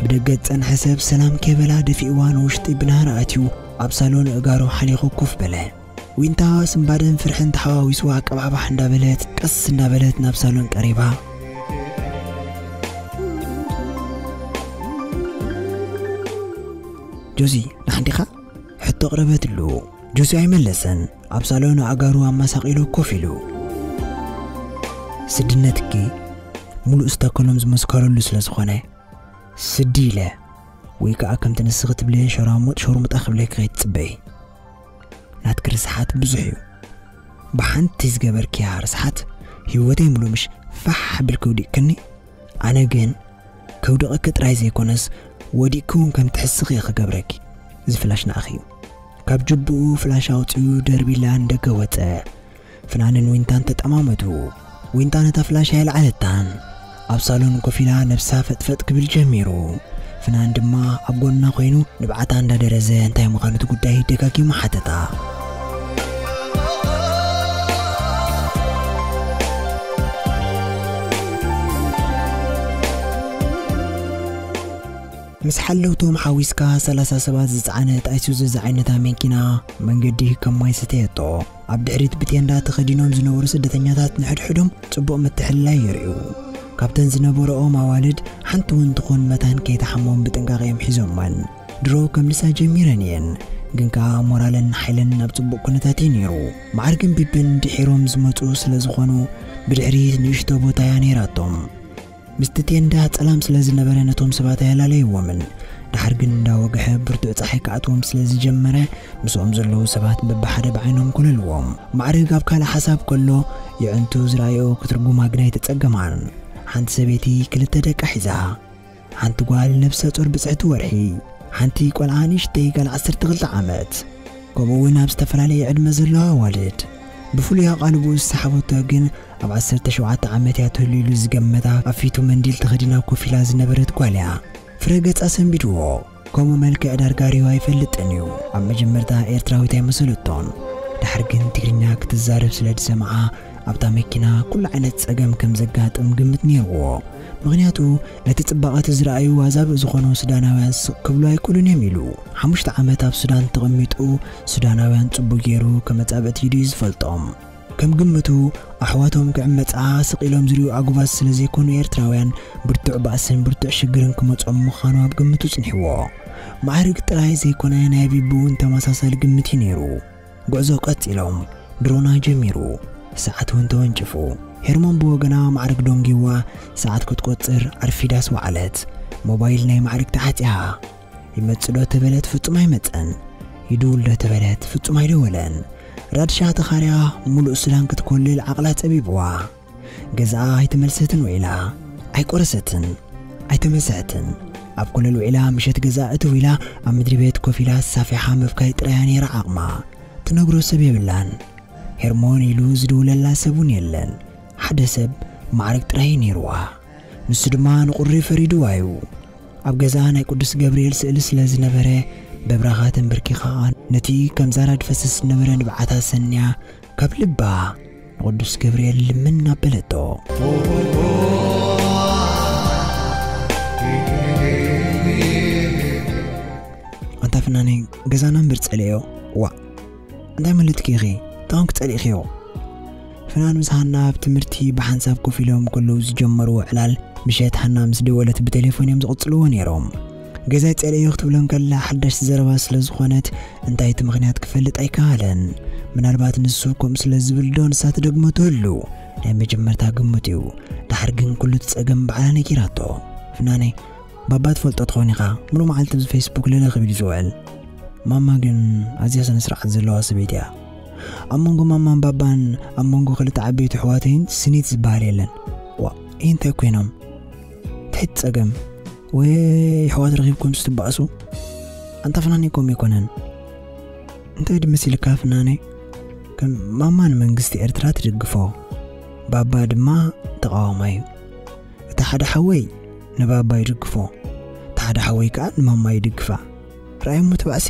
ብደገ ዝጸንሐ ሰብ ሰላም ከይበላ ደፊእዋ ንውሽጢ ብናህሪ ኣትዩ ኣብ ሳሎን ኣእጋሩ ሓሊኹ ኮፍ በለ። ዊንታ ስንባደን ፍርሕን ተሓዋዊስዋ ቀባሕባሕ እንዳበለት ቀስ እንዳበለት ናብ ሳሎን ቀሪባ። ጆዚ፣ ደሓን ዲኻ? ሕቶ ኣቕረበትሉ። ጆሲ ኣይመለሰን። ኣብ ሳሎን ኣእጋሩ ኣመሳቒሉ ኮፍ ኢሉ። ስድነትኪ ሙሉእ ስታኮሎም ዝመስከረሉ ስለ ዝኾነ፣ ስዲ ኢለ ወይ ከኣ ከምቲ ንስኺ ትብልዮ ሸራሙጥ ሸርሙጣ ክብለኪ ከይትጽበዪ። ናትኪ ርስሓት ብዙሕ እዩ። ብሓንቲ ዝገበርክያ ርስሓት ህይወተይ ሙሉእ ምሽ ፋሕ ኣቢልኪ ውዲቕክኒ። ኣነ ግን ከውድቐኪ ጥራይ ዘይኮነስ ወዲቕኪ እውን ከም ትሕስኺ እየ ክገብረኪ። እዚ ፍላሽ ንኣኺ እዩ። ካብ ጅብኡ ፍላሽ ኣውጺኡ ደርቢላ ንደገ ወጸ። ፍናንን ዊንታን ተጠማመቱ። ዊንታ ነታ ፍላሽ ኣየልዓለታን። ኣብ ሳሎን ኮፍ ኢላ ነብሳ ፈጥፈጥ ክብል ጀሚሩ። ፍናን ድማ ኣብ ጎና ኮይኑ ንብዓታ እንዳደረዘ እንታይ ምዃኑ እቲ ጉዳይ ደጋጊሙ ሓተታ። ምስ ሓለውቶም ሓዊስካ ሰላሳ ሰባት ዝጸዓነት ኣይሱዙ ዝዓይነታ መኪና መንገዲ ከም ማይ ስተየቶ። ኣብ ድሕሪት ብቴንዳ ተኸዲኖም ዝነበሩ ስደተኛታት ንሕድሕዶም ጽቡቕ ምትሕልላይ የርእዩ። ካብተን ዝነበረኦም ኣዋልድ ሓንቲ እውን ትኹን መታን ከይተሓሞም ብጥንቃቐ እዮም ሒዞመን። ድሮ ከምልሳ ጀሚረን እየን። ግን ከኣ ሞራልን ሓይልን ኣብ ጽቡቕ ኩነታት እዩ ነይሩ። ማዕርግን ቢብን ድሒሮም ዝመጹ ስለ ዝኾኑ፣ ብድሕሪት ንእሽቶ ቦታ እያ ነይራቶም። ምስቲ ቴንዳ ጸላም ስለ ዝነበረ ነቶም ሰባት ኣያላለይዎምን። ድሓር ግን እንዳወግሐ ብርቱዕ ጸሓይ ክኣትዎም ስለ ዝጀመረ፣ ምስኦም ዘለዉ ሰባት በብሓደ ብዓይኖም ኮለልዎም። ማዕርግ ኣብ ካልእ ሓሳብ ከሎ፣ የዕንቱ ዝረኣዮ ክትርጉማ ግን ኣይተጸገማን። ሓንቲ ሰበይቲ ክልተ ደቃ ሒዛ፣ ሓንቲ ጓል ነብሰ ጡር ብጽሕቲ ወርሒ፣ ሓንቲ ቆልዓ ንእሽተይ ጓል ዓሰርተ ክልተ ዓመት፣ ከምኡ እውን ኣብ ዝተፈላለየ ዕድመ ዘለዋ ኣዋልድ። ብፍሉይ ኣቓልቦኡ ዝሰሓበቶ ግን ኣብ ዓሰርተ ሸውዓተ ዓመት እያ ትህሉ ኢሉ ዝገመታ ኣብ ፊቱ መንዲል ተኸዲና ኮፍ ኢላ ዝነበረት ጓል እያ። ፍረ ገጻ ሰንቢድዎ። ከምኡ መልክዕ ዳርጋ ሪኡ ኣይፈልጥን እዩ። ኣብ መጀመርታ ኤርትራዊት ኣይመሰለቶን። ድሓር ግን ትግርኛ ክትዛረብ ስለ ዝሰምዓ ኣብታ መኪና ኩሉ ዓይነት ጸገም ከም ዘጋጥም ግምት ነይርዎ። ምኽንያቱ ነቲ ጽባቐ እቲ ዝረኣዩ ዋዛብእ ዝኾኑ ሱዳናውያን ስቕ ክብሉ ኣይክእሉን እዮም ኢሉ። ሓሙሽተ ዓመት ኣብ ሱዳን ተቐሚጡ ሱዳናውያን ጽቡቕ ገይሩ ከም መጻብእቲ ኢዱ እዩ ዝፈልጦም። ከም ግምቱ ኣሕዋቶም ክዕመጻ ስቕ ኢሎም ዝሪኡ ኣጉባዝ ስለ ዘይኮኑ ኤርትራውያን ብርቱዕ ባእስን ብርቱዕ ሽግርን ክመጾም ምዃኑ ኣብ ግምቱ ጽኒሕዎ። ማዕርግ ጥራይ ዘይኮነ ናይ ቢቡ እውን ተመሳሳሊ ግምት እዩ ነይሩ። ጉዕዞ ቀጺሎም። ድሮና ጀሚሩ። ሰዓት እውን ተወንጭፉ። ሄርሞን ብወገና ማዕርግ ዶንጊዋ ሰዓት ክትቆጽር ኣርፊዳስ ወዓለት። ሞባይል ናይ ማዕርግ ተዓጽያ። ይመጽእ ዶ ተበለት ፍጹም ኣይመጸን። ይድውል ዶ ተበለት ፍጹም ኣይደወለን። ራድሻ ተኻርያ ሙሉእ ሱዳን ክትኮልል ዓቕላ ጸቢብዋ። ገዛኣ ኣይተመልሰትን ውዒላ። ኣይቆረሰትን። ኣይተመሰሐትን። ኣብ ኮለል ውዒላ ምሸት ገዛኣ እትው ኢላ ኣብ ምድሪ ቤት ኮፍ ኢላ ሳፊሓ ምብካይ ጥራያ ነይራ ዓቕማ። ትነግሮ ሰብ የብላን። ሄርሞን ኢሉ ዝድውለላ ሰብ እውን የለን። ሓደ ሰብ ማዕርግ ጥራይ ነይርዋ። ንሱ ድማ ንቑሪ ፈሪድዋ እዩ። ኣብ ገዛ ናይ ቅዱስ ገብርኤል ስእሊ ስለ ዝነበረ በብራኻ ተንበርኪኻ ነቲ ከም ዛራ ድፈስስ ዝነበረ ንብዓታ ሰንያ ካብ ልባ ንቅዱስ ገብርኤል ልምን ኣበለቶ። ኣንታ ፍናነይ፣ ገዛና እምበር ጸሊእዮ። ዋ፣ እንታይ መለትኪ ኢኺ? እንታይ ኮንክ ጸሊእኽዮ? ፍናን ምስ ሃና ኣብ ትምህርቲ ብሓንሳብ ኮፍ ኢሎም ከለዉ ዝጀመርዎ ዕላል፣ ምሸት ሃና ምስ ደወለት ብቴሌፎን እዮም ዝቕጽልዎ ነይሮም። ገዛይ ጸሊእዮ ክትብሎ እንከላ ሓዳሽ ዘረባ ስለ ዝኾነት፣ እንታይ እቲ ምኽንያት ክፈልጥ ኣይከኣለን። ምናልባት ንሱ ከምኡ ስለ ዝብል ዶ ንሳ ትደግሞ ትህሉ? ናይ መጀመርታ ግምት እዩ። ደሓር ግን ኩሉ እቲ ጸገም ባዕላ ነጊራቶ። ፍናነይ፣ ባባ ትፈልጦ ትኸውን ኢኻ፣ ሙሉእ መዓልቲ ኣብዚ ፌስቡክ ለለ ክብል እዩ ዝውዕል። ማማ ግን ኣዝያ ስነ ስርዓት ዘለዋ ሰበይቲ እያ። ኣብ መንጎ ማማን ባባን፣ ኣብ መንጎ ክልተ ዓበይቲ ኣሕዋተይን ስኒት ዝበሃል የለን። ዋ፣ እንታይ ኮይኖም? እንታይ እቲ ጸገም? ወይ ኣሕዋት ረኺብኩም ስትባእሱ? ኣንታ ፍናነይ ከምኡ ኣይኮነን። እንታይ ድመሲልካ ፍናነይ? ከም ማማ ንመንግስቲ ኤርትራ ትድግፎ፣ ባባ ድማ ተቃዋማይ እዩ። እቲ ሓደ ሓወይ ንባባ ይድግፎ፣ እቲ ሓደ ሓወይ ከኣ ንማማ ይድግፋ። ረኣዮሞ እቲ ባእሲ?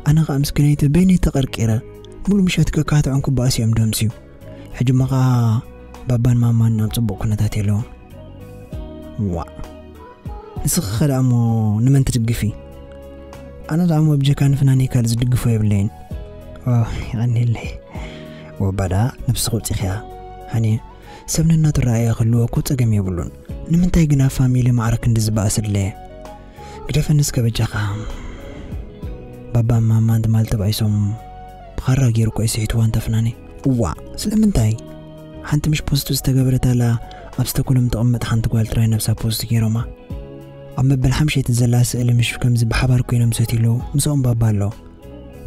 ኣነ ከኣ ምስኪነይቲ በይነይ ተቐርቂረ፣ ሙሉ ምሸት ከካትዖም ክባእሱ እዮም ደምስዩ። ሕጂ እሞ ከኣ ባባን ማማን ኣብ ጽቡቕ ኩነታት የለውን። ዋእ፣ ንስኺ ኸ ደኣ እሞ ንመን ትድግፊ? ኣነ ደኣ እሞ ብጀካ ንፍናነይ ካልእ ዝድግፎ የብለይን። ኦ፣ የቐንየለይ። ወባ ደኣ ነብስኺ ውጺኽያ። ሃኒ፣ ሰብ ነናቱ ረኣያ ክህልዎ እኮ ጸገም የብሉን። ንምንታይ ግን ኣብ ፋሚሊ ማዕረ ክንዲ ዝበኣስ ኣድለየ? ግደፈኒ እስከ በጃኻ። ባባን ማማን ትማል ተባኢሶም ብኻራ ገይሩ እኮ እዩ ስሒትዋ ኣንታ ፍናነይ። እዋእ፣ ስለምንታይ? ሓንቲ ምሽ ፖስት ዝተገበረት ኣላ፣ ኣብ ስቶኮልም ትቕመጥ ሓንቲ ጓል ጥራይ ነብሳ ፖስት ገይሮማ። ኣብ መበል ሓምሸይቲ ዘላ ስእሊ ምሽ ከምዚ ብሓባር ኮይኖም ሰትዩ ኣለዉ፣ ምስኦም ባባ ኣሎ።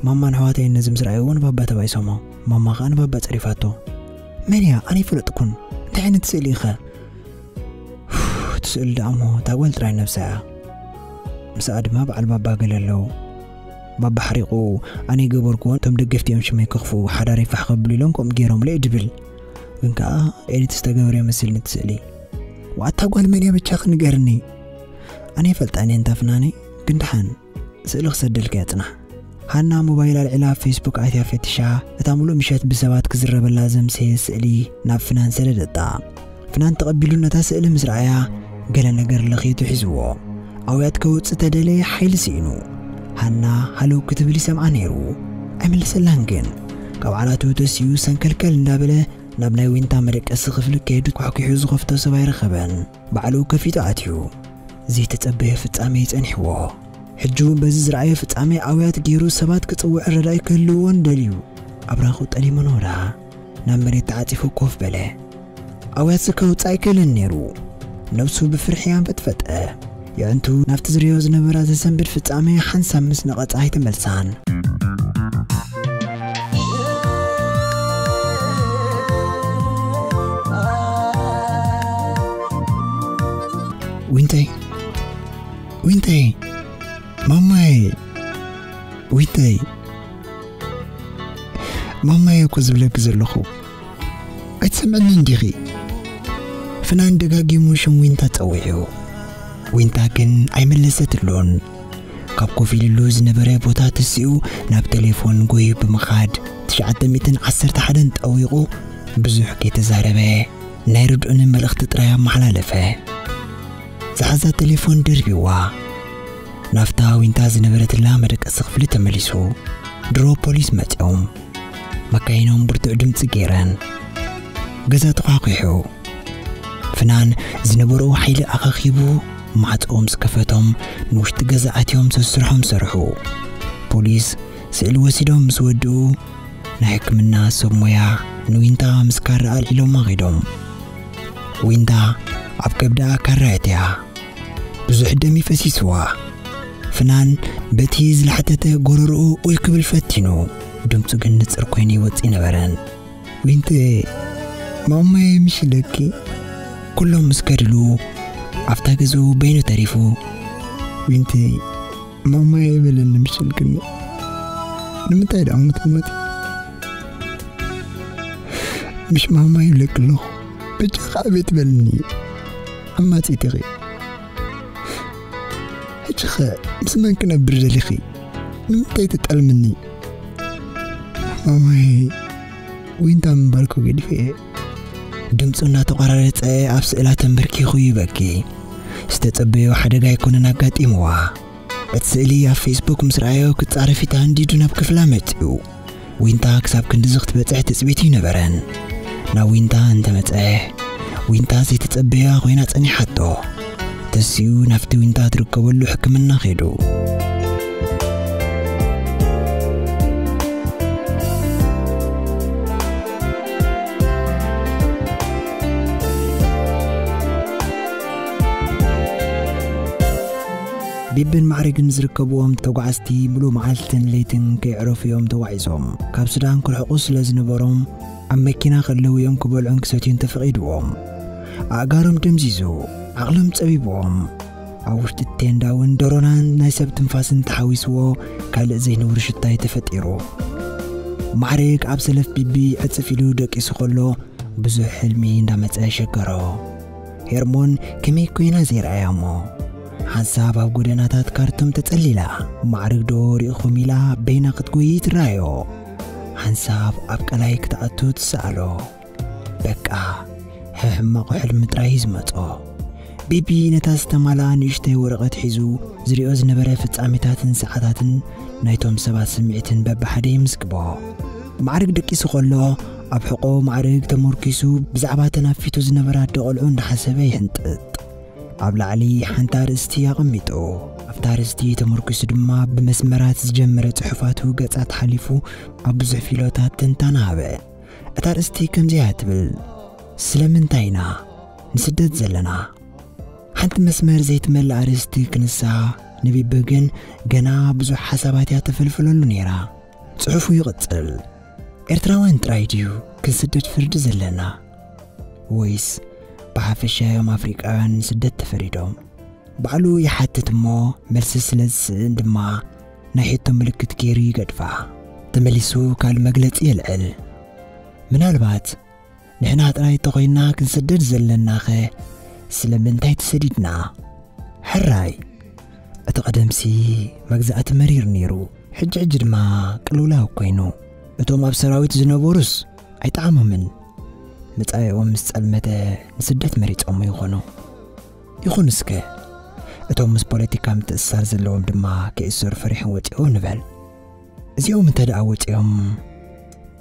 ማማን ኣሕዋተይን ነዚ ምስ ረኣይዎ ንባባ ተባኢሶሞ። ማማ ኸኣ ንባባ ጸሪፋቶ። መን እያ? ኣነ ኣይፈለጥኩን። እንታይ ዓይነት ስእሊ ኢኸ? እቲ ስእሊ ደኣ እሞ እታ ጓል ጥራይ ነብሳ እያ። ምስኣ ድማ በዓል ባባ ገለ ኣለዉ። ባባ ሓሪቑ ኣነ ይገበርክዎ፣ እቶም ደገፍቲ እዮም ሽመይ ከኽፍኡ፣ ሓዳረይ ፋሕ ከብሉ ኢሎም ከምኡ ገይሮምለ እዩ ድብል። ግን ከኣ ኤዲት ዝተገበረ ይመስልኒ እቲ ስእሊ። ዋእ፣ እታ ጓል መን እያ በጃኺ ንገርኒ? ኣነ ይፈልጣ እየ እንታ ፍናነይ፣ ግን ደሓን ስእሊ ክሰደልካ እየ፣ ጽናሕ። ሃና ሞባይል ኣልዒላ ኣብ ፌስቡክ ኣትያ ፈቲሻ፣ እታ ሙሉእ ምሸት ብሰባት ክዝረበላ ዘምሰየ ስእሊ ናብ ፍናን ሰደደታ። ፍናን ተቐቢሉ ነታ ስእሊ ምስ ረኣያ፣ ገለ ነገር ለኺቱ ሒዝዎ። ኣውያት ከውጽእ ተደለየ፣ ሓይሊ ስኢኑ። ሃና ሃለው ክትብል ይሰምዓ ነይሩ። ኣይመለሰላን ግን። ካብ ዓራቱ ተሲኡ ሰንከልከል እንዳበለ ናብ ናይ ዊንታ መደቀሲ ክፍሊ ከይዱ ኳሕኲሑ ዝኸፍቶ ሰብ ኣይረኸበን። ባዕሉ ከፊቱ ኣትዩ። ዘይተጸበየ ፍጻመ እዩ ጸኒሕዎ። ሕጂ እውን በዚ ዝረኣዮ ፍጻሜ ኣውያት ገይሩ ሰባት ክጽውዕ ረዳኢ ክህልዎ እንደልዩ ኣብራኹ ጠሊሙ ነውራ። ናብ መሬት ተዓጺፉ ኮፍ በለ። ኣውያት ስከ ውጻእ ኣይክእልን ነይሩ። ነብሱ ብፍርሒ ኣንፈጥፈጠ። የዕንቱ ናብቲ ዝርእዮ ዝነበራ ዘሰንብድ ፍጻሜ ሓንሳብ ምስ ነቐጻ ኣይተመልሳን። ዊንተይ፣ ዊንተይ፣ ማማይ፣ ዊንተይ፣ ማማይ እኮ ዝብለኪ ዘለኹ። ኣይትሰምዕኒ እንዲኺ? ፍናን ደጋጊሙ ሽም ዊንታ ጸዊዑ። ዊንታ ግን ኣይመለሰትሉን። ካብ ኮፍ ኢልሉ ዝነበረ ቦታ ተሲኡ ናብ ቴሌፎን ጎዩ ብምኻድ ትሽዓተ ሚእትን ዓሰርተ ሓደን ጠዊቑ ብዙሕ ከይተዛረበ ናይ ርድኡኒ መልእኽቲ ጥራይ ኣመሓላለፈ። ዝሓዛ ቴሌፎን ደርቢዋ። ናብታ ዊንታ ዝነበረትላ መደቀሲ ክፍሊ ተመሊሱ። ድሮ ፖሊስ መጺኦም። መካይኖም ብርቱዕ ድምጺ ገይረን። ገዛ ተዃኲሑ። ፍናን ዝነበርዎ ሓይሊ ኣኻኺቡ ማዕጾ ምስ ከፈቶም ንውሽጢ ገዛ ኣትዮም ሰስርሖም ሰርሑ። ፖሊስ ስእሊ ወሲዶም ምስ ወድኡ ናይ ሕክምና ሰብ ሞያ ንዊንታ ምስ ካራ ኣልዒሎማ ኸይዶም። ዊንታ ኣብ ከብዳ ካራ ኣትያ። ብዙሕ ደም ይፈሲስዋ። ፍናን በቲ ዝላሕተተ ጎረርኡ ኡይ ክብል ፈቲኑ። ድምፁ ግን ንፅር ኮይኑ ይወፅእ ነበረን። ዊንተ፣ ማማየ ምሽ ኢለኪ። ኩሎም ምስ ከድሉ ኣብታ ገዝኡ በይኑ ተሪፉ። ዊንተ፣ ማማየ በለኒ ምሽ ኢልክኒ። ንምንታይ ደኣ ምትመት? ምሽ ማማየ ይብለኪ ኣለኹ። በጃኻ ኣቤት በልኒ። ኣማጺት ኢኺ። ሕጂ ኸ ምስ መን ክነብር ደሊኺ? ንምንታይ ትጠልምኒ? ማማየ፣ ዊንታ ምባልኩ ገዲፈ እየ። ድምፁ እናተቋራረፀ ኣብ ስእላ ተንበርኪኹ ይበኪ። ዝተጸበዮ ሓደጋ ኣይኮነን ኣጋጢምዋ። እቲ ስእሊ ኣብ ፌስቡክ ምስ ረኣዮ ክጻረፊ ተሃንዲዱ ናብ ክፍላ መጺኡ። ዊንታ ክሳብ ክንድዚ ክትበጽሕ ትጽቢት ይነበረን። ናብ ዊንታ እንተመጸ፣ ዊንታ ዘይተጸበያ ኮይና ጸኒሓቶ። ተሲኡ ናብቲ ዊንታ ትርከበሉ ሕክምና ኸይዱ። ቢብን ማዕሪግን ዝርከብዎም ተጓዓዝቲ ምሉእ መዓልትን ለይትን ከየዕረፉ እዮም ተጓዒዞም። ካብ ሱዳን ክርሕቁ ስለ ዝነበሮም፣ ኣብ መኪና ከለዉ እዮም ክበልዑን ክሰትዩን ተፈቒድዎም። ኣእጋሮም ደምዚዙ፣ ዓቕሎም ጸቢብዎም። ኣብ ውሽጢ ቴንዳ እውን ደሮናን ናይ ሰብ ትንፋስን ተሓዊስዎ፣ ካልእ ዘይንቡር ሽታ እዩ ተፈጢሩ። ማዕሪግ ኣብ ሰለፍ ቢቢ ዕጽፍ ኢሉ ደቂሱ ከሎ፣ ብዙሕ ሕልሚ እንዳመጸ ሸገሮ። ሄርሞን ከመይ ኮይና ዘይረኣያ እሞ፣ ሓንሳብ ኣብ ጎደናታት ካርቱም ተጸሊላ፣ ማዕርግ ዶ ሪኢኹም ኢላ በይና ክትጎዪ ትረኣዮ። ሓንሳብ ኣብ ቀላይ ክትኣቱ ትሰኣሎ። በቃ፣ ሕሕማቑ ሕልሚ ጥራይ እዩ ዝመጾ። ቢቢ ነታ ዝተማልኣ ንእሽተይ ወረቐት ሒዙ ዝሪኦ ዝነበረ ፍጻሜታትን ሰዓታትን ናይቶም ሰባት ስምዒትን በብሓደ ይምዝግቦ። ማዕርግ ደቂሱ ከሎ፣ ኣብ ሕቖ ማዕርግ ተመርኪሱ ብዛዕባ ተን ኣብ ፊቱ ዝነበራ ኣደ ቆልዑ እንዳሓሰበ ይሕንጥጥ። ኣብ ላዕሊ ሓንቲ ኣርእስቲ ኣቐሚጡ፣ ኣብታ ኣርእስቲ ተመርኪሱ ድማ ብመስመራት ዝጀመረ ጽሑፋቱ ገጻት ሓሊፉ ኣብ ብዙሕ ፊሎታት ትንታነ ሃበ። እታ ኣርእስቲ ከምዚኣ ትብል፣ ስለምንታይ ኢና ንስደት ዘለና? ሓንቲ መስመር ዘይትመልእ ኣርእስቲ ክንሳ፣ ንቢቢ ግን ገና ብዙሕ ሓሳባት እያ ተፈልፍለሉ ነይራ። ጽሑፉ ይቕጽል። ኤርትራውያን ጥራይ ድዩ ክንስደድ ፍርዲ ዘለና? ወይስ ብሓፈሻ እዮም ኣፍሪቃውያን ንስደት ተፈሪዶም? ባዕሉ ይሓትት እሞ፣ መልሲ ስለ ዝስእን ድማ ናይ ሕቶ ምልክት ገይሩ ይገድፋ። ተመሊሱ ካልእ መግለጺ የልዕል። ምናልባት ንሕና ጥራይ ተኾይንና ክንስደድ ዘለናኸ ስለምንታይ ተሰዲድና? ሕራይ፣ እቲ ቀደምሲ መግዛእቲ መሪር ነይሩ፣ ሕጂ ሕጂ ድማ ቅልውላው ኮይኑ። እቶም ኣብ ሰራዊት ዝነበሩስ ኣይጠዓሞምን። መጻኢኦም ምስ ጸልመተ ንስደት መሪጾም ይኾኑ። ይኹን እስከ፣ እቶም ምስ ፖለቲካ ምትእስሳር ዘለዎም ድማ ክእሰሩ ፈሪሖም ወጺኦም ንበል። እዚኦም እንተ ደኣ ወጺኦም፣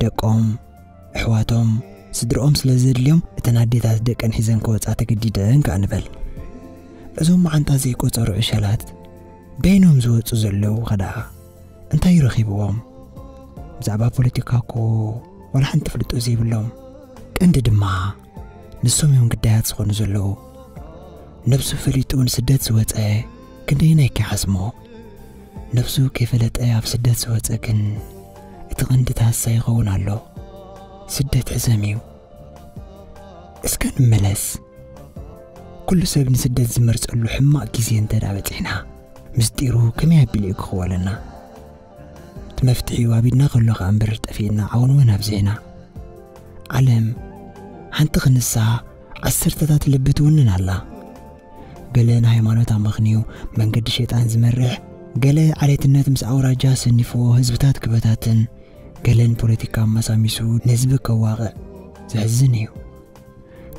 ደቆም፣ ኣሕዋቶም፣ ስድርኦም ስለ ዘድልዮም፣ እተን ኣዴታት ደቀን ሒዘን ክወጻ ተገዲደን ከኣ ንበል። እዞም መዓንጣ ዘይቆጸሩ ዕሸላት በይኖም ዝወፁ ዘለዉ ኸ ደኣ እንታይ ረኺብዎም? ብዛዕባ ፖለቲካ እኮ ዋላ ሓንቲ ፍልጦ ዘይብሎም። ቀንዲ ድማ ንሶም እዮም ግዳያት ዝኾኑ ዘለዉ። ነብሱ ፈሊጡ ንስደት ዝወፀ ክንደየናይ ከይሓስሞ? ነብሱ ከይፈለጠ ኣብ ስደት ዝወፀ ግን እቲ ቀንዲ ተሃሳይ ይኸውን ኣሎ። ስደት ሕሰም እዩ። እስከ ንመለስ። ኩሉ ሰብ ንስደት ዝመርጸሉ ሕማቕ ግዜ እንተ ደኣ በጺሕና፣ ምስጢሩ ከመይ ኣቢሉ እዩ ክኽወለና? እቲ መፍትሒኡ ኣብ ኢድና ከሎ ኸኣ እምበር ጠፊእና ዓወንወን ኣብዚሕና። ዓለም ሓንቲ ክንሳ ዓሰርተታት ልቢ ትውንን ኣላ። ገለ ንሃይማኖት ኣመኽንዩ መንገዲ ሸይጣን ዝመርሕ፣ ገለ ዓሌትነት ምስ ኣውራጃ ሰኒፍዎ ህዝብታት ክበታትን፣ ገለ ንፖለቲካ ኣመሳሚሱ ንህዝቢ ከዋቕዕ። ዘሕዝን እዩ።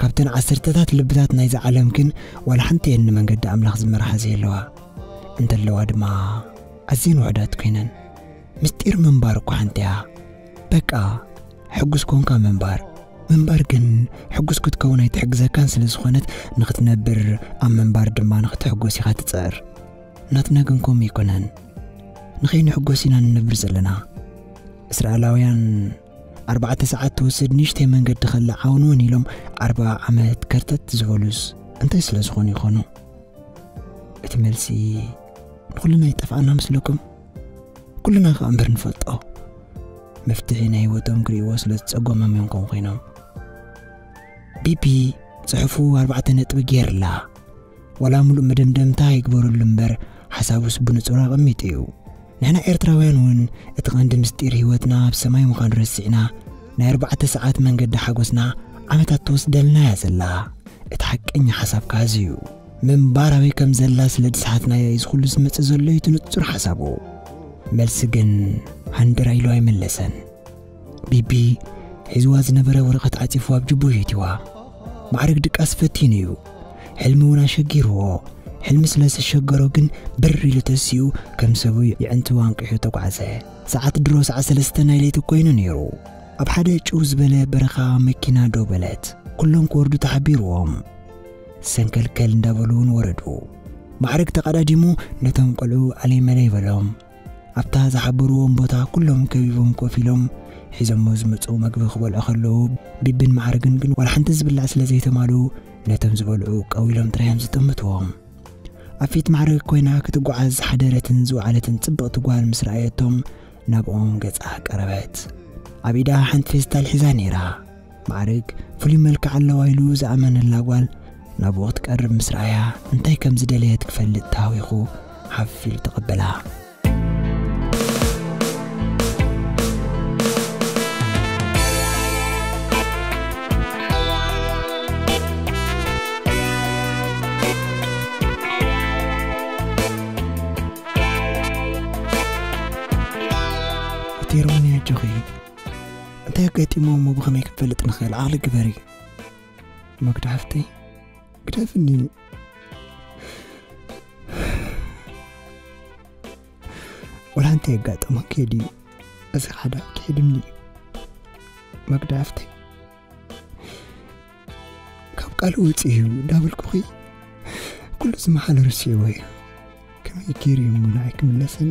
ካብተን ዓሰርተታት ልብታት ናይዛ ዓለም ግን ዋላ ሓንቲ እየን ንመንገዲ ኣምላኽ ዝመርሓ ዘየለዋ። እንተለዋ ድማ ኣዝየን ውሑዳት ኮይነን። ምስጢር ምንባር እኮ ሓንቲ እያ። በቃ ሕጉስ ኮንካ ምንባር። ምንባር ግን ሕጉስ ክትከውን ኣይትሕግዘካን ስለ ዝኾነት፣ ንኽትነብር ኣብ ምንባር ድማ ንኽትሕጎስ ኢኻ ትጽዕር። ናትና ግን ከምኡ ኣይኮነን። ንኸይንሕጎስ ኢና ንነብር ዘለና። እስራኤላውያን ኣርባዕተ ሰዓት ትወስድ ንእሽተይ መንገዲ ከላ ዓውንውን ኢሎም ኣርብዓ ዓመት ከርተት ዝበሉስ እንታይ ስለ ዝኾኑ ይኾኑ? እቲ መልሲ ንኹልና ይጠፍኣና ምስለኩም? ኩልና ከኣ እምበር ንፈልጦ። መፍትሒ ናይ ህይወቶም ክርእይዎ ስለ ዝጸገሞም እዮም ከምኡ ኮይኖም። ቢቢ ጽሑፉ ኣርባዕተ ነጥቢ ገይርላ። ዋላ ምሉእ መደምደምታ ይግበረሉ እምበር፣ ሓሳቡስ ብንጹር ኣቐሚጡ እዩ። ንሕና ኤርትራውያን እውን እቲ ቀንዲ ምስጢር ህይወትና ኣብ ሰማይ ምዃኑ ረሲዕና፣ ናይ ኣርባዕተ ሰዓት መንገዲ ሓጎስና ዓመታት ትወስደልና እያ ዘላ። እቲ ሓቀኛ ሓሳብካ እዚ እዩ። ምንባር ኣበይ ከም ዘላ ስለ ዝሰሓትናዮ እዩ እዚ ኩሉ ዝመጽእ ዘሎ እዩ እቲ ንጹር ሓሳቡ። መልሲ ግን ሃንደራ ኢሉ ኣይመለሰን። ቢቢ ሒዝዋ ዝነበረ ወረቐት ዓጺፉ ኣብ ጅቡ የእትዋ። ማዕረግ ድቃስ ፈቲኑ እዩ። ሕልሚ እውን ኣሸጊርዎ። ሕልሚ ስለ ዘሸገሮ ግን ብር ኢሉ ተሲኡ ከም ሰብኡ የዕንትዋ ኣንቂሑ ተጓዕዘ። ሰዓት ድሮ ሰዓት ሰለስተ ናይ ለይቲ ኮይኑ ነይሩ። ኣብ ሓደ ጭው ዝበለ በረኻ መኪና ደው በለት። ኩሎም ክወርዱ ተሓቢርዎም። ሰንከልከል እንዳበሉ እውን ወረዱ። ማዕረግ ተቐዳዲሙ ነቶም ቆልዑ ኣለይ መለይ በሎም። ኣብታ ዝሓበርዎም ቦታ ኩሎም ከቢቦም ኮፍ ኢሎም ሒዞሞ ዝመጹ መግቢ ክበልዑ ከለዉ፣ ቢብን ማዕረግን ግን ዋላ ሓንቲ ዝብላዕ ስለ ዘይተማልኡ፣ ነቶም ዝበልዑ ቀው ኢሎም ጥራይ እዮም ዝጥምትዎም። ኣብ ፊት ማዕረግ ኮይና ክትጓዓዝ ዝሓደረትን ዝወዓለትን ጽብቕቲ ጓል ምስ ረኣየቶም፣ ናብኦም ገጻ ቀረበት። ኣብ ኢዳ ሓንቲ ፌስታል ሒዛ ነይራ። ማዕረግ ፍሉይ መልክዕ ኣለዋ ኢሉ ዝኣመነላ ጓል ናብኡ ክትቀርብ ምስ ረኣያ፣ እንታይ ከም ዝደለየት ክፈልጥ ተሃዊኹ ሓፍ ኢሉ ተቐበላ። ቴሮኒ ኣጆኺ፣ እንታይ ኣጋጢሞ እሞ ብኸመይ ክንፈልጥ ንኽእል? ዓቕሊ ግበሪ። መግዲ ሓፍተይ፣ ግደፍኒ። ወላ እንታይ የጋጠመኪ ድዩ? እዚ ሓደ ክሒድኒ እዩ። መግዲ ሓፍተይ፣ ካብ ቃል ውጽእ እዩ እንዳበልኩኺ፣ ኩሉ ዝመሓለ ርስዕዎ እዩ። ከመይ ገይሩ እዩ እሞ ንዓይ ክምለሰኒ?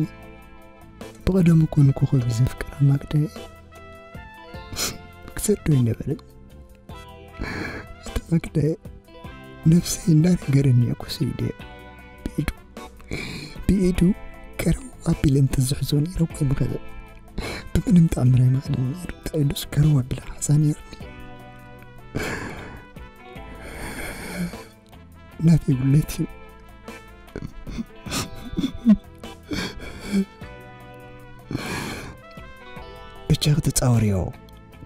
ብቐደሙ ኮንኩ ኮቢ ዘፍቅራ ማግደ ክሰዶ ይነበርን። እቲ ማግደ ነፍሰይ እንዳነገረኒ እኮ ሰይደ ብኢዱ፣ ብኢዱ ቀረው ኣቢለ እንተዝሕዞ ነይረ እኮ ይምኸደ። ብምንም ተኣምር ኣይምኸደን ነይሩ። ብኢዱስ ቀረው ኣቢለ ሓዛ ነይሩኒ። ናተይ ጉድለት እዩ። በጃኺ ተጻወርዮ።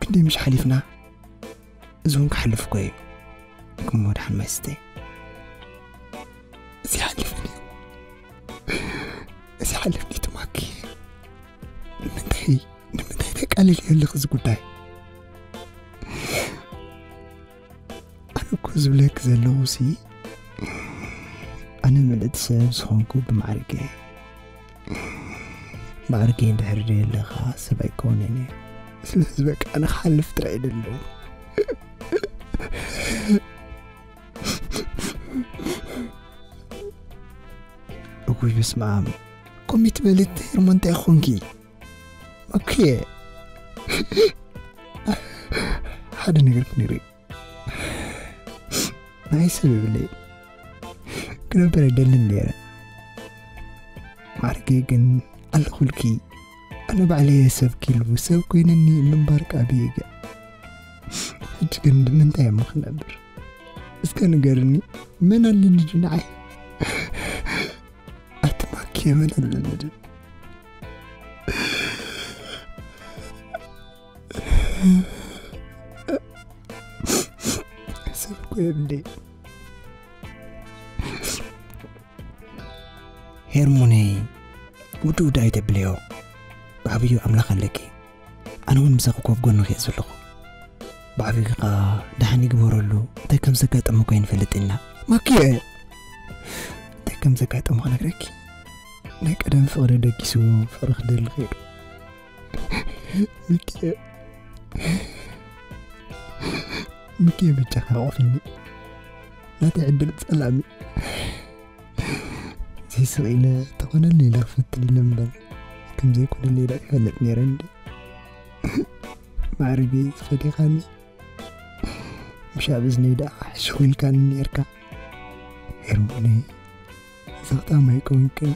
ክንደይ ምሽ ሓሊፍና? እዚ እውን ክሓልፍ እኮ እዩ። እሞ ደሓን መስተ። እዚ ሓልፍን እዩ። እዚ ሓልፍን እዩ ትማኪ። ንምንታይ፣ ንምንታይ ተቃልልዮ ኣለኺ እዚ ጉዳይ? ኣነ እኮ ዝብለኪ ዘለኹ ሲ፣ ኣነ ምልእቲ ሰብ ዝኾንኩ ብማዕርገ። ማዕርገ እንድሕር ደየለኻ ሰብ ኣይኮነን እየ። ስለዚ በቃ ኣነ ክሓልፍ ጥራይ እየ ደለኹ። እወ፣ ውይ በስመ ኣብ። ኮሚት በልት ሄርሞን እንታይ ኾንኪ? ኦኬ። ሓደ ነገር ክነግርኪ። ናይ ሰብ የብለይ። ክነበር ኣይደልን ነይረ። ማዕርገይ ግን ኣለኹልኪ። ኣነ ባዕለይ ሰብ ኪሉ ሰብ ኮይነኒ ምንባር ከኣ ብየገ። ሕጂ ግን ብምንታይ እሞ ክነብር? እስከ ንገርኒ፣ መን ኣለኒ ድዩ ንዓይ? ኣቲ ማኪ መን ኣለኒ ድዩ? ሰብ እኮ የብለይ። ሄርሞነይ፣ ውዲ ውዲ ኣይተብልዮ። ብዓብዩ ኣምላኽ ኣለኪ። ኣነ እውን ምሳኺ ኮፍ ጎንኺ እየ ዘለኹ። ብዓብዩ ከዓ ደሓን ይግበረሉ። እንታይ ከም ዘጋጠመ እኮ ኣይንፈልጥ ኢና። ማኪየ፣ እንታይ ከም ዘጋጠመ ክነግረኪ። ናይ ቀደም ፍቕሪ ደጊሱ ፍቕሪ ክደሊ ኸይዱ። ሚኪየ፣ ሚኪየ በጃኻ ሓቑፍኒ። ናተይ ዕድል ጸላም እዩ። ዘይስቕ ኢለ ተኾነለይ ኢለ ክፍትን ኢለ እምበር፣ ከም ዘይኮነለይ ዶ ይፈልጥ ነይረ እንዲ። ማዕርገይ ዝፈቴኻኒ፣ ምሻብ እዝነይ ደኣ ሕሹኽ ኢልካኒ ነይርካ። ሄርሞነይ፣ ዘኽታም ኣይኮንክን።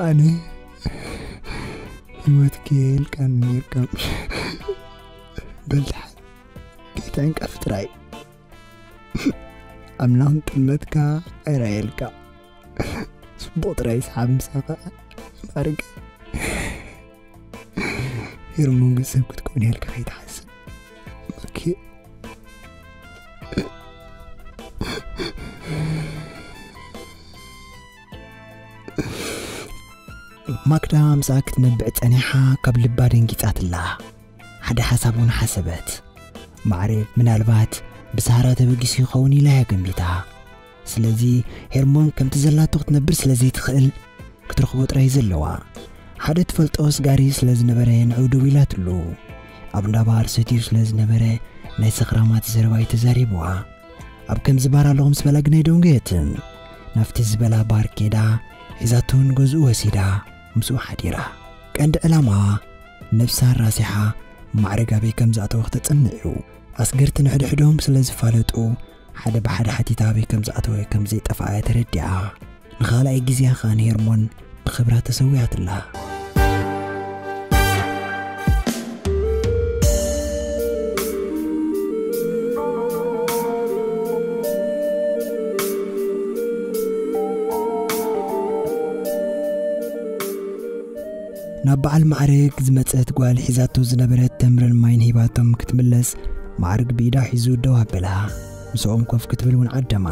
ኣነ ህይወት ክየ ኢልካኒ ነይርካ። በል ደሓን፣ ከይትዕንቀፍ ጥራይ። ኣምላኽ ንጥልመትካ ኣይረኣየልካ። ጽቡቕ ጥራይ ሰሓብ ምሳኻ ማዕርግ። ሄርሞን ግን ሰብ ክትከውን ያልካ ከይትሓስብ። ኦኬ። ማክዳ ምስኣ ክትነብዕ ጸኒሓ ካብ ልባ ደንጊጻትላ። ሓደ ሓሳብ እውን ሓሰበት። ማዕርግ ምናልባት ብሳራ ተበጊሱ ይኸውን ኢላ እያ ገሚታ። ስለዚ ሄርሞን ከምቲ ዘላቶ ክትነብር ስለ ዘይትኽእል ክትረኽቦ ጥራይ ዘለዋ። ሓደ ትፈልጦ ስጋሪ ስለ ዝነበረ ንዑ ደው ኢላትሉ። ኣብ እንዳ ባር ሰትዩ ስለ ዝነበረ ናይ ሰኽራማት ዘረባ እዩ ተዛሪብዋ። ኣብ ከምዚ ባር ኣለኹ ምስ በላ ግን ኣይደንገየትን። ናብቲ ዝበላ ባር ኬዳ ሒዛቶ ንገዝኡ ወሲዳ ምስኡ ሓዲራ። ቀንዲ ዕላማ ነብሳ ራሲሓ ማዕረግ ኣበይ ከም ዝኣተወ ክተጽንዕ እዩ። ኣስገርቲ ንሕድሕዶም ስለ ዝፋለጡ ሓደ ብሓደ ሓቲታ ኣበይ ከም ዝኣተወ ከም ዘይጠፍኣ እያ ተረዲኣ። ንኻልኣይ ግዜያ ኸኣ ንሄርሞን ብኽብራ ተሰዊኣትላ። ናብ በዓል ማዕረግ ዝመጸት ጓል ሒዛቶ ዝነበረት ተምርን ማይን ሂባቶም ክትምለስ፣ ማዕረግ ብኢዳ ሒዙ ደው ኣበላ። ምስኦም ኮፍ ክትብል እውን ዓደማ።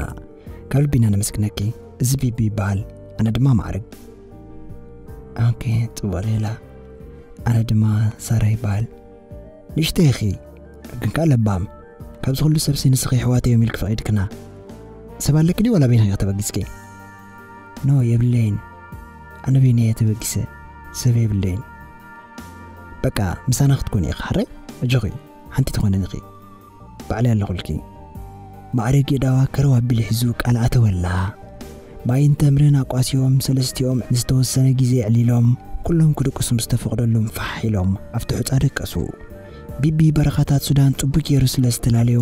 ካብ ልቢ ኢና ነመስግነኪ። እዚ ቢቢ ይበሃል። ኣነ ድማ ማዕረግ። ኦኬ፣ ጽቡቕ ሌላ። ኣነ ድማ ሳራ ይበሃል። ንእሽተይ ኢኺ፣ ግን ከኣ ለባም። ካብዚ ኩሉ ሰብሲ ንስኺ ኣሕዋተይ እዮም ኢልኪ ፈቒድክና። ሰብ ኣለኪ ድዩ ዋላ በይንኺ ኢኺ ተበጊስኪ? ኖ፣ የብለይን። ኣነ በይነይ እየ ተበጊሰ። ሰብ የብለይን። በቃ፣ ምሳና ክትኮኒ ኢኺ፣ ሓራይ? ኣጆኺ፣ ሓንቲ ትኾነኒ ኢኺ። ባዕለይ ኣለኹልኪ። ማዕረግ የእዳዋ ከረው ኣቢሉ ሒዙ ቃል ኣተወላ። ማይን ተምርን ኣቋስዮም ሰለስቲኦም ንዝተወሰነ ግዜ ኣዕሊሎም፣ ኩሎም ክድቅሱ ምስ ተፈቕደሎም ፋሕ ኢሎም ኣብቲ ሑጻ ደቀሱ። ቢቢ በረኻታት ሱዳን ጽቡቕ ገይሩ ስለ ዝተላለዮ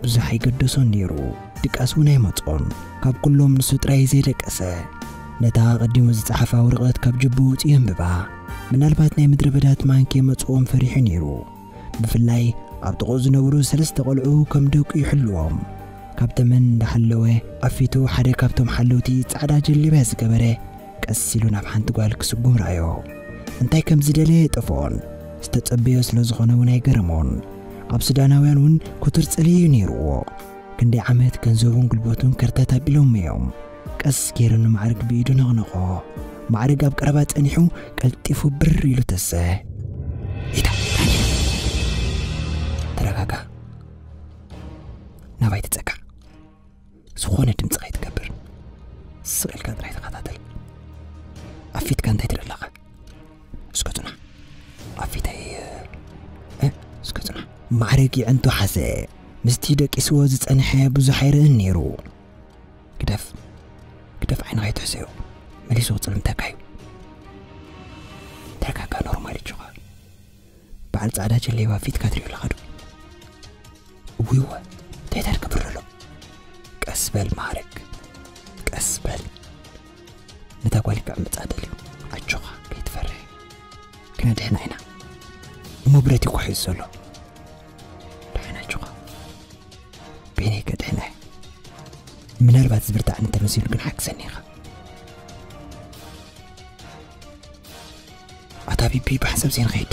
ብዙሕ ኣይገደሶን ነይሩ። ድቃስ እውን ኣይመጾን። ካብ ኩሎም ንሱ ጥራይ ዘይደቀሰ። ነታ ኣቐዲሙ ዝጸሓፋ ወረቐት ካብ ጅቡ ኣውጺኡ የንብባ። ምናልባት ናይ ምድረ በዳ ትማን ከየመጽእዎም ፈሪሑ ነይሩ። ብፍላይ ኣብ ጥቕኡ ዝነብሩ ሰለስተ ቆልዑ ከም ደቁ ይሕልዎም። ካብ ተመን እንዳሓለወ ኣብ ፊቱ ሓደ ካብቶም ሓለውቲ ጻዕዳ ጀሊብያ ዝገበረ ቀስ ኢሉ ናብ ሓንቲ ጓል ክስጉም ረኣዮ። እንታይ ከም ዝደለየ የጠፍኦን ዝተጸበዮ ስለ ዝኾነ እውን ኣይገረሞን። ኣብ ሱዳናውያን እውን ክቱር ጸለዩ ነይርዎ። ክንደይ ዓመት ገንዘቡን ጉልበቱን ከርተት ኣቢሎም እዮም። ቀስ ገይሩ ንማዕርግ ብኢዱ ነቕነቖ። ማዕርግ ኣብ ቀረባ ጸኒሑ ቀልጢፉ ብር ኢሉ ተሰ። ኢታ፣ ዳንኤል፣ ተረጋጋ። ናባይ ትጸጋዕ። ዝኾነ ድምጺ ከይትገብር። ስቕ ኢልካ ጥራይ ተኸታተል። ኣብ ፊትካ እንታይ ትርኢ ኣለኻ? እስከ ጽናሕ። ኣብ ፊተይ፣ እ፣ እስከ ጽናሕ። ማዕረግ ይዕንቱ ሓዘ። ምስቲ ደቂስዎ ዝጸንሐ ብዙሕ ኣይርእን ነይሩ። ግደፍ፣ ግደፍ፣ ዓይንኻ ኣይትሕሰዮ። መሊሱ ክጽልምተካ እዩ። ተረጋጋ፣ ኖርማል እዩ ጆኻ። በዓል ጻዕዳ ጀሌባ ፊትካ ትሪኦ ኣለኻ ዶ? እዊወ፣ እንታይ ታሪክ ክብር ኣሎ? ቀስ በል ማዕረግ፣ ቀስ በል። ነታ ጓል ክዕምጻ ደልዩ። ኣጆኻ፣ ከይትፈርሕ። ክነድሕና ኢና። እሞ ብረት እዩ ሒዙ ዘሎ። ድሓን ኣጆኻ። ቤነይ ከድሕና እየ። ምናልባት ዝብርታዕኒ እንተመሲሉ ግን ሓግዘኒ ኢኻ። ኣታ ቢቢ፣ ብሓንሳብ ዘይንኸይድ።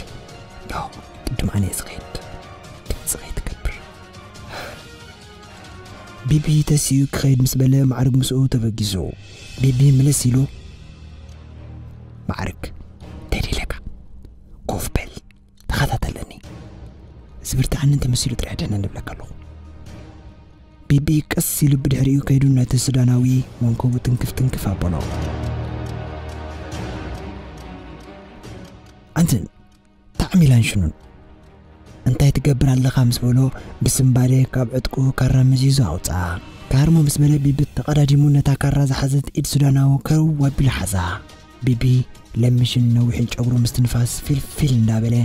ኖ፣ ቅድም ኣነ እየ ዝኸይድ። ድምፂ ከይትገብር። ቢቢ ተሲኡ ክኸይድ ምስ በለ ማዕርግ ምስኡ ተበጊሱ። ቢቢ ምልስ ኢሉ፣ ማዕርግ፣ እንታይ ደይለካ? ኮፍ በል፣ ተኸታተለኒ። ዝብርታዕኒ እንተመሲሉ ጥራሕ ድሕነ ንብለካ ኣለኹ። ቢቢ ቀስ ኢሉ ብድሕሪኡ ከይዱ ነቲ ሱዳናዊ መንኮቡ ትንክፍ ትንክፍ ኣበሎ። ኣንትን፣ ታዕሚላን ሽኑን፣ እንታይ ትገብር ኣለኻ ምስ በሎ፣ ብስምባደ ካብ ዕጥቁ ካራ መዚዙ ኣውፅኣ። ካርሞ ምስ በለ ቢቢ ተቐዳዲሙ ነታ ካራ ዝሓዘት ኢድ ሱዳናዊ ከርው ኣቢሉ ሓዛ። ቢቢ ለምሽን ነዊሕን ጨጉሩ ምስትንፋስ ፊልፊል እንዳበለ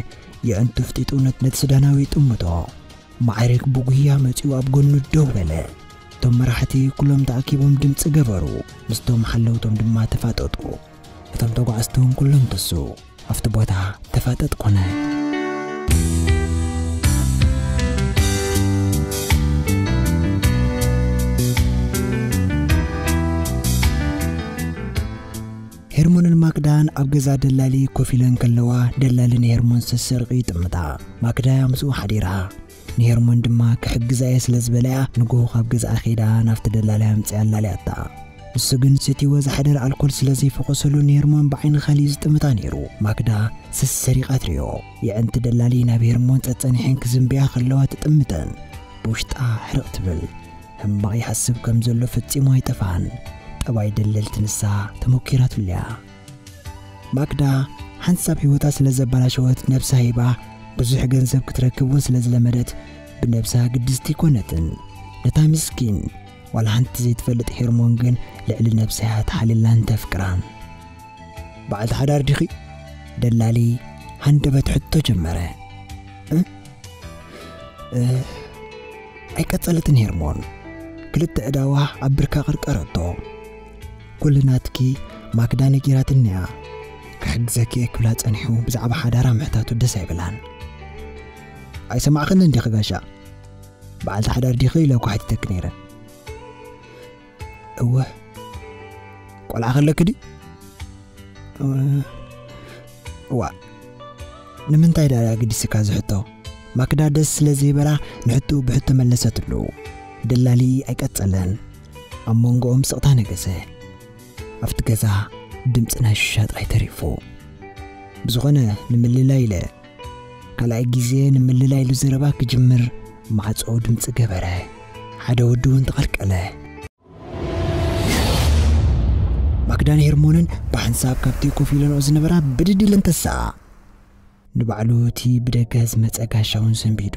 የዕንቱ ፍጢጡ ነት-፣ ነቲ ሱዳናዊ ጥምቶ። ማዕረግ ብጉያ መጺኡ ኣብ ጎኑ ደው በለ። እቶም መራሕቲ ኩሎም ተኣኪቦም ድምጺ ገበሩ። ምስቶም ሓለውቶም ድማ ተፋጠጡ። እቶም ተጓዓዝቲ እውን ኩሎም ተሱ። ኣብቲ ቦታ ተፋጠጥ ኮነ። ሄርሞንን ማክዳን ኣብ ገዛ ደላሊ ኮፍ ኢለን ከለዋ፣ ደላሊ ንሄርሞን ሰሰርቂ ይጥምታ። ማክዳ እያ ምስኡ ሓዲራ። ንሄርሞን ድማ ክሕግዛ እየ ስለ ዝበለያ፣ ንግሆ ካብ ገዝኣ ኸይዳ ናብቲ ደላሊ ኣምፅኣ ኣላልያታ። ንሱ ግን ሰትይዎ ዝሓደረ ኣልኮል ስለ ዘይፈኾሰሉ፣ ንሄርሞን ብዓይኒ ካሊእ ዝጥምታ ነይሩ። ማክዳ ሰሰሪቓ ትሪኦ። የዕንቲ ደላሊ ናብ ሄርሞን ጸጸኒሐን ክዝንብያ ከለዋ ትጥምተን። ብውሽጣ ሕርቕ ትብል። ሕማቕ ይሓስብ ከም ዘሎ ፈጺሙ ኣይጠፍኣን። ጠባይ ደለልቲ ንሳ ተመኪራትሉ እያ። ማክዳ ሓንሳብ ህይወታ ስለ ዘበላሸወት ነብሳ ሂባ ብዙሕ ገንዘብ ክትረክብ እውን ስለ ዝለመደት ብነብሳ ግድስቲ ኣይኮነትን። ነታ ምስኪን ዋላ ሓንቲ ዘይትፈልጥ ሄርሞን ግን ልዕሊ ነብሳ እያ ትሓልላን ተፍቅራን። በዓልቲ ሓዳር ዲኺ? ደላሊ ሃንደበት ሕቶ ጀመረ። እ? እ፣ ኣይቀጸለትን ሄርሞን። ክልተ እዳዋ ኣብ ብርካ ቀርቀረቶ። ኩሉ ናትኪ ማክዳ ነጊራትኒ እያ። ክሕግዘኪ እየ ክብላ ጸኒሑ ብዛዕባ ሓዳራ ምሕታቱ ደስ ኣይብላን። ኣይሰማዕኽንን ዲኺ ጋሻ? በዓልቲ ሓዳር ዲኺ ኢለ እኮ ሓቲተኪ ነይረ። እወ። ቆልዓ ከለኪ ድዩ? እ፣ እዋ። ንምንታይ ደኣ ኣገዲስካ እዚ ሕቶ? ማክዳ ደስ ስለ ዘይበላ ንሕትኡ ብሕቶ መለሰትሉ። ደላሊ ኣይቀጸለን። ኣብ መንጎኦም ስቕታ ነገሰ። ኣብቲ ገዛ ድምጺ ናይ ሹሻ ጥራይ ተሪፉ። ብዝኾነ ንምልላይ ኢለ ካልኣይ ግዜ ንምልላይ ኢሉ ዘረባ ክጅምር ማዕጾ ድምጺ ገበረ። ሓደ ወዲ እውን ተቐልቀለ። ማክዳን ሄርሞንን ብሓንሳብ ካብቲ ኮፍ ኢለንኦ ዝነበራ ብድድ ኢለን ተስኣ። ንባዕሉ እቲ ብደገ ዝመጸ ጋሻ እውን ሰንቢዱ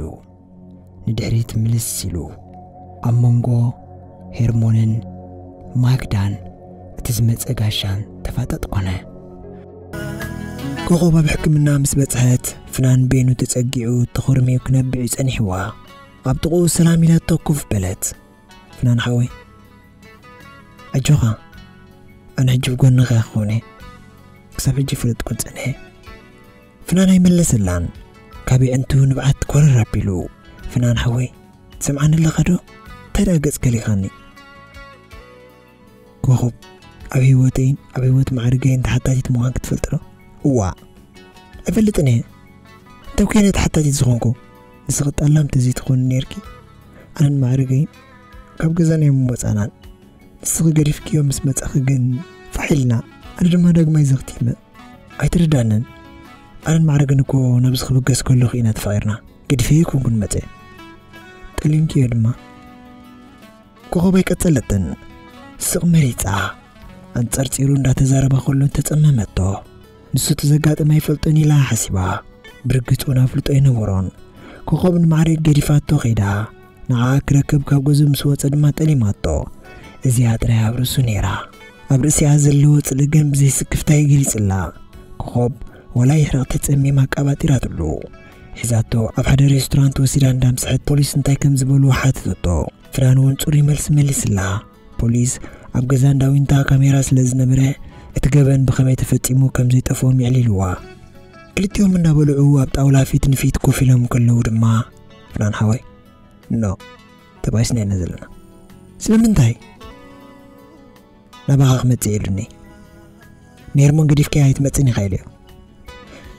ንድሕሪት ምልስ ኢሉ። ኣብ መንጎ ሄርሞንን ማክዳን እቲ ዝመጸ ጋሻን ተፋጠጥ ኮነ። ኮኾብ ኣብ ሕክምና ምስ በጽሐት፣ ፍናን ቤኑ ተጸጊዑ ተኾርምዩ ክነብዕ ጸኒሕዋ። ኣብ ጥቕኡ ሰላም ኢላቶ ኮፍ በለት። ፍናን ሓወይ፣ ኣጆኻ፣ ኣነ ሕጂ ብጎንኻ ክኾነ። ክሳብ ሕጂ ፍልጥ ክጸንሐ። ፍናን ኣይመለሰላን። ካብ የዕንቱ ንብዓት ኮረር ኣቢሉ። ፍናን ሓወይ፣ ትሰምዓኒ ኣለኻ ዶ? እንታይ ደኣ ገጽ ከሊኻኒ? ኮኾብ፣ ኣብ ህይወተይን ኣብ ህይወት ማዕርገይን ተሓታቲት ምዃን ክትፈልጥ ዶ? እዋእ፣ ኣይፈልጥን እየ። እንታይ ኮይነ ተሓታቲት ዝኾንኩ? ንስኺ ጠላም ተዘይትኾኒ ነይርኪ፣ ኣነን ማዕርገይን ካብ ገዛና እዮም ወጻናን። ንስኺ ገዲፍክዮ ምስ መጻኺ ግን ፋሕ ኢልና፣ ኣነ ድማ ዳግማይ ዘኽቲመ። ኣይትርዳንን። ኣነን ማዕርግን እኮ ናብዚ ክብገስ ከለኹ ኢና ተፋቒርና። ገዲፈዮ ኣይኮንኩን መጸ። ጠሊምክዮ ድማ። ኮኾብ ኣይቀጸለትን። ስቕ መሪጻ፣ ኣንጸርጺሩ እንዳተዛረበ ከሎ ተጸመመቶ። ንሱ እቲ ዘጋጠመ ኣይፈልጦን ኢላ ሓሲባ። ብርግጽ እውን ኣፍልጦ ኣይነበሮን። ኮኾብ ንማዕረግ ገዲፋቶ ከይዳ። ንዓ ክረክብ ካብ ገዝኡ ምስ ወጸ ድማ ጠሊማቶ። እዚኣ ጥራይ ኣብ ርእሱ ነይራ። ኣብ ርእሲኣ ዘለዎ ጽልእ ግን ብዘይ ስክፍታ ይገልጽላ። ኮኾብ ዋላ ይሕረቕ ተጸሚማ ኣቃባጢራትሉ። ሒዛቶ ኣብ ሓደ ሬስቶራንት ወሲዳ እንዳምስሐት ፖሊስ እንታይ ከም ዝበሉ ሓተተቶ። ፍናን እውን ጽሩይ መልሲ መሊስላ። ፖሊስ ኣብ ገዛ እንዳ ዊንታ ካሜራ ስለ ዝነበረ እቲ ገበን ብኸመይ ተፈጺሙ ከም ዘይጠፍኦም የዕሊልዋ። ክልቲኦም እናበልዑ ኣብ ጣውላ ፊት ንፊት ኮፍ ኢሎም ከለዉ ድማ ፍናን ሓወይ፣ ኖ፣ ተባይስና ኢና ዘለና። ስለምንታይ? ናባኻ ክመጽእ ኢሉኒ። ንሄርሞን ገዲፍካያ ኣይትመጽእን ኢኻ ኢለዮ።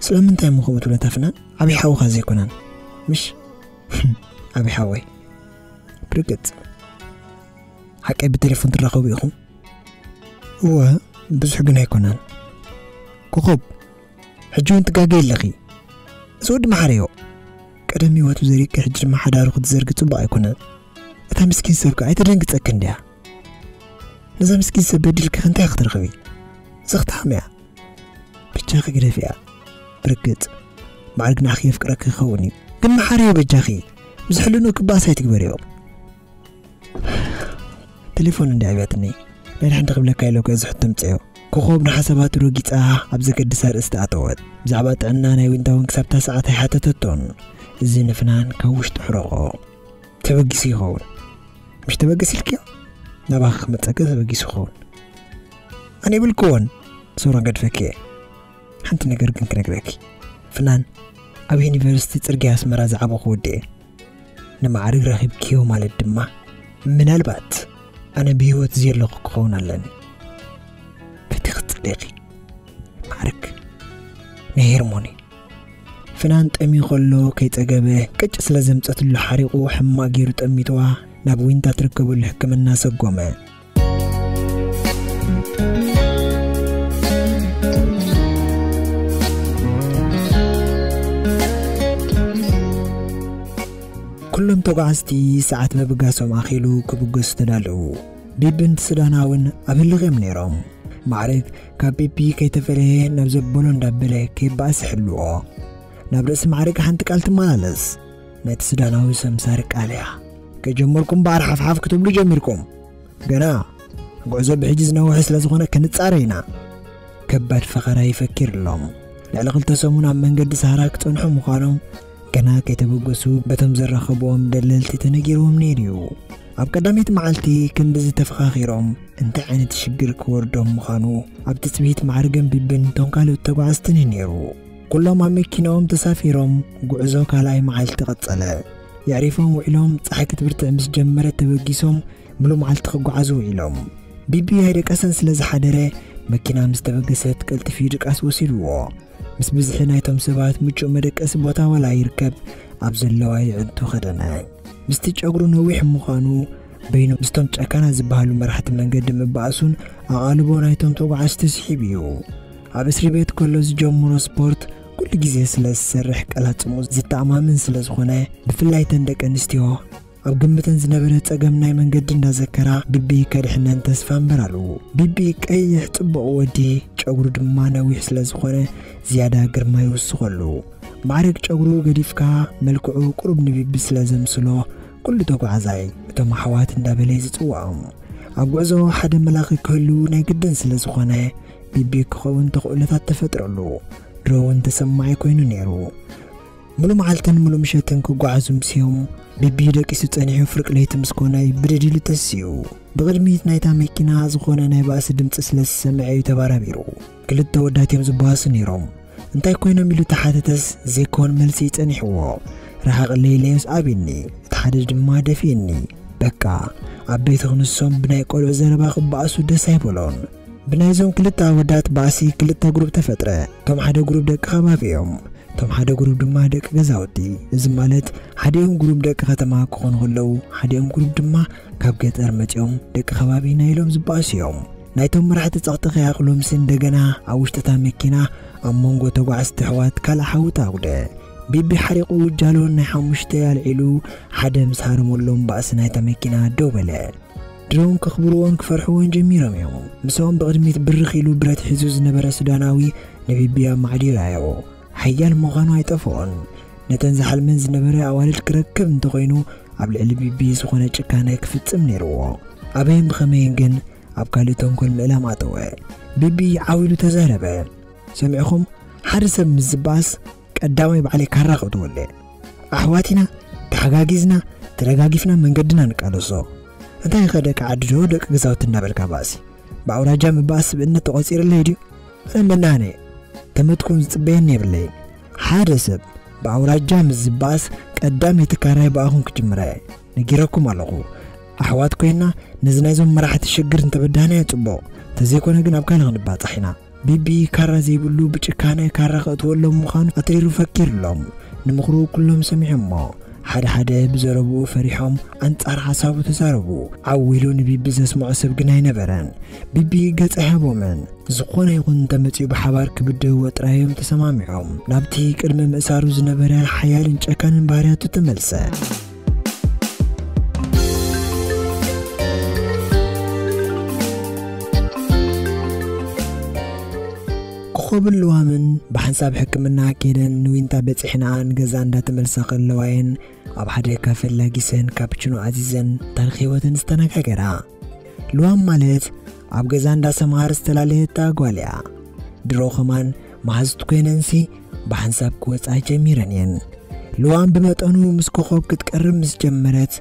ስለምንታይ እሞ ከምኡ ትብለታ ፍናን? ዓብዪ ሓውኻ ዘይኮነን ምሽ? ዓብዪ ሓወይ። ብርግጽ። ሓቀይ ብቴሌፎን ትራኸቡ ኢኹም? እወ፣ ብዙሕ ግን ኣይኮነን። ኮኾብ፣ ሕጂ እውን ትጋገ ኣለኺ። እዚ ወዲ መሓረዮ። ቀደም ህይወቱ ዘሪግኪ ሕጂ ድማ ሓዳሩ ክትዘርጊ ጽቡቕ ኣይኮነን። እታ ምስኪን ሰብ ከኣ ኣይተደንግጸኪ እንድያ። ነዛ ምስኪን ሰብ በዲልኪ ከ እንታይ ክትረኽቢ? ዘኽትሓም እያ። በጃኺ ግደፍያ። ብርግጽ፣ ማዕርግ ንዓኺ የፍቅረኪ ክኸውን እዩ። ግን መሓረዮ በጃኺ፣ ምስ ሕልንኡ ክበኣስ ኣይትግበርዮ። ቴሌፎን እንዲ ኣብያትኒ። ናይ ድሓን ክብለካ ኢለ እኮ እዚ ሕቶ ምጽዮ። ኮኾብ ንሓሳባቱ ረጊጻ ኣብ ዘገድስ ኣርእስቲ ኣተወት። ብዛዕባ ጥዕና ናይ ዊንታ እውን ክሳብታ ሰዓት ኣይሓተተቶን። እዚ ንፍናን ካብ ውሽጡ ሕረቖ። ተበጊሱ ይኸውን። ምሽ ተበገስ ኢልክዮ? ናባኺ ክመጸኪ ተበጊሱ ይኸውን። ኣነ ይብልክዎን፣ ሶሮን ገድፈኪ እየ። ሓንቲ ነገር ግን ክነግረኪ። ፍናን፣ ኣብ ዩኒቨርሲቲ ጽርግያ ኣስመራ ዝዓበኹ ወዲ እየ። ንማዕርግ ረኺብክዮ ማለት ድማ፣ ምናልባት ኣነ ብህይወት ዘለኹ ክኸውን ኣለኒ። በቲ ክትጽልእኺ። ማዕርግ ናይ ሄርሞኒ። ፍናን ጠምዩ ከሎ ከይጸገበ ቅጭ ስለ ዘምጸትሉ ሓሪቑ ሕማቕ ገይሩ ጠሚትዋ ናብ ዊንታ ትርከበሉ ሕክምና ሰጎመ። ኩሎም ተጓዓዝቲ ሰዓት ምብጋሶም ኣኺሉ ክብገሱ ተዳለዉ። ቢብን ሱዳናውን ኣብ ህልኽ እዮም ነይሮም። ማዕርግ ካብ ቢቢ ከይተፈለየ ናብ ዘበሎ እንዳበለ ከይበኣስ ይሕልዎ። ናብ ርእሲ ማዕርግ ሓንቲ ቃል ትመላለስ። ነቲ ሱዳናዊ ሰምሳሪ ቃል እያ። ከጀመርኩም በኣር ሓፍሓፍ ክትብሉ ጀሚርኩም። ገና ጉዕዞ ብሕጂ ዝነውሐ ስለ ዝኾነ ክንጻረ ኢና። ከባድ ፈኸራ ይፈኪር ኣሎም። ልዕሊ ክልተ ሰሙን ኣብ መንገዲ ሰሃራ ክጸንሑ ምዃኖም ገና ከይተበገሱ በቶም ዘራኸብዎም ደለልቲ ተነጊርዎም ነይሩ እዩ። ኣብ ቀዳመይቲ መዓልቲ ክንድዚ ተፈኻኺሮም እንታይ ዓይነት ሽግር ክወርዶም ምዃኑ ኣብ ትጽቢት ማዕርግን ቢብን እቶም ካልኦት ተጓዓዝትን እዩ ነይሩ። ኩሎም ኣብ መኪናኦም ተሳፊሮም ጉዕዞ ካልኣይ መዓልቲ ቀጸለ። የዕሪፎም ውዒሎም ጸሓይ ክትብርትዕ ምስ ጀመረት ተበጊሶም ምሉእ መዓልቲ ክጓዓዙ ውዒሎም። ቢቢ ኣይደቀሰን ስለ ዝሓደረ መኪና ምስ ተበገሰት ቀልጢፉ ድቃስ ወሲድዎ። ምስ ብዝሒ ናይቶም ሰባት ምቹእ መደቀሲ ቦታ ዋላ ይርከብ ኣብ ዘለዋ ይዕንቱ ከደነ። ምስቲ ጨጉሩ ነዊሕ ምዃኑ በይኑ ምስቶም ጨካናት ዝበሃሉ መራሕቲ መንገዲ ምባእሱን ኣቓልቦ ናይቶም ተጓዓዝቲ ስሒቡ እዩ። ኣብ እስሪ ቤት ከሎ ዝጀምሮ ስፖርት ኩሉ ግዜ ስለ ዝሰርሕ ቀላጽሙ ዝተኣማምን ስለ ዝኾነ ብፍላይ ተን ደቂ ኣንስትዮ ኣብ ግምተን ዝነበረ ጸገም ናይ መንገዲ እንዳዘከራ ቢቢ ከድሕነን ተስፋ እምበራሉ። ቢቢ ቀይሕ ጽቡቕ ወዲ ጨጉሩ ድማ ነዊሕ ስለ ዝኾነ ዝያዳ ግርማ ይውስኸሉ። ማዕረግ ጨጉሩ ገዲፍካ መልክዑ ቁሩብ ንቢቢ ስለ ዘምስሎ ኩሉ ተጓዓዛይ እቶም ኣሕዋት እንዳበለ እዩ ዝጽውዖም። ኣብ ጉዕዞ ሓደ መላኺ ክህሉ ናይ ግድን ስለ ዝኾነ ቢቢ ክኸውን ተኽእሎታት ተፈጥረሉ። ድሮ እውን ተሰማዒ ኮይኑ ነይሩ። ሙሉ መዓልትን ሙሉ ምሸትን ክጓዓዙ ምስዮም ቢቢ ደቂሱ ጸኒሑ ፍርቂ ለይቲ ምስ ኮነ ብደዲሉ ተስዩ። ብቕድሚት ናይታ መኪና ዝኾነ ናይ ባእሲ ድምፂ ስለ ዝሰምዐ እዩ ተባራቢሩ። ክልተ ወዳት እዮም ዝበኣሱ ነይሮም። እንታይ ኮይኖም ኢሉ ተሓተተስ ዘይኮን መልሲ ይጸኒሕዎ። ረሓቕለይ ኢለዮስ ኣብኒ፣ እቲ ሓደ ድማ ደፊእኒ። በቃ ኣብ ቤት ክንሶም ብናይ ቆልዑ ዘረባ ክበኣሱ ደስ ኣይበሎን። ብናይዞም ክልተ ኣወዳት ባእሲ ክልተ ግሩብ ተፈጥረ። እቶም ሓደ ግሩብ ደቂ ከባቢ እዮም። እቶም ሓደ ግሩብ ድማ ደቂ ገዛውቲ። እዚ ማለት ሓዲኦም ግሩብ ደቂ ከተማ ክኾኑ ከለዉ ሓዲኦም ግሩብ ድማ ካብ ገጠር መጺኦም ደቂ ከባቢ ናይ ኢሎም ዝበኣሱ እዮም። ናይቶም መራሕቲ ጸቕጢ ከይኣኽሎምሲ እንደገና ኣብ ውሽጢ እታ መኪና ኣብ መንጎ ተጓዓዝቲ ኣሕዋት ካልእ ሓዊ ተኣጉደ። ቢቢ ሓሪቑ ውጃሉ ናይ ሓሙሽተ ኣልዒሉ ሓደ ምስ ሃረመሎም ባእሲ ናይታ መኪና ደው በለ። ድሮም ከኽብርዎን ክፈርሕዎን ጀሚሮም እዮም። ምስኦም ብቕድሚት ብርኽ ኢሉ ብረት ሒዙ ዝነበረ ሱዳናዊ ንቢቢ ኣማዕዲሩ ኣየዎ። ሓያል ምዃኑ ኣይጠፍኦን። ነተን ዝሓልመን ዝነበረ ኣዋልድ ክረክብ እንተኾይኑ ኣብ ልዕሊ ቢቢ ዝኾነ ጭካነ ክፍጽም ነይርዎ። ኣበይን ብኸመይን ግን ኣብ ካልእ ተንኮል ምእላም ኣተወ። ቢቢ ዓው ኢሉ ተዛረበ። ሰሚዕኹም? ሓደ ሰብ ምስ ዝበኣስ ቀዳማይ ባዕለይ ካራ ከእትወለ። ኣሕዋት ኢና፣ ተሓጋጊዝና፣ ተደጋጊፍና መንገድና ንቃለሶ። እንታይ ኸ ደቂ ዓዲ ዶ ደቂ ገዛውቲ እናበልካ ባእሲ? ብኣውራጃ ምባኣስ ስብእነት ተቖጺርለይ ድዩ? ኣነ መናነ ተመትኩም ዝጽበየኒ የብለይን። ሓደ ሰብ ብኣውራጃ ምስ ዝበኣስ ቀዳመይቲ ካራይ ብኣኹም ክጅምረ ነጊረኩም ኣለኹ። ኣሕዋት ኮይና ነዚ ናይዞም መራሕቲ ሽግር እንተበዳህናዮ ጽቡቕ፣ ተዘይኮነ ግን ኣብ ካልእ ክንባጻሕ ኢና። ቢቢ ካራ ዘይብሉ ብጭካነ ካራ ከእትወሎም ምዃኑ ኣትሪሩ ፈኪርሎም። ንምኽሩ ኩሎም ሰሚዖሞ። ሓደ ሓደ ብዘረብኡ ፈሪሖም ኣንጻር ሓሳቡ ተዛረቡ። ዓው ኢሉ ንቢቢ ዘስምዖ ሰብ ግን ኣይነበረን። ቢቢ ገጽ ኣይሃቦምን። ዝኾነ ይኹን እንተመጺኡ ብሓባር ክብድህዎ ጥራይ እዮም ተሰማሚዖም። ናብቲ ቅድሚ ምእሳሩ ዝነበረ ሓያልን ጨካንን ባህርያቱ ተመልሰ። ኮኾብን ልዋምን ብሓንሳብ ሕክምና ከይደን ንዊንታ በጺሕና ንገዛ እንዳተመልሳ ከለዋ እየን ኣብ ሓደ ካፈ ላጊሰን ካፕችኖ ኣዚዘን ታሪኽ ህይወተን ዝተነጋገራ። ልዋም ማለት ኣብ ገዛ እንዳሰምሃር ዝተላለየታ ጓል እያ። ድሮ ኸማን መሃዝት ኮይነንሲ ብሓንሳብ ክወጻ ጀሚረን እየን። ልዋም ብመጠኑ ምስ ኮኾብ ክትቀርብ ምስ ጀመረት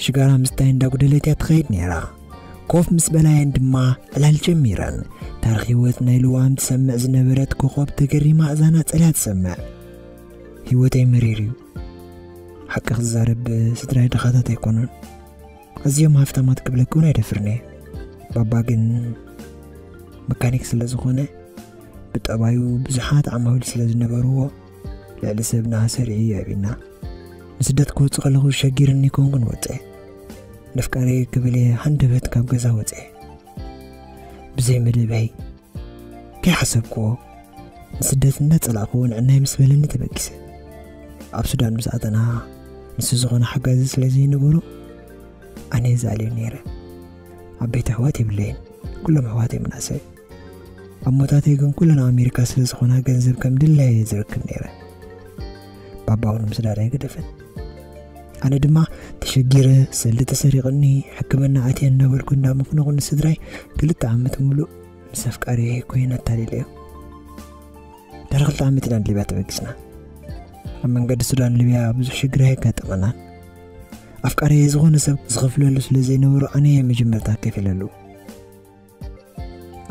ሽጋራ ምስታይ እንዳጉደለት እያ ትኸይድ ነይራ። ኮፍ ምስ በላየን ድማ ዕላል ጀሚረን። ታሪኽ ህይወት ናይ ልዋም ትሰምዕ ዝነበረት ኮኾብ ተገሪማ እዛና ጸልያ ትሰምዕ። ህይወተይ መሪር እዩ። ሓቂ ክዛረብ ስድራይ ድኻታት ኣይኮኑን። ኣዝዮም ሃፍታማት ክብለኪ እውን ኣይደፍርን እየ። ባባ ግን መካኒክ ስለ ዝኾነ ብጠባዩ ብዙሓት ዓማዊል ስለ ዝነበርዎ ልዕሊ ሰብና ሰሪዑ እዩ ኣቢና። ንስደት ክወጽእ ከለኹ ሸጊርኒ ኮንኩን ወጸ። ነፍቃሪ ክብል እየ ሃንደበት ካብ ገዛ ወጸ። ብዘይ መደበይ ከይሓሰብክዎ ንስደት እንዳጸላእክዎ ንዕናይ ምስ በለኒ ተበጊሰ። ኣብ ሱዳን ምስ ኣተና ንሱ ዝኾነ ሓጋዚ ስለ ዘይነበሮ ኣነ እየ ዝኣልዮ ነይረ። ዓበይቲ ኣሕዋት የብለይን። ኩሎም ኣሕዋተይ ምናሰ። ኣሞታተይ ግን ኩለን ኣብ ኣሜሪካ ስለ ዝኾና ገንዘብ ከም ድላየ እየ ዝረክብ ነይረ። ባባ እውን ምስዳድ ኣይገደፈን። ኣነ ድማ ተሸጊረ ሰልዲ ተሰሪቕኒ ሕክምና ኣትየ እናበልኩ እንዳመኽነኹ ንስድራይ ክልተ ዓመት ሙሉእ ምስ ኣፍቃሪየ ኮይነ ኣታሊለዮ። ድሕሪ ክልተ ዓመት ኢና ንሊብያ ተበጊስና። ኣብ መንገዲ ሱዳን ሊብያ ብዙሕ ሽግር ኣየጋጠመናን። ኣፍቃሪየ ዝኾነ ሰብ ዝኸፍለሉ ስለ ዘይነበሮ ኣነ እየ መጀመርታ ከፊለሉ።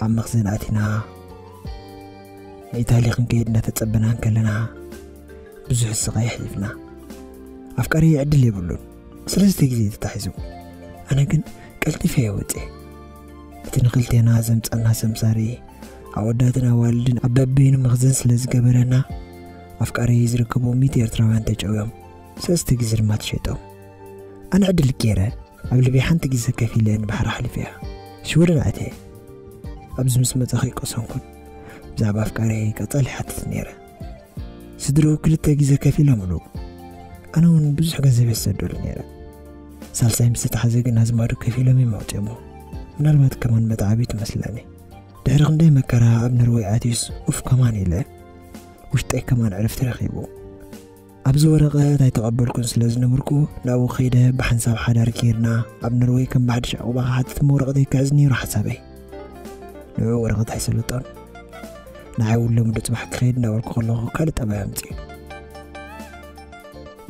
ኣብ መኽዘን ኣቲና ንኢታሊ ክንከይድ እንዳተጸበና እንከለና ብዙሕ ስቓይ ኣሕሊፍና። ኣፍቃሪየ ዕድል የብሉን። ሰለስተ ግዜ ተታሒዙ። ኣነ ግን ቀልጢፈ እየ ወፅየ። እቲ ንክልቴና ዘምፀና ሰምሳሪ ኣወዳትን ኣዋልድን ኣብ በበይኑ መኽዘን ስለ ዝገበረና ኣፍቃሪየ ዝርከቦም ሚእቲ ኤርትራውያን ተጨውዮም። ሰለስተ ግዜ ድማ ተሸይጦም። ኣነ ዕድል ገይረ ኣብ ሊብያ ሓንቲ ግዜ ከፊለ ንባሕሪ ሓሊፈያ ሽወደን ኣትየ። ኣብዚ ምስ መጻኹ ኣይቀሰንኩን። ብዛዕባ ኣፍቃሪየ ቀጻሊ ይሓትት ነይረ። ስድርኡ ክልተ ግዜ ከፊሎምሉ። ኣነ እውን ብዙሕ ገንዘብ እየ ዝሰደሉ ነይረ። ሳልሳይ ምስ ተታሕዘ ግን ኣዝማዱ ከፊሎም እዮም ኣውፅኦሞ። ምናልባት ከማን መትዓቢ ትመስለኒ። ድሕሪ ክንደይ መከራ ኣብ ኖርወይ ኣትዩስ ኡፍ ከማን ኢለ ውሽጠይ ከማን ዕረፍቲ ረኺቡ። ኣብዚ ወረቐት ኣይተቐበልኩን ስለ ዝነበርኩ ናብኡ ከይደ ብሓንሳብ ሓዳር ገይርና ኣብ ኖርወይ ከም ብሓድሽ ዕቑባ ክሓትት እሞ ወረቐተይ ክሕዝ ነይሩ ሓሳበይ። ንዕኡ ወረቐት ኣይሰለጦን። ንዓይ እውን ሎሚ ዶ ጽባሕ ክኸይድ እንዳበልኩ ከለኹ ካልእ ጠባይ ኣምጺኡ።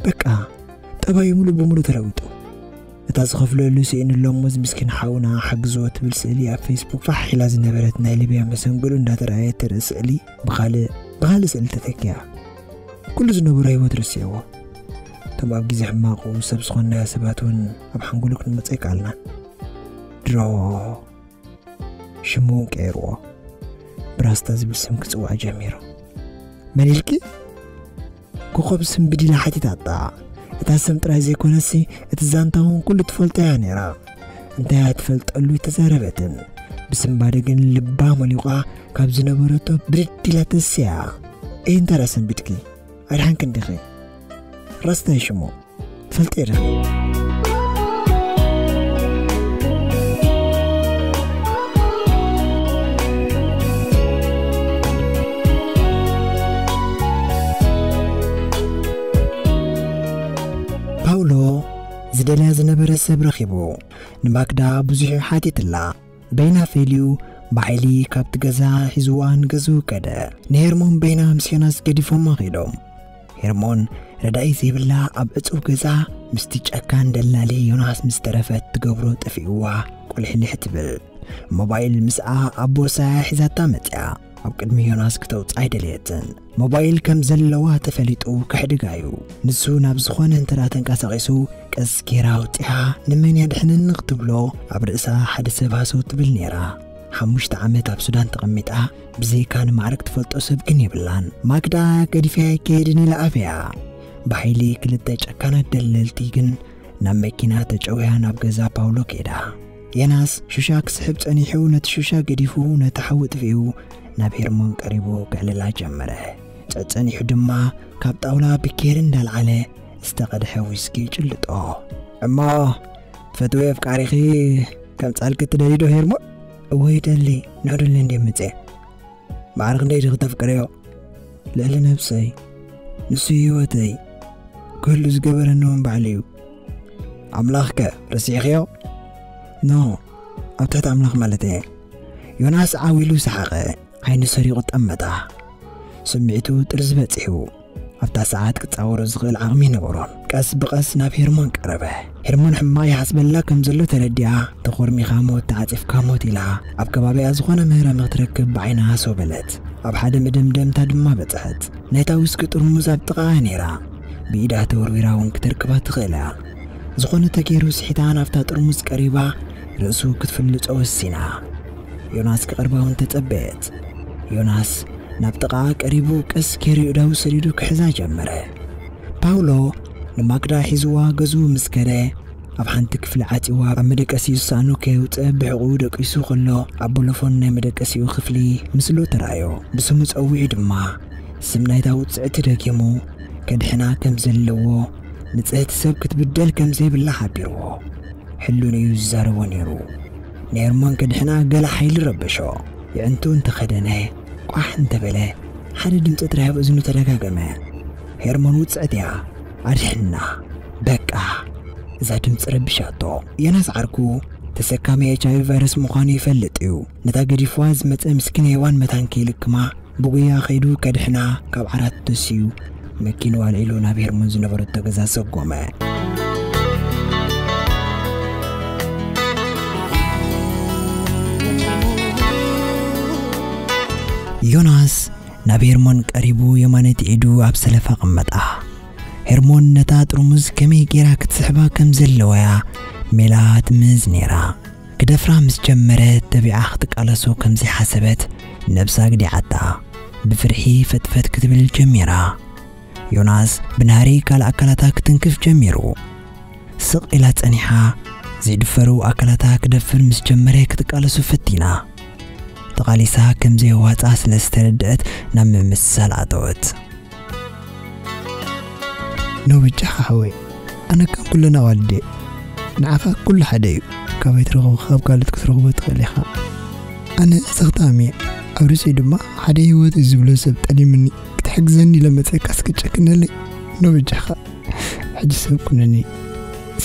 በቃ ጠባዩ ሙሉእ ብሙሉእ ተለዊጡ። እታ ዝኸፍለሉ ስኢኑ ኣሎ እሞ እዚ ምስኪን ሓውና ሓግዝዎ ትብል ስእሊ ኣብ ፌስቡክ ፋሕ ኢላ ዝነበረት ናይ ሊብያ መሰንግሉ እንዳተረኣየት ተርኢ ስእሊ ብኻልእ ብኻልእ ስእሊ ተተኪኣ። ኩሉ ዝነበሮ ህይወት ረሲዕዎ። እቶም ኣብ ግዜ ሕማቑ ሰብ ዝኾንናዮ ሰባት እውን ኣብ ሓንጎሉ ክንመጽእ ኣይከኣልናን። ድሮ ሽሙ እውን ቀይርዎ። ብራስታ ዝብል ስም ክጽዋዕ ጀሚሩ። መን ኢልኪ? ኮኾብ ስም ብዲላ ሓቲታታ። እታ ስም ጥራይ ዘይኮነሲ እቲ ዛንታ እውን ኩሉ ትፈልጦ እያ ነይራ። እንታይ እያ ትፈልጠሉ ኣይተዛረበትን። ብስንባደ ግን ልባ መሊቋ ካብ ዝነበረቶ ብድድ ኢላ ተስያ። እይ እንተ ደኣ ሰንቢድኪ ኣይድሓንክን ዲኺ? ራስታይ ሽሙ ትፈልጢ ዲኺ? ፓውሎ ኢላ ዝነበረ ሰብ ረኺቡ ንማክዳ ብዙሕ ሓቲትላ። በይና ፈልዩ ብሓይሊ ካብቲ ገዛ ሒዝዋ ንገዝኡ ከደ። ንሄርሞን በይና ምስ ዮናስ ገዲፎማ ኸይዶም። ሄርሞን ረዳኢ ዘይብላ ኣብ ዕጹው ገዛ ምስቲ ጨካን ደላሊ ዮናስ ምስ ተረፈት ትገብሮ ጠፊእዋ ቁልሕልሕ ትብል። ሞባይል ምስኣ ኣብ ቦርሳ ሒዛታ መጽያ ኣብ ቅድሚ ዮናስ ክተውጽእ ኣይደለየትን። ሞባይል ከም ዘለዋ ተፈሊጡ ክሕድጋ እዩ። ንሱ ናብ ዝኾነ እንተ ደኣ ተንቀሳቒሱ ቀስ ጌራ ኣውጺኣ ንመን የድሕነኒ ክትብሎ ኣብ ርእሳ ሓደ ሰብ ሃሰው ትብል ነይራ። ሓሙሽተ ዓመት ኣብ ሱዳን ተቐሚጣ ብዘይካ ንማዕረግ ትፈልጦ ሰብ ግን የብላን። ማክዳ ገዲፈያ ኣይከይድን ኢላ ኣብያ። ብሓይሊ ክልተ ጨካናት ደለልቲ ግን ናብ መኪና ተጨውያ ናብ ገዛ ፓውሎ ከይዳ። የናስ ሹሻ ክስሕብ ጸኒሑ ነቲ ሹሻ ገዲፉ ነቲ ሓዊ ጥፊኡ ናብ ሄርሞን ቀሪቡ ከዕልላ ጀመረ። ጸጸኒሑ ድማ ካብ ጣውላ ብኬሪ እንዳልዓለ ዝተቐድሐ ዊስኪ ይጭልጦ። እሞ ትፈትዊ ኣፍቃሪኺ ከምጻልኪ ትደልዩ ዶ ሄርሞን? እወ ይደሊ፣ ንዕዱልኒ እንድየ መጽየ። ማዕረ ክንደይ ዲኺ ተፍቅርዮ? ልዕሊ ነብሰይ። ንሱ እዩ ህይወተይ። ክህሉ ዝገበረኒ እውን ባዕሉ እዩ። ኣምላኽከ ረሲዕኽዮ? ኖ፣ ኣብ ትሕቲ ኣምላኽ ማለት እየ። ዮናስ ዓው ኢሉ ሰሓቐ። ዓይኑ ሰሪቑ ጠመታ። ስምዒቱ ጥርዚ በጺሑ። ኣብታ ሰዓት ክጻወሮ ዝኽእል ዓቕሚ ኣይነበሮን። ቀስ ብቐስ ናብ ሄርሞን ቀረበ። ሄርሞን ሕማቕ ይሓስበላ ከም ዘሎ ተረዲኣ፣ ተኾርሚኻ ሞት፣ ተዓጺፍካ ሞት ኢላ ኣብ ከባቢኣ ዝኾነ መህረሚ ክትረክብ ብዓይና ሃሰው በለት። ኣብ ሓደ መደምደምታ ድማ በጽሐት። ናይታ ዊስኪ ጥርሙዝ ኣብ ጥቓኣ ነይራ። ብኢዳ ተወርዊራ እውን ክተርክባ ትኽእል እያ። ዝኾነ ተገይሩ ስሒታ ናብታ ጥርሙዝ ቀሪባ ርእሱ ክትፍልጾ ወሲና። ዮናስ ክቐርባ እውን ተጸበየት። ዮናስ ናብ ጥቓኣ ቀሪቡ ቀስ ጌሩ ኣእዳዉ ሰዲዱ ክሕዛ ጀመረ። ፓውሎ ንማክዳ ሒዝዋ ገዝኡ ምስ ከደ፣ ኣብ ሓንቲ ክፍሊ ዓጺዋ ኣብ መደቀሲኡ ዝሰኣኑ ከየውጽአ ብሕቑኡ ደቂሱ ከሎ ኣብ ቦሎፎን ናይ መደቀሲኡ ክፍሊ ምስሉ ተራእዮ። ብስሙ ጸዊዑ ድማ ስም ናይታ ውጽዕቲ ደጊሙ ከድሕና ከም ዘለዎ፣ ንጽህቲ ሰብ ክትብደል ከም ዘይብላ ሓቢርዎ። ሕሉን እዩ ዝዛረቦ ነይሩ። ንኤርሞን ከድሕና ገለ ሓይሊ ረበሾ። የዕንቱ እንተኸደነ፣ ቋሕ እንተበለ፣ ሓደ ድምፂ ጥራይ ኣብ እዝኑ ተደጋገመ። ሄርሞን ውፅዕት እያ፣ ኣድሕና፣ በቃ። እዛ ድምፂ ረቢሻቶ። ዮናስ ዓርኩ ተሰካሚ ኤች ኣይ ቪ ቫይረስ ምዃኑ ይፈልጥ እዩ። ነታ ገዲፍዋ ዝመፀ ምስኪን ሄዋን መታን ከይልክማ ብጉያ ከይዱ ከድሕና ካብ ዓራት ተሲኡ መኪንኡ ኣልዒሉ ናብ ሄርሞን ዝነበረቶ ገዛ ሰጎመ። ዮናስ ናብ ሄርሞን ቀሪቡ የማነይቲ ኢዱ ኣብ ሰለፋ ቀመጣ። ሄርሞን ነታ ጥርሙዝ ከመይ ጌራ ክትስሕባ ከም ዘለዋያ ሜላ ትምህዝ ነይራ። ክደፍራ ምስ ጀመረ ተቢዓ ክትቃለሶ ከም ዘይሓሰበት ነብሳ ኣግዲዓታ። ብፍርሒ ፈትፈት ክትብል ጀሚራ። ዮናስ ብናህሪ ካልእ ኣካላታ ክትንክፍ ጀሚሩ። ስቕ ኢላ ጸኒሓ፣ ዘይድፈሩ ኣካላታ ክደፍር ምስ ጀመረ ክትቃለሱ ፈቲና። ተቓሊሳ ከም ዘየዋጽኣ ስለ ዝተረድአት ናብ ምምስሳል ኣተወት። ኖ በጃኻ ሓወይ፣ ኣነ ከም ኩለን ኣዋልድ እየ። ንዓኻ ኩሉ ሓደ እዩ። ካበይ ትረኽቦ ካብ ካልኦት ክትረኽቦ ትኽእል ኢኻ። ኣነ ዘኽታም እየ። ኣብ ርእሲኡ ድማ ሓደ ህይወት እዩ ዝብሎ ሰብ ጠሊምኒ ክትሕግዘኒ ኢለ መጸካ እስኪ ጨክነለይ። ኖ በጃኻ። ሕጂ ሰብ ኩነኒ።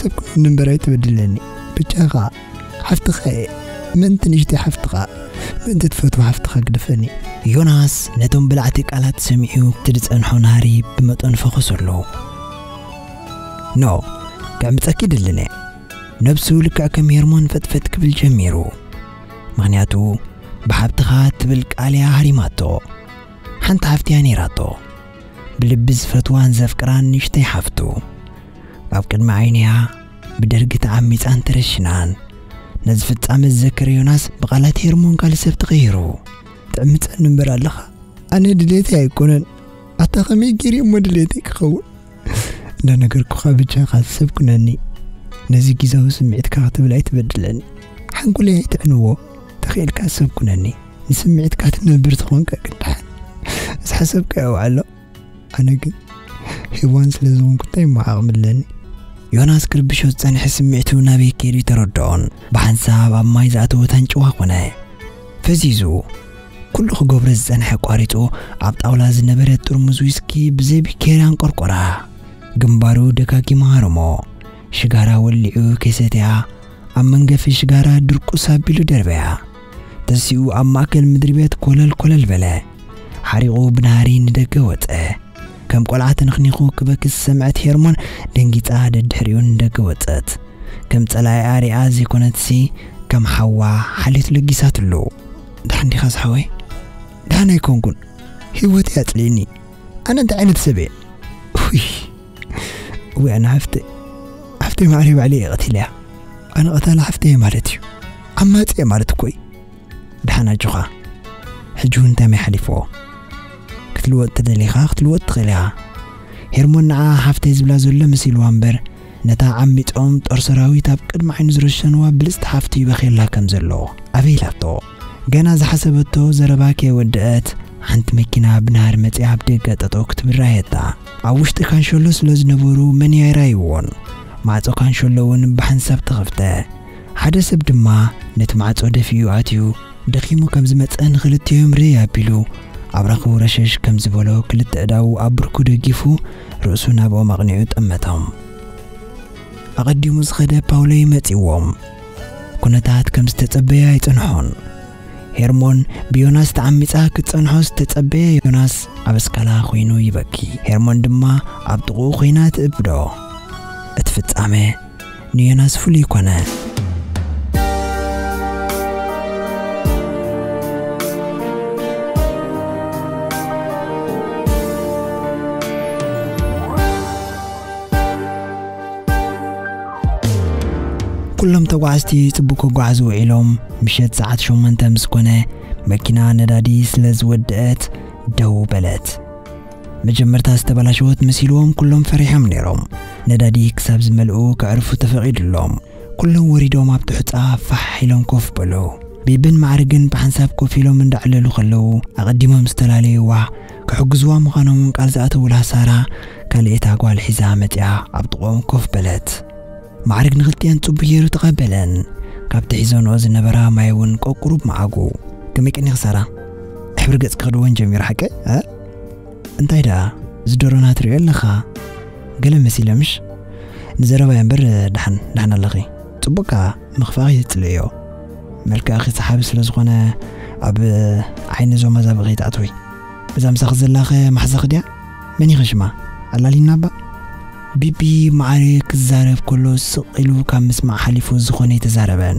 ሰብ ኩነኒ እምበር ኣይትበድለኒ። በጃኻ። ሓፍትኻ እየ። ምእንቲ ንእሽተይ ሓፍትኻ፣ ምእንቲ ትፈትዎ ሓፍትኻ ግደፈኒ። ዮናስ ነቶም በላዕቲ ቃላት ሰሚዑ እቲ ዝጸንሖ ናህሪ ብመጠኑ ፈኹሰሉ። ኖ፣ ክዕምጸኪ ይደልን እየ። ነብሱ ልክዕ ከም ሄርሞን ፈጥፈጥ ክብል ጀሚሩ። ምኽንያቱ ብሓብትኻ ትብል ቃል እያ ሃሪማቶ። ሓንቲ ሓፍቲ እያ ነይራቶ። ብልቢ ዝፈትዋን ዘፍቅራን ንእሽተይ ሓፍቱ። ኣብ ቅድሚ ዓይንያ ብደርጊ ተዓሚጻን ተረሽናን። ነዚ ፍጻመ ዝዘከረ ዮናስ ብቓላት ሄርሞን ካልእ ሰብ ተቐይሩ። ትዕምጸኒ እምበር ኣለኻ። ኣነ ድሌተይ ኣይኮነን። ኣታ ከመይ ገይረ እሞ ድሌተይ ክኸውን? እንዳነገርኩኻ ብጃኻ ሰብ ኩነኒ። ነዚ ግዛዊ ስምዒትካ ክትብል ኣይትበድለኒ። ሓንጎለይ ኣይትዕንዎ። ተኽኢልካ ሰብ ኩነኒ። ንስምዒትካ ትነብር ተኾንካ ቅዳሕ። ዝሓሰብካዮ ኣውዓሎ። ኣነ ግን ሄዋን ስለ ዝኾንኩ እንታይ እሞ ዓቕሚ ኣለኒ? ዮናስ ክርብሾ ዝጸንሐ ስምዒቱ ናበይ ከይዱ ኣይተረድኦን። ብሓንሳብ ኣብ ማይ ዝኣተወ ታንጭዋ ኮነ። ፈዚዙ፣ ኩሉ ክገብሮ ዝጸንሐ ኣቋሪጹ፣ ኣብ ጣውላ ዝነበረት ጥርሙዝ ዊስኪ ብዘይ ቢኬሪ ኣንቆርቆራ። ግንባሩ ደጋጊሙ ሃረሞ። ሽጋራ ወሊዑ ከይሰትያ ኣብ መንገፊ ሽጋራ ድርቁስ ኣቢሉ ደርበያ። ተሲኡ ኣብ ማእከል ምድሪ ቤት ኮለል ኮለል በለ። ሓሪቑ ብናህሪ ንደገ ወጸ። ከም ቆልዓ ተነኽኒኹ ክበኪ ዝሰምዐት ሄርሞን ደንጊጻ ደድሕሪኡ ንደገ ወጸት። ከም ጸላኢኣ ሪኣ ዘይኮነትሲ ከም ሓዋ ሓልዮት ለጊሳትሉ። "ደሓን ዲኻ ዝሓወይ?" "ደሓን ኣይኮንኩን። ህይወት እያ ኣጽሊእኒ። ኣነ እንታይ ዓይነት ሰብ እየ?" "ውይ፣ ውይ፣ ኣነ ሓፍተይ፣ ሓፍተይ ማዕረይ ባዕለይ እየ ቀቲለያ። ኣነ ቀታሊ ሓፍተይ እየ ማለት እዩ። ዓማጺ እየ ማለት እኮ እዩ። ደሓን ኣጆኻ። ሕጂ እውን እንታይ ማይ ሓሊፍዎ? ክትልወጥ ተደሊኻ ክትልወጥ ትኽእል ኢኻ።" ሄርሞን ንዓ ሓፍተይ ዝብላ ዘሎ መሲልዋ እምበር፣ ነታ ዓሚጾም ጦር ሰራዊት ኣብ ቅድሚ ዓይኑ ዝረሸንዋ ብልጽቲ ሓፍቱ ይበኽየላ ከም ዘሎ ኣበይ ኢላቶ። ገና ዝሓሰበቶ ዘረባ ከይወደአት፣ ሓንቲ መኪና ብናህሪ መጺኣ ኣብ ደገ ጠጠው ክትብል ረኣየታ። ኣብ ውሽጢ ካንሸሎ ስለ ዝነበሩ መን ይራይዎን። ማዕጾ ካንሸሎ እውን ብሓንሳብ ተኸፍተ። ሓደ ሰብ ድማ ነቲ ማዕጾ ደፊኡ ኣትዩ፣ ደኺሙ ከም ዝመጸ ንኽልቲኦም ርእ ኣቢሉ፣ ኣብ ራኽቡ ረሸሽ ከም ዝበሎ ክልተ ኣእዳዉ ኣብ ብርኩ ደጊፉ፣ ርእሱ ናብኦም ኣቕኒዑ ጠመቶም። ኣቐዲሙ ዝኸደ ፓውሎ ይመጺዎም። ኩነታት ከም ዝተጸበየ ኣይጸንሖን። ሄርሞን ብዮናስ ተዓሚጻ ክትጸንሖ ዝተጸበየ ዮናስ ኣብ እስካላ ኮይኑ ይበኪ። ሄርሞን ድማ ኣብ ጥቕኡ ኮይና ትእብዶ። እቲ ፍጻመ ንዮናስ ፍሉይ ኮነ። ኩሎም ተጓዓዝቲ ጽቡቕ ክጓዓዙ ውዒሎም፣ ምሸት ሰዓት ሸሞንተ ምስ ኮነ፣ መኪና ነዳዲ ስለ ዝወደአት ደው በለት። መጀመርታ ዝተበላሸወት መሲልዎም ኩሎም ፈሪሖም ነይሮም። ነዳዲ ክሳብ ዝመልኡ ከዕርፉ ተፈቒዱሎም። ኩሎም ወሪዶም ኣብ ትሑጻ ፋሕ ኢሎም ኮፍ በሉ። ቢብን ማዕርግን ብሓንሳብ ኮፍ ኢሎም እንዳዕለሉ ከለዉ፣ ኣቐዲሞም ዝተላለዩዋ ክሕግዝዋ ምዃኖም እውን ቃል ዝኣተውላ ሳራ፣ ካልኣይታ ጓል ሒዛ መጺኣ ኣብ ጥቕኦም ኮፍ በለት። ማዕርግ ንኽልቲኣን ጽቡቕ ገይሩ ተቐበለን። ካብቲ ሒዞንኦ ዝነበራ ማይ እውን ቆቁሩብ መዓጉ። "ከመይ ቀኒኺ ሳራ? ሕብሪ ገጽኪ ክድወን ጀሚሩ ሓቀይ?" "እ? እንታይ ደኣ? ዝደሮና ትሪኦ ኣለኻ? ገለ መሲለ ምሽ? ንዘረባ እያ እምበር ደሓን፣ ደሓን ኣለኺ። ጽቡቕካ ምኽፋእኺ ትጽልእዮ። መልክዕኺ ሰሓቢ ስለ ዝኾነ ኣብ ዓይኒ እዞም ኣዛብእ ከይትኣትዊ። እዛ ምሳኺ ዘላኸ ማሕዛኺ ድያ? መን ኢኸ ሽማ? ኣላሊና እባ?" ቢቢ ማዕረ ክዛረብ ከሎ ስቕ ኢሉ ካብ ምስማዕ ሓሊፉ ዝኾነ ኣይተዛረበን።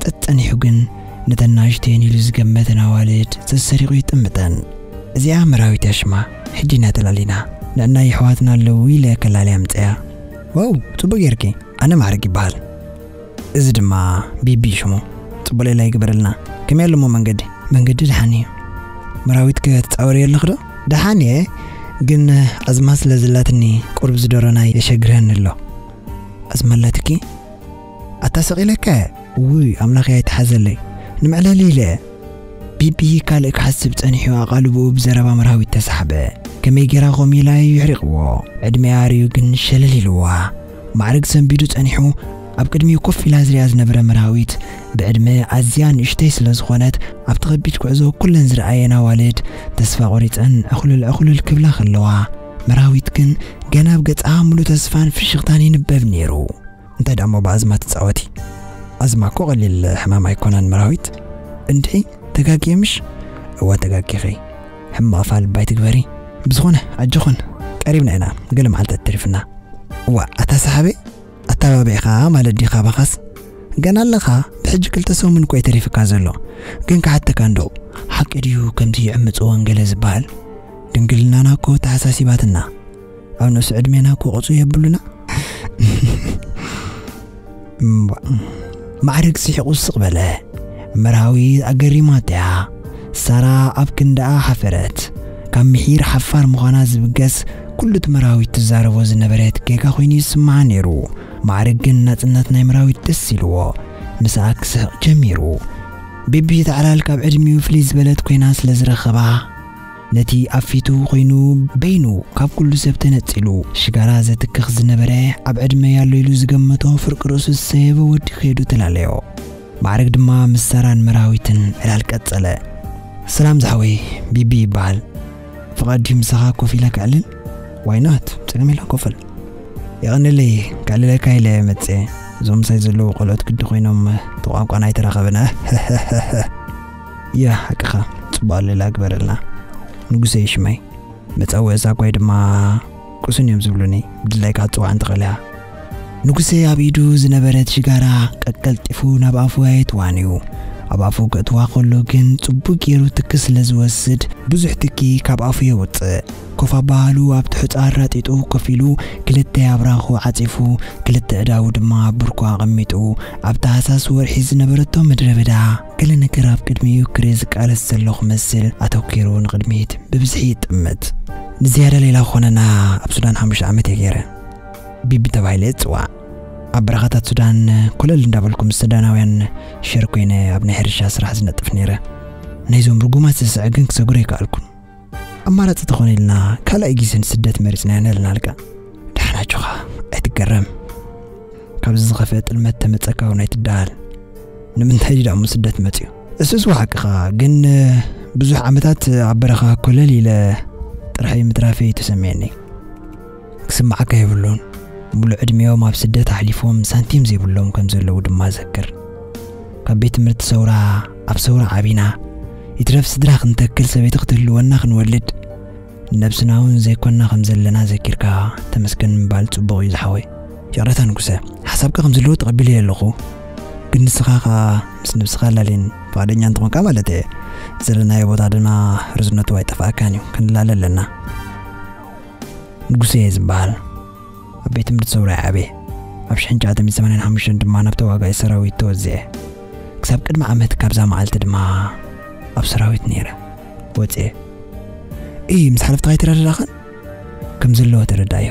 ጠጥ ጸኒሑ ግን ነተን ናእሽተየን ኢሉ ዝገመተን ኣዋልድ ተሰሪቑ ይጥምተን። "እዚኣ መራዊት እያ ሽማ፣ ሕጂ ኢና ተላሊና። ንዕናይ ኣሕዋትና ኣለዉ ኢለ ከላልያ ምጸያ። ዋው፣ ጽቡቕ ጌርኪ። ኣነ ማዕረግ ይበሃል። እዚ ድማ ቢቢ ሽሙ። ጽቡቕ ሌላ ይግበረልና። ከመይ ኣለሞ መንገዲ?" "መንገዲ ደሓን እዩ። መራዊት ከ ትጻወሪ ኣለኺ ዶ?" "ደሓን እየ፣ ግን ኣዝማ ስለ ዘላትኒ ቁሩብ ዝደሮና የሸግረኒ ኣሎ። ኣዝማ ኣላትኪ?" "ኣታ ሰቒለካ እየ። ውይ ኣምላኽ ኣይትሓዘለይ። ንመዕለሊ ኢለ እየ።" ቢቢ ካልእ ክሓስብ ጸኒሑ ኣቓልቦኡ ብዘረባ መራዊት ተሳሕበ። ከመይ ጌራ ከምኡ ኢላ እዩ ይሕሪቕዎ። ዕድሚኣ ኣርእዩ ግን ሸለል ኢልዋ። ማዕረግ ሰንቢዱ ጸኒሑ ኣብ ቅድሚኡ ኮፍ ኢላ ዝሪኣ ዝነበረ መራዊት ብዕድመ ኣዝያ ንእሽተይ ስለ ዝኾነት ኣብቲ ከቢድ ጉዕዞ ኩለን ዝረኣየን ኣዋልድ ተስፋ ቆሪጸን ዕኹልል ዕኹልል ክብላ ከለዋ መራዊት ግን ገና ኣብ ገጻ ሙሉ ተስፋን ፍሽኽታን ይንበብ ነይሩ። እንታይ ደኣ እሞ ብኣዝማ ትጻወቲ? ኣዝማ እኮ ቀሊል ሕማም ኣይኮነን መራዊት። እንድዒ ተጋግየ ምሽ? እወ ተጋጊኺ። ሕማቕ ፋል ባይ ትግበሪ። ብዝኾነ ኣጆኹን ቀሪብና ኢና፣ ገለ መዓልታት ተሪፍና። እዋ ኣታ ሰሓበይ፣ ኣተባቢዕኻ ማለት ዲኻ ባኻስ? ገና ኣለኻ፣ ብሕጂ ክልተ ሰሙን እኮ እዩ ተሪፍካ ዘሎ። ግን ክሓተካ እንዶ፣ ሓቂ ድዩ ከምቲ ይዕምጽዎን ገለ ዝበሃል? ድንግልናና እኮ ተሓሳሲባትና። ኣብ ንእስ ዕድሜና እኮ ቁጽሪ የብሉና። እምቧ። ማዕረግ ስሒቑ ስቕ በለ። መርሃዊ ኣገሪማቶ እያ። ሳራ ኣብ ክንዳኣ ሓፈረት። ካብ ምሒር ሓፋር ምዃና ዝብገስ ኩሉ እቲ መርሃዊት ትዛረቦ ዝነበረት ጌጋ ኮይኑ ይስምዓ ነይሩ። ማዕረግ ግን ናጽነት ናይ መርሃዊት ደስ ኢልዎ። ምስኣ ክስሕቕ ጀሚሩ። ቢቢ እቲ ዓላል ካብ ዕድሚኡ ፍልይ ዝበለት ኮይና ስለ ዝረኸባ፣ ነቲ ኣብ ፊቱ ኮይኑ በይኑ ካብ ኩሉ ሰብ ተነጺሉ ሽጋራ ዘትክኽ ዝነበረ ኣብ ዕድመ ያሎ ኢሉ ዝገመቶ ፍርቂ ርእሱ ዝሰየበ ወዲ ከይዱ ተላለዮ። ማዕረግ ድማ ምስ ሳራን መራዊትን ዕላል ቀጸለ። ሰላም ዝሓወይ፣ ቢቢ ይበሃል። ፍቓድ ድዩ ምሳኻ ኮፍ ኢለ ክዕልል? ዋይ ኖት፣ ጸገም የለን፣ ኮፍ በል። የቐንለይ። ከዕልለካ ኢለ መጽኤ። እዞም ምሳይ ዘለዉ ቆልዑት ግዲ ኮይኖም፣ እቲ ቋንቋና ኣይተራኸበና። ያ፣ ሓቅኻ። ጽቡቕ ኣለላ ግበረልና። ንጉሰይ ሽመይ። መጸውዒ ዛጓይ ድማ ቁሱን እዮም ዝብሉኒ። ብድላይካ ክትጽዋዕ እንተኽእል ኢኻ። ንጉሰይ ኣብ ኢዱ ዝነበረት ሽጋራ ቀቀልጢፉ ናብ ኣፉ ኣየእትዋን እዩ። ኣብ ኣፉ ከእትዋ ከሎ ግን ጽቡቕ ገይሩ ትኪ ስለ ዝወስድ፣ ብዙሕ ትኪ ካብ ኣፉ የውጽእ። ኮፍ ኣባሃሉ ኣብ ትሑጻ ኣራጢጡ ኮፍ ኢሉ፣ ክልተ ኣብራኹ ዓጺፉ፣ ክልተ ኣእዳዉ ድማ ኣብ ብርኩ ኣቐሚጡ፣ ኣብታ ሃሳስ ወርሒ ዝነበረቶ ምድረ በዳ፣ ገለ ነገር ኣብ ቅድሚኡ ክርኢ ዝቃለስ ዘሎ ክመስል ኣተኲሩ ንቕድሚት ብብዝሒ ይጥምት። ንዝያዳ ሌላ ክኾነና ኣብ ሱዳን ሓሙሽተ ዓመት እየ ገይረ። ቢቢ ተባሂለ እየ ዝጽዋዕ። ኣብ በረኻታት ሱዳን ኮለል እንዳበልኩ ምስ ሱዳናውያን ሸር ኮይነ ኣብ ናይ ሕርሻ ስራሕ ዝነጥፍ ነይረ። ናይዞም ርጉማት ስስዐ ግን ክሰግሮ ኣይከኣልኩን። ኣማራጺ ተኾነ ኢልና ካልኣይ ግዜ ንስደት መሪጽናዮ ነለናልካ። ደሓን ኣጆኻ፣ ኣይትገረም። ካብዚ ዝኸፍአ ጥልመት ተመጸካ እውን ኣይትደሃል። ንምንታይ ድዩ ደኣ እሞ ስደት መጺኡ? እሱስ ሓቅኻ፣ ግን ብዙሕ ዓመታት ኣብ በረኻ ኮለል ኢለ ጥርሐይ ምትራፈይ እዩ ተሰሚዕኒ። ክስምዓካ የብሉን። ሙሉእ ዕድሚኦም ኣብ ስደት ኣሕሊፎም ሳንቲም ዘይብሎም ከም ዘለዉ ድማ ዘክር። ካብ ቤት ትምህርቲ ሰውራ ኣብ ሰውራ ዓቢና፣ ይትረፍ ስድራ ክንተክል ሰበይቲ ክትህልወና ክንወልድ፣ ንነብስና እውን ዘይኮንና ከም ዘለና ዘኪርካ ተመስገን ምባል ጽቡቕ እዩ ዝሓወይ። ይቕረታ ንጉሰ፣ ሓሳብካ ከም ዘለዎ ተቐቢለዮ ኣለኹ። ግን ንስኻ ኸኣ ምስ ነብስኻ ኣላልየን ፍቓደኛ እንተኾንካ ማለት እየ። ዘለናዮ ቦታ ድማ ርዝነቱ ኣይጠፍኣካን እዩ፣ ክንላለ ኣለና። ንጉሰ እየ ዝበሃል። ኣብ ቤት ትምህርቲ ሰውራ እየ ዓብየ። ኣብ ሽሕን ትሽዓተ ሚእትን ሰማንያን ሓሙሽተን ድማ ናብ ተዋጋኢ ሰራዊት ተወዚዐ። ክሳብ ቅድሚ ዓመት ካብዛ መዓልቲ ድማ ኣብ ሰራዊት ነይረ። ወፅየ። እይ፣ ምስ ሓለፍትኻ ኣይተረዳዳእኻን? ከም ዘለዎ ተረዳእዮ።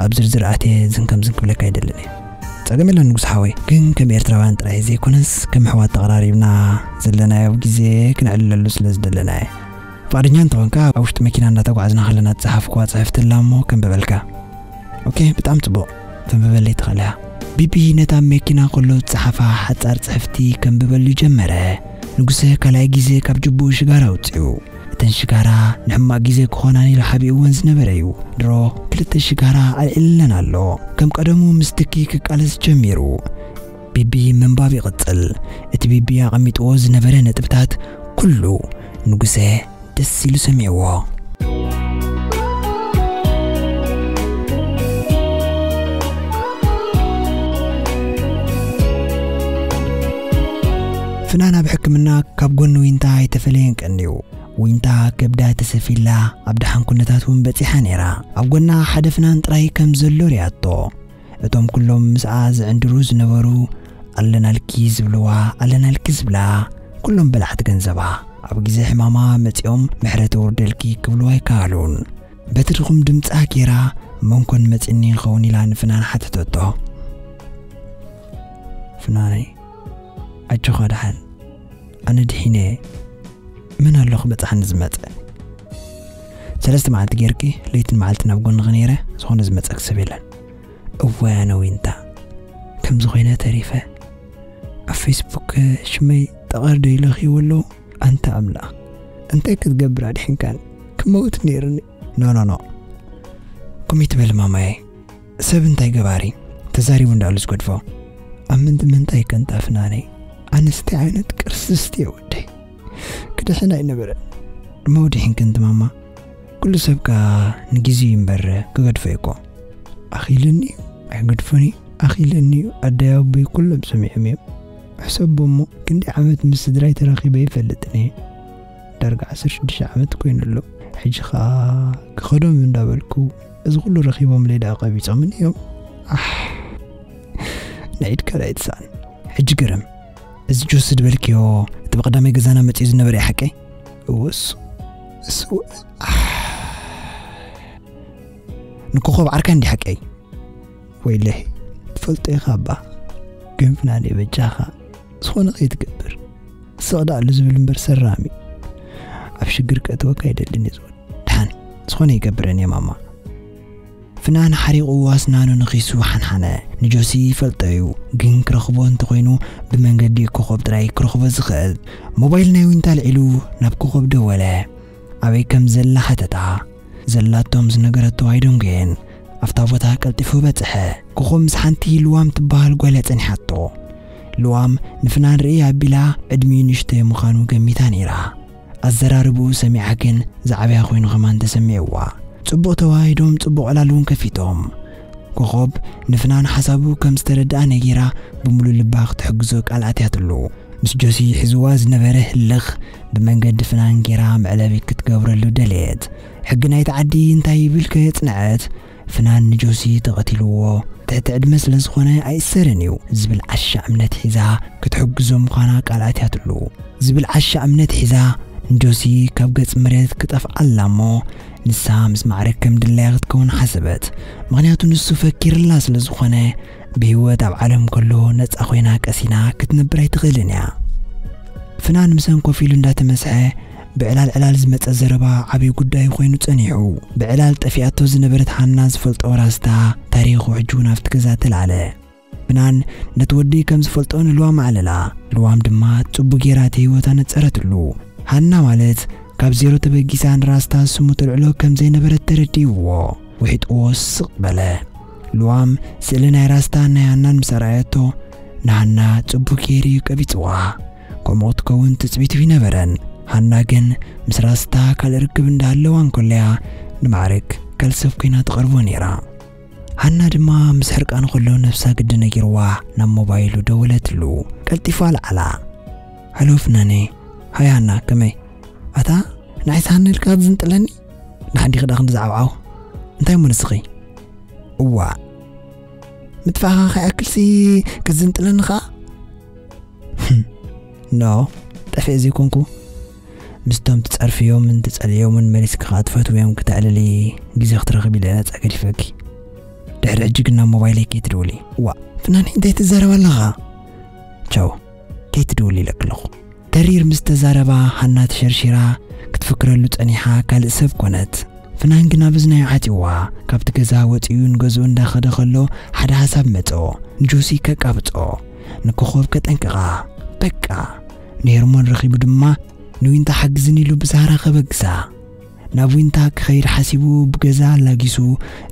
ኣብ ዝርዝር ኣትየ ዝን ከም ዝን ክብለካ ኣይደልን እየ። ጸገም የለን ንጉስ ሓወይ፣ ግን ከም ኤርትራውያን ጥራይ ዘይኮነስ ከም ኣሕዋት ተቐራሪብና ዘለናዮ ግዜ ክነዕልለሉ ስለ ዝደለና እየ። ፍቓደኛ እንተኾንካ ኣብ ውሽጢ መኪና እንዳተጓዕዝና ከለና ዝጸሓፍኩዋ ጽሕፍቲ ኣላ እሞ ከንብበልካ። ኦኬ፣ ብጣዕሚ ጽቡቕ። ተንብበለይ ትኽእል እያ። ቢቢ ነታ ኣብ መኪና ከሎ ዝጸሓፋ ሓጻር ጽሕፍቲ ከንብበሉ ጀመረ። ንጉሰ ካልኣይ ግዜ ካብ ጅቡኡ ሽጋራ ኣውጺኡ። እተን ሽጋራ ንሕማቕ ግዜ ክኾናን ኢሉ ሓቢእወን ዝነበረ እዩ። ድሮ ክልተ ሽጋራ ኣልዒልለን ኣሎ። ከም ቀደሙ ምስ ትኪ ክቃለስ ጀሚሩ። ቢቢ ምንባብ ይቕጽል። እቲ ቢቢ ኣቐሚጥዎ ዝነበረ ነጥብታት ኩሉ ንጉሰ ደስ ኢሉ ሰሚዕዎ። ፍናን ኣብ ሕክምና ካብ ጎኒ ዊንታ ኣይተፈለየን ቀንዩ። ዊንታ ከብዳ ተሰፊላ ኣብ ደሓን ኩነታት እውን በጺሓ ነይራ። ኣብ ጎና ሓደ ፍናን ጥራይ ከም ዘሎ ርያቶ። እቶም ኩሎም ምስኣ ዝዕንድሩ ዝነበሩ ኣለናልኪ ዝብልዋ፣ ኣለናልኪ ዝብላ፣ ኩሎም በላዕቲ ገንዘባ ኣብ ግዜ ሕማማ መጺኦም ምሕረት የውርደልኪ ክብልዋ ኣይከኣሉን። በቲ ድኹም ድምጻ ጌራ መንኮን መጺኒ ይኸውን ኢላ ንፍናን ሓተተቶ። ፍናነይ፣ ኣጆኻ ደሓን፣ ኣነ ድሒነ፣ መን ኣሎ ክበጽሓኒ ዝመጸ? ሰለስተ መዓልቲ ጌርኪ ለይትን መዓልትን ኣብ ጎንኺ ነይረ፣ ዝኾነ ዝመጸኪ ሰብ የለን። እዋይ ኣነ ዊንታ፣ ከምዚ ኮይነ ተሪፈ። ኣብ ፌስቡክ ሽመይ ጠቐር ዶ ኢለኺ ወሎ? ኣንታ ኣምላኽ፣ እንታይ ክትገብር ኣድሒንካኒ? ክመውት ነይርኒ። ኖ፣ ኖ፣ ኖ። ኩሚ ትበል ማማየ። ሰብ እንታይ ገባሪ? ተዛሪቡ እንዳሉ ዝገድፎ። ኣብ ምንት-፣ ምንታይ ከንታ ፍናነይ? ኣነስ እንታይ ዓይነት ቅርስስቲ እየ ወደይ? ክድሕን ኣይነበረ። መውድሒን ከንቲ ማማ። ኩሉ ሰብ ከኣ ንግዜኡ እዩ እምበር ክገድፎ እዩ እኮ። ኣኺለኒ እዩ፣ ኣይገድፎን እዩ። ኣኺለኒ እዩ፣ ኣደይ ኣቦይ ኩሎም ሰሚዖም እዮም። ሕሰቦ እሞ፣ ክንደይ ዓመት ምስ ስድራይ ተራኺበ ይፈልጥን እየ። ዳርጋ ዓሰርተ ሽዱሽተ ዓመት ኮይኑ ኣሎ። ሕጂ ኸኣ ክኸዶም እንዳበልኩ፣ እዚ ኩሉ ረኺቦምለይ ደኣ ቀቢጾምን እዮም። ኣሕ፣ ንዒድ ካልኣይ ትስኣን። ሕጂ ግርም፣ እዚ ጆሲ ዝበልክዮ፣ እቲ ብቐዳማይ ገዛና መጺኡ ዝነበረ እዩ ሓቀይ? እወ፣ እሱ፣ እሱ፣ ኣሕ። ንኮኾብ ዓርካ እንዲ ሓቀይ? ወይለይ፣ ትፈልጦ ኢኻ እባ። ግን ፍናነይ በጃኻ፣ ዝኾነ ከይትገብር። ስቕ ደኣ ኣሉ ዝብል እምበር ሰራሚ። ኣብ ሽግር ከእትወካ ኣይደልን እየ ዝብል። ደሓን፣ ዝኾነ ይገብረን እየ ማማ። ፍናን ሓሪቑ ኣስናኑ ነኺሱ ሓንሓነ። ንጆሲ ይፈልጦ እዩ፣ ግን ክረኽቦ እንተኾይኑ ብመንገዲ ኮኾብ ጥራይ ክረኽቦ ዝኽእል። ሞባይል ናይ ዊንታ ኣልዒሉ ናብ ኮኾብ ደወለ። ኣበይ ከም ዘላ ሓተታ። ዘላቶም ዝነገረቶ ኣይደንጎየን። ኣብታ ቦታ ቀልጢፉ በጽሐ። ኮኾብ ምስ ሓንቲ ልዋም ትበሃል ጓል እያ ጸኒሓቶ። ልዋም ንፍናን ርእይ ኣቢላ ዕድሚኡ ንእሽተይ ምዃኑ ገሚታ ነይራ። ኣዘራርብኡ ሰሚዓ ግን ዝዓበያ ኮይኑ ከማን ተሰሚዕዋ። ጽቡቕ ተዋሂዶም ጽቡቕ ዕላል እውን ከፊቶም። ኮኾብ ንፍናን ሓሳቡ ከም ዝተረድኣ ነጊራ ብምሉእ ልባ ክትሕግዞ ቃል ኣትያትሉ። ምስ ጆሲ ሒዝዋ ዝነበረ ህልኽ ብመንገዲ ፍናን ጌራ መዕለቢ ክትገብረሉ ደለየት። ሕጊ ናይቲ ዓዲ እንታይ ይብል ከየጽንዐት ፍናን ንጆሲ ተቐቲልዎ ትሕቲ ዕድመ ስለ ዝኾነ ኣይእሰርን እዩ ዝብል ዓሻ እምነት ሒዛ ክትሕግዞ ምዃና ቃል ኣትያትሉ። ዝብል ዓሻ እምነት ሒዛ ንጆሲ ካብ ገጽ መሬት ክጠፍኣላ እሞ ንሳ ምስ ማዕረግ ከም ድላያ ክትከውን ሓሰበት። ምኽንያቱ ንሱ ፈኪርላ ስለ ዝኾነ ብህይወት ኣብ ዓለም ከሎ ነጻ ኮይና ቀሲና ክትነብር ኣይትኽእልን እያ። ፍናን ምሰን ኮፍ ኢሉ እንዳተመስሐ ብዕላል ዕላል ዝመጸ ዘረባ ዓብዪ ጉዳይ ኮይኑ ጸኒሑ። ብዕላል ጠፊኣቶ ዝነበረት ሃና ዝፈልጦ ራስታ ታሪኹ ሕጂ እውን ኣብቲ ገዛ ተላለ። ፍናን ነቲ ወዲ ከም ዝፈልጦ ንልዋም ኣዕለላ። ልዋም ድማ ጽቡቕ ጌራ እቲ ህይወታ ነጸረትሉ። ሃና ማለት ካብ ዜሮ ተበጊሳ ንራስታ ስሙ ተልዕሎ ከም ዘይነበረት ተረዲእዎ። ውሒጥዎ ስቕ በለ። ልዋም ስእሊ ናይ ራስታን ናይ ሃናን ምስ ኣርኣየቶ ንሃና ጽቡቕ ጌሩ እዩ ቀቢጽዋ። ከምኡ ክትከውን ትጽቢቱ ይነበረን። ሃና ግን ምስ ራስታ ካልእ ርክብ እንዳሃለዋ እንከለያ ንማዕረግ ካልእ ሰብ ኮይና ትቐርቦ ነይራ። ሃና ድማ ምስ ሕርቃኑ ከሎ ነብሳ ግዲ ነጊርዋ ናብ ሞባይሉ ደወለትሉ። ቀልጢፋ ኣልዓላ። ሃሎ ፍናነይ። ሃይ ሃና፣ ከመይ? ኣታ ንዓይ ሳህና ኢልካ ክትዝንጥለኒ? ንሓዲኺ ደኣ ክንዲ ዝዓብዓው? እንታይ እሞ ንስኺ? እዋ። ምጥፋእኻ ከይኣክልሲ ክትዝንጥለኒ ኸኣ? ኖ፣ ጠፊኤ ዘይኮንኩ። ምስቶም ትጸርፍዮምን ትጸልእዮምን መሊስኪ ኸኣ ትፈትውዮም ክተዕልሊ ግዜ ክትረኽቢ ኢለ ነጻ ገዲፈኪ። ድሕሪ ሕጂ ግን ናብ ሞባይለይ ከይትድውሊ። እዋ፣ ፍናነይ እንታይ ትዛረብ ኣለኻ? ቻው፣ ከይትድውሊ ኢለኪ ኣለኹ። ተሪር ምስ ተዛረባ ሃና ተሸርሺራ ክትፍክረሉ ጸኒሓ ካልእ ሰብ ኮነት። ፍናን ግና ብዝናዩ ዓጺዋ ካብቲ ገዛ ወጺኡ ንገዝኡ እንዳኸደ ከሎ ሓደ ሓሳብ መጾ። ንጆሲ ከቃብጾ፣ ንኮኾብ ከጠንቅቓ። በቃ ንሄርሞን ረኺቡ ድማ ንዊንታ ሓግዝን ኢሉ ብዛህራ ከበግሳ። ናብ ዊንታ ክኸይድ ሓሲቡ ብገዛ ኣላጊሱ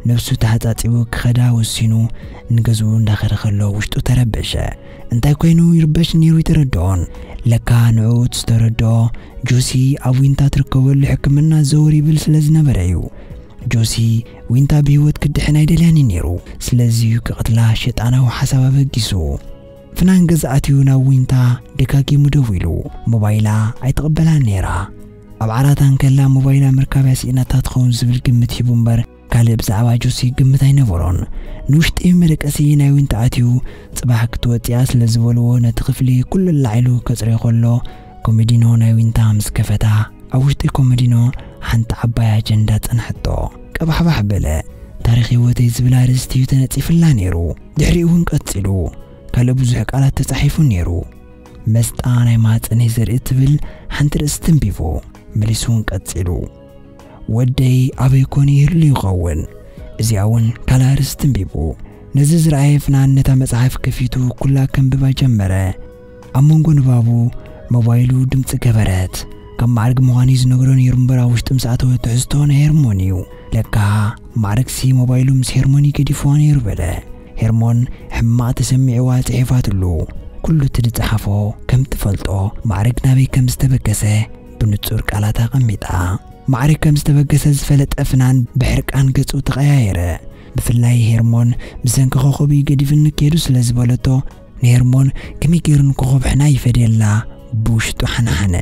ነብሱ ተሓጻጺቡ ክኸዳ ወሲኑ ንገዝኡ እንዳኸደ ከሎ ውሽጡ ተረበሸ። እንታይ ኮይኑ ይርበሽ ነይሩ ይተረድኦን። ለካ ንዕኡ እቲ ዝተረድኦ ጆሲ ኣብ ዊንታ ትርከበሉ ሕክምና ዘወር ይብል ስለ ዝነበረ እዩ። ጆሲ ዊንታ ብህይወት ክድሕን ኣይደልያን እዩ ነይሩ። ስለዚ እዩ ክቕትላ ሸጣናዊ ሓሳብ ኣበጊሱ። ፍናን ገዛ ኣትዩ ናብ ዊንታ ደጋጊሙ ደዊሉ። ሞባይላ ኣይትቕበላን ነይራ። ኣብ ዓራታ እንከላ ሞባይላ ምርካብያ ስኢናታ ትኸውን ዝብል ግምት ሂቡ እምበር ካልእ ብዛዕባ ጆሲ ግምት ኣይነበሮን። ንውሽጢ መደቀሲ ናይ ዊንታ ኣትዩ ጽባሕ ክትወጽያ ስለ ዝበልዎ ነቲ ክፍሊ ኩሉ ኣላዒሉ ከጽርዮ ከሎ ኮመዲኖ ናይ ዊንታ ምስ ከፈታ ኣብ ውሽጢ ኮመዲኖ ሓንቲ ዓባይ ኣጀንዳ ጸንሐቶ። ቀባሕባሕ በለ። ታሪኽ ህይወተይ ዝብል ኣርእስቲ እዩ ተነጺፍላ ነይሩ። ድሕሪኡ እውን ቀጺሉ ካልእ ብዙሕ ቃላት ተጻሒፉ ነይሩ። መስጣ ናይ ማህጸነይ ዘርኢ ትብል ሓንቲ ርእሲ ተንቢቡ። መሊሱ እውን ቀጺሉ ወደይ ኣበይ ኮን ይህሉ ይኸውን? እዚኣ እውን ካልእ ኣርእስቲ ተንቢቡ። ነዚ ዝረኣየ ፍናን ነታ መጽሓፍ ከፊቱ ኩላ ከንብባ ጀመረ። ኣብ መንጎ ንባቡ ሞባይሉ ድምጺ ገበረት። ካብ ማዕርግ ምዃኑ እዩ ዝነግሮ ነይሩ እምበር ኣብ ውሽጢ ምስ ኣተወ ትሕዝቶ ናይ ሄርሞን እዩ። ለካ ማዕርግሲ ሞባይሉ ምስ ሄርሞን እዩ ገዲፍዋ ነይሩ በለ። ሄርሞን ሕማቕ ተሰሚዕዋ ጽሒፋትሉ። ኩሉ እቲ ዝጸሓፎ ከም ትፈልጦ ማዕርግ ናበይ ከም ዝተበገሰ ብንጹር ቃላት ኣቐሚጣ። ማዕርግ ከም ዝተበገሰ ዝፈለጠ ፍናን ብሕርቃን ገጹ ተቐያየረ። ብፍላይ ሄርሞን ብሰንኪ ኮኾብ እዩ ገዲፍኒ ከይዱ ስለ ዝበለቶ ንሄርሞን ከመይ ገይሩ ንኮኾብ ሕና ይፈድየላ ብውሽጡ ሓነሓነ።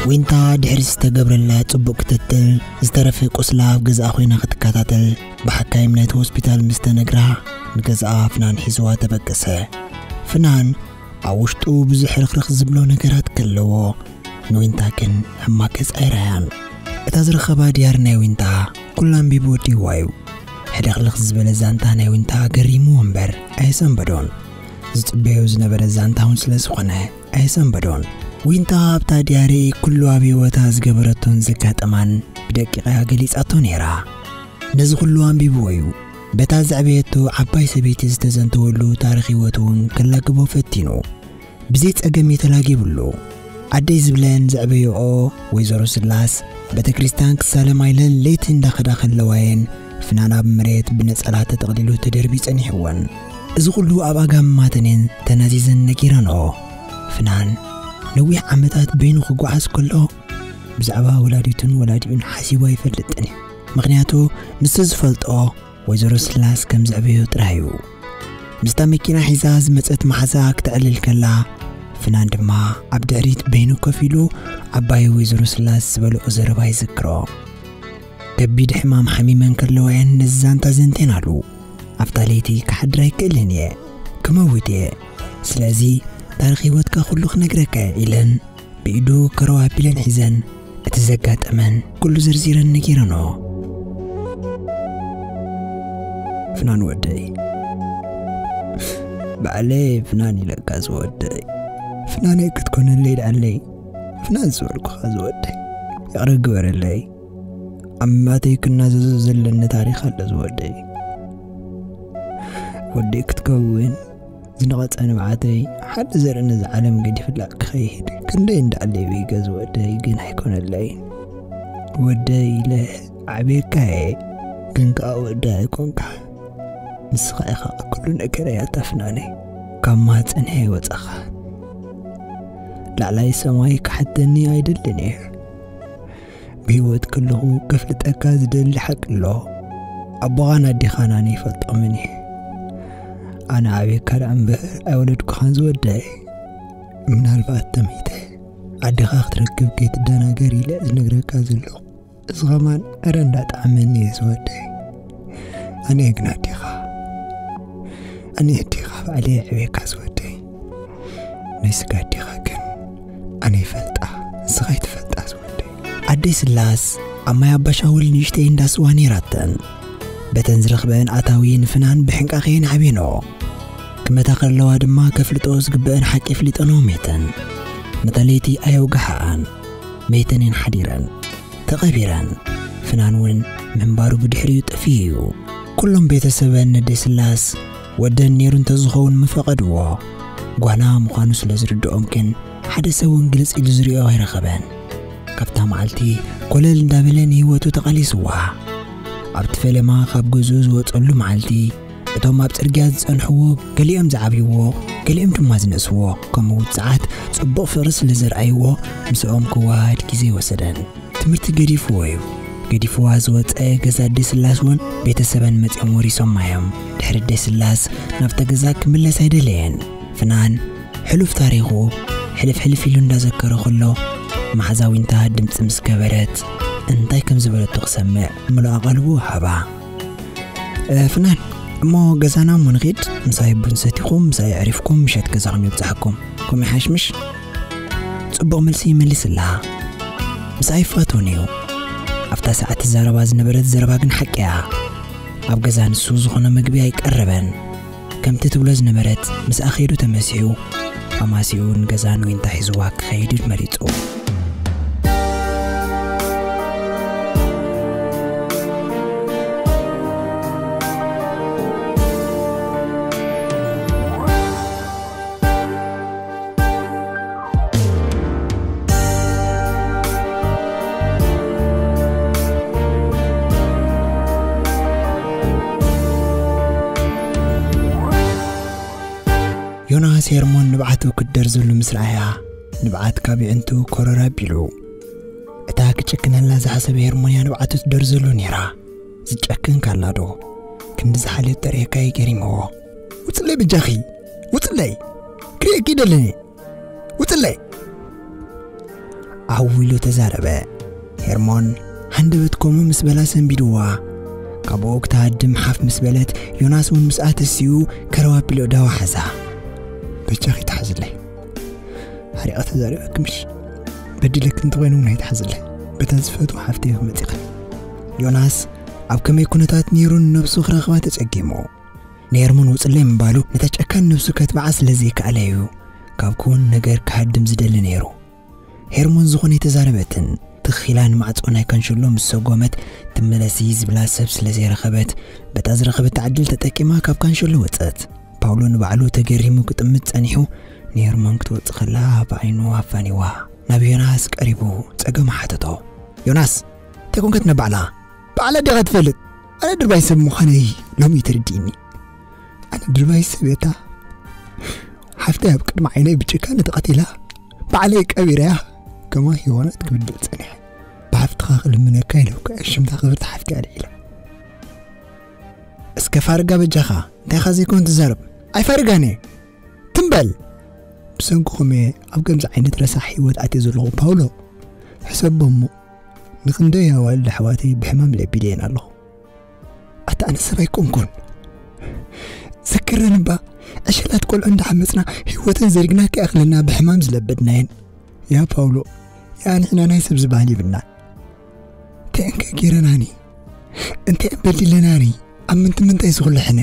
ዊንታ ድሕሪ ዝተገብረላ ጽቡቕ ክትትል ዝተረፈ ቁስላ ኣብ ገዛኣ ኮይና ክትከታተል ብሓካይም ናይቲ ሆስፒታል ምስ ተነግራ ንገዛኣ ፍናን ሒዝዋ ተበገሰ። ፍናን ኣብ ውሽጡ ብዙሕ ሕርኽርኽ ዝብሎ ነገራት ከለዎ ንዊንታ ግን ሕማቅ ገጽ ኣይረኣያን። እታ ዝረኸባ ድያር ናይ ዊንታ ኩላ ኣንቢቡ ወዲእዋ እዩ። ሕልኽልኽ ዝበለ ዛንታ ናይ ዊንታ ገሪምዎ እምበር ኣየሰንበዶን። ዝጽበዮ ዝነበረ ዛንታ እውን ስለ ዝኾነ ኣየሰንበዶን። ዊንታ ኣብታ ድያሪ ኩሉ ኣብ ህይወታ ዝገበረቶን ዘጋጠማን ብደቂቓ ገሊጻቶ ነይራ። ነዚ ኩሉ ኣንቢብዎ እዩ በታ ዘዕበየቶ ዓባይ ሰበይቲ ዝተዘንተወሉ ታሪኽ ህይወቱ እውን ከላግቦ ፈቲኑ። ብዘይ ጸገም እዩ ተላጊብሉ። ኣደይ ዝብለን ዘዕበየኦ ወይዘሮ ስላስ ቤተ ክርስቲያን ክሳለማ ኢለን ለይቲ እንዳኸዳ ከለዋየን ፍናን ኣብ መሬት ብነጸላ ተጠቕሊሉ ተደርቢ ጸኒሕወን። እዚ ኩሉ ኣብ ኣጋማተንን ተናዚዘን ነጊረንኦ። ፍናን ነዊሕ ዓመታት በይኑ ክጓዓዝ ከሎ ብዛዕባ ወላዲቱን ወላዲኡን ሓሲቡ ኣይፈልጥን እዩ። ምኽንያቱ ንሱ ዝፈልጦ ወይዘሮ ስላስ ከም ዘዕበዮ ጥራይ እዩ። ምስታ መኪና ሒዛ ዝመጸት መሓዛ ክተዕልል ከላ ፍናን ድማ ኣብ ድሕሪት በይኑ ኮፍ ኢሉ ዓባይ ወይዘሮ ስላስ ዝበልኦ ዘረባ ይዝክሮ። ከቢድ ሕማም ሓሚመን ከለዋ እየን ነዚ ዛንታ ዘንቴናሉ። ኣብታ ለይቲ ክሓድር ኣይክእልን እየ፣ ክመውት እየ። ስለዚ ታሪኽ ህይወትካ ኩሉ ክነግረካ እየ ኢለን ብኢዱ ከረው ኣቢለን ሒዘን እቲ ዘጋጠመን ኩሉ ዘርዚረን ነጊረንኦ። ፍናን ወደይ፣ ባዕለይ ፍናን ኢለካ ዝወደይ፣ ፍናነይ ክትኮነለይ ደኣለይ፣ ፍናን ዝበልኩኻ ዝወደይ፣ ይቕረ ግበረለይ። ኣብ ማተይ ክናዘዞ ዘለኒ ታሪኽ ኣሎ ዝወደይ። ወደይ ክትከውን ዝነቐጸ ንብዓተይ ሓደ ዘርኢ ነዚ ዓለም ገዲፍላ ክኸይድ ክንደይ እንዳዕለዩ ይገዝ ወደይ ግን ኣይኮነለይን። ወደይ ኢለ ኣዕቤካየ ግን ከኣ ወደይ ኣይኮንካ። ንስኻ ኢኻ ኩሉ ነገረይ ኣታ ፍናነይ። ካብ ማህጸነይ ኣይወጻኻ። ላዕላይ ሰማይ ክሓተኒ ኣይደልን እየ። ብህይወት ከለኹ ከፍልጠካ ዝደሊ ሓቂ ኣሎ። ኣቦኻን ኣዴኻን ኣነ ይፈልጦምን እየ። ኣነ ኣቤካ ደኣ እምበር ኣይወለድኩኻን ዝወደይ። ምናልባት ተመይተ ኣዴኻ ክትረክብ ከይትደናገር ኢለ ዝነግረካ ዘለኹ። እዚ ኸማን እረ እንዳጠዓመኒ እየ ዝወደይ። ኣነ ግን ኣዴኻ፣ ኣነ ኣዴኻ ባዕለይ የዕቤካ ዝወደይ። ናይ ስጋ ኣዴኻ ግን ኣነ ይፈልጣ፣ ንስኻ ይትፈልጣ ዝወደይ። ኣደይ ስላስ ኣብ ማይ ኣባሻውል ንእሽተይ እንዳ ስዋ ነይራተን። በተን ዝረኽበአን ኣታዊ ንፍናን ብሕንቃኸየን ዓብየንኦ። ክመታ ከለዋ ድማ ከፍልጥኦ ዝግበአን ሓቂ ኣፍሊጠንኦ ሜተን። ነታ ለይቲ ኣየውግሓኣን። ሜተን እየን ሓዲረን። ተቐቢረን። ፍናን እውን ምንባሩ ብድሕሪኡ ጠፊኡ እዩ። ኩሎም ቤተሰበን ነደይ ስላስ ወደን ነይሩ እንተዝኸውን ምፈቐድዎ። ጓና ምዃኑ ስለ ዝርድኦም ግን ሓደ ሰብ እውን ግልጽ ኢሉ ዝሪኦ ኣይረኸበን። ካብታ መዓልቲ ኮለል እንዳበለ ንህይወቱ ተቓሊስዋ። ኣብቲ ፈለማ ካብ ገዝኡ ዝወጸሉ መዓልቲ እቶም ኣብ ጽርግያ ዝጸንሕዎ ገሊኦም ዝዓብይዎ ገሊኦም ድማ ዝነእስዎ ከምኡ ውጽዓት ጽቡቕ ፍቕሪ ስለ ዘርኣይዎ ምስኦም ክወሃድ ግዜ ወሰደን። ትምህርቲ ገዲፍዎ እዩ። ገዲፍዋ ዝወጸ ገዛ ኣደይ ስላስ እውን ቤተሰበን መጺኦም ወሪሶማ እዮም። ድሕሪ ኣደይ ስላስ ናብቲ ገዛ ክምለስ ኣይደለየን። ፍናን ሕሉፍ ታሪኹ ሕልፍ ሕልፍ ኢሉ እንዳዘከረ ከሎ መሓዛዊንታ ድምፂ ምስ ገበረት እንታይ ከም ዝበለቶ ክሰምዕ ምሉእ ኣቓልቦ ሃባ። "እ፣ ፍናን፣ እሞ ገዛና እሞ ንኺድ፣ ምሳይ ቡን ሰቲኹም ምሳይ ኣዕሪፍኩም ምሸት ገዛኹም ይብፅሓኩም፣ ከምኡ ይሓይሽ ምሽ?" ፅቡቕ መልሲ ይመልስላ። ምሳይ ይፋተውን እዩ። ኣብታ ሰዓት ትዛረባ ዝነበረት ዘረባ ግን ሓቂ እያ። ኣብ ገዛ ንሱ ዝኾነ ምግቢ ኣይቀረበን። ከምቲ ትብሎ ዝነበረት ምስኣ ከይዱ ተመሲሑ ኣማሲኡ ንገዛ ንዊንታ ሒዝዋ ክኸይድ መሪጹ። ዮናስ ሄርሞን ንብዓቱ ክትደርዘሉ ምስ ረኣያ፣ ንብዓት ካብ የዕንቱ ኮረር ኣቢሉ። እታ ክጭክነላ ዝሓሰበ ሄርሞን እያ ንብዓቱ ትደርዘሉ ነይራ። ዝጨክን ካላ ዶ? ክንዲ ዝሓልዮት ተርእየካ እዩ ገሪምዎ። "ውፅለይ በጃኺ፣ ውፅለይ! ክርእየኪ ይደልን እየ! ውፅለይ!" ዓው ኢሉ ተዛረበ። ሄርሞን ሃንደበት ከምኡ ምስ በላ ሰንቢድዋ። ካብኡ ክትሃድም ሓፍ ምስ በለት፣ ዮናስ እውን ምስኣ ተሲኡ ከረው ኣቢሉ ኣእዳዋ ሓዛ። "በጃኺ ተሓዝለይ። ሓሪቐ ተዛሪበኪ ምሽ? በዲለኪ እንተኾይነ እውን ኣይትሓዝለይ። በታ ዝፈትዋ ሓፍተይ ክመፂኽኒ." ዮናስ ኣብ ከመይ ኩነታት ነይሩ ንነብሱ ክረኽባ ተፀጊሙ። ንሄርሞን ውፅለይ ምባሉ ነታ ጨካን ነብሱ ከትብዓ ስለ ዘይከኣለ እዩ ካብ ክውን ነገር ክሃድም ዝደሊ ነይሩ። ሄርሞን ዝኾነ ኣይተዛረበትን። ትኽ ኢላ ንማዕጾ ናይ ካንሸሎ ምስ ሰጎመት፣ ትመለሲ ዝብላ ሰብ ስለ ዘይረኸበት፣ በታ ዝረኸበታ ዕድል ተጠቂማ ካብ ካንሸሎ ወጸት። ፓውሎ ንባዕሉ ተገሪሙ ክጥምት ጸኒሑ፣ ንሄርሞን ክትወጽእ ከላ ብዓይኑ ኣፋኒዋ ናብ ዮናስ ቀሪቡ ጸገማ ሓተቶ። "ዮናስ፣ እንታይ ኮንካ ትነባዕላ? ባዕላ ዲኻ ትፈልጥ? ኣነ ድርባይ ሰብ ምዃነይ ሎሚ እዩ ተረዲእኒ። ኣነ ድርባይ ሰብ እየ። እታ ሓፍተይ ኣብ ቅድሚ ዓይነይ ብጭካነ ተቐቲላ፣ ባዕለይ ቀቢረያ፣ ከምኣ ሄዋናት ክብድል ጸኒሐ። ብሓፍትኻ ክልምነካ ኢለ እኮ እየ ሽምታ ክብርቲ ሓፍተይ ኣልዒለ። እስከ ፋርጋ በጃኻ፣ እንታይ ኢኻ ዘይኮን ትዛረብ? ኣይፋርጋን እየ። ትም በል!" "ብሰንክኹም እየ ኣብ ከምዚ ዓይነት ረሳሕ ህይወት ኣትየ ዘለኹ ፓውሎ። ሕሰቦ እሞ፣ ንኽንደይ ኣዋልድ ኣሕዋተይ ብሕማም ለቢደየን ኣለኹ። ኣታ ኣነ ሰብ ኣይኮንኩን። ዘክረን እባ፣ ዕሸላት ቆልዑ እንዳሓመጽና ህይወተን ዘሪግና ከይኣኽለና ብሕማም ዝለበድናየን። ያ ፓውሎ፣ ያ ንሕና ናይ ሰብ ዝበሃል የብልና። እንታይ እንከ ጌረናኒ? እንታይ በዲለናኒ? ኣብ ምንቲ ምንታይ ዝኹሉ ሕነ?"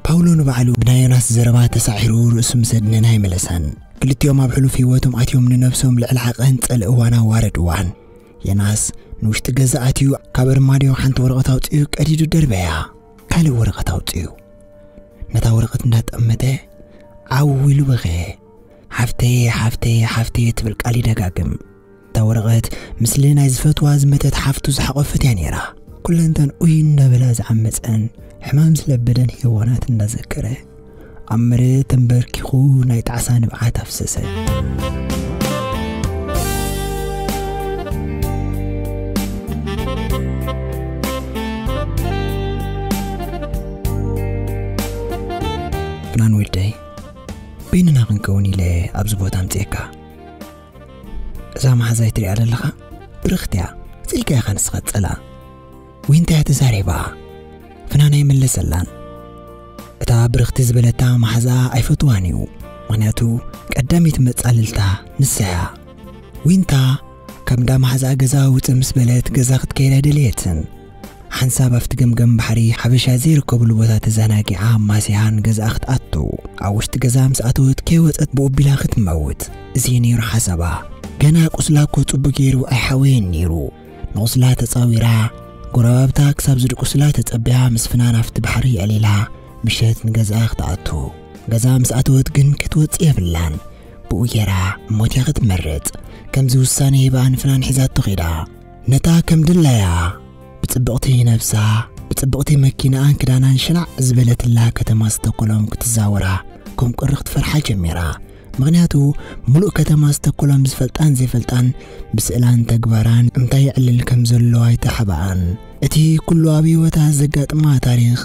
ፓውሎ ንባዕሉ ብናይ ዮናስ ዘረባ ተሳዒሩ ርእሱ ምስ ኣድነነ ኣይመለሰን። ክልቲኦም ኣብ ሕሉፍ ህይወቶም ኣትዮም ንነብሶም ልዕሊ ዓቐን ጸልእዋን ኣዋረድዋን። ዮናስ ንውሽጢ ገዛ ኣትዩ ካብ ኣርማድዮ ሓንቲ ወረቐት ኣውጺኡ ቀዲዱ ደርበያ። ካልእ ወረቐት ኣውጺኡ ነታ ወረቐት እንዳጠመተ ዓው ኢሉ በኸየ። "ሓፍተየ፣ ሓፍተየ፣ ሓፍተየ" ትብል ቃል ይደጋግም። እታ ወረቐት ምስሊ ናይ ዝፈትዋ ዝመተት ሓፍቱ ዝሓቖፈት እያ ነይራ። ኩለንተን ኡይ እንዳበላ ዝዓመጸን ሕማም ዝለበደን ሄዋናት እንዳዘከረ ኣብ መሬት ተንበርኪኹ ናይ ጣዕሳ ንብዓት ኣፍሰሰ። ፍናን ወደይ፣ በይንና ክንከውን ኢለ ኣብዚ ቦታ ኣምፅኤካ። እዛ መሓዛይ ትሪኣ ዘለኻ ብርኽቲ እያ። ስኢልካ ኢኻ ንስኻ ትጸልኣ። ዊንታ እያ ተዛሪባ። ፍናን ኣይመለሰላን። እታ ብርኽቲ ዝበለታ መሓዛ ኣይፈትዋን እዩ። ምኽንያቱ ቀዳመይቲ መጻልልታ ንሳ እያ። ዊንታ ካብ እንዳ መሓዛ ገዛ ውጽእ ምስ በለት ገዛ ክትከይድ ኣይደለየትን። ሓንሳብ ኣብቲ ገምገም ባሕሪ ሓበሻ ዘይርከብሉ ቦታ ተዘናጊዓ ኣማስያ ንገዝኣ ክትኣቱ። ኣብ ውሽጢ ገዛ ምስ ኣተወት ከይወጸት ብኡቢላ ክትመውት። እዚ ነይሩ ሓሳባ። ገና ቁስላ እኮ ጽቡቅ ገይሩ ኣይሓወየን ነይሩ። ንቁስላ ተጻዊራ፣ ጎረባብታ ክሳብ ዝድ ቁስላ ተጸቢያ ምስ ፍናን ኣብቲ ባሕሪ ኣሊላ ምሸት ንገዝኣ ክትኣቱ። ገዛ ምስ ኣተወት ግን ክትወጽእ የብላን። ብኡ ጌራ ሞት እያ ክትመርጽ። ከምዚ ውሳነ ሂባ ንፍናን ሒዛቶ ኸይዳ። ነታ ከም ድላያ ብጽብቕቲ ነብሳ፣ ብጽብቕቲ መኪናኣን ክዳናን ሽናዕ ዝበለትላ ከተማ ስተኮሎም ክትዛወራ ከም ቅሪ ክትፈርሓ ጀሚራ። ምኽንያቱ ምሉእ ከተማ ስተኮሎም ዝፈልጣን ዘይፈልጣን ብስእላን ተግባራን እንታይ የዕልል ከም ዘሎ ኣይተሓባኣን። እቲ ኩሉ ኣብ ህይወታ ዘጋጥማ ታሪኽ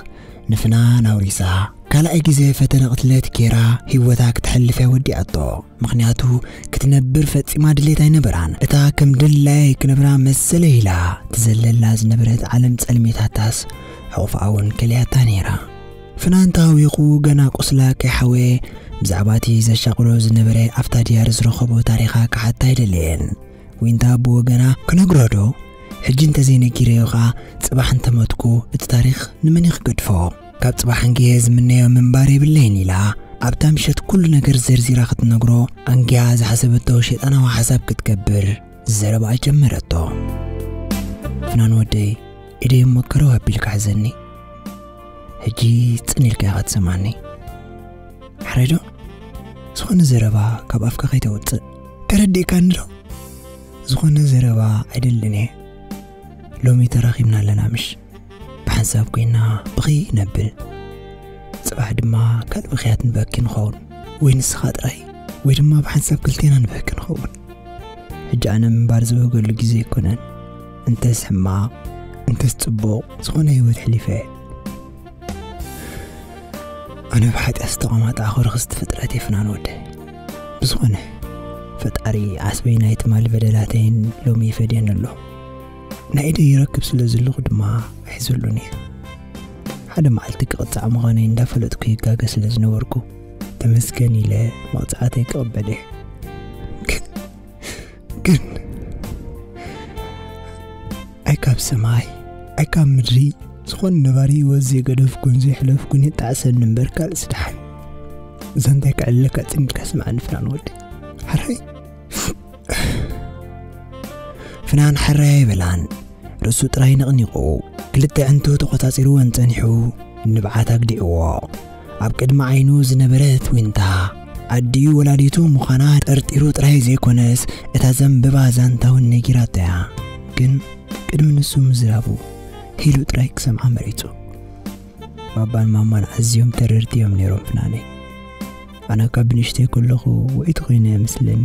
ንፍናን ኣውሪሳ። ካልኣይ ግዜ ፈተነ ቅትለት ጌራ ህይወታ ክትሐልፍ እያ ወዲኣቶ። ምኽንያቱ ክትነብር ፈጺማ ድሌት ኣይነበራን። እታ ከም ድላይ ክነብራ መሰለ ኢላ ትዘለላ ዝነበረት ዓለም ጸልሚታታስ ሕቑፍኣ እውን ከሊኣታ ነይራ። ፍናን ተሃዊኹ ገና ቁስላ ከይሓወየ ብዛዕባ እቲ ዘሻቕሎ ዝነበረ ኣብታ ድያሪ ዝረኸቦ ታሪኻ ክሓታ ኣይደለየን። ዊንታ ብወገና ክነግሮ ዶ? ሕጂ እንተዘይነጊረዮ ኸኣ ጽባሕ እንተመትኩ እቲ ታሪኽ ንመን እዩ ክገድፎ? ካብ ጽባሕ እንግየ ዝምነዮ ምንባር የብለይን ኢላ ኣብታ ምሸት ኩሉ ነገር ዘርዚራ ክትነግሮ ኣንግያ ዝሓሰበቶ ሸይጣናዊ ሓሳብ ክትገብር ዘረባኣ ጀመረቶ። ፍናን ወደይ፣ ኢደይ እሞ ከረው ኣቢልካ ሕዘኒ። ሕጂ ጽን ኢልካ ኢኻ ትሰማኒ። ሕራይ ዶ? ዝኾነ ዘረባ ካብ ኣፍካ ከይተውጽእ። ተረዲእካኒ ዶ? ዝኾነ ዘረባ ኣይደልን እየ። ሎሚ ተራኺብና ኣለና ምሽ? ብሓንሳብ ኮይና ብኽይ ነብል። ጽባሕ ድማ ካልእ ብኽያት ንበኪ ንኸውን። ወይ ንስኻ ጥራይ፣ ወይ ድማ ብሓንሳብ ክልቴና ንበኪ ንኸውን። ሕጂ ኣነ ምንባር ዝበገሉ ግዜ ኣይኮነን። እንተስ ሕማቕ፣ እንተስ ጽቡቕ፣ ዝኾነ ህይወት ሕሊፈ እየ። ኣነ ብሓጢኣት ዝተቐማጣዕኹ ርኽስቲ ፍጥረት እየ ፍናን ወደይ። ብዝኾነ፣ ፈጣሪ ዓስበይ ናይ ትማሊ በደላተይን ሎሚ ይፈድየን ኣሎ። ናይ ኢደይ ይረክብ ስለ ዘለኹ ድማ ኣይሕዘሉን እየ። ሓደ መዓልቲ ክቕጻዕ ምዃነይ እንዳፈለጥኩ ይጋገ ስለ ዝነበርኩ፣ ተመስገን ኢለ መቕጻዕተይ ክቕበል እየ። ግን፣ ግን፣ ኣይ ካብ ሰማይ፣ ኣይ ካብ ምድሪ፣ ዝኾነ ነባሪ ህይወት ዘይገደፍኩን ዘይሕለፍኩን ይጣዕሰኒ እምበር ካልእ ስደሓን። እዛ እንታይ ከዕልለካ ጽኒድካ ስምዓኒ ፍናን ወደይ። ሕራይ። ፍናን ሕራይ ኣይበላን። ርእሱ ጥራይ ነቕኒቑ፣ ክልተ ኣዕንቱ ተቖጻጺርወን ጸኒሑ ንብዓት ኣግዲዕዎ። ኣብ ቅድሚ ዓይኑ ዝነበረት ዊንታ ኣዲኡ ወላዲቱ ምዃና ጠርጢሩ ጥራይ ዘይኮነስ፣ እታ ዘንብባ ዛንታ እውን ነጊራቶ እያ። ግን ቅድሚ ንሱ ምዝራቡ፣ ሄሉ ጥራይ ክሰምዓ መሪጹ። ባባን ማማን ኣዝዮም ተረድቲ እዮም ነይሮም ፍናነይ። ኣነ ካብ ንእሽተይ ከለኹ ውዕይቲ ኮይነ እመስለኒ።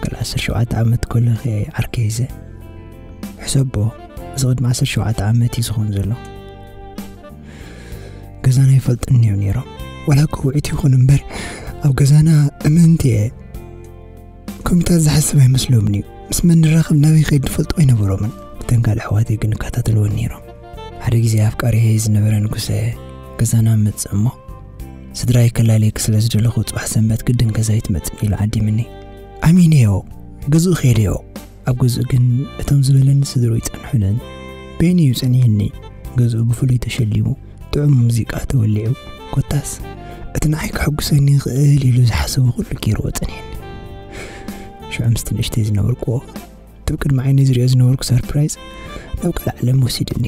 ገለ ዓሰርተ ሸውዓተ ዓመት ከለኹ እየ ዓርከይ ሒዘ። ሕሰቦ፣ እዚ ቅድሚ ዓሰርተ ሸውዓተ ዓመት እዩ ዝኸውን ዘሎ። ገዛና ይፈልጥኒ እዮም ነይሮም። ዋላ እኮ ውዕይቲ ይኹን እምበር፣ ኣብ ገዛና እምንቲ እየ። ከምታት ዝሓስብ ኣይመስሎምን እዩ። ምስ መን ንራኸብ፣ ናበይ ከይድ ዝፈልጡ ኣይነበሮምን። እተን ካልእ ኣሕዋተይ ግን ይከታተልወን ነይሮም። ሓደ ግዜ ኣፍቃሪየ ዝነበረ ንጉሰ ገዛና መጽእ እሞ፣ ስድራይ ከላልየኪ ስለ ዝደለኹ ጽባሕ ሰንበት ግድን ገዛይ ትመጽእ ኢሉ ዓዲምኒ። ኣሚነዮ፣ ገዝኡ ከይደዮ። ኣብ ገዝኡ ግን እቶም ዝበለኒ ስድሩ ይጸንሑንን። በይኑ እዩ ጸኒሕኒ። ገዝኡ ብፍሉይ ተሸሊሙ፣ ጥዑም ሙዚቃ ተወሊዑ። ኮታስ እቲ ንዓይ ከሐጉሰኒ ይኽእል ኢሉ ዝሓሰቦ ኩሉ ገይርዎ ጸኒሕኒ። ሽዑ ምስቲ ንእሽተይ ዝነበርኩዎ፣ እቲ ቅድሚ ዓይነይ ዝሪኦ ዝነበርኩ ሰርፕራይዝ ናብ ካልእ ዓለም ወሲድኒ።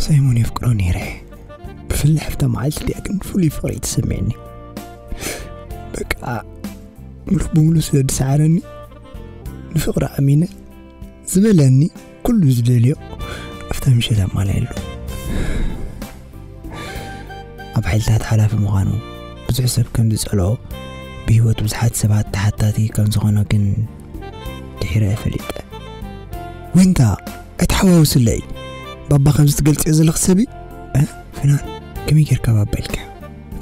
ሳይሞን የፍቅሮ ነይረ። ብፍላይ ኣብታ መዓልቲ እቲኣ ግን ፍሉይ ፍቕሪ እዩ ተሰሚዕኒ። በቃ፣ ሙሉእ ብሙሉእ ስለ ዝሰዓረኒ፣ ንፍቕሪ ኣሚነ፣ ዝበለኒ ኩሉ ዝደልዮ ኣብታ ምሸት ኣማልኣሉ። ኣብ ሓይልታት ሓላፊ ምዃኑ፣ ብዙሕ ሰብ ከም ዝጸልኦ፣ ብህይወት ብዙሓት ሰባት ተሓታቲ ከም ዝኾነ ግን ድሒረ ፈሊጠ። ዊንታ፣ ኣይተሓዋውስለይ። ባባ ከምዚ ትገልጽዮ ዘለኺ ሰብ እዩ? እ? ፍናን፣ ከመይ ጌርካ ባባ ኢልካ?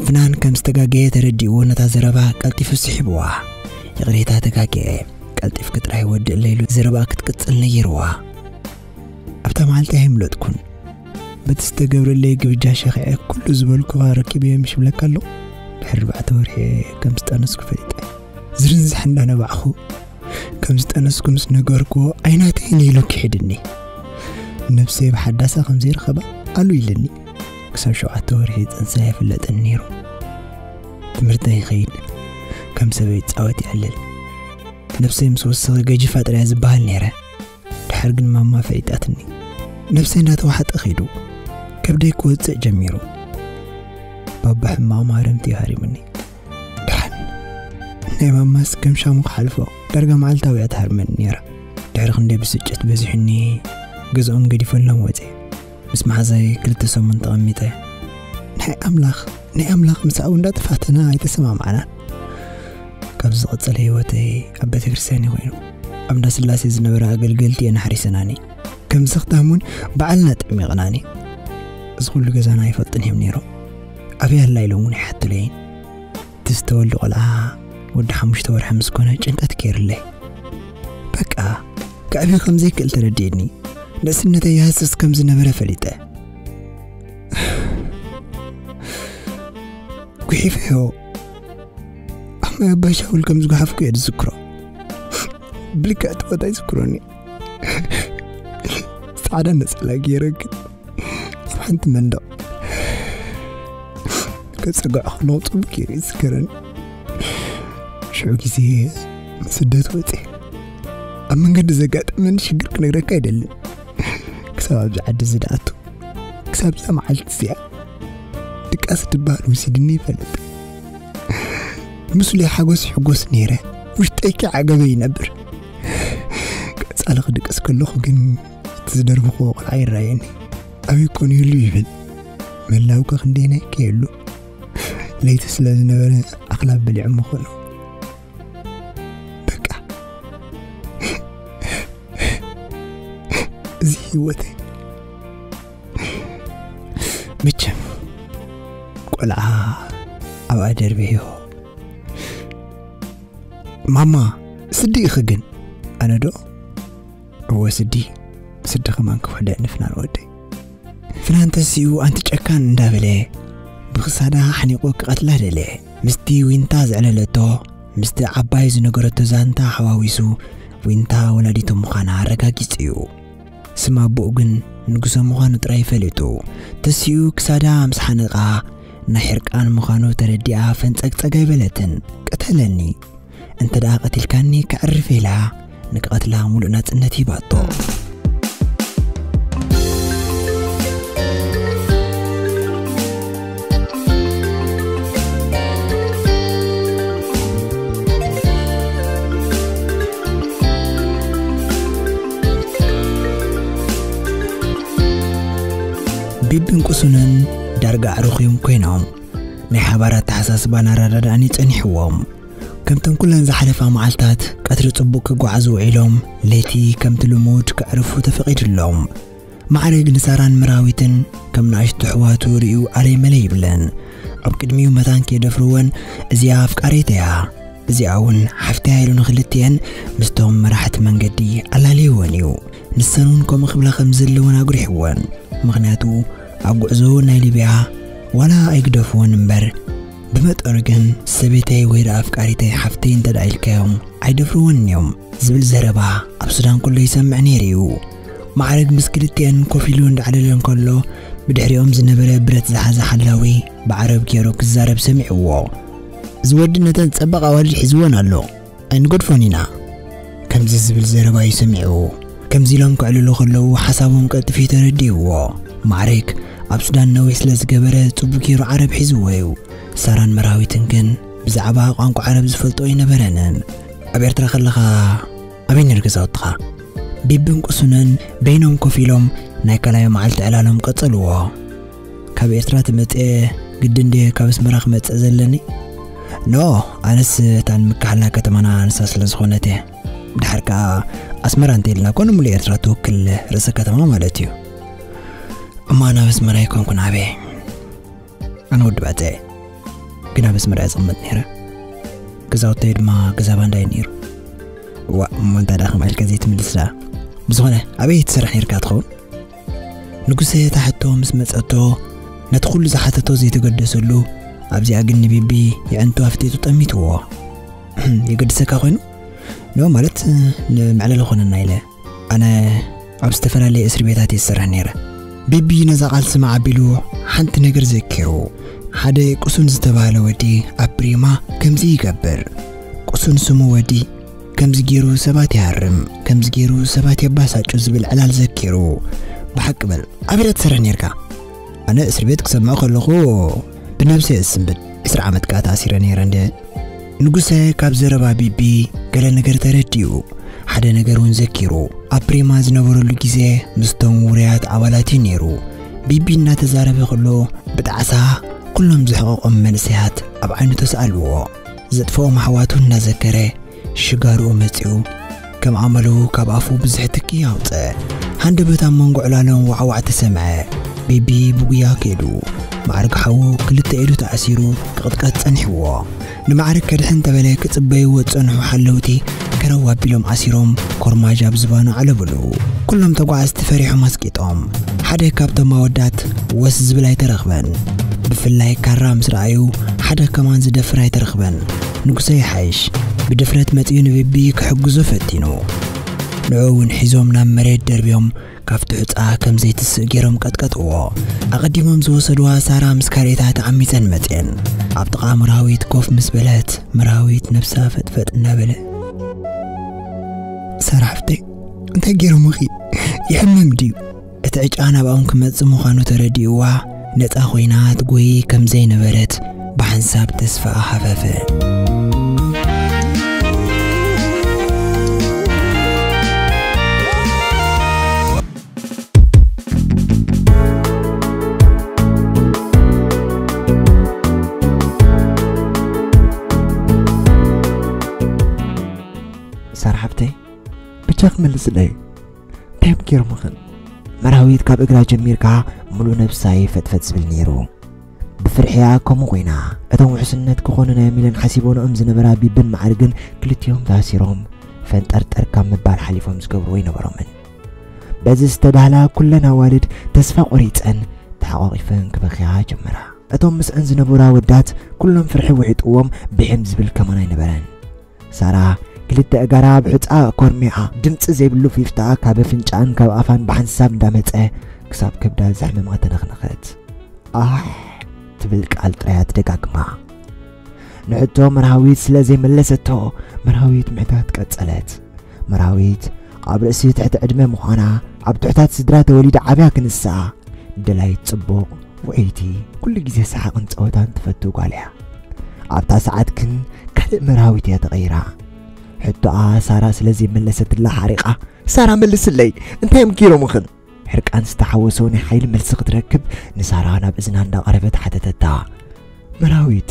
ፍናን ከም ዝተጋገየ ተረዲእዎ ነታ ዘረባ ቀልጢፉ ስሒብዋ። ይቕሬታ፣ ተጋግየ። ቀልጢፍኪ ጥራይ ወድእለይ ኢሉ ዘረባ ክትቅጽል ነጊርዋ። ኣብታ መዓልቲ ኣይምለጥኩን። በቲ ዝተገብረለይ ግብጃ ሸኺዐ ኩሉ ዝበልኩኻ ረኪበዮ ምሽ ብለካ ኣለኹ። ድሕሪ ኣርባዕተ ወርሒ ከም ዝጠነስኩ ፈሊጠ። ዝርንዝሕ እንዳነባዕኹ ከም ዝጠነስኩ ምስ ነገርኩዎ፣ ኣይናተይን ኢሉ ክሒድኒ። ነብሰይ ብሓዳሳ ከም ዘይረኸባ ኣሉ ኢልኒ። ክሳብ ሸውዓተ ወርሒ ጽንሰይ ኣይፍለጥን ነይሩ። ትምህርተይ ይኸይድ፣ ከም ሰበይ ይጻወት ይዕልል። ነብሰይ ምስ ወሰኸ ገጂፋ ጥራይ ዝበሃል ነይረ። ድሓር ግን ማማ ፈሊጣትኒ። ነብሰይ እንዳተዋሕጠ ኸይዱ፣ ከብደይ ክወጽእ ጀሚሩ። ባባ ሕማቕ ማረምቲ ሃሪሙኒ። ድሓን ናይ ማማስ ከም ሻሙ ክሓልፎ፣ ዳርጋ መዓልታዊ እያ ትሃርመኒ ነይራ። ድሕሪ ክንደይ ብስጭት በዚሑኒ፣ ገዝኦም ገዲፈሎም ወጸ። ምስ መሓዛይ ክልተ ሰሙን ተቐሚጠ። ናይ ኣምላኽ፣ ናይ ኣምላኽ፣ ምሳኡ እንዳተፋተና ኣይተሰማማዕናን። ካብ ዝቐጸለ ህይወተይ ኣብ ቤተ ክርስቲያን እዩ ኮይኑ። ኣብ እንዳ ስላሴ ዝነበራ ኣገልገልቲ እየን ኣሕሪሰናኒ። ከም ዘኽታም እውን ባዕልና ጠሚቕናኒ። እዚ ኩሉ ገዛና ኣይፈልጥን እዮም ነይሮም። ኣበይ ኣላ ኢሎም እውን ኣይሓቱለይን። እቲ ዝተወልደ ቆልዓ ወዲ ሓሙሽተ ወርሒ ምስ ኮነ ጭንቀት ገይርለይ። በቃ፣ ክዕብዮ ከም ዘይክእል ተረዲእኒ። ንእስነተይ ይሃስስ ከም ዝነበረ ፈሊጠ። ጉሒፈዮ ኣብ ማይ ኣባይ ሻውል ከም ዝጓሓፍኩ እየ ዝዝክሮ። ብልክዕ እቲ ቦታ ይዝክሮኒ። ጻዕዳ ነጸላ ገይረ ግን ኣብ ሓንቲ መንደቕ ከጸጋዑ ከለኹ ጽቡቕ ገይሩ ይዝከረኒ። ሽዑ ግዜ ንስደት ወጺኤ። ኣብ መንገዲ ዘጋጠመኒ ሽግር ክነግረካ ኣይደልን። ክሳብ ኣብዚ ዓዲ እዚ ደኣቱ፣ ክሳብ እዛ መዓልቲ እዚኣ ድቃስ ድበሃል ወሲድኒ ይፈልጥ። ምስሉ ሓጎስ ይሕጎስ ነይረ። ውሽጠይ ከይዓገበ ይነብር። ቀጻሊ ክድቅስ ከለኹ ግን እቲ ዝደርበኽዎ ቆልዓ ይረኣየኒ። ኣበይ ኮን ይህሉ ይብል። መላውከ ክንደይናይ ከየሉ። ለይቲ ስለ ዝነበረ ኣኽላብ በሊዖም ምኾኑ። በቃ፣ እዚ ህይወተይ። መቸም፣ ቆልዓ ኣብኣ ደርብዮ። ማማ፣ ስዲ ኢኺ ግን? ኣነ ዶ? እወ፣ ስዲ። ስዲ ከማን ክውሕደ ንፍናን ወደይ። ፍናን ተሲኡ፣ ኣንቲ ጨካን እንዳበለ ብኽሳዳ ሓኒቑ ክቐትላ ደለ። ምስቲ ዊንታ ዘዕለለቶ፣ ምስቲ ዓባይ ዝነገረቶ ዛንታ ሓዋዊሱ፣ ዊንታ ወላዲቱ ምዃና ኣረጋጊጹ እዩ። ስም ኣቦኡ ግን ንጉሰ ምዃኑ ጥራይ ፈሊጡ። ተሲኡ ክሳዳ ምስ ሓነቓ፣ ናይ ሕርቃን ምዃኑ ተረዲኣ ፈንጸግጸግ ኣይበለትን። ቅተለኒ፣ እንተ ደኣ ቀቲልካኒ ከዕርፍ ኢላ ንክቐትላ ሙሉእ ናጽነት ሂባቶ። ቢብን ቁሱንን ዳርጋ ኣዕሩኽ እዮም ኮይኖም። ናይ ሓባር ኣተሓሳስባን ኣረዳድኣን እዩ ጸኒሕዎም። ከምተን ኩለን ዝሓለፋ መዓልታት ቀትሪ ጽቡቕ ክጓዓዙ ውዒሎም፣ ለይቲ ከምቲ ልሙድ ከዕርፉ ተፈቒድሎም። ማዕረግ ንሳራን መራዊትን ከም ንኣሽቱ ኣሕዋቱ ርእዩ ኣለይ መለይ ይብለን። ኣብ ቅድሚኡ መታን ከየደፍርወን፣ "እዚኣ ኣፍቃሪተይ እያ፣ እዚኣ እውን ሓፍተይ" ኢሉ ንኽልቲኤን ምስቶም መራሕቲ መንገዲ ኣላለይወን እዩ። ንሰን እውን ከምኡ ክብላ ከም ዘለወን ኣጉሪሕወን። ምኽንያቱ ኣብ ጉዕዞ ናይ ሊብያ ዋላ ኣይግደፍዎን እምበር፣ ብመጠኑ ግን ሰበይተይ ወይ ደኣ ኣፍቃሪተይ ሓፍተይ እንተ ደኣ ኢልካዮም ኣይደፍርዎን እዮም ዝብል ዘረባ ኣብ ሱዳን ኩሉ ይሰምዕ ነይሩ እዩ። ማዕረግ ምስ ክልቲኤን ኮፍ ኢሉ እንዳዕለለ እንከሎ፣ ብድሕሪኦም ዝነበረ ብረት ዝሓዘ ሓላዊ ብዓረብ ገይሩ ክዛረብ ሰሚዕዎ። "እዚ ወዲ ነተን ጸባቕ ኣዋልድ ሒዝወን ኣሎ፣ ኣይንገድፎን ኢና" ከምዚ ዝብል ዘረባ እዩ ሰሚዑ። ከምዚ ኢሎም ክዕልሉ ከለዉ ሓሳቦም ቀልጥፊ ተረዲእዎ። ማዕረግ ኣብ ሱዳን ነዊሕ ስለ ዝገበረ ጽቡቕ ገይሩ ዓረብ ሒዝዎ እዩ። ሳራን መራዊትን ግን ብዛዕባ ቋንቋ ዓረብ ዝፈልጦ ኣይነበረንን። "ኣብ ኤርትራ ከለኻ ኣበይ ነይሩ ገዛውትኻ?" ቢብን ቁሱንን በይኖም ኮፍ ኢሎም ናይ ካልኣይ መዓልቲ ዕላሎም ቀጸልዎ። "ካብ ኤርትራ ተመጽኤ ግድን ድየ ካብ ኣስመራ ክመጽእ ዘለኒ? ኖ፣ ኣነስ እታ ንምክሓላ ከተማና ኣንሳ ስለ ዝኾነት እየ። ድሓር ከኣ ኣስመራ እንተ ኢልና እኮ ንምሉእ ኤርትራ ትውክል ርእሰ ከተማ ማለት እዩ። እሞ ኣነ ኣብ ኣስመራ ኣይኮንኩን ዓብየ። ኣነ ወዲ ባጽዕ እየ። ግን ኣብ ኣስመራ እየ ዝቕመጥ ነይረ። ገዛውተይ ድማ ገዛ ባንዳ እዩ ነይሩ። ዋእ፣ እሞ እንታይ ደኣ ከምኣ ኢልካ ዘይትምልስ ደኣ? ብዝኾነ፣ ኣበይ ትሰርሕ ነይርካ ትኸውን?" ንጉሰ እታ ሕቶ ምስ መጸቶ፣ ነቲ ኩሉ ዝሓተቶ ዘይተገደሰሉ፣ ኣብዚኣ ግን ንቢቢ የዕንቱ ኣፍጢጡ ጠሚትዎ። "የገድሰካ ኮይኑ?" "ኖ፣ ማለት ንመዕለሊ ኮነና ኢለ። ኣነ ኣብ ዝተፈላለየ እስሪ ቤታት እየ ዝሰርሕ ነይረ።" ቢቢ ነዛ ቃል ስማዕ ኣቢሉ ሓንቲ ነገር ዘኪሩ። ሓደ ቁሱን ዝተባህለ ወዲ ኣብ ፕሪማ ከምዚ ይገብር። ቁሱን ስሙ ወዲ ከምዚ ገይሩ ሰባት ይሃርም፣ ከምዚ ገይሩ ሰባት የባሳጩ ዝብል ዕላል ዘኪሩ፣ "ብሓቂ በል፣ ኣበይ ትሰርሕ ነይርካ?" "ኣነ እስሪ ቤት ክሰምዖ ከለኹ ብነብሰ እየ ዝስንብድ። ዕስራ ዓመት ከኣ ተኣሲረ ነይረ እንደ" ንጉሰ ካብ ዘረባ ቢቢ ገለ ነገር ተረዲኡ፣ ሓደ ነገር እውን ዘኪሩ። ኣብ ፕሪማ ዝነበረሉ ግዜ ምስቶም ውሩያት ኣባላት እዩ ነይሩ። ቢቢ እናተዛረበ ከሎ ብጣዕሳ ኩሎም ዝሕቐቖም መንእሰያት ኣብ ዓይኑ ተሰኣልዎ። ዘጥፍኦም ኣሕዋቱ እናዘከረ ሽጋርኡ መጺኡ፣ ከም ኣመሉ ካብ ኣፉ ብዙሕ ትኪ ኣውጽእ። ሃንደበት ኣብ መንጎ ዕላሎም ዋዕዋዕ ተሰምዐ። ቢቢ ብጉያ ከይዱ። ማዕርግ ሓዉ ክልተ ኢዱ ተኣሲሩ ክቕጥቀጥ ጸኒሕዎ። ንማዕርግ ከድሕን ተበለ ክጽበይዎ ዝጸንሑ ሓለውቲ ከረው ኣቢሎም ኣሲሮም ኮርማጅ ኣብ ዝባኑ ዓለብሉ። ኩሎም ተጓዓዝቲ ፈሪሖም ኣስቂጦም። ሓደ ካብቶም ኣወዳት ወስ ዝብል ኣይተረኽበን። ብፍላይ ካራ ምስ ረኣዩ ሓደ ከማን ዝደፍር ኣይተረኽበን። ንጉሰ ይሓይሽ ብድፍረት መጺኡ ንቢቢ ክሕግዞ ፈቲኑ። ንዕኡ እውን ሒዞም ናብ መሬት ደርብዮም ካብቲ ሑጻ ከም ዘይትስእ ገይሮም ቀጥቀጥዎ። ኣቐዲሞም ዝወሰድዋ ሳራ ምስ ካልኦታ ተዓሚጸን መጽየን። ኣብ ጥቓ መርሃዊት ኮፍ ምስ በለት፣ መርሃዊት ነብሳ ፈጥፈጥ እናበለ፣ "ሳራ ሓፍተይ፣ እንታይ ገይሮምኺ? ይሕምም ድዩ?" እቲ ዕጫ ናብኦም ክመጽእ ምዃኑ ተረዲእዋ፣ ነጻ ኮይና ትጎይ ከም ዘይነበረት ብሓንሳብ ተስፋ ሃፈፈ። ሳራ ሓብተይ፣ ብቻ ክመልስለይ። እንታይ እዮም ገይሮምኽን? መርሃዊት ካብ እግራ ጀሚርካ ምሉእ ነብሳ እዩ ፈጥፈጥ ዝብል ነይሩ። ብፍርሕያ ከምኡ ኮይና፣ እቶም ውሕስነት ክኾኑና እዮም ኢለን ሓሲቦንኦም ዝነበራ ቢብን ማዕርግን ክልቲኦም ተኣሲሮም ፈንጠርጠር ካብ ምባል ሓሊፎም ዝገብርዎ ኣይነበሮምን። በዚ ዝተዳህላ ኩለን ኣዋልድ ተስፋ ቆሪጸን ተሓቋቒፈን ክበኽያ ጀመራ። እቶም ምስአን ዝነበሩ ኣወዳት ኩሎም ፍርሒ ውሒጥዎም ብሕም ዝብል ከማን ኣይነበረን። ሳራ ክልተ እጋራ ብሑጻ ኮርሚዓ፣ ድምጺ ዘይብሉ ፊፍታ ካብ ኣፍንጫኣን ካብ ኣፋን ብሓንሳብ እንዳመጸ ክሳብ ከብዳ ዘሕመማ ተነኽነኸት። ኣሕ ትብል ቃል ጥራያ ትደጋግማ። ንሕቶ መርሃዊት ስለ ዘይመለሰቶ፣ መርሃዊት ምሕታት ቀጸለት። መርሃዊት ኣብ ርእሲ ትሕቲ ዕድመ ምዃና፣ ኣብ ትሑታት ስድራ ተወሊዳ ዓብያ ክንሳ፣ ደላይት ጽቡቕ፣ ውዕይቲ፣ ኩሉ ግዜ ሰሓቕን ጸወታን ትፈቱ ጓል እያ። ኣብታ ሰዓት ግን ካልእ መርሃዊት እያ ተቐይራ። ሕቶኣ ሳራ ስለ ዘይመለሰትላ ሓሪቓ፣ "ሳራ መልስለይ፣ እንታይ እዮም ገይሮምኽን?" ዕርቃን ዝተሓወሶ ናይ ሓይሊ መልሲ ክትረክብ ንሳራ ናብ እዝና እንዳቐረበት ሓተተታ። መራዊት፣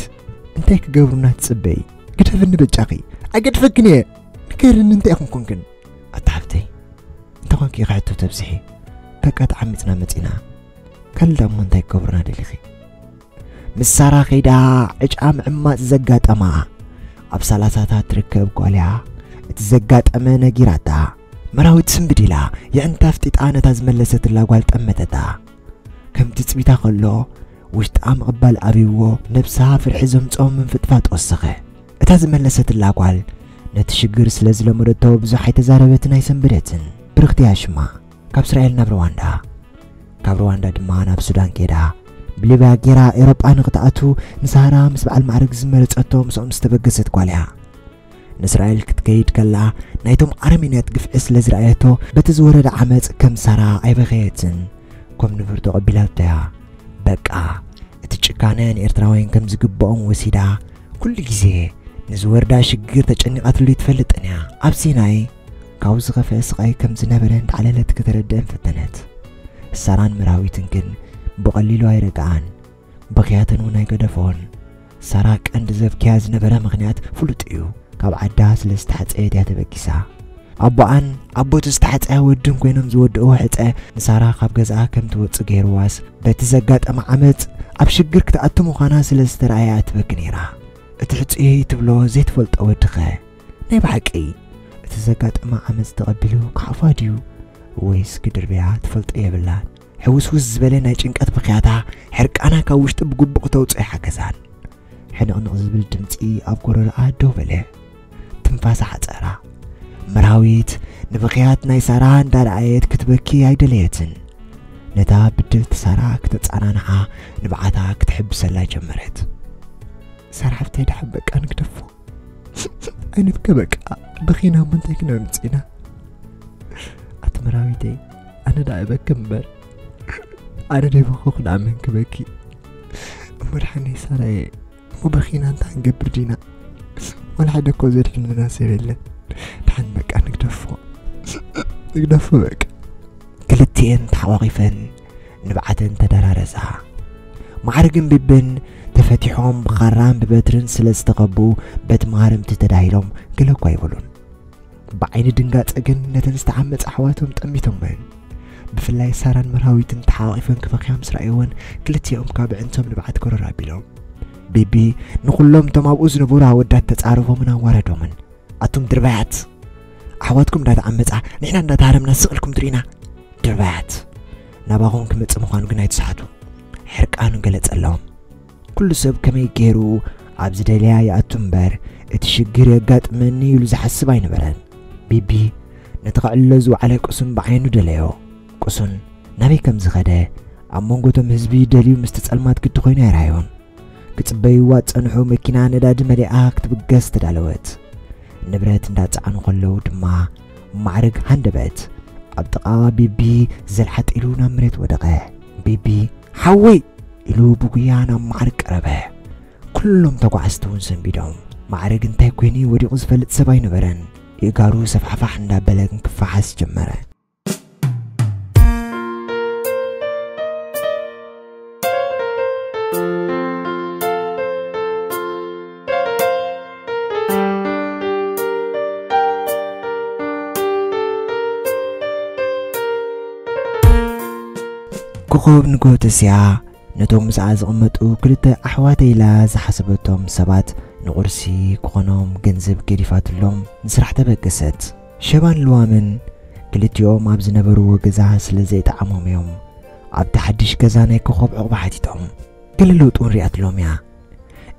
እንታይ ክገብሩና ትጽበይ? ግደፍኒ በጃኺ። ኣይገድፈክን እየ። ንገርኒ እንታይ ኢኹም ኮንክን? ኣታ ሓብተይ፣ እንተኾንኪ ክሕቶ ተብዝሒ። በቃ ተዓሚጽና መጺና። ካልእ ደኣ እሞ እንታይ ክገብሩና ደሊኺ? ምስ ሳራ ከይዳ ዕጫ ምዕማጽ ዘጋጠማ። ኣብ ሰላሳታት ትርከብ ጓልያ እቲ ዘጋጠመ ነጊራታ። መራዊት ስንብድ ኢላ የዕንታ ኣፍጢጣ ነታ ዝመለሰትላ ጓል ጠመተታ። ከም ትጽቢታ ከሎ ውሽጣ ምቕባል ኣብይዎ ነብሳ ፍርሒ ዘምጽኦ ምንፍጥፋጥ ወሰኸ። እታ ዝመለሰትላ ጓል ነቲ ሽግር ስለ ዝለመደቶ ብዙሕ ኣይተዛረበትን ኣይሰንበደትን። ብርኽቲ እያ ሽማ። ካብ እስራኤል ናብ ሩዋንዳ፣ ካብ ሩዋንዳ ድማ ናብ ሱዳን ከይዳ ብሊብያ ጌራ ኤውሮጳ ንኽትኣቱ ንሳራ ምስ በዓል ማዕረግ ዝመረጸቶ ምስኦም ዝተበገሰት ጓል እያ። ንእስራኤል ክትከይድ ከላ ናይቶም ኣረሜንያት ግፍዒ ስለ ዝረኣየቶ በቲ ዝወረደ ዓመጽ ከም ሳራ ኣይበኸየትን። ከም ንብር ተቐቢላቶ እያ። በቃ እቲ ጭካነ ንኤርትራውያን ከም ዝግብኦም ወሲዳ ኩሉ ግዜ ንዝወርዳ ሽግር ተጨኒቓትሉ ኣይትፈልጥን እያ። ኣብ ሲናይ ካብኡ ዝኸፍአ ስቓይ ከም ዝነበረ እንዳዕለለት ከተረድአን ፈተነት። ሳራን መራዊትን ግን ብቐሊሉ ኣይረግኣን። ብኽያተን እውን ኣይገደፎን። ሳራ ቀንዲ ዘብክያ ዝነበረ ምኽንያት ፍሉጥ እዩ። ካብ ዓዳ ስለ ዝተሓጸየት እያ ተበጊሳ። ኣቦኣን ኣቦቱ ዝተሓጸያ ወድን ኮይኖም ዝወድእዎ ሕጸ ንሳራ ካብ ገዝኣ ከም ትወጽእ ገይርዋስ በቲ ዘጋጠመ ዓመጽ ኣብ ሽግር ክትኣቱ ምዃና ስለ ዝተረኣያ ትበኪ ነይራ። እቲ ሕጹየይ ትብሎ ዘይትፈልጦ ወድኸ ናይ ብሓቂ እቲ ዘጋጠመ ዓመጽ ተቐቢሉ ክሓፋ ድዩ ወይስ ክድርብያ ትፈልጦ የብላን። ሕውስውስ ዝበለ ናይ ጭንቀት ብኽያታ ሕርቃና ካብ ውሽጢ ብግቡእ ክተውፅኦ ይሓገዛን። ሕንቕንቕ ዝብል ድምፂ ኣብ ጎረሮኣ ደው በለ። ትንፋሳ ሓፀራ። መራዊት ንብኽያት ናይ ሳራ እንዳረኣየት ክትበኪ ኣይደለየትን። ነታ ብድልቲ ሳራ ክተፃናንዓ ንብዓታ ክትሕብሰላ ጀመረት። ሳራ ሓፍተይ ደሓን በቃ ንግደፎ። ኣይንብከ በቃ በኺና እሞ እንታይ ክነምፅእና? ኣቲ መራዊተይ ኣነ ደኣ እበኪ እምበር ኣነ ደይበኸኹ ደኣ መን ክበኪ? እሞ ደሓነይ ሳራየ እሞ በኺና እንታይ ክንገብር ዲና? ዋላ ሓደ እኮ ዘድሕነና ሰብ የለን። ደሓን በቃ ንግደፎ ንግደፎ በቃ። ክልቲኤን ተሓቋቒፈን ንብዓተን ተደራረዛ። ማዕርግን ቢቢን ተፈቲሖም ብኻራን ብበትርን ስለ ዝተኸቡ በቲ መሃርምቲ ተዳሂሎም ገለ እኳ ኣይበሉን። ብዓይኒ ድንጋጸ ግን ነተን ዝተዓመጻ ኣሕዋቶም ጠሚቶመን። ብፍላይ ሳራን መርሃዊትን ተሓቋቒፈን ክበኽያ ምስ ረኣየወን ክልቲኦም ካብ ኣዕንቶም ንብዓት ጎረር ኣቢሎም። ቢቢ ንኹሎም እቶም ኣብኡ ዝነበሩ ኣወዳት ተጻረፎምን ኣዋረዶምን። ኣቱም ድርባያት! ኣሕዋትኩም እንዳተዓመጻ ንሕና እንዳተሃረምና ስቕ ኢልኩም ትርእዩና? ድርባያት! ናባኹም ክመጽእ ምዃኑ ግን ኣይትስሓቱ። ሕርቃኑ ገለጸሎም። ኩሉ ሰብ ከመይ ገይሩ ኣብ ዝደለያ ይኣቱ እምበር እቲ ሽግር የጋጥመኒ ኢሉ ዝሓስብ ኣይነበረን። ቢቢ ነቲ ከዕልሎ ዝወዓለ ቅሱን ብዓይኑ ደለዮ። ቅሱን ናበይ ከም ዝኸደ ኣብ መንጎ እቶም ህዝቢ ደልዩ ምስቲ ጸልማት ግዲ ኮይኑ ኣይረኣዮን። ክጽበይዋ ዝጸንሑ መኪና ነዳዲ መሊኣ ክትብገስ ተዳለወት። ንብረት እንዳጸዓኑ ከለዉ ድማ ማዕርግ ሃንደበት ኣብ ጥቓ ቢቢ ዘልሓጥ ኢሉ ናብ መሬት ወደቐ። ቢቢ ሓወይ ኢሉ ብጉያ ናብ ማዕርግ ቀረበ። ኩሎም ተጓዓዝቲ እውን ሰንቢዶም። ማዕርግ እንታይ ኮይኑ ወዲቑ ዝፈልጥ ሰብ ኣይነበረን። የእጋሩ ሰፋሕፋሕ እንዳበለ ክንክፋሓስ ጀመረ። ኮኾብ ንግሆ ተሲኣ ነቶም ምስኣ ዝቕመጡ ክልተ ኣሕዋተይ ኢላ ዝሓሰበቶም ሰባት ንቑርሲ ክኾኖም ገንዘብ ገዲፋትሎም ንስራሕ ተበገሰት። ሸባን ልዋምን ክልቲኦም ኣብ ዝነበርዎ ገዛ ስለ ዘይጠዓሞም እዮም ኣብቲ ሓድሽ ገዛ ናይ ኮኾብ ዕቑባ ሓቲቶም። ገለ ለውጢ እውን ሪኣትሎም እያ።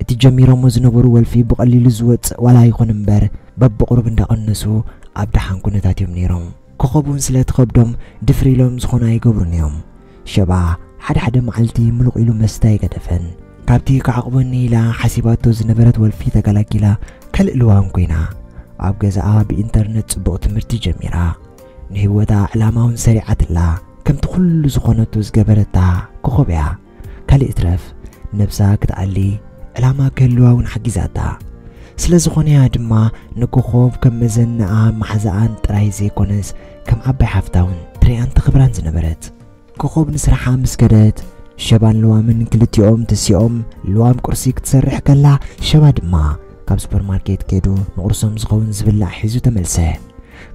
እቲ ጀሚሮሞ ዝነበሩ ወልፊ ብቐሊሉ ዝወጽእ ዋላ ይኹን እምበር በብቑሩብ እንዳቐነሱ ኣብ ደሓን ኩነታት እዮም ነይሮም። ኮኾብ እውን ስለ ትኸብዶም ድፍር ኢሎም ዝኾነ ኣይገብሩን እዮም። ሸባ ሓደ ሓደ መዓልቲ ምሉቕ ኢሉ መስተ ኣይገደፈን። ካብቲ ክዓቕበኒ ኢላ ሓሲባቶ ዝነበረት ወልፊ ተገላጊላ ካልእ ልዋም ኮይና ኣብ ገዛኣ ብኢንተርነት ጽቡቕ ትምህርቲ ጀሚራ። ንህይወታ ዕላማ እውን ሰሪዓትላ። ከምቲ ኩሉ ዝኾነቶ ዝገበረታ ኮኾብ እያ። ካልእ ይትረፍ ነብሳ ክትኣሊ ዕላማ ክህልዋ እውን ሓጊዛታ። ስለ ዝኾነ እያ ድማ ንኮኾብ ከም መዘንኣ መሓዛኣን ጥራይ ዘይኮነስ ከም ዓባይ ሓፍታ እውን ድሬኣን ተኽብራን ዝነበረት። ኮኾብ ንስራሓ ምስ ከደት፣ ሸባን ልዋምን ክልቲኦም ተሲኦም፣ ልዋም ቁርሲ ክትሰርሕ ከላ፣ ሸባ ድማ ካብ ሱፐርማርኬት ከይዱ ንቁርሶም ዝኸውን ዝብላዕ ሒዙ ተመልሰ።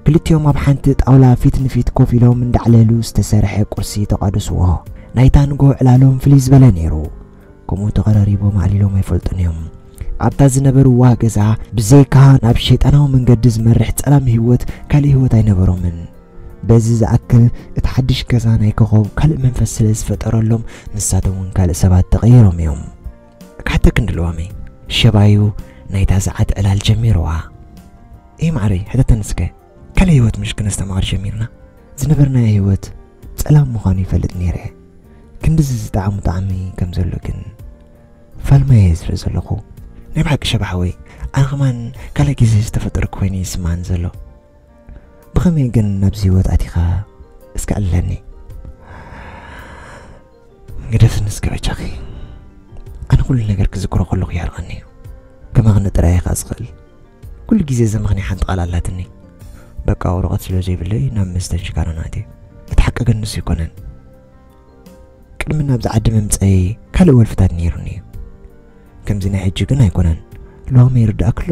ክልቲኦም ኣብ ሓንቲ ጣውላ ፊት ንፊት ኮፍ ኢሎም እንዳዕለሉ ዝተሰርሐ ቁርሲ ተቋደስዎ። ናይታ ንግሆ ዕላሎም ፍልይ ዝበለ ነይሩ። ከምኡ ተቐራሪቦም ኣዕሊሎም ኣይፈልጡን እዮም። ኣብታ ዝነበርዋ ገዛ ብዘይካ ናብ ሸይጣናዊ መንገዲ ዝመርሕ ጸላም ህይወት ካልእ ህይወት ኣይነበሮምን። በዚ ዝኣክል እቲ ሓድሽ ገዛ ናይ ኮኾብ ካልእ መንፈስ ስለ ዝፈጠረሎም ንሳቶም እውን ካልእ ሰባት ተቐይሮም እዮም። ክሓተኪ እንድልዋመይ፣ ሸባዩ ናይታ ሰዓት ዕላል ጀሚርዋ። እይ ማዕረይ፣ ሕተተኒ እስከ። ካልእ ህይወት ምሽ ክነስተማቕር ጀሚርና። ዝነበርናዮ ህይወት ጸላም ምዃኑ ይፈልጥ ነይረ። ክንድዚ ዝጠዓሙ ጣዕሚ ከም ዘሎ ግን ፋልማየ ዝርኢ ዘለኹ። ናይ ብሓቂ ሸባ ሓወይ፣ ኣነ ኸማን ካልእ ግዜ ዝተፈጠርኩ ኮይኑ ይስማዓኒ ዘሎ። ብኸመይ ግን ናብዚ ህይወት ኣቲኻ እስከ ኣለኒ። ግደፍኒ እስከ በጃኺ። ኣነ ኩሉ ነገር ክዝክሮ ከለኹ የሕርቐኒ እዩ። ከማኽኒ ጥራይ እየ ኸኣ ዝኽእል። ኩሉ ግዜ ዘመኽንያ ሓንቲ ቃል ኣላትኒ። በቃ ወረቐት ስለ ዘይብለይ ናብ መስተን ሽጋራን ኣትየ። እቲ ሓቂ ግን ንሱ ኣይኮነን። ቅድሚ ናብዚ ዓዲ ምምጸይ ካልእ ወልፍታት ነይሩኒ እዩ። ከምዚ ናይ ሕጂ ግን ኣይኮነን። ሎሚ ይርዳእኪ ኣሎ።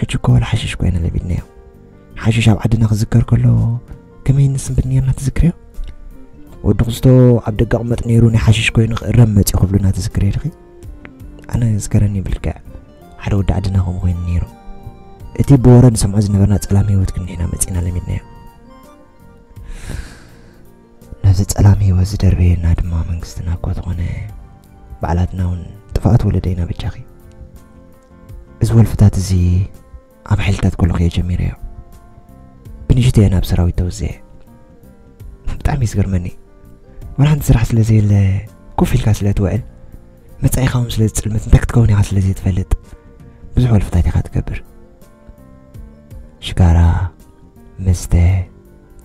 ሕጂ እኮ ወላ ሓሽሽ ኮይና ለሚድናዮ። ሓሽሽ ኣብ ዓድና ክዝከር ከሎ ከመይ ንስንብድ ነርና ትዝክርዮ? ወዲ ክስቶ ኣብ ደገ ቅመጥ ነይሩ ናይ ሓሽሽ ኮይኑ ክእረም መጺኡ ክብሉና ትዝክርዮ ዲኺ? ኣነ ዝከረኒ ብልክዕ ሓደ ወዲ ዓድና ከምኡ ኮይኑ ነይሩ። እቲ ብወረ ንሰምዖ ዝነበርና ጸላም ህይወት ግን ንሕና መጺእና ለሚድናዮ። ነዚ ጸላም ህይወት ዝደርበየና ድማ መንግስትና እኳ ተኾነ ባዕላትና እውን ጥፍኣት ወለደ ኢና በጃኺ። እዚ ወልፍታት እዚ ኣብ ሓይልታት ከለኹ እየ ጀሚረዮ። ብንሽቶ እየ ናብ ሰራዊት ተወዚዐ። ብጣዕሚ እዩ ዝገርመኒ። ወላ ሓንቲ ስራሕ ስለ ዘየለ ኮፍ ኢልካ ስለ ትውዕል መጻኢኻ እውን ስለ ዝጽልምት እንታይ ክትከውን ኢኻ ስለ ዘይትፈልጥ ብዙሕ ወልፍታት ኢኻ ትገብር። ሽጋራ፣ መስተ፣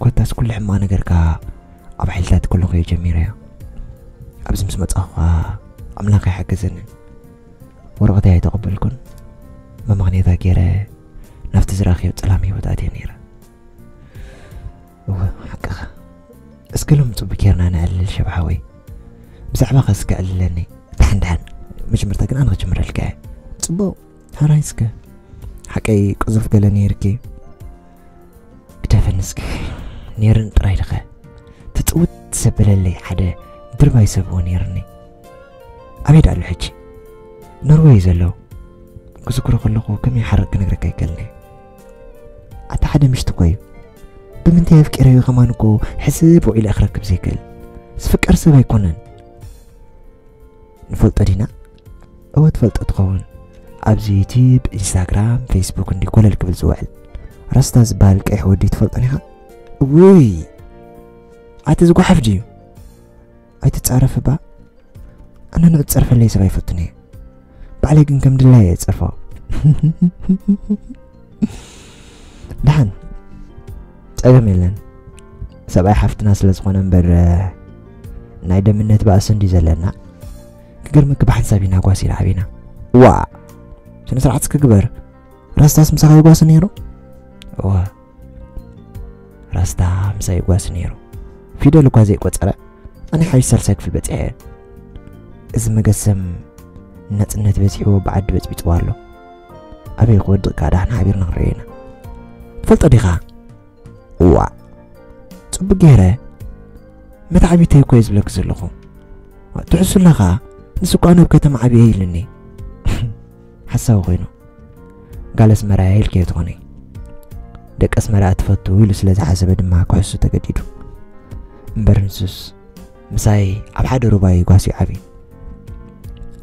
ኮታስ ኩሉ ሕማቕ ነገርካ ኣብ ሓይልታት ከለኹ እየ ጀሚረዮ። ኣብዚ ምስ መጻኹ ኸኣ ኣምላኽ ኣይሓገዘንን። ወረቐተይ ኣይተቐበልኩን። መመኽንያታ ገይረ ናብቲ ዝረኣኽዮ ጸላም ህይወት ኣትየ ነይረ። እወ፣ ሓቅኻ። እስከ ሎም ጽቡቅ ጌርና ነዕልል ሸብሓወይ። ብዛዕባኻ እስከ ዕልለኒ። ደሓን ደሓን። መጀመርታ ግን ኣነ ክጅምረልካ እየ። ጽቡቅ፣ ሕራይ እስከ። ሓቀይ ቅዙፍ ገለ ነይርኪ። ግደፈኒ እስከ። ነይርን ጥራይ ድኸ? ትጽውት ዘበለለይ ሓደ ድርባይ ሰብ እዎ ነይርኒ። ኣበይ ደኣ ኣሎ ሕጂ? ኖርወይ እዩ ዘሎ። ክዝክሮ ከለኹ ከመይ ሓረቕ ክነግረካ ኣይክእልን እየ። ኣታ ሓደ ምሽቲ እኮ እዩ። ብምንታይ ኣፍቂረዮ ከማን እኮ ሕስብ ውዒለ ክረክብ ዘይክእል። ዝፍቀር ሰብ ኣይኮነን። ንፈልጦ ዲና? እወ ትፈልጦ ትኸውን። ኣብዚ ዩቲዩብ፣ ኢንስታግራም፣ ፌስቡክ እንዲ ኮለል ክብል ዝውዕል። ራስታ ዝበሃል ቀይሕ ወዲ ትፈልጦ ዲኻ? ውይ! ኣቲ ዝጓሓፍ ድዩ? ኣይትጻረፍ እባ። ኣነ ንዕድ ጸርፈለይ ሰብ ኣይፈቱን እየ። ባዕለይ ግን ከም ድላይ እየ ጸርፎ። ደሓን፣ ጸገም የለን። ሰብኣይ ሓፍትና ስለ ዝኾነ እምበር፣ ናይ ደምነት ባእሲ እንዲ ዘለና። ክገርመኪ ብሓንሳብ ኢና ጓስ ኢላ ዓቢና። ዋ! ስነ ስርዓት እስኪ ግበር። ራስታስ ምሳኻ ይጓሲ ነይሩ? እወ። ራስታ ምሳይ ይጓሲ ነይሩ። ፊደል እኳ ዘይቆጸረ፣ ኣነ ሓይሽ ሳልሳይ ክፍል በጺሐ እየ። እዚ መገሰም ናጽነት በዚሕዎ ብዓዲ በጽቢጽዎ ኣሎ። ኣበይ ክወድቕ ከኣ ዳሕና ሓቢርና ክንርእዮ ኢና። ትፈልጦ ዲኻ? እዋእ፣ ጽቡቅ ገይረ። መታዕቢተይ እኮ እየ ዝብለኪ ዘለኹ። ትሕሱ ኣለኻ? ንሱ እኮ ኣብ ከተማ ዓብየ ኢሉኒ። ሓሳዊ ኮይኑ። ጋል ኣስመራ ኢልክዮ ትኾኒ። ደቂ ኣስመራ ትፈቱ ኢሉ ስለ ዝሓሰበ ድማ ክሕሱ ተገዲዱ። እምበር ንሱስ ምሳይ ኣብ ሓደ ሩባ እዩ ጓስዩ ዓብዩ።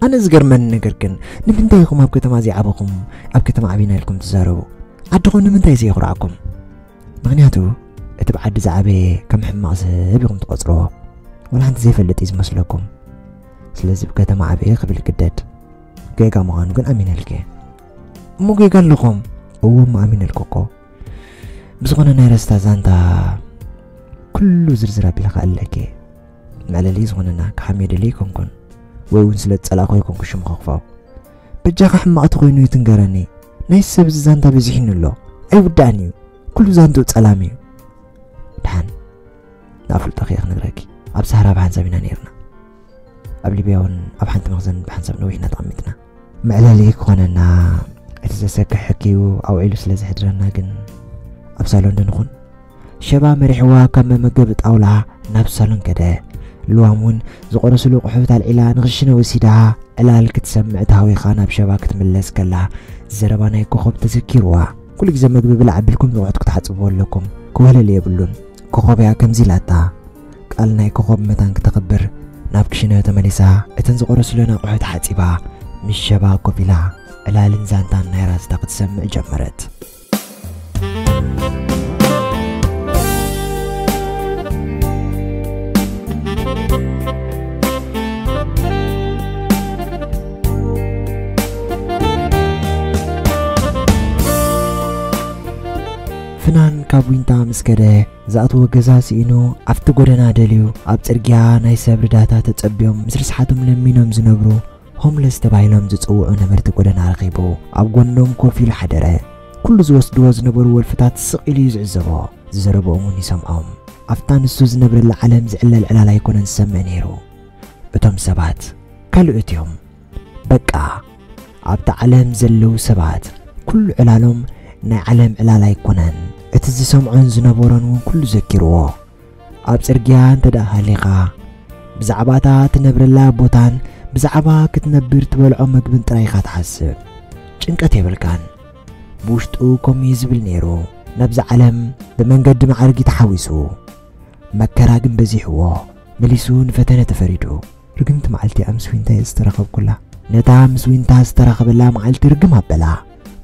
ኣነ ዝገርመኒ ነገር ግን ንምንታይ ኢኹም ኣብ ከተማ ዘይዓበኹም ኣብ ከተማ ዓቢና ኢልኩም ትዛረቡ? ዓድኹም ንምንታይ ዘየኹርዓኩም? ምኽንያቱ እቲ ብዓዲ ዝዓበየ ከም ሕማቕ ሰብ ኢኹም ትቖጽርዎ። ወላ ሓንቲ ዘይፈልጥ እዩ ዝመስለኩም። ስለዚ ብከተማ ዓበየ ክብል ይግደድ። ጌጋ ምዃኑ ግን ኣሚነልኪ እየ። እሞ ጌጋ ኣለኹም? እወ እሞ ኣሚነልኩ እኮ። ብዝኾነ ናይ ረስታ ዛንታ ኩሉ ዝርዝር ኣቢለ ክኣልለኪ እየ። መዕለሊ ዝኾነና ክሓምዮ ደልየ ኣይኮንኩን፣ ወይ እውን ስለ ዝጸላእኹ ኣይኮንኩ ሽሙ ከኽፋው። በጃኻ ሕማቕ ተኾይኑ እዩ ትንገረኒ። ናይ ሰብ እዚ ዛንታ በዚሕኒ ኣሎ። ኣይውዳእን እዩ። ኩሉ ዛንትኡ ጸላም እዩ። ደሓን። ንኣፍልጦኺ እየ ክነግረኪ። ኣብ ሳህራ ብሓንሳብ ኢና ነይርና። ኣብ ሊብያ እውን ኣብ ሓንቲ መኽዘን ብሓንሳብ ነዊሕና ተቐሚጥና። መዕለሊ ክኾነና እቲ ዘሰክሕ ሕክዩ ኣውዒሉ ስለ ዘሕድረና ግን ኣብ ሳሎን ዶ ንኹን? ሸባ መሪሕዋ ካብ መመገቢ ጣውላ ናብ ሳሎን ከደ። ልዋም እውን ዝቆረስሉ ኣቑሑት ኣልዒላ ንኽሽነ ወሲዳ ዕላል ክትሰምዕ ተሃዊኻ ናብ ሸባ ክትምለስ ከላ ዘረባ ናይ ኮኾብ ተዘኪርዋ። ኩሉ ግዜ መግቢ ብላዕ ኣቢልኩም ንቑሑት ክትሓጽብዎ ኣለኩም፣ ክውህለል የብሉን። ኮኾብ እያ ከምዚ ኢላታ። ቃል ናይ ኮኾብ መታን ክተኽብር ናብ ክሽነ ተመሊሳ እተን ዝቆረስለን ኣቑሑት ሓጺባ ምስ ሸባ ኮፍ ኢላ ዕላልን ዛንታን ናይ ራስታ ክትሰምዕ ጀመረት። ፍናን ካብ ዊንታ ምስ ከደ ዝኣትዎ ገዛ ስኢኑ ኣብቲ ጎደና ደልዩ ኣብ ጽርግያ ናይ ሰብ ርዳታ ተጸብዮም ምስ ርስሓቶም ለሚኖም ዝነብሩ ሆምለስ ተባሂሎም ዝጽውዑ ነበርቲ ጎደና ረኺቡ ኣብ ጎኖም ኮፍ ኢሉ ሓደረ። ኩሉ ዝወስድዎ ዝነበሩ ወልፍታት ስቕ ኢሉ እዩ ዝዕዘቦ። ዝዘረብኦም እውን ይሰምዖም። ኣብታ ንሱ ዝነብረላ ዓለም ዝዕለል ዕላል ኣይኮነን ዝሰምዕ ነይሩ። እቶም ሰባት ካልኦት እዮም። በቃ ኣብታ ዓለም ዘለዉ ሰባት ኩሉ ዕላሎም ናይ ዓለም ዕላል ኣይኮነን። እቲ ዝሰምዖን ዝነበሮን እውን ኩሉ ዘኪርዎ። ኣብ ጽርግያ እንተ ደኣ ሃሊኻ ብዛዕባ እታ ትነብረላ ቦታን ብዛዕባ ክትነብር ትበልዖ መግብን ጥራይ ኢኻ ትሓስብ። ጭንቀት የብልካን። ብውሽጡ ከምኡ እዩ ዝብል ነይሩ። ናብዛ ዓለም ብመንገዲ ማዕርግ እዩ ተሓዊሱ። መከራ ግን በዚሕዎ። መሊሱ ንፈተነ ተፈሪዱ። ርግምቲ መዓልቲ ምስ ዊንታ እየ ዝተራኸብኩላ። ነታ ምስ ዊንታ ዝተራኸበላ መዓልቲ ርግም ኣበላ።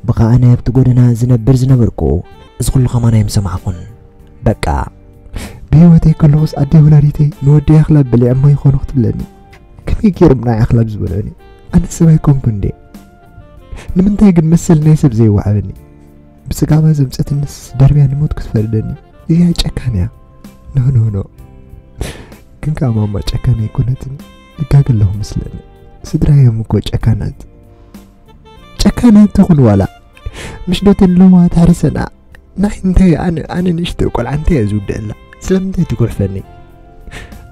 ብኸኣ ናይ ኣብቲ ጎደና ዝነብር ዝነበርኩ። እዚ ኩሉ ከማን ኣይምሰማዕኩን። በቃ ብህይወተይ ከለኹስ ኣደይ ወላዲተይ ንወደይ ኣኽላብ በሊዐሞ ይኾኑ ክትብለኒ። ከመይ ገይሮም ናይ ኣኽላብ ዝበልዑኒ? ኣነ ሰብ ኣይኮንኩ እንዴ? ንምንታይ ግን መሰል ናይ ሰብ ዘይወሃበኒ? ብጽጋባ ዘምጸትንስ ደርብያ ንሞት ክትፈርደኒ? እዚኣ ጨካን እያ። ኖ፣ ኖ፣ ኖ። ግን ከኣ ማማ ጨካን ኣይኮነትን። እጋገ ኣለኹ መስለኒ። ስድራ እዮም እኮ ጨካናት። ጨካናት ትኹን ዋላ። ምሽ ዶ ተለዋ ታሪሰና? ናይ እንታይ ኣነ፣ ኣነ ንእሽቶ ቆልዓ እንታይ እየ ዝውድአላ? ስለምንታይ ትጉሕፈኒ?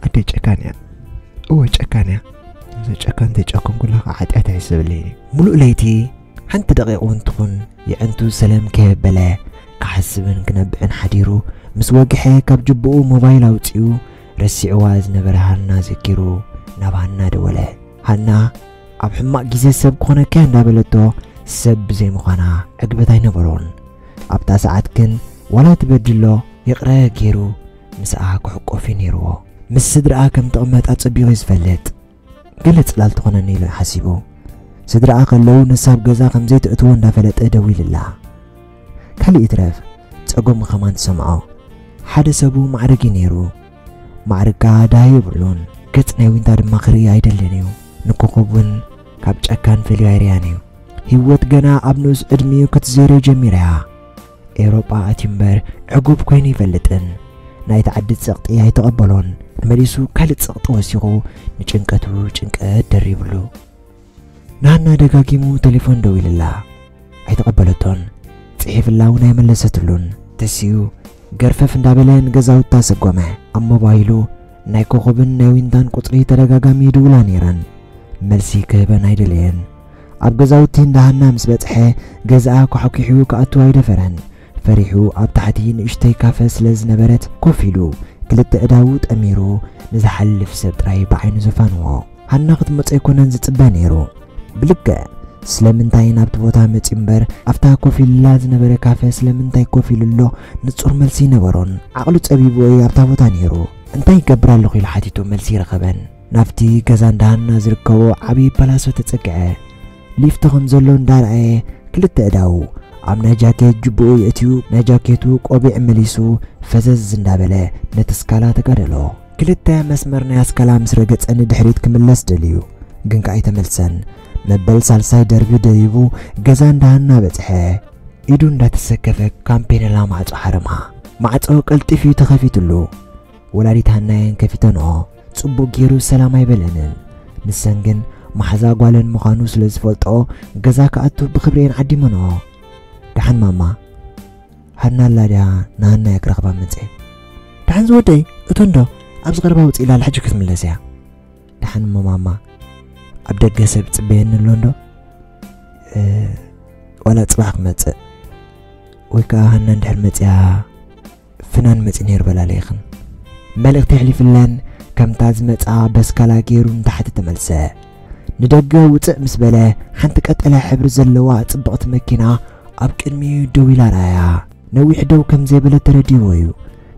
ኣደይ ጨካን እያ። እወ ጨካን እያ። እዛ ጨካን ተጨከንኩላ ከዓ ሓጢኣት ኣይሕሰበለይን እዩ። ሙሉእ ለይቲ ሓንቲ ደቂቕ እውን ትኹን የዕንቱ ሰለም ከየበለ ክሓስብን ክነብዕን ሓዲሩ ምስ ወግሐ ካብ ጅብኡ ሞባይል ኣውፂኡ ረሲዕዋ ዝነበረ ሃና ዘኪሩ ናብ ሃና ደወለ። ሃና ኣብ ሕማቕ ግዜ ሰብ ክኾነካ እንዳበለቶ ሰብ ብዘይምዃና ዕግበት ኣይነበሮን። ኣብታ ሰዓት ግን ዋላ ትበድሎ ይቕረ ገይሩ ምስኣ ክሕቆፍ እዩ ነይርዎ። ምስ ስድራኣ ከም ትቕመጥ ኣጸቢቑ እዩ ዝፈልጥ። ገለ ጽላል ትኾነኒ ኢሉ ሓሲቡ። ስድራኣ ከለዉ ንሳ ኣብ ገዛ ከም ዘይትእትዎ እንዳፈለጠ ደዊልላ። ካልእ ይትረፍ ጸገሙ ከማን ትሰምዖ። ሓደ ሰቡ ማዕርግ እዩ ነይሩ። ማዕርግካ ደሃይ የብሉን። ገጽ ናይ ዊንታ ድማ ክርኢ ኣይደልን እዩ። ንኮኾብ እውን ካብ ጨካን ፈልዩ ኣይርያን እዩ። ህይወት ገና ኣብ ንኡስ ዕድሚኡ ክትዘይሮ ጀሚራ እያ። ኤውሮጳ ኣትዩ እምበር ዕጉብ ኮይኑ ይፈልጥን። ናይቲ ዓዲ ጸቕጢ ኣይተቐበሎን። መሊሱ ካልእ ጸቕጢ ወሲኹ ንጭንቀቱ ጭንቀት ደሪብሉ። ንሃና ደጋጊሙ ቴሌፎን ደዊልላ። ኣይተቐበለቶን። ጽሒፍላ እውን ኣይመለሰትሉን። ተሲኡ ገርፈፍ እንዳበለ ንገዛውታ ሰጎመ። ኣብ ሞባይሉ ናይ ኮኾብን ናይ ዊንታን ቁጽሪ ተደጋጋሚ ይድውላ ነይረን። መልሲ ክህበን ኣይደለየን። ኣብ ገዛውቲ እንዳ ሃና ምስ በጽሐ ገዛኣ ኳሕኲሑ ክኣቱ ኣይደፈረን። ፈሪሑ ኣብ ታሕቲ ንእሽተይ ካፈ ስለ ዝነበረት ኮፍ ኢሉ ክልተ እዳዉ ጠሚሩ ንዝሓልፍ ሰብ ጥራይ ብዓይኑ ዘፋንዎ። ሃና ክትመጾ ኣይኮነን ዝጽበ ነይሩ። ብልክዕ ስለምንታይ ናብቲ ቦታ መጺኡ እምበር ኣብታ ኮፍ ኢልላ ዝነበረ ካፈ ስለምንታይ ኮፍ ኢሉ ኣሎ ንጹር መልሲ ኣይነበሮን። ዓቕሉ ጸቢብዎ እዩ ኣብታ ቦታ ነይሩ። እንታይ ይገብር ኣለኹ ኢሉ ሓቲቱ መልሲ ይረኸበን። ናብቲ ገዛ እንዳ ሃና ዝርከቦ ዓቢ ፓላሶ ተጸግዐ። ሊፍት ከም ዘሎ እንዳረኣየ ክልተ እዳዉ ኣብ ናይ ጃኬት ጅብኡ የእትዩ ናይ ጃኬቱ ቆቢዕ መሊሱ ፈዘዝ እንዳበለ ነቲ ስካላ ተጋደሎ። ክልተ መስመር ናይ ኣስካላ ምስ ረገጸ ንድሕሪት ክምለስ ደልዩ ግን ከኣ ኣይተመልሰን። መበል ሳልሳይ ደርቢ ደይቡ ገዛ እንዳ ሃና በጽሐ። ኢዱ እንዳተሰከፈ ካምፔነላ ማዕጾ ሓረማ። ማዕጾ ቀልጢፉ ተኸፊትሉ። ወላዲት ሃናየን ከፊተንኦ ጽቡቕ ገይሩ ሰላም ኣይበለንን። ንሰን ግን መሓዛ ጓለን ምዃኑ ስለ ዝፈልጦ ገዛ ክኣቱ ብኽብሪ እየን ዓዲመንኦ። ደሓን ማማ። ሃና ኣላ ድያ ንሃናየ ክረኽባ መጸ። ደሓን ዝወደይ፣ እቶ እንዶ ኣብዚ ቀረባ ውፅእ ኢላ፣ ሕጂ ክትምለስ እያ። ደሓን እሞ ማማ፣ ኣብ ደገ ሰብ ይፅበየኒ ኣሎ እንዶ? እ፣ ዋላ ፅባሕ ክመፅእ፣ ወይ ከዓ ሃና እንድሕር መፅያ፣ ፍናን መፂ ነይሩ በላለይኽን። መልእኽቲ የሕሊፍለን፣ ከምታ ዝመፃ በስካላ ገይሩ ንታሕቲ ተመልሰ። ንደገ ውፅእ ምስ በለ፣ ሓንቲ ቀጠልያ ሕብሪ ዘለዋ ፅብቕቲ መኪና ኣብ ቅድሚኡ ደው ኢላ ረኣያ። ነዊሕ ደው ከም ዘይበለ ተረዲእዎ እዩ።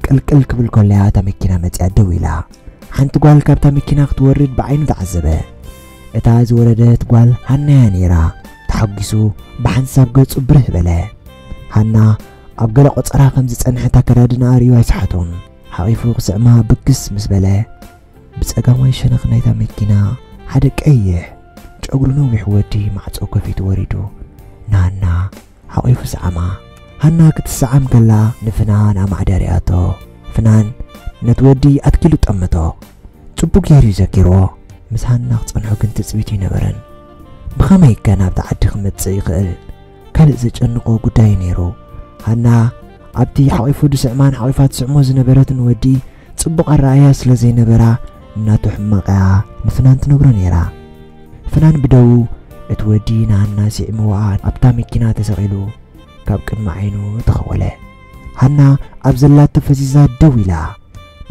ቅልቅል ክብል ከሎ እያ እታ መኪና መፂኣ ደው ኢላ። ሓንቲ ጓል ካብታ መኪና ክትወርድ ብዓይኑ ተዓዘበ። እታ ዝወረደት ጓል ሃና እያ ነይራ። ተሓጒሱ ብሓንሳብ ገጹ ብርህ በለ። ሃና ኣብ ገለ ቆጸራ ከም ዝጸንሐት ኣከዳድና ኣርእዩ ኣይሰሓቶን። ሓቒፉ ክስዕማ ብግስ ምስ በለ፣ ብጸጋማይ ሸነኽ ናይታ መኪና ሓደ ቀይሕ ጨጉሩ ነዊሕ ወዲ ማዕጾ ከፊቱ ወሪዱ ንሃና ሓቒፉ ሰዓማ። ሃና ክትሰዓም ከላ ንፍናን ኣማዕድያ ሪኣቶ። ፍናን ነቲ ወዲ ኣትኪሉ ጠመቶ። ጽቡቕ ገይሩ እዩ ዘኪርዎ። ምስ ሃና ክጸንሖ ግን ትጽቢት ኣይነበረን። ብኸመይ ከ ናብቲ ዓዲ ክመጽእ ይኽእል? ካልእ ዘጨንቖ ጉዳይ እዩ ነይሩ። ሃና ኣብቲ ሓቒፉ ዝስዕማን ሓቒፋ ትስዕሞ ዝነበረትን ወዲ ጽቡቕ ኣረኣእያ ስለ ዘይነበራ፣ እናቱ ሕማቕ እያ ንፍናን ትነግሮ ነይራ። ፍናን ብደዉ እቲ ወዲ ንሃና ስዒምዋ ኣብታ መኪና ተሰቒሉ ካብ ቅድሚ ዓይኑ ተኸወለ። ሃና ኣብ ዘላቶ ፈዚዛ ደው ኢላ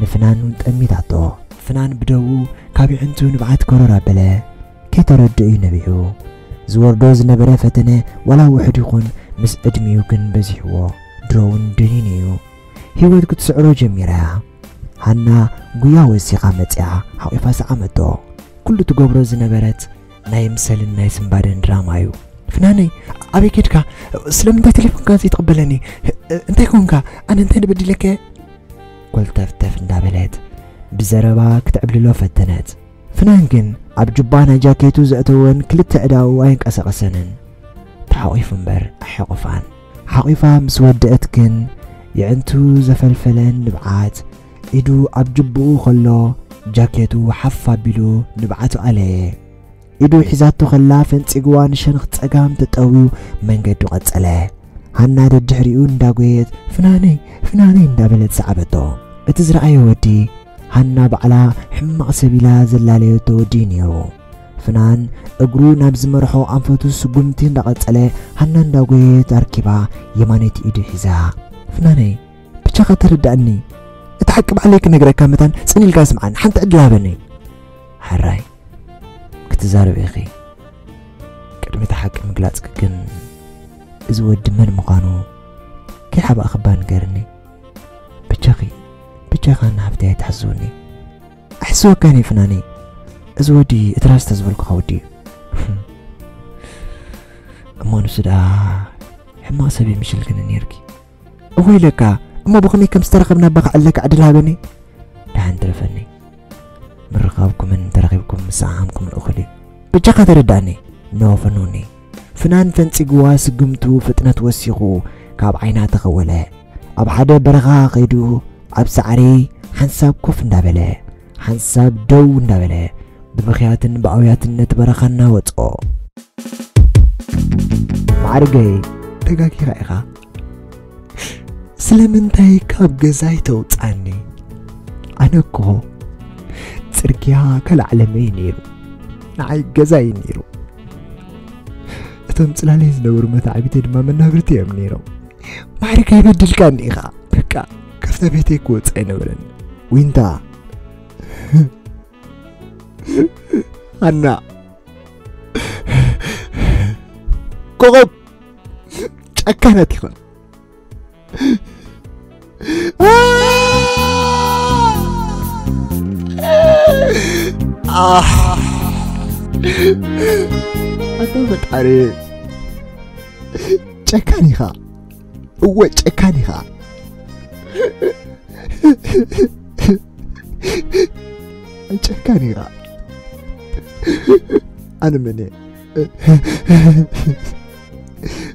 ንፍናን እውን ጠሚታቶ። ፍናን ብደዉ ካብ የዕንቱ ንብዓት ከረር ኣበለ። ከይተረድኦ እዩ ነቢዑ። ዝወርዶ ዝነበረ ፈተነ ዋላ ውሑድ ይኹን ምስ ዕድሚኡ ግን በዚሕዎ። ድሮ እውን ደኒኑ እዩ። ህይወት ክትስዕሮ ጀሚራ እያ። ሃና ጉያ ወሲኻ መጺኣ ሓቒፋ ሰዓመቶ። ኩሉ ትገብሮ ዝነበረት ናይ ምሰልን ናይ ስንባደን ድራማ እዩ። ፍናነይ፣ ኣበይ ኬድካ? ስለምንታይ ቴሌፎንካ ዘይትቕበለኒ? እንታይ ኮንካ? ኣነ እንታይ ንበዲለከ? ኮልተፍተፍ እንዳበለት ብዘረባ ክትዕብልሎ ፈተነት። ፍናን ግን ኣብ ጁባ ናይ ጃኬቱ ዘእተወን ክልተ ዕዳኡ ኣየንቀሳቐሰንን። ተሓቒፉ እምበር ኣሕቑፋን። ሓቒፋ ምስ ወደአት ግን የዕንቱ ዘፈልፈለን ንብዓት ኢዱ ኣብ ጅብኡ ከሎ ጃኬቱ ሓፍ ኣቢሉ ንብዓቱ ኣለየ። ኢዱ ሒዛቶ ከላ ፈንጺግዋ ንሸነኽ ጸጋም ተጠውዩ መንገዱ ቀጸለ። ሃና ደድሕሪኡ እንዳጎየት፣ "ፍናነይ፣ ፍናነይ" እንዳበለት ሰዓበቶ። እቲ ዝረኣየ ወዲ፣ ሃና ባዕላ ሕማቕ ሰብ ኢላ ዘላለየቶ ወዲ እዩ ነይሩ። ፍናን እግሩ ናብ ዝመርሖ ኣንፈቱ ስጉምቲ እንዳቐጸለ፣ ሃና እንዳጎየት ኣርኪባ የማነይቲ ኢዱ ሒዛ። "ፍናነይ፣ ብቻኻ ተረዳእኒ። እቲ ሓቂ ባዕለይ ክነግረካ መታን ጽን ኢልካ ስምዓኒ። ሓንቲ ዕድል ሃበኒ." "ሕራይ፣ ክትዛረቢ ኢኺ። ቅድሚ እቲ ሓቂ ምግላጽኪ ግን፣ እዚ ወዲ መን ምዃኑ ከይሓባእኽባ ንገርኒ። ብቻኺ፣ ብቻኻ ንሓፍተይ ኣይትሓስውኒ." "ኣሕስወካን እየ ፍናኒ። እዚ ወዲ እቲ ራስታ ዝበልኩኻ ወዲ እዩ." "እሞ ንሱ ደኣ ሕማቕ ሰብ ይምሽልክኒ ነይርኪ?" "እወ ኢለካ፣ እሞ ብኸመይ ከም ዝተራኸብና እባ ክዕለካ ዕድል ሃበኒ?" "ደሓን ትረፈኒ። ምርኻብኩምን ተራኺብኩም ምስዓዓምኩምን እኹል እዩ። ብቻኻ ተረዳእኒ። ኖ ፈኑኒ." ፍናን ፈንጺግዋ ስግምቱ ፍጥነት ወሲኹ ካብ ዓይና ተኸወለ። ኣብ ሓደ በረኻ ከይዱ ኣብ ሳዕሪ ሓንሳብ ኮፍ እንዳበለ፣ ሓንሳብ ደው እንዳበለ፣ ብብኽያትን ብኣውያትን ነቲ በረኻ እናወጾ። "ማዕርገይ፣ ተጋጊኻ ኢኻ። ስለምንታይ ካብ ገዛይ ተውጻኒ? ኣነ እኮ ጽርግያ ካልእ ዓለመይ ነይሩ። ንዓይ ገዛይ ነይሩ። እቶም ጽላለይ ዝነበሩ መታዕቢተይ ድማ መናብርቲ እዮም ነይሮም። ማዕርገይ፣ በዲልካኒ ኢኻ። በቃ፣ ካብታ ቤተይ ክወጽእ ኣይነበረን። ዊንታ፣ ሃና፣ ኮኾብ፣ ጨካናት ኢኹም። ኣህ፣ ኣታ ፈጣሪ፣ ጨካን ኢኻ። እወ፣ ጨካን ኢኻ። ጨካን ኢኻ። ኣነ መን እየ?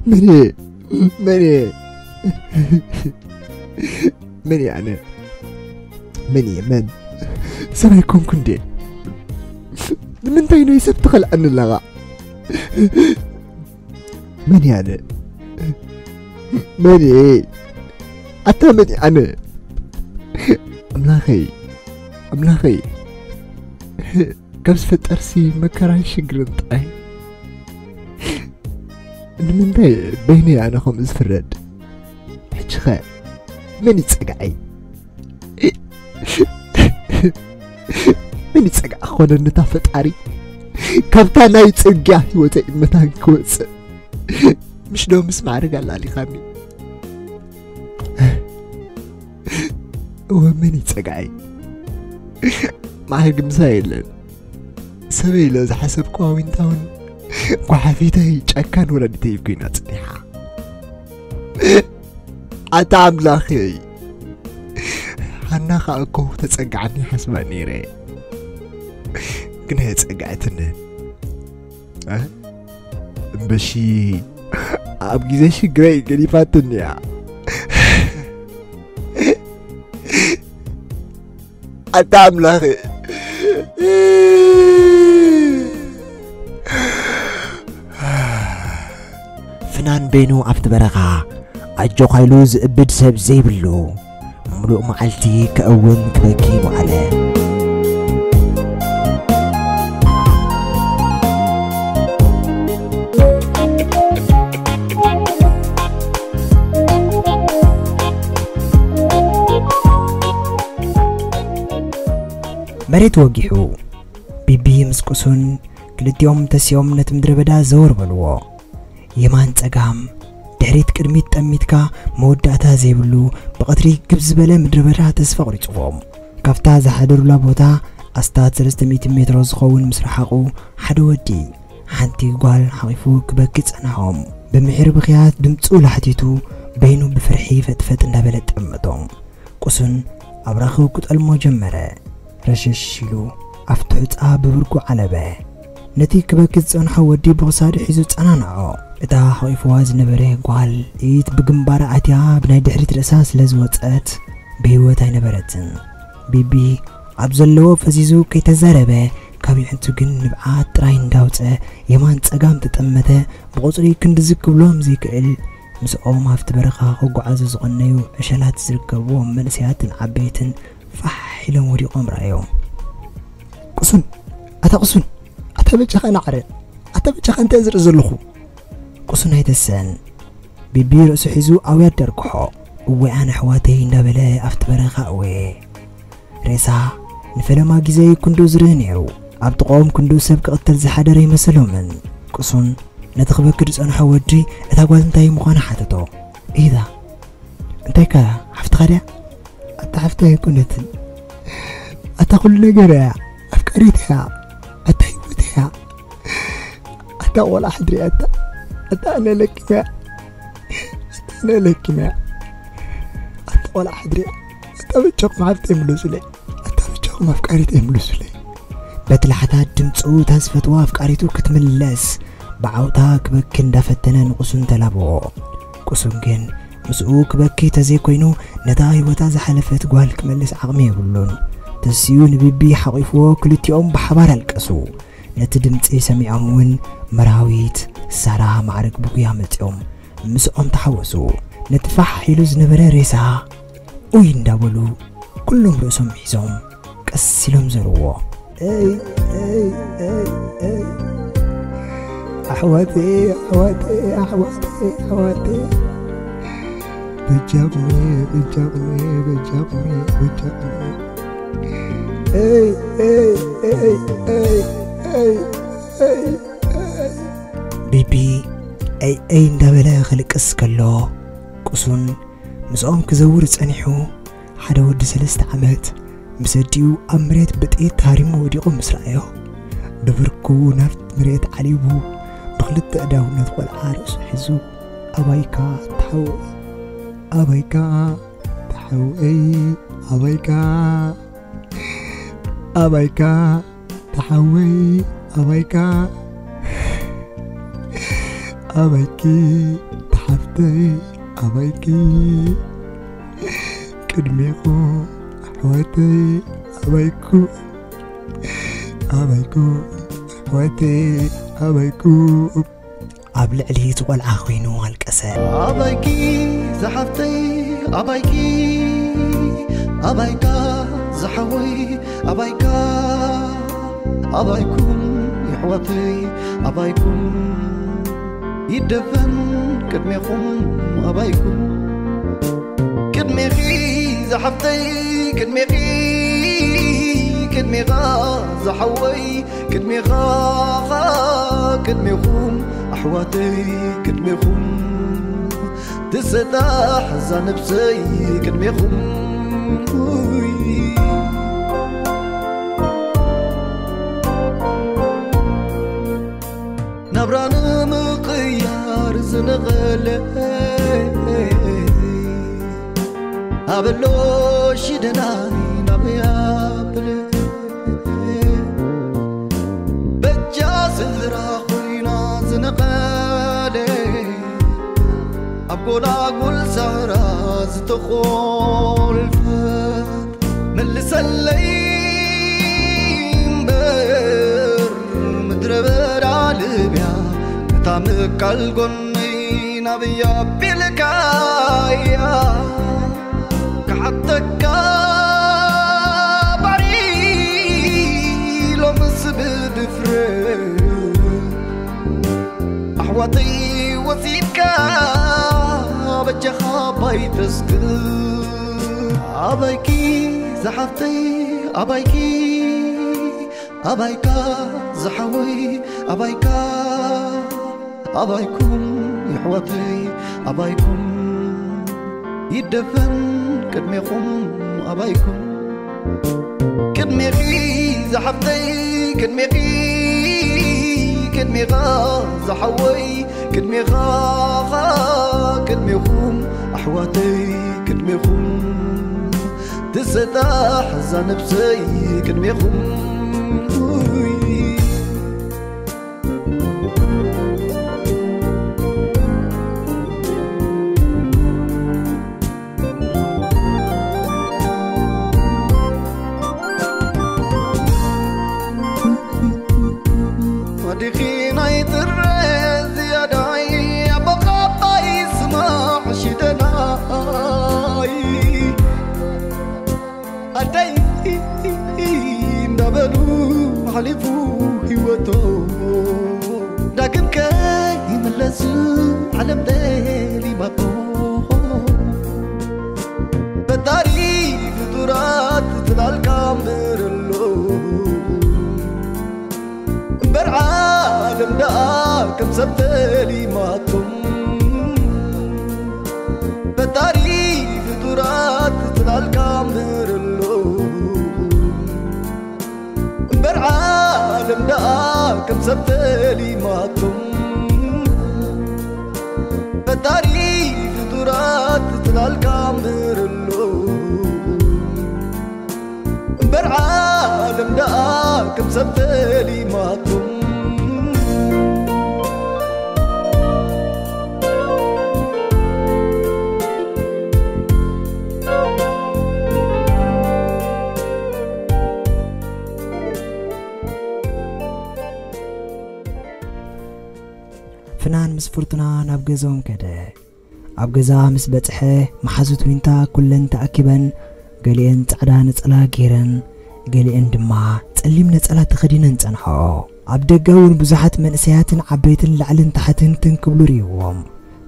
መን እየ? መን እየ? መን እየ ኣነ? መን እየ? መን? ሰብ ኣይኮንኩ እንዴ? ንምንታይ ናይ ሰብ ትኸልኣኒ ኣለኻ? መን እየ ኣነ? መን እየ? ኣታ መን እየ ኣነ? ኣምላኸይ፣ ኣምላኸይ፣ ካብ ዝፈጠርሲ መከራን ሽግርን ጥራይ። ንምንታይ በይነይ ኣነ ከምኡ ዝፍረድ? ሕጂ ኸ መን ይጸግዓይ? መን ይጸግዓ ክኾነኒ እታ ፈጣሪ? ካብታ ናይ ጽርግያ ህይወተይ መታን ክወጽእ፣ ምሽ ዶ ምስ ማዕርግ ኣላሊኻኒ? እወ፣ መን ይጸግዓይ? ማዕርግ ምሳይ የለን። ሰበይ ኢለ ዝሓሰብኩዋ ዊንታውን ጓሓፊተይ ጨካን ወላዲተይ ኮይና ጽኒሓ። ኣታ ኣምላኸይ፣ ሃና ከኣ እኮ ተጸግዓኒ ሓስባ ነይረ፣ ግን ኣየጸግዐትንን። እ? እምበሺ ኣብ ግዜ ሽግረይ ገዲፋትኒ እያ። ኣታ ኣምላኸ። ፍናን በይኑ ኣብቲ በረኻ ኣጆኻ ኢሉ ዝእብድ ሰብ ዘይብሉ፣ ምሉእ መዓልቲ ከእውን ክበኪ ምዓለ። መሬት ወጊሑ፣ ቢቢ ምስ ቁሱን ክልቲኦም ተሲኦም ነቲ ምድረ በዳ ዘወር በልዎ። የማን ጸጋም፣ ድሕሪት ቅድሚት ጠሚትካ መወዳእታ ዘይብሉ፣ ብቐትሪ ግብ ዝበለ ምድረ በዳ ተስፋ ኣቑሪጽዎም። ካብታ ዝሓደሩላ ቦታ ኣስታት ሰለስተ ሚእቲ ሜትሮ ዝኸውን ምስ ረሓቑ፣ ሓደ ወዲ ሓንቲ ጓል ሓቒፉ ክበኪ ጸንሖም። ብምሒር ብኽያት ድምጹ ላሕቲቱ፣ በይኑ ብፍርሒ ፈጥፈጥ እንዳበለ ጠመቶም። ቁሱን ኣብ ራኽቡ ክጠልሞ ጀመረ። ረሸሽ ኢሉ ኣብቲ ሑጻ ብብርጉ ዓለበ። ነቲ ክበኪ ዝጸንሖ ወዲ ብኽሳዱ ሒዙ ጸናንዖ። እታ ሓቒፍዋ ዝነበረ ጓል ጥይት ብግንባራ ኣትያ ብናይ ድሕሪት ርእሳ ስለ ዝወጸት ብህይወት ኣይነበረትን። ቢቢ ኣብ ዘለዎ ፈዚዙ ከይተዛረበ ካብ የዕንቱ ግን ንብዓት ጥራይ እንዳውጸ የማን ጸጋም ተጠመተ። ብቑጽሪ ክንድዚ ክብሎም ዘይክእል ምስኦም ኣብቲ በረኻ ክጓዓዙ ዝቐነዩ ዕሸላት ዝርከብዎም መንእሰያትን ዓበይትን ፋሕ ኢሎም ወዲቖም ረኣዮም። ቁሱን! ኣታ ቁሱን! ኣታ በጃኻ ናዕረ! ኣታ በጃኻ እንታይ ዝርኢ ዘለኹ? ቁሱን ኣይተሰን። ቢቢ ርእሱ ሒዙ ኣውያት ደርግሖ። እወ ኣነ ኣሕዋተይ እንዳበለ ኣብቲ በረኻ እወ። ሬሳ ንፈለማ ግዜ ክንዱ ዝርኢ ነይሩ። ኣብ ጥቕኦም ክንዱ ሰብ ክቕተል ዝሓደረ ይመሰሎምን። ቁሱን ነቲ ክበኪ ዝጸንሖ ወዲ እታ ጓል እንታይ ምዃና ሓተቶ። ኢዛ፣ እንታይ ከ ሓፍትኻ ድያ? ኣታ ሓፍተይ ኣይኮነትን። ኣታ ኩሉ ነገር እያ። ኣፍቃሪት እያ። ኣታ ህይወት እያ። ኣታ ቆልዓ ሕድሪ እያ። ኣታ፣ ኣታ ኣነ ለኪመያ። ኣታ ኣነ ለኪመያ። ኣታ ቆልዓ ሕድሪ እያ። ኣታ በጃኹም ሓፍተይ ምለሱለይ። ኣታ በጃኹም ኣፍቃሪተይ ምለሱለይ። በቲ ላሕታት ድምፁ እታ ዝፈትዋ ኣፍቃሪቱ ክትምለስ ብዓውታ ክበኪ እንዳፈተነ ንቁሱን ተላበዎ። ቁሱን ግን ምስኡ ክበኪ ተዘይኮይኑ ነታ ህይወታ ዝሓለፈት ጓል ክመልስ ዓቕሚ የብሉን። ተሲኡ ንቢቢ ሓቒፍዎ ክልቲኦም ብሓባር ኣለቀሱ። ነቲ ድምፂ ሰሚዖም እውን መራዊት ሳራ ማዕረግ ብጉያ መፂኦም ምስኦም ተሓወሱ። ነቲ ፋሕ ኢሉ ዝነበረ ሬሳ ኡይ እንዳበሉ ኩሎም ርእሶም ሒዞም ቀስ ኢሎም ዘርዎ። እይ፣ እይ፣ እይ፣ እይ። ኣሕዋተይ፣ ኣሕዋተይ፣ ኣሕዋተይ፣ ኣሕዋተይ። በጃኹም፣ በጃኹም፣ በጃኹም፣ በጃኹም። እይ፣ እይ፣ እይ፣ እይ፣ እይ፣ እይ፣ እይ። ቢቢ እይ፣ እይ እንዳበለ ክልቅስ ከሎ፣ ቁሱን ምስኦም ክዘውር ጸኒሑ፣ ሓደ ወዲ ሰለስተ ዓመት ምስ ኣዲኡ ኣብ መሬት ብጥይት ተሃሪሙ ወዲቑ ምስ ረኣዮ፣ ብብርኩ ናብቲ መሬት ዓሊቡ፣ ብኽልተ ኣእዳዉ ነቲ ቆልዓ ርእሱ ሒዙ፣ ኣባይካ ተሓወይ፣ ኣባይካ ተሓወይ፣ ኣባይካ፣ ኣባይካ ተሓወይ፣ ኣባይካ፣ ኣባይኪ ተሓፍተይ፣ ኣባይኪ ቅድሜኹ ኣሕዋተይ፣ ኣባይኩ፣ ኣባይኩ ኣሕዋተይ፣ ኣባይኩ። ኣብ ልዕሊ እቲ ቆልዓ ኮይኑ ኣልቀሰ። ኣባይኪ ዝሓፍተይ፣ ኣባይኪ፣ ኣባይካ ዝሓወይ ኣባይካ ኣባይኩም ይሕዋተይ ኣባይኩም ይደፈን ቅድሜኹም ኣባይኩም ቅድሜኺ ዝሓፍተይ ቅድሜኺ ቅድሜኻ ዝሓወይ ቅድሜኻ ቅድሜኹም ኣሕዋተይ ቅድሜኹም ትሰጣሕ እዛ ነብሰይ ቅድሜኹም ናብራ ንምቕያር ዝነቐለ ኣበሎ ሽደናይ ናበይ ኣብል በጃ ስድራ ኮይና ዝነቐለ ኣብ ጎላጉል ሳህራ ዝተኾልፈት መልሰለይ እምበር ምድረ በዳ ልብያ እታ ምቃል ጎነይ ናበይ ኣቢልካያ ክሓተካ ባዕሪ ሎምስ ብድፍረት ኣሕዋተይ ወሲድካ በጃኻ ኣባይ ተስክር ኣባይኪ ዝሓፍተይ ኣባይኪ ኣባይካ ዝሓወይ ኣባይካ ኣባይኩም ይሕዋተይ ኣባይኩም ይደፈን ቅድሜኹም ኣባይኩም ቅድሜኺ ዝሓፍተይ ቅድሜኺ ቅድሜኻ ዝሓወይ ቅድሜኻ ቅድሜኹም ኣሕዋተይ ቅድሜኹም ትሰጣሕ እዛ ነብሰይ ቅድሜኹም ወዲኺ ናይ ጥረ ዝያዳይ ኣቦኻባይ ስማዕ ሽደናይ ኣደይ እንዳበሉ ሓሊፉ ህይወቶ ዳግም ከይምለሱ ዓለም ደሊማቶ ፈጣሪ ፍጡራት ትላልካ እምበር ኣሎ እምበር ዓለም ደኣ ከም ሰብ ተሊማቶም ፈጣሪ ፍጡራት ትላልካ እምበር ኣሎ እምበር ዓለም ደኣ ከም ሰብ ተሊማቶም ፈጣሪ ፍጡራት ትላልካ እምበር ኣሎ እምበር ዓለም ደኣ ከም ሰብ ተሊማቶም ፍናን ምስ ፍርቱና ናብ ገዝኦም ከደ። ኣብ ገዛ ምስ በጽሐ፣ መሓዙት ዊንታ ኩለን ተኣኪበን፣ ገሊኤን ጻዕዳ ነጸላ ገይረን፣ ገሊኤን ድማ ጸሊም ነጸላ ተኸዲነን ጸንሖ። ኣብ ደገ እውን ብዙሓት መንእሰያትን ዓበይትን ላዕልን ታሕትን ትንክብሉ ርእይዎም።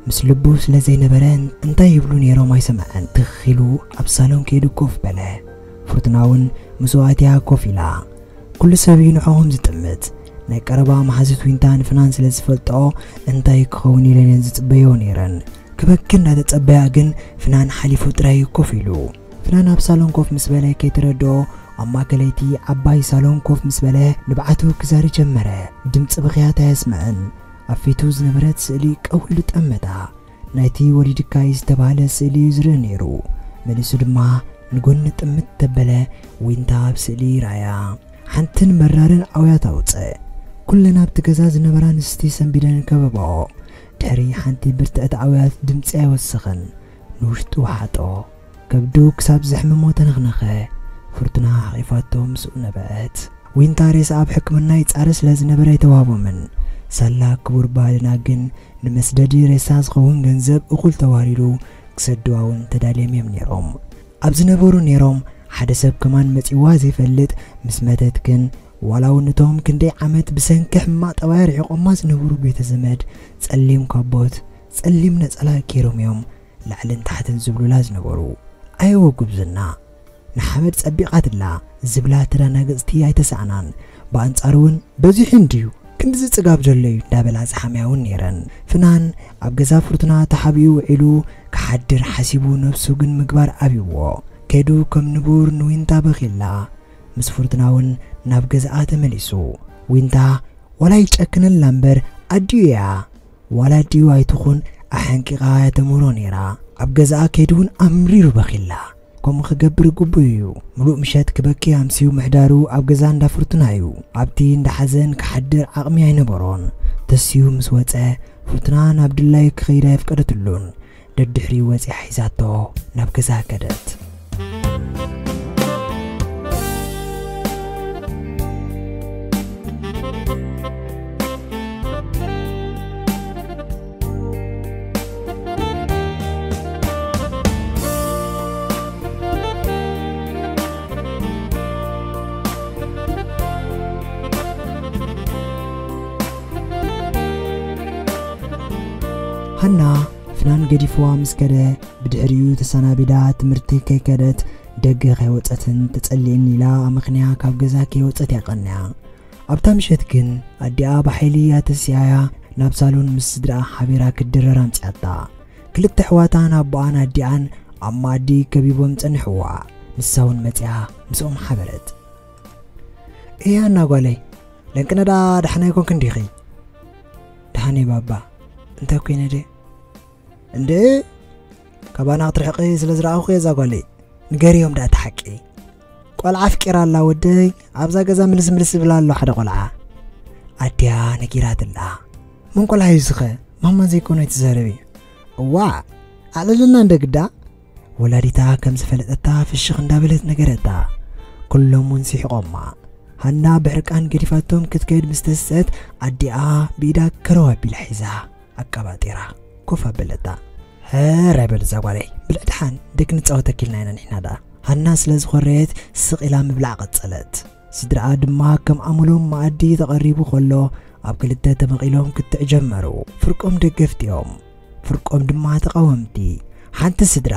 ምስ ልቡ ስለ ዘይነበረ እንታይ ይብሉ ነይሮም ኣይሰምዐን። ትኽ ኢሉ ኣብ ሳሎን ከይዱ ኮፍ በለ። ፍርቱና እውን ምስኡ ኣትያ ኮፍ ኢላ። ኩሉ ሰብ እዩ ንዕኦም ዝጥምት። ናይ ቀረባ መሓዙት ዊንታ ንፍናን ስለ ዝፈልጥኦ እንታይ ክኸውን ኢለን እየን ዝጽበዮ ነይረን። ክበኪ እንዳተጸበያ ግን ፍናን ሓሊፉ ጥራይ ኮፍ ኢሉ። ፍናን ኣብ ሳሎን ኮፍ ምስ በለ ከይተረድኦ ኣብ ማእከለይቲ ዓባይ ሳሎን ኮፍ ምስ በለ ንብዓቱ ክዛሪ ጀመረ። ድምጺ ብኽያት ኣየስምዕን። ኣብ ፊቱ ዝነበረት ስእሊ ቀው ኢሉ ጠመታ። ናይቲ ወሊድካይ ዝተባህለ ስእሊ እዩ ዝርኢ ነይሩ። መሊሱ ድማ ንጎኒ ጥምት ተበለ ዊንታ ኣብ ስእሊ ይረኣያ። ሓንትን መራርን ኣውያት ኣውፅእ። ኩለን ኣብቲ ገዛ ዝነበራ ኣንስቲ ሰንቢደን ከበባኦ። ድሕሪ ሓንቲ ብርትዕቲ ኣውያት ድምፂ ኣይወሰኸን። ንውሽጡ ወሓጦ። ከብዱ ክሳብ ዘሕምሞ ተነኽነኸ። ፍርቱና ሓቒፋቶ ምስኡ ነበዐት። ዊንታ ሬሳ ኣብ ሕክምና ይጻረ ስለ ዝነበረ ኣይተዋህቦምን። ሳላ ክቡር ባህልና ግን ንመስደዲ ሬሳ ዝኸውን ገንዘብ እኹል ተዋሪዱ ክሰድዋ እውን ተዳልዮም እዮም ነይሮም። ኣብ ዝነበሩ ነይሮም ሓደ ሰብ ከማን መጺዋ ዘይፈልጥ ምስ መተት ግን፣ ዋላ እውን እቶም ክንደይ ዓመት ብሰንኪ ሕማቕ ጠባያ ርሒቖማ ዝነበሩ ቤተ ዘመድ፣ ጸሊም ካቦት፣ ጸሊም ነጸላ ገይሮም እዮም ላዕልን ታሕትን ዝብሉላ ዝነበሩ። ኣየወ ጉብዝና! ንሓመድ ጸቢቓትላ ዝብላ ተዳናገጽቲ ኣይተሳእናን። ብኣንጻሩ እውን በዚሑ እንድዩ ክንድዚ ጽጋብ ዘሎ እዩ እንዳበላ ዝሓምያ እውን ነይረን። ፍናን ኣብ ገዛ ፍርቱና ተሓቢኡ ውዒሉ ክሓድር ሓሲቡ ነብሱ ግን ምግባር ኣብይዎ። ከይዱ ከም ንቡር ንዊንታ በኺላ። ምስ ፍርቱና እውን ናብ ገዛኣ ተመሊሱ። ዊንታ ዋላ ይጨክነላ እምበር ኣዲኡ እያ። ዋላ ኣዲኡ ኣይትኹን ኣሐንቂቓ እያ ተምህሮ ነይራ። ኣብ ገዛኣ ከይዱ እውን ኣምሪሩ በኺላ። ከምኡ ክገብር ግቡእ እዩ። ምሉእ ምሸት ክበኪ ኣምስዩ ምሕዳሩ ኣብ ገዛ እንዳ ፍርቱና እዩ። ኣብቲ እንዳ ሓዘን ክሓድር ዓቕሚ ኣይነበሮን። ተስዩ ምስ ወጸ ፍርቱና ናብ ድላይ ክኸይድ ኣየፍቀደትሉን። ደድሕሪኡ ወጺኣ ሒዛቶ ናብ ገዛ ከደት። ሃና ፍናን ገዲፍዋ ምስ ከደ፣ ብድሕሪኡ ተሰናቢዳ ትምህርቲ ከይከደት ደገ ከይወጸትን ተጸሊእኒ ኢላ ኣመኽንያ ካብ ገዛ ከይወጸት እያ ቀንያ። ኣብታ ምሸት ግን ኣዲኣ ብሓይሊ እያ ተሲኣያ ናብ ሳሎን ምስ ስድራኣ ሓቢራ ክትድረር ኣምጺኣታ። ክልተ ኣሕዋታን ኣቦኣን ኣዲኣን ኣብ መኣዲ ከቢቦም ጸንሕዋ። ንሳ እውን መጺኣ ምስኦም ሓበረት። እያ እና ጓለይ፣ ለንቅነዳ ደሓናይ ኮንክ እንዲኺ? ደሓነይ ባባ፣ እንታይ ኮይነ ድየ? እንዴ፣ ካባና ክትርሕቂ ስለ ዝረኣኹ እየ እዛ ጓለይ። ንገርዮም ደኣ እቲ ሓቂ። ቆልዓ ኣፍቂራ ኣላ ወደይ፣ ኣብዛ ገዛ ምልስ ምልስ ይብል ኣሎ ሓደ ቆልዓ። ኣዲኣ ነጊራትላ። መን ቆልዓ እዩ ዝኸ? ማማ ዘይኮነ ኣይትዛረቢ። እዋእ፣ ኣዕልልና እንደ ግዳ። ወላዲታ ከም ዝፈለጠታ ፍሽኽ እንዳበለት ነገረታ። ኩሎም እውን ስሒቖማ። ሃና ብሕርቃን ገዲፋቶም ክትከይድ ምስ ተስአት ኣዲኣ ብኢዳ ከረው ኣቢላ ሒዛ ኣቀባጢራ ኮፍ ኣበለታ። ሕራይ በል እዛ ጓለይ፣ ብልዕ ደሓን ደቂ ንጻወተኪ ኢልና ኢና ንሕና ደኣ። ሃና ስለ ዝኾረየት ስቕ ኢላ ምብላዕ ቀጸለት። ስድራኣ ድማ ከም ኣመሎም መኣዲ ተቐሪቡ ከሎ ኣብ ክልተ ተመቒሎም ክትዕ ጀመሩ። ፍርቆም ደገፍቲ እዮም፣ ፍርቆም ድማ ተቓወምቲ። ሓንቲ ስድራ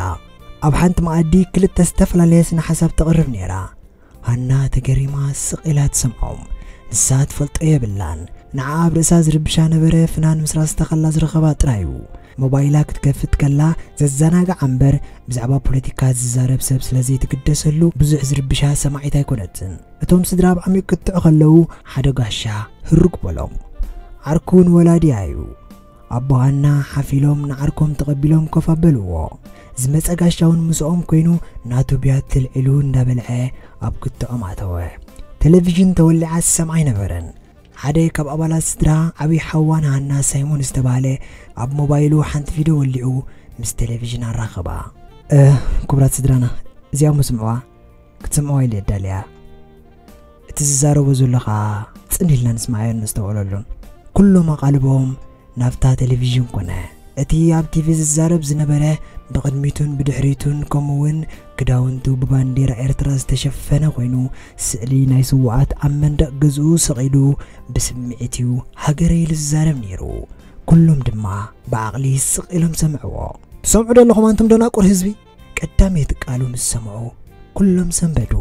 ኣብ ሓንቲ መኣዲ ክልተ ዝተፈላለየ ስነ ሓሳብ ተቕርብ ነይራ። ሃና ተገሪማ ስቕ ኢላ ትሰምዖም። ንሳ ትፈልጦ የብላን። ንዓ ኣብ ርእሳ ዝርብሻ ነበረ ፍናን ምስ ራስታ ከላ ዝረኸባ ጥራይ እዩ። ሞባይላ ክትከፍት ከላ ዘዘናግዓ እምበር ብዛዕባ ፖለቲካ ዝዛረብ ሰብ ስለ ዘይትግደሰሉ ብዙሕ ዝርብሻ ሰማዒት ኣይኮነትን። እቶም ስድራ ኣብ ዓሚቕ ክትዕ ከለዉ ሓደ ጋሻ ህሩግ በሎም። ዓርኩ ንወላዲኣ እዩ። ኣቦ ሃና ሓፍ ኢሎም ንዓርኮም ተቐቢሎም ኮፍ ኣበልዎ። ዝመጸ ጋሻ እውን ምስኦም ኮይኑ ናቱ ብያቲ ኣልዒሉ እንዳበልዐ ኣብ ክትዖም ኣተወ። ቴሌቪዥን ተወሊዓ ዝሰምዓ ኣይነበረን። ሓደ ካብ ኣባላት ስድራ ዓብዪ ሓዋ ንሃና ሳይሞን ዝተባህለ ኣብ ሞባይሉ ሓንቲ ቪድዮ ወሊዑ ምስ ቴሌቪዥን ኣራኸባ። እ፣ ክቡራት ስድራና፣ እዚኣ እሞ ስምዕዋ፣ ክትሰምዕዋ ኢለ እዳልያ። እቲ ዝዛረቦ ዘሎ ኸኣ ጽን ኢልና ንስማዓዮን ነስተውዕለሉን። ኩሎም ኣቓልቦም ናብታ ቴሌቪዥን ኮነ። እቲ ኣብ ቲቪ ዝዛረብ ዝነበረ ብቕድሚቱን ብድሕሪቱን ከምኡውን ክዳውንቱ ብባንዴራ ኤርትራ ዝተሸፈነ ኮይኑ ስእሊ ናይ ስዉኣት ኣብ መንደቕ ገዝኡ ሰቒሉ ብስምዒት እዩ ሃገረይ ኢሉ ዝዛረብ ነይሩ። ኩሎም ድማ ብዓቕሊ ስቕ ኢሎም ሰምዕዎ። ትሰምዑ ዶ ኣለኹም ኣንቱም ደናቁር ህዝቢ? ቀዳመይቲ ቃሉ ምስ ሰምዑ ኩሎም ሰንበዱ።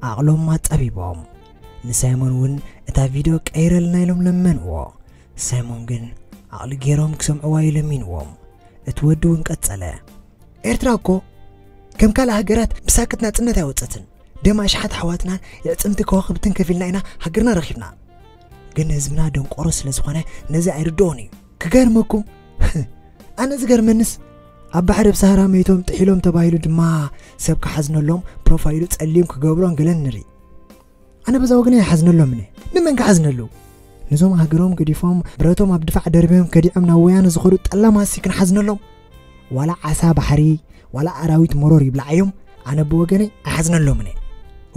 ዓቕሎም ኣጻቢቦም ንሳይሞን እውን እታ ቪድዮ ቀይረልና ኢሎም ለመንዎ። ሳይሞን ግን ዓቕሊ ገይሮም ክሰምዕዋ እዩ ለሚንዎም። እቲ ወዲ እውን ቀጸለ። ኤርትራ እኮ ከም ካልእ ሃገራት ብሳክት ናጽነት ኣይወጸትን። ደም ኣሽሓት ኣሕዋትናን የዕጽምቲ ከዋኽብትን ከፊልና ኢና ሃገርና ረኺብና። ግን ህዝብና ደንቆሮ ስለ ዝኾነ ነዚ ኣይርድኦን እዩ። ክገርመኩም፣ ኣነ ዝገርመንስ ኣብ ባሕሪ ኣብ ሰሃራ መይቶም ጥሒሎም ተባሂሉ ድማ ሰብ ክሓዝነሎም ፕሮፋይሉ ጸሊም ክገብሮን ገለን ንርኢ። ኣነ በዛ ወገን ኣይሓዝነሎምን እየ። ንመን ክሓዝነሉ? ነዞም ሃገሮም ገዲፎም ብረቶም ኣብ ድፋዕ ደርብዮም ከዲዖም ናብ ወያነ ዝኸዱ ጠላማሲ ክንሓዝነሎም? ዋላ ዓሳ ባሕሪ ዋላ ኣራዊት መሮር ይብልዓዮም፣ ኣነ ብወገነይ ኣይሓዝነሎምን እየ።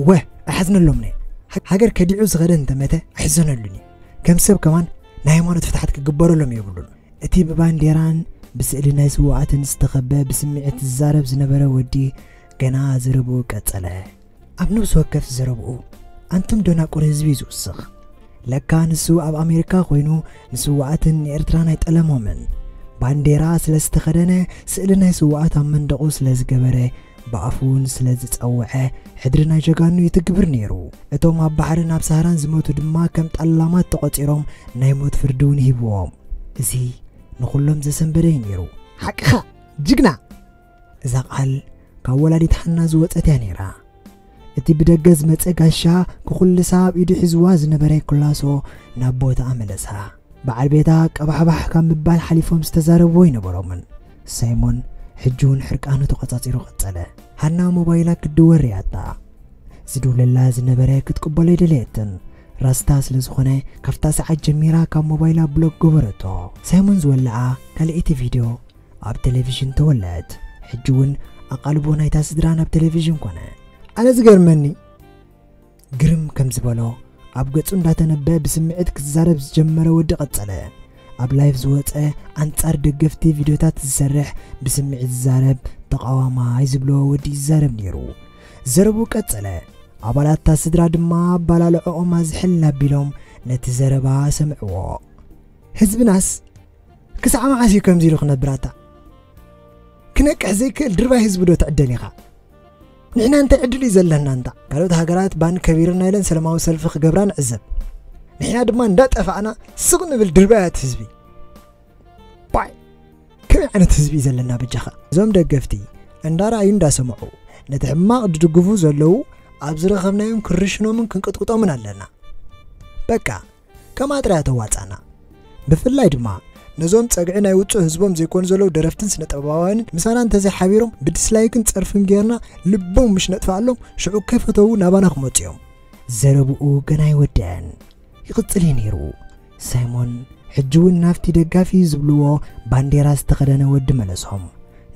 እወ፣ ኣይሓዝነሎምን እየ። ሃ-፣ ሃገር ከዲዑ ዝኸደ እንተመተ ኣይሕዘነሉን እዩ። ከም ሰብ ከማን ናይ ሃይማኖት ፍትሓት ክግበረሎም የብሉን። እቲ ብባንዴራን ብስእሊ ናይ ስውኣትን ዝተኸበ ብስምዒት ዝዛረብ ዝነበረ ወዲ ገና ዘረብኡ ቀጸለ። ኣብ ነብሲ ወከፍ ዘረብኡ ኣንቱም ደናቁር ህዝቢ እዩ ዝውስኽ። ለካ ንሱ ኣብ ኣሜሪካ ኮይኑ ንስዋኣትን ንኤርትራን ኣይጠለሞምን። ባንዴራ ስለ ዝተኸደነ፣ ስእሊ ናይ ስዋኣት ኣብ መንደቑ ስለ ዝገበረ፣ ብኣፉ እውን ስለ ዝጸውዐ፣ ሕድሪ ናይ ጀጋኑ ይትግብር ነይሩ። እቶም ኣብ ባሕርን ኣብ ሳህራን ዝሞቱ ድማ ከም ጠላማት ተቖጺሮም ናይ ሞት ፍርዲ እውን ሂብዎም። እዚ ንኹሎም ዘሰንበደ እዩ ነይሩ። ሓቅኻ ጅግና! እዛ ቃል ካብ ወላዲት ሓና ዝወጸት እያ ነይራ። እቲ ብደገ ዝመጸ ጋሻ ክኹልሳ ኣብ ኢዱ ሒዝዋ ዝነበረ ኩላሶ ናብ ቦታኣ መለሳ። በዓል ቤታ ቀባሕባሕ ካብ ምባል ሓሊፎም ዝተዛረብዎ ኣይነበሮምን። ሳይሞን ሕጂ እውን ሕርቃኑ ተቖጻጺሩ ቀጸለ። ሃና ሞባይላ ክትድወል ርያታ። ዝድውለላ ዝነበረ ክትቅበሎ ኣይደለየትን። ራስታ ስለ ዝኾነ ካብታ ሰዓት ጀሚራ ካብ ሞባይላ ብሎክ ገበረቶ። ሳይሞን ዝወለዓ ካልኣይቲ ቪድዮ ኣብ ቴሌቪዥን ተወለዐት። ሕጂ እውን ኣቓልቦ ናይታ ስድራ ናብ ቴሌቪዥን ኮነ። ኣነ ዝገርመኒ፣ ግርም ከም ዝበሎ ኣብ ገጹ እንዳተነበ ብስምዒት ክዛረብ ዝጀመረ ወዲ ቀጸለ። ኣብ ላይቭ ዝወጸ ኣንጻር ደገፍቲ ቪድዮታት ዝሰርሕ ብስምዒት ዝዛረብ ተቓዋማይ ዝብሎ ወዲ ይዛረብ ነይሩ። ዘረቡ ቀጸለ። ኣባላት እታ ስድራ ድማ ኣባላልዖኦም ኣዝሕል ኣቢሎም ነቲ ዘረባ ሰምዕዎ። ህዝብናስ ክሳዕ መዓስ እዩ ከምዚ ኢሉ ክነብር ኣታ? ክነቅሕ ዘይክእል ድርባይ ህዝቢ ዶ ትዕደል ኢኻ? ንሕና እንታይ ዕድል እዩ ዘለና እንታ? ካልኦት ሃገራት ባን ከቢርና ኢለን ሰላማዊ ሰልፊ ክገብራ ንዕዘብ። ንሕና ድማ እንዳጠፋእና ስቕ ንብል ድርባያት ህዝቢ። ባይ! ከመይ ዓይነት ህዝቢ እዩ ዘለና በጃኻ? እዞም ደገፍቲ እንዳረኣዩ እንዳሰምዑ ነቲ ሕማቕ ድድግፉ ዘለዉ ኣብ ዝረኸብናዮም ክርሽኖምን ክንቅጥቅጦምን ኣለና። በቃ፣ ከምኣ ጥራይ እያ ተዋጻና። ብፍላይ ድማ ነዞም ጸግዒ ናይ ውጹዕ ህዝቦም ዘይኮኑ ዘለዉ ደረፍትን ስነ ጥበባውያንን ምሳና እንተዘይሓቢሮም ብዲስላይክን ጸርፍን ጌርና ልቦም ምሽ ነጥፍኣሎም፣ ሽዑ ከይፈተዉ ናባና ክመጹ እዮም። ዘረብኡ ገና ኣይወደአን። ይቕጽል እዩ ነይሩ። ሳይሞን ሕጂ እውን ናብቲ ደጋፊ ዝብልዎ ባንዴራ ዝተኸደነ ወዲ መለሶም።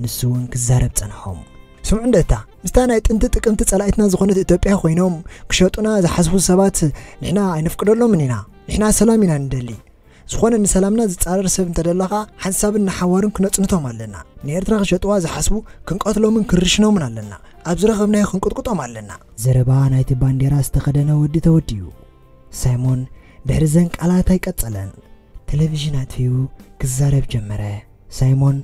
ንሱ እውን ክዛረብ ጸንሖም። ስምዑ እንደ እታ ምስታ ናይ ጥንቲ ጥቅምቲ ጸላኢትና ዝኾነት ኢትዮጵያ ኮይኖም ክሸጡና ዝሓስቡ ሰባት ንሕና ኣይነፍቅደሎምን ኢና። ንሕና ሰላም ኢና ንደሊ። ዝኾነ ንሰላምና ዝጻረር ሰብ እንተደለኻ ሓንሳብን ንሓዋሩን ክነጽንቶም ኣለና። ንኤርትራ ክሸጥዋ ዝሓስቡ ክንቀትሎምን ክርሽኖምን ኣለና። ኣብ ዝረኸብናዮ ክንቅጥቅጦም ኣለና። ዘረባ ናይቲ ባንዴራ ዝተኸደነ ወዲ ተወዲኡ። ሳይሞን ድሕሪ ዘን ቃላት ኣይቀጸለን። ቴሌቪዥን ኣጥፊኡ ክዛረብ ጀመረ። ሳይሞን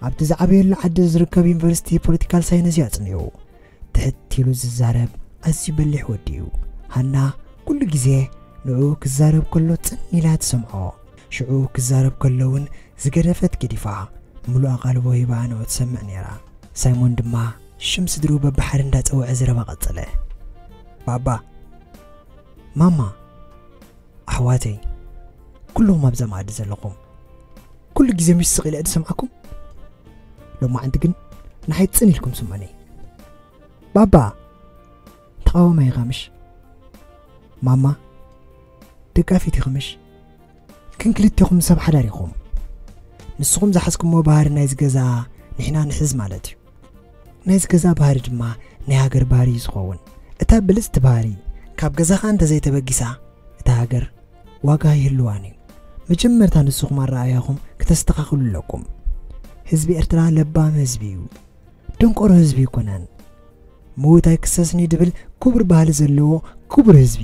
ኣብቲ ዝዓበየሉ ዓዲ ዝርከብ ዩኒቨርሲቲ ፖለቲካል ሳይንስ እዩ ኣጽኒዑ። ትሕት ኢሉ ዝዛረብ ኣዝዩ በሊሕ ወዲ እዩ። ሃና ኩሉ ግዜ ንዕኡ ክዛረብ ከሎ ጽን ኢላ ትሰምዖ። ሽዑ ክዛረብ ከሎ እውን ዝገደፈት ገዲፋ ምሉእ ኣቓልቦ ሂባ ንዕኡ ትሰምዕ ነይራ። ሳይሞን ድማ ሽም ስድርኡ በብሓደ እንዳጸውዐ ዘረባ ቀጸለ። ባባ፣ ማማ፣ ኣሕዋተይ፣ ኩልኹም ኣብዛ መኣዲ ዘለኹም፣ ኩሉ ግዜ ምሽ ስቕ ኢለ ድሰምዓኩም? ሎማዓንቲ ግን ንሓይ ጽን ኢልኩም ስምዑኒ። ባባ፣ ተቓዋማይ ኢኻ ምሽ? ማማ፣ ደጋፊት ኢኺ ምሽ? ክንክልቴኹም ሰብ ሓዳር ኢኹም። ንስኹም ዝሓዝኩሞ ባህሪ ናይዚ ገዛ ንሕና ንሕዝ ማለት እዩ። ናይዚ ገዛ ባህሪ ድማ ናይ ሃገር ባህሪ እዩ ዝኸውን። እታ ብልጽቲ ባህሪ ካብ ገዛኻ እንተዘይተበጊሳ፣ እታ ሃገር ዋጋ ኣይህልዋን እዩ። መጀመርታ ንስኹም ኣረኣእያኹም ክተስተኻኽሉ ኣለኩም። ህዝቢ ኤርትራ ለባም ህዝቢ እዩ። ደንቆሮ ህዝቢ ኣይኮነን። ምዉት ኣይክሰስን እዩ ድብል ክቡር ባህሊ ዘለዎ ክቡር ህዝቢ።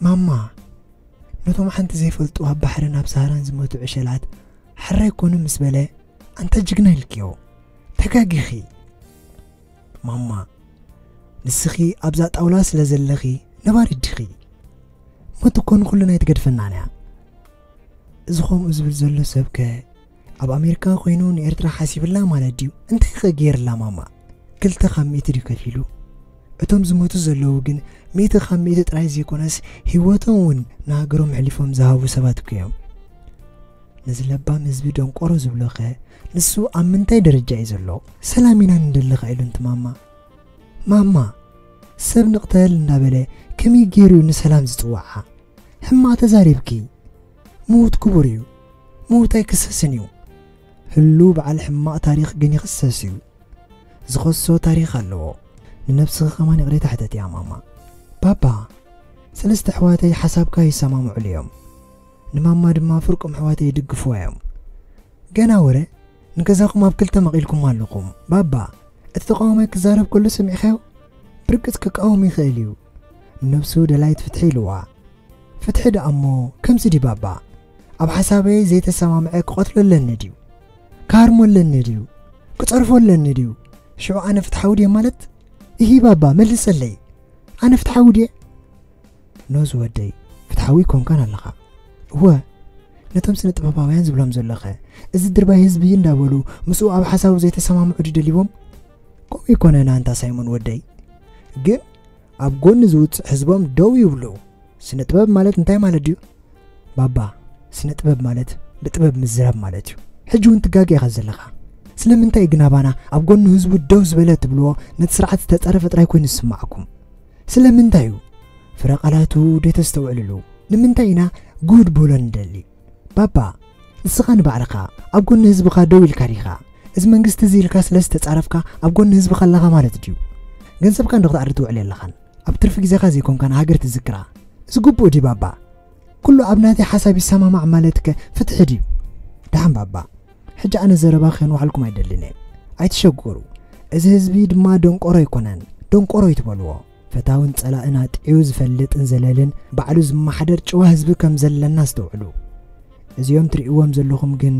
ማማ፣ ነቶም ሓንቲ ዘይፈልጡ ኣብ ባሕርን ኣብ ሳህራን ዝሞቱ ዕሸላት ሕራይ ኮኑ ምስ በለ፣ ኣንታ ጅግና ኢልክዮ። ተጋጊኺ። ማማ፣ ንስኺ ኣብዛ ጣውላ ስለ ዘለኺ ነባሪት ዲኺ? ሞት እኮ ንኹልና ኣይትገድፈናን እያ። እዚ ከምኡ ዝብል ዘሎ ሰብከ ኣብ ኣሜሪካ ኮይኑ ንኤርትራ ሓሲብላ ማለት ድዩ? እንታይ ከ ገይርላ ማማ? ክልተ ካብ ሚእቲ ድዩ ከፊሉ? እቶም ዝሞቱ ዘለዉ ግን ሚእቲ ካብ ሚእቲ ጥራይ ዘይኮነስ ህይወቶም እውን ንሃገሮም ኣሕሊፎም ዝሃቡ ሰባት እኮ እዮም። ነዚ ለባም ህዝቢ ደንቆሮ ዝብሎኸ ንሱ ኣብ ምንታይ ደረጃ እዩ ዘሎ? ሰላም ኢና ንደሊ ኸ ኢሉ እንቲ ማማ? ማማ፣ ሰብ ንቕተል እንዳበለ ከመይ ገይሩ እዩ ንሰላም ዝጽውዓ? ሕማቕ ተዛሪብኪ። ምዉት ክቡር እዩ። ምዉት ኣይክሰስን እዩ። ህሉ በዓል ሕማቕ ታሪኽ ግን ይኽሰስ እዩ። ዝኸሶ ታሪኽ ኣለዎ። ንነብስኺ ከማን ይቕሬታ ሕተትያ ማማ። ባባ፣ ሰለስተ ኣሕዋተይ ሓሳብካ ይሰማምዑሉ እዮም። ንማማ ድማ ፍርቆም ኣሕዋተይ ይድግፍዋ እዮም። ገና ወረ፣ ንገዛኹም ኣብ ክልተ መቒልኩም ኣለኹም። ባባ፣ እቲ ተቃዋማይ ክዛረብ ከሎ ሰሚዕካዮ? ብርግጽ ክቃወም ይኽእል እዩ። ንነብሱ ደላይት ፍትሒ ኢልዋ። ፍትሒ ደኣ እሞ ከምዚ ድዩ ባባ? ኣብ ሓሳበይ ዘይተሰማምዐ ክቐትሎ ኣለኒ ድዩ? ክሃርሞ ኣለኒ ድዩ? ክጸርፎ ኣለኒ ድዩ? ሽዑ ኣነ ፍትሓዊ ድየ ማለት? እሂ ባባ፣ መልሰለይ። ኣነ ፍትሓዊ ድየ? ኖዝ ወደይ፣ ፍትሓዊ ኮንካን ኣለኻ። እወ፣ ነቶም ስነ ጥበባውያን ዝብሎም ዘለኸ፣ እዚ ድርባይ ህዝቢ እንዳበሉ ምስኡ ኣብ ሓሳቡ ዘይተሰማምዑ ድዩ ደልይዎም? ከምኡ ይኮነን ኣንታ ሳይሞን ወደይ። ግን ኣብ ጎኒ ዝውጽዕ ህዝቦም ደው ይብሉ። ስነ ጥበብ ማለት እንታይ ማለት ድዩ? ባባ፣ ስነ ጥበብ ማለት ብጥበብ ምዝራብ ማለት እዩ። ሕጂ እውን ትጋገ ኢኻ ዘለኻ። ስለምንታይ ግን ኣባና ኣብ ጎኒ ህዝቡ ደው ዝበለ ትብልዎ ነቲ ስርዓት ዝተጸረፈ ጥራይ ኮይኑ ዝስማዓኩም? ስለምንታይ እዩ ፍረ ቃላቱ ደይተስተውዕልሉ? ንምንታይ ኢና ጉድ ብሎ ንደሊ? ባባ፣ ንስኻ ንባዕልኻ ኣብ ጎኒ ህዝብኻ ደው ኢልካ ዲኻ? እዚ መንግስቲ እዚ ኢልካ ስለ ዝተጻረፍካ ኣብ ጎኒ ህዝብኻ ኣለኻ ማለት ድዩ? ገንዘብካ እንዶ ክትኣሪ ትውዕል የለኻን። ኣብ ትርፊ ግዜኻ ዘይኮንካ ንሃገር ትዝክራ። እዚ ግቡእ ድዩ ባባ? ኩሉ ኣብ ናተይ ሓሳብ ይሰማማዕ ማለትከ ፍትሒ ድዩ? ደሓን ባባ፣ ሕጂ ኣነ ዘረባ ከንውሓልኩም ኣይደልን እየ። ኣይትሸገሩ። እዚ ህዝቢ ድማ ደንቆሮ ኣይኮነን። ደንቆሮ ኣይትበልዎ። ፈታውን ጸላእን ኣጥዕዩ ዝፈልጥን ዘለልን ባዕሉ ዝመሓደር ጭዋ ህዝቢ ከም ዘለና ኣስተውዕሉ። እዚኦም ትርእይዎም ዘለኹም ግን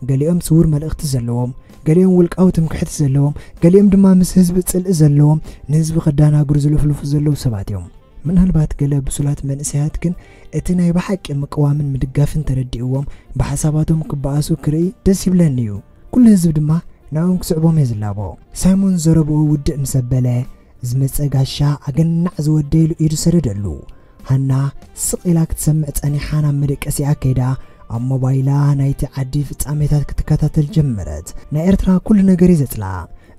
ገሊኦም ስዉር መልእኽቲ ዘለዎም፣ ገሊኦም ውልቃዊ ትምክሕቲ ዘለዎም፣ ገሊኦም ድማ ምስ ህዝቢ ጽልኢ ዘለዎም፣ ንህዝቢ ከዳናግሩ ዝልፍልፉ ዘለዉ ሰባት እዮም። ምናልባት ገለ ብሱላት መንእሰያት ግን እቲ ናይ ብሓቂ ምቅዋምን ምድጋፍን ተረዲእዎም ብሓሳባቶም ክበኣሱ ክርኢ ደስ ይብለኒ እዩ። ኩሉ ህዝቢ ድማ ንዕኦም ክስዕቦም እየ ዝላቦ። ሳይሞን ዘረብኡ ውድእ ምስ ኣበለ፣ ዝመጸ ጋሻ ኣገናዕ ዝወደይሉ ኢዱ ሰደደሉ። ሃና ስቕ ኢላ ክትሰምዕ ጸኒሓ ናብ መደቀሲኣ ከይዳ ኣብ ሞባይላ ናይቲ ዓዲ ፍጻሜታት ክትከታተል ጀመረት። ናይ ኤርትራ ኩሉ ነገር እዩ ዘጽልኣ።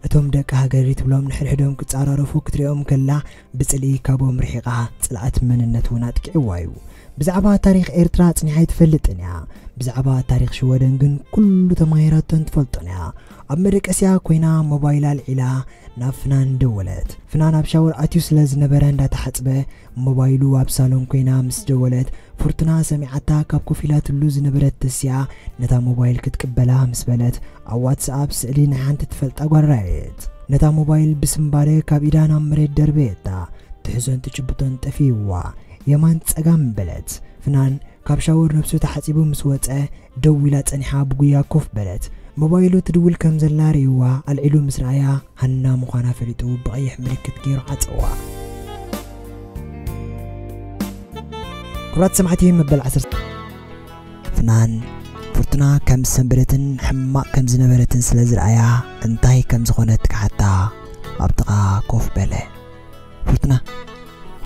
እቶም ደቂ ሃገሪ ትብሎም ንሕድሕዶም ክጻራረፉ ክትሪኦም ከላ ብጽልኢ ካብኦም ርሒቓ ጽልኣት መንነት እውን ኣጥቂዕዋ እዩ። ብዛዕባ ታሪኽ ኤርትራ ኣጽኒሓ ኣይትፈልጥን እያ። ብዛዕባ ታሪኽ ሽወደን ግን ኩሉ ተማሂራቶን ትፈልጦን እያ። ኣብ መደቀሲያ ኮይና ሞባይላ ኣልዒላ ናብ ፍናን ደወለት። ፍናን ኣብ ሻወር ኣትዩ ስለ ዝነበረ እንዳተሓጽበ ሞባይሉ ኣብ ሳሎን ኮይና ምስ ደወለት ፉርቱና ሰሚዓታ ካብ ኮፍ ኢላትሉ ዝነበረት ተሲኣ ነታ ሞባይል ክትቅበላ ምስ በለት ኣብ ዋትስኣፕ ስእሊ ናይ ሓንቲ ትፈልጣ ጓል ረኣየት። ነታ ሞባይል ብስምባደ ካብ ኢዳ ናብ መሬት ደርበየታ። ትሕዞን ትጭብጦን ጠፊእዋ። የማን ጸጋም በለት። ፍናን ካብ ሻወር ነብሱ ተሓጺቡ ምስ ወጸ ደው ኢላ ጸኒሓ ብጉያ ኮፍ በለት። ሞባይሉ ትድውል ከም ዘላ ርእይዋ ኣልዒሉ ምስ ረኣያ ሃና ምዃና ፈሊጡ ብቐይሕ ምልክት ገይሩ ዓጸዋ። ክቡራት ሰማዕቲ መበል ዓሰርተ ፍናን ፍርቱና ከም ዝሰንበደትን ሕማቕ ከም ዝነበረትን ስለ ዝረኣያ እንታይ ከም ዝኾነት ክሓታ ኣብ ጥቓ ኮፍ በለ። ፍርቱና፣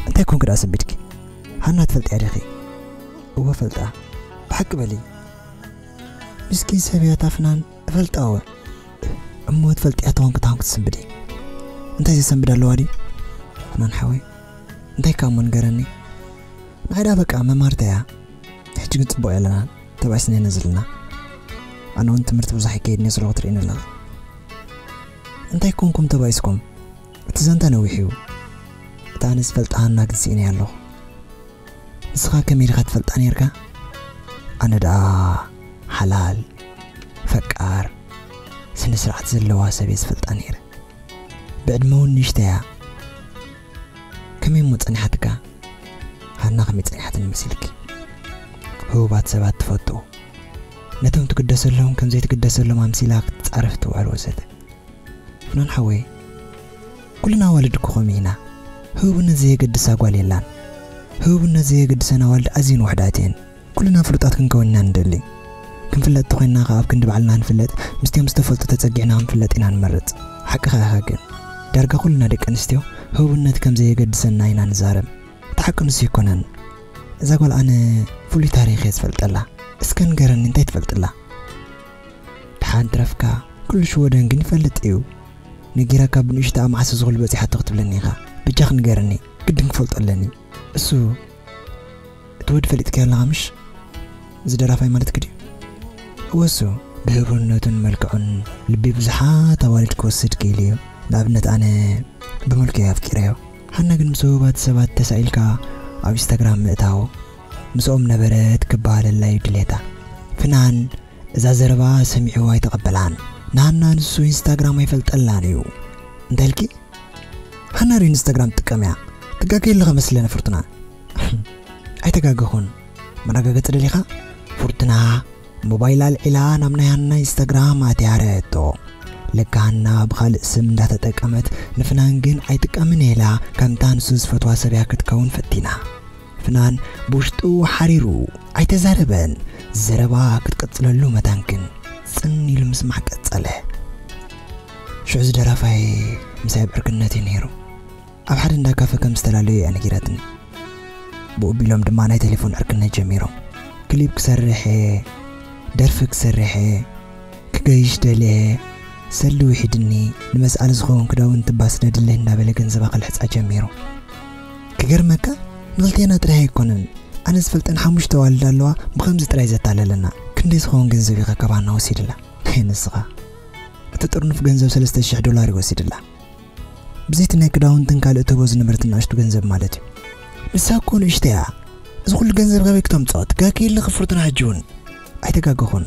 እንታይ ኮንክ ደኣ ሰንቢድኪ? ሃና ትፈልጥያ ዲኺ? እወ ፈልጣ። ብሓቂ በሊ። ምስኪን ሰብ እያ እታ ፍናን። እፈልጣ እወ። እሞ ትፈልጥያ ተኾንክ እንታይ ኮንክ ትስንብዲ? እንታይ ዘሰንብድ ኣለዋ ድዩ? ፍናን ሓወይ፣ እንታይ ከ እሞ ንገረኒ። ንዓይ ደኣ በቃ መማርታ እያ። ሕጂ ግን ጽቡቕ ኣለና። ተባኢስና ኢና ዘለና። ኣነ እውን ትምህርቲ ብዙሕ ኣይከይድን እየ ዘለኹ ትርእይኒ ኣለኺ። እንታይ ኮንኩም ተባኢስኩም? እቲ ዘንታ ነዊሕ እዩ። እታ ኣነ ዝፈልጣ ሃና ግን ስኢነያ ኣለኹ። ንስኻ ከመይ ኢልካ ትፈልጣ ነይርካ? ኣነ ደኣ ሓላል፣ ፈቃር፣ ስነ ስርዓት ዘለዋ ሰብ እየ ዝፈልጣ ነይረ። ብዕድመ እውን ንእሽተይ እያ። ከመይ እሞ ጸኒሓትካ? ሃና ከመይ ጸኒሓትኒ መሲልኪ? ህቡባት ሰባት ትፈቱ። ነቶም ትግደሰሎም ከም ዘይትግደሰሎም ኣምሲላ ክትጻረፍ ትውዕል ወዘተ። ፍናን ሓወይ፣ ኩልና ኣዋልድ እኮ ከምኡ ኢና። ህቡብነት ዘየገድሳ ጓል የላን። ህቡብነት ዘየገድሰን ኣዋልድ ኣዝየን ውሑዳት እየን። ኩልና ፍሉጣት ክንከውን ኢና ንደሊ። ክንፍለጥ ተኾይንና ከኣ ኣብ ክንዲ ባዕልና ንፍለጥ፣ ምስቲኦም ዝተፈልጡ ተጸጊዕና ክንፍለጥ ኢና ንመርጽ። ሓቅኻ ኢኻ ግን። ዳርጋ ኩልና ደቂ ኣንስትዮ ህቡብነት ከም ዘየገድሰና ኢና ንዛረብ። እቲ ሓቂ ንሱ ኣይኮነን። እዛ ጓል ኣነ ፍሉይ ታሪኽ እየ ዝፈልጠላ። እስከ ንገረኒ እንታይ ትፈልጥላ? ደሓን ትረፍካ፣ ኩሉ ሽወደን ግን ይፈልጥ እዩ። ነጊራካ ብንእሽተኣ መዓስ እዚ ኩሉ በጺሓቶ ክትብለኒ ኢኻ። በጃኺ ንገረኒ፣ ግድን ክፈልጦ ኣለኒ። እሱ እቲ ወዲ ፈሊጥካዮ ኣለኻ ምሽ? እዚ ደራፋይ ማለትኪ ድዩ? እወ እሱ ብህቡብነቱን መልክዑን ልቢ ብዙሓት ኣዋልድ ክወስድ ክኢሉ እዩ። ንኣብነት ኣነ ብመልክዑ ኣፍቂረዮ። ሃና ግን ምስ ህቡባት ሰባት ተሳኢልካ ኣብ ኢንስታግራም ምእታው ምስኦም ነበረት ክበሃለላ እዩ ድሌታ። ፍናን እዛ ዘረባ ሰሚዑ ኣይተቐበላን። ንሃና ንሱ ኢንስታግራም ኣይፈልጠላን እዩ። እንታይ ኢልኪ? ሃና ዶ ኢንስታግራም ትጥቀም እያ? ትጋገ ኣለኻ መስለኒ ፍርቱና። ኣይተጋገኹን። መረጋገጺ ደሊኻ? ፍርቱና ሞባይል ኣልዒላ ናብ ናይ ሃና ኢንስታግራም ኣትያ ረኣየቶ። ለካ ሃና ብኻልእ ስም እንዳተጠቀመት ንፍናን ግን ኣይጥቀምን እያ ኢላ ከምታ ንሱ ዝፈትዋ ሰብ እያ ክትከውን ፈቲና። ፍናን ብውሽጡ ሓሪሩ ኣይተዛረበን። ዘረባ ክትቀጽለሉ መታን ግን ጽን ኢሉ ምስማዕ ቀጸለ። ሽዑ እዚ ደራፋይ ምሳይ ኣብ ዕርክነት እዩ ነይሩ። ኣብ ሓደ እንዳ ካፈ ከም ዝተላለዩ እያ ነጊራትኒ። ብኡ ቢሎም ድማ ናይ ቴሌፎን ዕርክነት ጀሚሮም። ክሊፕ ክሰርሕ እየ፣ ደርፊ ክሰርሕ እየ፣ ክገይሽ ደልየ እየ፣ ሰልዲ ውሒድኒ፣ ንመስኣል ዝኸውን ክዳውንቲ ባስደድለይ እንዳበለ ገንዘባ ከልሕጻ ጀሚሩ። ክገርመካ ንክልቴና ጥራይ ኣይኮነን፣ ኣነ ዝፈልጠን ሓሙሽተ ኣዋልድ ኣለዋ ብኸምዚ ጥራይ ዘታለለና። ክንደይ ዝኸውን ገንዘብ ኢኻ ካባና ወሲድላ? ንስኻ እቲ ጥርኑፍ ገንዘብ ሰለስተ ሽሕ ዶላር ይወሲድላ። ብዘይቲ ናይ ክዳውንትን ካልእ ትህቦ ዝነበረት ንኣሽቱ ገንዘብ ማለት እዩ። ንሳ እኮ ንእሽተይ እያ። እዚ ኩሉ ገንዘብ ካበይ ክተምጽኦ? ትጋገ ኣለኺ ፍርቱና ሕጂ እውን። ኣይተጋገኹን።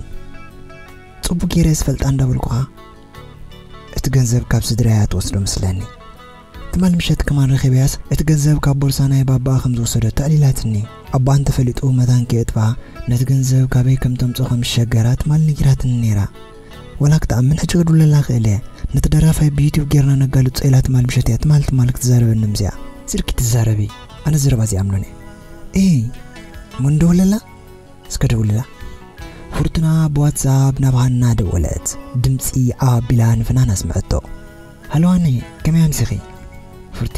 ጽቡቅ ገይረ ዝፈልጣ እንዳበልኩኻ። እቲ ገንዘብ ካብ ስድራያ ትወስዶ መስለኒ። ትማል ምሸት ከማን ረኺበያስ እቲ ገንዘብ ካብ ቦርሳ ናይ ባባኣ ከም ዝወሰደቶ ኣዕሊላትኒ። ኣቦኣ እንተፈሊጡ መታን ከየጥፍኣ ነቲ ገንዘብ ካበይ ከም ተምጽኦ ከም ዝሸገራ ትማል ነጊራትኒ ነይራ። ወላ ክትኣምን ሕጂ ክድውለላ ክእል እየ። ነቲ ደራፋይ ብዩቲዩብ ጌርና ነጋልጾ ኢላ ትማል ምሸት እያ ትማል ትማል ክትዛረበኒ ምዚኣ። ስልኪ ትዛረቢ? ኣነ ዘረባ ዘይኣምኖን እየ። እይ፣ እሞ ንደውለላ? እስከ ደውልላ። ፍርቱና ብዋትሳፕ ናብ ሃና ደወለት። ድምጺ ዓው ኣቢላ ንፍናን ኣስምዐቶ። ሃሎ ሃኒ፣ ከመይ ኣምሲኺ? ፍርቴ፣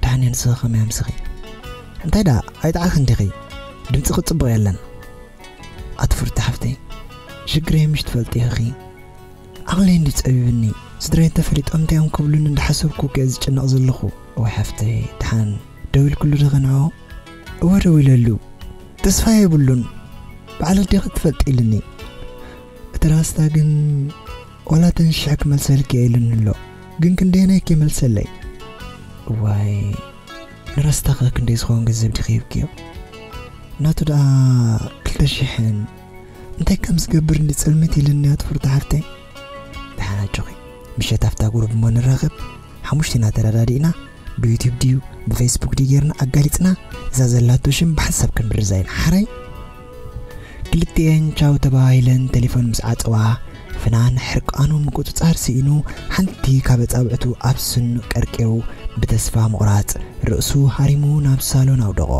ደሓን እየ፣ ንስኺ ከመይ ኣምሲኺ? እንታይ ደኣ ኣይጠዓኽን ዲኺ? ድምጽኺ ጽቡቕ የለን። ኣቲ ፍርቴ ሓፍተይ፣ ሽግረይ ምሽ ትፈልጢ ኢኺ። ዓቕለይ እንዲ ጸቢብኒ፣ ስድራይ እንተፈሊጦም እንታይ እዮም ክብሉኒ እንዳሓሰብኩ እኮ እየ ዝጭነቕ ዘለኹ። እዋይ ሓፍተይ፣ ደሓን ደዊልክሉ ዶ ከንዕኦ? እወ ደዊለሉ። ተስፋ የብሉን። ባዕሉ ኣዴኺ ትፈልጢ ኢሉኒ። እቲ ራስታ ግን ዋላ ተን ሽሕ ክመልሰልኪ እየ ኢሉኒ ኣሎ። ግን ክንደየናይ ከይመልሰለይ? እዋይ፣ ንራስታኸ ክንደይ ዝኸውን ገንዘብ ዲኺ ሂብክዮ? ናቱ ደኣ ክልተ ሽሕን። እንታይ ከም ዝገብር እንዲ ጽልምት ኢሉኒ ኣቲ ፍርቱ ሓፍተይ። ደሓን ኣጆኺ። ምሸት ኣብታ ጉሩብ እሞ ንራኸብ። ሓሙሽቴና ተረዳዲእና ብዩቲዩብ ድዩ ብፌስቡክ ድዩ ጌርና ኣጋሊጽና እዛ ዘላቶ ሽም ብሓንሳብ ክንብርዛ ኢና። ሓራይ ክልቲኤን ቻው ተባሂለን ቴሌፎን ምስ ዓጸዋ፣ ፍናን ሕርቃኑ ምቁጽጻር ስኢኑ ሓንቲ ካብ ኣጻብዕቱ ኣብ ስኑ ቀርቂሩ ብተስፋ ምቑራጽ ርእሱ ሃሪሙ ናብ ሳሎን ኣውደቖ።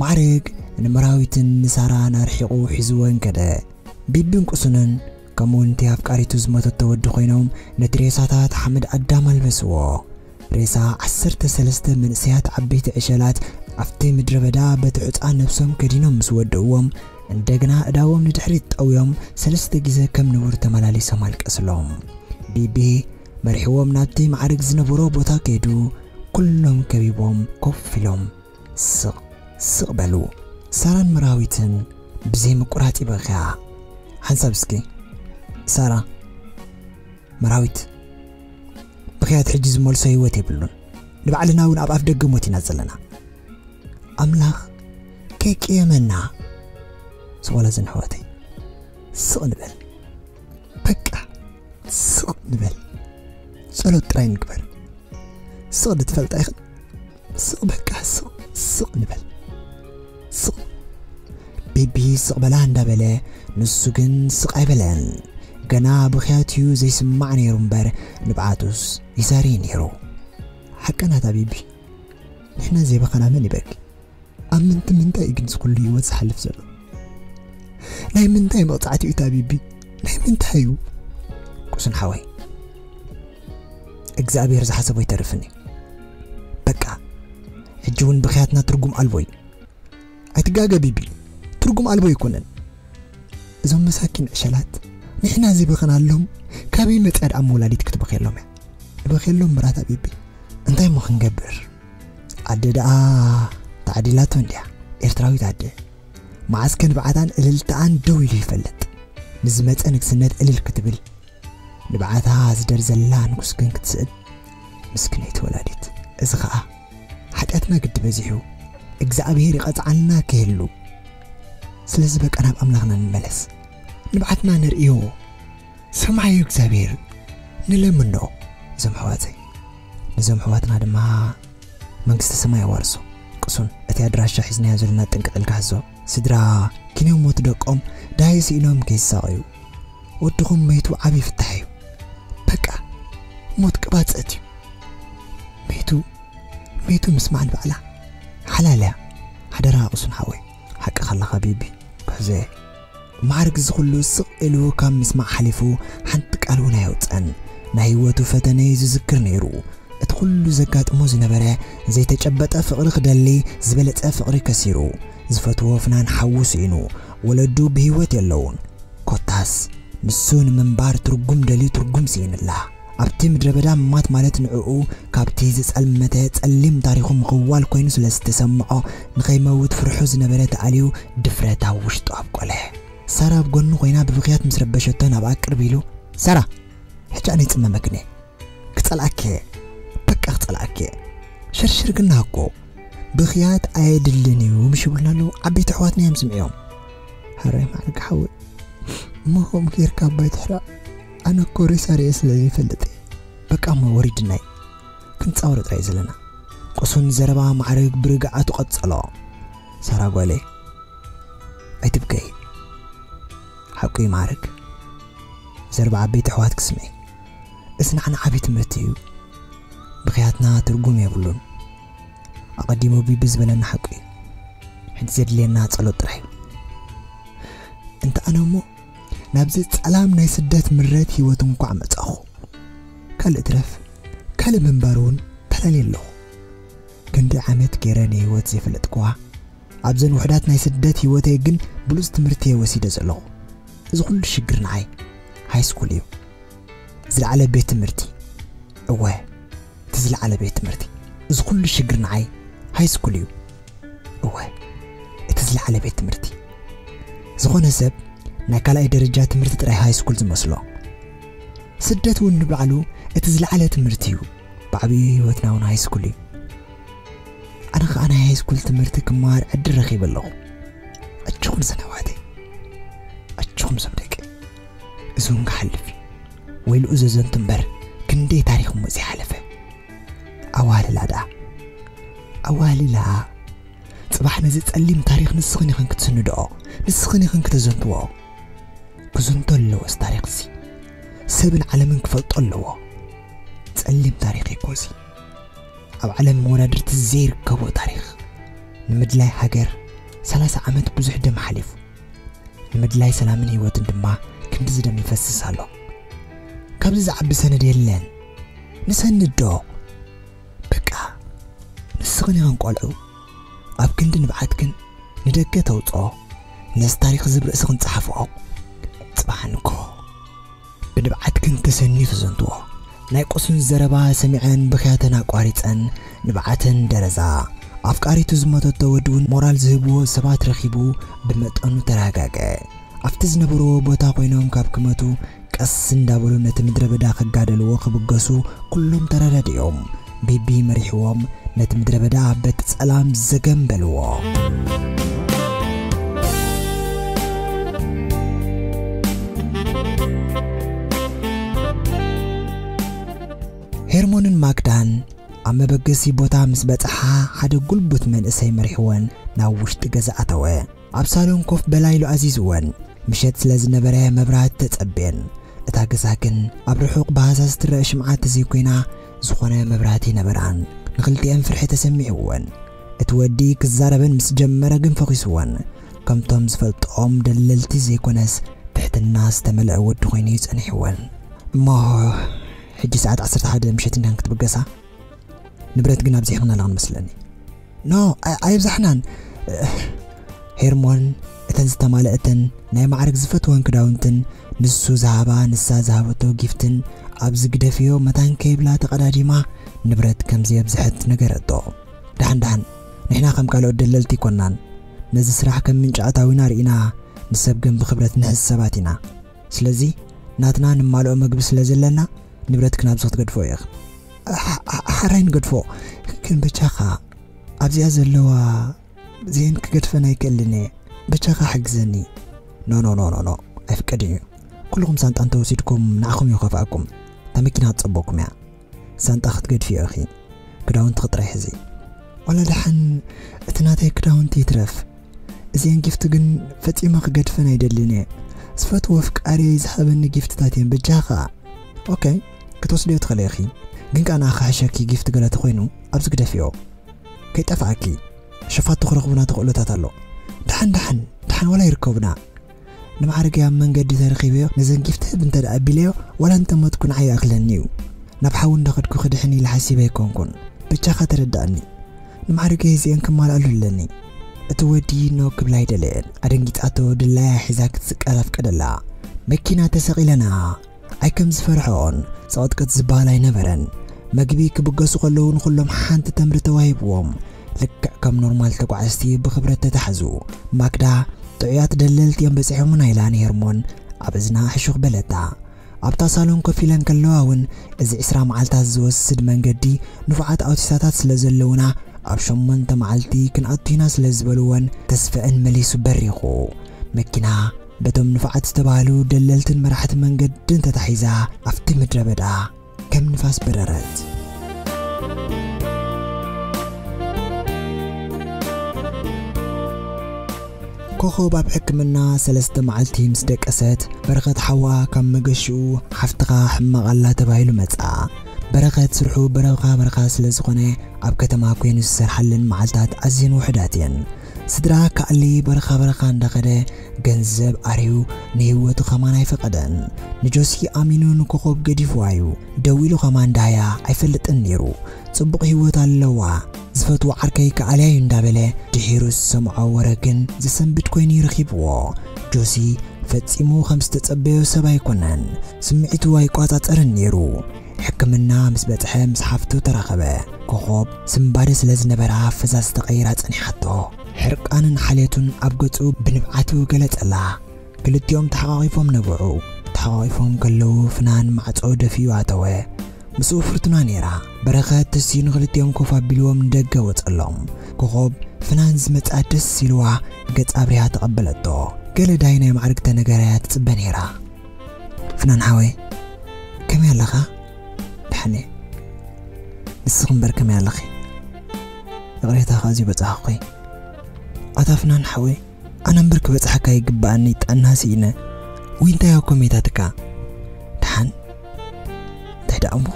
ማዕረግ ንመራዊትን ንሳራን ኣርሒቑ ሒዝወን ከደ። ቢቢን ቁሱንን ከምኡ እውን እቲ ኣፍቃሪቱ ዝሞተቶ ወዲ ኮይኖም ነቲ ሬሳታት ሓመድ ኣዳም ኣልበስዎ። ሬሳ ዓሰርተ ሰለስተ መንእሰያት ዓበይቲ ዕሸላት ኣብቲ ምድረ በዳ በቲ ሑጻ ነብሶም ከዲኖም ምስ ወደእዎም፣ እንደገና እዳዎም ንድሕሪት ጠውዮም ሰለስተ ግዜ ከም ንቡር ተመላሊሶም ኣልቀስሎም። ቢቢ መሪሕዎም ናብቲ ማዕረግ ዝነበሮ ቦታ ከይዱ፣ ኩሎም ከቢቦም ኮፍ ኢሎም ስቕ ስቕ በሉ። ሳራን መራዊትን ብዘይ ምቁራጽ ይበኽያ። ሓንሳብ እስኪ ሳራ፣ መራዊት፣ ብኽያት ሕጂ ዝመልሶ ህይወት የብሉን። ንባዕልና እውን ኣብ ኣፍ ደገ ሞት ኢና ዘለና። ኣምላኽ ከይቅየመና። ስቕ በላ ዘን ኣሕዋተይ፣ ስቕ ንበል። በቃ ስቕ ንበል። ጸሎት ጥራይ ንግበር። ስቕ ዶ ትፈልጣ ኢኽን? ስቕ በቃ ስቕ፣ ስቕ ንበል። ስቕ። ቢቢ ስቕ በላ እንዳበለ ንሱ ግን ስቕ ኣይበለን። ገና ብኽያት እዩ ዘይስማዕ ነይሩ እምበር ንብዓቱስ ይዛሪ ነይሩ። ሓቀናታ ቢቢ፣ ንሕና ዘይበኸና መን ይበኪ? ኣብ ምንቲ ምንታይ እዩ ግን እዚ ኩሉ ህይወት ዝሓልፍ ዘሎ? ናይ ምንታይ መቕጻዕቲ እዩ እታ ቢቢ? ናይ ምንታይ እዩ? ቁስን ሓወይ፣ እግዚኣብሔር ዝሓሰቦ ይተርፍን እዩ። በቃ፣ ሕጂ እውን ብኽያትና ትርጉም ኣልቦ እዩ። ኣይትጋገ ቢቢ፣ ትርጉም ኣልቦ ኣይኮነን። እዞም መሳኪን ዕሸላት ንሕና ዘይበኸናሎም ካበይ መጽያ ደኣ መውላዲት ክትበኽየሎም እያ? ንበኽየሎም ምራታ ቢቢ። እንታይ እሞ ክንገብር? ኣደ ደኣ ተዓዲላቶ እንድያ፣ ኤርትራዊት ኣደ። መዓስ ከ ንብዓታን እልልታኣን ደው ኢሉ ይፈልጥ? ንዝመጸ ንግስነት እልል ክትብል፣ ንብዓታ ዝደር ዘላ ንጉስ ግን ክትስእን። ምስክነይቲ ወላዲት። እዚ ኸኣ ሓጢኣትና ግዲ በዚሑ፣ እግዚኣብሔር ይቐጽዓልና ክህሉ። ስለዚ በቃ ናብ ኣምላኽና ንመለስ፣ ንብዓትና ንርእዮ። ሰማዩ እግዚኣብሔር ንለምኖ። እዞም ኣሕዋተይ፣ ነዞም ኣሕዋትና ድማ መንግስተ ሰማይ ኣዋርሶ። ቅሱን፣ እቲ ኣድራሻ ሒዝናዮ ዘለና ጥንቅቕ ኢልካ ሕዞ። ስድራ ኪንዮ ሞት ደቆም ዳሃይ ስኢኖም ከይሳቐዩ፣ ወድኹም መይቱ ዓብዪ ፍታሕ እዩ። በቃ ሞት ቅባጸት እዩ። መይቱ፣ መይቱ ምስማዕ ንባዕላ ሓላል እያ። ሓደራ ቅሱን ሓወይ፣ ሓቅኻ ኣለኻ ቢቢ፣ ክሕዞ እየ። ማዕርግ እዚ ኩሉ ስቕ ኢሉ ካብ ምስማዕ ሓሊፉ ሓንቲ ቃል እውን ኣየውፀን። ናይ ህይወቱ ፈተነ እዩ ዝዝክር ነይሩ። እቲ ኩሉ ዘጋጥሞ ዝነበረ ዘይተጨበጠ ፍቕሪ ክደሊ ዝበለጸ ፍቕሪ ከሲሩ። ዝፈትዎ ፍናን ሓዉ ስኢኑ። ወለዱ ብህይወት የለውን። ኮታስ ንሱ ንምንባር ትርጉም ደልዩ ትርጉም ስኢንላ። ኣብቲ ምድረ በዳ ምማት ማለት ንዕኡ ካብቲ ዝጸልመተ ጸሊም ታሪኹ ምኽዋል ኮይኑ ስለ ዝተሰምዖ ንኸይመውት ፍርሑ ዝነበረ ተኣልዩ ድፍረት ኣብ ውሽጡ ኣብቆለ። ሳራ ኣብ ጎኑ ኮይና ብብኽያት ምስ ረበሸቶ ናብኣ ቅርብ ኢሉ፣ ሳራ፣ ሕጂ ኣነ ይጽመመክን እየ። ክጸልኣኪ እየ። በቃ ክጸልኣኪ እየ። ሸርሽር ግና እኮ ብኽያት ኣየድልን እዩ ምሽ ይብሉና ኣለዉ። ዓበይቲ ኣሕዋትና እዮም ስምዕዮም። ሃራይ ማዕርግ ሓወይ፣ እሞ ከምኡ ጌርካ ኣባይ ትሕራቕ። ኣነ እኮ ሬሳ ርእየ ስለ ዘይፈልጥ እየ። በቃ እሞ ወሪድናይ። ክንጻወር ጥራይ ዘለና። ቅሱን ዘረባ ማዕርግ ብርግኣቱ ቀጸሎ። ሳራ ጓለይ፣ ኣይትብከይ። ሓቁ እዩ ማዕርግ። ዘረባ ዓበይቲ ኣሕዋት ክስምዒ። እዚ ንዓና ዓብዪ ትምህርቲ እዩ። ብኽያትና ትርጉም የብሉን። ኣቐዲሙ ቢቢ ዝበለና ሓቁ እዩ። ሕጂ ዘድልየና ጸሎት ጥራይ እዩ። እንተ ኣነ እሞ ናብዚ ጸላም ናይ ስደት ምረት ህይወት እንኳዕ መጻኹ። ካልእ ትረፍ፣ ካልእ ምንባር እውን ተላልየ ኣለኹ። ክንደይ ዓመት ገይረ ንህይወት ዘይፈለጥክዋ፣ ኣብዘን ውሑዳት ናይ ስደት ህይወተይ ግን ብሉጽ ትምህርቲ እየ ወሲደ ዘለኹ። እዚ ኩሉ ሽግር ንዓይ ሃይ ስኩል እዩ። ዝለዓለ ቤት ትምህርቲ። እወ፣ እቲ ዝለዓለ ቤት ትምህርቲ። እዚ ኩሉ ሽግር ንዓይ ሃይ ስኩል እዩ። እወ፣ እቲ ዝለዓለ ቤት ትምህርቲ። ዝኾነ ሰብ ናይ ካልኣይ ደረጃ ትምህርቲ ጥራይ ሃይ ስኩል ዝመስሎ። ስደት እውን ንባዕሉ እቲ ዝለዓለ ትምህርቲ እዩ። ብዓብዩ ህይወትና እውን ሃይ ስኩል እዩ። ኣነ ኸኣ ናይ ሃይ ስኩል ትምህርቲ ክመሃር ዕድል ረኺበ ኣለኹ። ኣጆኹም ዘን ኣሕዋተይ፣ ኣጆኹም ዘም ደቂ። እዚ እውን ክሓልፍ እዩ። ወይልኡ ዘዘንቱ እምበር ክንደይ ታሪኽ እሞ ዘይሓለፈ። ኣዋህልላ ደኣ፣ ኣዋህልላ። ጽባሕ ነዚ ጸሊም ታሪኽ ንስኽን ኢኽን ክትስንድኦ፣ ንስኽን ኢኽን ክተዘንትዎ። ክዝንቶ ኣለዎስ ታሪኽ እዚ? ሰብን ዓለምን ክፈልጦ ኣለዎ። ጸሊም ታሪኽ እኮ እዚ። ኣብ ዓለም መወዳድርቲ ዘይርከቦ ታሪኽ። ንምድላይ ሃገር ሰላሳ ዓመት ብዙሕ ደም ሓሊፉ። ንምድላይ ሰላምን ህይወትን ድማ ክንድዚ ደም ይፈስስ ኣሎ። ካብዚ ዝዓቢ ሰነድ የለን። ንሰንድ ዶ? በቃ፣ ንስኽን ኢኽን ቆልዑ፣ ኣብ ክንዲ ንብዓትክን ንደገ ተውጽኦ፣ ነዚ ታሪኽ እዚ ብርእስኽን ጸሓፍኦ። ጽባሕ እንኮ ብንብዓትክን ተሰንዩ ተዘንትዎ። ናይ ቁሱን ዘረባ ሰሚዐን ብኽያተን ኣቋሪጸን ንብዓተን ደረዛ። ኣፍቃሪቱ ዝሞተቶ ወዲ እውን ሞራል ዝህብዎ ሰባት ረኺቡ ብመጠኑ ተረጋገ። ኣብቲ ዝነበርዎ ቦታ ኮይኖም ካብ ክመቱ ቀስ እንዳበሉ ነቲ ምድረ በዳ ክጋደልዎ ክብገሱ ኩሎም ተረዳዲኦም። ቢቢ መሪሕዎም ነቲ ምድረ በዳ በቲ ጸላም ዘገም በልዎ። ሄርሞንን ማክዳን ኣብ መበገሲ ቦታ ምስ በጽሓ ሓደ ጉልቡት መንእሰይ መሪሕወን ናብ ውሽጢ ገዛ ኣተወ። ኣብ ሳሎን ኮፍ በላ ኢሉ ኣዚዝወን። ምሸት ስለ ዝነበረ መብራህቲ ተጸብየን። እታ ገዛ ግን ኣብ ርሑቕ ብሃሳስ ትረአ ሽምዓ ተዘይኮይና ዝኾነ መብራህቲ ኣይነበራን። ንኽልቲኤን ፍርሒ ተሰሚዕወን። እቲ ወዲ ክዛረበን ምስ ጀመረ ግን ፈኺስወን። ከምቶም ዝፈልጥኦም ደለልቲ ዘይኮነስ ትሕትና ዝተመልአ ወዲ ኮይኑ እዩ ጸኒሕወን። እሞ ሕጂ ሰዓት ዓሰርተ ሓደ ምሸት እንዲያን ክትብገሳ? ንብረት ግን ኣብዚሕኽን ኣለኽን መስለኒ። ኖ፣ ኣይ-፣ ኣይብዛሕናን። ሄርሞን እተን ዝተማልአትን ናይ ማዕርግ ዝፈትወን ክዳውንትን ንሱ ዝሃባ ንሳ ዝሃበቶ ጊፍትን ኣብዚ ግደፍዮ መታን ከይብላ ተቐዳዲማ ንብረት ከም ዘየብዝሐት ነገረቶ። ደሓን ደሓን፣ ንሕና ከም ካልኦት ደለልቲ ኣይኮናን። ነዚ ስራሕ ከም ምንጪ ኣታዊና ርኢና ንሰብ ግን ብኽብረት ንሕዝ ሰባት ኢና። ስለዚ ናትና ንማልኦ መግቢ ስለ ዘለና ንብረትክን ኣብዚ ክትገድፎ ኢኽን። ሓ-፣ ሓ-፣ ሓራይ ንገድፎ። ግን በጃኻ ኣብዚኣ ዘለዋ ዜን ክገድፈን ኣይክእልን እየ። በጃኻ ሓግዘኒ። ኖ ኖ ኖ ኖ ኖ፣ ኣይፍቀድን እዩ። ኩልኹም ሳንጣ እንተወሲድኩም ንዓኹም እዩ ከፍኣኩም። እታ መኪና ክትጸበኩም እያ። ሳንጣ ክትገድፍዮ ኢኺ። ክዳውንቲ ክጥራይ ሕዚ። ዋላ ደሓን እቲ ናተይ ክዳውንቲ ይትረፍ። እዚአን ጊፍት ግን ፈጺመ ክገድፈን ኣይደልን እየ። ዝፈትዎ ኣፍቃሪየይ ዝሃበኒ ጊፍትታት እየን በጃኻ። ኦኬ፣ ክትወስድዮ ትኽእሊ ኢኺ። ግን ከኣ ንኣኻ ሕሸኪ ጊፍት ገለ ተኾይኑ ኣብዚ ግደፍዮ። ከይጠፍኣኪ። ሸፋቱ ክረኽቡና ተኽእሎታት ኣሎ። ደሓን ደሓን ደሓን ዋላ ይርከቡና። ንማዕረገይ ኣብ መንገዲ ተረኺበዮ ነዘን ጊፍት ህብ እንተ ደኣ ኣቢለዮ ዋላ እንተ መትኩ ንዓይ ይኣኽለኒ እዩ። ናብ ሓዊ እንዳኸድኩ ክድሕን ኢለ ሓሲበ ኣይኮንኩን። ብቻኻ ተረዳእኒ። ንማዕረገይ እዚአን ከማልኣሉ ኣለኒ። እቲ ወዲ ኖ ክብላ ኣይደለየን። ኣደንጊጻቶ ድላያ ሒዛ ክትስቀል ኣፍቀደላ። መኪና ተሰቒለና። ኣይ ከም ዝፈርሖኦን ጸቕጥቅጥ ዝበሃል ኣይነበረን። መግቢ ክብገሱ ከለዉ ንኹሎም ሓንቲ ተምሪ ተዋሂብዎም። ልክዕ ከም ኖርማል ተጓዓዝቲ ብኽብረት ተታሕዙ። ማክዳ ጥዑያት ደለልቲ እዮም በጺሖምና ኢላ ንሄርሞን ኣብ እዝና ሕሹኽ በለታ። ኣብታ ሳሎን ኮፍ ኢለን ከለዋ እውን እዚ ዕስራ መዓልታት ዝወስድ መንገዲ ንፉዓት ኣውቲሳታት ስለ ዘለውና ኣብ ሸሞንተ መዓልቲ ክንኣቱ ኢና ስለ ዝበልወን ተስፈአን መሊሱ በሪኹ። መኪና በቶም ንፉዓት ዝተባህሉ ደለልትን መራሕቲ መንገድን ተታሒዛ ኣብቲ ምድረ በዳ ከም ንፋስ በረረት። ኮኾብ ኣብ ሕክምና ሰለስተ መዓልቲ ምስ ደቀሰት በረኸት ሓዋ ካብ መገሽኡ ሓፍትኻ ሕማቕ ኣላ ተባሂሉ መጻ። በረኸት ስርሑ በረኻ በረኻ ስለ ዝኾነ ኣብ ከተማ ኮይኑ ዝሰርሓለን መዓልታት ኣዝየን ውሑዳት እየን። ስድራ ካሊ በረኻ በረኻ እንዳኸደ ገንዘብ ኣርዩ ንህይወቱ ከማን ኣይፈቐደን። ንጆሲ ኣሚኑ ንኮኾብ ገዲፍዋ እዩ። ደው ኢሉ ከማን ዳያ ኣይፈልጥን ነይሩ። ጽቡቕ ህይወት ኣለዋ። ዝፈትዎ ዓርከይ ከኣልያ እዩ እንዳበለ ድሒሩ ዝሰምዖ ወረ ግን ዘሰንብድ ኮይኑ ይረኺብዎ። ጆሲ ፈጺሙ ከም ዝተጸበዮ ሰብ ኣይኮነን። ስምዒቱ ኣይቋጻጸርን ነይሩ። ሕክምና ምስ በጽሐ ምስ ሓፍቱ ተራኸበ። ኮኾብ ስምባደ ስለ ዝነበራ ፈዛዝ ተቐይራ ጸኒሓቶ። ሕርቃንን ሓልየቱን ኣብ ገጹ ብንብዓቱ ገለጸላ። ክልቲኦም ተሓቋቒፎም ነብዑ። ተሓቋቒፎም ከለዉ ፍናን ማዕጾ ደፊኡ ኣተወ። ምስኡ ፍርቱና ነይራ። በረኸት ተስዩ ንኽልቲኦም ኮፍ ኣቢልዎም ንደገ ወጸሎም። ኮኾብ ፍናን ዝመጽኣ ደስ ኢልዋ ገጻ ኣብሪሃ ተቐበለቶ። ገለ ዳይ ናይ ማዕርግ ተነገረያ ትጽበ ነይራ። ፍናን ሓወይ፣ ከመይ ኣለኻ? ደሓን እየ። ንስኺ እምበር ከመይ ኣለኺ? ይቕሬታ ከኣ እዚዩ በጻሕኹኺ። ኣታ ፍናን ሓወይ፣ ኣነ እምበር ክበጽሓካ ይግብኣኒ፣ ጥዕና ስኢነ። ወይ እንታይ ኣብ ኮሜታትካ? ደሓን። እንታይ ደኣ እሞ?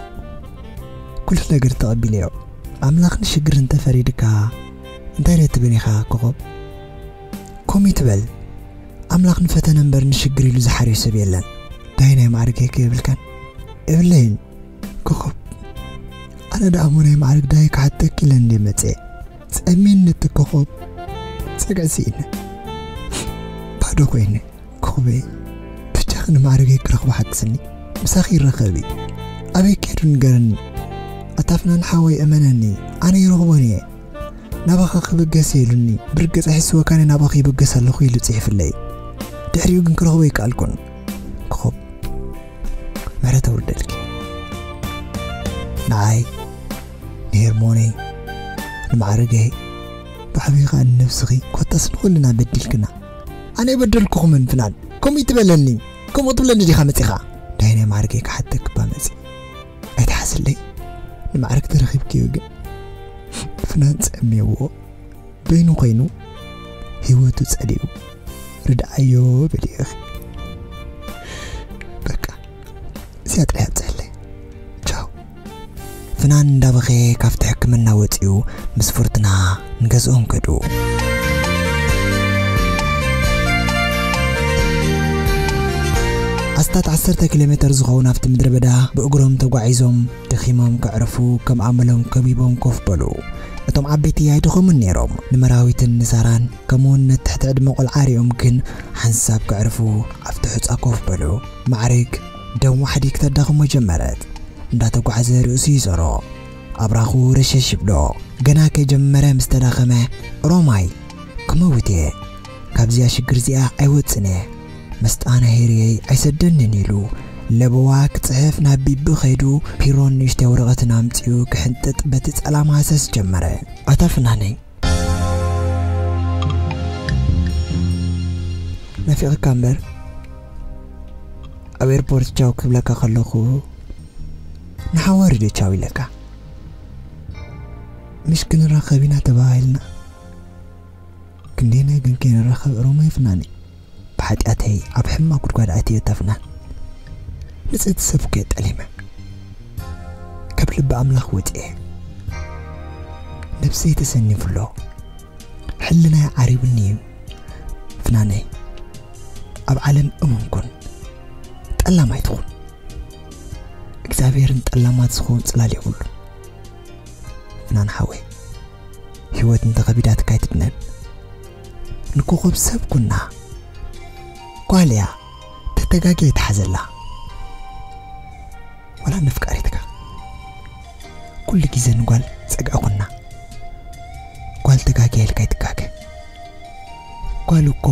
ኩሉ ነገር ተቐቢለዮ። ኣምላኽ ንሽግር እንተፈሪድካ፣ እንታይ ዶ ትብል ኢኻ ኮኾብ? ኮም ይትበል። ኣምላኽ ንፈተነ እምበር ንሽግር ኢሉ ዝሓርዮ ሰብ የለን። ዳይ ናይ ማዕርገይ ከይብልካን? የብለይን። ኮኾብ፣ ኣነ ደኣ እሞ ናይ ማዕርግ ዳይ ክሓተኪ ኢለ እንድየ መጽየ። ጸሚኒ እቲ ኮኾብ። ጸግዒ ስኢነ። ባዶ ኮይነ። ኮኾበይ፣ ብቻኺ ንማዕርገይ ክረኽቦ ሓግዝኒ። ምሳኺ ይራኸብ እዩ። ኣበይ ከይዱ ንገረኒ። ኣታ ፍናን ሓወይ እመነኒ፣ ኣነ ይረኽቦን እየ። ናባኻ ክብገስ እየ ኢሉኒ። ብርግጽ ኣሕስወካኒ ናባኺ ይብገስ ኣለኹ ኢሉ ጽሒፍለይ። ድሕሪኡ ግን ክረኽቦ ኣይከኣልኩን። ኮኾብ፣ ምሕረት ኣውርደልኪ። ንዓይ፣ ንሄርሞነይ፣ ንማዕርገይ፣ ብዓብዪ ኸኣ ንነብስኺ፣ ኮታስ ንኹልና በዲልክና። ኣነ የበደልኩኹምን ፍናን? ከምኡ ይትበለኒ? ከምኡ ክትብለኒ ዲኻ መጺኻ? ዳይ ናይ ማዕርገይ ክሓተኪ እባ መጺ። ኣይትሓስለይ። ንማዕርግ ተረኺብክዮ ግን ፍናን ጸምየዎ። በይኑ ኮይኑ ህይወቱ ጸሊኡ። ርድኣዮ በልዮ ኢኺ። በቃ እዚኣ ጥራይ ኣብጽሐለይ። ቻው። ፍናን እንዳበኸየ ካብቲ ሕክምና ወጺኡ ምስ ፍርቱና ንገዝኦም ከዱ። ኣስታት ዓሰርተ ኪሎ ሜተር ዝኸውን ኣብቲ ምድረ በዳ ብእግሮም ተጓዒዞም ደኺሞም ከዕርፉ ከም ኣመሎም ከቢቦም ኮፍ በሉ። እቶም ዓበይቲ ኣይደኸሙን ነይሮም። ንመራዊትን ንሳራን ከምኡውን ነቲ ትሕቲ ዕድመ ቆልዓ ሪኦም ግን ሓንሳብ ከዕርፉ ኣብቲ ሑጻ ኮፍ በሉ። ማዕርግ ደም ዋሕዲ ክተዳኽሞ ጀመረት። እንዳተጓዕዘ ርእሱ ይዞሮ። ኣብራኹ ረሸሽ ይብሎ። ገና ከይጀመረ ምስ ተዳኸመ፣ ሮማይ፣ ክመውት እየ። ካብዚኣ ሽግር እዚኣ ኣይወጽን እየ። መስጣና ሄርየይ ኣይሰደንን ኢሉ ለበዋ ክጽሕፍ ናብ ቢቢ ኸይዱ ፒሮን ንእሽተይ ወረቐትን ኣምጺኡ ክሕንጥጥ በቲ ጸላም ሃሰስ ጀመረ። ኣታ ፍናነይ፣ ናፊቕካ እምበር፣ ኣብ ኤርፖርት ቻው ክብለካ ከለኹ፣ ንሓዋርድ ቻው ኢለካ። ምሽ ክንራኸብ ኢና ተባሂልና። ክንደየናይ ግን ከይንራኸብ ሮማይ ፍናኒ። ብሓጢኣተይ ኣብ ሕማቕ ጉድጓድ ኣእትየታ ፍናን። ንጽህቲ ሰብ እኮ እየ ጠሊመ። ካብ ልቢ ኣምላኽ ወጺኤ። ነብሰይ ተሰኒፉ ኣሎ። ሕልናይ ዓሪቡኒ እዩ። ፍናነይ፣ ኣብ ዓለም እሙን ኩን። ጠላም ኣይትኹን። እግዚኣብሔርን ጠላማት ዝኸውን ጽላል የብሉን። ፍናን ሓወይ፣ ህይወት እንተኸቢዳትካ ኣይትድነን። ንኮኾብ ሰብ ኩና። ጓል እያ፣ ተተጋግያ ኣይትሓዘላ። ዋላ ነፍቃሪትካ። ኩሉ ግዜ ንጓል ጸግዒ ኩና። ጓል ተጋግያ ኢልካ ኣይትጋገ። ጓል እኮ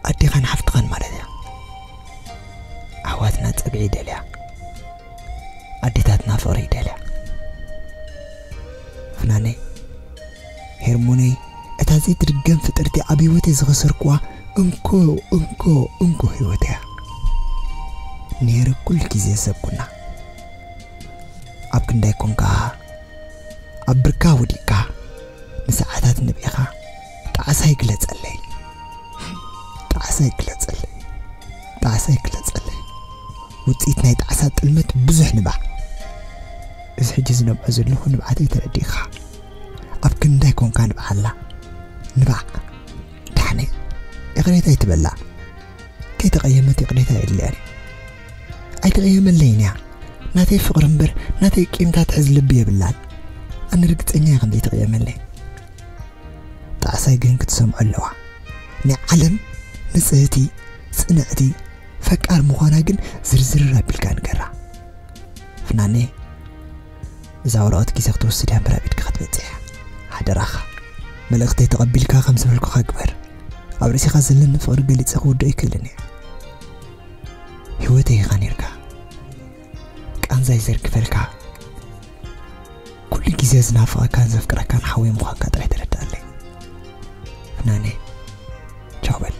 ኣዴኻን ሓፍትኻን ማለት እያ። ኣሕዋትና ጸግዒ ይደልያ። ኣዴታትና ፍቕሪ ይደልያ። ፍናነይ፣ ሄርሞነይ፣ እታ ዘይትድገም ፍጥርቲ ኣብ ህይወተይ ዝኸሰርኩዋ እንኮ፣ እንኮ፣ እንኮ ህይወት እያ። ነይረ ኩሉ ግዜ ሰብ ኩና። ኣብ ክንዳይ ኮንካ፣ ኣብ ብርካ ወዲቕካ፣ ንሰዓታት ነቢዕኻ፣ ጣዕሳ ይግለጸለይ። ጣዕሳ ይግለጸለይ። ጣዕሳ ይግለጸለይ። ውጽኢት ናይ ጣዕሳ ጥልመት ብዙሕ ንባዕ። እዚ ሕጂ ዝነብዖ ዘለኹ ንብዓተይ ተረዲእኻ። ኣብ ክንዳይ ኮንካ ንብዓላ። ንባዕ። ደሓነይ። ይቕሬታ ኣይትበላ። ከይተቐየመት ይቕሬታ የድልያን እዩ። ኣይትቐየመለይን እያ። ናተይ ፍቕሪ እምበር ናተይ ቂምታ ትሕዝ ልቢ የብላን። ኣነ ርግጸኛ እየ ከም ዘይትቐየመለይ። ጣዕሳይ ግን ክትሰምዖ ኣለዋ። ናይ ዓለም ንጽህቲ፣ ጽንዕቲ፣ ፈቃር ምዃና ግን ዝርዝር ኣቢልካ ንገራ። ፍናኔ፣ እዛ ወረቐት ግዜ ክትወስድ እያ እምበር ኣብ ኢድካ ክትበጽሕ እያ። ሓደራኻ፣ መልእኽተይ ተቐቢልካ ከም ዝበልኩኻ ግበር። ኣብ ርእሲኻ ዘለኒ ፍቕሪ ገሊጸ ክውድኦ ኣይክእልን እየ። ህይወተይ ኢኻ ኔርካ። ቃንዛይ ዘርግፈልካ። ኩሉ ግዜ ዝናፍቐካን ዘፍቅረካን ሓወይ ምዃንካ ጥራይ ተረድኣለይ። ፍናኔ፣ ቻው በል።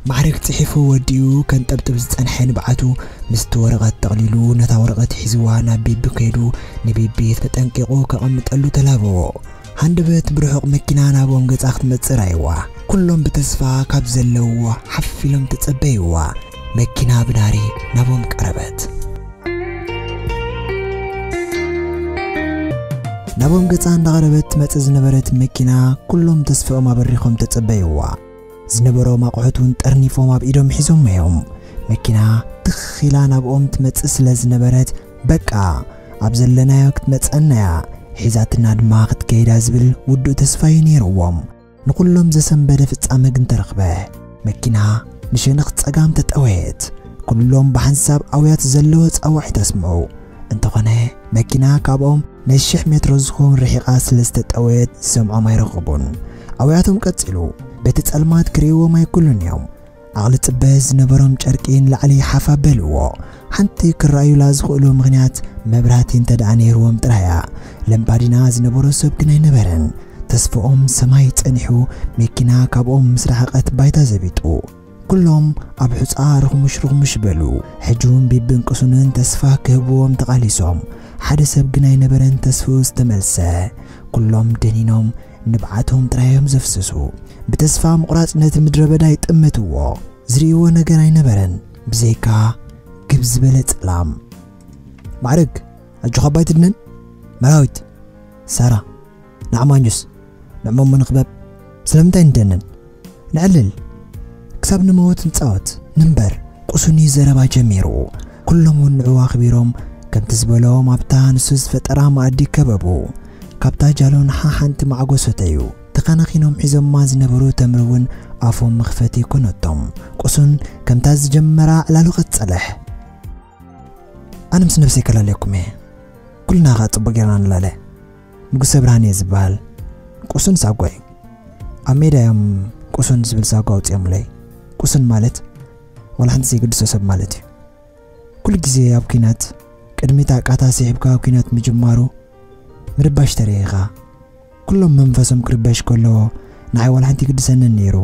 ማዕረግ ጽሒፉ ወዲኡ ከንጠብጥብ ዝጸንሐ ንብዓቱ ምስቲ ወረቐት ጠቕሊሉ ነታ ወረቐት ሒዝዋ ናብ ቤቢ ከይዱ ንቤቢ ተጠንቂቑ ከቐምጠሉ ተላበዎ። ሃንደበት ብርሑቕ መኪና ናብኦም ገጻ ክትመጽእ ራእይዋ። ኩሎም ብተስፋ ካብ ዘለውዎ ሓፍ ኢሎም ተጸበይዋ። መኪና ብናሪ ናብኦም ቀረበት። ናብኦም ገጻ እንዳቐረበት ትመጽእ ዝነበረት መኪና ኩሎም ተስፋኦም ኣበሪኾም ተጸበይዋ። ዝነበሮም ኣቑሑት እውን ጠርኒፎም ኣብ ኢዶም ሒዞም እዮም። መኪና ትኽ ኢላ ናብኦም ትመጽእ ስለ ዝነበረት፣ በቃ ኣብ ዘለናዮ ክትመጸና እያ፣ ሒዛትና ድማ ክትከይዳ ዝብል ውዱእ ተስፋ እዩ ነይርዎም። ንኹሎም ዘሰንበደ ፍጻመ ግን ተረኽበ። መኪና ንሸነኽ ጸጋም ተጠወየት። ኩሎም ብሓንሳብ ኣውያት ዘለዎ ጻውዒት ኣስምዑ። እንተኾነ፣ መኪና ካብኦም ነሽሕ ሜትሮ ዝኸውን ርሒቓ ስለ ዝተጠወየት ዝሰምዖም ኣይረኸቡን። ኣውያቶም ቀጺሉ፣ በቲ ጸልማት ክርእይዎም ኣይክእሉን እዮም። ዓቕሊ ጽበ ዝነበሮም ጨርቂ ንላዕሊ ሓፍ ኣበልዎ። ሓንቲ ክረኣዩላ ዝኽእሉ ምኽንያት መብራህቲ እንተ ደኣ ነይርዎም ጥራይ እያ። ለምባዲና ዝነበሮ ሰብ ግን ኣይነበረን። ተስፍኦም ሰማይ ጸኒሑ፣ መኪና ካብኦም ምስ ረሓቐት ባይታ ዘቢጡ። ኩሎም ኣብ ሑጻ ርኽሙሽ ርኽሙሽ በሉ። ሕጂ እውን ቢብን ቅሱንን ተስፋ ክህብዎም ተቓሊሶም። ሓደ ሰብ ግን ኣይነበረን ተስፍኡ ዝተመልሰ። ኩሎም ደኒኖም ንብዓቶም ጥራይ እዮም ዘፍስሱ። ብተስፋ ምቑራጽ ነቲ ምድረ በዳ ይጥምትዎ። ዝርእይዎ ነገር ኣይነበረን፣ ብዘይካ ግብ ዝበለ ጸላም። ማዕረግ፣ ኣጆኻ ኣባይ ትድነን? መራዊት፣ ሳራ፣ ንዓማኙስ፣ ንዕሞሞ ንኽበብ፣ ስለምንታይ ንደንን? ንዕልል፣ ክሳብ ንመወት ንጻወት፣ ንንበር። ቁሱኒ ዘረባ ጀሚሩ። ኩሎም እውን ንዕኡ ኣኽቢሮም፣ ከምቲ ዝበሎም ኣብታ ንሱ ዝፈጠራ መኣዲ ከበቡ። ካብታ ጃሎን ሓሓንቲ ማዕጎ ሰተዩ። ተኸናኺኖም ሒዞማ ዝነበሩ ተምሪ እውን ኣፎም መኽፈቲ ኮነቶም። ቁሱን ከምታ ዝጀመራ ዕላሉ ቀጸለ። ኣነ ምስ ነብሰይ ከላለየኩም እየ። ኩልና ኸኣ ጽቡቕ ጌርና ንላለ። ንጉሰ ብርሃን እየ ዝበሃል። ቁሱን ሳጓ እዩ። ኣብ ሜዳ እዮም ቁሱን ዝብል ሳጓ ኣውጺኦምለይ። ቁሱን ማለት ዋላ ሓንቲ ዘይግድሶ ሰብ ማለት እዩ። ኩሉ ግዜ ኣብ ኲናት፣ ቅድሚት ኣቃታ ስሒብካ ኣብ ኲናት ምጅማሩ ምርባሽ ተረኢኻ። ኩሎም መንፈሶም ክርበሽ ከለዎ ንዓይ ዋላ ሓንቲ ይግድሰንን ነይሩ።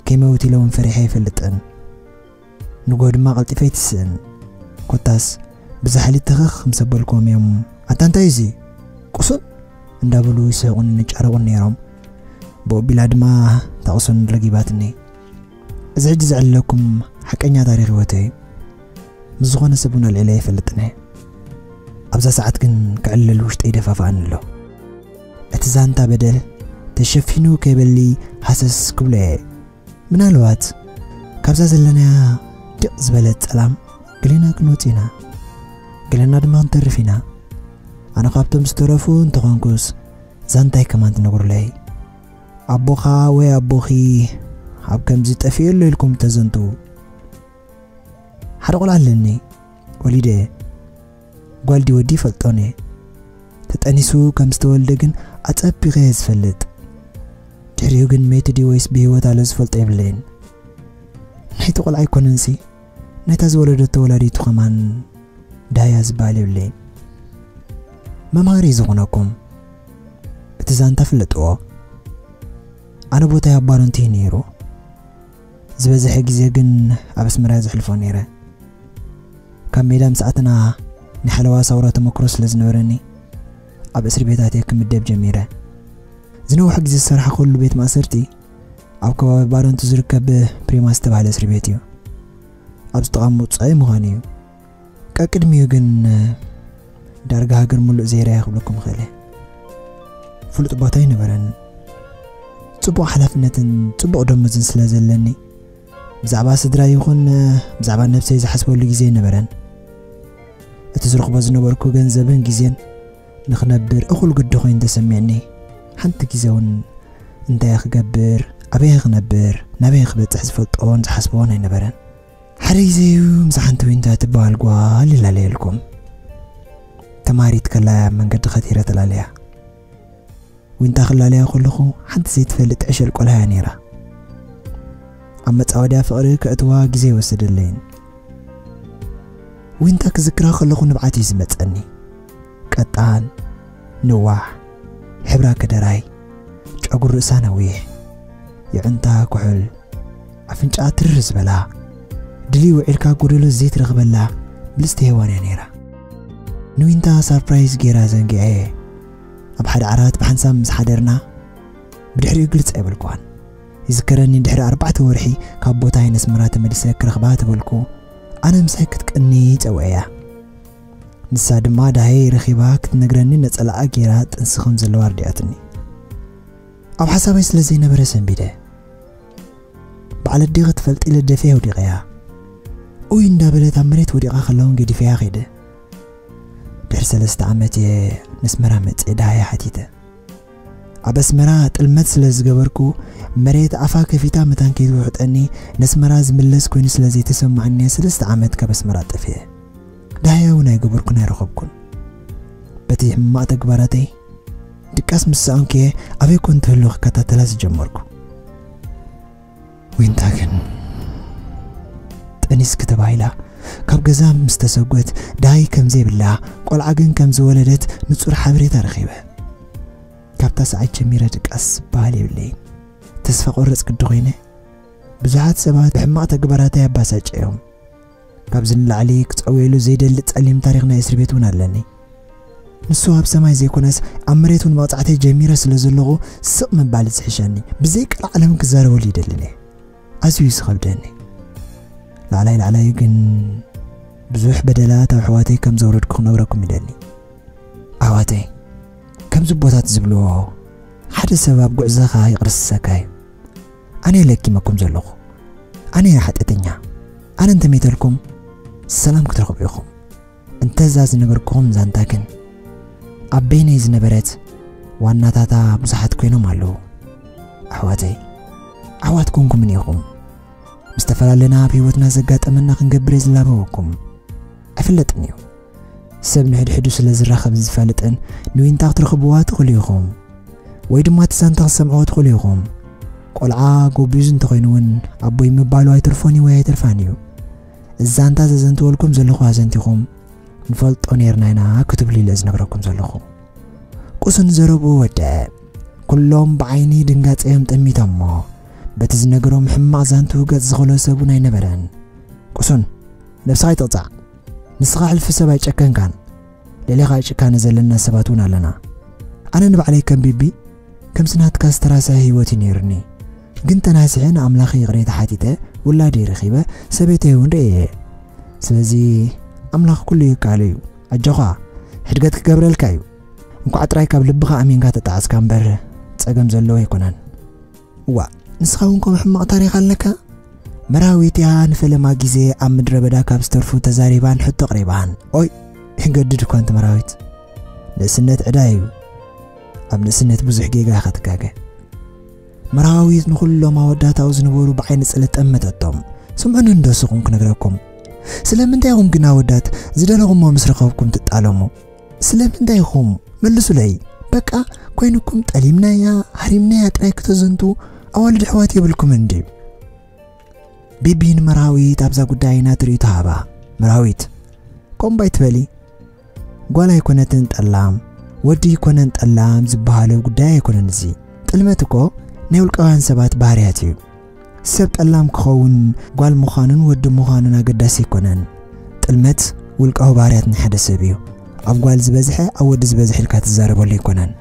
ከይመውት ኢለ እውን ፈሪሐ ኣይፈልጥን። ንጎ ድማ ቀልጢፈ ኣይትስእን። ኮታስ ብዛሕሊ ተኸኽ ምስ ኣበልክዎም እዮም፣ ኣታ እንታይ እዚ? ቁሱን እንዳበሉ ይስሕቁን ይጫረቑን ነይሮም። ብኦቢላ ድማ ታቕሱን ረጊባትኒ። እዚ ሕጂ ዘዕልለኩም ሓቀኛ ታሪኽ ህይወተይ እዩ። ምስ ዝኾነ ሰብ እውን ኣልዒለ ኣይፈልጥን እየ። ኣብዛ ሰዓት ግን ክዕልል ውሽጠይ ይደፋፍኣኒ ኣሎ። እቲ ዛንታ በደል ተሸፊኑ ከይበሊ ሃሰስ ክብሎ እየ። ምናልባት ካብዛ ዘለናያ ድቕ ዝበለት ጸላም ገሌና ክንወጽእ ኢና፣ ገሌና ድማ ክንተርፍ ኢና። ኣነ ካብቶም ዝተረፉ እንተኾንኩስ ዛንታይ ከማን ትነግሩለይ። ኣቦኻ ወይ ኣቦኺ ኣብ ከምዚ ጠፊኡ ኣሎ ኢልኩም ተዘንቱ። ሓደ ቆልዓ ኣለኒ፣ ወሊደ። ጓል ድዩ ወዲ ይፈልጦን እየ። ተጠኒሱ ከም ዝተወልደ ግን ኣጸቢቐ እየ ዝፈልጥ። ድሕሪኡ ግን መይቱ ድዩ ወይስ ብህይወት ኣሎ ዝፈልጦ የብለይን። ናይቲ ቆልዓ ኣይኮነንሲ፣ ናይታ ዝወለደቶ ወላዲቱ ከማን ዳያ ዝበሃል የብለይን። መምሃሪ እዩ ዝኾነኩም። እቲ ዛንታ ፍለጥዎ። ኣነ ቦታይ ኣብ ባሮንቲ እዩ ነይሩ። ዝበዝሐ ግዜ ግን ኣብ ኣስመራ ዘሕልፎ ነይረ። ካብ ሜዳ ምስ ኣተና ናይ ሓለዋ ሳውራ ተመክሮ ስለ ዝነበረኒ፣ ኣብ እስሪ ቤታት እየ ክምደብ ጀሚረ። ዝነውሐ ግዜ ዝሰራሕኩሉ ቤት ማእሰርቲ ኣብ ከባቢ ባረንቱ ዝርከብ ፕሪማ ዝተባህለ እስሪ ቤት እዩ። ኣብ ዝጠቓም ውጻኢ ምዃኑ እዩ። ቀቅድሚኡ ግን ዳርጋ ሃገር ሙሉእ ዘይራየ ክብለኩም እኽእል እየ። ፍሉጥ ቦታ ኣይነበረን። ጽቡቕ ሓላፍነትን ጽቡቕ ደሞዝን ስለ ዘለኒ፣ ብዛዕባ ስድራ ይኹን ብዛዕባ ነብሰይ ዝሓስበሉ ግዜ ኣይነበረን። እቲ ዝረኽቦ ዝነበርኩ ገንዘብን ግዜን ንኽነብር እኹል ግዲ ኮይኑ ተሰሚዕኒ። ሓንቲ ግዜ እውን እንታይ ክገብር፣ ኣበይ ክነብር፣ ናበይ ክበጽሕ ዝፈልጦን ዝሓስቦን ኣይነበረን። ሓደ ግዜ እዩ ምስ ሓንቲ ዊንታ ትበሃል ጓል ይላለየልኩም። ተማሪት ከላ ኣብ መንገዲ ከቲረ ተላለያ። ዊንታ ክላለያ ከለኹ ሓንቲ ዘይትፈልጥ ዕሸል ቆልዓ እያ ነይራ። ኣብ መጻወድያ ፍቕሪ ከእትዋ ግዜ ይወሰደለይን። ዊንታ ክዝክራ ከለኹ ንብዓት እዩ ዝመጸኒ። ቀጣን፣ ነዋሕ፣ ሕብራ ከደራይ፣ ጨጉሪ ርእሳ ነዊሕ፣ የዕንታ ኩሑል፣ ኣፍንጫኣ ትርር ዝበላ፣ ድልዩ ውዒልካ ጎደሎ ዘይትረኽበላ ብልጽቲ ሄዋን እያ ነይራ። ንዊንታ ሳርፕራይዝ ገይራ ዘንጊዐ እየ። ኣብ ሓደ ዓራት ብሓንሳብ ምስ ሓደርና፣ ብድሕሪኡ ግልጽ ኣይበልኩዋን። ይዝከረኒ፣ ድሕሪ ኣርባዕተ ወርሒ ካብ ቦታይ ነስመራ ተመሊሰ ክረኽባ ተበልኩ። ኣነ ምሳይ ክትቀኒ ጸውዐያ። ንሳ ድማ ዳሃይ ረኺባ ክትነግረኒ ነጸላኣ ገይራ ጥንሲ ከም ዘለዋ ኣርዲኣትኒ። ኣብ ሓሳበይ ስለ ዘይነበረ ሰንቢደ። በዓል ኣዴኺ ትፈልጢ ኢለ ደፊኤ ኣውዲቐያ። ኡይ እንዳበለት ኣብ መሬት ወዲቓ ከላ እውን ገዲፈያ ከይደ። ድሕሪ ሰለስተ ዓመት እየ ነስመራ መጽየ ዳሃያ ሓቲተ። ኣብ ኣስመራ ጥልመት ስለ ዝገበርኩ፣ መሬት ኣፋ ከፊታ መታን ከይትውሕጠኒ፣ ነስመራ ዝምለስ ኮይኑ ስለ ዘይተሰማዓኒ፣ ሰለስተ ዓመት ካብ ኣስመራ ጠፊኤ። ዳህያ እውን ኣይገበርኩን ኣይረኸብኩን። በቲ ሕማቕ ተግባራተይ ድቃስ ምስ ሰኣንኩ እየ ኣበይ ኮን ትህሉ ክከታተላ ዝጀመርኩ። ዊንታ ግን ጠኒስኪ ተባሂላ ካብ ገዛ ምስ ተሰጎት፣ ዳሃይ ከም ዘይብላ፣ ቆልዓ ግን ከም ዝወለደት ንጹር ሓበሬታ ረኺበ። ካብታ ሰዓት ጀሚረ ድቃስ ዝበሃል የብለይን። ተስፋ ቆረጽ ግዲ ኮይነ። ብዙሓት ሰባት ብሕማቕ ተግባራተይ ኣባሳጨዮም። ካብዚ ንላዕሊ ክጸውየሉ ዘይደሊ ጸሊም ታሪኽ ናይ እስሪ ቤት እውን ኣለኒ። ንሱ ኣብ ሰማይ ዘይኮነስ ኣብ መሬት እውን መቕጻዕተይ ጀሚረ ስለ ዘለኹ ስቕ ምባል ዝሕሸኒ። ብዘይ ቀልዓለም ክዛረበሉ ይደልን እየ። ኣዝዩ እዩ ዝኸብደኒ። ላዕላይ ላዕላዩ ግን ብዙሕ በደላት ኣብ ኣሕዋተይ ከም ዘውረድኩ ክነግረኩም ይደሊ። ኣሕዋተይ፣ ከምዚ ቦታት ዝብልዎ፣ ሓደ ሰብ ኣብ ጉዕዞኻ ይቕርስሰካ እዩ። ኣነ እየ ለኪመኩም ዘለኹ። ኣነ እየ ሓጢኣተኛ። ኣነ እንተመይተልኩም ሰላም ክትረኽቡ ኢኹም። እንተዛ ዝነበርኩም ዛንታ ግን ኣብ በይነይ ዝነበረት ዋናታታ ብዙሓት ኮይኖም ኣለዉ። ኣሕዋተይ፣ ኣሕዋት ኮንኩምን ኢኹም። ምስ ተፈላለና ኣብ ህይወትና ዘጋጠመና ክንገብር እየ ዝላበወኩም። ኣይፍለጥን እዩ። ሰብ ንሕድሕዱ ስለ ዝራኸብ ዝፈልጥን ንዊንታ ክትረኽብዋ ትኽእሉ ኢኹም። ወይ ድማ እቲ ዛንታ ክትሰምዕዎ ትኽእሉ ኢኹም። ቆልዓ ጎቢዙ እንተኾይኑ እውን ኣቦይ ምባሉ ኣይተርፎን እዩ ወይ ኣይተርፋን እዩ። እዚ ዛንታ ዘዘንትወልኩም ዘለኹ ኣዘንቲኹም ንፈልጦ ነይርና ኢና ክትብሉ ኢለ ዝነግረኩም ዘለኹ። ቁሱን ዘረብኡ ወደአ። ኩሎም ብዓይኒ ድንጋጸ እዮም ጠሚቶሞ። በቲ ዝነገሮም ሕማቕ ዛንቱ ገጽ ዝኸሎ ሰብ እውን ኣይነበረን። ቅሱን፣ ነብስኻ ኣይትቕጻዕ። ንስኻ ሕልፊ ሰብ ኣይጨከንካን። ልዕሌኻ ጭካነ ዘለና ሰባት እውን ኣለና። ኣነ ንባዕለይ ከም ቢቢ፣ ከምዚ ናትካ ዝተራሰዐ ህይወት እዩ ነይሩኒ። ግን ተናሲሐ ንኣምላኽ ይቕሬታ ሓቲተ፣ ውላደይ ረኺበ፣ ሰበይተይ እውን ርእየ። ስለዚ ኣምላኽ ኩሉ ይከኣሎ እዩ። ኣጆኻ፣ ሕድገት ክገብረልካ እዩ። እንኳዕ ጥራይ ካብ ልብኻ ኣሚንካ ተጣዕስካ እምበር፣ ጸገም ዘለዎ ኣይኮነን። እዋ፣ ንስኻ እውን ከምኡ ሕማቕ ታሪኽ ኣለካ? መራዊት እያ ንፈለማ ግዜ ኣብ ምድረ በዳ ካብ ዝተርፉ ተዛሪባን ሕቶ ኣቕሪባን። ኦይ፣ ይገድድ እኳ እንተ መራዊት። ንእስነት ዕዳ እዩ። ኣብ ንእስነት ብዙሕ ጌጋ ኢኻ ትጋገ። መራዊት ንኹሎም ኣወዳት ኣብኡ ዝነበሩ ብዓይኒ ጽልእ ጠመተቶም። ስምዑኒ እንዶ ስኹም ክነግረኩም። ስለምንታይ ኢኹም ግን ኣወዳት ዝደለኹሞ ምስ ረኸብኩም ትጣለሙ? ስለምንታይ ኢኹም? መልሱለይ። በቃ ኮይኑኩም ጠሊምናያ፣ ሃሪምናያ ጥራይ ክተዘንቱ ኣዋልድ ኣሕዋት የብልኩምን ድዩ? ቢቢ ንመራዊት ኣብዛ ጉዳይ ናቱ ርእይቶ ሃባ። መራዊት፣ ከምኡ ኣይትበሊ። ጓል ኣይኮነትን ጠላም፣ ወዲ ኣይኮነን ጠላም ዝበሃሎ ጉዳይ ኣይኮነን እዚ። ጥልመት እኮ ናይ ውልቃውያን ሰባት ባህርያት እዩ። ሰብ ጠላም ክኸውን ጓል ምዃኑን ወዲ ምዃኑን ኣገዳሲ ኣይኮነን። ጥልመት ውልቃዊ ባህርያት ናይ ሓደ ሰብ እዩ። ኣብ ጓል ዝበዝሐ፣ ኣብ ወዲ ዝበዝሐ ኢልካ ትዛረበሉ ኣይኮነን።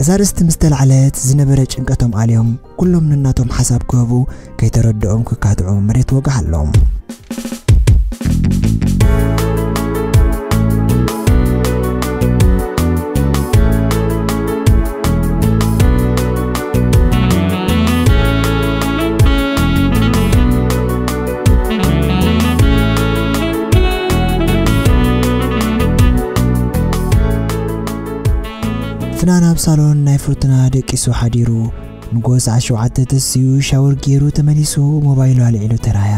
እዛ ርእስቲ ምስ ተላዕለት ዝነበረ ጭንቀቶም ኣልዮም፣ ኩሎም ነናቶም ሓሳብ ክህቡ፣ ከይተረድኦም ክካትዑ መሬት ወጋሕ ኣሎም። ፍናን ኣብ ሳሎን ናይ ፍርቱና ደቂሱ ሓዲሩ፣ ንጎ ሰዓት ሸውዓተ ተሲኡ ሻወር ገይሩ ተመሊሱ ሞባይሉ ኣልዒሉ ተራያ።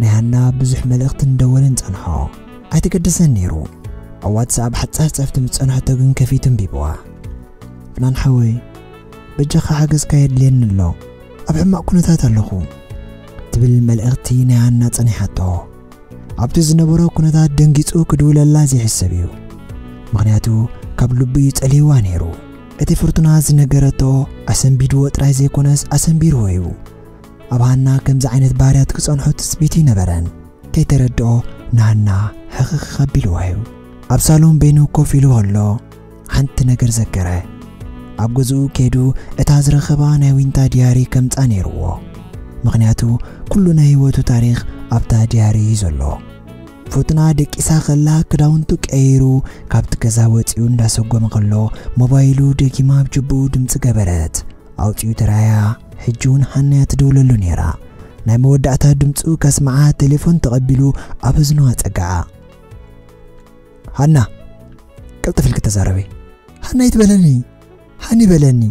ናይ ሃና ብዙሕ መልእኽትን ደወልን ጸንሖ። ኣይተገደሰን ነይሩ። ኣብ ዋትስኣፕ ሓጻር ጸፍቲ ምስ ጸንሐቶ ግን ከፊቱ ኣንቢብዋ። ፍናን ሓወይ፣ በጃኻ ሓገዝካ የድልየኒ ኣሎ። ኣብ ሕማቕ ኩነታት ኣለኹ። ትብል መልእኽቲ ናይ ሃና ጸኒሓቶ። ኣብቲ ዝነበሮ ኩነታት ደንጊጹ ክድውለላ ዘይሕሰብ እዩ። ምኽንያቱ ካብ ልቡ እዩ ጸሊዋ ነይሩ። እቲ ፍርቱና ዝነገረቶ ኣሰንቢድዎ ጥራይ ዘይኮነስ ኣሰንቢርዎ እዩ። ኣብ ሃና ከምዚ ዓይነት ባህርያት ክጸንሖ ትጽቢት ይነበረን። ከይተረድኦ ንሃና ሕኽኽ ኣቢልዋ እዩ። ኣብ ሳሎን በይኑ ኮፍ ኢሉ ከሎ ሓንቲ ነገር ዘከረ። ኣብ ገዝኡ ከይዱ እታ ዝረኸባ ናይ ዊንታ ዲያሪ ከምጻ ነይርዎ። ምኽንያቱ ኩሉ ናይ ህይወቱ ታሪኽ ኣብታ ዲያሪ እዩ ዘሎ። ፍርቱና ደቂሳ ከላ ክዳውንቱ ቀይሩ ካብቲ ገዛ ወጺኡ እንዳሰጎመ ከሎ ሞባይሉ ደጊማ ኣብ ጅብኡ ድምጺ ገበረት። ኣውጺኡ ተራያ፣ ሕጂ እውን ሃናያ ትድውለሉ ነይራ። ናይ መወዳእታ ድምጹ ከስምዓ ቴሌፎን ተቐቢሉ ኣብ እዝኑ ኣጸግዓ። ሃና፣ ቀልጥፍ ኢልኪ ተዛረቢ። ሃና ይትበለኒ፣ ሃኒ በለኒ።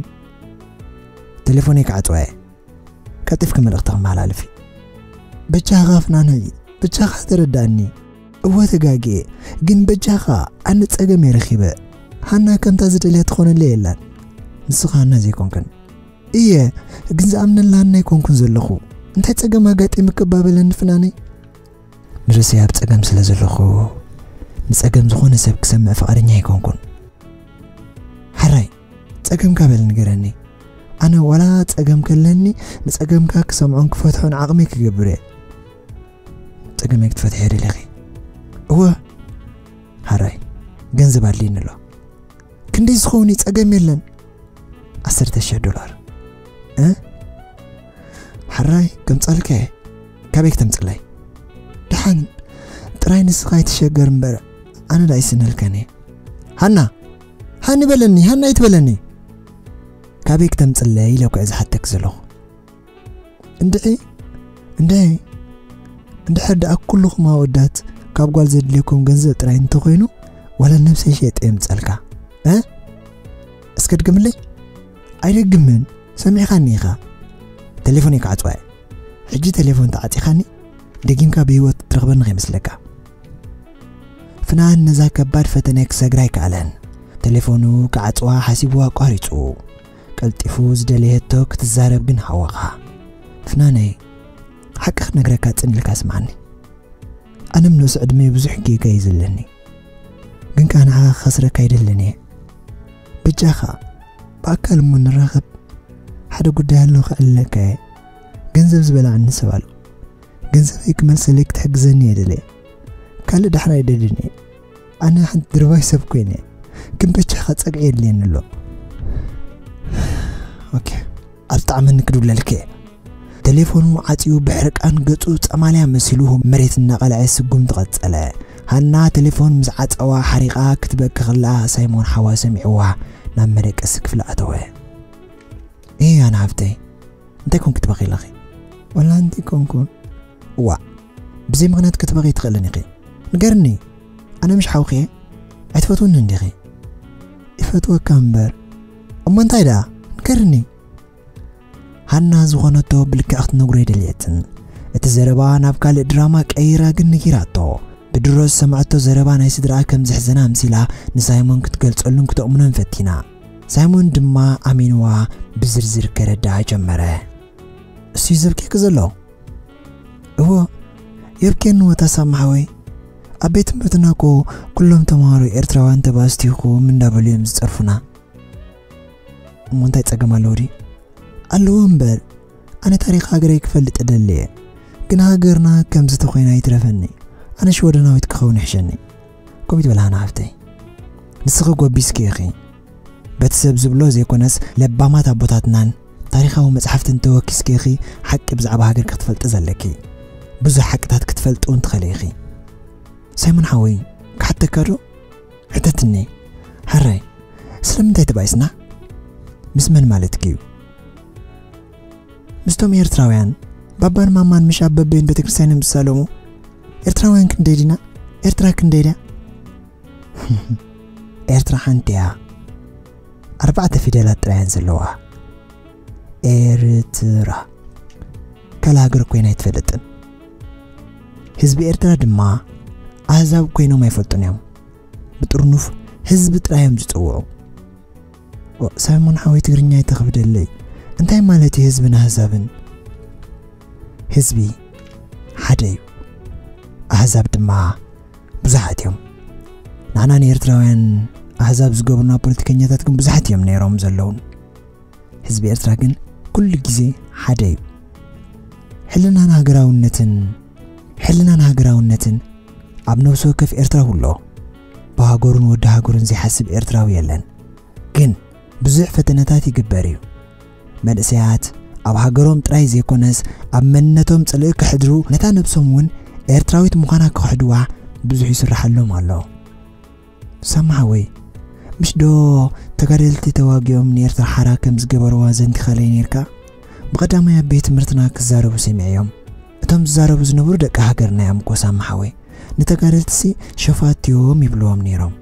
ቴሌፎነይ ክዓጽዋ እየ። ቀልጢፍኪ መልእኽቲ ከመሓላልፊ። በጃኻ ፍናነይ፣ በጃኻ ተረዳእኒ። እወ ተጋግየ፣ ግን በጃኻ ኣነ ጸገም እየ ረኺበ። ሃና ከምታ ዝደልያ ትኾነለይ የላን። ንስኻ ሃና ዘይኮንክን። እየ፣ ግን ዝኣምነላ ሃና ኣይኮንኩን ዘለኹ። እንታይ ጸገም ኣጋጢሙኪ እባ በለኒ ፍናነይ። ንርእሰይ ኣብ ጸገም ስለ ዘለኹ፣ ንጸገም ዝኾነ ሰብ ክሰምዕ ፍቓደኛ ኣይኮንኩን። ሓራይ፣ ጸገምካ በል ንገረኒ። ኣነ ዋላ ጸገም ከለኒ፣ ንጸገምካ ክሰምዖን ክፈትሖን ዓቕመይ ክገብር እየ። ጸገመይ ክትፈትሕዮ ደሊኺ? እወ። ሓራይ፣ ገንዘብ ኣድልየኒ ኣሎ። ክንደይ ዝኸውን እዩ? ጸገም የለን። ዓሰርተ ሽሕ ዶላር። እ? ሓራይ፣ ከምጻልካ እየ። ካበይ ክተምጽለይ? ደሓን፣ ጥራይ ንስኻ ኣይትሸገር እምበር፣ ኣነ ደኣ ይስነልካን እየ። ሃና! ሃኒ በለኒ፣ ሃና ኣይትበለኒ። ካበይ ክተምጽለይ ኢለ እኮ እየ ዝሓተክ ዘለኹ። እንድዒ፣ እንድዒ፣ እንድሕር ደኣ ኩልኹም ኣወዳት ካብ ጓል ዘድልየኩም ገንዘብ ጥራይ እንተኾይኑ፣ ዋላ ነብሰይ ሸይጠ የምጸልካ። እ? እስከ ድገምለይ? ኣይደግምን፣ ሰሚዕኻኒ ኢኻ። ቴሌፎነይ ክዓጽዋ እየ። ሕጂ ቴሌፎን ተዓጺኻኒ፣ ደጊምካ ብህይወት ትረኽበኒ ከይመስለካ። ፍናን ነዛ ከባድ ፈተነ ክሰግራ ኣይከኣለን። ቴሌፎኑ ክዓጽዋ ሓሲቡ ኣቋሪጹ። ቀልጢፉ ዝደለየቶ ክትዛረብ ግን ሃወኻ። ፍናነይ፣ ሓቂ ክነግረካ ጽን ኢልካ ስምዓኒ። ኣነ ኣብ ንእስ ዕድመይ ብዙሕ ጌጋ እዩ ዘለኒ። ግን ከኣ ንዓኻ ክኸስረካ ኣይደልን እየ። በጃኻ፣ ብኣካል እሞ ንራኸብ። ሓደ ጉዳይ ኣሎ ከዕልለካ እየ። ገንዘብ ዝበላዕኒ ሰብ ኣሎ። ገንዘበይ ክመልሰለይ ክትሕግዘኒ እየ ደልየ። ካልእ ዳሕራይ ደድን እየ። ኣነ ሓንቲ ድርባይ ሰብ ኮይነ ግን በጃኻ ጸግዒ የድልየኒ ኣሎ። ኦኬ፣ ኣብ ጣዕመኒ ክድውለልክ እየ። ቴሌፎኑ ዓጽዩ ብሕርቃን ገጹ ጸማልያ መሲሉ መሬት እናቐልዐ ስጉምቲ ቀጸለ። ሃና ቴሌፎን ምስ ዓጸዋ ሓሪቓ ክትበኪ ከላ ሳይሞን ሓዋ ሰሚዕዋ ናብ መደቀሲ ክፍሊ ኣተወ። "እይ ኣነ ሃብተይ፣ እንታይ ኮንኪ ትበኺ ኣለኺ?" "ወላ እንታይ ኮንኩን?" "እዋእ፣ ብዘይ ምኽንያት ክትበኺ ኣይትኽእልን ኢኺ። ንገርኒ፣ ኣነ ምሽ ሓውኺ እየ? ኣይትፈትውኒ እንዲኺ?" "ይፈትወካ እምበር። እሞ እንታይ ደኣ? ንገርኒ።" ሃና ዝኾነቶ ብልክዕ ክትነግሮ ኣይደልየትን። እቲ ዘረባ ናብ ካልእ ድራማ ቀይራ ግን ነጊራቶ። ብድሮ ዝሰምዐቶ ዘረባ ናይ ስድራኣ ከም ዘሕዘና ኣምሲላ ንሳይሞን ክትገልጸሉን ክተእምኖን ፈቲና። ሳይሞን ድማ ኣሚንዋ ብዝርዝር ከረድኣ ጀመረ። "እሱ እዩ ዘብክየኪ ዘሎ?" "እዎ፣ የብክየኒ ወታ ሳማ ሓወይ። ኣብ ቤት ትምህርትና እኮ ኩሎም ተምሃሮ ኤርትራውያን ተባስቲኹም እንዳበሉ እዮም ዝጸርፉና። እሞ እንታይ ጸገም ኣለዎ ድዩ?" "ኣለዎ እምበር፣ ኣነ ታሪኽ ሃገረይ ክፈልጥ እደሊ እየ። ግን ሃገርና ከምዚ ተኾይና ኣይትረፈኒ። ኣነ ሽወደናዊት ክኸውን ይሕሸኒ።" "ከምኡ ትበላ ሃና ሃብተይ፣ ንስኺ ጎቢስኪ ኢኺ። በቲ ሰብ ዝብሎ ዘይኮነስ ለባማት ኣቦታትናን ታሪኻዊ መጽሓፍትን ተወኪስኪ ኢኺ ሓቂ ብዛዕባ ሃገርኪ ክትፈልጢ ዘለኪ። ብዙሕ ሓቅታት ክትፈልጢ እውን ትኽእሊ ኢኺ። ሳይሞን ሓወይ፣ ክሓተካ ዶ?" "ሕተትኒ፣ ሕራይ፣ ስለምንታይ ተባኢስና? ምስ መን ማለትኪ እዩ?" "ምስቶም ኤርትራውያን፣ ባባን ማማን ምሽ ኣብ በበይን ቤተክርስትያን እዮም ዝሳለሙ? ኤርትራውያን ክንደይ ዲና? ኤርትራ ክንደይ ድያ?" "ኤርትራ ሓንቲ እያ። ኣርባዕተ ፊደላት ጥራይ እየን ዘለዋ። ኤርትራ። ካልእ ሃገር ኮይና ኣይትፈልጥን። ህዝቢ ኤርትራ ድማ ኣህዛብ ኮይኖም ኣይፈልጡን እዮም። ብጥርኑፍ ህዝቢ ጥራይ እዮም ዝጽውዑ።" "ኦ፣ ሳይሞን ሓወይ፣ ትግርኛ ኣይተኽብደለይ። እንታይ ማለት እዩ ህዝብን ኣህዛብን?" "ህዝቢ ሓደ እዩ፣ ኣህዛብ ድማ ብዙሓት እዮም። ንዓና ንኤርትራውያን ኣህዛብ ዝገብሩና ፖለቲከኛታት ግን ብዙሓት እዮም ነይሮም ዘለውን። ህዝቢ ኤርትራ ግን ኩሉ ግዜ ሓደ እዩ። ሕልናን ሃገራውነትን፣ ሕልናን ሃገራውነትን ኣብ ነፍሲ ወከፍ ኤርትራዊ ኣሎ። ብሃገሩን ወዲ ሃገሩን ዘይሓስብ ኤርትራዊ የለን። ግን ብዙሕ ፈተነታት ይግበር እዩ። መንእሰያት ኣብ ሃገሮም ጥራይ ዘይኮነስ ኣብ መንነቶም ጽልኢ ከሕድሩ፣ ነታ ነብሶም እውን ኤርትራዊት ምዃና ክኽሕድዋ ብዙሕ ይስርሓሎም ኣሎ። ሳማ ሓወይ፣ ምሽ ዶ ተጋደልቲ ተዋጊኦም ንኤርትራ ሓራ ከም ዝገበርዋ ዘንቲኻለይ ነይርካ? ብቐዳማይ ኣብ ቤት ትምህርትና ክዛረቡ ሰሚዐዮም። እቶም ዝዛረቡ ዝነበሩ ደቂ ሃገርና እዮም እኮ ሳማ ሓወይ። ንተጋደልትሲ ሸፋት እዮም ይብልዎም ነይሮም።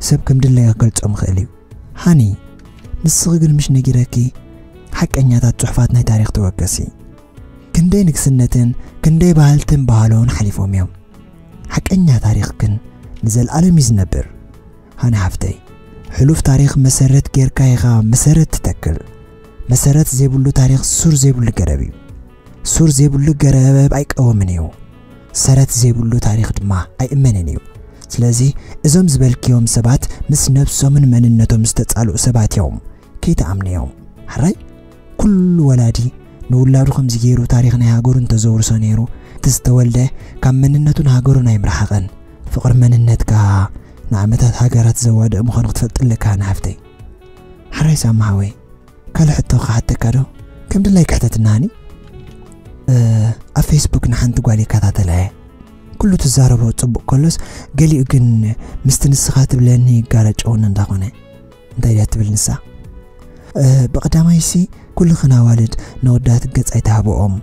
ሰብ ከም ድላዩ ክገልጾም ይኽእል እዩ። ሃኒ፣ ንስኺ ግን ምሽ ነጊረኪ፣ ሓቀኛታት ጽሑፋት ናይ ታሪኽ ተወከሲ። ክንደይ ንግስነትን ክንደይ ባህልትን ባህሎን ሓሊፎም እዮም። ሓቀኛ ታሪኽ ግን ንዘለኣለም እዩ ዝነብር። ሃኒ ሓፍተይ፣ ሕሉፍ ታሪኽ መሰረት ጌርካ ኢኻ መሰረት ትተክል። መሰረት ዘይብሉ ታሪኽ ሱር ዘይብሉ ገረብ እዩ። ሱር ዘይብሉ ገረብ ኣይቀወምን እዩ። ሰረት ዘይብሉ ታሪኽ ድማ ኣይእመንን እዩ። ስለዚ እዞም ዝበልክዮም ሰባት ምስ ነብሶምን መንነቶም ዝተጻልኡ ሰባት እዮም። ከይትኣምንዮም። ሕራይ፣ ኩሉ ወላዲ ንውላዱ ከምዚ ገይሩ ታሪኽ ናይ ሃገሩ እንተዘውርሶ ነይሩ፣ እቲ ዝተወልደ ካብ መንነቱን ሃገሩን ኣይምረሓቐን። ፍቕሪ መንነትካ ንዓመታት ሃገራት ዘዋድእ ምዃኑ ክትፈልጥ ኣለካ፣ ንሓፍተይ። ሕራይ ሳማ ሓወይ፣ ካልእ ሕቶ ክሓተካ ዶ? ከም ድላይ ክሕተትናኒ? እ፣ ኣብ ፌስቡክ ንሓንቲ ጓል ይከታተላ እየ። ኩሉ ትዛረቦ ጽቡቕ ከሎስ፣ ገሊኡ ግን ምስቲ ንስኻ ትብለኒ ይጋረጨውን እንዳኾነ። እንታይ ድያ ትብል ንሳ? እ፣ ብቐዳማይሲ ኩልኽን ኣዋልድ ነወዳት ገጽ ኣይትሃብኦም።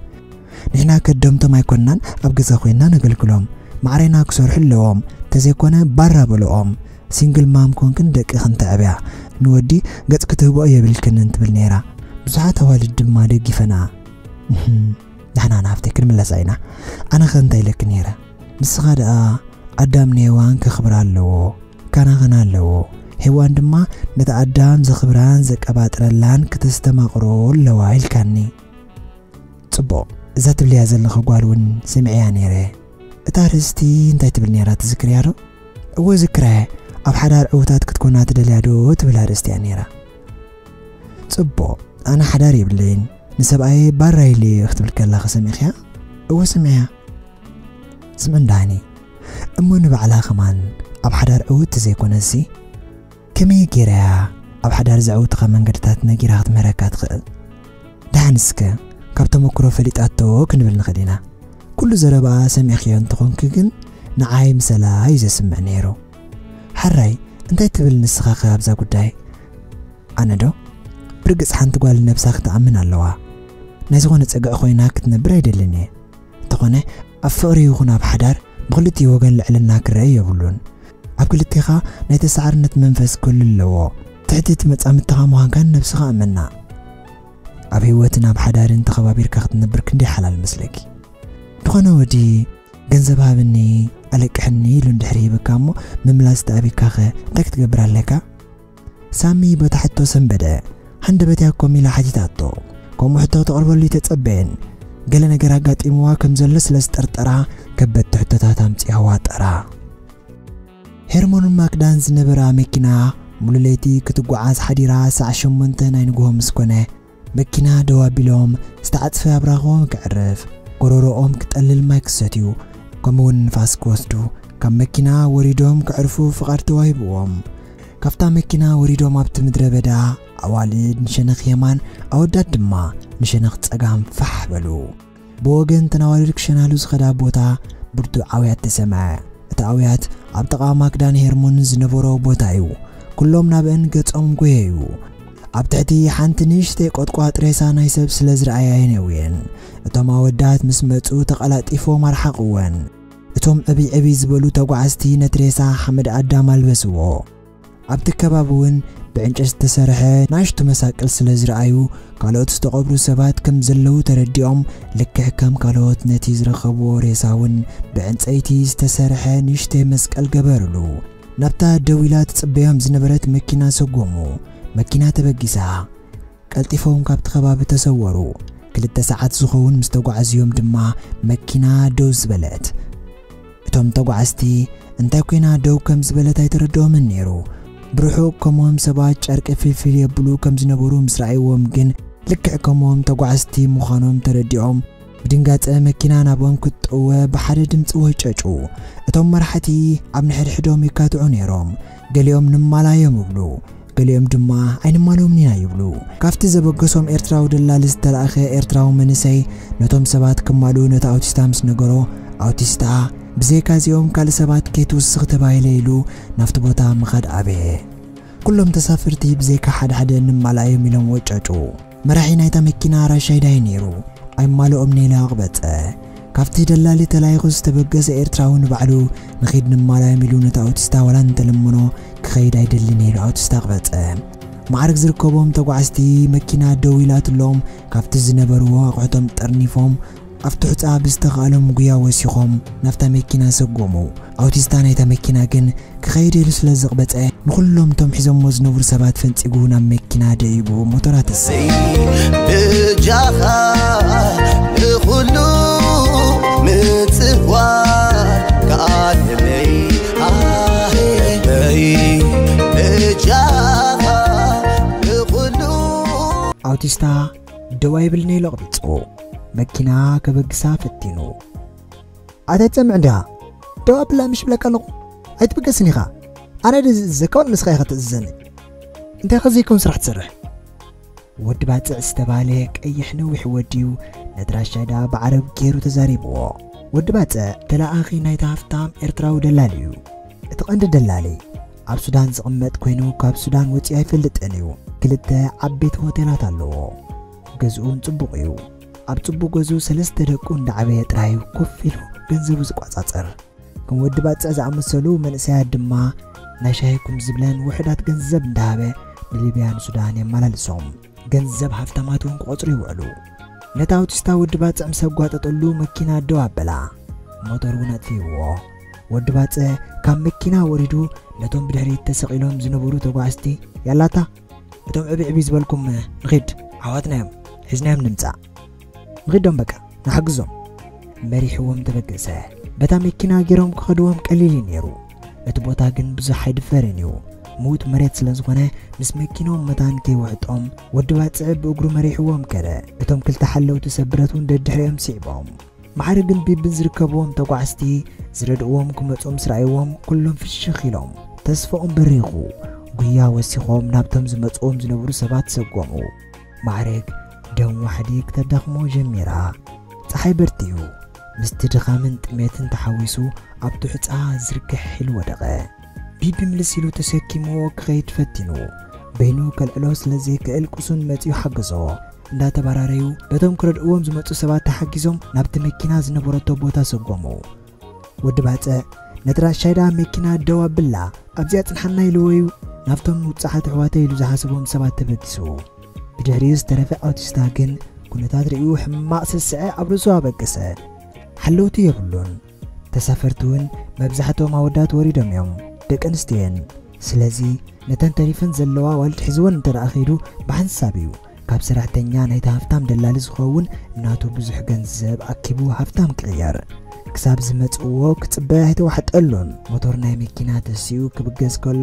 ንሕና ከደምቶም ኣይኮንናን ኣብ ገዛ ኮይንና ነገልግሎም። ማዕሬና ክሰርሑ ኣለዎም። ተዘይኮነ ባራ በልኦም። ሲንግል ማም ኮንክን ደቅኽን ተዕብያ። ንወዲ ገጽ ክትህብኦ የብልክንን ትብል ነይራ። ብዙሓት ኣዋልድ ድማ ደጊፈና። እህም፣ ንሕና ናብቲ ክንምለሳ ኢና። ኣነኸ እንታይ ኢለኪ ነይረ? ንስኻ ደኣ ኣዳም ንሄዋን ከኽብራ ኣለዎ፣ ከናኸና ኣለዎ። ሄዋን ድማ ነቲ ኣዳም ዘኽብራን ዘቀባጥረላን ክተስተማቕሮ ኣለዋ ኢልካኒ። ጽቡቕ፣ እዛ ትብልያ ዘለኺ ጓል እውን ሰሚዐያ ነይረ። እታ ኣርእስቲ እንታይ ትብል ነይራ ትዝክርያ ዶ? እወ ዝክረ፣ ኣብ ሓዳር ዕዉታት ክትኮና ትደልያ ዶ ትብል ኣርእስቲ እያ ነይራ። ጽቡቕ፣ ኣነ ሓዳር የብለይን፣ ንሰብኣየ ባራይሊ ክትብል ከላኸ ሰሚዕኽያ? እወ ሰሚዕያ። ስምዕን ዳኒ፣ እሞ ንባዕላ ከማን ኣብ ሓዳር ዕውቲ ዘይኮነሲ፣ ከመይ ገይራያ ኣብ ሓዳር ዘዕውትኻ መንገድታት ነጊራ ክትምህረካ ትኽእል? ደሓን እስከ ካብ ተመክሮ ፈሊጣቶ ክንብል ንኽእል ኢና። ኩሉ ዘረባ ሰሚዕክዮ እንተኾንኪ ግን ንዓይ ምሰላ እዩ ዘስምዕ ነይሩ። ሓራይ እንታይ ትብል ንስኻ ከ ኣብዛ ጉዳይ? ኣነ ዶ? ብርግጽ ሓንቲ ጓል ነብሳ ክትኣምን ኣለዋ። ናይ ዝኾነ ጸግዒ ኮይና ክትነብር ኣይደልን እየ። እንተኾነ ኣብ ፍቕሪ ይኹን ኣብ ሓዳር ብኽልቲኡ ወገን ልዕልና ክረአ የብሉን። ኣብ ክልቴኻ ናይ ተሳዓርነት መንፈስ ክህሉ ኣለዎ። ትሕቲ እቲ መጻምድትኻ ምዃንካን ነብስኻ እመና። ኣብ ህይወትን ኣብ ሓዳርን ተኸባቢርካ ክትነብር ክንደይ ሓላል መስለኪ? ዝኾነ ወዲ ገንዘብ ሃብኒ ኣለቅሕኒ ኢሉ እንድሕር ሂብካ እሞ ምምላስ ተኣቢካኸ እንታይ ክትገብር ኣለካ? ሳሚ በታ ሕቶ ሰንበደ። ሃንደበት ያኮም ኢላ ሓቲታቶ። ከምኡ ሕቶ ተቕርበሉ ይተጸበየን። ገለ ነገር ኣጋጢምዋ ከም ዘሎ ስለ ዝጠርጠራ ከበድቲ ሕቶታት ኣምጺኣዋ ጠራ። ሄርሞንን ማክዳን ዝነበራ መኪና ሙሉ ለይቲ ክትጓዓዝ ሓዲራ ሳዕ ሸሞንተ ናይ ንግሆ ምስ ኮነ መኪና ደው ኣቢሎም ዝተዓጽፈ ኣብራኾም ክዕርፍ፣ ጎሮሮኦም ክጠልል ማይ ክሰትዩ፣ ከምኡውን ንፋስ ክወስዱ ካብ መኪና ወሪዶም ክዕርፉ ፍቓድ ተዋሂብዎም። ካብታ መኪና ወሪዶም ኣብቲ ምድረ በዳ ኣዋልድ ንሸነኽ የማን ኣወዳት ድማ ንሸነኽ ጸጋም ፋሕ በሉ። ብወገን ተናዋልድ ክሸናሉ ዝኸዳ ቦታ ብርቱዕ ኣውያት ተሰምዐ። እቲ ኣውያት ኣብ ጥቓ ማክዳን ሄርሞን ዝነበሮ ቦታ እዩ። ኩሎም ናብአን ገጾም ጎየዩ። ኣብ ትሕቲ ሓንቲ ንእሽተይ ቆጥቋጥ ሬሳ ናይ ሰብ ስለ ዝረኣያ የነውየን። እቶም ኣወዳት ምስ መጹ ተቐላጢፎም ኣርሓቕወን። እቶም ዕብይ ዕብይ ዝበሉ ተጓዓዝቲ ነቲ ሬሳ ሓመድ ኣዳም ኣልበስዎ። ኣብቲ ከባቢ እውን ብዕንጨት ዝተሰርሐ ናሽቱ መሳቅል ስለ ዝረኣዩ ካልኦት ዝተቐብሩ ሰባት ከም ዘለዉ ተረዲኦም ልክዕ ከም ካልኦት ነቲ ዝረኸብዎ ሬሳ እውን ብዕንፀይቲ ዝተሰርሐ ንእሽተይ መስቀል ገበርሉ። ናብታ ደው ኢላ ትጽበዮም ዝነበረት መኪና ሰጎሙ። መኪና ተበጊሳ። ቀልጢፎም ካብቲ ከባቢ ተሰወሩ። ክልተ ሰዓት ዝኸውን ምስ ተጓዓዝዮም ድማ መኪና ደው ዝበለት። እቶም ተጓዓዝቲ እንታይ ኮይና ደው ከም ዝበለት ኣይተረድኦምን ነይሩ። ብርሑቕ ከምኦም ሰባት ጨርቂ ፍልፍል የብሉ ከም ዝነበሩ ምስ ረኣይዎም ግን ልክዕ ከምኦም ተጓዓዝቲ ምዃኖም ተረዲኦም ብድንጋጸ መኪና ናብኦም ክትጠወ ብሓደ ድምፂ ወጨጩ። እቶም መራሕቲ ኣብ ንሕድሕዶም ይካትዑ ነይሮም። ገሊኦም ንማላዮም ይብሉ። ገሊኦም ድማ ኣይንማልኦምን ኢና ይብሉ። ካብቲ ዘበገሶም ኤርትራዊ ደላሊ ዝተላእኸ ኤርትራዊ መንእሰይ ነቶም ሰባት ክማልኡ ነቲ ኣውቲስታ ምስ ነገሮ፣ ኣውቲስታ ብዘይካ እዚኦም ካልእ ሰባት ከይትውስኽ ተባሂለ ኢሉ ናብቲ ቦታ ምኻድ ኣበየ። ኩሎም ተሳፈርቲ ብዘይካ ሓደ ሓደ ንማልኣዮም ኢሎም ወጨጩ። መራሒ ናይታ መኪና ራሻይዳይ ነይሩ። ኣይማልኦምን ኢሉ ኣቕበጸ። ካብቲ ደላሊ ተላኢኹ ዝተበገሰ ኤርትራዊ ንባዕሉ ንኺድ ንማላዮም ኢሉ ነቲ ኣውቲስታ ዋላ እንተለመኖ ክኸይድ ኣይደልን ኢሉ ኣውቲስታ ኣቕበጸ። ማዕርግ ዝርከቦም ተጓዓዝቲ መኪና ደው ኢላትሎም ካብቲ ዝነበርዎ ኣቑሑቶም ጠርኒፎም ኣብቲ ሑጻ ብዝተኻእሎም ጉያ ወሲኾም ናብታ መኪና ሰጎሙ። ኣውቲስታ ናይታ መኪና ግን ክኸይድ ኢሉ ስለ ዘቕበጸ ንኹሎም እቶም ሒዞሞ ዝነብሩ ሰባት ፈንጺጉ ናብ መኪና ደይቡ ሞተራ ተሰ ብጃኻ ንኹሉ ምጽዋር ከኣለመይ ኣህለይ ብጃኻ ንኹሉ ኣውቲስታ ደው ኣይብልን ኢሉ ኣቕቢጹ መኪና ከበግሳ ፈቲኑ። ኣታ ትሰምዕ እንዲኻ? ደው ኣብላ ምሽ ብለካ ኣለኹ። ኣይትብገስን ኢኻ። ኣነ ድየ ዝእዝዘካ ዋላ ንስኻ ኢኻ ትእዝዘኒ? እንታይ ከ ዘይከውን ስራሕ ትሰርሕ? ወዲ ባጽዕ ዝተባህለ ቀይሕ ነዊሕ ወዲ እዩ። ነቲ ራሻይዳ ብዓረብ ገይሩ ተዛሪብዎ። ወዲ ባጽዕ ተለኣኺ ናይቲ ሃፍታም ኤርትራዊ ደላሊ እዩ። እቲ ቀንዲ ደላሊ ኣብ ሱዳን ዝቕመጥ ኮይኑ ካብ ሱዳን ወጺኡ ኣይፈልጥን እዩ። ክልተ ዓበይቲ ሆቴላት ኣለዎ። ገዝኡን ጽቡቕ እዩ። ኣብ ጽቡቕ ገዝኡ ሰለስተ ደቁ እንዳዓበየ ጥራይ እዩ ኮፍ ኢሉ ገንዘቡ ዝቋጻጸር። ከም ወዲ ባጽዕ ዝኣመሰሉ መንእሰያት ድማ ናይ ሻሂ ኩም ዝብለን ውሑዳት ገንዘብ እንዳሃበ ንሊብያን ሱዳን የመላልሶም። ገንዘብ ሃፍታማት እውን ክቖጽሩ ይውዕሉ። ነቲ ኣውቲስታ ወዲ ባጽዕ ምስ ኣጓጠጠሉ መኪና ደው ኣበላ። ሞተር እውን ኣጥፊእዎ። ወዲ ባጽዕ ካብ መኪና ወሪዱ ነቶም ብድሕሪት ተሰቒሎም ዝነበሩ ተጓዓዝቲ ያላታ እቶም ዕብይ ዕብይ ዝበልኩም ንኺድ፣ ኣሕዋትና እዮም፣ ሒዝናዮም ንምጻእ። ንኺዶም በቃ፣ ንሓግዞም። መሪሕዎም ተበገሰ። በታ መኪና ገይሮም ክኸድዎም ቀሊል እዩ ነይሩ። እቲ ቦታ ግን ብዙሕ ኣይድፈርን እዩ። ምዉት መሬት ስለ ዝኾነ፣ ምስ መኪኖም መታን ከይውሕጦም፣ ወዲ ባጽዕ ብእግሩ መሪሕዎም ከደ። እቶም ክልተ ሓለውቲ ሰብ ብረት እውን ደድሕሪኦም ስዒቦም። ማዕርግን ቢብን ዝርከብዎም ተጓዓዝቲ ዝረድእዎም ክመጹ ምስ ረኣይዎም፣ ኩሎም ፍሽኽ ኢሎም። ተስፋኦም በሪኹ። ጉያ ወሲኾም ናብቶም ዝመጽዎም ዝነበሩ ሰባት ሰጎሙ። ማዕርግ ደም ዋሕዲ ክተዳኽሞ ጀሚራ። ጸሓይ በርቲዩ። ምስቲ ድኻምን ጥሜትን ተሓዊሱ ኣብቲ ሑጻ ዝርግሕ ኢሉ ወደቐ። ቢቢ ምልስ ኢሉ ተሰኪምዎ ክኸይድ ፈቲኑ። በይኑ ከልዕሎ ስለ ዘይክእል ቁሱን መጺኡ ሓገዞ። እንዳተባራረዩ በቶም ክረድእዎም ዝመጹ ሰባት ተሓጊዞም ናብቲ መኪና ዝነበረቶ ቦታ ሰጎሙ። ወዲ ባጽዕ ነቲ ራሻይዳ መኪና ደው ኣብላ፣ ኣብዚኣ ጽንሓና ኢልዎ እዩ ናብቶም ውጹዓት ኣሕዋተይ ኢሉ ዝሓሰቦም ሰባት ተበጊሱ። ብድሕሪኡ ዝተረፈ ኣውቲስታ ግን ኩነታት ርእዩ ሕማቕ ስስዐ ኣብ ርእሱ ኣበገሰ። ሓለውቲ የብሉን። ተሳፈርቲ እውን መብዛሕትኦም ኣወዳት ወሪዶም እዮም፣ ደቂ ኣንስትዮ እየን። ስለዚ ነተን ተሪፈን ዘለዋ ኣዋልድ ሒዝወን እንተ ደኣ ከይዱ ብሓንሳብ እዩ ካብ ሰራሕተኛ ናይቲ ሃፍታም ደላሊ ዝኸውን ናቱ ብዙሕ ገንዘብ ኣኪቡ ሃፍታም ክቕየር። ክሳብ ዝመጽእዎ ክጽበ ኣይተዋሕጠሉን። ሞቶር ናይ መኪና ተሲኡ ክብገስ ከሎ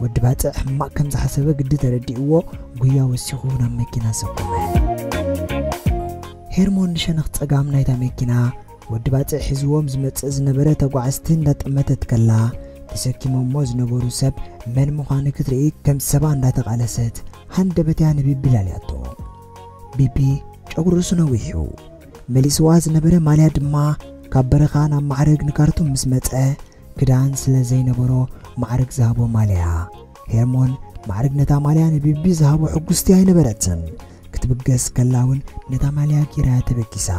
ወዲ ባጽዕ ሕማቕ ከም ዝሓሰበ ግዲ ተረዲእዎ ጉያ ወሲኹ ናብ መኪና ሰጎመ። ሄርሞን ንሸነኽ ጸጋም ናይታ መኪና ወዲ ባጽዕ ሒዝዎም ዝመጽእ ዝነበረ ተጓዓዝቲ እንዳጠመተት ከላ፣ ተሰኪሞሞ ዝነበሩ ሰብ መን ምዃኑ ክትርኢ ከም ሰባ እንዳተቓለሰት ሃንደበትያ ንቢቢ ላልያቶ። ቢቢ ጨጉሪ ርእሱ ነዊሑ፣ መሊስዋ ዝነበረ ማልያ ድማ ካብ በረኻ ናብ ማዕረግ ንካርቱም ምስ መጸ፣ ክዳን ስለ ዘይነበሮ ማዕረግ ዝሃቦ ማልያ። ሄርሞን ማዕረግ ነታ ማልያ ንቢቢ ዝሃቦ ሕጉስቲ ኣይነበረትን። ክትብገስ ከላ እውን ነታ ማልያ ጌራ ተበጊሳ።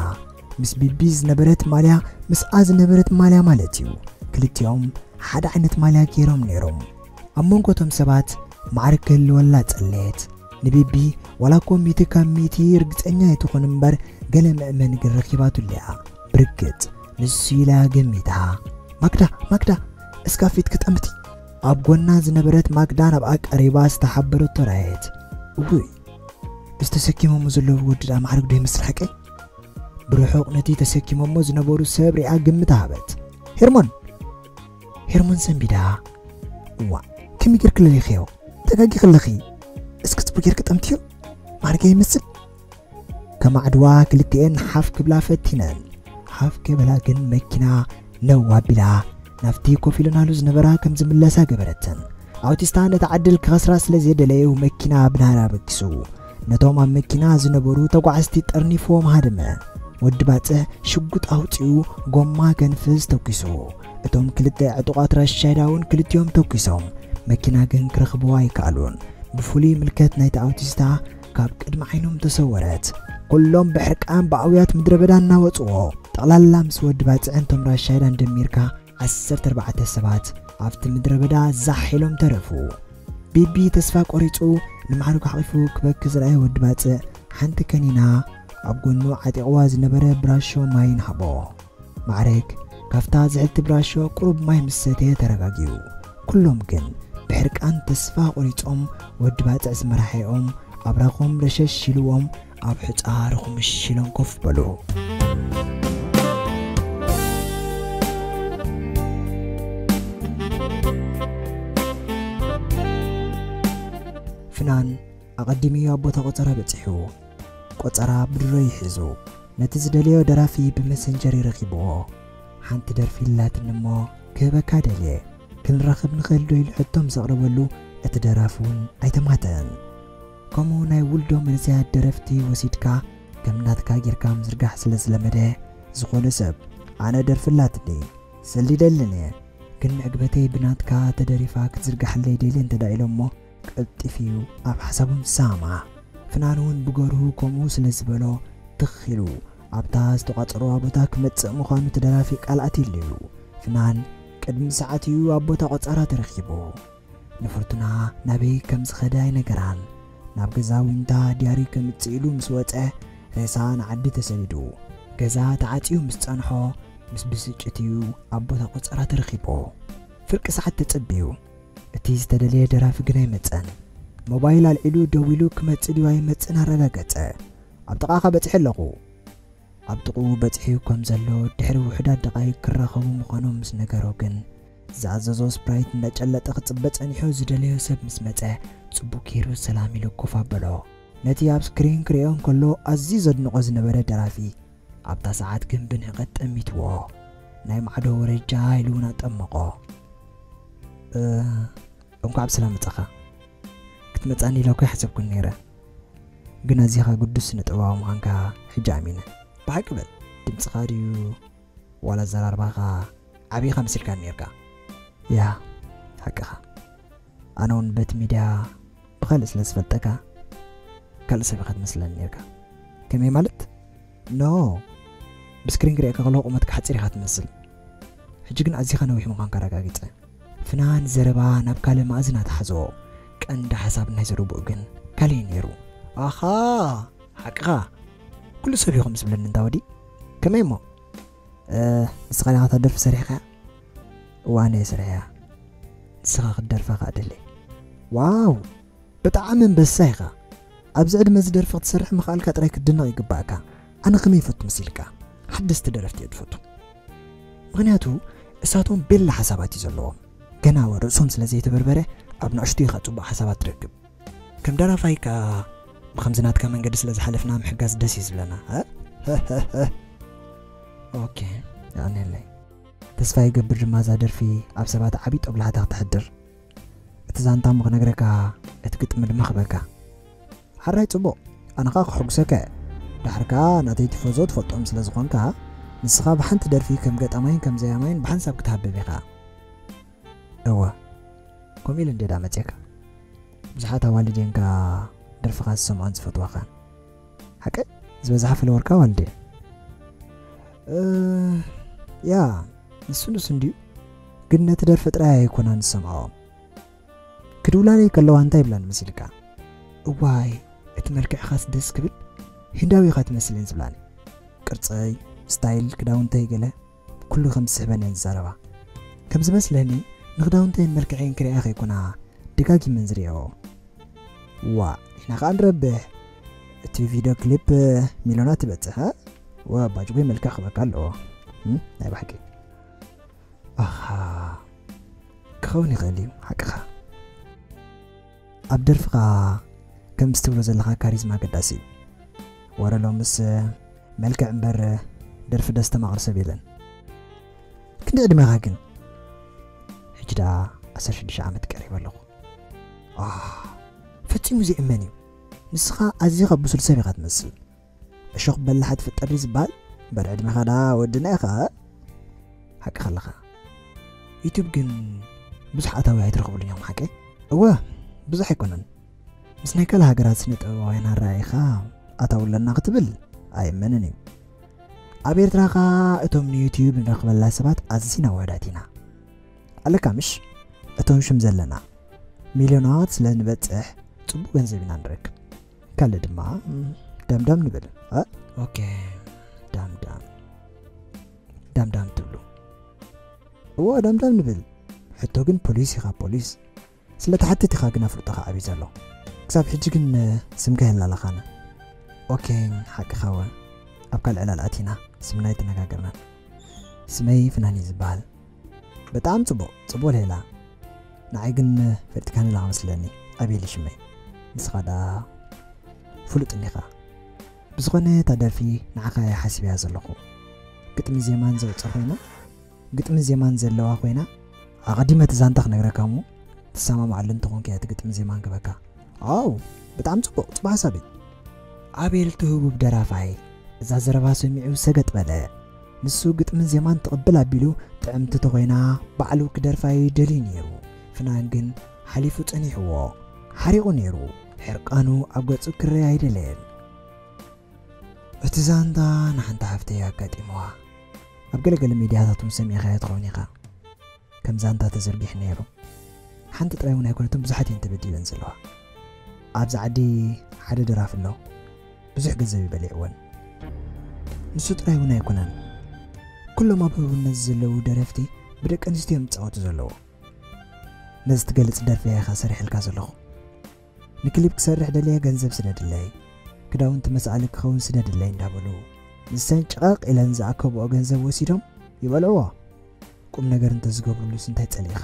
ምስ ቢቢ ዝነበረት ማልያ ምስኣ ዝነበረት ማልያ ማለት እዩ። ክልቲኦም ሓደ ዓይነት ማልያ ገይሮም ነይሮም። ኣብ መንጎ እቶም ሰባት ማዕርግ ክህልወላ ጸለየት። ንቢቢ ዋላ እኮ ሚእቲ ካብ ሚእቲ ርግጸኛ ኣይትኹን እምበር፣ ገለ መእመኒ ግን ረኺባትሉ እያ። ብርግጽ ንሱ ኢላ ገሚታ። "ማግዳ፣ ማግዳ፣ እስካ ፊት ክጠምቲ?" ኣብ ጎና ዝነበረት ማግዳ ናብኣ ቀሪባ ዝተሓበረቶ ረኣየት። "እውይ፣ እዚ ተሰኪሞሞ ዘለዉ ወዲ ደኣ ማዕርግ ዶ ይመስል ሓቀይ?" ብርሑቕ ነቲ ተሰኪሞሞ ዝነበሩ ሰብ ሪኣ ግምት ሃበት። "ሄርሞን!" ሄርሞን ሰንቢዳ። "እዋ፣ ከመይ ጌርኪ ለሊኽዮ? ተጋጊኺ ኣለኺ። እስኪ ጽቡቅ ጌርኪ ጠምትዮ። ማዕርገ ይመስል?" ከማዕድዋ ክልቲኤን ሓፍ ክብላ ፈቲነን። ሓፍ ክብላ ግን መኪና ነው ኣቢላ ናብቲ ኮፍ ኢለናሉ ዝነበራ ከም ዝምለሳ ገበረተን። ኣውቲስታ ነታ ዕድል ክኸስራ ስለ ዘየደለዩ መኪና ብናህራ በጊሱ። ነቶም ኣብ መኪና ዝነበሩ ተጓዓዝቲ ጠርኒፍዎም ሃደመ። ወዲ ባጽዕ ሽጉጥ ኣውጺኡ ጎማ ከንፍዝ ተኲሱ። እቶም ክልተ ዕጡቓት ራሻይዳ እውን ክልቲኦም ተኲሶም። መኪና ግን ክረኽብዋ ኣይከኣሉን። ብፍሉይ ምልከት ናይቲ ኣውቲስታ ካብ ቅድሚ ዓይኖም ተሰወረት። ኩሎም ብሕርቃን ብኣውያት ምድረ በዳ እናወጽዎ፣ ጠቕላላ ምስ ወዲ ባጽዕን እቶም ራሻይዳን ደሚርካ ዓሰርተ ኣርባዕተ ሰባት ኣብቲ ምድረ በዳ ዛሕ ኢሎም ተረፉ። ቢቢ ተስፋ ቆሪጹ ንማዕርጉ ሓቒፉ ክበኪ ዝረኣየ ወዲ ባጽዕ ሓንቲ ከኒና ኣብ ጎኑ ዓጢቕዋ ዝነበረ ብራሾ ማይን ሃቦ። ማዕረግ ካብታ ዝሕልቲ ብራሾ ቁሩብ ማይ ምስ ሰተየ ተረጋጊኡ። ኩሎም ግን ብሕርቃን ተስፋ ቆሪጾም ወዲ ባጽዕ ዝመርሓኦም ኣብራኾም ረሸሽ ኢልዎም ኣብ ሑጻ ርኹምሽ ኢሎም ኮፍ በሉ። ፍናን ኣቐዲሙ ኣብ ቦታ ቆጸራ በጺሑ። ቆጸራ ብድሮ ይሕዙ። ነቲ ዝደለዮ ደራፊ ብመሰንጀር ይረኺብዎ። ሓንቲ ደርፊ ኣላትኒ እሞ ክህበካ ደልየ። ክንራኸብ ንኽእል ዶ ኢሉ ሕቶ ምስ ኣቕረበሉ፣ እቲ ደራፊ እውን ኣይተማተኣን። ከምኡ ናይ ውልዶ መንእሰያት ደረፍቲ ወሲድካ ከም ናትካ ጌርካ ምዝርጋሕ ስለ ዝለመደ፣ ዝኾነ ሰብ ኣነ ደርፊ ኣላትኒ፣ ሰሊደልን'የ፣ ግን መዕግበተይ ብናትካ ተደሪፋ ክትዝርጋሓለይ ደልየ እንተ ደኣ ኢሎሞ፣ ቀልጢፉ እዩ ኣብ ሓሳቦም ዝሰማማዕ። ፍናን እውን ብገርሁ ከምኡ ስለ ዝበሎ፣ ትኽ ኢሉ ኣብታ ዝተቋጸረዋ ቦታ ክመጽእ ምዃኑ እቲ ደራፊ ቃል ኣትዩሉ እዩ። ፍናን ቅድሚ ሰዓት እዩ ኣብ ቦታ ቆጸራ ተረኺቡ። ንፍርቱና ናበይ ከም ዝኸደ ኣይነገራን። ናብ ገዛ ዊንታ ድያሪ ከምጽእ ኢሉ ምስ ወጸ፣ ሬሳ ንዓዲ ተሰዲዱ። ገዛ ተዓጽዩ ምስ ጸንሖ፣ ምስ ብስጭት እዩ ኣብ ቦታ ቆጸራ ተረኺቡ። ፍርቂ ሰዓት ተጸብዩ። እቲ ዝተደለየ ደራፊ ግን ኣይመጸን። ሞባይል ኣልዒሉ ደዊሉ ክመጽእ ድዩ ኣይመጽእን ኣረጋገጸ። ኣብ ጥቓኻ በጺሐ ኣለኹ። ኣብ ጥቕኡ በጺሑ ከም ዘሎ ድሕሪ ውሑዳት ደቓይቕ ክራኸቡ ምዃኖም ምስ ነገሮ ግን ዝኣዘዞ ስፕራይት እንዳጨለጠ ክጽበ ጸኒሑ ዝደለዮ ሰብ ምስ መጸ፣ ጽቡቕ ገይሩ ሰላም ኢሉ ኮፍ ኣበሎ። ነቲ ኣብ ስክሪን ክርእዮ እንከሎ ኣዝዩ ዘድንቖ ዝነበረ ደራፊ፣ ኣብታ ሰዓት ግን ብንዕቀት ጠሚትዎ። ናይ ማዕዶ ወረጃ ኢሉ እውን ኣጠመቖ። "እ፣ እንኳዕ ብሰላም መጻኻ። ክትመጻኒ ኢለ እኮ ኣይሓሰብኩን ነይረ። ግን ኣዚኻ ግዱስ ስነ ጥበባዊ ምዃንካ ሕጂ ኣሚነ። ብሓቂ በል፣ ድምጽኻ ድዩ ዋላ ኣዘራርባኻ ዓቢኻ መሲልካ ነርካ?" "ያ፣ ሓቅኻ። ኣነ እውን በቲ ሚድያ ብኻልእ ስለ ዝፈልጠካ ካልእ ሰብ ኢኻ ትመስለኒ ነርካ." "ከመይ ማለት?" "ኖ፣ ብስክሪን ክርእየካ ከለኹ ቁመትካ ሓፂር ኢኻ ትመስል። ሕጂ ግን ኣዚኻ ነዊሕ ምዃንካ ኣረጋጊፀ። ፍናን ዘረባ ናብ ካልእ መኣዝን ኣትሓዞ። ቀንዲ ሓሳብ ናይ ዘረብኡ ግን ካልእ እዩ ነይሩ። ኣኻ፣ ሓቅኻ። ኩሉ ሰብ ኢኹም ዝብለኒ እንታ ወዲ። ከመይ እሞ? እ፣ ንስኻ ዲኻ እታ ደርፊ ሰሪሕካያ?" "እዋ፣ ኣነ እየ ሰሪሐያ። ንስኻ ክትደርፋ ከኣ ደሊ?" "ዋው! ብጣዕሚ ኣንበሳ ኢኻ። ኣብዚ ዕድመ እዚ ደርፊ ክትሰርሕ ምኽኣልካ ጥራይ ክትድነቕ ይግባእካ። ኣነ ከመይ ይፈቱ መሲልካ? ሓደስቲ ደረፍቲ እየ ዝፈቱ። ምኽንያቱ እሳቶም ቤላ ሓሳባት እዩ ዘለዎም። ገና ርእሶም ስለ ዘይተበርበረ ኣብ ንኣሽቱ ኢኻ ጽቡቕ ሓሳባት ትረክብ። ከም ደራፋይ ከኣ ብኸምዚ ናትካ መንገዲ ስለ ዝሓለፍና ምሕጋዝ ደስ እዩ ዝብለና። እ?" "ኦኬ፣ የቐንየለይ። ተስፋ ይገብር ድማ እዛ ደርፊ ኣብ ሰባት ዓቢ ጦብላሕታ ክተሕድር። እቲ ዛንታ እሞ ክነግረካ፣ እቲ ግጥሚ ድማ ክበካ። ሓራይ ጽቡቕ፣ ኣነ ኸኣ ክሕጉሰካ እየ። ድሓር ከኣ ናተይ ቲፎዞ ትፈልጦም ስለ ዝኾንካ፣ ንስኻ ብሓንቲ ደርፊ ከም ገጣማይን ከም ዘያማይን ብሓንሳብ ክትሃብብ ኢኻ። እወ፣ ከምኡ ኢለ እንድየ ደኣ መጺኤካ። ብዙሓት ኣዋልድ እየን ከኣ ደርፍኻ ዝሰምዖን ዝፈትዋኻን። ሓቀይ፣ ዝበዝሓ ፈለወርካ ኣዋልድ እየን። እ፣ ያ፣ ንሱ ንሱ እንድዩ። ግን ነቲ ደርፊ ጥራይ ኣይኮናን ዝሰምዖ። ክድውላለይ ከለዋ እንታይ ይብላኒ መሲልካ? እዋይ፣ እቲ መልክዕኻስ ደስ ክብል፣ ሂንዳዊ ኢኻ ትመስል እየን ዝብላኒ። ቅርጸይ፣ ስታይል ክዳውንተይ ገለ፣ ኩሉ ከም ዝስሕበን እየን ዝዛረባ። ከም ዝመስለኒ፣ ንክዳውንተይን መልክዐይን ክርእያ ከይኮና ደጋጊመን ዝርእያኦ። ዋ፣ ንሕና ከኣ ንረብሕ። እቲ ቪድዮ ክሊፕ ሚልዮናት ይበጽሕ፣ እ? ወ፣ ባጅጎይ መልክዕ ክበካ ኣለዎ። እም፣ ናይ ብሓቂ። ኣኻ፣ ክኸውን ይኽእል እዩ፣ ሓቅኻ። ኣብ ደርፍኻ ከምዚ ትብሎ ዘለኻ ካሪዝማ ኣገዳሲ እዩ። ወረ ሎምስ መልክዕ እምበር ደርፊ ደስተማቕር ሰብ የለን። ክንደይ ዕድመኻ ግን? ሕጂ ደኣ ዓሰርተ ሽዱሽተ ዓመት ቀሪበ ኣለኹ። ኣህ፣ ፈጺሙ ዘይእመን እዩ። ንስኻ ኣዚኻ ብሱል ሰብ ኢኻ ትመስል። እሾኽ በላሕ ትፍጠር ድዩ ዝበሃል? እምበር ዕድመኻ ደኣ ወድና ኢኻ። ሓቅኻ ኣለኻ። ዩቱብ ግን ብዙሕ ኣታዊ ኣይትረኽብሉን እዮም ሓቀይ? እወ፣ ብዙሕ ኣይኮነን። ምስ ናይ ካልእ ሃገራት ስነ ጥበባውያን ኣረኣኢኻ ኣታዊ ኣለና ክትብል ኣይእመንን እዩ። ኣብ ኤርትራ ኸኣ እቶም ንዩቱብ ንረኽበላ ሰባት ኣዚና ውሑዳት ኢና። ኣለካ ምሽ? እቶም ሽም ዘለና ሚልዮናት ስለ ንበጽሕ ጽቡቕ ገንዘብ ኢና ንረክብ። ካልእ ድማ፣ ም፣ ዳምዳም ንብል። እ? ኦኬ፣ ዳምዳም። ዳምዳም ትብሉ። እወ፣ ዳምዳም ንብል። ሕቶ ግን ፖሊስ ኢኻ፣ ፖሊስ። ስለ ትሓትት ኢኻ ግን ኣፍልጦኻ ዓብዩ ዘሎ። ክሳብ ሕጂ ግን ስምካ የላልኻን። ኦኬ፣ ሓቅኻ ወ። ኣብ ካልእ ዕላል ኣቲና፣ ስምና ኣይተነጋገርናን። ስመይ ፍናን እዩ ዝበሃል። በጣም ጽቡቕ፣ ጽቡቕ ሌላ። ንዓይ ግን ፈሊጥካኒ ኣለኻ መስለኒ። ኣቤል እዩ ሽመይ። ንስኻ ደኣ ፍሉጥ እንዲኻ። ብዝኾነ እታ ደርፊ ንዓኻ እየ ሓሲበያ ዘለኹ። ግጥሚ ዜማን ዘውጽእ ኮይና፣ ግጥምን ዜማን ዘለዋ ኮይና፣ ኣቐዲመ እቲ ዛንታ ክነግረካ እሞ፣ ትሰማምዓሉ እንተኾንካ እየ እቲ ግጥምን ዜማን ክበካ። ኣው፣ ብጣዕሚ ጽቡቕ፣ ጽቡቕ ሓሳብ እዩ። ኣቤል እቲ ህቡብ ደራፋይ፣ እዛ ዘረባ ሰሚዑ ሰገጥ በለ። ንሱ ግጥምን ዜማን ትቕብል ኣቢሉ፣ ጥዕምቲ ተኾይና፣ ባዕሉ ክደርፋ እዩ ደልዩ ነይሩ። ፍናን ግን ሓሊፉ ጸኒሕዎ። ሓሪቑ ነይሩ። ሕርቃኑ ኣብ ገጹ ክረኣ ኣይደለየን። እቲ ዛንታ ንሓንቲ ሓፍተይ ኣጋጢምዋ። ኣብ ገለገለ ሚድያታት እውን ሰሚዕካዮ ትኸውን ኢኻ። ከም ዛንታ ተዘርጊሑ ነይሩ። ሓንቲ ጥራይ እውን ኣይኮነትን፣ ብዙሓት እየን ተበዲለን ዘለዋ። ኣብዚ ዓዲ ሓደ ደራፊ ኣሎ። ብዙሕ ገንዘብ እዩ በሊዕወን። ንሱ ጥራይ እውን ኣይኮነን። ኩሎም ኣብ ህቡብነት ዘለዉ ደረፍቲ ብደቂ ኣንስትዮ እዮም ዝጻወቱ ዘለዉ። ነዚ ትገልጽ ደርፊ እየ ኢኻ ሰሪሐልካ ዘለኹ። ንክሊፕ ክሰርሕ ደልየ ገንዘብ ስደድለይ፣ ክዳውንቲ መስኣሊ ክኸውን ስደድለይ እንዳበሉ፣ ንሰን ጭቐቕ ኢለን ዝኣከብኦ ገንዘብ ወሲዶም ይበልዕዎ። ቁም ነገር እንተዝገብሩሉስ እንታይ ጸሊእኻ?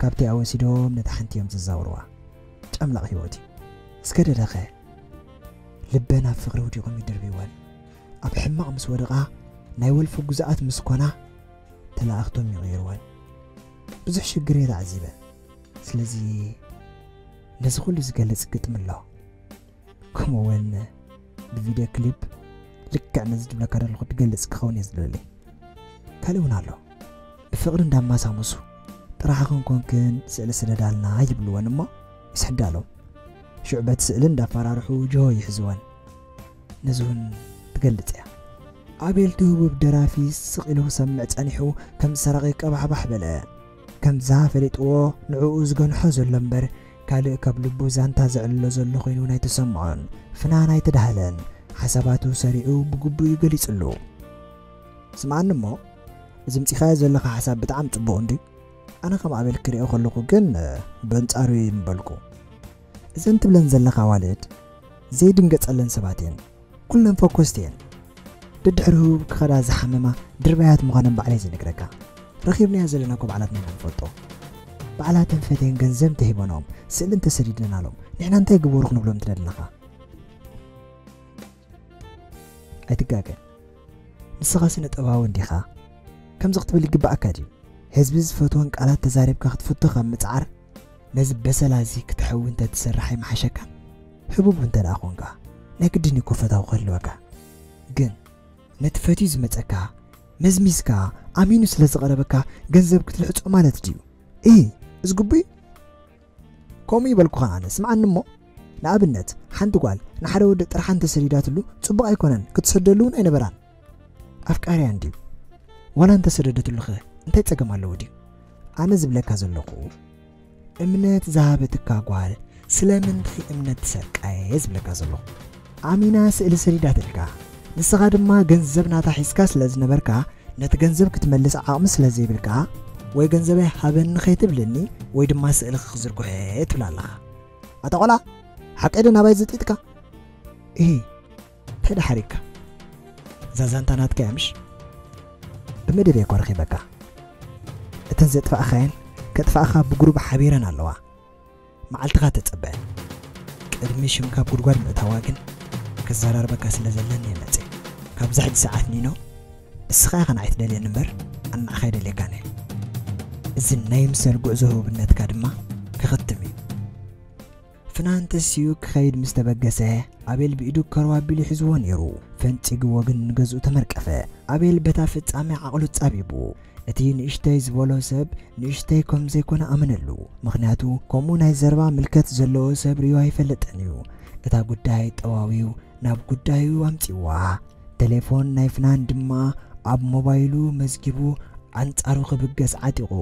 ካብቲኣ ወሲዶም ነታ ሓንቲ እዮም ዘዛውርዋ። ጨምላቕ ህይወት እዩ። እስከ ደደኸ ልበን ኣብ ፍቕሪ ውዲቖም ይድርብይወን። ኣብ ሕማቕ ምስ ወደቓ ናይ ወልፊ ጉዛኣት ምስ ኮና ተላእኽቶም ይቕይርወን። ብዙሕ ሽግር እየ ተዓዚበ። ስለዚ ነዚ ኩሉ ዝገልጽ ግጥሚ ኣሎ። ከምኡ እውን ብቪድዮ ክሊፕ ልክዕ ነዚ ዝብለካ ዘለኹ ዝገልጽ ክኸውን እየ ዝደሊ። ካልእ እውን ኣሎ። ብፍቕሪ እንዳማሳመሱ ጥራሕ ክንኮንክን ስእሊ ስደዳልና ይብልወን እሞ ይስሕዳሎም። ሽዑ በቲ ስእሊ እንዳፈራርሑ ጅሆ ይሕዝወን። ነዚ እውን ትገልጽ እያ። ኣቤል እቲ ህቡብ ደራፊ ስቕ ኢሉ ክሰምዕ ጸኒሑ ከም ሰራቒ ቀባሕባሕ በለ። ከምዛ ፈሊጥዎ ንዕኡ ዝገንሖ ዘሎ እምበር ካልእ ካብ ልቡ ዛንታ ዘዕልሎ ዘሎ ኮይኑ ኣይተሰምዖን። ፍናን ኣይተዳህለን። ሓሳባቱ ሰሪዑ ብግቡእ እዩ ገሊጹሉ። ስምዓኒ እሞ፣ እዚ ምጺኻዮ ዘለኻ ሓሳብ ብጣዕሚ ጽቡቕ እንድዩ። ኣነ ከም ኣቤል ክሪኦ ከለኹ ግን፣ እ፣ በንጻሩ እየ ምበልኩ። እዘን ትብለን ዘለኻ ኣዋልድ ዘይድንገጸለን ሰባት እየን። ኩለን ፈኮስቲ እየን። ደድሕሪ ህቡብ ክኸዳ ዝሓመማ ድርባያት ምዃነን ባዕለይ ዝነግረካ። ረኺብናዮ ዘለና እኮ ባዕላትና ኢና ንፈልጦ። ባዕላተን ፈትየን ገንዘብ እንተሂበንኦም፣ ስእሊ እንተሰዲድናሎም፣ ንሕና እንታይ ግበሩ ክንብሎም ትደለኻ? ኣይትጋገ። ንስኻ ስነ ጥበባዊ እንዲኻ። ከምዚ ክትብል ይግባኣካ ድዩ? ህዝቢ ዝፈትወን ቃላት ተዛሪብካ ክትፍቶ ካብ ምጽዓር፣ ነዚ በሰላ እዚ ክተሕዊ እንተ ትሰርሕ ኣይምሓሸካን? ህቡብ እንተ ደኣ ኾንካ፣ ናይ ግድን እዩ እኮ ፈታዊ ክህልወካ። ግን ነቲ ፈትዩ ዝመጸካ፣ መዝሚዝካ፣ ኣሚኑ ስለ ዝቐረበካ ገንዘብ ክትልሕጾ ማለት ድዩ? እሂ፣ እዚ ግቡእ እዩ? ከምኡ ይበልኩኻን ኣነ። ስምዓኒ እሞ፣ ንኣብነት፣ ሓንቲ ጓል ንሓደ ወዲ ጥርሓ እንተሰዲዳትሉ ጽቡቕ ኣይኮነን፣ ክትሰደሉ እውን ኣይነበራን። ኣፍቃሪያ እንድዩ። ዋላ እንተሰደደትሉኸ እንታይ ጸገም ኣለዎ ድዩ? ኣነ ዝብለካ ዘለኹ፣ እምነት ዝሃበትካ ጓል ስለምንታይ እምነት ትሰርቃ እየ ዝብለካ ዘለኹ። ኣሚና ስእሊ ሰዲዳትልካ፣ ንስኻ ድማ ገንዘብ ናታ ሒዝካ ስለ ዝነበርካ፣ ነቲ ገንዘብ ክትመልስ ዓቕሚ ስለ ዘይብልካ፣ ወይ ገንዘበይ ሃበኒ ከይትብልኒ፣ ወይ ድማ ስእልኺ ክዝርግሖ እየ ትብላ ኣለኻ። ኣታ ቆልዓ፣ ሓቀይ ዶ ናባይ ዝጢጥካ? እሂ፣ እንታይ ደሓሪካ? እዛ ዛንታ ናትካ እያ ምሽ? ብመደብ እየ እኮ ረኺበካ። እተን ዘጥፋእኻየን ከጥፋእኻ ብግሩብ ሓቢረን ኣለዋ። መዓልትኻ ተጸበ። ቅድሚ ሽምካ ኣብ ጉድጓድ ምእታዋ ግን ከዘራርበካ ስለ ዘለኒ እየ መጽየ። ካብዛ ሕጂ ሰዓት ኒኖ፣ እስኻ ኢኻ ንዓይ ትደልየኒ እምበር ኣነ ንዓኻ ኣይደልየካን እየ። እዚ ናይ ምሰል ጉዕዞ ህቡብነትካ ድማ ክኽትም እዩ። ፍናን ተሲኡ ክኸይድ ምስ ተበገሰ፣ ኣቤል ብኢዱ ከርዋ ኣቢሉ ሒዝዎ ነይሩ። ፈንጺግዎ ግን ንገዝኡ ተመርቀፈ። ኣቤል በታ ፍጻሜ ዓቕሉ ጻቢቡ። እቲ ንእሽተይ ዝበሎ ሰብ ንእሽተይ ከም ዘይኮነ ኣመነሉ። ምኽንያቱ፣ ከምኡ ናይ ዘረባ ምልከት ዘለዎ ሰብ ርእዩ ኣይፈልጥን እዩ። እታ ጉዳይ ጠዋዊው ናብ ጉዳዩ ኣምጺእዋ። ቴሌፎን ናይ ፍናን ድማ ኣብ ሞባይሉ መዝጊቡ ኣንጻሩ ክብገስ ዓጢቑ።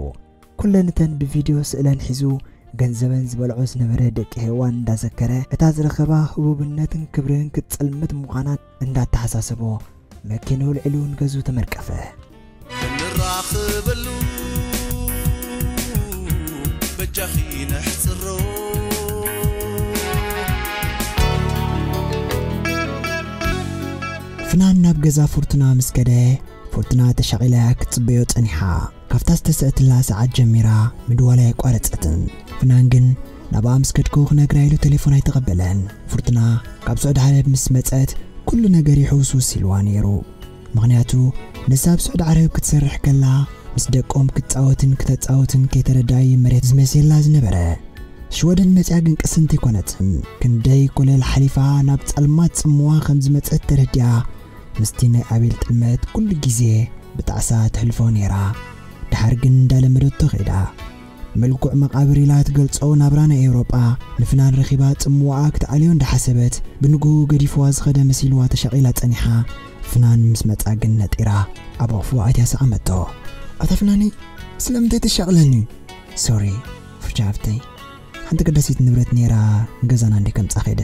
ኩለን እተን ብቪድዮ ስእለን ሒዙ ገንዘበን ዝበልዖ ዝነበረ ደቂ ሄዋን እንዳዘከረ፣ እታ ዝረኸባ ህቡብነትን ክብርን ክትጸልምት ምዃና እንዳተሓሳሰቦ፣ መኪንኡ ኣልዒሉ ንገዝኡ ተመርቀፈ። እንራኸበሉ በጃኺ ነሕጽሮ። ፍናን ናብ ገዛ ፉርቱና ምስ ከደ፣ ፉርቱና ተሻቒላ ክትጽበዮ ጸኒሓ። ካብታ ዝተሰእትላ ሰዓት ጀሚራ ምድዋል ኣየቋረጸትን። ፍናን ግን ናብኣ ምስ ከድኩ ክነግራ ኢሉ ቴሌፎን ኣይተቐበለን። ፉርቱና ካብ ስዑዲ ዓረብ ምስ መጸት ኩሉ ነገር እዩ ሕውስውስ ኢልዋ ነይሩ። ምኽንያቱ ንሳ ኣብ ስዑዲ ዓረብ ክትሰርሕ ከላ ምስ ደቆም ክትጻወትን ክተጻወትን ከይተረድኣ እዩ መሬት ዝመስየላ ዝነበረ። ሽወደን መጽያ ግን ቅስንቲ ኣይኮነትን። ክንደይ ኮለል ሓሊፋ ናብ ጸልማት ጽምዋ ከም ዝመጸት ተረዲኣ ምስቲ ናይ ኣቤል ጥልመት ኩሉ ግዜ ብጣዕሳ ተሕልፎ ነይራ። ደሓር ግን እንዳለመደቶ ከይዳ። ምልኩዕ መቓብር ኢላ ትገልጾ ናብራ ናይ ኤውሮጳ ንፍናን ረኺባ ጽምዋኣ ክትኣልዮ እንዳሓሰበት ብንግሁ ገዲፍዋ ዝኸደ መሲልዋ ተሻቒላ ጸኒሓ። ፍናን ምስ መጻ ግን ነጢራ ኣብ ኣቕፍዋ ኣትያ ሰዓመቶ። ኣታ ፍናነይ፣ ስለምንታይ ተሻቕለኒ? ሶሪ ፍርጃ ሃብተይ፣ ሓንቲ ቀዳሲት ንብረት ነይራ ንገዛና እንዲ ከምጻ ከይደ።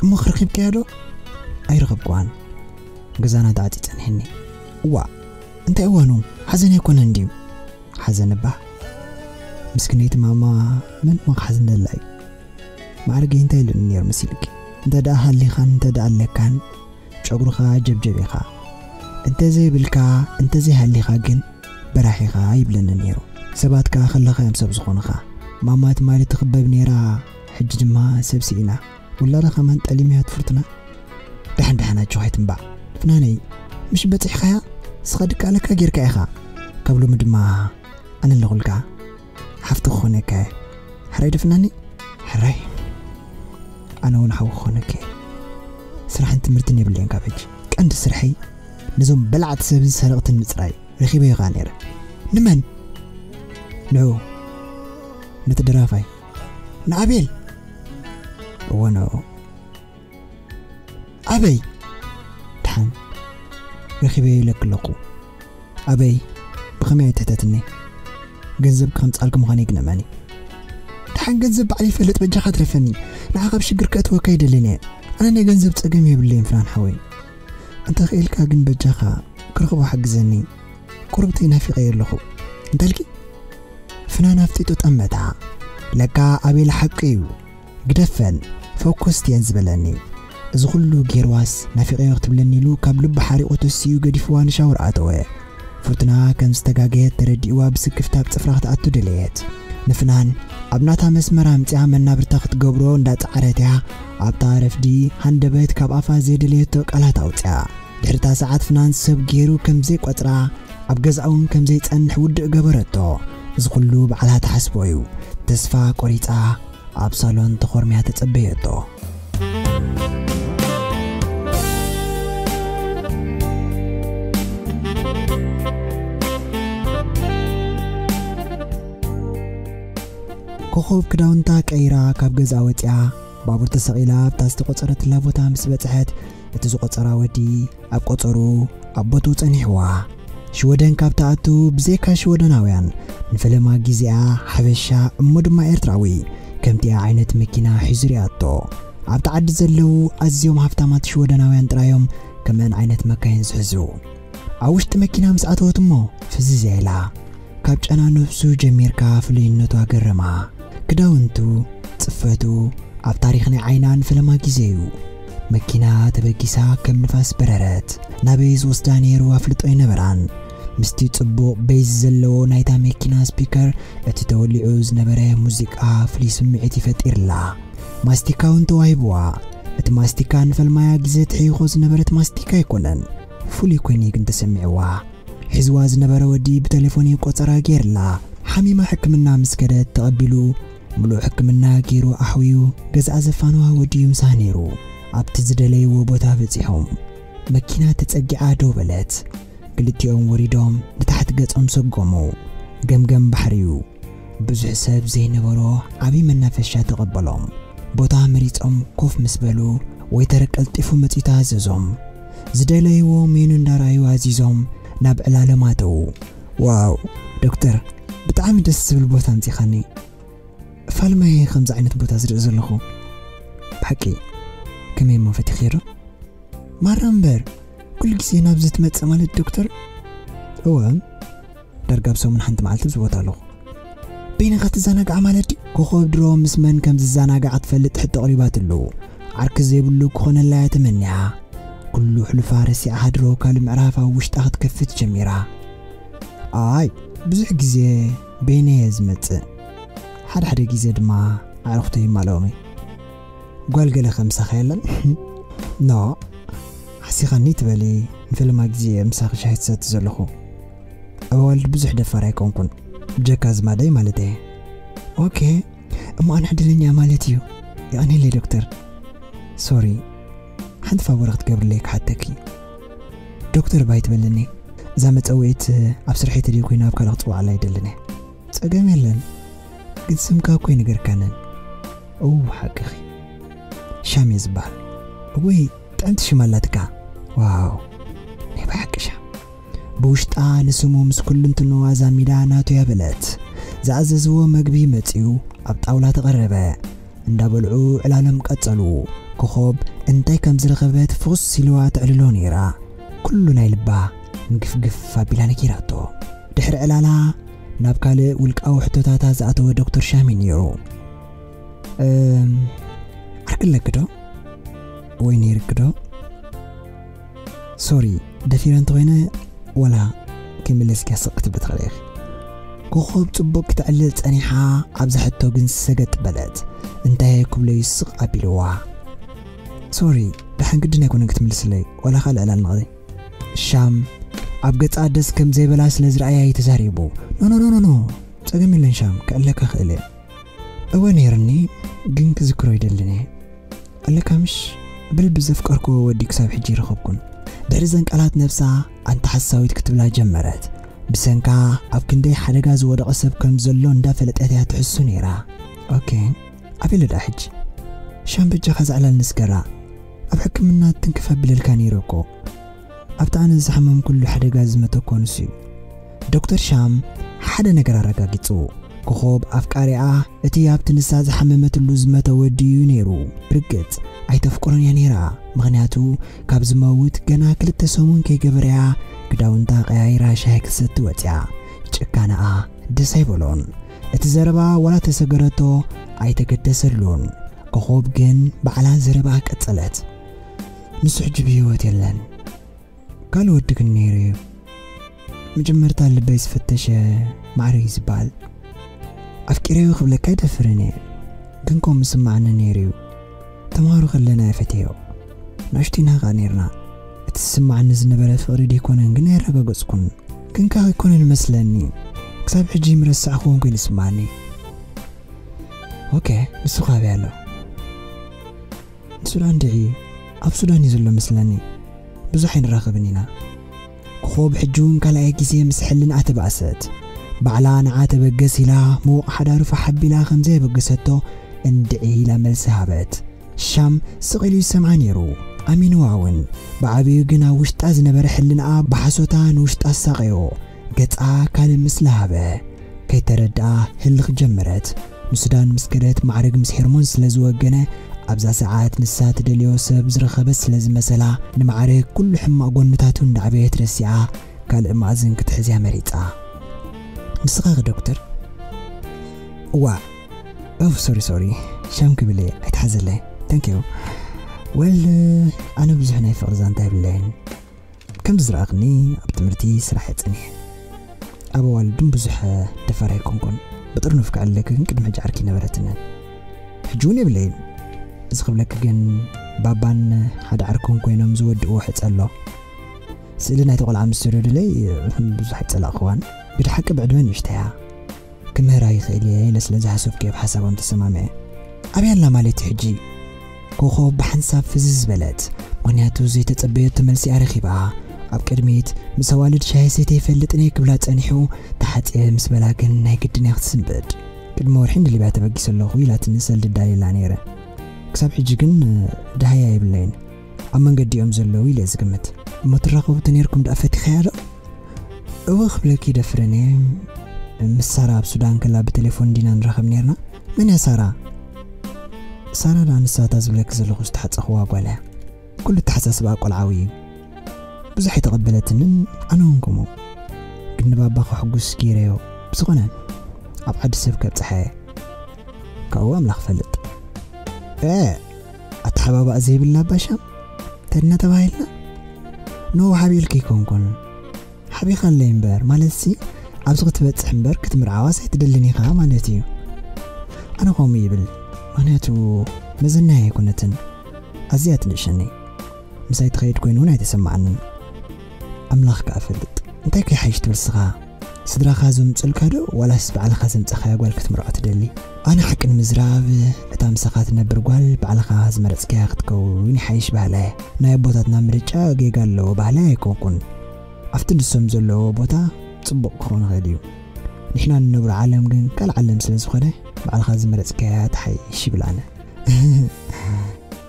እሞ ክረኺብካያ ዶ? ኣይረኸብክዋን። ገዛና ተዓጺ ጸኒሕኒ። እዋ፣ እንታይ እዋኑ? ሓዘን ኣይኮነን ድዩ? ሓዘን እባ። ምስኪነይቲ ማማ መን እሞ ክሓዝነላ እዩ? ማዕርገይ እንታይ ኢሉኒ ነይሩ መሲልኪ? እንተ ደኣ ሃሊኻን እንተ ደኣ ኣለካን ጨጉርኻ ጀብጀብ ኢኻ። እንተ ዘይብልካ፣ እንተ ዘይሃሊኻ ግን በራኺኻ ይብለኒ ነይሩ። ሰባት ከኣ ከለኻ እዮም ሰብ ዝኾኑኻ። ማማ ትማሊ ትኽበብ ነይራ፣ ሕጂ ድማ ሰብ ስኢና። ውላዳ ከማን ጠሊምያ ትፍርትና። ደሓን ደሓን ኣጆኻ ኣይትንባዕ። ፍናነይ፣ ምሽ በጺሕኻያ? ስኻ ድካ ኣለካ ጌርካ ኢኻ። ካብ ሎሚ ድማ ኣነ ኣለኹልካ። ሓፍቲ ክኾነካ እየ። ሕራይ ዶ ፍናነይ? ሕራይ። ኣነ እውን ሓው ክኾነካ እየ። ስራሕን ትምህርትን የብለይን ካብ ሕጂ። ቀንዲ ስርሐይ ነዞም በላዕቲ ሰብን ሰረቕትን ምጽራይ። ረኺበዮ ከኣ ነይረ። ንመን? ንዑ። ነቲ ደራፋይ። ንኣቤል። እወ ንዑ። ኣበይ? ደሓን ረኺበዮ ኢለኪ ኣለኹ። ኣበይ? ብኸመይ ኣይትሕተትኒ? ገንዘብ ከምጻልኪ ምዃነይ ግነመኒ። ደሓን ገንዘብ ባዕለይ ይፈልጥ፣ በጃኻ ትረፈኒ። ንዓ ካብ ሽግር ከእትወካ ኣይደልን እየ። ኣነ ናይ ገንዘብ ጸገም የብለይን ፍናን ሓወይ። እንተ ኽኢልካ ግን በጃኻ ክረኽቦ ሓግዘኒ። ቁርብተይ ናፊቐዮ ኣለኹ። እንተልኪ? ፍናን ኣፍጢጡ ጠመታ። ለካ ኣቤል ሓቂ እዩ። ግደፈን፣ ፈኮስቲ እየን ዝበለኒ። እዚ ኩሉ ጌርዋስ ናፊቐዮ ክትብለኒ ኢሉ ካብ ልቡ ሓሪቑ ተሲኡ ገዲፍዋ ንሻወር ኣተወ። ፍርቱና ከም ዝተጋገየት ተረዲእዋ ብስክፍታ ኣብ ጽፍራ ክትኣቱ ደለየት። ንፍናን ኣብ ናታ መስመር ኣምጺኣ መናብርታ ክትገብሮ እንዳጸዓረት እያ ኣብታ ረፍዲ ሃንደበት ካብ ኣፋ ዘይደለየቶ ቃላት ኣውጽኣ። ድሕሪታ ሰዓት ፍናን ሰብ ገይሩ ከም ዘይቆጽራ፣ ኣብ ገዛኣ እውን ከም ዘይጸንሕ ውድእ ገበረቶ። እዚ ኩሉ ባዕላ ትሓስቦ እዩ። ተስፋ ቆሪጻ ኣብ ሳሎን ተኾርምያ ተጸበየቶ። ኮኾብ ክዳውንታ ቀይራ ካብ ገዛ ወጺኣ፣ ባቡር ተሰቒላ ኣብታ ዝተቖጸረትላ ቦታ ምስ በጽሐት፣ እቲ ዝቖጸራ ወዲ ኣብ ቆጸሩ ኣብ ቦትኡ ጸኒሕዋ። ሽወደን ካብ ትኣቱ ብዘይካ ሽወደናውያን ንፈለማ ግዜኣ ሓበሻ እሞ ድማ ኤርትራዊ ከምቲኣ ዓይነት መኪና ሒዙ ሪኣቶ። ኣብቲ ዓዲ ዘለዉ ኣዝዮም ሃፍታማት ሽወደናውያን ጥራዮም ከምአን ዓይነት መካይን ዝሕዙ። ኣብ ውሽጢ መኪና ምስ ኣተወት እሞ ፍዝዝ እያ ኢላ። ካብ ጨና ነብሱ ጀሚርካ ፍሉይነቱ ኣገረማ። ክዳውንቱ፣ ጽፈቱ ኣብ ታሪኽ ናይ ዓይና ንፈለማ ግዜ እዩ። መኪና ተበጊሳ ከም ንፋስ በረረት። ናበይ ዝወስዳ ነይሩ ኣፍልጦ ኣይነበራን። ምስቲ ጽቡቕ ቤዝ ዘለዎ ናይታ መኪና ስፒከር እቲ ተወሊዑ ዝነበረ ሙዚቃ ፍሉይ ስምዒት ይፈጢርላ። ማስቲካ እውን ተዋሂብዋ። እቲ ማስቲካ ንፈልማያ ግዜ ትሕይኾ ዝነበረት ማስቲካ ኣይኮነን። ፍሉይ ኮይኑ እዩ ግን ተሰሚዕዋ። ሒዝዋ ዝነበረ ወዲ ብቴሌፎን እዩ ቆጸራ ገይርላ። ሓሚማ ሕክምና ምስ ከደት ተቐቢሉ ምሉእ ሕክምና ገይሩ ኣሕውዩ ገዛኣ ዘፋነዋ ወዲ እዩ ምሳህ ነይሩ። ኣብቲ ዝደለይዎ ቦታ በጺሖም። መኪና ተጸጊዓ ደው በለት። ክልቲኦም ወሪዶም ንታሕቲ ገጾም ሰጎሙ። ገምገም ባሕሪ እዩ። ብዙሕ ሰብ ዘይነበሮ ዓቢ መናፈሻ ተቐበሎም። ቦታ መሪጾም ኮፍ ምስ በሉ፣ ወይተር ቀልጢፉ መጺኡ ተኣዘዞም። ዝደለይዎ ሜኑ እንዳረኣዩ ኣዚዞም ናብ ዕላሎም ኣተዉ። ዋው፣ ዶክተር፣ ብጣዕሚ ደስ ዝብል ቦታ ኣምጺኻኒ። ፋልማይ ከምዚ ዓይነት ቦታ ዝርኢ ዘለኹ። ብሓቂ፣ ከመይ እሞ ፈቲኽዮ ዶ? ማራ እምበር፣ ኩሉ ግዜ ናብዚ ትመጽእ ማለት ዶክተር? እወ፣ ዳርጋ ኣብ ሰሙን ሓንቲ መዓልቲ ኣብዚ ቦታ ኣለኹ። በይንኻ ትዘናጋዕ ማለት ድዩ? ኮኾብ ድሮ ምስ መን ከም ዝዘናጋዕ ትፈልጥ ሕቶ ኣቕሪባትሉ። ዓርኪ ዘይብሉ ክኾነላ እያ ተመንያ። ኩሉ ሕሉፋ ረሲዓ ድሮ ካልእ ምዕራፍ ኣብ ውሽጣ ክትከፍት ጀሚራ። ኣይ፣ ብዙሕ ግዜ በይነይ እየ ዝመጽእ። ሓደ ሓደ ግዜ ድማ ኣዕሩኽተይ ይማልኦም እዩ። ጓል ገለ ከምሳኻ የለን? ኖ፣ ሓሲኻኒ ትበሊ፣ ንፈለማ ግዜ እየ ምሳኺ ሻሂ ትሰቲ ዘለኹ። ኣብ ኣዋልድ ብዙሕ ደፋር ኣይኮንኩን፣ ብጀካ ኣዝማደይ ማለት እየ። ኦኬ፣ እሞ ኣነ ዕድለኛ ማለት እዩ። የቐንየለይ ዶክተር። ሶሪ፣ ሓንቲ ፋቮር ክትገብርለይ ክሓተኪ። ዶክተር ባይ ትበልኒ። እዛ መጸውዒት ኣብ ስርሐይ ተደይ ኮይና ኣብ ካልእ ክጽውዓላ ኣይደልን እየ። ጸገም የለን፣ ግን ስምካ እኮ ኣይነገርካንን። እው፣ ሓቅኺ። ሻም እየ ዝበሃል። እወይ፣ ጥዕምቲ ሽም ኣላትካ። ዋው፣ ናይ ብሓቂ ሻም። ብውሽጣ ንስሙ ምስ ኩልንትንኡ ኣዛሚዳ ናቱ እያ በለት። ዝኣዘዝዎ መግቢ መጺኡ ኣብ ጣውላ ተቐረበ። እንዳበልዑ ዕላሎም ቀጸሉ። ኮኾብ እንታይ ከም ዝረኸበት ፍኹስ ኢልዋ ተዕልሎ ነይራ። ኩሉ ናይ ልባ ምግፍግፍ ኣቢላ ነጊራቶ። ድሕሪ ዕላላ ናብ ካልእ ውልቃዊ ሕቶታታ ዝኣተወ ዶክተር ሻሚ ነይሩ። "እም፣ ዓርኪ ኣለኪ ዶ? ወይ ነይርኪ ዶ? ሶሪ፣ ደፊረ እንተኾይነ ዋላ ከይመለስኪያ ስቕ ክትብሊ ትኽእሊ ኢኺ። ኮኾብ ጽቡቕ ክትዕልል ጸኒሓ፣ ኣብዛ ሕቶ ግን ሰገጥ በለት። እንታይ ክብሎ እዩ ስቕ ኣቢልዋ። ሶሪ፣ ደሓን ግድን ኣይኮነን ክትምልስለይ፣ ዋላ ኸኣ ልዕላል ንቕሪ። ሻም ኣብ ገጻ ደስ ከም ዘይበላ ስለ ዝረኣያ እዩ ተዛሪቡ። ኖ፣ ኖ፣ ኖ፣ ኖ፣ ኖ። ጸገም የለን ሻም፣ ክዕለካ ክእል እየ። እወ ነይርኒ፣ ግን ክዝክሮ ይደልን እየ። ኣለካ ምሽ? ብልቢ ዘፍቀርክዎ ወዲ ክሳብ ሕጂ ይረኸብኩን። ድሕሪ ዘን ቃላት ነብሳ ኣንታ ሓሳዊት ክትብላ ጀመረት። ብሰንካ ኣብ ክንደይ ሓደጋ ዝወደቐ ሰብ ከም ዘሎ እንዳፈለጠት እያ ትሕሱ ነይራ። ኦኬ፣ ኣበይ ኣሎ ደኣ ሕጂ? ሻም በጃኻ ዛዕላል ንስገራ። ኣብ ሕክምና ትንክፍ ኣቢለልካ ነይረ እኮ። ኣብቲ ኣነ ዝሓመምኩሉ ሓደጋ ዝመተ እኮ ንሱ እዩ። ዶክተር ሻም ሓደ ነገር ኣረጋጊጹ። ኮኾብ ኣፍቃሪኣ እቲ ኣብቲ ንሳ ዝሓመመትሉ ዝመተ ወዲ እዩ ነይሩ። ብርግጽ ኣይተፍቅሮን እያ ነይራ። ምኽንያቱ ካብ ዝመውት ገና ክልተ ሰሙን ከይገበረያ ክዳውንታ ቀያይራ ሻሂ ክትሰቲ ወጽያ። ጭካነኣ ደስ ኣይበሎን። እቲ ዘረባ ዋላ ተሰገረቶ ኣይተገደሰሉን። ኮኾብ ግን ባዕላ ዘረባ ቀጸለት። ንሱ ሕጂ ብህይወት የለን። ካልእ ወዲ ግን ነይሩ እዩ። መጀመርታ ልበይ ዝፈተሸ ማዕረ እዩ ዝበሃል። ኣፍቂረዮ ክብለካ ኣይደፍርን እየ፣ ግን ከምኡ ዝስምዓኒ ነይሩ እዩ። ተምሃሮ ከለና እየ ፈትየዮ። ንእሽቶ ኢና ኸኣ ነይርና። እቲ ዝስምዓኒ ዝነበረ ፍቕሪ ደይኮነን ግን ኣየረጋገጽኩን። ግን ከኣ ኣይኮነን መስለኒ። ክሳብ ሕጂ ምረሳዕክዎን ኮይኑ ይስምዓኒ። ኦኬ፣ ንሱ ካበይ ኣሎ? ንሱዳን ድዒ? ኣብ ሱዳን እዩ ዘሎ መስለኒ። ብዙሕ ኣይንራኸብን ኢና። ኮኾብ ሕጂ እውን ካልኣይ ግዜ ምስ ሕልንኣ ተባእሰት። ባዕላ ንዓ ተበገስ ኢላ ምዉቕ ሓዳሩ ፋሕ ኣቢላ ከም ዘየበገሰቶ እንድዒ ኢላ መልሲ ሃበት። ሻም ስቕ ኢሉ ይሰምዓ ነይሩ። ኣሚንዋ እውን። ብዓቢኡ ግን ኣብ ውሽጣ ዝነበረ ሕልንኣ ብሓሶታ ንውሽጣ ኣሳቐዮ። ገጻ ካልእ ምስሊ ሃበ። ከይተረድኣ ህልኽ ጀመረት። ንሱዳን ምስ ከደት ማዕርግ ምስ ሄርሞን ስለ ዝወገነ፣ ኣብዛ ሰዓት ንሳ ትደልዮ ሰብ ዝረኸበት ስለ ዝመሰላ፣ ንማዕርግ ኩሉ ሕማቕ ጎንታቱ እንዳዕበየት ረሲዓ፣ ካልእ ማእዝን ክትሕዝያ መሪጻ። ንስኻ ኸ ዶክተር? እዋእ፣ ኦፍ፣ ሶሪ፣ ሶሪ። ሻም ክብል እየ፣ ኣይትሓዘለይ። ታንክ ዩ። ወል፣ ኣነ ብዙሕ ናይ ፍቕሪ ዛንታ የብለይን። ከም ዝረኣኽኒ ኣብ ትምህርቲ ስራሕ እየ ጸኒሐ። ኣብ ኣዋልድን ብዙሕ ደፋር ኣይኮንኩን። ብጥርኑፍ ክዕልለኪ ግን ቅድሚ ሕጂ ዓርኪ ነበረትንን። ሕጂ እውን የብለይን። እዚ ክብለኪ ግን ባባን ሓደ ዓርክን ኮይኖም ዝወድእዎ ሕጸ ኣሎ። ስእሊ ናይቲ ቆልዓ ምስ ሰደዱለይ ብዙሕ ኣይጸላእክዋን። ብድሓቂ ብዕድመ ንእሽተያ። ክምህራ ይኽእል እየ ኢለ ስለ ዝሓሰብኩ እየ ብሓሳቦም ተሰማሚዐ። ኣበይ ኣላ ማለት እዩ ሕጂ? ኮኾብ ብሓንሳብ ፍዝዝ በለት። ምኽንያቱ ዘይተጸበየቶ መልሲ እያ ረኺባ። ኣብ ቅድሚት ምስ ኣዋልድ ሻሂ ሰትየ ይፈልጥን እየ ክብላ ጸኒሑ፣ ተሓጽየ ምስ በላ ግን ናይ ግድን እያ ክትስንብድ። ቅድሚ ወርሒ ንሊብያ ተበጊሰ ኣለኹ ኢላትኒ ሰልዲ ኣዳልየላ ነይረ። ክሳብ ሕጂ ግን ደሃያ የብለይን። ኣብ መንገዲ እዮም ዘለዉ ኢለ እየ ዝግምት። እሞ ትራኸቡ ተነይርኩም ደኣ ፈቲኻያ ዶ? እወ ክብለኪ ይደፍርን እየ። ምስ ሳራ ኣብ ሱዳን ከላ ብቴሌፎን ዲና ንራኸብ ነይርና። መን እያ ሳራ? ሳራ ደኣ ንሳ እታ ዝብለኪ ዘለኹ ዝተሓጸኽዋ ጓል እያ። ኩሉ ኣተሓሳስባኣ ቆልዓዊ እዩ። ብዙሕ ኣይተቐበለትንን፣ ኣነ እውን ከምኡ። ግን ንባባ ከሕጉስ ገይረዮ። ብዝኾነ፣ ኣብ ዓዲ ሰብ ከብጽሓ እየ። ካብኡ ኣምላኽ ይፈልጥ። እ፣ ኣተሓባባእ ዘይብላ ኣባ ሻም? እንታይ ድና ተባሂልና? ኖ፣ ሓቢልኪ ኣይኮንኩን። ሓቢኻለይ እምበር፣ ማለትሲ ኣብዚ ክትበጽሕ እምበር ክትምርዓዋስ ኣይትደልን ኢኻ ማለት እዩ። ኣነ ከምኡ ይብል፣ ምኽንያቱ መዘናይ ኣይኮነትን። ኣዝያ ትንእሸኒ። ምሳይ ትኸይድ ኮይኑ እውን ኣይተሰማዓንን። ኣምላኽ ከኣ ፈልጥ። እንታይ ከይሓይሽ ትብል ስኻ? ስድራኻ ዘምጽኡልካ ዶ ዋላስ ባዕልኻ ዘምጻኻያ ጓል ክትምርዖ ትደሊ? ኣነ ሓቂ ንምዝራብ፣ እታ ምሳኻ ትነብር ጓል ባዕልኻ ዝመረጽካያ ክትከውን ይሓይሽ በሃላይ እየ። ናይ ኣቦታትና ምርጫ ጌጋ ኣለዎ በሃላይ ኣይኮንኩን። ኣብቲ ንሶም ዘለዎ ቦታ ጽቡቕ ክኸውን ይኽእል እዩ። ንሕና ንነብሮ ዓለም ግን ካልእ ዓለም ስለ ዝኾነ፣ ባዕልኻ ዝመረጽካያ ትሓይሽ ይብል ኣነ።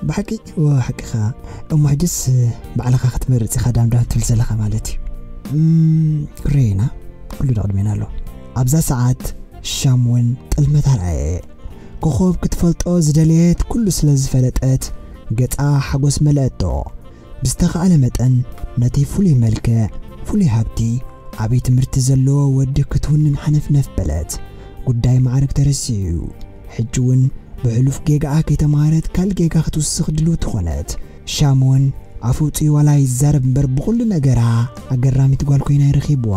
ብሓቂ፣ እወ፣ ሓቂኻ። እሞ ሕጅስ ባዕልኻ ክትመርጽ ኢኻ ዳምዳም ትብል ዘለኻ ማለት እዩ። እም፣ ክረየና፣ ኩሉ ዶ ቅድሜና ኣሎ። ኣብዛ ሰዓት ሻም እውን ጥልመት ኣርኣየ። ኮኾብ ክትፈልጦ ዝደለየት ኩሉ ስለ ዝፈለጠት፣ ገጻ ሓጎስ መለአቶ። ብዝተኻእለ መጠን ነቲ ፍሉይ መልክዕ፣ ፍሉይ ሃብቲ፣ ዓቢ ትምህርቲ ዘለዎ ወዲ ክትውንን ሓነፍነፍ በለት። ጉዳይ ማዕርግ ተረሲዑ እዩ። ሕጂ እውን ብሕሉፍ ጌጋኣ ከይተማሃረት ካልእ ጌጋ ክትውስኽ ድልውቲ ኾነት። ሻም እውን ኣፍ ኣውጺኡ ዋላ ይዛረብ እምበር ብኹሉ ነገራ ኣገራሚት ጓል ኮይና ይረኺብዋ።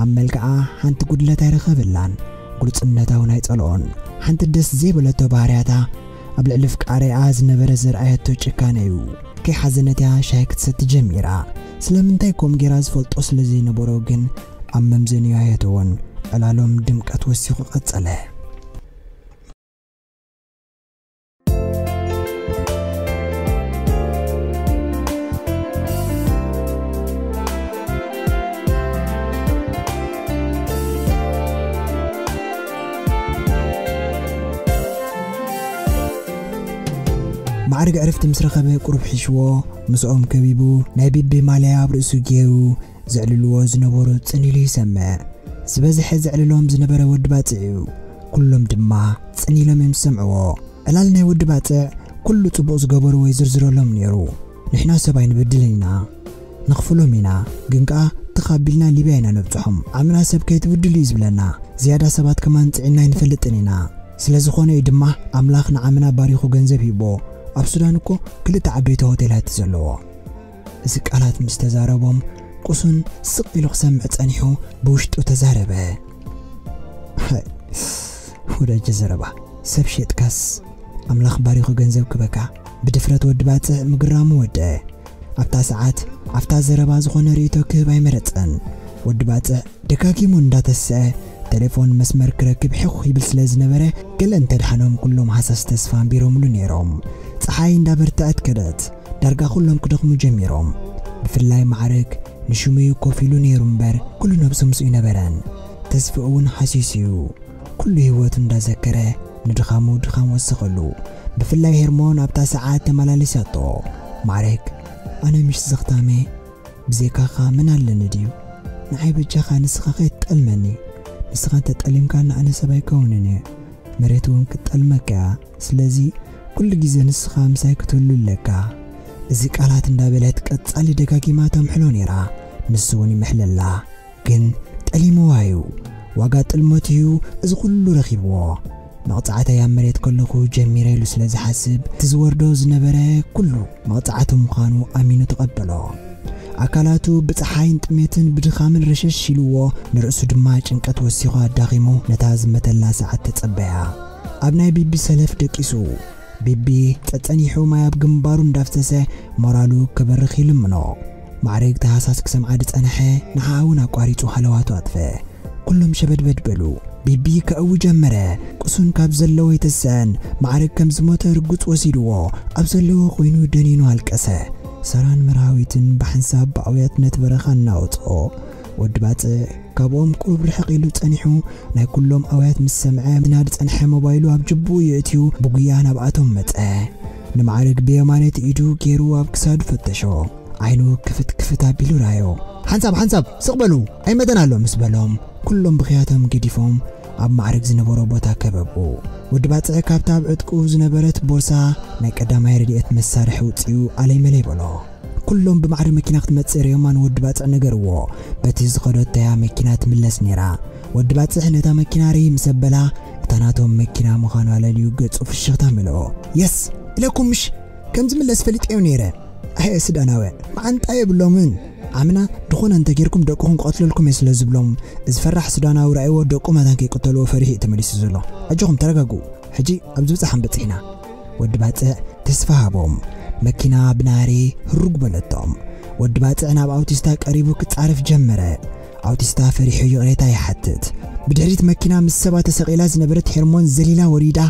ኣብ መልክዓ ሓንቲ ጉድለት ኣይረኸበላን። ግሉጽነታ እውን ኣይጸልኦን። ሓንቲ ደስ ዘይበለቶ ባህርያታ ኣብ ልዕሊ ፍቃሪኣ ዝነበረ ዘርኣየቶ ጭካነ እዩ። ከይሓዘነት እያ ሻሂ ክትሰቲ ጀሚራ። ስለምንታይ ከም ጌራ ዝፈልጦ ስለ ዘይነበሮ ግን ኣብ መምዘኒኡ ኣየእተዎን። ዕላሎም ድምቀት ወሲኹ ቀጸለ። ማዕርግ ዕርፍቲ ምስ ረኸበ ቁሩብ ሒሽዎ፣ ምስኦም ከቢቡ ናይ ቢቢ ማልያ ኣብ ርእሱ ገይሩ ዘዕልልዎ ዝነበሩ ጽን ኢሉ ይሰምዕ። ዝበዝሐ ዘዕልሎም ዝነበረ ወዲ ባጽዕ እዩ። ኩሎም ድማ ጽን ኢሎም እዮም ዝሰምዕዎ። ዕላል ናይ ወዲ ባጽዕ ኩሉ ጽቡቕ ዝገበርዎ ይዝርዝረሎም ነይሩ። ንሕና ሰብ ኣይንበድልን ኢና፣ ንኽፍሎም ኢና፣ ግን ከኣ ትኽ ኣቢልና ሊብያ ኢና ነብጽሖም። ዓምና ሰብ ከይትብድሉ እዩ ዝብለና። ዝያዳ ሰባት ከማን ጽዒና ኣይንፈልጥን ኢና። ስለ ዝኾነ እዩ ድማ ኣምላኽ ንዓምና ባሪኹ ገንዘብ ሂቦ። ኣብ ሱዳን እኮ ክልተ ዓበይቲ ሆቴላት እዩ ዘለዎ። እዚ ቃላት ምስ ተዛረቦም፣ ቁሱን ስቕ ኢሉ ክሰምዕ ጸኒሑ ብውሽጡ ተዛረበ። ሃይ፣ ወዳጀ ዘረባ፣ ሰብ ሸጥካስ ኣምላኽ ባሪኹ ገንዘብ ክበካ። ብድፍረት ወዲ ባጽዕ ምግራሙ ወደ። ኣብታ ሰዓት፣ ኣብታ ዘረባ ዝኾነ ርእይቶ ክህብ ኣይመረጸን። ወዲ ባጽዕ ደጋጊሙ እንዳተስዐ፣ ቴሌፎን መስመር ክረክብ ሕኹ ይብል ስለ ዝነበረ፣ ገለ እንተድሓኖም ኩሎም ሃሳስ ተስፋ ኣንቢሮምሉ ነይሮም። ጸሓይ እንዳበርትዐት ከደት። ዳርጋ ኩሎም ክደኽሙ ጀሚሮም። ብፍላይ ማዕርግ ንሽሙ እዩ ኮፍ ኢሉ ነይሩ እምበር፣ ኩሉ ነብሱ ምስኡ ኣይነበረን። ተስፍኡ እውን ሃሲሱ እዩ። ኩሉ ህይወቱ እንዳዘከረ ንድኻሙ ድኻም ወሰኸሉ። ብፍላይ ሄርሞን ኣብታ ሰዓት ተመላሊሳቶ። ማዕርግ፣ ኣነ ምሽ ዘኽታመ፣ ብዘይካኻ መን ኣለኒ ድዩ? ንዓይ በጃኻ ንስኻ ከይትጠልመኒ። ንስኻ እንተጠሊምካኒ ኣነ ሰብ ኣይከውንን እየ። መሬት እውን ክትጠልመካ እያ። ስለዚ ኩሉ ግዜ ንስኻ ምሳይ ክትህሉ ኣለካ። እዚ ቃላት እንዳበለት ቀጻሊ ደጋጊማ ተምሕሎ ነይራ። ንሱ እውን ይምሕለላ። ግን ጠሊምዋ እዩ። ዋጋ ጥልመት እዩ እዚ ኩሉ ረኺብዎ። መቕጻዕተይ ኣብ መሬት ከለኹ ጀሚረ ኢሉ ስለ ዝሓስብ፣ እቲ ዝወርዶ ዝነበረ ኩሉ መቕጻዕቲ ምዃኑ ኣሚኑ ተቐበሎ። ኣካላቱ ብጸሓይን ጥሜትን ብድኻምን ረሸሽ ኢልዎ፣ ንርእሱ ድማ ጭንቀት ወሲኹ ኣዳኺሙ ነታ ዝመተላ ሰዓት ተጸበያ። ኣብ ናይ ቢቢ ሰለፍ ደቂሱ። ቢቢ ጸጸኒሑ ማይ ኣብ ግንባሩ እንዳፍሰሰ ሞራሉ ክበርኽ ይልምኖ። ማዕረግ ተሃሳስ ክሰምዓ ዝጸንሐ ንዓኣ እውን ኣቋሪጹ ሃለዋቱ ኣጥፈ። ኩሎም ሸበድበድ በሉ። ቢቢ ከእዊ ጀመረ። ቁሱን ካብ ዘለዎ ኣይተስአን። ማዕረግ ከም ዝሞተ ርጉጽ ወሲድዎ። ኣብ ዘለዎ ኮይኑ ደኒኑ ኣልቀሰ። ሰራን መርሃዊትን ብሓንሳብ ብኣውያት ነቲ በረኻ እናወጽኦ። ወዲ ባጽዕ ካብኦም ቁሩብ ርሕቕ ኢሉ ጸኒሑ፣ ናይ ኩሎም ኣውያት ምስ ሰምዐ፣ ናዲ ጸንሐ ሞባይሉ ኣብ ጅብኡ የእትዩ ብጉያ ናብኣቶም መጸ። ንማዕረግ ብየማነይቲ ኢዱ ገይሩ ኣብ ክሳዱ ፈተሾ። ዓይኑ ክፍት ክፍት ኣቢሉ ራዮ። "ሓንሳብ፣ ሓንሳብ፣ ስቕ በሉ፣ ኣይመተን ኣሎ" ምስ በሎም፣ ኩሎም ብኽያቶም ገዲፎም ኣብ ማዕረግ ዝነበሮ ቦታ ከበቡ። ወዲ ባጽዕ ካብታ ኣብ ዕጥቁ ዝነበረት ቦርሳ ናይ ቀዳማይ ረድኤት መሳርሒ ውጽኡ ኣለይ መለይ በሎ። ኩሎም ብማዕረ መኪና ክትመጽእ ርእዮማ ንወዲ ባጽዕ ነገርዎ። በቲ ዝኸደቶ እያ መኪና ትምለስ ነይራ። ወዲ ባጽዕ ነታ መኪና ርኢ ምስ ኣበላ፣ እታ ናቶም መኪና ምዃኑ ኣለልዩ ገጹ ፍሽኽታ መልኦ። "የስ! ኢለኩም ምሽ? ከም ዝምለስ ፈሊጠዮ ነይረ። ኣየ ሱዳናውያን፣ መዓንጣ የብሎምን። ዓምና ድኾነ እንተ ጌርኩም ደቅኹም ክቐትለልኩም እየ ስለ ዝብሎም፣ እዚ ፈራሕ ሱዳናዊ ራእይዎ ደቁ መታን ከይቅተልዎ ፈሪሑ እዩ ተመሊሱ ዘሎ። ኣጆኹም ተረጋግኡ። ሕጂ ኣብ ዝብጻሕ ንበጽሕ ኢና." ወዲ ባጽዕ ተስፋ ሃቦም። መኪና ብናሪ ህሩግ በለቶም። ወዲ ባጽዕ ናብ ኣውቲስታ ቀሪቡ ክጻረፍ ጀመረ። ኣውቲስታ ፈሪሑ ይቕሬታ ይሓትት። ብድሕሪት መኪና ምስ ሰባ ተሰቒላ ዝነበረት ሄርሞን ዘሊላ ወሪዳ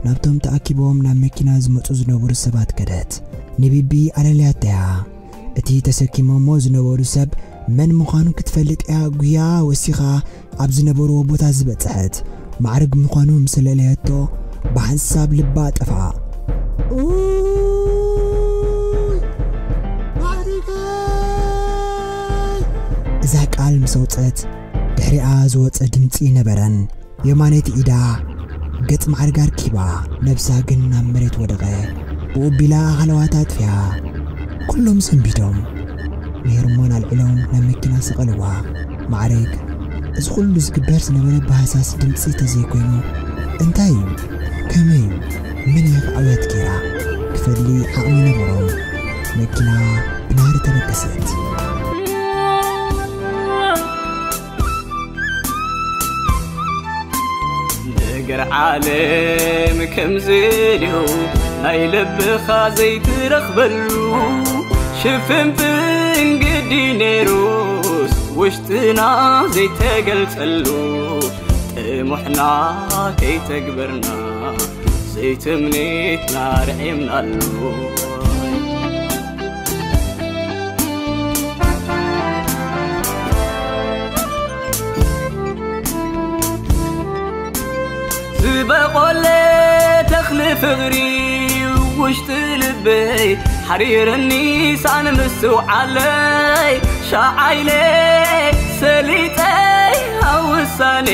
ናብቶም ተኣኪቦም ናብ መኪና ዝመጹ ዝነበሩ ሰባት ከደት። ንቢቢ ኣለልያተያ። እቲ ተሰኪሞሞ ዝነበሩ ሰብ መን ምዃኑ ክትፈልጥ እያ ጉያ ወሲኻ ኣብ ዝነበርዎ ቦታ ዝበጽሐት። ማዕረግ ምዃኑ ምስ ኣለለየቶ ብሓንሳብ ልባ ጠፍኣ። ኡይ! ማዕረገይ! እዛ ቃል ምስ ኣውጸት ድሕሪኣ ዝወጸ ድምጺ ነበረን። የማነይቲ ኢዳ ገጽ ማዕረግ ኣርኪባ፣ ነብሳ ግን ናብ መሬት ወደቐ። ብኡ ቢላ ሃለዋታ ኣጥፊኣ። ኩሎም ሰንቢዶም ንሄርሞን ኣልዒሎም ናብ መኪና ሰቐልዋ። ማዕረግ፣ እዚ ኩሉ ዝግበር ዝነበረ ብሃሳስ ድምጺ ተዘይኮይኑ፣ እንታይ እዩ? ከመይ እዩ? መን እያ ክኣውያት ጌራ? ክፈሊ ዓቕሚ ነበሮም። መኪና ብናህሪ ተበገሰት። ዓለም ከምዚ ድዩ ናይ ልብኻ ዘይትረኽበሉ ሽፍንፍን ግዲ ነይሩስ ውሽጥና ዘይተገልጸሉ ጥሙሕና ከይተግበርና ዘይትምኒትና ርዒምናሉ። ዝበቆለ ተኽሊ ፍቕሪ ውሽጢ ልበይ ሓሪርኒ ሳን ምስትውዓለይ ሻዓይለ ሰሊጠይ ሃውሳኔ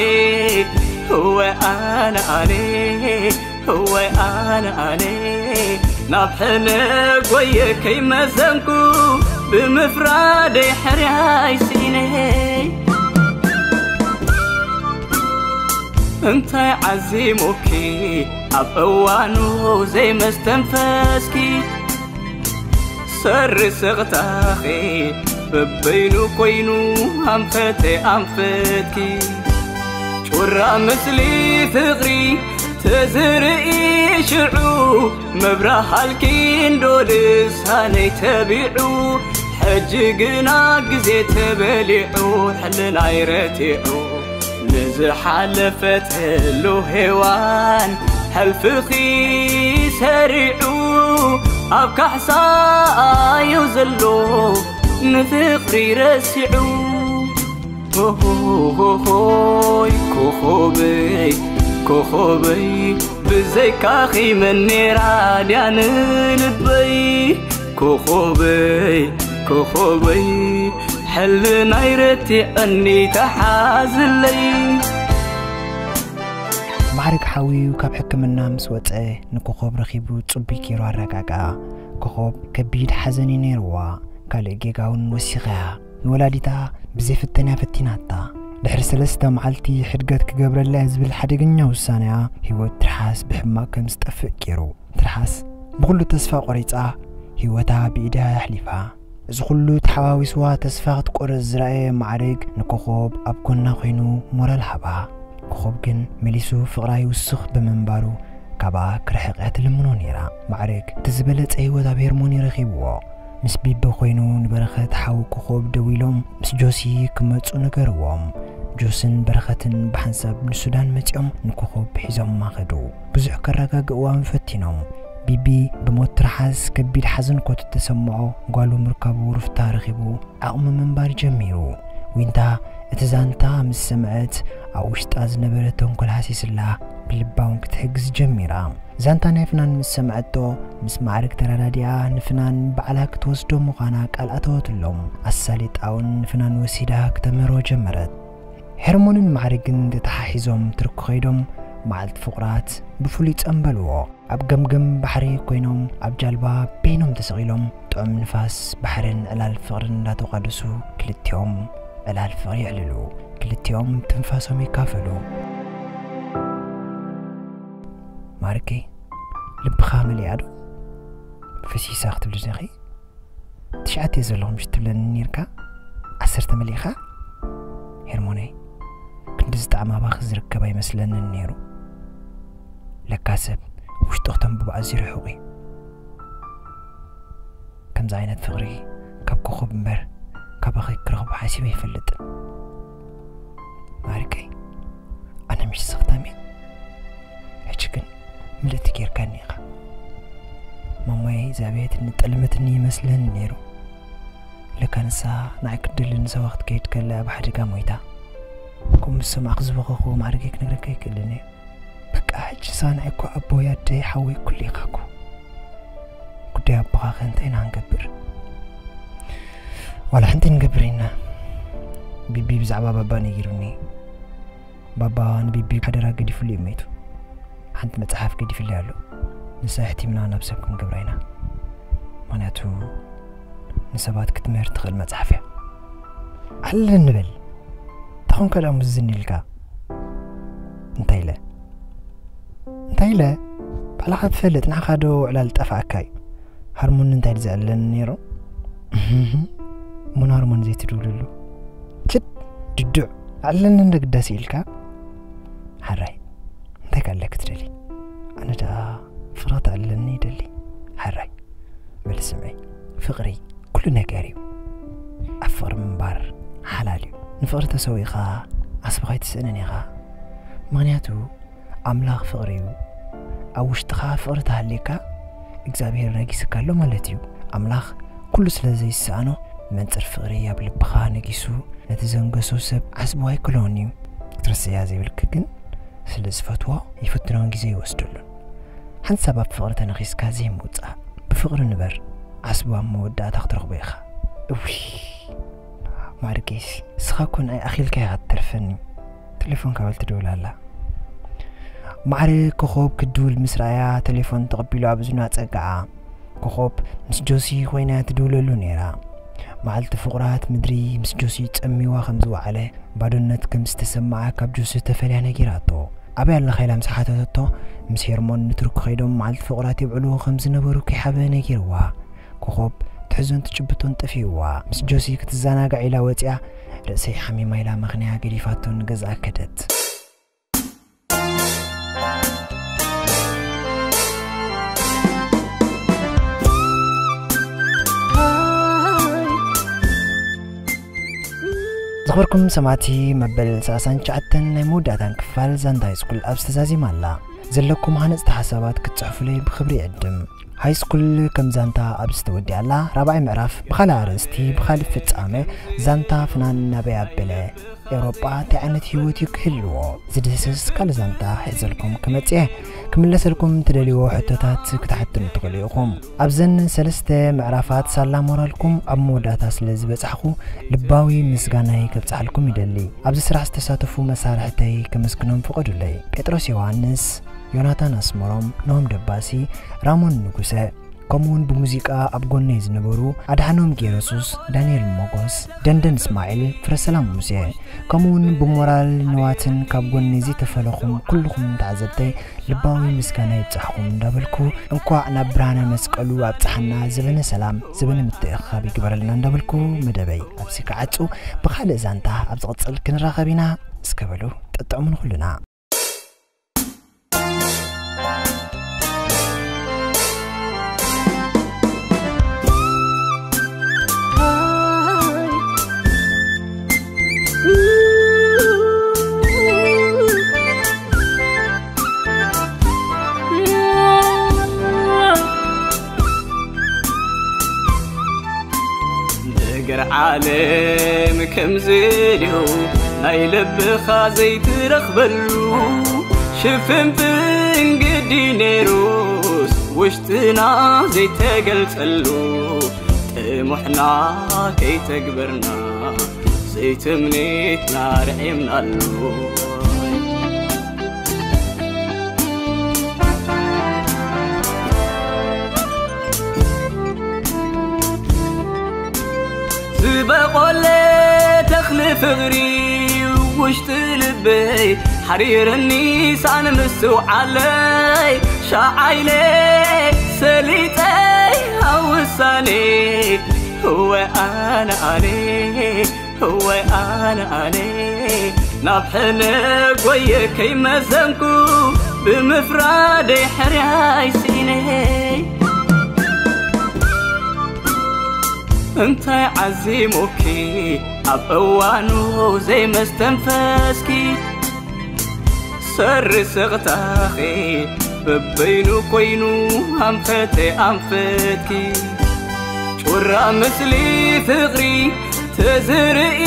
ህወ ኣነ ኣኔ ህወ ኣነ ኣኔ ናብ ሕነ ጎየ ከይመዘንኩ ብምፍራደይ ሕርያይ ስኢነይ እንታይ ዓዚሙኪ ኣብ እዋኑ ዘይመስተንፈስኪ ሰሪ ስቕታኺ በበይኑ ኮይኑ ኣንፈተ ኣንፈትኪ ጩራ ምስሊ ፍቕሪ ተዝርኢ ሽዑ መብራሃልኪ እንዶ ልሳነይ ተቢዑ ሕጂ ግና ግዜ ተበሊዑ ሕልናይ ረቲዑ ንዝሓለፈት ህሉ ሄዋን ሕልፍኺ ሰሪዑ ኣብ ካሕሳ እዩ ዘሎ ንፍቕሪ ረሲዑ ሆሆሆሆይ ኮኾበይ ኮኾበይ ብዘይካኺ መኔራ ድያ ንልበይ ኮኾበይ ኮኾበይ ሕልናይ ረቲዐኒ ተሓዝለይ። ማዕረግ ሓውዩ ካብ ሕክምና ምስ ወጸ ንኮኾብ ረኺቡ ጽቡይ ገይሩ ኣረጋግኣ። ኮኾብ ከቢድ ሓዘን እዩ ነይርዋ። ካልእ ጌጋ እውን ወሲኸያ። ንወላዲታ ብዘይፍተንያ ፈቲናታ። ድሕሪ ሰለስተ መዓልቲ ሕድገት ክገብረላ እየ ዝብል ሓደገኛ ውሳነያ ህይወት ትርሓስ ብሕማቕ ከም ዝጠፍእ ገይሩ። ትርሓስ ብኹሉ ተስፋ ቆሪጻ ህይወታ ብኢዳ ኣሕሊፋ። እዚ ኩሉ ተሓዋዊስዋ ተስፋ ክትቆርጽ ዝረኣየ ማዕረግ ንኮኾብ ኣብ ጎና ኮይኑ ሞራል ሃባ። ኮኾብ ግን መሊሱ ፍቕራ ይውስኽ ብምንባሩ ካብኣ ክርሕቕ እያ ትልምኖ ነይራ። ማዕረግ እቲ ዝበለጸ ህይወት ኣብ ሄርሞኒ ረኺብዎ። ምስ ቢቢ ኮይኑ ንበረኸት ሓው ኮኾብ ደዊሎም ምስ ጆሲ ክመጹ ነገርዎም። ጆስን በረኸትን ብሓንሳብ ንሱዳን መጺኦም ንኮኾብ ሒዞማ ከዱ። ብዙሕ ከረጋግእዋ ፈቲኖም። ቢቢ ብሞት ትርሓስ ከቢድ ሓዘን ኮት ተሰምዖ ጓሉ ምርካቡ ሩፍታ ረኺቡ ዓቕሚ ምንባር ጀሚሩ። ዊንታ እቲ ዛንታ ምስ ሰምዐት ኣብ ውሽጣ ዝነበረ ተንኮል ሃሲስላ ብልባ እውን ክትሕግዝ ጀሚራ። ዛንታ ናይ ፍናን ምስ ሰምዐቶ ምስ ማዕርግ ተረዳዲኣ ንፍናን ባዕላ ክትወስዶ ምዃና ቃል ኣተወትሎም። ኣሳሊጣ እውን ንፍናን ወሲዳ ክተምህሮ ጀመረት። ሄርሞንን ማዕርግን ተተሓሒዞም ትርኩ ከይዶም መዓልቲ ፍቑራት ብፍሉይ ጸንበልዎ። ኣብ ገምገም ባሕሪ ኮይኖም ኣብ ጃልባ በይኖም ተሰቒሎም ጥዑም ንፋስ ባሕርን ዕላል ፍቕርን እንዳተቋደሱ ክልቲኦም ዕላል ፍቕሪ የዕልሉ። ክልቲኦም ትንፋሶም ይካፈሉ። ማርኪ ልብኻ መሊኣ ዶ ፈሲሳ ክትብል ዲኺ? ትሽዓተ እየ ዘለኹ ምሽ ትብለኒ ነርካ። ዓሰርተ መሊእኻ? ሄርሞነይ ክንዲ ዝጣዕም ኣባኺ ዝርከብ ኣይመስለንን ነይሩ። ለካ ሰብ ውሽጡ ክተንብቦ ኣዝዩ ርሑቕ እዩ። ከምዚ ዓይነት ፍቕሪ ካብ ኮኾብ እምበር ካባኺ ክረኽቦ ሓሲበ ኣይፈልጥን። ማሪከይ ኣነ ምሽ ስኽታም እየ። ሕጂ ግን ምልእቲ ጌርካኒ ኢኻ። ማማይ ዛብየትኒ ጠልመትኒ ይመስለኒ ነይሩ። ለካ ንሳ ንዓይ ክትደሊ ንሰባ ክትከይድ ከላ ኣብ ሓደጋ ሞይታ። ከምኡ ምስ ሰማዕኩ ዝበኸኹ ማዕርገይ ክነግረካ ኣይክእልን እየ። በቃ ሕጂ ንሳ ንዓይ እኮ ኣቦይ ኣደይ ሓወይ ኩሉ ኢኻ እኮ። ጉዳይ ኣቦኻ ከ እንታይ ኢና ክንገብር? ዋላ ሓንቲ ንገብር ኢና። ቢቢ ብዛዕባ ባባ ነጊሩኒ። ባባ ንቢቢ ሓደራ ገዲፍሉ እዩ መይቱ። ሓንቲ መጽሓፍ ገዲፍለይ ኣሎ። ንሳ ኣሕቲምና ናብ ሰብ ክንገብራ ኢና። ምኽንያቱ ንሰባት ክትምህር ትኽእል መጽሓፍ እያ። ዓለል ንበል። ተኾንካ ደኣ ሙዝን ኢልካ። እንታይ ኢለ? እንታይ ኢለ? ባዕልኻ ትፈልጥ፣ ንዓኻ ዶ ዕላል ጠፋእካ እዩ? ሃርሞን እንታይ ድዩ ዘዕልለኒ ነይሩ? እህህ፣ እሞ ንሃርሞን ዘይትድውልሉ? ችድ፣ ድዱዕ፣ ኣዕልለኒ እንደ ግዳሴ ኢልካ? ሓራይ። ከለክ ትደሊ። ኣነ ደኣ ፍቕሪ ተዕልለኒ ይደሊ። ሕራይ በሊ ስምዒ፣ ፍቕሪ ኩሉ ነገር እዩ። ኣብ ፍቕሪ ምንባር ሓላል እዩ። ንፍቕሪ ተሰዊእኻ ዓስብኻ ኣይትስእንን ኢኻ። ምኽንያቱ ኣምላኽ ፍቕሪ እዩ። ኣብ ውሽጥኻ ፍቕሪ ተሃልየካ እግዚኣብሔር ነጊስካ ኣሎ ማለት እዩ። ኣምላኽ ኩሉ ስለ ዘይሰኣኖ መንጽር ፍቕሪ ኣብ ልብኻ ነጊሱ ነቲ ዘንገሶ ሰብ ዓስቡ ኣይክሎን እዩ። ክትርስያ ዘይብልክ ግን ስለ ዝፈትዎ ይፍትኖን ግዜ ይወስደሉን። ሓንሳብ ኣብ ፍቕሪ ተነኺስካ ዘይምውጻእ። ብፍቕሪ ንበር፣ ዓስቡ ኣብ መወዳእታ ክትረኽቦ ኢኻ። እውይ ማርጌስ፣ እስኻ እኮ ንኣይ ኣኺልካ ኢኻ ትተርፈኒ። ቴሌፎን ካበል ትድውል ኣላ። ማዕረ ኮኾብ ክድውል ምስ ረኣያ ቴሌፎን ተቐቢሉ ኣብ እዝኑ ኣጸግዓ። ኮኾብ ምስ ጆሲ ኮይና ትድውለሉ ነይራ። መዓልቲ ፍቑራት ምድሪ ምስ ጆሲ ጸሚዋ ከም ዝወዓለ፣ ባዶነት ከም ዝተሰምዓ ካብ ጆሲ ተፈልያ ነጊራቶ። ኣበይ ኣለኻ ኢላ ምስ ሓተተቶ፣ ምስ ሄርሞን ንቱርክ ከይዶም መዓልቲ ፍቑራት የብዕልዎ ከም ዝነበሩ ከይሓበ ነጊርዋ። ኮኾብ ትሕዞን ትጭብጦን ጠፊእዋ። ምስ ጆሲ ክትዘናጋዕ ኢላ ወጺኣ፣ ርእሰይ ሓሚማ ኢላ መኽንያ ገዲፋቶ ንገዝኣ ከደት። ዝኽበርኩም ሰማዕቲ፣ መበል ሰላሳን ትሽዓተን ናይ መወዳእታን ክፋል ዛንታ ሃይስኩል ኣብ ዝተዛዚማ ኣላ። ዘለኩም ሃነጽቲ ሓሳባት ክትጽሕፉለይ ብኽብሪ ይዕድም። ሃይስኩል ከም ዛንታ ኣብ ዝተወዲኣላ ራብዓይ ምዕራፍ ብኻልእ ኣርእስቲ ብኻልእ ፍጻመ ዛንታ ፍናን ናበይ ኣበለ ኤውሮጳ እንታይ ዓይነት ህይወት እዩ ክህልዎ ዝድህስስ ካልእ ዛንታ ሒዘልኩም ክመጽእ እየ። ክምለሰልኩም ትደልይዎ ሕቶታት ክትሓትኑ ትኽእሉ ኢኹም። ኣብዘን ሰለስተ ምዕራፋት ሳላ ሞራልኩም ኣብ መወዳእታ ስለ ዝበጻሕኩ ልባዊ ምስጋናይ ከብጽሓልኩም ይደሊ። ኣብዚ ስራሕ ዝተሳተፉ መሳርሕተይ ከመስግኖም ፍቐዱለይ። ጴጥሮስ ዮሃንስ፣ ዮናታን ኣስመሮም፣ ኖሆም ደባሲ፣ ራሞን ንጉሰ፣ ከምኡውን ብሙዚቃ ኣብ ጎነይ ዝነበሩ ኣድሓኖም ጌረሱስ፣ ዳንኤል ሞጎስ፣ ደንደን እስማዒል፣ ፍረሰላም ሙሴ፣ ከምኡውን ብሞራል ንዋትን ካብ ጎነይ ዝተፈለኹም ኩልኹም ተዓዘብተይ ልባዊ ምስጋና ይብጻሕኩም እንዳበልኩ፣ እንኳዕ ናብ ብርሃነ መስቀሉ ኣብጽሓና፣ ዘበነ ሰላም፣ ዘበነ ምትእኽኻብ ይግበረልና እንዳበልኩ መደበይ ኣብዚ ክዓጹ፣ ብኻልእ ዛንታ ኣብ ዝቕጽል ክንራኸብ ኢና። እስከ በሉ ጠጥዕሙ ንኹልና። ነገር ዓለም ከምዚ ድዩ፣ ናይ ልብኻ ዘይትረኽበሉ፣ ሽፍንፍን ግዲ ነይሩስ ውሽጥና ዘይተገልጸሉ፣ ጥሙሕና ከይተግበርና ዘይትምኒትና ርዒምናሉ። ዝበቖለ ተኽሊ ፍቕሪ ውሽጢ ልበይ ሓሪርኒ ሳን ምስትውዓለይ ሻዓይለ ሰሊጠይ ኣብ ውሳኔ እወ ኣነ ኣነ እወ ኣነ ኣነ ናብ ሕነ ጎየ ከይመዘንኩ ብምፍራደይ ሕርያይ ስኢነ እንታይ ዓዚሙኪ ኣብ እዋኑ ዘይመስተንፈስኪ ሰሪ ስቕታኺ በበይኑ ኮይኑ ኣንፈተ ኣንፈትኪ ጩራ ምስሊ ፍቕሪ ተዝርኢ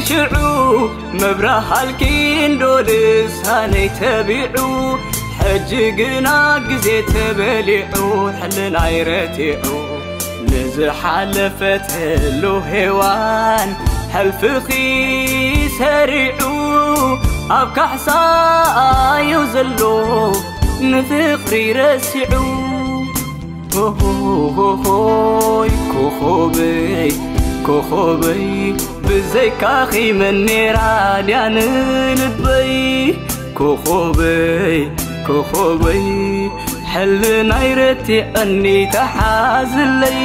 ሽዑ መብራሃልኪ እንዶ ልሳነይ ተቢዑ ሕጂ ግና ግዜ ተበሊዑ ሕልናይ ረቲዑ ንዝሓለፈትሉ ሄዋን ሕልፍኺ ሰሪዑ ኣብ ካሕሳ እዩ ዘሎ ንፍቕሪ ረሲዑ ሆሆሆሆይ ኮኾበይ ኮኾበይ ብዘይካኺ መኔራ ድያ ንልበይ ኮኾበይ ኮኾበይ ሕልናይ ረቲዐኒ ተሓዝለይ